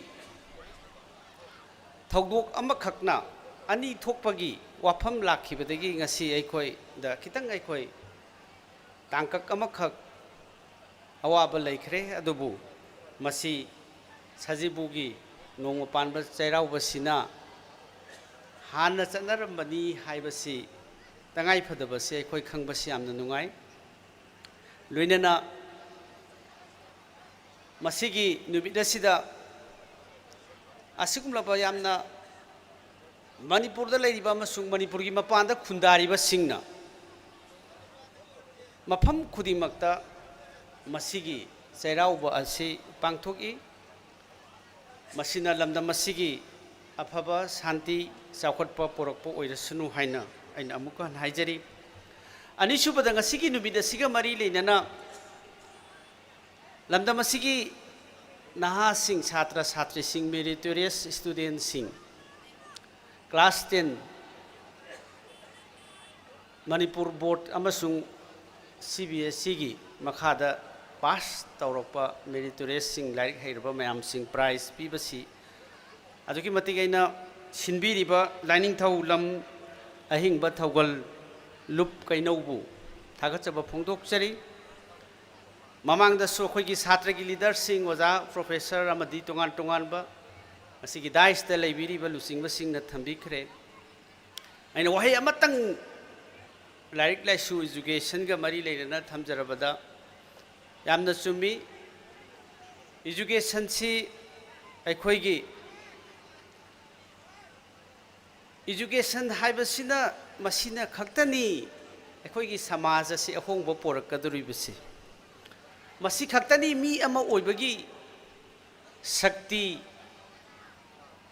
ꯊꯧꯗꯣꯛ ꯑꯃꯈꯛꯅ ꯑꯅꯤ ꯊꯣꯛꯄꯒꯤ ꯋꯥꯐꯝ ꯂꯥꯛꯈꯤꯕꯗꯒꯤ ꯉꯁꯤ ꯑꯩꯈꯣꯏꯗ ꯈꯤꯇꯪ ꯑꯩꯈꯣꯏ ꯇꯥꯡꯀꯛ ꯑꯃꯈꯛ ꯑꯋꯥꯕ ꯂꯩꯈ꯭ꯔꯦ꯫ ꯑꯗꯨꯕꯨ ꯃꯁꯤ ꯁꯖꯤꯕꯨꯒꯤ ꯅꯣꯡꯃ ꯄꯥꯟꯕ ꯆꯩꯔꯥꯎꯕꯁꯤꯅ ꯍꯥꯟꯅ ꯆꯠꯅꯔꯝꯕꯅꯤ ꯍꯥꯏꯕꯁꯤ ꯇꯉꯥꯏ ꯐꯗꯕꯁꯤ ꯑꯩꯈꯣꯏ ꯈꯪꯕꯁꯤ ꯌꯥꯝꯅ ꯅꯨꯡꯉꯥꯏ꯫ ꯂꯣꯏꯅꯅ ꯃꯁꯤꯒꯤ ꯅꯨꯃꯤꯠ ꯑꯁꯤꯗ ꯑꯁꯤꯒꯨꯝꯂꯕ ꯌꯥꯝꯅ ꯃꯅꯤꯄꯨꯔꯗ ꯂꯩꯔꯤꯕ ꯑꯃꯁꯨꯡ ꯃꯅꯤꯄꯨꯔꯒꯤ ꯃꯄꯥꯟꯗ ꯈꯨꯟꯗꯥꯔꯤꯕꯁꯤꯡꯅ ꯃꯐꯝ ꯈꯨꯗꯤꯡꯃꯛꯇ ꯃꯁꯤꯒꯤ ꯆꯩꯔꯥꯎꯕ ꯑꯁꯤ ꯄꯥꯡꯊꯣꯛꯏ꯫ ꯃꯁꯤꯅ ꯂꯝꯗꯝ ꯑꯁꯤꯒꯤ ꯑꯐꯕ ꯁꯥꯟꯇꯤ ꯆꯥꯎꯈꯠꯄ ꯄꯨꯔꯛꯄ ꯑꯣꯏꯔꯁꯅꯨ ꯍꯥꯏꯅ ꯑꯩꯅ ꯑꯃꯨꯛꯀ ꯍꯟꯅ ꯍꯥꯏꯖꯔꯤ꯫ ꯑꯅꯤꯁꯨꯕꯗ, ꯉꯁꯤꯒꯤ ꯅꯨꯃꯤꯠ ꯑꯁꯤꯒ ꯃꯔꯤ ꯂꯩꯅꯅ ꯂꯝꯗꯝ ꯑꯁꯤꯒꯤ ꯅꯍꯥꯁꯤꯡ, ꯁꯥꯇ꯭ꯔ ꯁꯥꯇ꯭ꯔꯤꯁꯤꯡ, meritorious studentꯁꯤꯡ, class ten ꯃꯅꯤꯄꯨꯔ ꯕꯣꯔꯗ ꯑꯃꯁꯨꯡ ꯁꯤ ꯕꯤ ꯑꯦꯁ ꯏꯒꯤ ꯃꯈꯥꯗ ꯄꯥꯁ ꯇꯧꯔꯛꯄ meritoriousꯁꯤꯡ, ꯂꯥꯏꯔꯤꯛ ꯍꯩꯔꯕ ꯃꯌꯥꯝꯁꯤꯡ prize ꯄꯤꯕꯁꯤ ꯑꯗꯨꯛꯀꯤ ꯃꯇꯤꯛ ꯑꯩꯅ ꯁꯤꯟꯕꯤꯔꯤꯕ ꯂꯥꯏꯅꯤꯡꯊꯧ ꯂꯝ ꯑꯍꯤꯡꯕ ꯊꯧꯒꯜ ꯂꯨꯞ ꯀꯩꯅꯧꯕꯨ ꯊꯥꯒꯠꯆꯕ ꯐꯣꯡꯗꯣꯛꯆꯔꯤ꯫ ꯃꯃꯥꯡꯗꯁꯨ ꯑꯩꯈꯣꯏꯒꯤ ꯁꯥꯇ꯭ꯔꯒꯤ ꯂꯤꯗꯔꯁꯤꯡ, ꯑꯣꯖꯥ, ꯄ꯭ꯔꯣꯐꯦꯁꯔ ꯑꯃꯗꯤ ꯇꯣꯉꯥꯟ ꯇꯣꯉꯥꯟꯕ ꯉꯁꯤꯒꯤ ꯗꯥꯏꯁꯇ ꯂꯩꯕꯤꯔꯤꯕ ꯂꯨꯆꯤꯡꯕꯁꯤꯡꯅ ꯊꯝꯕꯤꯈ꯭ꯔꯦ꯫ ꯑꯩꯅ ꯋꯥꯍꯩ ꯑꯃꯇꯪ ꯂꯥꯏꯔꯤꯛ ꯂꯥꯏꯁꯨ, ꯏꯖꯨꯀꯦꯁꯟꯒ ꯃꯔꯤ ꯂꯩꯅꯅ ꯊꯝꯖꯔꯕꯗ, ꯌꯥꯝꯅ ꯆꯨꯝꯃꯤ꯫ ꯏꯖꯨꯀꯦꯁꯟꯁꯤ ꯑꯩꯈꯣꯏꯒꯤ ꯏꯖꯨꯀꯦꯁꯟ ꯍꯥꯏꯕꯁꯤꯅ, ꯃꯁꯤꯅ ꯈꯛꯇꯅꯤ ꯑꯩꯈꯣꯏꯒꯤ ꯁꯃꯥꯖ ꯑꯁꯤ ꯑꯍꯣꯡꯕ ꯄꯣꯔꯛꯀꯗꯧꯔꯤꯕꯁꯤ꯫ ꯃꯁꯤ ꯈꯛꯇꯅꯤ ꯃꯤ ꯑꯃ ꯑꯣꯏꯕꯒꯤ ꯁꯛꯇꯤ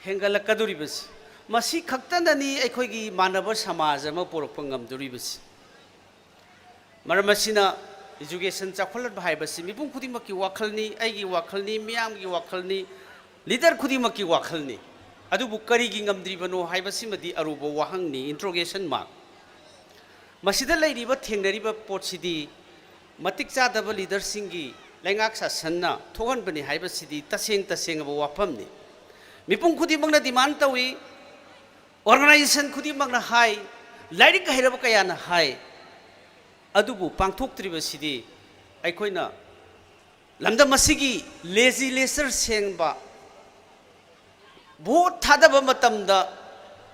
ꯍꯦꯟꯒꯠꯂꯛꯀꯗꯧꯔꯤꯕꯁꯤ꯫ ꯃꯁꯤ ꯈꯛꯇꯅꯅꯤ ꯑꯩꯈꯣꯏꯒꯤ ꯃꯥꯟꯅꯕ ꯁꯃꯥꯖ ꯑꯃ ꯄꯣꯔꯛꯄ ꯉꯝꯗꯧꯔꯤꯕꯁꯤ꯫ ꯃꯔꯝ ꯑꯁꯤꯅ, ꯏꯖꯨꯀꯦꯁꯟ ꯆꯥꯎꯈꯠꯍꯟꯕ ꯍꯥꯏꯕꯁꯤ ꯃꯤꯄꯨꯝ ꯈꯨꯗꯤꯡꯃꯛꯀꯤ ꯋꯥꯈꯜꯅꯤ, ꯑꯩꯒꯤ ꯋꯥꯈꯜꯅꯤ, ꯃꯤꯌꯥꯝꯒꯤ ꯋꯥꯈꯜꯅꯤ, ꯂꯤꯗꯔ ꯈꯨꯗꯤꯡꯃꯛꯀꯤ ꯋꯥꯈꯜꯅꯤ꯫ ꯑꯗꯨꯕꯨ ꯀꯔꯤꯒꯤ ꯉꯝꯗ꯭ꯔꯤꯕꯅꯣ ꯍꯥꯏꯕꯁꯤꯃꯗꯤ ꯑꯔꯨꯕ ꯋꯥꯍꯪꯅꯤ, interrogation mark꯫ ꯃꯁꯤꯗ ꯂꯩꯔꯤꯕ, ꯊꯦꯡꯅꯔꯤꯕ ꯄꯣꯠꯁꯤꯗꯤ ꯃꯇꯤꯛ ꯆꯥꯗꯕ ꯂꯤꯗꯔꯁꯤꯡꯒꯤ ꯂꯩꯉꯥꯛ ꯁꯥꯁꯟꯅ ꯊꯣꯛꯍꯟꯕꯅꯤ ꯍꯥꯏꯕꯁꯤꯗꯤ ꯇꯁꯦꯡ ꯇꯁꯦꯡꯉꯕ ꯋꯥꯐꯝꯅꯤ꯫ ꯃꯤꯄꯨꯝ ꯈꯨꯗꯤꯡꯃꯛꯅ demand ꯇꯧꯏ, organization ꯈꯨꯗꯤꯡꯃꯛꯅ ꯍꯥꯏ, ꯂꯥꯏꯔꯤꯛ ꯍꯩꯔꯕ ꯀꯌꯥꯅ ꯍꯥꯏ, ꯑꯗꯨꯕꯨ ꯄꯥꯡꯊꯣꯛꯇ꯭ꯔꯤꯕꯁꯤꯗꯤ ꯑꯩꯈꯣꯏꯅ ꯂꯝꯗꯝ ꯑꯁꯤꯒꯤ legislature ꯁꯦꯝꯕ, vote ꯊꯥꯗꯕ ꯃꯇꯝꯗ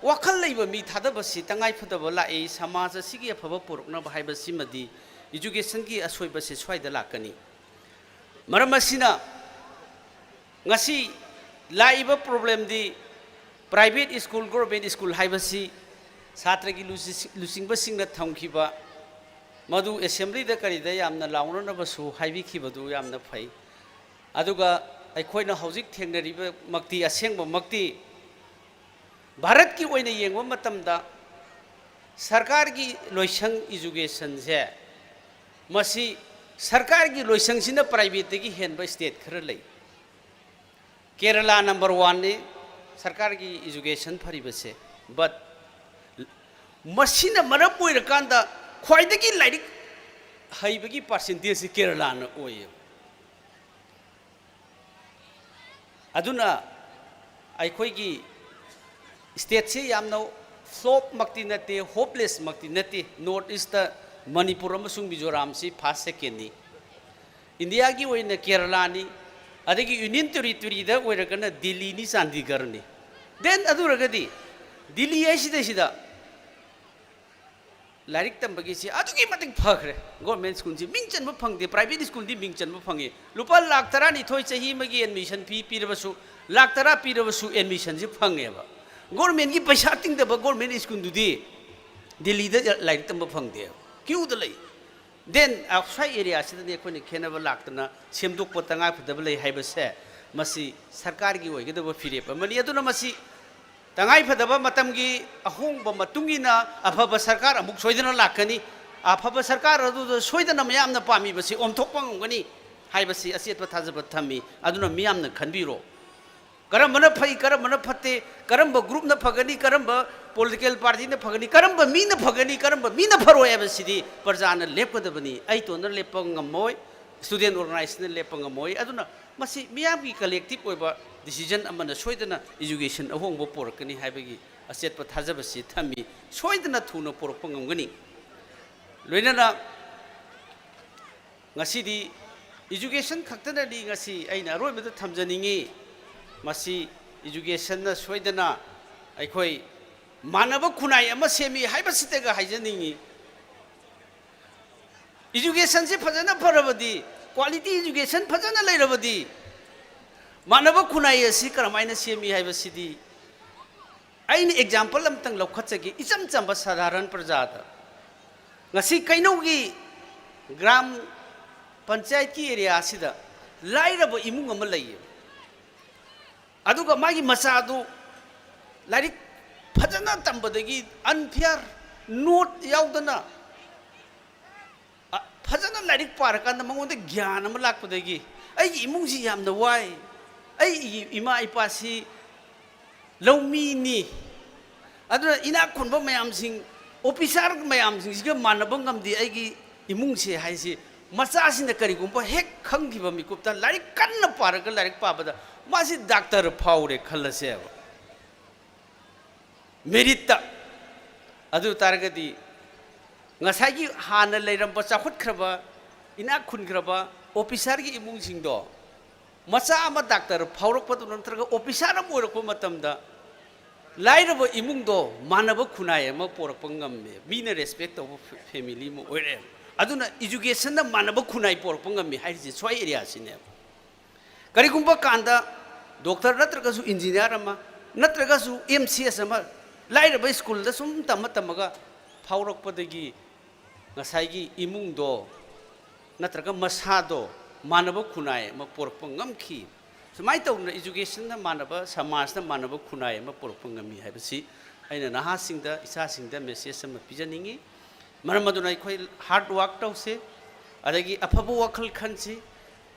ꯋꯥꯈꯜ ꯂꯩꯕ ꯃꯤ ꯊꯥꯗꯕꯁꯤ ꯇꯉꯥꯏꯐꯗꯕ ꯂꯥꯛꯏ꯫ ꯁꯃꯥꯖ ꯑꯁꯤꯒꯤ ꯑꯐꯕ ꯄꯨꯔꯛꯅꯕ ꯍꯥꯏꯕꯁꯤꯃꯗꯤ educationꯒꯤ ꯑꯁꯣꯏꯕꯁꯤ ꯁ꯭ꯋꯥꯏꯗ ꯂꯥꯛꯀꯅꯤ꯫ ꯃꯔꯝ ꯑꯁꯤꯅ ꯉꯁꯤ ꯂꯥꯛꯏꯕ problemꯗꯤ private school, government school ꯍꯥꯏꯕꯁꯤ ꯁꯥꯇ꯭ꯔꯒꯤ ꯂꯨꯆꯤ-, ꯂꯨꯆꯤꯡꯕꯁꯤꯡꯅ ꯊꯝꯈꯤꯕ ꯃꯗꯨ assemblyꯗ ꯀꯔꯤꯗ ꯌꯥꯝꯅ ꯂꯥꯎꯅꯅꯕꯁꯨ ꯍꯥꯏꯕꯤꯈꯤꯕꯗꯨ ꯌꯥꯝꯅ ꯐꯩ꯫ ꯑꯗꯨꯒ ꯑꯩꯈꯣꯏꯅ ꯍꯧꯖꯤꯛ ꯊꯦꯡꯅꯔꯤꯕꯃꯛꯇꯤ, ꯑꯁꯦꯡꯕꯃꯛꯇꯤ ꯚꯥꯔꯠꯀꯤ ꯑꯣꯏꯅ ꯌꯦꯡꯕ ꯃꯇꯝꯗ ꯁꯔꯀꯥꯔꯒꯤ ꯂꯣꯏꯁꯪ educationꯁꯦ, ꯃꯁꯤ ꯁꯔꯀꯥꯔꯒꯤ ꯂꯣꯏꯁꯪꯁꯤꯅ privateꯇꯒꯤ ꯍꯦꯟꯕ state ꯈꯔ ꯂꯩ꯫ ꯀꯦꯔꯂꯥ number oneꯅꯤ ꯁꯔꯀꯥꯔꯒꯤ education ꯐꯔꯤꯕꯁꯦ, but ꯃꯁꯤꯅ ꯃꯔꯝ ꯑꯣꯏꯔꯀꯥꯟꯗ ꯈ꯭ꯋꯥꯏꯗꯒꯤ ꯂꯥꯏꯔꯤꯛ ꯍꯩꯕꯒꯤ percentageꯁꯤ ꯀꯦꯔꯂꯥꯅ ꯑꯣꯏꯌꯦꯕ꯫ ꯑꯗꯨꯅ ꯑꯩꯈꯣꯏꯒꯤ ꯁ꯭ꯇꯦꯠꯁꯤ ꯌꯥꯝꯅ ꯐ꯭ꯂꯣꯞꯃꯛꯇꯤ ꯅꯠꯇꯦ, ꯍꯣꯞꯂꯦꯁꯃꯛꯇꯤ ꯅꯠꯇꯦ꯫ ꯅꯣꯔꯠ ꯏꯁꯇ ꯃꯅꯤꯄꯨꯔ ꯑꯃꯁꯨꯡ ꯃꯤꯖꯣꯔꯥꯝꯁꯤ ꯐꯥꯔꯁ ꯁꯦꯀꯦꯟꯅꯤ꯫ ꯏꯟꯗꯤꯌꯥꯒꯤ ꯑꯣꯏꯅ ꯀꯦꯔꯂꯥꯅꯤ, ꯑꯗꯒꯤ ꯌꯨꯅꯤꯌꯟ ꯇꯦꯔꯤꯇꯣꯔꯤꯗ ꯑꯣꯏꯔꯒꯅ ꯗꯤꯜꯂꯤꯅꯤ, ꯆꯥꯟꯗꯤꯒꯔꯅꯤ꯫ ꯗꯦꯟ ꯑꯗꯨ ꯑꯣꯏꯔꯒꯗꯤ ꯗꯤꯜꯂꯤ ꯍꯥꯏꯁꯤꯗꯩꯁꯤꯗ ꯂꯥꯏꯔꯤꯛ ꯇꯝꯕꯒꯤꯁꯤ ꯑꯗꯨꯛꯀꯤ ꯃꯇꯤꯛ ꯐꯈ꯭ꯔꯦ꯫ ꯒꯣꯔꯃꯦꯟ ꯁ꯭ꯀꯨꯜꯁꯤ ꯃꯤꯡ ꯆꯟꯕ ꯐꯪꯗꯦ, ꯄ꯭ꯔꯥꯏꯚꯦꯠ ꯁ꯭ꯀꯨꯜꯗꯤ ꯃꯤꯡ ꯆꯟꯕ ꯐꯪꯉꯤ꯫ ꯂꯨꯄꯥ ꯂꯥꯛ ꯇꯔꯥꯅꯤꯊꯣꯏ ꯆꯍꯤ ꯑꯃꯒꯤ ꯑꯦꯗꯃꯤꯁꯟ ꯐꯤ ꯄꯤꯔꯕꯁꯨ, ꯂꯥꯛ ꯇꯔꯥ ꯄꯤꯔꯕꯁꯨ ꯑꯦꯗꯃꯤꯁꯟꯁꯤ ꯐꯪꯉꯦꯕ꯫ ꯒꯣꯔꯃꯦꯟꯒꯤ ꯄꯩꯁꯥ ꯇꯤꯡꯗꯕ ꯒꯣꯔꯃꯦꯟ ꯁ꯭ꯀꯨꯜꯗꯨꯗꯤ ꯗꯤꯜꯂꯤꯗ ꯂꯥꯏꯔꯤꯛ ꯇꯝꯕ ꯐꯪꯗꯦ, ꯀ꯭ꯌꯨꯗ ꯂꯩ꯫ ꯗꯦꯟ ꯑꯥꯎꯠꯁꯥꯏꯠ ꯑꯦꯔꯤꯌꯥꯁꯤꯗꯅꯤ ꯑꯩꯈꯣꯏꯅ ꯈꯦꯠꯅꯕ ꯂꯥꯛꯇꯅ ꯁꯦꯝꯗꯣꯛꯄ ꯇꯉꯥꯏ ꯐꯗꯕ ꯂꯩ ꯍꯥꯏꯕꯁꯦ, ꯃꯁꯤ ꯁꯔꯀꯥꯔꯒꯤ ꯑꯣꯏꯒꯗꯕ ꯐꯤꯔꯦꯞ ꯑꯃꯅꯤ꯫ ꯑꯗꯨꯅ ꯃꯁꯤ ꯇꯉꯥꯏ ꯐꯗꯕ ꯃꯇꯝꯒꯤ ꯑꯍꯣꯡꯕ ꯃꯇꯨꯡ ꯏꯟꯅ ꯑꯐꯕ ꯁꯔꯀꯥꯔ ꯑꯃꯨꯛ ꯁꯣꯏꯗꯅ ꯂꯥꯛꯀꯅꯤ꯫ ꯑꯐꯕ ꯁꯔꯀꯥꯔ ꯑꯗꯨꯗ ꯁꯣꯏꯗꯅ ꯃꯌꯥꯝꯅ ꯄꯥꯝꯃꯤꯕꯁꯤ ꯑꯣꯟꯊꯣꯛꯄ ꯉꯝꯒꯅꯤ ꯍꯥꯏꯕꯁꯤ ꯑꯆꯦꯠꯄ ꯊꯥꯖꯕ ꯊꯝꯃꯤ꯫ ꯑꯗꯨꯅ ꯃꯤꯌꯥꯝꯅ ꯈꯟꯕꯤꯔꯣ꯫ ꯀꯔꯝꯕꯅ ꯐꯩ, ꯀꯔꯝꯕꯅ ꯐꯠꯇꯦ, ꯀꯔꯝꯕ ꯒ꯭ꯔꯨꯞꯅ ꯐꯒꯅꯤ, ꯀꯔꯝꯕ ꯄꯣꯂꯤꯇꯤꯀꯦꯜ ꯄꯥꯔꯇꯤꯅ ꯐꯒꯅꯤ, ꯀꯔꯝꯕ ꯃꯤꯅ ꯐꯒꯅꯤ, ꯀꯔꯝꯕ ꯃꯤꯅ ꯐꯔꯣꯏ ꯍꯥꯏꯕꯁꯤꯗꯤ ꯄ꯭ꯔꯖꯥꯅ ꯂꯦꯞꯀꯗꯕꯅꯤ꯫ ꯑꯩ ꯏꯇꯣꯟꯗ ꯂꯦꯞꯄ ꯉꯝꯃꯣꯏ, ꯁ꯭ꯇꯨꯗꯦꯟ ꯑꯣꯔꯒꯅꯥꯏꯖꯦꯁꯟꯅ ꯂꯦꯞꯄ ꯉꯝꯃꯣꯏ꯫ ꯑꯗꯨꯅ ꯃꯁꯤ ꯃꯤꯌꯥꯝꯒꯤ ꯀꯂꯦꯛꯇꯤꯞ ꯑꯣꯏꯕ ꯗꯤꯁꯤꯖꯟ ꯑꯃꯅ ꯁꯣꯏꯗꯅ ꯏꯖꯨꯀꯦꯁꯟ ꯑꯍꯣꯡꯕ ꯄꯨꯔꯛꯀꯅꯤ ꯍꯥꯏꯕꯒꯤ ꯑꯆꯦꯠꯄ ꯊꯥꯖꯕꯁꯤ ꯊꯝꯃꯤ꯫ ꯁꯣꯏꯗꯅ ꯊꯨꯅ ꯄꯨꯔꯛꯄ ꯉꯝꯒꯅꯤ꯫ ꯂꯣꯏꯅꯅ ꯉꯁꯤꯗꯤ ꯏꯖꯨꯀꯦꯁꯟ ꯈꯛꯇꯅꯗꯤ ꯉꯁꯤ ꯑꯩꯅ ꯑꯔꯣꯏꯕꯗ ꯊꯝꯖꯅꯤꯡꯉꯤ꯫ ꯃꯁꯤ ꯏꯖꯨꯀꯦꯁꯟꯅ ꯁꯣꯏꯗꯅ ꯑꯩꯈꯣꯏ ꯃꯥꯟꯅꯕ ꯈꯨꯟꯅꯥꯏ ꯑꯃ ꯁꯦꯝꯃꯤ ꯍꯥꯏꯕꯁꯤꯇꯒ ꯍꯥꯏꯖꯅꯤꯡꯉꯤ꯫ ꯏꯖꯨꯀꯦꯁꯟꯁꯤ ꯐꯖꯅ ꯐꯔꯕꯗꯤ, ꯀ꯭ꯋꯥꯂꯤꯇꯤ ꯏꯖꯨꯀꯦꯁꯟ ꯐꯖꯅ ꯂꯩꯔꯕꯗꯤ, ꯃꯥꯟꯅꯕ ꯈꯨꯟꯅꯥꯏ ꯑꯁꯤ ꯀꯔꯝꯍꯥꯏꯅ ꯁꯦꯝꯃꯤ ꯍꯥꯏꯕꯁꯤꯗꯤ ꯑꯩꯅ ꯑꯦꯛꯖꯥꯝꯄꯜ ꯑꯃꯇꯪ ꯂꯧꯈꯠꯆꯒꯦ, ꯏꯆꯝ ꯆꯝꯕ ꯁꯥꯙꯥꯔꯟ ꯄ꯭ꯔꯖꯥꯗ꯫ ꯉꯁꯤ ꯀꯩꯅꯧꯒꯤ ꯒ꯭ꯔꯥꯝ ꯄꯟꯆꯥꯌꯠꯀꯤ ꯑꯦꯔꯤꯌꯥ ꯑꯁꯤꯗ ꯂꯥꯏꯔꯕ ꯏꯃꯨꯡ ꯑꯃ ꯂꯩꯌꯦ꯫ ꯑꯗꯨꯒ ꯃꯥꯒꯤ ꯃꯆꯥꯗꯨ ꯂꯥꯏꯔꯤꯛ ꯐꯖꯅ ꯇꯝꯕꯗꯒꯤ ꯑꯟꯐꯤꯌꯥꯔ ꯅꯣꯠ ꯌꯥꯎꯗꯅ, ꯑ, ꯐꯖꯅ ꯂꯥꯏꯔꯤꯛ ꯄꯥꯔꯀꯥꯟꯗ ꯃꯉꯣꯟꯗ ꯒ꯭ꯌꯥꯟ ꯑꯃ ꯂꯥꯛꯄꯗꯒꯤ, "ꯑꯩꯒꯤ ꯏꯃꯨꯡꯁꯤ ꯌꯥꯝꯅ ꯋꯥꯏ, ꯑꯩꯒꯤ ꯏꯃꯥ ꯏꯄꯥꯁꯤ ꯂꯧꯃꯤꯅꯤ, ꯑꯗꯨꯅ ꯏꯅꯥꯛ ꯈꯨꯟꯕ ꯃꯌꯥꯝꯁꯤꯡ, ꯑꯣꯐꯤꯁꯥꯔ ꯃꯌꯥꯝꯁꯤꯡꯁꯤꯒ ꯃꯥꯟꯅꯕ ꯉꯝꯗꯦ ꯑꯩꯒꯤ ꯏꯃꯨꯡꯁꯦ" ꯍꯥꯏꯁꯤ ꯃꯆꯥꯁꯤꯅ ꯀꯔꯤꯒꯨꯝꯕ ꯍꯦꯛ ꯈꯪꯈꯤꯕ ꯃꯤꯀꯨꯞꯇ, ꯂꯥꯏꯔꯤꯛ ꯀꯟꯅ ꯄꯥꯔꯒ ꯂꯥꯏꯔꯤꯛ ꯄꯥꯕꯗ ꯃꯥꯁꯤ ꯗꯥꯛꯇꯔ ꯐꯥꯎꯔꯦ ꯈꯜꯂꯁꯦꯕ꯫ ꯃꯦꯔꯤꯠꯇ꯫ ꯑꯗꯨ ꯇꯥꯔꯒꯗꯤ ꯉꯁꯥꯏꯒꯤ ꯍꯥꯟꯅ ꯂꯩꯔꯝꯕ ꯆꯥꯎꯈꯠꯈ꯭ꯔꯕ, ꯏꯅꯥꯛ ꯈꯨꯟꯈ꯭ꯔꯕ ꯑꯣꯐꯤꯁꯥꯔꯒꯤ ꯏꯃꯨꯡꯁꯤꯡꯗꯣ, ꯃꯆꯥ ꯑꯃ ꯗꯥꯛꯇꯔ ꯐꯥꯎꯔꯛꯄꯗꯨ ꯅꯠꯇ꯭ꯔꯒ ꯑꯣꯐꯤꯁꯥꯔ ꯑꯃ ꯑꯣꯏꯔꯛꯄ ꯃꯇꯝꯗ, ꯂꯥꯏꯔꯕ ꯏꯃꯨꯡꯗꯣ ꯃꯥꯟꯅꯕ ꯈꯨꯟꯅꯥꯏ ꯑꯃ ꯄꯣꯔꯛꯄ ꯉꯝꯃꯦ, ꯃꯤꯅ ꯔꯦꯁꯄꯦꯛ ꯇꯧꯕ ꯐꯦ-, ꯐꯦꯃꯤꯂꯤ ꯑꯃ ꯑꯣꯏꯔꯛꯑꯦ꯫ ꯑꯗꯨꯅ ꯏꯖꯨꯀꯦꯁꯟꯅ ꯃꯥꯟꯅꯕ ꯈꯨꯟꯅꯥꯏ ꯄꯣꯔꯛꯄ ꯉꯝꯃꯤ ꯍꯥꯏꯔꯤꯁꯦ ꯁ꯭ꯋꯥꯏ ꯑꯦꯔꯤꯌꯥꯁꯤꯅꯦꯕ꯫ ꯀꯔꯤꯒꯨꯝꯕ ꯀꯥꯟꯗ ꯗꯣꯛꯇꯔ ꯅꯠꯇ꯭ꯔꯒꯁꯨ ꯏꯟꯖꯤꯅꯤꯌꯥꯔ ꯑꯃ, ꯅꯠꯇ꯭ꯔꯒꯁꯨ ꯑꯦꯝ ꯁꯤ ꯑꯦꯁ ꯑꯃ, ꯂꯥꯏꯔꯕ ꯁ꯭ꯀꯨꯜꯗ ꯁꯨꯝ ꯇꯝꯃ ꯇꯝꯃꯒ ꯐꯥꯎꯔꯛꯄꯗꯒꯤ ꯉꯁꯥꯏꯒꯤ ꯏꯃꯨꯡꯗꯣ ꯅꯠꯇ꯭ꯔꯒ ꯃꯁꯥꯗꯣ ꯃꯥꯟꯅꯕ ꯈꯨꯟꯅꯥꯏ ꯑꯃ ꯄꯣꯔꯛꯄ ꯉꯝꯈꯤ꯫ ꯁꯨꯃꯥꯏꯅ ꯇꯧꯗꯅ ꯏꯖꯨꯀꯦꯁꯟꯅ ꯃꯥꯟꯅꯕ, ꯁꯃꯥꯖꯅ ꯃꯥꯟꯅꯕ ꯈꯨꯟꯅꯥꯏ ꯑꯃ ꯄꯣꯔꯛꯄ ꯉꯝꯃꯤ ꯍꯥꯏꯕꯁꯤ ꯑꯩꯅ ꯅꯍꯥꯁꯤꯡꯗ, ꯏꯆꯥꯁꯤꯡꯗ ꯃꯦꯁꯦꯖ ꯑꯃ ꯄꯤꯖꯅꯤꯡꯉꯤ꯫ ꯃꯔꯝ ꯑꯗꯨꯅ ꯑꯩꯈꯣꯏ ꯍꯥꯔꯗ ꯋꯥꯔꯛ ꯇꯧꯁꯦ, ꯑꯗꯒꯤ ꯑꯐꯕ ꯋꯥꯈꯜ ꯈꯟꯁꯤ,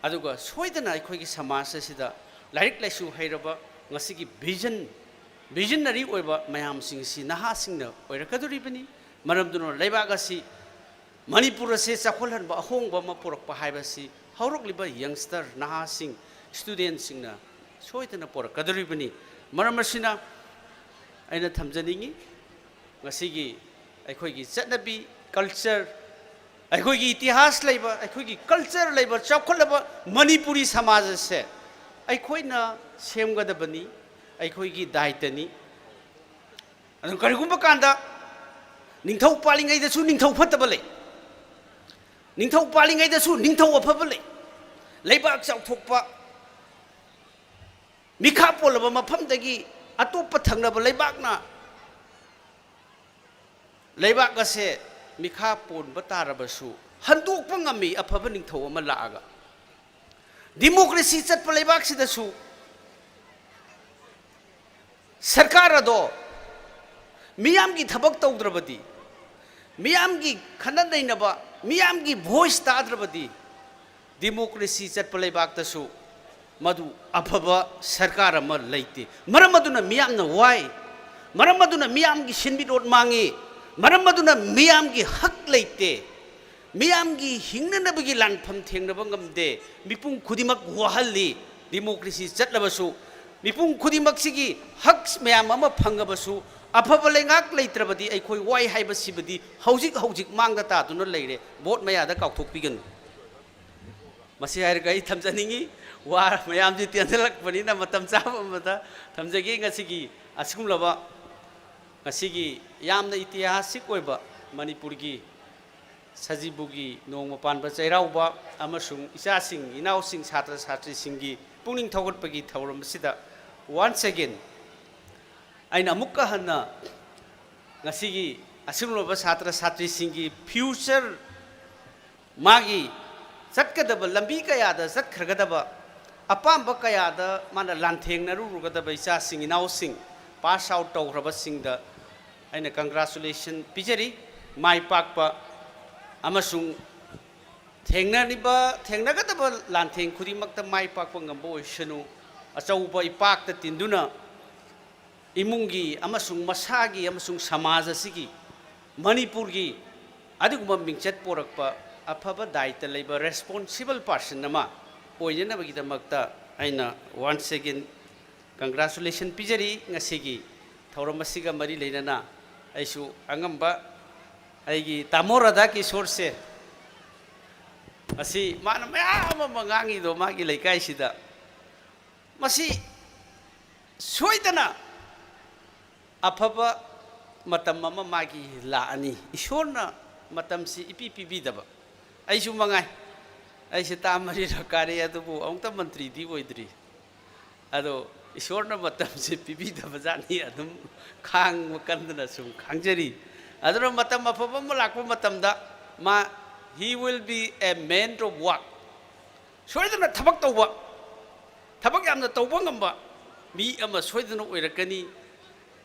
ꯑꯗꯨꯒ ꯁꯣꯏꯗꯅ ꯑꯩꯈꯣꯏꯒꯤ ꯁꯃꯥꯖ ꯑꯁꯤꯗ ꯂꯥꯏꯔꯤꯛ ꯂꯥꯏꯁꯨ ꯍꯩꯔꯕ, ꯉꯁꯤꯒꯤ ꯚꯤꯖꯟ, ꯚꯤꯖꯟꯅꯔꯤ ꯑꯣꯏꯕ ꯃꯌꯥꯝꯁꯤꯡ ꯑꯁꯤ ꯅꯍꯥꯁꯤꯡꯅ ꯑꯣꯏꯔꯛꯀꯗꯧꯔꯤꯕꯅꯤ꯫ ꯃꯔꯝ ꯑꯗꯨꯅ ꯂꯩꯕꯥꯛ ꯑꯁꯤ, ꯃꯅꯤꯄꯨꯔ ꯑꯁꯤ ꯆꯥꯎꯈꯠꯍꯟꯕ, ꯑꯍꯣꯡꯕ ꯑꯃ ꯄꯨꯔꯛꯄ ꯍꯥꯏꯕꯁꯤ ꯍꯧꯔꯛꯂꯤꯕ ꯌꯪꯁꯇꯔ, ꯅꯍꯥꯁꯤꯡ, ꯁ꯭ꯇꯨꯗꯦꯟꯁꯤꯡꯅ ꯁꯣꯏꯗꯅ ꯄꯨꯔꯛꯀꯗꯧꯔꯤꯕꯅꯤ꯫ ꯃꯔꯝ ꯑꯁꯤꯅ ꯑꯩꯅ ꯊꯝꯖꯅꯤꯡꯉꯤ, ꯉꯁꯤꯒꯤ ꯑꯩꯈꯣꯏꯒꯤ ꯆꯠꯅꯕꯤ, ꯀꯜꯆꯔ, ꯑꯩꯈꯣꯏꯒꯤ ꯏꯇꯤꯍꯥꯁ ꯂꯩꯕ, ꯑꯩꯈꯣꯏꯒꯤ ꯀꯜꯆꯔ ꯂꯩꯕ, ꯆꯥꯎꯈꯠꯂꯕ ꯃꯅꯤꯄꯨꯔꯤ ꯁꯃꯥꯖ ꯑꯁꯦ ꯑꯩꯈꯣꯏꯅ ꯁꯦꯝꯒꯗꯕꯅꯤ, ꯑꯩꯈꯣꯏꯒꯤ ꯗꯥꯏꯇꯅꯤ꯫ ꯑꯗꯨ ꯀꯔꯤꯒꯨꯝꯕ ꯀꯥꯟꯗ ꯅꯤꯡꯊꯧ ꯄꯥꯜꯂꯤꯉꯩꯗꯁꯨ ꯅꯤꯡꯊꯧ ꯐꯠꯇꯕ ꯂꯩ, ꯅꯤꯡꯊꯧ ꯄꯥꯜꯂꯤꯉꯩꯗꯁꯨ ꯅꯤꯡꯊꯧ ꯑꯐꯕ ꯂꯩ꯫ ꯂꯩꯕꯥꯛ ꯆꯥꯎꯊꯣꯛꯄ, ꯃꯤꯈꯥ ꯄꯣꯜꯂꯕ ꯃꯐꯝꯗꯒꯤ ꯑꯇꯣꯞꯄ ꯊꯪꯅꯕ ꯂꯩꯕꯥꯛꯅ ꯂꯩꯕꯥꯛ ꯑꯁꯦ ꯃꯤꯈꯥ ꯄꯣꯟꯕ ꯇꯥꯔꯕꯁꯨ ꯍꯟꯗꯣꯛꯄ ꯉꯝꯃꯤ ꯑꯐꯕ ꯅꯤꯡꯊꯧ ꯑꯃ ꯂꯥꯛꯑꯒ꯫ ꯗꯤꯃꯣꯀ꯭ꯔꯦꯁꯤ ꯆꯠꯄ ꯂꯩꯕꯥꯛꯁꯤꯗꯁꯨ ꯁꯔꯀꯥꯔ ꯑꯗꯣ ꯃꯤꯌꯥꯝꯒꯤ ꯊꯕꯛ ꯇꯧꯗ꯭ꯔꯕꯗꯤ, ꯃꯤꯌꯥꯝꯒꯤ ꯈꯟꯅ ꯅꯩꯅꯕ, ꯃꯤꯌꯥꯝꯒꯤ ꯚꯣꯏꯁ ꯇꯥꯗ꯭ꯔꯕꯗꯤ, ꯗꯤꯃꯣꯀ꯭ꯔꯦꯁꯤ ꯆꯠꯄ ꯂꯩꯕꯥꯛꯇꯁꯨ ꯃꯗꯨ ꯑꯐꯕ ꯁꯔꯀꯥꯔ ꯑꯃ ꯂꯩꯇꯦ꯫ ꯃꯔꯝ ꯑꯗꯨꯅ ꯃꯤꯌꯥꯝꯅ ꯋꯥꯏ, ꯃꯔꯝ ꯑꯗꯨꯅ ꯃꯤꯌꯥꯝꯒꯤ ꯁꯤꯟꯃꯤꯠꯂꯣꯟ ꯃꯥꯡꯉꯤ, ꯃꯔꯝ ꯑꯗꯨꯅ ꯃꯤꯌꯥꯝꯒꯤ ꯍꯛ ꯂꯩꯇꯦ, ꯃꯤꯌꯥꯝꯒꯤ ꯍꯤꯡꯅꯅꯕꯒꯤ ꯂꯥꯟꯐꯝ ꯊꯦꯡꯅꯕ ꯉꯝꯗꯦ꯫ ꯃꯤꯄꯨꯝ ꯈꯨꯗꯤꯡꯃꯛ ꯋꯥꯍꯜꯂꯤ꯫ ꯗꯤꯃꯣꯀ꯭ꯔꯦꯁꯤ ꯆꯠꯂꯕꯁꯨ, ꯃꯤꯄꯨꯝ ꯈꯨꯗꯤꯡꯃꯛꯁꯤꯒꯤ ꯍꯛ ꯃꯌꯥꯝ ꯑꯃ ꯐꯪꯉꯕꯁꯨ, ꯑꯐꯕ ꯂꯩꯉꯥꯛ ꯂꯩꯇ꯭ꯔꯕꯗꯤ ꯑꯩꯈꯣꯏ ꯋꯥꯏ ꯍꯥꯏꯕꯁꯤꯃꯗꯤ ꯍꯧꯖꯤꯛ ꯍꯧꯖꯤꯛ ꯃꯥꯡꯗ ꯇꯥꯗꯨꯅ ꯂꯩꯔꯦ꯫ ꯚꯣꯠ ꯃꯌꯥꯗ ꯀꯥꯎꯊꯣꯛꯄꯤꯒꯅꯨ꯫ ꯃꯁꯤ ꯍꯥꯏꯔꯒ ꯑꯩ ꯊꯝꯖꯅꯤꯡꯏ꯫ ꯋꯥ ꯃꯌꯥꯝꯁꯤ ꯇꯦꯟꯁꯤꯜꯂꯛꯄꯅꯤꯅ ꯃꯇꯝ ꯆꯥꯕ ꯑꯃꯗ ꯊꯝꯖꯒꯦ꯫ ꯉꯁꯤꯒꯤ ꯑꯁꯤꯒꯨꯝꯂꯕ, ꯉꯁꯤꯒꯤ ꯌꯥꯝꯅ ꯏꯇꯤꯍꯥꯁꯤꯛ ꯑꯣꯏꯕ ꯃꯅꯤꯄꯨꯔꯒꯤ ꯁꯖꯤꯕꯨꯒꯤ ꯅꯣꯡꯃ ꯄꯥꯟꯕ ꯆꯩꯔꯥꯎꯕ ꯑꯃꯁꯨꯡ ꯏꯆꯥꯁꯤꯡ, ꯏꯅꯥꯎꯁꯤꯡ, ꯁꯥꯇ꯭ꯔ ꯁꯥꯇ꯭ꯔꯤꯁꯤꯡꯒꯤ ꯄꯨꯛꯅꯤꯡ ꯊꯧꯒꯠꯄꯒꯤ ꯊꯧꯔꯝ ꯑꯁꯤꯗ once again ꯑꯩꯅ ꯑꯃꯨꯛꯀ ꯍꯟꯅ ꯉꯁꯤꯒꯤ ꯑꯁꯤꯒꯨꯝꯂꯕ ꯁꯥꯇ꯭ꯔ ꯁꯥꯇ꯭ꯔꯤꯁꯤꯡꯒꯤ future, ꯃꯥꯒꯤ ꯆꯠꯀꯗꯕ ꯂꯝꯕꯤ ꯀꯌꯥꯗ ꯆꯠꯈ꯭ꯔꯒꯗꯕ, ꯑꯄꯥꯝꯕ ꯀꯌꯥꯗ ꯃꯥꯅ ꯂꯥꯟꯊꯦꯡꯅꯔꯨꯔꯒꯗꯕ ꯏꯆꯥꯁꯤꯡ ꯏꯅꯥꯎꯁꯤꯡ, pass out ꯇꯧꯈ꯭ꯔꯕꯁꯤꯡꯗ ꯑꯩꯅ congratulation ꯄꯤꯖꯔꯤ꯫ ꯃꯥꯏ ꯄꯥꯛꯄ ꯑꯃꯁꯨꯡ ꯊꯦꯡꯅꯔꯤꯕ, ꯊꯦꯡꯅꯒꯗꯕ ꯂꯥꯟꯊꯦꯡ ꯈꯨꯗꯤꯡꯃꯛꯇ ꯃꯥꯏ ꯄꯥꯛꯄ ꯉꯝꯕ ꯑꯣꯏꯁꯅꯨ꯫ ꯑꯆꯧꯕ ꯏꯄꯥꯛꯇ ꯇꯤꯟꯗꯨꯅ ꯏꯃꯨꯡꯒꯤ ꯑꯃꯁꯨꯡ ꯃꯁꯥꯒꯤ ꯑꯃꯁꯨꯡ ꯁꯃꯥꯖ ꯑꯁꯤꯒꯤ, ꯃꯅꯤꯄꯨꯔꯒꯤ ꯑꯗꯨꯒꯨꯝꯕ ꯃꯤꯡꯆꯠ ꯄꯣꯔꯛꯄ ꯑꯐꯕ ꯗꯥꯏꯇ ꯂꯩꯕ responsible person ꯑꯃ ꯑꯣꯏꯅꯅꯕꯒꯤꯗꯃꯛꯇ ꯑꯩꯅ once again congratulation ꯄꯤꯖꯔꯤ꯫ ꯉꯁꯤꯒꯤ ꯊꯧꯔꯝ ꯑꯁꯤꯒ ꯃꯔꯤ ꯂꯩꯅꯅ ꯑꯩꯁꯨ ꯑꯉꯝꯕ ꯑꯩꯒꯤ ꯇꯥꯃꯣ ꯔꯥꯙꯥ ꯀꯤꯁꯣꯔꯁꯦ, ꯑꯁꯤ ꯃꯥꯅ ꯃꯌꯥꯝ ꯑꯃ ꯉꯥꯡꯉꯤꯗꯣ ꯃꯥꯒꯤ ꯂꯩꯀꯥꯏꯁꯤꯗ, ꯃꯁꯤ ꯁꯣꯏꯗꯅ ꯑꯐꯕ ꯃꯇꯝ ꯑꯃ ꯃꯥꯒꯤ ꯂꯥꯛꯑꯅꯤ꯫ ꯏꯁꯣꯔꯅ ꯃꯇꯝꯁꯤ ꯏꯄꯤ ꯄꯤꯕꯤꯗꯕ꯫ ꯑꯩꯁꯨ ꯃꯉꯥꯏ꯫ ꯑꯩꯁꯦ ꯇꯥ ꯃꯔꯤꯔꯛ ꯀꯥꯔꯦ, ꯑꯗꯨꯕꯨ ꯑꯃꯨꯛꯇ ꯃꯟꯇ꯭ꯔꯤꯗꯤ ꯑꯣꯏꯗ꯭ꯔꯤ꯫ ꯑꯗꯣ ꯏꯁꯣꯔꯅ ꯃꯇꯝꯁꯦ ꯄꯤꯕꯤꯗꯕ ꯖꯥꯠꯅꯤ, ꯑꯗꯨꯝ ꯈꯥꯡꯕ ꯀꯟꯗꯅ ꯁꯨꯝ ꯈꯥꯡꯖꯔꯤ꯫ ꯑꯗꯨꯅ ꯃꯇꯝ ꯑꯐꯕ ꯑꯃ ꯂꯥꯛꯄ ꯃꯇꯝꯗ ꯃꯥ, he will be a man of work꯫ ꯁꯣꯏꯗꯅ ꯊꯕꯛ ꯇꯧꯕ, ꯊꯕꯛ ꯌꯥꯝꯅ ꯇꯧꯕ ꯉꯝꯕ ꯃꯤ ꯑꯃ ꯁꯣꯏꯗꯅ ꯑꯣꯏꯔꯛꯀꯅꯤ꯫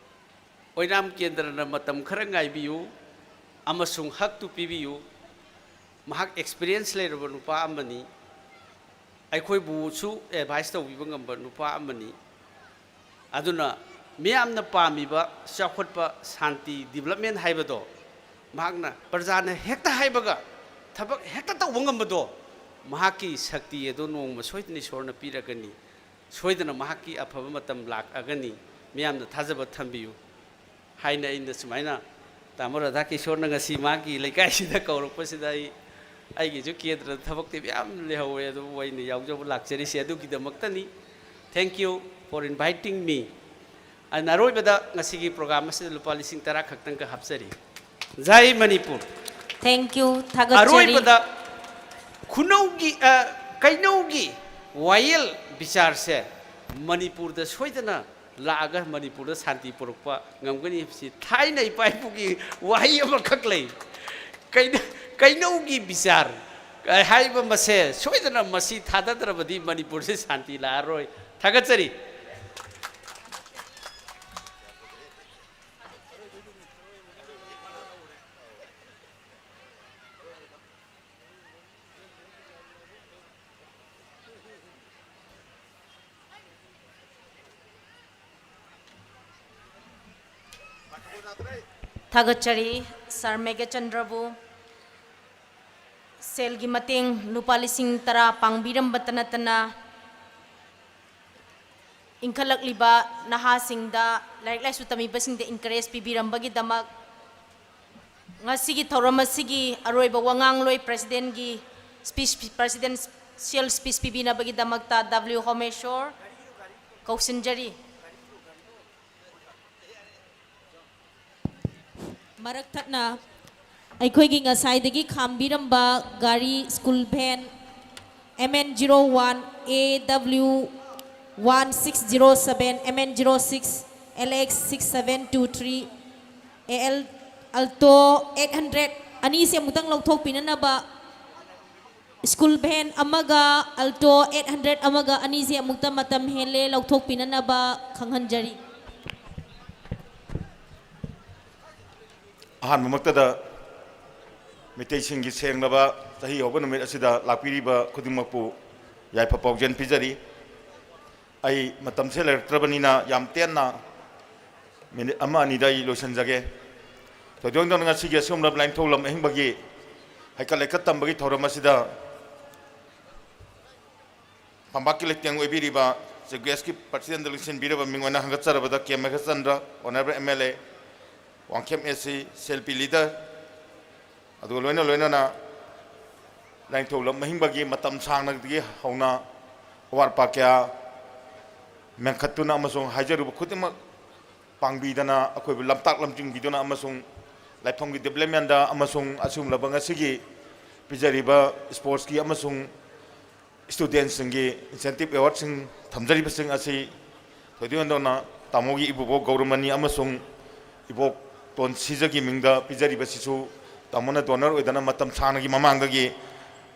ꯑꯣꯏꯅꯥꯝ ꯀꯦꯟꯗ꯭ꯔꯅ ꯃꯇꯝ ꯈꯔ ꯉꯥꯏꯕꯤꯌꯨ ꯑꯃꯁꯨꯡ ꯍꯛꯇꯨ ꯄꯤꯕꯤꯌꯨ꯫ ꯃꯍꯥꯛ experience ꯂꯩꯔꯕ ꯅꯨꯄꯥ ꯑꯃꯅꯤ꯫ ꯑꯩꯈꯣꯏꯕꯨꯁꯨ advice ꯇꯧꯕꯤꯕ ꯉꯝꯕ ꯅꯨꯄꯥ ꯑꯃꯅꯤ꯫ ꯑꯗꯨꯅ ꯃꯤꯌꯥꯝꯅ ꯄꯥꯝꯃꯤꯕ ꯆꯥꯎꯈꯠꯄ, ꯁꯥꯟꯇꯤ, development ꯍꯥꯏꯕꯗꯣ ꯃꯍꯥꯛꯅ ꯄ꯭ꯔꯖꯥꯅ ꯍꯦꯛꯇ ꯍꯥꯏꯕꯒ ꯊꯕꯛ ꯍꯦꯛꯇ ꯇꯧꯕ ꯉꯝꯕꯗꯣ, ꯃꯍꯥꯛꯀꯤ ꯁꯛꯇꯤ ꯑꯗꯣ ꯅꯣꯡꯃ ꯁꯣꯏꯗꯅ ꯏꯁꯣꯔꯅ ꯄꯤꯔꯛꯀꯅꯤ꯫ ꯁꯣꯏꯗꯅ ꯃꯍꯥꯛꯀꯤ ꯑꯐꯕ ꯃꯇꯝ ꯂꯥꯛꯑꯒꯅꯤ꯫ ꯃꯤꯌꯥꯝꯅ ꯊꯥꯖꯕ ꯊꯝꯕꯤꯌꯨ꯫ ꯍꯥꯏꯅ ꯑꯩꯅ ꯁꯨꯃꯥꯏꯅ ꯇꯥꯃꯣ ꯔꯥꯙꯥ ꯀꯤꯁꯣꯔꯅ ꯉꯁꯤ ꯃꯥꯒꯤ ꯂꯩꯀꯥꯏꯁꯤꯗ ꯀꯧꯔꯛꯄꯁꯤꯗ ꯑꯩ, ꯑꯩꯒꯤꯁꯨ ꯀꯦꯟꯗ꯭ꯔꯗ ꯊꯕꯛꯇꯤ ꯃꯌꯥꯝ ꯂꯩꯍꯧꯋꯦ, ꯑꯗꯨꯕꯨ ꯑꯩꯅ ꯌꯥꯎꯖꯕ ꯂꯥꯛꯆꯔꯤꯁꯦ ꯑꯗꯨꯒꯤꯗꯃꯛꯇꯅꯤ꯫ Thank you for inviting me. ꯑꯗꯨꯅ ꯑꯔꯣꯏꯕꯗ ꯉꯁꯤꯒꯤ program ꯑꯁꯤꯗ ꯂꯨꯄꯥ ꯂꯤꯁꯤꯡ ꯇꯔꯥ ꯈꯛꯇꯪꯒ ꯍꯥꯞꯆꯔꯤ꯫ ꯖꯥꯏ ꯃꯅꯤꯄꯨꯔ꯫ Thank you. ꯊꯥꯒꯠꯆꯔꯤ꯫ ꯑꯔꯣꯏꯕꯗ ꯈꯨꯅꯧꯒꯤ, ꯑ, ꯀꯩꯅꯧꯒꯤ ꯋꯥꯌꯦꯜ ꯕꯤꯆꯥꯔꯁꯦ ꯃꯅꯤꯄꯨꯔꯗ ꯁꯣꯏꯗꯅ ꯂꯥꯛꯑꯒ ꯃꯅꯤꯄꯨꯔꯗ ꯁꯥꯟꯇꯤ ꯄꯨꯔꯛꯄ ꯉꯝꯒꯅꯤ ꯍꯥꯏꯕꯁꯤ ꯊꯥꯏꯅ ꯏꯄꯥ ꯏꯄꯨꯒꯤ ꯋꯥꯍꯩ ꯑꯃꯈꯛ ꯂꯩ꯫ ꯀꯩꯅ-, ꯀꯩꯅꯧꯒꯤ ꯕꯤꯆꯥꯔ ꯍꯥꯏꯕ ꯃꯁꯦ ꯁꯣꯏꯗꯅ ꯃꯁꯤ ꯊꯥꯗꯗ꯭ꯔꯕꯗꯤ ꯃꯅꯤꯄꯨꯔꯁꯤ ꯁꯥꯟꯇꯤ ꯂꯥꯛꯑꯔꯣꯏ꯫ ꯊꯥꯒꯠꯆꯔꯤ꯫ ꯊꯥꯒꯠꯆꯔꯤ ꯁꯥꯔ ꯃꯦꯘꯆꯟꯗ꯭ꯔꯕꯨ꯫ ꯁꯦꯜꯒꯤ ꯃꯇꯦꯡ ꯂꯨꯄꯥ ꯂꯤꯁꯤꯡ ꯇꯔꯥ ꯄꯥꯡꯕꯤꯔꯝꯕꯇ ꯅꯠꯇꯅ ꯏꯟꯈꯠꯂꯛꯂꯤꯕ ꯅꯍꯥꯁꯤꯡꯗ, ꯂꯥꯏꯔꯤꯛ ꯂꯥꯏꯁꯨ ꯇꯝꯃꯤꯕꯁꯤꯡꯗ encourage ꯄꯤꯕꯤꯔꯝꯕꯒꯤꯗꯃꯛ ꯉꯁꯤꯒꯤ ꯊꯧꯔꯝ ꯑꯁꯤꯒꯤ ꯑꯔꯣꯏꯕ ꯋꯥꯉꯥꯡꯂꯣꯏ presidentꯒꯤ speech, presidential speech ꯄꯤꯕꯤꯅꯕꯒꯤꯗꯃꯛꯇ W ꯍꯣꯃꯦꯁꯣꯔ ꯀꯧꯁꯤꯟꯖꯔꯤ꯫ ꯃꯔꯛ ꯊꯠꯅ ꯑꯩꯈꯣꯏꯒꯤ ꯉꯁꯥꯏꯗꯒꯤ ꯈꯥꯝꯕꯤꯔꯝꯕ ꯒꯥꯔꯤ school van M N zero one A W one six zero seven, M N zero six L X six seven two three, A L Alto eight hundred ꯑꯅꯤꯁꯦ ꯑꯃꯨꯛꯇꯪ ꯂꯧꯊꯣꯛꯄꯤꯅꯅꯕ꯫ School van ꯑꯃꯒ Alto eight hundred ꯑꯃꯒ ꯑꯅꯤꯁꯦ ꯑꯃꯨꯛꯇ ꯃꯇꯝ ꯍꯦꯜꯂꯦ, ꯂꯧꯊꯣꯛꯄꯤꯅꯅꯕ ꯈꯪꯍꯟꯖꯔꯤ꯫ ꯑꯍꯥꯟꯕꯃꯛꯇꯗ ꯃꯩꯇꯩꯁꯤꯡꯒꯤ ꯁꯦꯡꯂꯕ ꯆꯍꯤ ꯍꯧꯕ ꯅꯨꯃꯤꯠ ꯑꯁꯤꯗ ꯂꯥꯛꯄꯤꯔꯤꯕ ꯈꯨꯗꯤꯡꯃꯛꯄꯨ ꯌꯥꯏꯐ ꯄꯥꯎꯖꯦꯜ ꯄꯤꯖꯔꯤ꯫ ꯑꯩ ꯃꯇꯝꯁꯦ ꯂꯩꯔꯛꯇ꯭ꯔꯕꯅꯤꯅ ꯌꯥꯝ ꯇꯦꯟꯅ minute ꯑꯃ ꯑꯅꯤꯗ ꯑꯩ ꯂꯣꯏꯁꯤꯟꯖꯒꯦ꯫ ꯊꯣꯏꯗꯣꯛ ꯍꯦꯟꯗꯣꯛꯅ ꯉꯁꯤꯒꯤ ꯑꯁꯤꯒꯨꯝꯂꯕ ꯂꯥꯏꯅꯤꯡꯊꯧ ꯂꯝ ꯑꯍꯤꯡꯕꯒꯤ ꯍꯩꯀꯠ ꯂꯩꯀꯠ ꯇꯝꯕꯒꯤ ꯊꯧꯔꯝ ꯑꯁꯤꯗ ꯐꯝꯕꯥꯛꯀꯤ ꯂꯩꯇꯦꯡ ꯑꯣꯏꯕꯤꯔꯤꯕ Chief Guestꯀꯤ presidentꯗ ꯂꯦꯡꯁꯤꯟꯕꯤꯔꯕ ꯃꯤꯡ ꯑꯣꯏꯅ ꯍꯪꯒꯠꯆꯔꯕꯗ ꯀꯦ Meghachandra, Honourable M L A, Wangkhem S C selfie leader, ꯑꯗꯨꯒ ꯂꯣꯏꯅ ꯂꯣꯏꯅꯅ ꯂꯥꯏꯅꯤꯡꯊꯧ ꯂꯝ ꯑꯍꯤꯡꯕꯒꯤ ꯃꯇꯝ ꯁꯥꯡꯅꯗꯒꯤ ꯍꯧꯅ ꯑꯋꯥꯠ ꯑꯄꯥ ꯀꯌꯥ ꯃꯦꯟꯈꯠꯇꯨꯅ ꯑꯃꯁꯨꯡ ꯍꯥꯏꯖꯔꯨꯕ ꯈꯨꯗꯤꯡꯃꯛ ꯄꯥꯡꯕꯤꯗꯅ, ꯑꯩꯈꯣꯏꯕꯨ ꯂꯝꯇꯥꯛ ꯂꯝꯖꯤꯡꯕꯤꯗꯨꯅ ꯑꯃꯁꯨꯡ ꯂꯥꯏꯐꯝꯒꯤ ꯗꯤꯕ꯭ꯂꯞꯃꯦꯟꯗ ꯑꯃꯁꯨꯡ ꯑꯁꯤꯒꯨꯝꯂꯕ ꯉꯁꯤꯒꯤ ꯄꯤꯖꯔꯤꯕ ꯁ꯭ꯄꯣꯔꯠꯁꯀꯤ ꯑꯃꯁꯨꯡ ꯁ꯭ꯇꯨꯗꯦꯟꯠꯁꯤꯡꯒꯤ ꯏꯟꯁꯦꯟꯇꯤꯞ ꯑꯦꯋꯥꯔꯗꯁꯤꯡ ꯊꯝꯖꯔꯤꯕꯁꯤꯡ ꯑꯁꯤ ꯊꯣꯏꯗꯣꯛ ꯍꯦꯟꯗꯣꯛꯅ ꯇꯥꯃꯣꯒꯤ ꯏꯕꯨꯕꯣꯛ ꯒꯧꯔꯃꯅꯤ ꯑꯃꯁꯨꯡ ꯏꯕꯣꯛ ꯇꯣꯟꯁꯤꯖꯒꯤ ꯃꯤꯡꯗ ꯄꯤꯖꯔꯤꯕꯁꯤꯁꯨ ꯇꯥꯃꯣꯅ ꯗꯣꯅꯔ ꯑꯣꯏꯗꯅ ꯃꯇꯝ ꯁꯥꯡꯅꯒꯤ ꯃꯃꯥꯡꯗꯒꯤ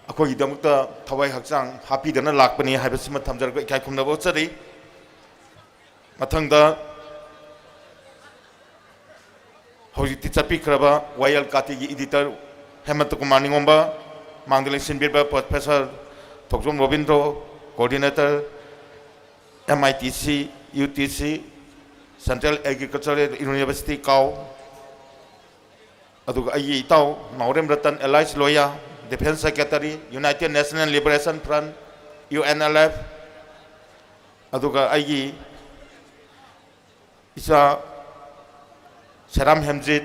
ꯑꯩꯈꯣꯏꯒꯤꯗꯃꯛꯇ ꯊꯋꯥꯏ ꯍꯛꯆꯥꯡ ꯍꯥꯞꯄꯤꯗꯅ ꯂꯥꯛꯄꯅꯤ ꯍꯥꯏꯕꯁꯤꯃ ꯊꯝꯖꯔꯒ ꯏꯀꯥꯏ ꯈꯨꯝꯅꯕ ꯎꯠꯆꯔꯤ꯫ ꯃꯊꯪꯗ ꯍꯧꯖꯤꯛꯇꯤ ꯆꯠꯄꯤꯈ꯭ꯔꯕ ꯋꯥꯌꯦꯜ ꯀꯥꯇꯤꯒꯤ ꯏꯗꯤꯇꯔ ꯍꯦꯃꯟꯇ ꯀꯨꯃꯥꯔ ꯅꯤꯉꯣꯝꯕ, ꯃꯥꯡꯗ ꯂꯦꯡꯁꯤꯟꯕꯤꯔꯕ professor Thokchom Robindro, coordinator M I T C, U T C, Central Agricultural University CAU, ꯑꯗꯨꯒ ꯑꯩꯒꯤ ꯏꯇꯥꯎ Naorem Ratan, alias Loya, defence secretary, United National Liberation Front, U N L F, ꯑꯗꯨꯒ ꯑꯩꯒꯤ ꯏꯆꯥ Seram Hemjit,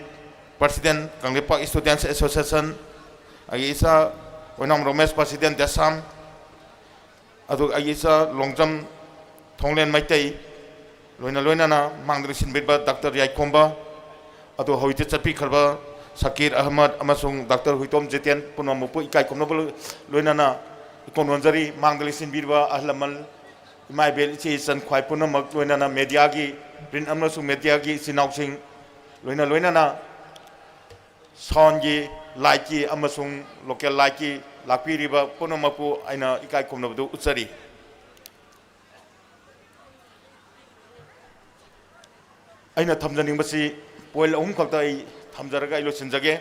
president Kangleipak students association, ꯑꯩꯒꯤ ꯏꯆꯥ ꯑꯣꯏꯅꯥꯝ ꯔꯣꯃꯦꯁ, ꯄ꯭ꯔꯁꯤꯗꯦꯟꯠ ꯗꯦꯁꯥꯝ, ꯑꯗꯨꯒ ꯑꯩꯒꯤ ꯏꯆꯥ ꯂꯣꯡꯖꯝ ꯊꯣꯡꯂꯦꯟ ꯃꯩꯇꯩ, ꯂꯣꯏꯅ ꯂꯣꯏꯅꯅ ꯃꯥꯡꯗ ꯂꯩꯁꯤꯟꯕꯤꯕ ꯗꯥꯛꯇꯔ ꯌꯥꯏꯈꯣꯝꯕ, ꯑꯗꯨ ꯍꯧꯖꯤꯛꯇꯤ ꯆꯠꯄꯤꯈ꯭ꯔꯕ ꯁꯀꯤꯔ ꯑꯍꯃꯗ ꯑꯃꯁꯨꯡ ꯗꯥꯛꯇꯔ ꯍꯨꯏꯇꯣꯝ ꯖꯤꯇꯦꯟ ꯄꯨꯝꯅꯃꯛꯄꯨ ꯏꯀꯥꯏ ꯈꯨꯝꯅꯕ ꯂꯣꯏꯅꯅ ꯏꯀꯣꯟ ꯅꯣꯟꯖꯔꯤ꯫ ꯃꯥꯡꯗ ꯂꯩꯁꯤꯟꯕꯤꯔꯤꯕ ꯑꯍꯜ ꯂꯃꯟ, ꯏꯃꯥ ꯏꯕꯦꯜ, ꯏꯆꯦ ꯏꯆꯟ ꯈ꯭ꯋꯥꯏ ꯄꯨꯝꯅꯃꯛ, ꯂꯣꯏꯅꯅ ꯃꯦꯗꯤꯌꯥꯒꯤ, ꯄ꯭ꯔꯤꯟꯠ ꯑꯃꯁꯨꯡ ꯃꯦꯗꯤꯌꯥꯒꯤ ꯏꯆꯤꯟ ꯏꯅꯥꯎꯁꯤꯡ, ꯂꯣꯏꯅ ꯂꯣꯏꯅꯅ ꯁꯥꯎꯟꯒꯤ, ꯂꯥꯏꯠꯀꯤ ꯑꯃꯁꯨꯡ ꯂꯣꯀꯦꯜ ꯂꯥꯏꯠꯀꯤ ꯂꯥꯛꯄꯤꯔꯤꯕ ꯄꯨꯝꯅꯃꯛꯄꯨ ꯑꯩꯅ ꯏꯀꯥꯏ ꯈꯨꯝꯅꯕꯗꯨ ꯎꯠꯆꯔꯤ꯫ ꯑꯩꯅ ꯊꯝꯖꯅꯤꯡꯕꯁꯤ ꯄꯣꯏꯟꯠ ꯑꯍꯨꯝ ꯈꯛꯇ ꯑꯩ ꯊꯝꯖꯔꯒ ꯑꯩ ꯂꯣꯏꯁꯤꯟꯖꯒꯦ꯫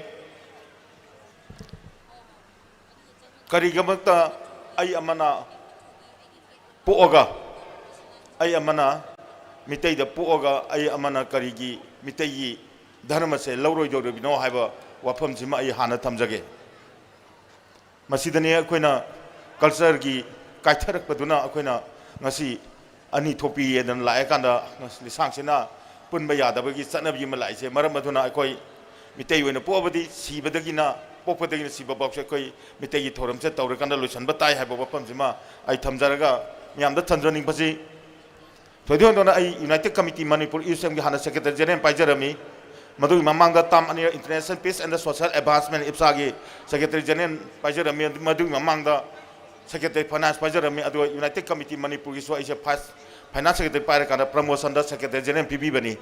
ꯀꯔꯤꯒꯤꯗꯃꯛꯇ ꯑꯩ ꯑꯃꯅ ꯄꯣꯛꯑꯒ, ꯑꯩ ꯑꯃꯅ ꯃꯤꯇꯩꯗ ꯄꯣꯛꯑꯒ ꯑꯩ ꯑꯃꯅ ꯀꯔꯤꯒꯤ ꯃꯤꯇꯩꯒꯤ ꯙꯔꯃꯁꯦ ꯂꯧꯔꯣꯏꯗꯧꯔꯤꯕꯅꯣ ꯍꯥꯏꯕ ꯋꯥꯐꯝꯁꯤꯃ ꯑꯩ ꯍꯥꯟꯅ ꯊꯝꯖꯒꯦ꯫ ꯃꯁꯤꯗꯅꯤ ꯑꯩꯈꯣꯏꯅ ꯀꯜꯆꯔꯒꯤ ꯀꯥꯏꯊꯔꯛꯄꯗꯨꯅ ꯑꯩꯈꯣꯏꯅ ꯉꯁꯤ ꯑꯅꯤ ꯊꯣꯛꯄꯤ ꯍꯥꯏꯗꯅ ꯂꯥꯛꯑꯀꯥꯟꯗ ꯂꯤꯁꯥꯡꯁꯤꯠꯅ ꯄꯨꯟꯕ ꯌꯥꯗꯕꯒꯤ ꯆꯠꯅꯕꯤ ꯑꯃ ꯂꯥꯛꯏꯁꯦ꯫ ꯃꯔꯝ ꯑꯗꯨꯅ ꯑꯩꯈꯣꯏ ꯃꯤꯇꯩ ꯑꯣꯏꯅ ꯄꯣꯛꯑꯕꯗꯤ ꯁꯤꯕꯗꯒꯤꯅ, ꯄꯣꯛꯄꯗꯒꯤꯅ ꯁꯤꯕ ꯐꯥꯎꯁꯦ ꯑꯩꯈꯣꯏ ꯃꯤꯇꯩꯒꯤ ꯊꯧꯔꯝꯁꯦ ꯇꯧꯔꯀꯥꯟꯗ ꯂꯣꯏꯁꯤꯟꯕ ꯇꯥꯏ ꯍꯥꯏꯕ ꯋꯥꯐꯝꯁꯤꯃ ꯑꯩ ꯊꯝꯖꯔꯒ ꯃꯌꯥꯝꯗ ꯊꯝꯖꯅꯤꯡꯕꯁꯤ, ꯊꯣꯏꯗꯣꯛ ꯍꯦꯟꯗꯣꯛꯅ ꯑꯩ United Committee Manipur, ꯏꯌꯨꯁꯤꯑꯦꯝꯒꯤ ꯍꯥꯟꯅ Secretary General ꯄꯥꯏꯖꯔꯝꯃꯤ꯫ ꯃꯗꯨꯒꯤ ꯃꯃꯥꯡꯗ term ꯑꯅꯤꯔꯛ International Peace and Social Advancement, ꯏꯞꯁꯥꯒꯤ Secretary General ꯄꯥꯏꯖꯔꯝꯃꯤ꯫ ꯃꯗꯨꯒꯤ ꯃꯃꯥꯡꯗ Secretary Finance ꯄꯥꯏꯖꯔꯝꯃꯤ꯫ ꯑꯗꯨꯒ United Committee ꯃꯅꯤꯄꯨꯔꯒꯤꯁꯨ ꯑꯩꯁꯦ Vice Finance Secretary ꯄꯥꯏꯔꯀꯥꯟꯗ promotionꯗ Secretary General ꯄꯤꯕꯤꯕꯅꯤ꯫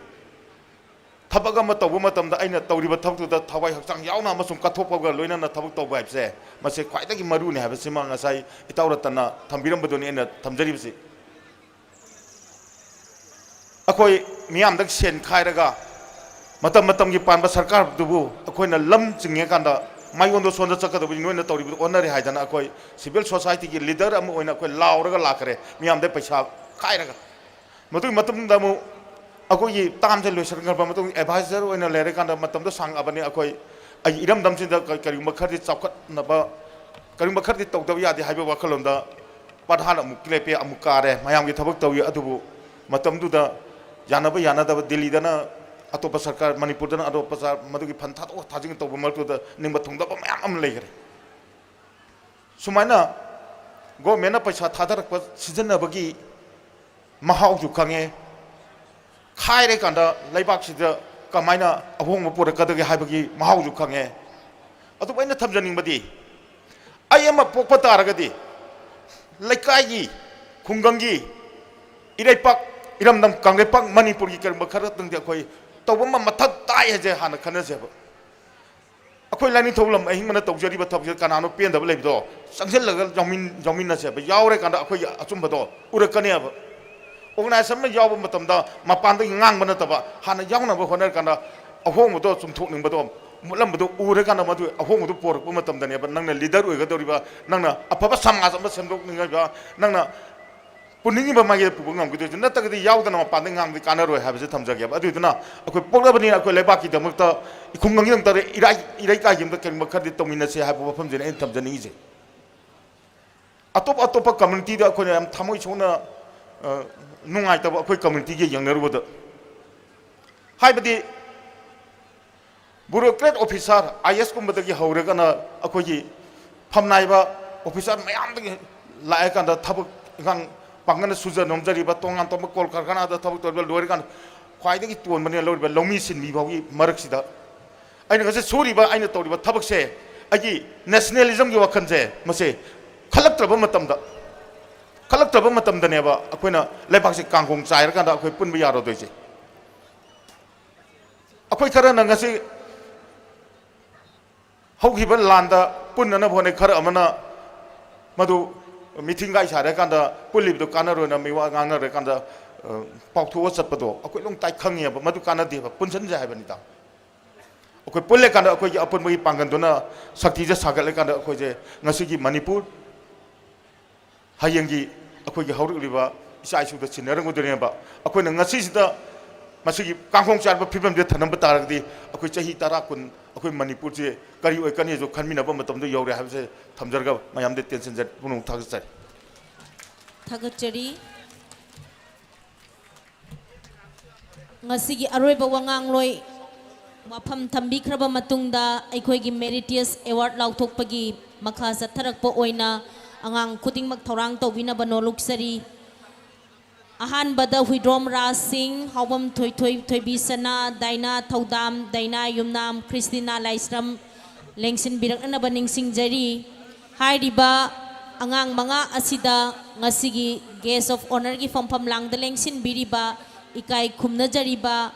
ꯊꯕꯛ ꯑꯃ ꯇꯧꯕ ꯃꯇꯝꯗ ꯑꯩꯅ ꯇꯧꯔꯤꯕ ꯊꯕꯛꯇꯨꯗ ꯊꯋꯥꯏ ꯍꯛꯆꯥꯡ ꯌꯥꯎꯅ ꯑꯃꯁꯨꯡ ꯀꯠꯊꯣꯛꯄꯒ ꯂꯣꯏꯅꯅ ꯊꯕꯛ ꯇꯧꯕ ꯍꯥꯏꯕꯁꯦ, ꯃꯁꯤ ꯈ꯭ꯋꯥꯏꯗꯒꯤ ꯃꯔꯨꯅꯤ ꯍꯥꯏꯕꯁꯤꯃ ꯉꯁꯥꯏ ꯏꯇꯥꯎ ꯔꯇꯟꯅ ꯊꯝꯕꯤꯔꯝꯕꯗꯨꯅꯤ ꯑꯩꯅ ꯊꯝꯖꯔꯤꯕꯁꯤ꯫ ꯑꯩꯈꯣꯏ ꯃꯤꯌꯥꯝꯗ ꯁꯦꯟ ꯈꯥꯏꯔꯒ ꯃꯇꯝ ꯃꯇꯝꯒꯤ ꯄꯥꯟꯕ ꯁꯔꯀꯥꯔꯗꯨꯕꯨ ꯑꯩꯈꯣꯏꯅ ꯂꯝ ꯆꯤꯡꯉꯀꯥꯟꯗ ꯃꯥꯏꯌꯣꯟꯗ ꯁꯣꯟꯗ ꯆꯠꯀꯗꯕꯅꯤ, ꯅꯣꯏꯅ ꯇꯧꯔꯤꯕꯗꯨ ꯑꯣꯟꯅꯔꯦ ꯍꯥꯏꯗꯅ ꯑꯩꯈꯣꯏ civil societyꯒꯤ leader ꯑꯃ ꯑꯣꯏꯅ ꯑꯩꯈꯣꯏ ꯂꯥꯎꯔꯒ ꯂꯥꯛꯈ꯭ꯔꯦ, ꯃꯤꯌꯥꯝꯗ ꯄꯩꯁꯥ ꯈꯥꯏꯔꯒ꯫ ꯃꯗꯨꯒꯤ ꯃꯇꯨꯡꯗ ꯑꯃꯨꯛ ꯑꯩꯈꯣꯏꯒꯤ termꯁꯦ ꯂꯣꯏꯁꯤꯟꯈ꯭ꯔꯕ ꯃꯇꯨꯡ advisor ꯑꯣꯏꯅ ꯂꯩꯔꯀꯥꯟꯗ ꯃꯇꯝꯗꯣ ꯁꯥꯡꯉꯛꯑꯕꯅꯤ꯫ ꯑꯩꯈꯣꯏ ꯑꯩ ꯏꯔꯝꯗꯝꯁꯤꯗ ꯀ-, ꯀꯔꯤꯒꯨꯝꯕ ꯈꯔꯗꯤ ꯆꯥꯎꯈꯠꯅꯕ, ꯀꯔꯤꯒꯨꯝꯕ ꯈꯔꯗꯤ ꯇꯧꯗꯕ ꯌꯥꯗꯦ ꯍꯥꯏꯕ ꯋꯥꯈꯜꯂꯣꯟꯗ ꯄꯠꯍꯥꯟ ꯑꯃꯨꯛ ꯂꯦꯞꯄꯦ, ꯑꯃꯨꯛ ꯀꯥꯔꯦ, ꯃꯌꯥꯝꯒꯤ ꯊꯕꯛ ꯇꯧꯏ꯫ ꯑꯗꯨꯕꯨ ꯃꯇꯝꯗꯨꯗ ꯌꯥꯅꯕ ꯌꯥꯅꯗꯕ, ꯗꯤꯜꯂꯤꯗꯅ ꯑꯇꯣꯞꯄ ꯁꯔꯀꯥꯔ, ꯃꯅꯤꯄꯨꯔꯗꯅ ꯑꯇꯣꯞꯄ ꯁꯔꯀꯥꯔ, ꯃꯗꯨꯒꯤ ꯐꯟ ꯊꯥꯗꯣꯛ ꯊꯥꯖꯤꯟ ꯇꯧꯕ ꯃꯔꯛꯇꯨꯗ ꯅꯤꯡꯕ ꯊꯨꯡꯗꯕ ꯃꯌꯥꯝ ꯑꯃ ꯂꯩꯈ꯭ꯔꯦ꯫ ꯁꯨꯃꯥꯏꯅ governmentꯅ ꯄꯩꯁꯥ ꯊꯥꯗꯔꯛꯄ ꯁꯤꯖꯤꯟꯅꯕꯒꯤ ꯃꯍꯥꯎꯁꯨ ꯈꯪꯉꯦ, ꯈꯥꯏꯔꯀꯥꯟꯗ ꯂꯩꯕꯥꯛꯁꯤꯗ ꯀꯃꯥꯏꯅ ꯑꯍꯣꯡꯕ ꯄꯨꯔꯛꯀꯗꯒꯦ ꯍꯥꯏꯕꯒꯤ ꯃꯍꯥꯎꯁꯨ ꯈꯪꯉꯦ꯫ ꯑꯗꯨꯕꯨ ꯑꯩꯅ ꯊꯝꯖꯅꯤꯡꯕꯗꯤ, ꯑꯩ ꯑꯃ ꯄꯣꯛꯄ ꯇꯥꯔꯒꯗꯤ ꯂꯩꯀꯥꯏꯒꯤ, ꯈꯨꯡꯒꯪꯒꯤ, ꯏꯔꯩꯄꯥꯛ, ꯏꯔꯝꯗꯝ ꯀꯪꯂꯩꯄꯥꯛ ꯃꯅꯤꯄꯨꯔꯒꯤ ꯀꯔꯤꯒꯨꯝꯕ ꯈꯔꯇꯪꯗꯤ ꯑꯩꯈꯣꯏ ꯇꯧꯕ ꯑꯃ ꯃꯊꯧ ꯇꯥꯏ ꯍꯥꯏꯁꯦ ꯍꯥꯟꯅ ꯈꯟꯅꯁꯦꯕ꯫ ꯑꯩꯈꯣꯏ ꯂꯥꯏꯅꯤꯡꯊꯧ ꯂꯝ ꯑꯍꯤꯡꯕꯅ ꯇꯧꯖꯔꯤꯕ ꯊꯕꯛꯁꯤꯗ ꯀꯅꯥꯅꯣ ꯄꯦꯟꯗꯕ ꯂꯩꯕꯗꯣ ꯆꯪꯁꯤꯜꯂꯒ ꯌꯥꯎꯃꯤꯟ-, ꯌꯥꯎꯃꯤꯟꯅꯁꯦꯕ꯫ ꯌꯥꯎꯔꯀꯥꯟꯗ ꯑꯩꯈꯣꯏꯒꯤ ꯑꯆꯨꯝꯕꯗꯣ ꯎꯔꯛꯀꯅꯦꯕ꯫ Organization ꯑꯃ ꯌꯥꯎꯕ ꯃꯇꯝꯗ ꯃꯄꯥꯟꯗꯒꯤ ꯉꯥꯡꯕ ꯅꯠꯇꯕ, ꯍꯥꯟꯅ ꯌꯥꯎꯅꯕ ꯍꯣꯠꯅꯔꯀꯥꯟꯗ ꯑꯍꯣꯡꯕꯗꯣ ꯆꯨꯝꯊꯣꯛꯅꯤꯡꯕꯗꯣ, ꯃꯨꯠꯂꯝꯕꯗꯣ ꯎꯔꯀꯥꯟꯗ ꯃꯗꯨ ꯑꯍꯣꯡꯕꯗꯣ ꯄꯣꯔꯛꯄ ꯃꯇꯝꯗꯅꯦꯕ ꯅꯪꯅ leader ꯑꯣꯏꯒꯗꯧꯔꯤꯕ, ꯅꯪꯅ ꯑꯐꯕ ꯁꯃꯥꯖ ꯑꯃ ꯁꯦꯝꯗꯣꯛꯅꯤꯡꯉꯤꯕ, ꯅꯪꯅ ꯄꯨꯅꯤꯡꯉꯤꯕ ꯃꯥꯏꯀꯩꯗ ꯄꯨꯕ ꯉꯝꯒꯗꯣꯏꯁꯦ꯫ ꯅꯠꯇ꯭ꯔꯒꯗꯤ ꯌꯥꯎꯗꯅ ꯃꯄꯥꯟꯗ ꯉꯥꯡꯕꯗꯤ ꯀꯥꯟꯅꯔꯣꯏ ꯍꯥꯏꯕꯁꯦ ꯊꯝꯖꯒꯦꯕ꯫ ꯑꯗꯨꯗꯨꯅ ꯑꯩꯈꯣꯏ ꯄꯣꯛꯂꯕꯅꯤꯅ ꯑꯩꯈꯣꯏ ꯂꯩꯕꯥꯛꯀꯤꯗꯃꯛꯇ, ꯈꯨꯡꯒꯪꯒꯤꯗꯃꯛꯇ ꯏꯔꯥꯏ-, ꯏꯔꯩꯀꯥꯏꯒꯤ ꯑꯃꯗ ꯀꯔꯤꯒꯨꯝꯕ ꯈꯔꯗꯤ ꯇꯧꯃꯤꯟꯅꯁꯦ ꯍꯥꯏꯕ ꯋꯥꯐꯝꯁꯤꯅꯤ ꯑꯩꯅ ꯊꯝꯖꯅꯤꯡꯉꯤꯁꯦ꯫ ꯑꯇꯣꯞ ꯑꯇꯣꯞꯄ communityꯗ ꯑꯩꯈꯣꯏꯅ ꯌꯥꯝ ꯊꯃꯣꯏ ꯁꯣꯛꯅ, ꯑ, ꯅꯨꯡꯉꯥꯏꯇꯕ ꯑꯩꯈꯣꯏ communityꯒ ꯌꯦꯡꯅꯔꯨꯕꯗ, ꯍꯥꯏꯕꯗꯤ bureaucrat officer, I A S ꯀꯨꯝꯕꯗꯒꯤ ꯍꯧꯔꯒꯅ ꯑꯩꯈꯣꯏꯒꯤ ꯐꯝꯅꯥꯏꯕ officer ꯃꯌꯥꯝꯗꯒꯤ ꯂꯥꯛꯑꯀꯥꯟꯗ ꯊꯕꯛ ꯏꯪꯈꯥꯡ ꯄꯥꯡꯒꯜꯅ ꯁꯨꯖ ꯅꯣꯝꯖꯔꯤꯕ, ꯇꯣꯉꯥꯟ ꯇꯣꯉꯥꯟꯕ ꯀꯣꯜ ꯀꯔꯈꯥꯅꯥꯗ ꯊꯕꯛ ꯇꯧꯔꯤꯕ, ꯂꯣꯏꯔꯀꯥꯟꯗ ꯈ꯭ꯋꯥꯏꯗꯒꯤ ꯇꯣꯟꯕꯅꯦꯅ ꯂꯧꯔꯤꯕ ꯂꯧꯃꯤ ꯁꯤꯟꯃꯤ ꯐꯥꯎꯒꯤ ꯃꯔꯛꯁꯤꯗ ꯑꯩꯅ ꯉꯁꯤ ꯁꯨꯔꯤꯕ, ꯑꯩꯅ ꯇꯧꯔꯤꯕ ꯊꯕꯛꯁꯦ ꯑꯩꯒꯤ nationalismꯒꯤ ꯋꯥꯈꯜꯁꯦ ꯃꯁꯦ ꯈꯜꯂꯛꯇ꯭ꯔꯕ ꯃꯇꯝꯗ, ꯈꯜꯂꯛꯇ꯭ꯔꯕ ꯃꯇꯝꯗꯅꯦꯕ ꯑꯩꯈꯣꯏꯅ ꯂꯩꯕꯥꯛꯁꯦ ꯀꯥꯡꯈꯣꯡ ꯆꯥꯏꯔꯀꯥꯟꯗ ꯑꯩꯈꯣꯏ ꯄꯨꯟꯕ ꯌꯥꯔꯣꯏꯗꯣꯏꯁꯦ꯫ ꯑꯩꯈꯣꯏ ꯈꯔꯅ ꯉꯁꯤ ꯍꯧꯈꯤꯕ ꯂꯥꯟꯗ ꯄꯨꯟꯅꯅꯕ ꯍꯣꯠꯅꯩ, ꯈꯔ ꯑꯃꯅ ꯃꯗꯨ ꯃꯤꯊꯤꯡꯒꯥꯏ ꯁꯥꯔꯀꯥꯟꯗ ꯄꯨꯜꯂꯤꯕꯗꯨ ꯀꯥꯟꯅꯔꯣꯏꯅ ꯃꯤꯋꯥ ꯉꯥꯡꯅꯔꯀꯥꯟꯗ, ꯑ, ꯄꯥꯎꯊꯣꯛꯑ ꯆꯠꯄꯗꯣ ꯑꯩꯈꯣꯏ ꯂꯣꯏ ꯇꯥꯏ ꯈꯪꯉꯦꯕ꯫ ꯃꯗꯨ ꯀꯥꯟꯅꯗꯦꯕ, ꯄꯨꯟꯁꯤꯟꯁꯦ ꯍꯥꯏꯕꯅꯤꯗ꯫ ꯑꯩꯈꯣꯏ ꯄꯨꯜꯂꯀꯥꯟꯗ ꯑꯩꯈꯣꯏꯒꯤ ꯑꯄꯨꯟꯕꯒꯤ ꯄꯥꯡꯒꯜꯗꯨꯅ ꯁꯛꯇꯤꯁꯦ ꯁꯥꯒꯠꯂꯀꯥꯟꯗ ꯑꯩꯈꯣꯏꯁꯦ ꯉꯁꯤꯒꯤ ꯃꯅꯤꯄꯨꯔ, ꯍꯌꯦꯡꯒꯤ ꯑꯩꯈꯣꯏꯒꯤ ꯍꯧꯔꯛꯂꯤꯕ ꯏꯆꯥ ꯏꯁꯨꯗ ꯁꯤꯟꯅꯔꯝꯒꯗꯣꯏꯅꯦꯕ꯫ ꯑꯩꯈꯣꯏꯅ ꯉꯁꯤꯁꯤꯗ ꯃꯁꯤꯒꯤ ꯀꯥꯡꯈꯣꯡ ꯆꯥꯏꯕ ꯐꯤꯕꯝꯁꯤꯗ ꯊꯅꯝꯕ ꯇꯥꯔꯒꯗꯤ ꯑꯩꯈꯣꯏ ꯆꯍꯤ ꯇꯔꯥ, ꯀꯨꯟ ꯑꯩꯈꯣꯏ ꯃꯅꯤꯄꯨꯔꯁꯦ ꯀꯔꯤ ꯑꯣꯏꯒꯅꯤꯁꯨ ꯈꯟꯃꯤꯟꯅꯕ ꯃꯇꯝꯗ ꯌꯧꯔꯦ ꯍꯥꯏꯕꯁꯦ ꯊꯝꯖꯔꯒ ꯃꯌꯥꯝꯗ ꯇꯦꯟꯁꯤꯟꯖꯔꯤ꯫ ꯄꯨꯝꯅꯃꯛ ꯊꯥꯒꯠꯆꯔꯤ꯫ ꯊꯥꯒꯠꯆꯔꯤ꯫ ꯉꯁꯤꯒꯤ ꯑꯔꯣꯏꯕ ꯋꯥꯉꯥꯡꯂꯣꯏ ꯋꯥꯐꯝ ꯊꯝꯕꯤꯈ꯭ꯔꯕ ꯃꯇꯨꯡꯗ ꯑꯩꯈꯣꯏꯒꯤ meritorious award ꯂꯥꯎꯊꯣꯛꯄꯒꯤ ꯃꯈꯥ ꯆꯠꯊꯔꯛꯄ ꯑꯣꯏꯅ ꯑꯉꯥꯡ ꯈꯨꯗꯤꯡꯃꯛ ꯊꯧꯔꯥꯡ ꯇꯧꯕꯤꯅꯕ ꯅꯣꯜꯂꯨꯛꯆꯔꯤ꯫ ꯑꯍꯥꯟꯕꯗ ꯍꯨꯏꯗ꯭ꯔꯣꯝ ꯔꯥꯖ ꯁꯤꯡ, ꯍꯥꯎꯕꯝ ꯊꯣꯏꯊꯣꯏ, ꯊꯣꯏꯕꯤ ꯁꯅꯥ, ꯗꯥꯏꯅꯥ ꯊꯧꯗꯥꯝ, ꯗꯥꯏꯅꯥ ꯌꯨꯝꯅꯥꯝ, ꯈ꯭ꯔꯤꯁꯇꯤꯅꯥ ꯂꯥꯏꯁ꯭ꯔꯝ ꯂꯦꯡꯁꯤꯟꯕꯤꯔꯛꯅꯅꯕ ꯅꯤꯡꯁꯤꯡꯖꯔꯤ꯫ ꯍꯥꯏꯔꯤꯕ ꯑꯉꯥꯡ ꯃꯉꯥ ꯑꯁꯤꯗ ꯉꯁꯤꯒꯤ guest of honourꯒꯤ ꯐꯝꯐꯝ ꯂꯥꯡꯗ ꯂꯦꯡꯁꯤꯟꯕꯤꯔꯤꯕ ꯏꯀꯥꯏ ꯈꯨꯝꯅꯖꯔꯤꯕ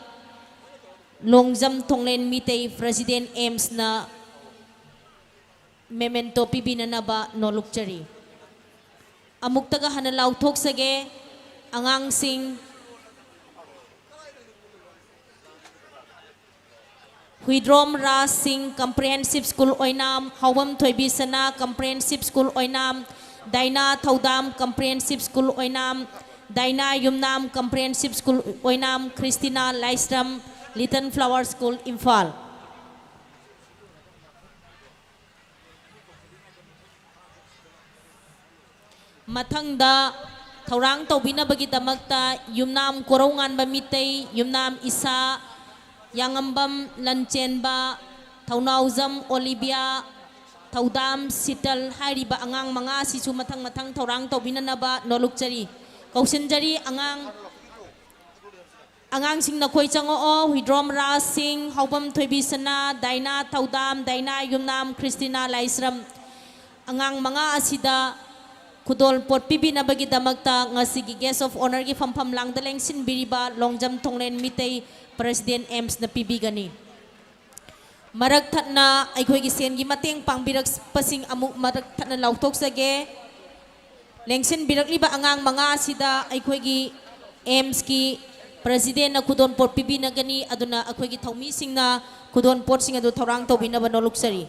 ꯂꯣꯡꯖꯝ ꯊꯣꯡꯂꯦꯟ ꯃꯤꯇꯩ president ꯑꯦꯝꯁꯅ memento ꯄꯤꯕꯤꯅꯅꯕ ꯅꯣꯜꯂꯨꯛꯆꯔꯤ꯫ ꯑꯃꯨꯛꯇꯒ ꯍꯟꯅ ꯂꯥꯎꯊꯣꯛꯆꯒꯦ꯫ ꯑꯉꯥꯡꯁꯤꯡ, ꯍꯨꯏꯗ꯭ꯔꯣꯝ ꯔꯥꯖ ꯁꯤꯡ Comprehensive School ꯑꯣꯏꯅꯥꯝ, ꯍꯥꯎꯕꯝ ꯊꯣꯏꯕꯤ ꯁꯅꯥ Comprehensive School ꯑꯣꯏꯅꯥꯝ, ꯗꯥꯏꯅꯥ ꯊꯧꯗꯥꯝ Comprehensive School ꯑꯣꯏꯅꯥꯝ, ꯗꯥꯏꯅꯥ ꯌꯨꯝꯅꯥꯝ Comprehensive School ꯑꯣꯏꯅꯥꯝ, ꯈ꯭ꯔꯤꯁꯇꯤꯅꯥ ꯂꯥꯏꯁ꯭ꯔꯝ Little Flower School ꯏꯝꯐꯥꯜ꯫ ꯃꯊꯪꯗ ꯊꯧꯔꯥꯡ ꯇꯧꯕꯤꯅꯕꯒꯤꯗꯃꯛꯇ ꯌꯨꯝꯅꯥꯝ ꯀꯣꯔꯧꯉꯥꯟꯕ ꯃꯤꯇꯩ, ꯌꯨꯝꯅꯥꯝ ꯏꯁꯥ, ꯌꯥꯉꯝꯕꯝ ꯂꯟꯆꯦꯟꯕ, ꯊꯧꯅꯥꯎꯖꯝ ꯑꯣꯂꯤꯕꯤꯌꯥ, ꯊꯧꯗꯥꯝ ꯁꯤꯇꯜ ꯍꯥꯏꯔꯤꯕ ꯑꯉꯥꯡ ꯃꯉꯥ ꯑꯁꯤꯁꯨ ꯃꯊꯪ ꯃꯊꯪ ꯊꯧꯔꯥꯡ ꯇꯧꯕꯤꯅꯅꯕ ꯅꯣꯂꯨꯛꯆꯔꯤ꯫ ꯀꯧꯁꯤꯟꯖꯔꯤ ꯑꯉꯥꯡ ꯑꯉꯥꯡꯁꯤꯡ ꯅꯈꯣꯏ ꯆꯪꯉꯛꯑꯣ꯫ ꯍꯨꯏꯗ꯭ꯔꯣꯝ ꯔꯥꯖ ꯁꯤꯡ, ꯍꯥꯎꯕꯝ ꯊꯣꯏꯕꯤ ꯁꯅꯥ, ꯗꯥꯏꯅꯥ ꯊꯧꯗꯥꯝ, ꯗꯥꯏꯅꯥ ꯌꯨꯝꯅꯥꯝ, ꯈ꯭ꯔꯤꯁꯇꯤꯅꯥ ꯂꯥꯏꯁ꯭ꯔꯝ꯫ ꯑꯉꯥꯡ ꯃꯉꯥ ꯑꯁꯤꯗ ꯈꯨꯗꯣꯜ ꯄꯣꯠ ꯄꯤꯕꯤꯅꯕꯒꯤꯗꯃꯛꯇ ꯉꯁꯤꯒꯤ Guest of Honourꯒꯤ ꯐꯝꯐꯝ ꯂꯥꯡꯗ ꯂꯦꯡꯁꯤꯟꯕꯤꯔꯤꯕ ꯂꯣꯡꯖꯝ ꯊꯣꯡꯂꯦꯟ ꯃꯤꯇꯩ President AIIMSꯅ ꯄꯤꯕꯤꯒꯅꯤ꯫ ꯃꯔꯛ ꯊꯠꯅ ꯑꯩꯈꯣꯏꯒꯤ ꯁꯦꯟꯒꯤ ꯃꯇꯦꯡ ꯄꯥꯡꯕꯤꯔꯛꯄꯁꯤꯡ ꯑꯃꯨꯛ ꯃꯔꯛ ꯊꯠꯅ ꯂꯥꯎꯊꯣꯛꯆꯒꯦ꯫ ꯂꯦꯡꯁꯤꯟꯕꯤꯔꯛꯂꯤꯕ ꯑꯉꯥꯡ ꯃꯉꯥ ꯑꯁꯤꯗ ꯑꯩꯈꯣꯏꯒꯤ AIIMSꯀꯤ Presidentꯅ ꯈꯨꯗꯣꯜ ꯄꯣꯠ ꯄꯤꯕꯤꯅꯒꯅꯤ꯫ ꯑꯗꯨꯅ ꯑꯩꯈꯣꯏꯒꯤ ꯊꯧꯃꯤꯁꯤꯡꯅ ꯈꯨꯗꯣꯜ ꯄꯣꯠꯁꯤꯡ ꯑꯗꯨ ꯊꯧꯔꯥꯡ ꯇꯧꯕꯤꯅꯕ ꯅꯣꯂꯨꯛꯆꯔꯤ꯫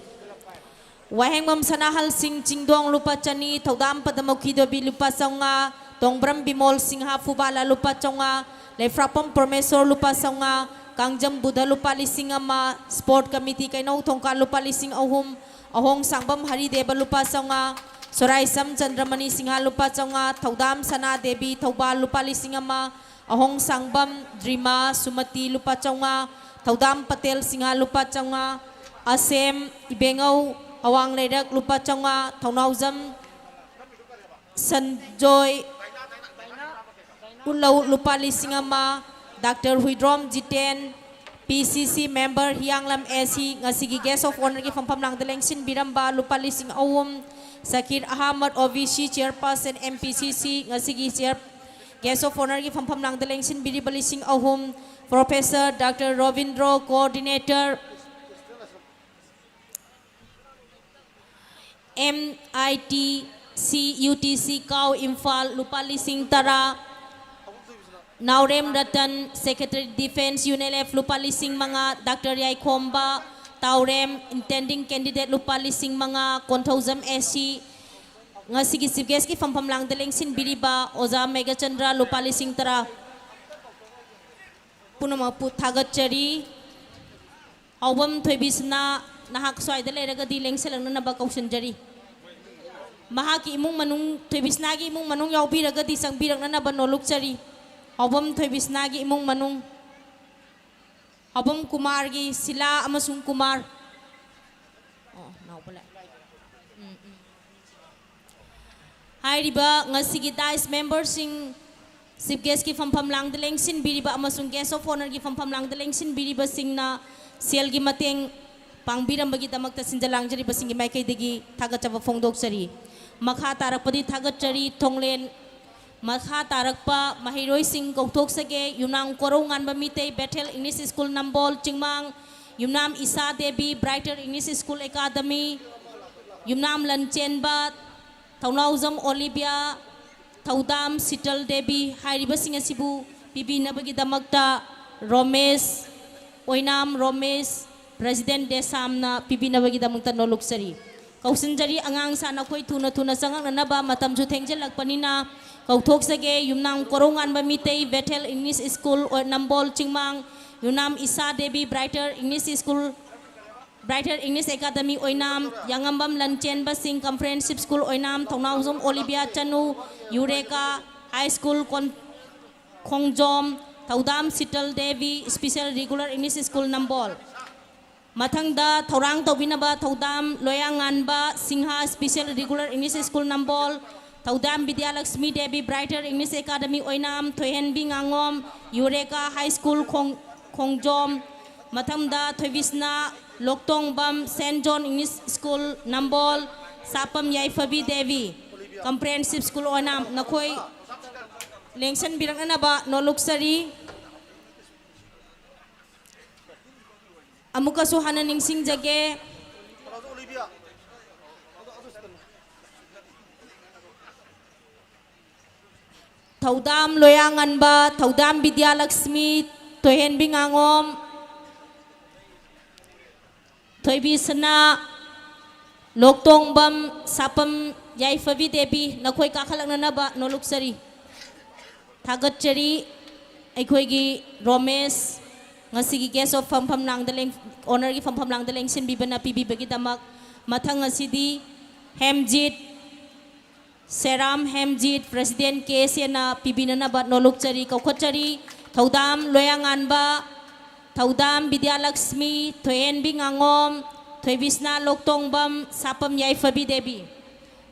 ꯋꯥꯍꯦꯡꯕꯝ ꯁꯅꯥꯍꯜ ꯁꯤꯡ ꯆꯤꯡꯗꯣꯡ ꯂꯨꯄꯥ ꯆꯅꯤ, ꯊꯧꯗꯥꯝ ꯄꯗꯃꯨꯈꯤ ꯗꯦꯕꯤ ꯂꯨꯄꯥ ꯆꯥꯝꯃꯉꯥ, ꯇꯣꯡꯕ꯭ꯔꯝ ꯕꯤꯃꯣꯜ ꯁꯤꯡꯍ ꯐꯨꯕꯥꯂꯥ ꯂꯨꯄꯥ ꯆꯥꯝꯃꯉꯥ, ꯂꯩꯐ꯭ꯔꯥꯛꯄꯝ ꯄ꯭ꯔꯃꯦꯁꯣꯔ ꯂꯨꯄꯥ ꯆꯥꯝꯃꯉꯥ, ꯀꯥꯡꯖꯝ ꯕꯨꯙ ꯂꯨꯄꯥ ꯂꯤꯁꯤꯡ ꯑꯃ, Sport Committee ꯀꯩꯅꯧ ꯊꯣꯡꯀꯥ ꯂꯨꯄꯥ ꯂꯤꯁꯤꯡ ꯑꯍꯨꯝ, ꯑꯍꯣꯡ ꯁꯥꯡꯕꯝ ꯍꯔꯤꯗꯦꯕ ꯂꯨꯄꯥ ꯆꯥꯝꯃꯉꯥ, ꯁꯣꯔꯥꯏꯁꯝ ꯆꯟꯗ꯭ꯔꯃꯅꯤ ꯁꯤꯡꯍ ꯂꯨꯄꯥ ꯆꯥꯝꯃꯉꯥ, ꯊꯧꯗꯥꯝ ꯁꯅꯥ ꯗꯦꯕꯤ ꯊꯧꯕꯥꯜ ꯂꯨꯄꯥ ꯂꯤꯁꯤꯡ ꯑꯃ, ꯑꯍꯣꯡ ꯁꯥꯡꯕꯝ ꯗ꯭ꯔꯤꯃꯥ ꯁꯨꯃꯇꯤ ꯂꯨꯄꯥ ꯆꯥꯝꯃꯉꯥ, ꯊꯧꯗꯥꯝ ꯄꯇꯦꯜ ꯁꯤꯡꯍ ꯂꯨꯄꯥ ꯆꯥꯝꯃꯉꯥ, ꯑꯁꯦꯝ ꯏꯕꯦꯡꯉꯧ ꯑꯋꯥꯡ ꯂꯩꯔꯛ ꯂꯨꯄꯥ ꯆꯥꯝꯃꯉꯥ, ꯊꯧꯅꯥꯎꯖꯝ ꯁꯟꯖꯣꯏ ꯎꯠꯂꯧ ꯂꯨꯄꯥ ꯂꯤꯁꯤꯡ ꯑꯃ, doctor Huidrom Jiten, PCC member ꯍꯤꯌꯥꯡꯂꯝ AC, ꯉꯁꯤꯒꯤ Guest of Honourꯒꯤ ꯐꯝꯐꯝ ꯂꯥꯡꯗ ꯂꯦꯡꯁꯤꯟꯕꯤꯔꯝꯕ ꯂꯨꯄꯥ ꯂꯤꯁꯤꯡ ꯑꯍꯨꯝ, ꯁꯀꯤꯔ ꯑꯍꯃꯗ, OBC chairperson, MPCC, ꯉꯁꯤꯒꯤ chair, Guest of Honourꯒꯤ ꯐꯝꯐꯝ ꯂꯥꯡꯗ ꯂꯦꯡꯁꯤꯟꯕꯤꯔꯤꯕ ꯂꯤꯁꯤꯡ ꯑꯍꯨꯝ, Professor doctor Robindro, coordinator, MITC UTC ꯀꯥꯎ ꯏꯝꯐꯥꯜ ꯂꯨꯄꯥ ꯂꯤꯁꯤꯡ ꯇꯔꯥ, ꯅꯥꯎꯔꯦꯝ ꯔꯇꯟ, Secretary Defence UNLF ꯂꯨꯄꯥ ꯂꯤꯁꯤꯡ ꯃꯉꯥ, ꯗꯥꯛꯇꯔ ꯌꯥꯏꯈꯣꯝꯕ ꯇꯥꯎꯔꯦꯝ, intending candidate ꯂꯨꯄꯥ ꯂꯤꯁꯤꯡ ꯃꯉꯥ, ꯀꯣꯟꯊꯧꯖꯝ AC, ꯉꯁꯤꯒꯤ Chief Guestꯀꯤ ꯐꯝꯐꯝ ꯂꯥꯡꯗ ꯂꯦꯡꯁꯤꯟꯕꯤꯔꯤꯕ ꯑꯣꯖꯥ ꯃꯦꯘꯆꯟꯗ꯭ꯔ ꯂꯨꯄꯥ ꯂꯤꯁꯤꯡ ꯇꯔꯥ꯫ ꯄꯨꯝꯅꯃꯛꯄꯨ ꯊꯥꯒꯠꯆꯔꯤ꯫ ꯍꯥꯎꯕꯝ ꯊꯣꯏꯕꯤꯁꯅꯥ ꯅꯍꯥꯛ ꯁ꯭ꯋꯥꯏꯗ ꯂꯩꯔꯒꯗꯤ ꯂꯦꯡꯁꯤꯜꯂꯛꯅꯅꯕ ꯀꯧꯁꯤꯟꯖꯔꯤ꯫ ꯃꯍꯥꯛꯀꯤ ꯏꯃꯨꯡ ꯃꯅꯨꯡ, ꯊꯣꯏꯕꯤꯁꯅꯥꯒꯤ ꯏꯃꯨꯡ ꯃꯅꯨꯡ ꯌꯥꯎꯕꯤꯔꯒꯗꯤ ꯆꯪꯕꯤꯔꯛꯅꯅꯕ ꯅꯣꯂꯨꯛꯆꯔꯤ꯫ ꯍꯥꯎꯕꯝ ꯊꯣꯏꯕꯤꯁꯅꯥꯒꯤ ꯏꯃꯨꯡ ꯃꯅꯨꯡ꯫ ꯅꯥꯎꯕꯝ ꯀꯨꯃꯥꯔꯒꯤ ꯁꯤꯂꯥ ꯑꯃꯁꯨꯡ ꯀꯨꯃꯥꯔ꯫ ꯑꯣ, ꯅꯥꯎꯕ ꯂꯥꯛꯑꯦ꯫ ꯎꯝ, ꯎꯝ꯫ ꯍꯥꯏꯔꯤꯕ ꯉꯁꯤꯒꯤ dais memberꯁꯤꯡ, chief guestꯀꯤ ꯐꯝꯐꯝ ꯂꯥꯡꯗ ꯂꯦꯡꯁꯤꯟꯕꯤꯔꯤꯕ ꯑꯃꯁꯨꯡ guest of honourꯒꯤ ꯐꯝꯐꯝ ꯂꯥꯡꯗ ꯂꯦꯡꯁꯤꯟꯕꯤꯔꯤꯕꯁꯤꯡꯅ ꯁꯦꯜꯒꯤ ꯃꯇꯦꯡ ꯄꯥꯡꯕꯤꯔꯝꯕꯒꯤꯗꯃꯛꯇ ꯁꯤꯟꯖ ꯂꯥꯡꯖꯔꯤꯕꯁꯤꯡꯒꯤ ꯃꯥꯏꯀꯩꯗꯒꯤ ꯊꯥꯒꯠꯆꯕ ꯐꯣꯡꯗꯣꯛꯆꯔꯤ꯫ ꯃꯈꯥ ꯇꯥꯔꯛꯄꯗꯤ ꯊꯥꯒꯠꯆꯔꯤ ꯊꯣꯡꯂꯦꯟ ꯃꯈꯥ ꯇꯥꯔꯛꯄ ꯃꯍꯩꯔꯣꯏꯁꯤꯡ ꯀꯧꯊꯣꯛꯆꯒꯦ꯫ ꯌꯨꯝꯅꯥꯝ ꯀꯣꯔꯧꯉꯥꯟꯕ ꯃꯤꯇꯩ Bethel English School ꯅꯝꯕꯣꯜ ꯆꯤꯡꯃꯥꯡ, ꯌꯨꯝꯅꯥꯝ ꯏꯁꯥ Devi Brighter English School Academy, ꯌꯨꯝꯅꯥꯝ ꯂꯟꯆꯦꯟꯕ ꯊꯧꯅꯥꯎꯖꯝ ꯑꯣꯂꯤꯕꯤꯌꯥ, ꯊꯧꯗꯥꯝ ꯁꯤꯇꯜ ꯗꯦꯕꯤ ꯍꯥꯏꯔꯤꯕꯁꯤꯡ ꯑꯁꯤꯕꯨ ꯄꯤꯕꯤꯅꯕꯒꯤꯗꯃꯛꯇ ꯔꯣꯃꯦꯁ ꯑꯣꯏꯅꯥꯝ ꯔꯣꯃꯦꯁ, President ꯗꯦꯁꯥꯝꯅ ꯄꯤꯕꯤꯅꯕꯒꯤꯗꯃꯛꯇ ꯅꯣꯂꯨꯛꯆꯔꯤ꯫ ꯀꯧꯁꯤꯟꯖꯔꯤ ꯑꯉꯥꯡ ꯁꯥ ꯅꯈꯣꯏ ꯊꯨꯅ ꯊꯨꯅ ꯆꯪꯉꯛꯅꯅꯕ, ꯃꯇꯝꯁꯨ ꯊꯦꯡꯖꯤꯜꯂꯛꯄꯅꯤꯅ꯫ ꯀꯧꯊꯣꯛꯆꯒꯦ ꯌꯨꯝꯅꯥꯝ ꯀꯣꯔꯧꯉꯥꯟꯕ ꯃꯤꯇꯩ Bethel English School ꯑꯣꯏ-, ꯅꯝꯕꯣꯜ ꯆꯤꯡꯃꯥꯡ, ꯌꯨꯝꯅꯥꯝ ꯏꯁꯥ Devi Brighter English School, Brighter English Academy ꯑꯣꯏꯅꯥꯝ, ꯌꯥꯉꯝꯕꯝ ꯂꯟꯆꯦꯟꯕꯁꯤꯡ Comprehensive School ꯑꯣꯏꯅꯥꯝ, ꯊꯧꯅꯥꯎꯖꯝ ꯑꯣꯂꯤꯕꯤꯌꯥ ꯆꯅꯨ, ꯌꯨꯔꯦꯀꯥ High School ꯀꯣꯟ-, ꯈꯣꯡꯖꯣꯝ, ꯊꯧꯗꯥꯝ Sheetal Devi Special Regular English School ꯅꯝꯕꯣꯜ꯫ ꯃꯊꯪꯗ ꯊꯧꯔꯥꯡ ꯇꯧꯕꯤꯅꯕ ꯊꯧꯗꯥꯝ ꯂꯣꯌꯥꯉꯥꯟꯕ Singh Special Regular English School ꯅꯝꯕꯣꯜ, ꯊꯧꯗꯥꯝ Bidyalakshmi Devi Brighter English Academy ꯑꯣꯏꯅꯥꯝ, ꯊꯣꯏꯍꯦꯟꯕꯤ ꯉꯥꯉꯣꯝ ꯌꯨꯔꯦꯀꯥ High School ꯈꯣꯡ-, ꯈꯣꯡꯖꯣꯝ, ꯃꯊꯪꯗ ꯊꯣꯏꯕꯤꯁꯅꯥ ꯂꯣꯛꯇꯣꯡꯕꯝ Saint John English School ꯅꯝꯕꯣꯜ, ꯁꯥꯄꯝ ꯌꯥꯏꯐꯕꯤ ꯗꯦꯕꯤ Comprehensive School ꯑꯣꯏꯅꯥꯝ꯫ ꯅꯈꯣꯏ ꯂꯦꯡꯁꯟꯕꯤꯔꯛꯅꯅꯕ ꯅꯣꯂꯨꯛꯆꯔꯤ꯫ ꯑꯃꯨꯛꯀꯁꯨ ꯍꯟꯅ ꯅꯤꯡꯁꯤꯡꯖꯒꯦ꯫ ꯊꯧꯗꯥꯝ ꯂꯣꯌꯥꯉꯟꯕ, ꯊꯧꯗꯥꯝ ꯕꯤꯗ꯭ꯌꯥꯂꯛꯁꯃꯤ, ꯊꯣꯏꯍꯦꯟꯕꯤ ꯉꯥꯉꯣꯝ, ꯊꯣꯏꯕꯤ ꯁꯅꯥ, ꯂꯣꯛꯇꯣꯡꯕꯝ, ꯁꯥꯄꯝ ꯌꯥꯏꯐꯕꯤ ꯗꯦꯕꯤ, ꯅꯈꯣꯏ ꯀꯥꯈꯠꯂꯛꯅꯅꯕ ꯅꯣꯂꯨꯛꯆꯔꯤ꯫ ꯊꯥꯒꯠꯆꯔꯤ ꯑꯩꯈꯣꯏꯒꯤ ꯔꯣꯃꯦꯁ, ꯉꯁꯤꯒꯤ guest of ꯐꯝꯐꯝ ꯂꯥꯡꯗ ꯂꯦꯡ-, honourꯒꯤ ꯐꯝꯐꯝ ꯂꯥꯡꯗ ꯂꯦꯡꯁꯤꯟꯕꯤꯕꯅ ꯄꯤꯕꯤꯕꯒꯤꯗꯃꯛ꯫ ꯃꯊꯪ ꯑꯁꯤꯗꯤ ꯍꯦꯝꯖꯤꯠ, ꯁꯦꯔꯥꯝ ꯍꯦꯝꯖꯤꯠ, President ꯀꯦ ꯑꯦꯁ ꯑꯦꯅ ꯄꯤꯕꯤꯅꯅꯕ ꯅꯣꯂꯨꯛꯆꯔꯤ, ꯀꯧꯈꯠꯆꯔꯤ꯫ ꯊꯧꯗꯥꯝ ꯂꯣꯌꯥꯉꯥꯟꯕ, ꯊꯧꯗꯥꯝ ꯕꯤꯗ꯭ꯌꯥꯂꯛꯁꯃꯤ, ꯊꯣꯏꯍꯦꯟꯕꯤ ꯉꯥꯉꯣꯝ, ꯊꯣꯏꯕꯤꯁꯅꯥ ꯂꯣꯛꯇꯣꯡꯕꯝ, ꯁꯥꯄꯝ ꯌꯥꯏꯐꯕꯤ ꯗꯦꯕꯤ꯫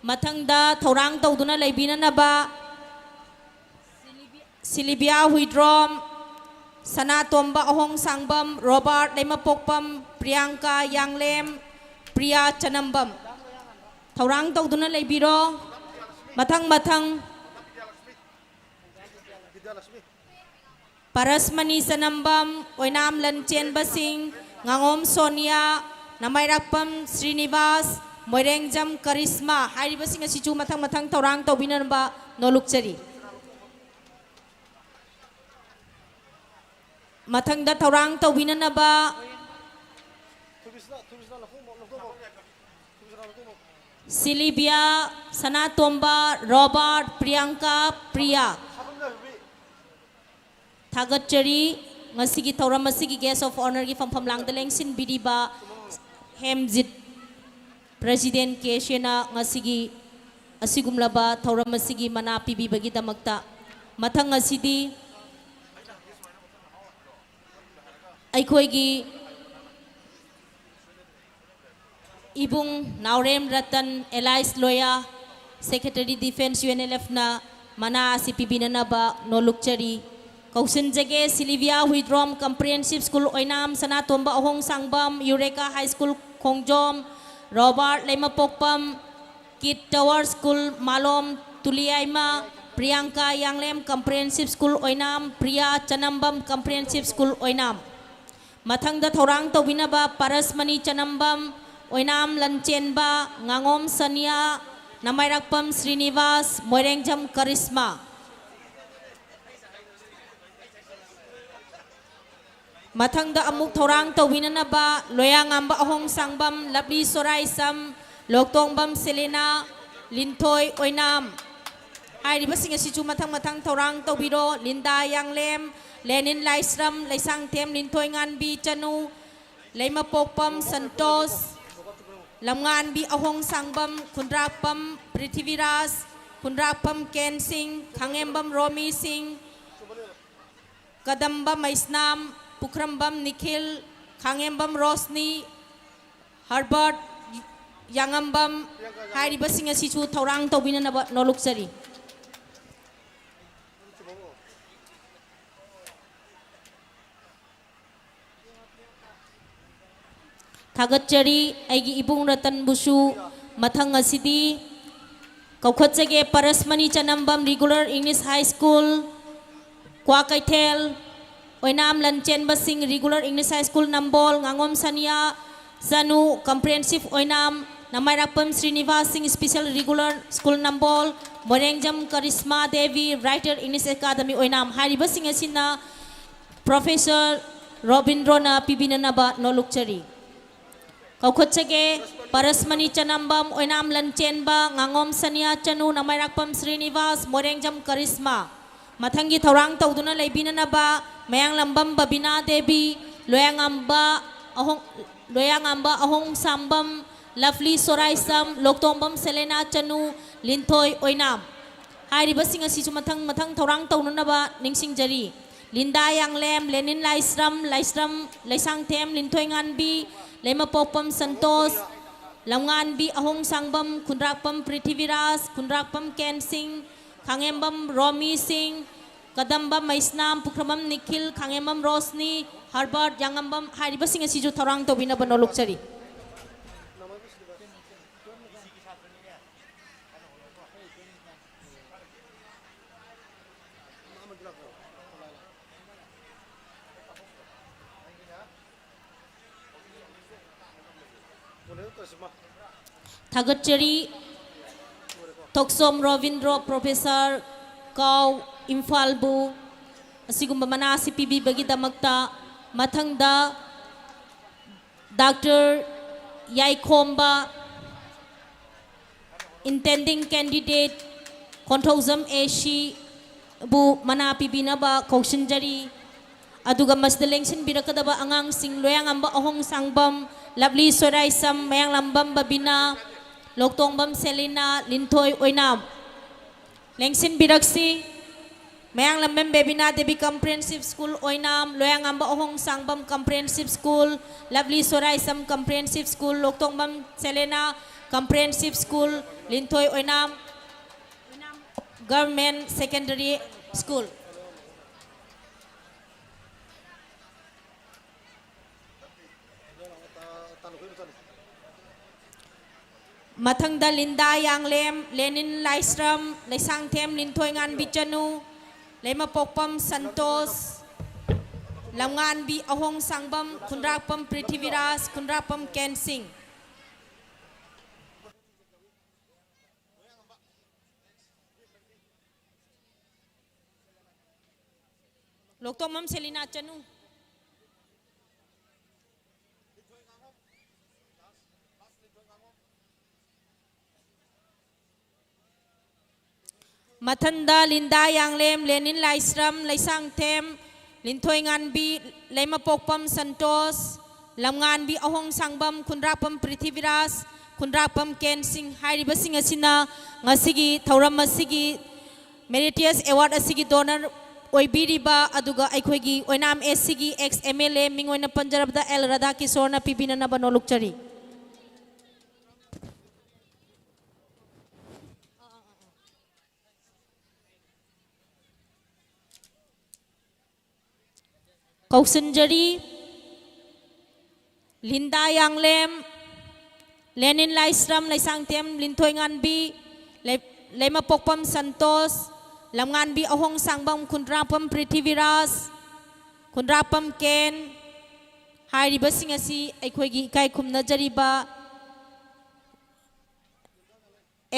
ꯃꯊꯪꯗ ꯊꯧꯔꯥꯡ ꯇꯧꯗꯨꯅ ꯂꯩꯕꯤꯅꯅꯕ ꯁꯤꯂꯤꯕꯤꯌꯥ ꯍꯨꯏꯗ꯭ꯔꯣꯝ, ꯁꯅꯥꯇꯣꯝꯕ ꯑꯍꯣꯡꯁꯥꯡꯕꯝ, ꯔꯣꯕꯥꯔꯠ ꯂꯩꯃꯄꯣꯛꯄꯝ, ꯄ꯭ꯔꯤꯌꯥꯡꯀꯥ ꯌꯥꯡꯂꯦꯝ, ꯄ꯭ꯔꯤꯌꯥ ꯆꯅꯝꯕꯝ꯫ ꯊꯧꯔꯥꯡ ꯇꯧꯗꯨꯅ ꯂꯩꯕꯤꯔꯣ꯫ ꯃꯊꯪ ꯃꯊꯪ꯫ ꯄꯔꯁꯃꯅꯤ ꯆꯅꯝꯕꯝ, ꯑꯣꯏꯅꯥꯝ ꯂꯟꯆꯦꯟꯕꯁꯤꯡ, ꯉꯥꯉꯣꯝ ꯁꯣꯅꯤꯌꯥ, ꯅꯃꯥꯏꯔꯥꯛꯄꯝ ꯁ꯭ꯔꯤꯅꯤꯕꯥꯁ, ꯃꯣꯏꯔꯦꯡꯖꯝ ꯀꯔꯤꯁꯃꯥ ꯍꯥꯏꯔꯤꯕꯁꯤꯡ ꯑꯁꯤꯁꯨ ꯃꯊꯪ ꯃꯊꯪ ꯊꯧꯔꯥꯡ ꯇꯧꯕꯤꯅꯅꯕ ꯅꯣꯜꯂꯨꯛꯆꯔꯤ꯫ ꯃꯊꯪꯗ ꯊꯧꯔꯥꯡ ꯇꯧꯕꯤꯅꯅꯕ ꯁꯤꯂꯤꯕꯤꯌꯥ, ꯁꯅꯥꯇꯣꯝꯕ, ꯔꯣꯕꯥꯔꯠ, ꯄ꯭ꯔꯤꯌꯥꯡꯀꯥ, ꯄ꯭ꯔꯤꯌꯥ꯫ ꯊꯥꯒꯠꯆꯔꯤ꯫ ꯉꯁꯤꯒꯤ ꯊꯧꯔꯝ ꯑꯁꯤꯒꯤ guest of honourꯒꯤ ꯐꯝꯐꯝ ꯂꯥꯡꯗ ꯂꯦꯡꯁꯤꯟꯕꯤꯔꯤꯕ ꯍꯦꯝꯖꯤꯠ president ꯀꯦ ꯁꯦꯅ ꯉꯁꯤꯒꯤ ꯑꯁꯤꯒꯨꯝꯂꯕ ꯊꯧꯔꯝ ꯑꯁꯤꯒꯤ ꯃꯅꯥ ꯄꯤꯕꯤꯕꯒꯤꯗꯃꯛꯇ꯫ ꯃꯊꯪ ꯑꯁꯤꯗꯤ ꯑꯩꯈꯣꯏꯒꯤ ꯏꯕꯨꯡ Naorem Ratan, alias ꯂꯣꯌꯥ, secretary defence UNLFꯅ ꯃꯅꯥ ꯑꯁꯤ ꯄꯤꯕꯤꯅꯅꯕ ꯅꯣꯜꯂꯨꯛꯆꯔꯤ꯫ ꯀꯧꯁꯤꯟꯖꯒꯦ Sylvia Huidrom comprehensive school Oinam, Sanatomba Ahongsangbam Eureka high school Khongjom, Robert Leimapokpam Keith tower school Malom Tuliyaima, Priyanka Yanglem comprehensive school Oinam, Priya Chanambam comprehensive school Oinam. ꯃꯊꯪꯗ ꯊꯧꯔꯥꯡ ꯇꯧꯕꯤꯅꯕ ꯄꯔꯁꯃꯅꯤ ꯆꯅꯝꯕꯝ, ꯑꯣꯏꯅꯥꯝ ꯂꯟꯆꯦꯟꯕ, ꯉꯥꯉꯣꯝ ꯁꯅꯤꯌꯥ, ꯅꯃꯥꯏꯔꯥꯛꯄꯝ ꯁ꯭ꯔꯤꯅꯤꯕꯥꯁ, ꯃꯣꯏꯔꯦꯡꯖꯝ ꯀꯔꯤꯁꯃꯥ꯫ ꯃꯊꯪꯗ ꯑꯃꯨꯛ ꯊꯧꯔꯥꯡ ꯇꯧꯕꯤꯅꯅꯕ ꯂꯣꯌꯥꯉꯥꯝꯕ ꯑꯍꯣꯡꯁꯥꯡꯕꯝ, ꯂꯞꯂꯤ ꯁꯣꯔꯥꯏꯁꯝ, ꯂꯣꯛꯇꯣꯡꯕꯝ ꯁꯦꯂꯤꯅꯥ, ꯂꯤꯟꯊꯣꯏ ꯑꯣꯏꯅꯥꯝ ꯍꯥꯏꯔꯤꯕꯁꯤꯡ ꯑꯁꯤꯁꯨ ꯃꯊꯪ ꯃꯊꯪ ꯊꯧꯔꯥꯡ ꯇꯧꯕꯤꯔꯣ꯫ ꯂꯤꯟꯗꯥ ꯌꯥꯡꯂꯦꯝ, ꯂꯦꯅꯤꯟ ꯂꯥꯏꯁ꯭ꯔꯝ, ꯂꯩꯁꯥꯡꯊꯦꯝ ꯂꯤꯟꯊꯣꯏꯉꯥꯟꯕꯤ ꯆꯅꯨ, ꯂꯩꯃꯄꯣꯛꯄꯝ ꯁꯟꯇꯣꯁ, ꯂꯝꯉꯥꯟꯕꯤ ꯑꯍꯣꯡꯁꯥꯡꯕꯝ, ꯈꯨꯟꯗ꯭ꯔꯥꯛꯄꯝ ꯄ꯭ꯔꯤꯊꯤꯕꯤꯔꯥꯖ, ꯈꯨꯟꯗ꯭ꯔꯥꯛꯄꯝ ꯀꯦꯟ ꯁꯤꯡ, ꯈꯥꯉꯦꯝꯕꯝ ꯔꯣꯃꯤ ꯁꯤꯡ, ꯀꯗꯝꯕ ꯃꯩꯁꯅꯥꯝ, ꯄꯨꯈ꯭ꯔꯝꯕꯝ ꯅꯤꯈꯤꯜ, ꯈꯥꯡꯉꯦꯝꯕꯝ ꯔꯣꯁꯅꯤ, ꯍꯔꯕꯔꯠ, ꯌꯥꯉꯝꯕꯝ ꯍꯥꯏꯔꯤꯕꯁꯤꯡ ꯑꯁꯤꯁꯨ ꯊꯧꯔꯥꯡ ꯇꯧꯕꯤꯅꯅꯕ ꯅꯣꯂꯨꯛꯆꯔꯤ꯫ ꯊꯥꯒꯠꯆꯔꯤ꯫ ꯑꯩꯒꯤ ꯏꯕꯨꯡ ꯔꯇꯟꯕꯨꯁꯨ ꯃꯊꯪ ꯑꯁꯤꯗꯤ ꯀꯧꯈꯠꯆꯒꯦ꯫ ꯄꯔꯁꯃꯅꯤ ꯆꯅꯝꯕꯝ, Regular English High School, Kwakeithel. ꯑꯣꯏꯅꯥꯝ ꯂꯟꯆꯦꯟꯕꯁꯤꯡ, Regular English High School ꯅꯝꯕꯣꯜ, ꯉꯥꯉꯣꯝ ꯁꯅꯤꯌꯥ ꯆꯅꯨ, Comprehensive ꯑꯣꯏꯅꯥꯝ, ꯅꯃꯥꯏꯔꯥꯛꯄꯝ ꯁ꯭ꯔꯤꯅꯤꯕꯥꯁ ꯁꯤꯡ, Special Regular School ꯅꯝꯕꯣꯜ, ꯃꯣꯏꯔꯦꯡꯖꯝ ꯀꯔꯤꯁꯃꯥ ꯗꯦꯕꯤ, Writer English Academy ꯑꯣꯏꯅꯥꯝ ꯍꯥꯏꯔꯤꯕꯁꯤꯡ ꯑꯁꯤꯅ Professor ꯔꯣꯕꯤꯟꯗ꯭ꯔꯣꯅ ꯄꯤꯕꯤꯅꯅꯕ ꯅꯣꯂꯨꯛꯆꯔꯤ꯫ ꯀꯧꯈꯠꯆꯒꯦ꯫ ꯄꯔꯁꯃꯅꯤ ꯆꯅꯝꯕꯝ, ꯑꯣꯏꯅꯥꯝ ꯂꯟꯆꯦꯟꯕ, ꯉꯥꯉꯣꯝ ꯁꯅꯤꯌꯥ ꯆꯅꯨ, ꯅꯃꯥꯏꯔꯥꯛꯄꯝ ꯁ꯭ꯔꯤꯅꯤꯕꯥꯁ, ꯃꯣꯏꯔꯦꯡꯖꯝ ꯀꯔꯤꯁꯃꯥ꯫ ꯃꯊꯪꯒꯤ ꯊꯧꯔꯥꯡ ꯇꯧꯗꯨꯅ ꯂꯩꯕꯤꯅꯅꯕ ꯃꯌꯥꯡꯂꯝꯕꯝ ꯕꯕꯤꯅꯥ ꯗꯦꯕꯤ, ꯂꯣꯌꯥꯉꯝꯕ ꯑꯍꯣꯡ-, ꯂꯣꯌꯥꯉꯝꯕ ꯑꯍꯣꯡ ꯁꯥꯡꯕꯝ, ꯂꯚꯂꯤ ꯁꯣꯔꯥꯏꯁꯝ, ꯂꯣꯛꯇꯣꯡꯕꯝ ꯁꯦꯂꯦꯅꯥ ꯆꯅꯨ, ꯂꯤꯟꯊꯣꯏ ꯑꯣꯏꯅꯥꯝ꯫ ꯍꯥꯏꯔꯤꯕꯁꯤꯡ ꯑꯁꯤꯁꯨ ꯃꯊꯪ ꯃꯊꯪ ꯊꯧꯔꯥꯡ ꯇꯧꯅꯅꯕ ꯅꯤꯡꯁꯤꯡꯖꯔꯤ꯫ ꯂꯤꯟꯗꯥ ꯌꯥꯡꯂꯦꯝ, ꯂꯦꯅꯤꯟ ꯂꯥꯏꯁ꯭ꯔꯝ, ꯂꯥꯏꯁ꯭ꯔꯝ ꯂꯩꯁꯥꯡꯊꯦꯝ, ꯂꯤꯟꯊꯣꯏꯉꯥꯟꯕꯤ, ꯂꯩꯃꯄꯣꯛꯄꯝ ꯁꯟꯇꯣꯁ, ꯂꯝꯉꯥꯟꯕꯤ ꯑꯍꯣꯡ ꯁꯥꯡꯕꯝ, ꯈꯨꯟꯗ꯭ꯔꯥꯛꯄꯝ ꯄ꯭ꯔꯤꯊꯤꯕꯤꯔꯥꯖ, ꯈꯨꯟꯗ꯭ꯔꯥꯛꯄꯝ ꯀꯦꯟ ꯁꯤꯡ, ꯈꯥꯡꯉꯦꯝꯕꯝ ꯔꯣꯃꯤ ꯁꯤꯡ, ꯀꯗꯝꯕꯝ ꯃꯩꯁꯅꯥꯝ, ꯄꯨꯈ꯭ꯔꯝꯕꯝ ꯅꯤꯈꯤꯜ, ꯈꯥꯡꯉꯦꯝꯕꯝ ꯔꯣꯁꯅꯤ, ꯍꯔꯕꯔꯠ, ꯌꯥꯉꯝꯕꯝ ꯍꯥꯏꯔꯤꯕꯁꯤꯡ ꯑꯁꯤꯁꯨ ꯊꯧꯔꯥꯡ ꯇꯧꯕꯤꯅꯕ ꯅꯣꯂꯨꯛꯆꯔꯤ꯫ ꯊꯥꯒꯠꯆꯔꯤ꯫ ꯊꯣꯛꯆꯣꯝ ꯔꯣꯕꯤꯟꯗ꯭ꯔꯣ, Professor ꯀꯥꯎ, ꯏꯝꯐꯥꯜꯕꯨ ꯑꯁꯤꯒꯨꯝꯕ ꯃꯅꯥ ꯑꯁꯤ ꯄꯤꯕꯤꯕꯒꯤꯗꯃꯛꯇ꯫ ꯃꯊꯪꯗ Doctor ꯌꯥꯏꯈꯣꯝꯕ, Intending Candidate, ꯈꯣꯟꯊꯧꯖꯝ A C ꯕꯨ ꯃꯅꯥ ꯄꯤꯕꯤꯅꯕ ꯀꯧꯁꯤꯟꯖꯔꯤ꯫ ꯑꯗꯨꯒ ꯃꯁꯤꯗ ꯂꯦꯡꯁꯤꯟꯕꯤꯔꯛꯀꯗꯕ ꯑꯉꯥꯡꯁꯤꯡ, ꯂꯣꯌꯥꯉꯝꯕ ꯑꯍꯣꯡ ꯁꯥꯡꯕꯝ, ꯂꯚꯂꯤ ꯁꯣꯏꯔꯥꯏꯁꯝ, ꯃꯌꯥꯡꯂꯝꯕꯝ ꯕꯕꯤꯅꯥ, ꯂꯣꯛꯇꯣꯡꯕꯝ ꯁꯦꯂꯤꯅꯥ, ꯂꯤꯟꯊꯣꯏ ꯑꯣꯏꯅꯥꯝ꯫ ꯂꯦꯡꯁꯤꯟꯕꯤꯔꯛꯁꯤ꯫ Mayanglambam Bebina Devi Comprehensive School Oinam, Loyangamba Ahong Sangbam Comprehensive School, Lovely Soraisham Comprehensive School, Loktongbam Selena Comprehensive School, Linthoi Oinam Government Secondary School. ꯃꯊꯪꯗ ꯂꯤꯟꯗꯥ ꯌꯥꯡꯂꯦꯝ, ꯂꯦꯅꯤꯟ ꯂꯥꯏꯁ꯭ꯔꯝ, ꯂꯩꯁꯥꯡꯊꯦꯝ ꯂꯤꯟꯊꯣꯏꯉꯥꯟꯕꯤ ꯆꯅꯨ, ꯂꯩꯃꯄꯣꯛꯄꯝ ꯁꯟꯇꯣꯁ, ꯂꯝꯉꯥꯟꯕꯤ ꯑꯍꯣꯡ ꯁꯥꯡꯕꯝ, ꯈꯨꯟꯗ꯭ꯔꯥꯛꯄꯝ ꯄ꯭ꯔꯤꯊꯤꯕꯤꯔꯥꯖ, ꯈꯨꯟꯗ꯭ꯔꯥꯛꯄꯝ ꯀꯦꯟꯁꯤꯡ꯫ ꯂꯣꯛꯇꯣꯝꯕꯝ ꯁꯦꯂꯤꯅꯥ ꯆꯅꯨ꯫ ꯃꯊꯪꯗ ꯂꯤꯟꯗꯥ ꯌꯥꯡꯂꯦꯝ, ꯂꯦꯅꯤꯟ ꯂꯥꯏꯁ꯭ꯔꯝ, ꯂꯩꯁꯥꯡꯊꯦꯝ ꯂꯤꯟꯊꯣꯏꯉꯥꯟꯕꯤ, ꯂꯩꯃꯄꯣꯛꯄꯝ ꯁꯟꯇꯣꯁ, ꯂꯝꯉꯥꯟꯕꯤ ꯑꯍꯣꯡ ꯁꯥꯡꯕꯝ, ꯈꯨꯟꯗ꯭ꯔꯥꯛꯄꯝ ꯄ꯭ꯔꯤꯊꯤꯕꯤꯔꯥꯖ, ꯈꯨꯟꯗ꯭ꯔꯥꯛꯄꯝ ꯀꯦꯟꯁꯤꯡ ꯍꯥꯏꯔꯤꯕꯁꯤꯡ ꯑꯁꯤꯅ ꯉꯁꯤꯒꯤ ꯊꯧꯔꯝ ꯑꯁꯤꯒꯤ ꯃꯦꯔꯤꯇꯤꯌꯁ ꯑꯦꯋꯥꯔꯗ ꯑꯁꯤꯒꯤ ꯗꯣꯅꯔ ꯑꯣꯏꯕꯤꯔꯤꯕ, ꯑꯗꯨꯒ ꯑꯩꯈꯣꯏꯒꯤ ꯑꯣꯏꯅꯥꯝ ꯑꯦꯁ ꯁꯤꯒꯤ ꯑꯦꯛꯁ ꯑꯦꯝ ꯑꯦꯜ ꯑꯦ, ꯃꯤꯡ ꯑꯣꯏꯅ ꯄꯟꯖꯔꯕꯗ ꯑꯦꯜ ꯔꯥꯙꯥꯀꯤꯁꯣꯔꯅ ꯄꯤꯕꯤꯅꯅꯕ ꯅꯣꯂꯨꯛꯆꯔꯤ꯫ ꯀꯧꯁꯤꯟꯖꯔꯤ꯫ ꯂꯤꯟꯗꯥ ꯌꯥꯡꯂꯦꯝ, ꯂꯦꯅꯤꯟ ꯂꯥꯏꯁ꯭ꯔꯝ, ꯂꯩꯁꯥꯡꯊꯦꯝ ꯂꯤꯟꯊꯣꯏꯉꯥꯟꯕꯤ, ꯂꯩ-, ꯂꯩꯃꯄꯣꯛꯄꯝ ꯁꯟꯇꯣꯁ, ꯂꯝꯉꯥꯟꯕꯤ ꯑꯍꯣꯡ ꯁꯥꯡꯕꯝ, ꯈꯨꯟꯗ꯭ꯔꯥꯛꯄꯝ ꯄ꯭ꯔꯤꯊꯤꯕꯤꯔꯥꯖ, ꯈꯨꯟꯗ꯭ꯔꯥꯛꯄꯝ ꯀꯦꯟ ꯍꯥꯏꯔꯤꯕꯁꯤꯡ ꯑꯁꯤ ꯑꯩꯈꯣꯏꯒꯤ ꯏꯀꯥꯏ ꯈꯨꯝꯅꯖꯔꯤꯕ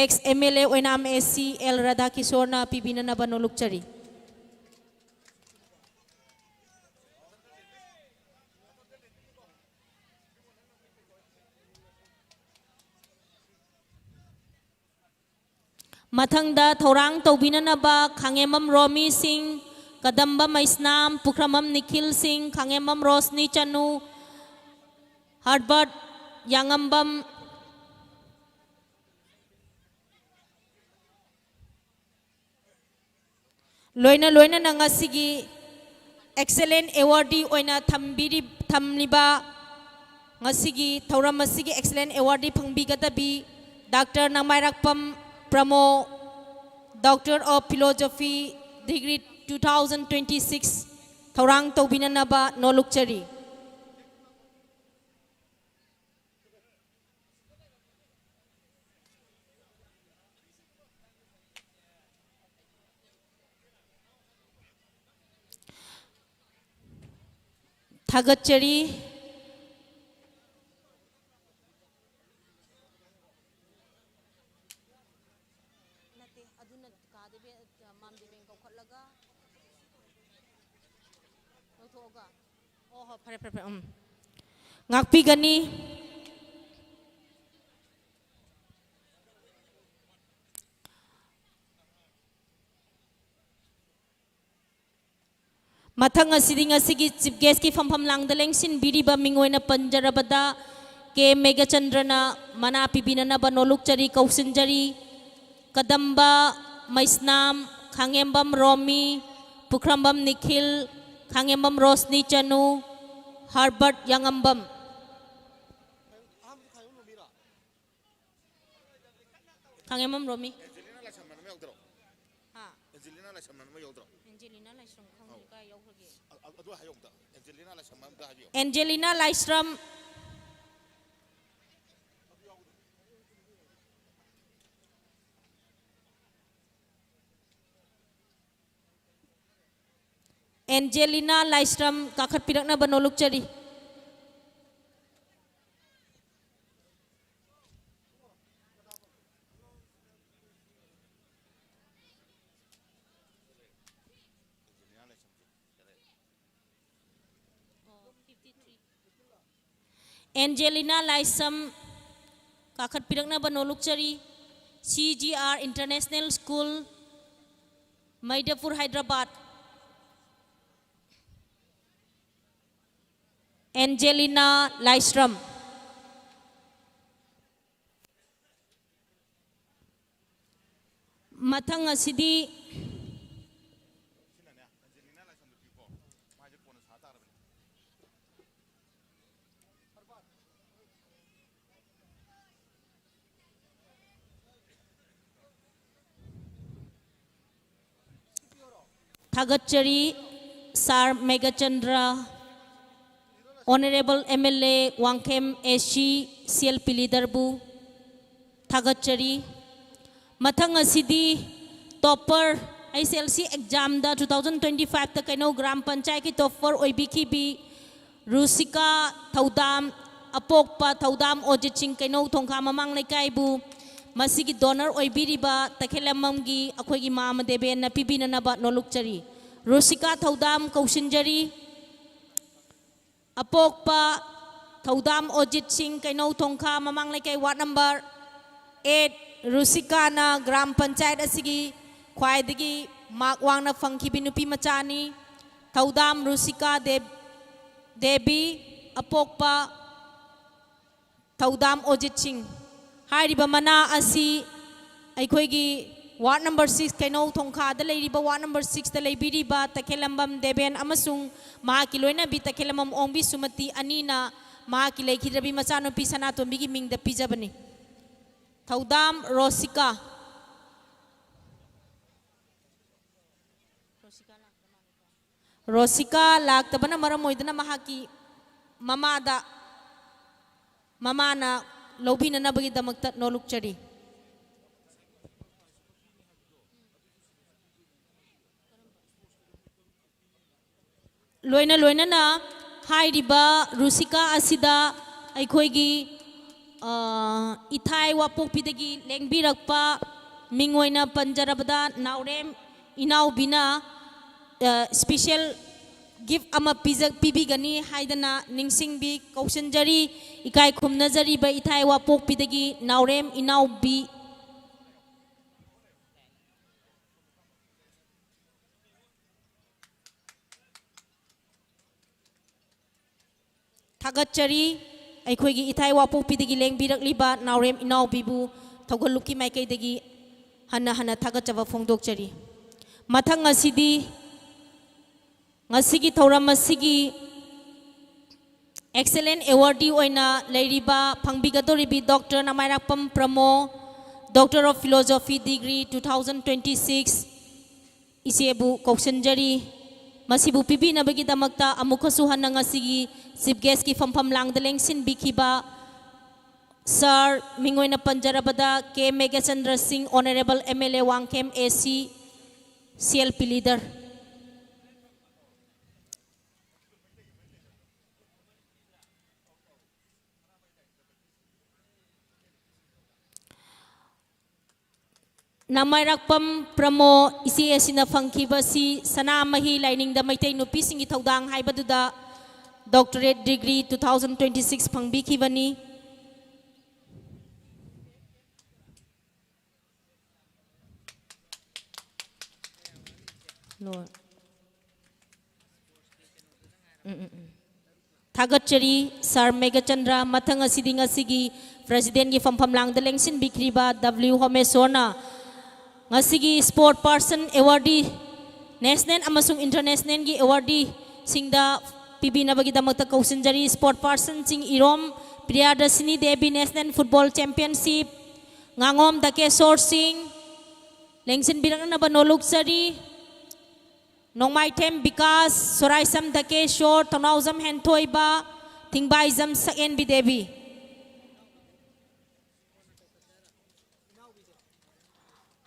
ex M L A Oinam S C L ꯔꯥꯙꯥꯀꯤꯁꯣꯔꯅ ꯄꯤꯕꯤꯅꯅꯕ ꯅꯣꯂꯨꯛꯆꯔꯤ꯫ ꯃꯊꯪꯗ ꯊꯧꯔꯥꯡ ꯇꯧꯕꯤꯅꯅꯕ ꯈꯥꯉꯦꯝꯕꯝ ꯔꯣꯃꯤ ꯁꯤꯡ, ꯀꯗꯝꯕꯝ ꯃꯩꯁꯅꯥꯝ, ꯄꯨꯈ꯭ꯔꯝꯕꯝ ꯅꯤꯈꯤꯜ ꯁꯤꯡ, ꯈꯥꯉꯦꯝꯕꯝ ꯔꯣꯁꯅꯤ ꯆꯅꯨ, ꯍꯔꯕꯔꯠ ꯌꯥꯉꯝꯕꯝ, ꯂꯣꯏꯅ ꯂꯣꯏꯅꯅ ꯉꯁꯤꯒꯤ excellent awardee ꯑꯣꯏꯅ ꯊꯝꯕꯤꯔꯤ-, ꯊꯝꯂꯤꯕ, ꯉꯁꯤꯒꯤ ꯊꯧꯔꯝ ꯑꯁꯤꯒꯤ excellent awardee ꯐꯪꯕꯤꯒꯗꯕꯤ doctor Namairakpam Pramo, Doctor of Philosophy, degree two thousand twenty-six, ꯊꯧꯔꯥꯡ ꯇꯧꯕꯤꯅꯅꯕ ꯅꯣꯜꯂꯨꯛꯆꯔꯤ꯫ ꯊꯥꯒꯠꯆꯔꯤ꯫ ꯅꯠꯇꯦ, ꯑꯗꯨꯅ ꯀꯥꯗ ꯕꯦ-, ꯃꯥꯝꯗꯦꯕꯦꯟ ꯀꯧꯈꯠꯂꯒ ꯂꯧꯊꯣꯛꯑꯒ꯫ ꯑꯣ ꯍꯣ, ꯐꯔꯦ, ꯐꯔꯦ, ꯐꯔꯦ, ꯎꯝ꯫ ꯉꯥꯛꯄꯤꯒꯅꯤ꯫ ꯃꯊꯪ ꯑꯁꯤꯗꯤ ꯉꯁꯤꯒꯤ chief guest ꯀꯤ ꯐꯝꯐꯝ ꯂꯥꯡꯗ ꯂꯦꯡꯁꯤꯟꯕꯤꯔꯤꯕ ꯃꯤꯡ ꯑꯣꯏꯅ ꯄꯟꯖꯔꯕꯗ, ꯀꯦ ꯃꯦꯘꯆꯟꯗ꯭ꯔꯅ ꯃꯅꯥ ꯄꯤꯕꯤꯅꯅꯕ ꯅꯣꯜꯂꯨꯛꯆꯔꯤ, ꯀꯧꯁꯤꯟꯖꯔꯤ꯫ ꯀꯗꯝꯕ ꯃꯩꯁꯅꯥꯝ, ꯈꯥꯉꯦꯝꯕꯝ ꯔꯣꯃꯤ, ꯄꯨꯈ꯭ꯔꯝꯕꯝ ꯅꯤꯈꯤꯜ, ꯈꯥꯉꯦꯝꯕꯝ ꯔꯣꯁꯅꯤ ꯆꯅꯨ, ꯍꯔꯕꯔꯠ ꯌꯥꯉꯝꯕꯝ꯫ ꯈꯥꯉꯦꯝꯕꯝ ꯔꯣꯃꯤ꯫ ꯑꯦꯟꯖꯦꯂꯤꯅꯥ ꯂꯥꯏꯁ꯭ꯔꯝ ꯑꯃ ꯌꯥꯎꯗ꯭ꯔꯣ? ꯍꯥ? ꯑꯦꯟꯖꯦꯂꯤꯅꯥ ꯂꯥꯏꯁ꯭ꯔꯝ ꯑꯃ ꯌꯥꯎꯗ꯭ꯔꯣ? ꯑꯦꯟꯖꯦꯂꯤꯅꯥ ꯂꯥꯏꯁ꯭ꯔꯝ ꯈꯪꯗꯦ, ꯑꯧ꯫ ꯀꯥꯏ ꯌꯥꯎꯈ꯭ꯔꯒꯦ? ꯑ-, ꯑ-, ꯑꯗꯨ ꯍꯥꯏꯌꯣ ꯑꯝꯇ꯫ ꯑꯦꯟꯖꯦꯂꯤꯅꯥ ꯂꯥꯏꯁ꯭ꯔꯝ ꯑꯝꯇ ꯍꯥꯏꯕꯤꯌꯣ꯫ ꯑꯦꯟꯖꯦꯂꯤꯅꯥ ꯂꯥꯏꯁ꯭ꯔꯝ꯫ ꯑꯦꯟꯖꯦꯂꯤꯅꯥ ꯂꯥꯏꯁ꯭ꯔꯝ ꯀꯥꯈꯠꯄꯤꯔꯛꯅꯕ ꯅꯣꯜꯂꯨꯛꯆꯔꯤ꯫ ꯑꯦꯟꯖꯦꯂꯤꯅꯥ ꯂꯥꯏꯁ꯭ꯔꯝ ꯀꯥꯈꯠꯄꯤꯔꯛꯅꯕ ꯅꯣꯜꯂꯨꯛꯆꯔꯤ꯫ C G R International School, Medapur, Hyderabad. Angelina Laishram. ꯃꯊꯪ ꯑꯁꯤꯗꯤ ꯊꯥꯒꯠꯆꯔꯤ꯫ Sir Meghachandra, honourable M L A Wangkhem A C C L P ꯂꯤꯗꯔꯕꯨ ꯊꯥꯒꯠꯆꯔꯤ꯫ ꯃꯊꯪ ꯑꯁꯤꯗꯤ ꯇꯣꯞꯄꯔ, ꯑꯩꯆ ꯑꯦꯜ ꯁꯤ ꯑꯦꯛꯖꯥꯝꯗ ꯇꯨ ꯊꯥꯎꯖꯟ ꯇ꯭ꯋꯦꯟꯇꯤ ꯐꯥꯏꯚꯇ ꯀꯩꯅꯧ ꯒ꯭ꯔꯥꯝ ꯄꯟꯆꯥꯌꯠꯀꯤ ꯇꯣꯞꯄꯔ ꯑꯣꯏꯕꯤꯈꯤꯕꯤ ꯔꯨꯁꯤꯀꯥ ꯊꯧꯗꯥꯝ, ꯑꯄꯣꯛꯄ ꯊꯧꯗꯥꯝ ꯑꯣꯖꯤꯠ ꯁꯤꯡ, ꯀꯩꯅꯧ ꯊꯣꯡꯈꯥ ꯃꯃꯥꯡ ꯂꯩꯀꯥꯏꯕꯨ ꯃꯁꯤꯒꯤ ꯗꯣꯅꯔ ꯑꯣꯏꯕꯤꯔꯤꯕ ꯇꯈꯦꯂꯝꯕꯝꯒꯤ ꯑꯩꯈꯣꯏꯒꯤ ꯃꯥꯃ ꯗꯦꯕꯦꯟꯅ ꯄꯤꯕꯤꯅꯅꯕ ꯅꯣꯜꯂꯨꯛꯆꯔꯤ꯫ ꯔꯨꯁꯤꯀꯥ ꯊꯧꯗꯥꯝ ꯀꯧꯁꯤꯟꯖꯔꯤ꯫ ꯑꯄꯣꯛꯄ ꯊꯧꯗꯥꯝ ꯑꯣꯖꯤꯠ ꯁꯤꯡ, ꯀꯩꯅꯧ ꯊꯣꯡꯈꯥ ꯃꯃꯥꯡ ꯂꯩꯀꯥꯏ, ꯋꯥꯔꯗ ꯅꯝꯕꯔ ꯑꯦꯠ꯫ ꯔꯨꯁꯤꯀꯥꯅ ꯒ꯭ꯔꯥꯝ ꯄꯟꯆꯥꯌꯠ ꯑꯁꯤꯒꯤ ꯈ꯭ꯋꯥꯏꯗꯒꯤ ꯃꯥꯔꯛ ꯋꯥꯡꯅ ꯐꯪꯈꯤꯕꯤ ꯅꯨꯄꯤ ꯃꯆꯥꯅꯤ꯫ ꯊꯧꯗꯥꯝ ꯔꯨꯁꯤꯀꯥ ꯗꯦꯕ-, ꯗꯦꯕꯤ, ꯑꯄꯣꯛꯄ ꯊꯧꯗꯥꯝ ꯑꯣꯖꯤꯠ ꯁꯤꯡ꯫ ꯍꯥꯏꯔꯤꯕ ꯃꯅꯥ ꯑꯁꯤ ꯑꯩꯈꯣꯏꯒꯤ ꯋꯥꯔꯗ ꯅꯝꯕꯔ ꯁꯤꯛꯁ, ꯀꯩꯅꯧ ꯊꯣꯡꯈꯥꯗ ꯂꯩꯔꯤꯕ ꯋꯥꯔꯗ ꯅꯝꯕꯔ ꯁꯤꯛꯁꯇ ꯂꯩꯕꯤꯔꯤꯕ ꯇꯈꯦꯂꯝꯕꯝ ꯗꯦꯕꯦꯟ ꯑꯃꯁꯨꯡ ꯃꯍꯥꯛꯀꯤ ꯂꯣꯏꯅꯕꯤ ꯇꯈꯦꯂꯝꯕꯝ ꯑꯣꯡꯕꯤ ꯁꯨꯃꯇꯤ ꯑꯅꯤꯅ ꯃꯍꯥꯛꯀꯤ ꯂꯩꯈꯤꯗ꯭ꯔꯕꯤ ꯃꯆꯥꯅꯨꯄꯤ ꯁꯅꯥꯇꯣꯝꯕꯤꯒꯤ ꯃꯤꯡꯗ ꯄꯤꯖꯕꯅꯤ꯫ ꯊꯧꯗꯥꯝ ꯔꯣꯁꯤꯀꯥ꯫ ꯔꯣꯁꯤꯀꯥ ꯂꯥꯛꯇꯕꯅ ꯃꯔꯝ ꯑꯣꯏꯗꯨꯅ ꯃꯍꯥꯛꯀꯤ ꯃꯃꯥꯗ, ꯃꯃꯥꯅ ꯂꯧꯕꯤꯅꯅꯕꯒꯤꯗꯃꯛꯇ ꯅꯣꯜꯂꯨꯛꯆꯔꯤ꯫ ꯂꯣꯏꯅ ꯂꯣꯏꯅꯅ ꯍꯥꯏꯔꯤꯕ ꯔꯨꯁꯤꯀꯥ ꯑꯁꯤꯗ ꯑꯩꯈꯣꯏꯒꯤ, ꯑ, ꯏꯊꯥꯏ ꯋꯥꯄꯣꯛꯄꯤꯗꯒꯤ ꯂꯦꯡꯕꯤꯔꯛꯄ ꯃꯤꯡ ꯑꯣꯏꯅ ꯄꯟꯖꯔꯕꯗ ꯅꯥꯎꯔꯦꯝ ꯏꯅꯥꯎꯕꯤꯅ, ꯑ, ꯁ꯭ꯄꯤꯁꯦꯜ ꯒꯤꯐ ꯑꯃ ꯄꯤꯖ-, ꯄꯤꯕꯤꯒꯅꯤ ꯍꯥꯏꯗꯅ ꯅꯤꯡꯁꯤꯡꯕꯤ ꯀꯧꯁꯤꯟꯖꯔꯤ꯫ ꯏꯀꯥꯏ ꯈꯨꯝꯅꯖꯔꯤꯕ ꯏꯊꯥꯏ ꯋꯥꯄꯣꯛꯄꯤꯗꯒꯤ ꯅꯥꯎꯔꯦꯝ ꯏꯅꯥꯎꯕꯤ꯫ ꯊꯥꯒꯠꯆꯔꯤ꯫ ꯑꯩꯈꯣꯏꯒꯤ ꯏꯊꯥꯏ ꯋꯥꯄꯣꯛꯄꯤꯗꯒꯤ ꯂꯦꯡꯕꯤꯔꯛꯂꯤꯕ ꯅꯥꯎꯔꯦꯝ ꯏꯅꯥꯎꯕꯤꯕꯨ ꯊꯧꯒꯜꯂꯨꯞꯀꯤ ꯃꯥꯏꯀꯩꯗꯒꯤ ꯍꯟꯅ ꯍꯟꯅ ꯊꯥꯒꯠꯆꯕ ꯐꯣꯡꯗꯣꯛꯆꯔꯤ꯫ ꯃꯊꯪ ꯑꯁꯤꯗꯤ ꯉꯁꯤꯒꯤ ꯊꯧꯔꯝ ꯑꯁꯤꯒꯤ excellent awardee ꯑꯣꯏꯅ ꯂꯩꯔꯤꯕ, ꯐꯪꯕꯤꯒꯗꯧꯔꯤꯕꯤ doctor ꯅꯃꯥꯏꯔꯥꯛꯄꯝ Pramo, Doctor of Philosophy degree two thousand twenty six, ꯏꯆꯦꯕꯨ ꯀꯧꯁꯤꯟꯖꯔꯤ꯫ ꯃꯁꯤꯕꯨ ꯄꯤꯕꯤꯅꯕꯒꯤꯗꯃꯛꯇ ꯑꯃꯨꯛꯀꯁꯨ ꯍꯟꯅ ꯉꯁꯤꯒꯤ Chief Guestꯀꯤ ꯐꯝꯐꯝ ꯂꯥꯡꯗ ꯂꯦꯡꯁꯤꯟꯕꯤꯈꯤꯕ Sir, ꯃꯤꯡ ꯑꯣꯏꯅ ꯄꯟꯖꯔꯕꯗ K ꯃꯦꯘꯆꯟꯗ꯭ꯔ ꯁꯤꯡ, Honourable M L A Wangkhem, A C, C L P Leader꯫ ꯅꯃꯥꯏꯔꯥꯛꯄꯝ ꯄ꯭ꯔꯃꯣ ꯏꯆꯦ ꯑꯁꯤꯅ ꯐꯪꯈꯤꯕꯁꯤ ꯁꯅꯥꯃꯍꯤ ꯂꯥꯏꯅꯤꯡꯗ ꯃꯩꯇꯩ ꯅꯨꯄꯤꯁꯤꯡꯒꯤ ꯊꯧꯗꯥꯡ ꯍꯥꯏꯕꯗꯨꯗ Doctorate Degree two thousand twenty six ꯐꯪꯕꯤꯈꯤꯕꯅꯤ꯫ ꯂꯣꯏ꯫ ꯎꯝ, ꯎꯝ, ꯎꯝ꯫ ꯊꯥꯒꯠꯆꯔꯤ, Sir ꯃꯦꯘꯆꯟꯗ꯭ꯔ꯫ ꯃꯊꯪ ꯑꯁꯤꯗꯤ ꯉꯁꯤꯒꯤ Presidentꯀꯤ ꯐꯝꯐꯝ ꯂꯥꯡꯗ ꯂꯦꯡꯁꯤꯟꯕꯤꯈ꯭ꯔꯤꯕ W ꯍꯣꯃꯦꯁꯣꯔꯅ ꯉꯁꯤꯒꯤ Sport Person Awardee, National ꯑꯃꯁꯨꯡ Internationalꯒꯤ Awardee ꯁꯤꯡꯗ ꯄꯤꯕꯤꯅꯕꯒꯤꯗꯃꯛꯇ ꯀꯧꯁꯤꯟꯖꯔꯤ꯫ Sport Personꯁꯤꯡ: ꯏꯔꯣꯝ ꯄ꯭ꯔꯤꯌꯥꯗꯔꯁꯤꯅꯤ ꯗꯦꯕꯤ, National Football Championship, ꯉꯥꯉꯣꯝ ꯗꯀꯦꯁꯣꯔ ꯁꯤꯡ, ꯂꯦꯡꯁꯤꯟꯕꯤꯔꯛꯅꯕ ꯅꯣꯂꯨꯛꯆꯔꯤ꯫ ꯅꯣꯡꯃꯥꯏꯊꯦꯝ ꯕꯤꯀꯥꯁ, ꯁꯣꯔꯥꯏꯁꯝ ꯗꯀꯦꯁꯣꯔ, ꯊꯧꯅꯥꯎꯖꯝ ꯍꯦꯟꯊꯣꯏꯕ, ꯊꯤꯡꯕꯥꯏꯖꯝ ꯁꯛꯍꯦꯟꯕꯤ ꯗꯦꯕꯤ꯫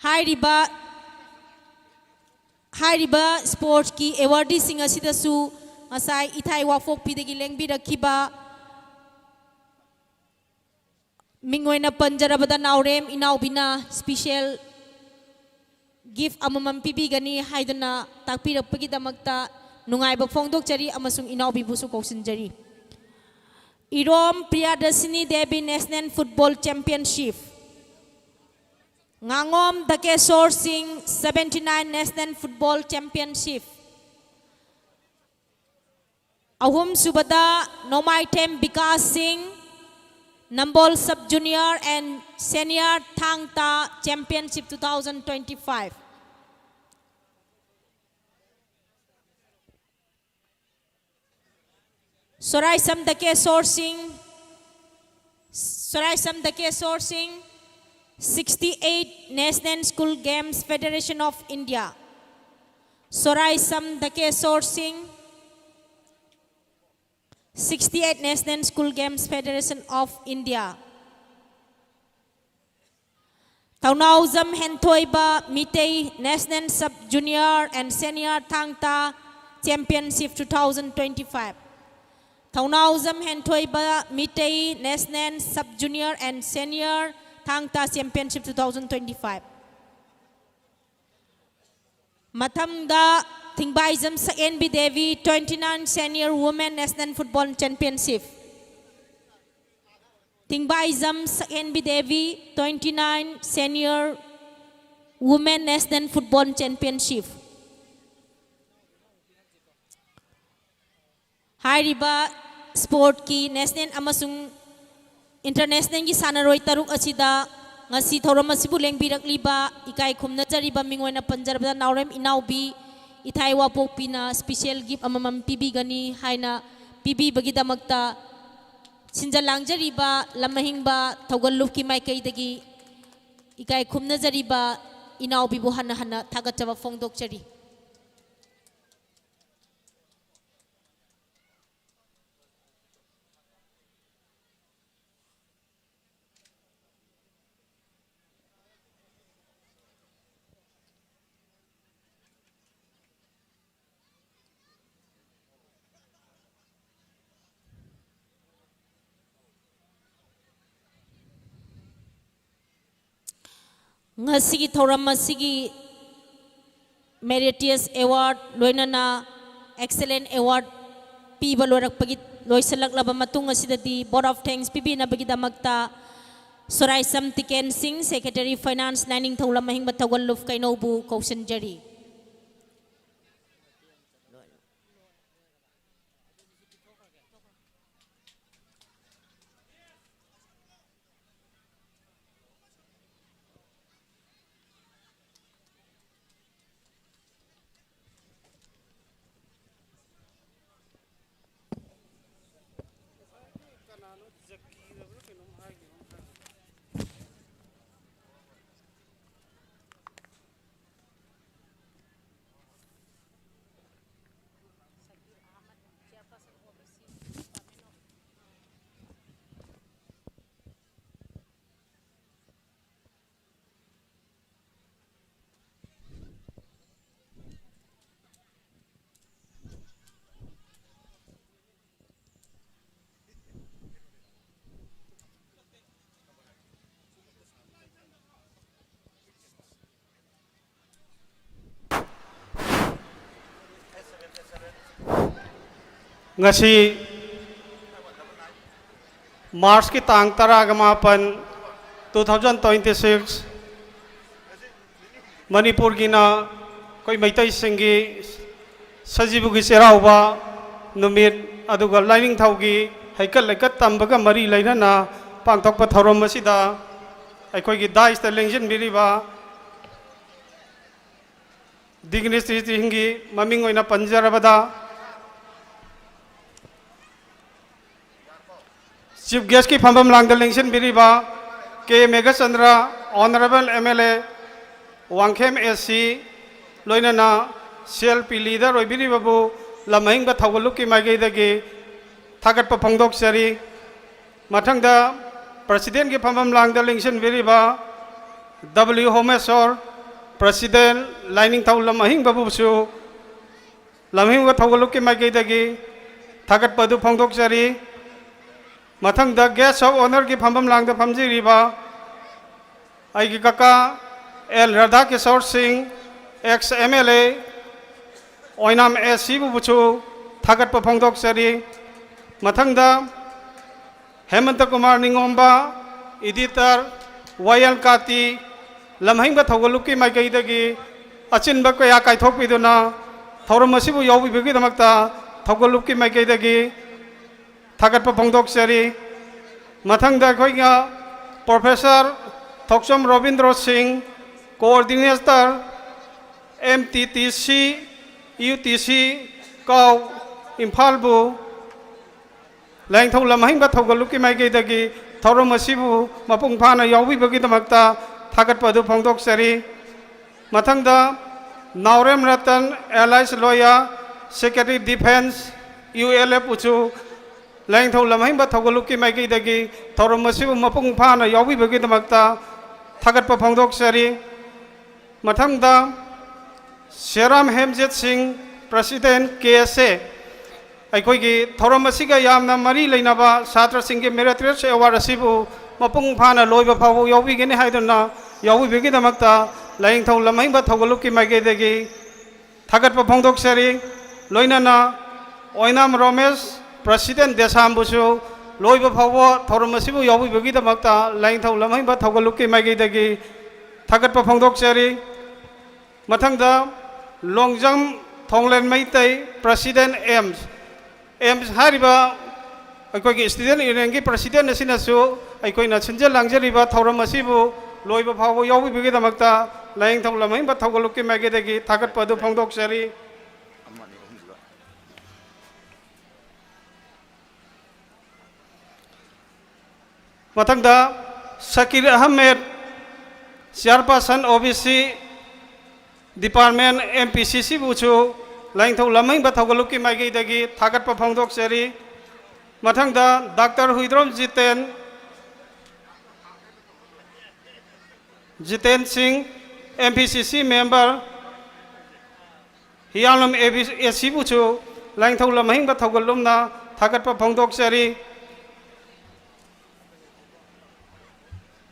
ꯍꯥꯏꯔꯤꯕ, ꯍꯥꯏꯔꯤꯕ Sportsꯀꯤ Awardeeꯁꯤꯡ ꯑꯁꯤꯗꯁꯨ ꯉꯁꯥꯏ ꯏꯊꯥꯏ ꯋꯥꯐꯣꯛꯄꯤꯗꯒꯤ ꯂꯦꯡꯕꯤꯔꯛꯈꯤꯕ ꯃꯤꯡ ꯑꯣꯏꯅ ꯄꯟꯖꯔꯕꯗ ꯅꯥꯎꯔꯦꯝ ꯏꯅꯥꯎꯕꯤꯅ special gift ꯑꯃꯃꯝ ꯄꯤꯕꯤꯒꯅꯤ ꯍꯥꯏꯗꯨꯅ ꯇꯥꯛꯄꯤꯔꯛꯄꯒꯤꯗꯃꯛꯇ ꯅꯨꯡꯉꯥꯏꯕ ꯐꯣꯡꯗꯣꯛꯆꯔꯤ ꯑꯃꯁꯨꯡ ꯏꯅꯥꯎꯕꯤꯕꯨꯁꯨ ꯀꯧꯁꯤꯟꯖꯔꯤ꯫ ꯏꯔꯣꯝ ꯄ꯭ꯔꯤꯌꯥꯗꯔꯁꯤꯅꯤ ꯗꯦꯕꯤ, National Football Championship꯫ ꯉꯥꯉꯣꯝ ꯗꯀꯦꯁꯣꯔ ꯁꯤꯡ, seventy nine National Football Championship꯫ ꯑꯍꯨꯝꯁꯨꯕꯗ ꯅꯣꯡꯃꯥꯏꯊꯦꯝ ꯕꯤꯀꯥꯁ ꯁꯤꯡ, ꯅꯝꯕꯣꯜ Sub Junior and Senior ꯊꯥꯡ ꯇꯥ Championship two thousand twenty five꯫ ꯁꯣꯔꯥꯏꯁꯝ ꯗꯀꯦꯁꯣꯔ ꯁꯤꯡ, ꯁꯣꯔꯥꯏꯁꯝ ꯗꯀꯦꯁꯣꯔ ꯁꯤꯡ, sixty eight National School Games, Federation of India꯫ Soraisam Dakesor Singh, sixty-eight National School Games, Federation of India. Thounaojam Henthoiba Meitei, National Sub Junior and Senior Thangta Championship two thousand twenty-five. Thounaojam Henthoiba Meitei, National Sub Junior and Senior Thangta Championship two thousand twenty-five. ꯃꯊꯪꯗ ꯊꯤꯡꯕꯥꯏꯖꯝ ꯁꯛꯍꯦꯟꯕꯤ Devi, twenty-nine Senior Women National Football Championship. ꯊꯤꯡꯕꯥꯏꯖꯝ ꯁꯛꯍꯦꯟꯕꯤ Devi, twenty-nine Senior Women National Football Championship. ꯍꯥꯏꯔꯤꯕ sportꯀꯤ national ꯑꯃꯁꯨꯡ internationalꯒꯤ ꯁꯥꯟꯅꯔꯣꯏ ꯇꯔꯨꯛ ꯑꯁꯤꯗ ꯉꯁꯤ ꯊꯧꯔꯝ ꯑꯁꯤꯕꯨ ꯂꯦꯡꯕꯤꯔꯛꯂꯤꯕ, ꯏꯀꯥꯏ ꯈꯨꯝꯅꯖꯔꯤꯕ ꯃꯤꯡ ꯑꯣꯏꯅ ꯄꯟꯖꯔꯕꯗ ꯅꯥꯎꯔꯦꯝ ꯏꯅꯥꯎꯕꯤ ꯏꯊꯥꯏ ꯋꯥꯄꯣꯛꯄꯤꯅ special gift ꯑꯃꯃꯝ ꯄꯤꯕꯤꯒꯅꯤ ꯍꯥꯏꯅ ꯄꯤꯕꯤꯕꯒꯤꯗꯃꯛꯇ ꯁꯤꯟꯖ ꯂꯥꯡꯖꯔꯤꯕ ꯂꯝ ꯑꯍꯤꯡꯕ ꯊꯧꯒꯜ ꯂꯨꯞꯀꯤ ꯃꯥꯏꯀꯩꯗꯒꯤ ꯏꯀꯥꯏ ꯈꯨꯝꯅꯖꯔꯤꯕ ꯏꯅꯥꯎꯕꯤꯕꯨ ꯍꯟꯅ ꯍꯟꯅ ꯊꯥꯒꯠꯆꯕ ꯐꯣꯡꯗꯣꯛꯆꯔꯤ꯫ ꯉꯁꯤꯒꯤ ꯊꯧꯔꯝ ꯑꯁꯤꯒꯤ meritorious award ꯂꯣꯏꯅꯅ excellent award ꯄꯤꯕ ꯂꯣꯏꯔꯛꯄꯒꯤ, ꯂꯣꯏꯁꯤꯜꯂꯛꯂꯕ ꯃꯇꯨꯡ ꯑꯁꯤꯗꯗꯤ vote of thanks ꯄꯤꯕꯤꯅꯕꯒꯤꯗꯃꯛꯇ ꯁꯣꯔꯥꯏꯁꯝ ꯇꯤꯀꯦꯟ ꯁꯤꯡ, Secretary Finance, ꯂꯥꯏꯅꯤꯡꯊꯧ ꯂꯝ ꯑꯍꯤꯡꯕ ꯊꯧꯒꯜ ꯂꯨꯞ ꯀꯩꯅꯧꯕꯨ ꯀꯧꯁꯤꯟꯖꯔꯤ꯫ ꯉꯁꯤ ꯃꯥꯔꯆꯀꯤ ꯇꯥꯡ ꯇꯔꯥꯒ ꯃꯥꯄꯟ, two thousand twenty six, ꯃꯅꯤꯄꯨꯔꯒꯤꯅ ꯑꯩꯈꯣꯏ ꯃꯩꯇꯩꯁꯤꯡꯒꯤ ꯁꯖꯤꯕꯨꯒꯤ ꯆꯩꯔꯥꯎꯕ ꯅꯨꯃꯤꯠ, ꯑꯗꯨꯒ ꯂꯥꯏꯅꯤꯡꯊꯧꯒꯤ ꯍꯩꯀꯠ ꯂꯩꯀꯠ ꯇꯝꯕꯒ ꯃꯔꯤ ꯂꯩꯅꯅ ꯄꯥꯡꯊꯣꯛꯄ ꯊꯧꯔꯝ ꯑꯁꯤꯗ ꯑꯩꯈꯣꯏꯒꯤ ꯗꯥꯏꯁꯇ ꯂꯦꯡꯁꯤꯟꯕꯤꯔꯤꯕ ꯗꯤꯒꯅꯤꯇ꯭ꯔꯤꯁꯤꯡꯒꯤ ꯃꯃꯤꯡ ꯑꯣꯏꯅ ꯄꯟꯖꯔꯕꯗ, ꯆꯤꯐ ꯒꯦꯁꯀꯤ ꯐꯝꯐꯝ ꯂꯥꯡꯗ ꯂꯦꯡꯁꯤꯟꯕꯤꯔꯤꯕ K Meghachandra, honourable M L A Wangkhem A C, ꯂꯣꯏꯅꯅ ꯁꯤ ꯑꯦꯜ ꯄꯤ ꯂꯤꯗꯔ ꯑꯣꯏꯕꯤꯔꯤꯕꯕꯨ ꯂꯝ ꯑꯍꯤꯡꯕ ꯊꯧꯒꯜꯂꯨꯞꯀꯤ ꯃꯥꯏꯀꯩꯗꯒꯤ ꯊꯥꯒꯠꯄ ꯐꯣꯡꯗꯣꯛꯆꯔꯤ꯫ ꯃꯊꯪꯗ ꯄ꯭ꯔꯁꯤꯗꯦꯟꯒꯤ ꯐꯝꯐꯝ ꯂꯥꯡꯗ ꯂꯦꯡꯁꯤꯟꯕꯤꯔꯤꯕ ꯗꯕ꯭ꯂꯤꯎ ꯍꯣꯃꯦꯁꯣꯔ, ꯄ꯭ꯔꯁꯤꯗꯦꯟ ꯂꯥꯏꯅꯤꯡꯊꯧ ꯂꯝ ꯑꯍꯤꯡꯕꯕꯨꯁꯨ ꯂꯝꯍꯤꯡꯕ ꯊꯧꯒꯜꯂꯨꯞꯀꯤ ꯃꯥꯏꯀꯩꯗꯒꯤ ꯊꯥꯒꯠꯄ ꯑꯗꯨ ꯐꯣꯡꯗꯣꯛꯆꯔꯤ꯫ ꯃꯊꯪꯗ guest of honourꯒꯤ ꯐꯝꯐꯝ ꯂꯥꯡꯗ ꯐꯝꯖꯤꯔꯤꯕ ꯑꯩꯒꯤ ꯀꯀꯥ ꯑꯦꯜ ꯔꯥꯙꯥ ꯀꯤꯁꯣꯔ ꯁꯤꯡ, ex M L A, ꯑꯣꯏꯅꯥꯝ ꯑꯦ ꯁꯤꯕꯨꯁꯨ ꯊꯥꯒꯠꯄ ꯐꯣꯡꯗꯣꯛꯆꯔꯤ꯫ ꯃꯊꯪꯗ ꯍꯦꯃꯟꯇ ꯀꯨꯃꯥꯔ ꯅꯤꯡꯉꯣꯝꯕ, editor, ꯋꯥꯌꯦꯜ ꯀꯥꯇꯤ, ꯂꯝꯍꯤꯡꯕ ꯊꯧꯒꯜꯂꯨꯞꯀꯤ ꯃꯥꯏꯀꯩꯗꯒꯤ ꯑꯆꯤꯟꯕ ꯀꯌꯥ ꯀꯥꯏꯊꯣꯛꯄꯤꯗꯨꯅ ꯊꯧꯔꯝ ꯑꯁꯤꯕꯨ ꯌꯥꯎꯕꯤꯕꯒꯤꯗꯃꯛꯇ ꯊꯧꯒꯜꯂꯨꯞꯀꯤ ꯃꯥꯏꯀꯩꯗꯒꯤ ꯊꯥꯒꯠꯄ ꯐꯣꯡꯗꯣꯛꯆꯔꯤ꯫ ꯃꯊꯪꯗ ꯑꯩꯈꯣꯏꯅ professor Thokchom Robindro Singh, coordinator, M T T C, U T C, ꯀꯥꯎ, ꯏꯝꯐꯥꯜꯕꯨ ꯂꯥꯏꯅꯤꯡꯊꯧ ꯂꯝꯍꯤꯡꯕ ꯊꯧꯒꯜꯂꯨꯞꯀꯤ ꯃꯥꯏꯀꯩꯗꯒꯤ ꯊꯧꯔꯝ ꯑꯁꯤꯕꯨ ꯃꯄꯨꯡ ꯐꯥꯅ ꯌꯥꯎꯕꯤꯕꯒꯤꯗꯃꯛꯇ ꯊꯥꯒꯠꯄ ꯑꯗꯨ ꯐꯣꯡꯗꯣꯛꯆꯔꯤ꯫ ꯃꯊꯪꯗ ꯅꯥꯎꯔꯦꯝ Ratan, alias lawyer, secretary defence, U L F ꯎꯆꯨ, ꯂꯥꯏꯅꯤꯡꯊꯧ ꯂꯝꯍꯤꯡꯕ ꯊꯧꯒꯜꯂꯨꯞꯀꯤ ꯃꯥꯏꯀꯩꯗꯒꯤ ꯊꯧꯔꯝ ꯑꯁꯤꯕꯨ ꯃꯄꯨꯡ ꯐꯥꯅ ꯌꯥꯎꯕꯤꯕꯒꯤꯗꯃꯛꯇ ꯊꯥꯒꯠꯄ ꯐꯣꯡꯗꯣꯛꯆꯔꯤ꯫ ꯃꯊꯪꯗ ꯁꯦꯔꯥꯝ ꯍꯦꯝꯖꯦꯠ ꯁꯤꯡ, president K S A, ꯑꯩꯈꯣꯏꯒꯤ ꯊꯧꯔꯝ ꯑꯁꯤꯒ ꯌꯥꯝꯅ ꯃꯔꯤ ꯂꯩꯅꯕ ꯁꯥꯇ꯭ꯔꯁꯤꯡꯒꯤ meritorious award ꯑꯁꯤꯕꯨ ꯃꯄꯨꯡ ꯐꯥꯅ ꯂꯣꯏꯕ ꯐꯥꯎꯕ ꯌꯥꯎꯕꯤꯒꯅꯤ ꯍꯥꯏꯗꯨꯅ ꯌꯥꯎꯕꯤꯕꯒꯤꯗꯃꯛꯇ ꯂꯥꯏꯅꯤꯡꯊꯧ ꯂꯝꯍꯤꯡꯕ ꯊꯧꯒꯜꯂꯨꯞꯀꯤ ꯃꯥꯏꯀꯩꯗꯒꯤ ꯊꯥꯒꯠꯄ ꯐꯣꯡꯗꯣꯛꯆꯔꯤ꯫ ꯂꯣꯏꯅꯅ ꯑꯣꯏꯅꯥꯝ ꯔꯣꯃꯦꯁ, ꯄ꯭ꯔꯁꯤꯗꯦꯟ ꯗꯦꯁꯥꯝꯕꯨꯁꯨ ꯂꯣꯏꯕ ꯐꯥꯎꯕ ꯊꯧꯔꯝ ꯑꯁꯤꯕꯨ ꯌꯥꯎꯕꯤꯕꯒꯤꯗꯃꯛꯇ ꯂꯥꯏꯅꯤꯡꯊꯧ ꯂꯝꯍꯦꯟꯕ ꯊꯧꯒꯜꯂꯨꯞꯀꯤ ꯃꯥꯏꯀꯩꯗꯒꯤ ꯊꯥꯒꯠꯄ ꯐꯣꯡꯗꯣꯛꯆꯔꯤ꯫ ꯃꯊꯪꯗ Longjam ꯊꯣꯡꯂꯦꯟ Meitei, president AIMS. AIMS ꯍꯥꯏꯔꯤꯕ ꯑꯩꯈꯣꯏꯒꯤ ꯁ꯭ꯇꯨꯗꯦꯟ ꯌꯨꯅꯤꯌꯟꯒꯤ ꯄ꯭ꯔꯁꯤꯗꯦꯟ ꯑꯁꯤꯅꯁꯨ ꯑꯩꯈꯣꯏꯅ ꯁꯤꯟꯖ ꯂꯥꯡꯖꯔꯤꯕ ꯊꯧꯔꯝ ꯑꯁꯤꯕꯨ ꯂꯣꯏꯕ ꯐꯥꯎꯕ ꯌꯥꯎꯕꯤꯕꯒꯤꯗꯃꯛꯇ ꯂꯥꯏꯅꯤꯡꯊꯧ ꯂꯝꯍꯦꯟꯕ ꯊꯧꯒꯜꯂꯨꯞꯀꯤ ꯃꯥꯏꯀꯩꯗꯒꯤ ꯊꯥꯒꯠꯄ ꯑꯗꯨ ꯐꯣꯡꯗꯣꯛꯆꯔꯤ꯫ ꯃꯊꯪꯗ ꯁꯀꯤꯔ ꯑꯍꯃꯦꯗ, ꯆꯤꯌꯥꯔꯄꯥꯔꯁꯟ ꯑꯣ B C department, M P ꯁꯤ ꯁꯤꯕꯨꯁꯨ ꯂꯥꯏꯅꯤꯡꯊꯧ ꯂꯝꯍꯦꯟꯕ ꯊꯧꯒꯜꯂꯨꯞꯀꯤ ꯃꯥꯏꯀꯩꯗꯒꯤ ꯊꯥꯒꯠꯄ ꯐꯣꯡꯗꯣꯛꯆꯔꯤ꯫ ꯃꯊꯪꯗ ꯗꯥꯛꯇꯔ ꯍꯨꯏꯗ꯭ꯔꯣꯝ ꯖꯤꯇꯦꯟ, ꯖꯤꯇꯦꯟ ꯁꯤꯡ, ꯑꯦꯝ ꯄꯤ ꯁꯤ ꯁꯤ ꯃꯦꯝꯕꯔ, ꯍꯤꯌꯥꯡꯂꯝ ꯑꯦ ꯕꯤ, ꯑꯦ ꯁꯤꯕꯨꯁꯨ ꯂꯥꯏꯅꯤꯡꯊꯧ ꯂꯝꯍꯦꯟꯕ ꯊꯧꯒꯜꯂꯨꯞꯅ ꯊꯥꯒꯠꯄ ꯐꯣꯡꯗꯣꯛꯆꯔꯤ꯫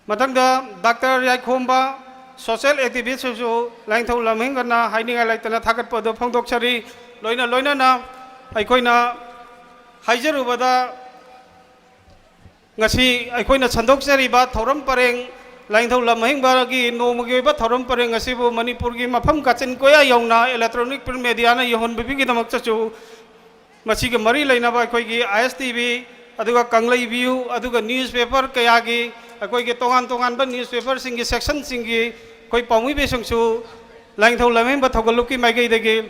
ꯃꯊꯪꯗ ꯗꯥꯛꯇꯔ ꯌꯥꯏꯈꯣꯝꯕ, ꯁꯣꯁꯤꯌꯦꯜ ꯑꯦꯛꯇꯤꯚꯤꯁꯁꯤꯁꯨ ꯂꯥꯏꯅꯤꯡꯊꯧ ꯂꯝꯍꯦꯟꯕꯅ ꯍꯥꯏꯅꯤꯡꯉꯥꯏ ꯂꯩꯇꯅ ꯊꯥꯒꯠꯄ ꯑꯗꯨ ꯐꯣꯡꯗꯣꯛꯆꯔꯤ꯫ ꯂꯣꯏꯅ ꯂꯣꯏꯅꯅ ꯑꯩꯈꯣꯏꯅ ꯍꯥꯏꯖꯔꯨꯕꯗ ꯉꯁꯤ ꯑꯩꯈꯣꯏꯅ ꯁꯟꯗꯣꯛꯆꯔꯤꯕ ꯊꯧꯔꯝ ꯄꯔꯦꯡ, ꯂꯥꯏꯅꯤꯡꯊꯧ ꯂꯝꯍꯦꯟꯕꯒꯤ ꯅꯣꯡꯃꯒꯤ ꯑꯣꯏꯕ ꯊꯧꯔꯝ ꯄꯔꯦꯡ ꯑꯁꯤꯕꯨ ꯃꯅꯤꯄꯨꯔꯒꯤ ꯃꯐꯝ ꯀꯥꯆꯤꯟ ꯀꯣꯌꯥ ꯌꯧꯅ electronic print mediaꯅ ꯌꯧꯍꯟꯕꯤꯕꯒꯤꯗꯃꯛꯇꯁꯨ ꯃꯁꯤꯒ ꯃꯔꯤ ꯂꯩꯅꯕ ꯑꯩꯈꯣꯏꯒꯤ ꯑꯥꯏ ꯑꯦꯁ ꯇꯤ ꯚꯤ, ꯑꯗꯨꯒ ꯀꯪꯂꯩ ꯚꯤꯌꯨ, ꯑꯗꯨꯒ newspaper ꯀꯌꯥꯒꯤ, ꯑꯩꯈꯣꯏꯒꯤ ꯇꯣꯉꯥꯟ ꯇꯣꯉꯥꯟꯕ newspaperꯁꯤꯡꯒꯤ sectionꯁꯤꯡꯒꯤ ꯑꯩꯈꯣꯏ ꯄꯥꯎꯃꯤꯕꯤꯁꯤꯡꯁꯨ ꯂꯥꯏꯅꯤꯡꯊꯧ ꯂꯝꯍꯦꯟꯕ ꯊꯧꯒꯜꯂꯨꯞꯀꯤ ꯃꯥꯏꯀꯩꯗꯒꯤ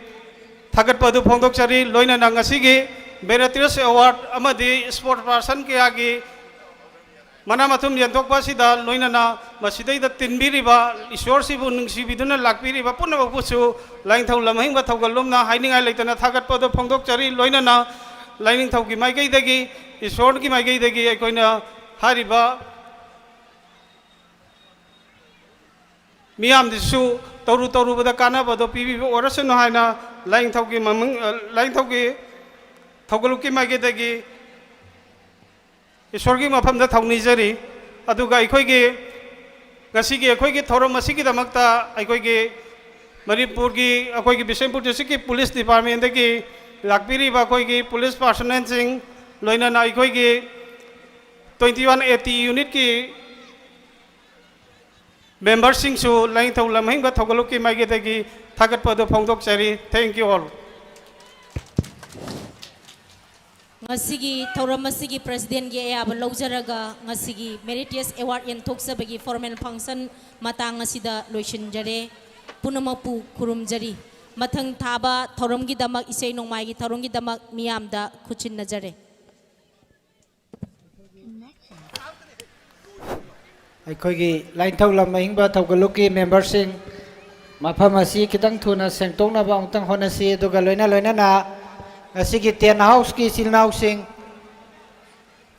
ꯊꯥꯒꯠꯄ ꯑꯗꯨ ꯐꯣꯡꯗꯣꯛꯆꯔꯤ꯫ ꯂꯣꯏꯅꯅ ꯉꯁꯤꯒꯤ Meritorious Award ꯑꯃꯗꯤ sports person ꯀꯌꯥꯒꯤ ꯃꯅꯥ ꯃꯊꯨꯝ ꯌꯦꯟꯊꯣꯛꯄ ꯑꯁꯤꯗ ꯂꯣꯏꯅꯅ ꯃꯁꯤꯗꯩꯗ ꯇꯤꯟꯕꯤꯔꯤꯕ, ꯏꯁꯣꯔꯁꯤꯕꯨ ꯅꯨꯡꯁꯤꯕꯤꯗꯨꯅ ꯂꯥꯛꯄꯤꯔꯤꯕ ꯄꯨꯝꯅꯃꯛꯄꯨꯁꯨ ꯂꯥꯏꯅꯤꯡꯊꯧ ꯂꯝꯍꯦꯟꯕ ꯊꯧꯒꯜꯂꯨꯞꯅ ꯍꯥꯏꯅꯤꯡꯉꯥꯏ ꯂꯩꯇꯅ ꯊꯥꯒꯠꯄ ꯑꯗꯨ ꯐꯣꯡꯗꯣꯛꯆꯔꯤ꯫ ꯂꯣꯏꯅꯅ ꯂꯥꯏꯅꯤꯡꯊꯧꯒꯤ ꯃꯥꯏꯀꯩꯗꯒꯤ, ꯏꯁꯣꯔꯒꯤ ꯃꯥꯏꯀꯩꯗꯒꯤ ꯑꯩꯈꯣꯏꯅ ꯍꯥꯏꯔꯤꯕ ꯃꯤꯌꯥꯝꯗꯁꯨ ꯇꯧꯔꯨ ꯇꯧꯔꯨꯕꯗ ꯀꯥꯟꯅꯕꯗꯣ ꯄꯤꯕꯤꯕ ꯑꯣꯏꯔꯁꯅꯨ ꯍꯥꯏꯅ ꯂꯥꯏꯅꯤꯡꯊꯧꯒꯤ ꯃꯃꯤꯡ, ꯂꯥꯏꯅꯤꯡꯊꯧꯒꯤ ꯊꯧꯒꯜꯂꯨꯞꯀꯤ ꯃꯥꯏꯀꯩꯗꯒꯤ ꯏꯁꯣꯔꯒꯤ ꯃꯐꯝꯗ ꯊꯧꯅꯤꯖꯔꯤ꯫ ꯑꯗꯨꯒ ꯑꯩꯈꯣꯏꯒꯤ ꯉꯁꯤꯒꯤ ꯑꯩꯈꯣꯏꯒꯤ ꯊꯧꯔꯝ ꯑꯁꯤꯒꯤꯗꯃꯛꯇ ꯑꯩꯈꯣꯏꯒꯤ ꯃꯅꯤꯄꯨꯔꯒꯤ, ꯑꯩꯈꯣꯏꯒꯤ ꯕꯤꯁꯦꯝꯄꯨꯔ districtꯀꯤ police departmentꯗꯒꯤ ꯂꯥꯛꯄꯤꯔꯤꯕ ꯑꯩꯈꯣꯏꯒꯤ ꯄꯨꯂꯤꯁ ꯄꯥꯔꯁꯣꯅꯦꯜꯁꯤꯡ, ꯂꯣꯏꯅꯅ ꯑꯩꯈꯣꯏꯒꯤ ꯇ꯭ꯋꯦꯟꯇꯤ ꯋꯥꯟ ꯑꯦ ꯇꯤ ꯌꯨꯅꯤꯠꯀꯤ ꯃꯦꯝꯕꯔꯁꯤꯡꯁꯨ ꯂꯥꯏꯅꯤꯡꯊꯧ ꯂꯝꯍꯤꯡꯕ ꯊꯧꯒꯠꯂꯨꯞꯀꯤ ꯃꯥꯏꯀꯩꯗꯒꯤ ꯊꯥꯒꯠꯄ ꯑꯗꯨ ꯐꯣꯡꯗꯣꯛꯆꯔꯤ꯫ Thank you all. ꯉꯁꯤꯒꯤ ꯊꯧꯔꯝ ꯑꯁꯤꯒꯤ ꯄ꯭ꯔꯁꯤꯗꯦꯟꯒꯤ ꯑꯌꯥꯕ ꯂꯧꯖꯔꯒ ꯉꯁꯤꯒꯤ ꯃꯦꯔꯤꯇꯤꯌꯁ ꯑꯦꯋꯥꯔꯗ ꯌꯦꯟꯊꯣꯛꯆꯕꯒꯤ ꯐꯣꯔꯃꯦꯜ ꯐꯪꯁꯟ ꯃꯇꯥꯡ ꯑꯁꯤꯗ ꯂꯣꯏꯁꯤꯟꯖꯔꯦ꯫ ꯄꯨꯝꯅꯃꯛꯄꯨ ꯈꯨꯔꯨꯝꯖꯔꯤ꯫ ꯃꯊꯪ ꯊꯥꯕ ꯊꯧꯔꯝꯒꯤꯗꯃꯛ ꯏꯁꯩ ꯅꯣꯡꯃꯥꯏꯒꯤ ꯊꯧꯔꯝꯒꯤꯗꯃꯛ ꯃꯤꯌꯥꯝꯗ ꯈꯨꯠꯁꯤꯟꯅꯖꯔꯦ꯫ ꯑꯩꯈꯣꯏꯒꯤ ꯂꯥꯏꯅꯤꯡꯊꯧ ꯂꯝ ꯑꯍꯤꯡꯕ ꯊꯧꯒꯜꯂꯨꯞꯀꯤ ꯃꯦꯝꯕꯔꯁꯤꯡ, ꯃꯐꯝ ꯑꯁꯤ ꯈꯤꯇꯪ ꯊꯨꯅ ꯁꯦꯡꯗꯣꯛꯅꯕ ꯑꯃꯨꯛꯇꯪ ꯍꯣꯠꯅꯁꯤ꯫ ꯑꯗꯨꯒ ꯂꯣꯏꯅ ꯂꯣꯏꯅꯅ ꯉꯁꯤꯒꯤ ꯇꯦꯟ ꯍꯥꯎꯁꯀꯤ ꯏꯆꯤꯜ ꯏꯅꯥꯎꯁꯤꯡ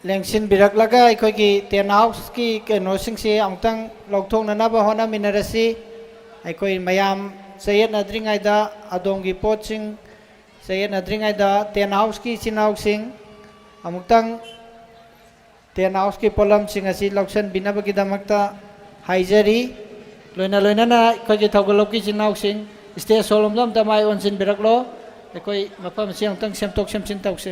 ꯂꯦꯡꯁꯤꯟꯕꯤꯔꯛꯂꯒ ꯑꯩꯈꯣꯏꯒꯤ ꯇꯦꯟ ꯍꯥꯎꯁꯀꯤ ꯀꯩꯅꯣꯁꯤꯡꯁꯦ ꯑꯃꯨꯛꯇꯪ ꯂꯧꯊꯣꯛꯅꯅꯕ ꯍꯣꯠꯅꯃꯤꯟꯅꯔꯁꯤ꯫ ꯑꯩꯈꯣꯏ ꯃꯌꯥꯝ ꯆꯌꯦꯠꯅꯗ꯭ꯔꯤꯉꯩꯗ, ꯑꯗꯣꯝꯒꯤ ꯄꯣꯠꯁꯤꯡ ꯆꯌꯦꯠꯅꯗ꯭ꯔꯤꯉꯩꯗ ꯇꯦꯟ ꯍꯥꯎꯁꯀꯤ ꯏꯆꯤꯜ ꯏꯅꯥꯎꯁꯤꯡ ꯑꯃꯨꯛꯇꯪ ꯇꯦꯟ ꯍꯥꯎꯁꯀꯤ ꯄꯣꯠꯂꯝꯁꯤꯡ ꯑꯁꯤ ꯂꯧꯁꯤꯟꯕꯤꯅꯕꯒꯤꯗꯃꯛꯇ ꯍꯥꯏꯖꯔꯤ꯫ ꯂꯣꯏꯅ ꯂꯣꯏꯅꯅ ꯑꯩꯈꯣꯏꯒꯤ ꯊꯧꯒꯜꯂꯨꯞꯀꯤ ꯏꯆꯤꯜ ꯏꯅꯥꯎꯁꯤꯡ ꯁ꯭ꯇꯦꯖ ꯁꯣꯂꯣꯝꯗ ꯑꯝꯇ ꯃꯥꯏ ꯑꯣꯟꯁꯤꯟꯕꯤꯔꯛꯂꯣ꯫ ꯑꯩꯈꯣꯏ ꯃꯐꯝ ꯑꯁꯤ ꯑꯃꯨꯛꯇꯪ ꯁꯦꯝꯗꯣꯛ ꯁꯦꯝꯖꯤꯟ ꯇꯧꯁꯦ꯫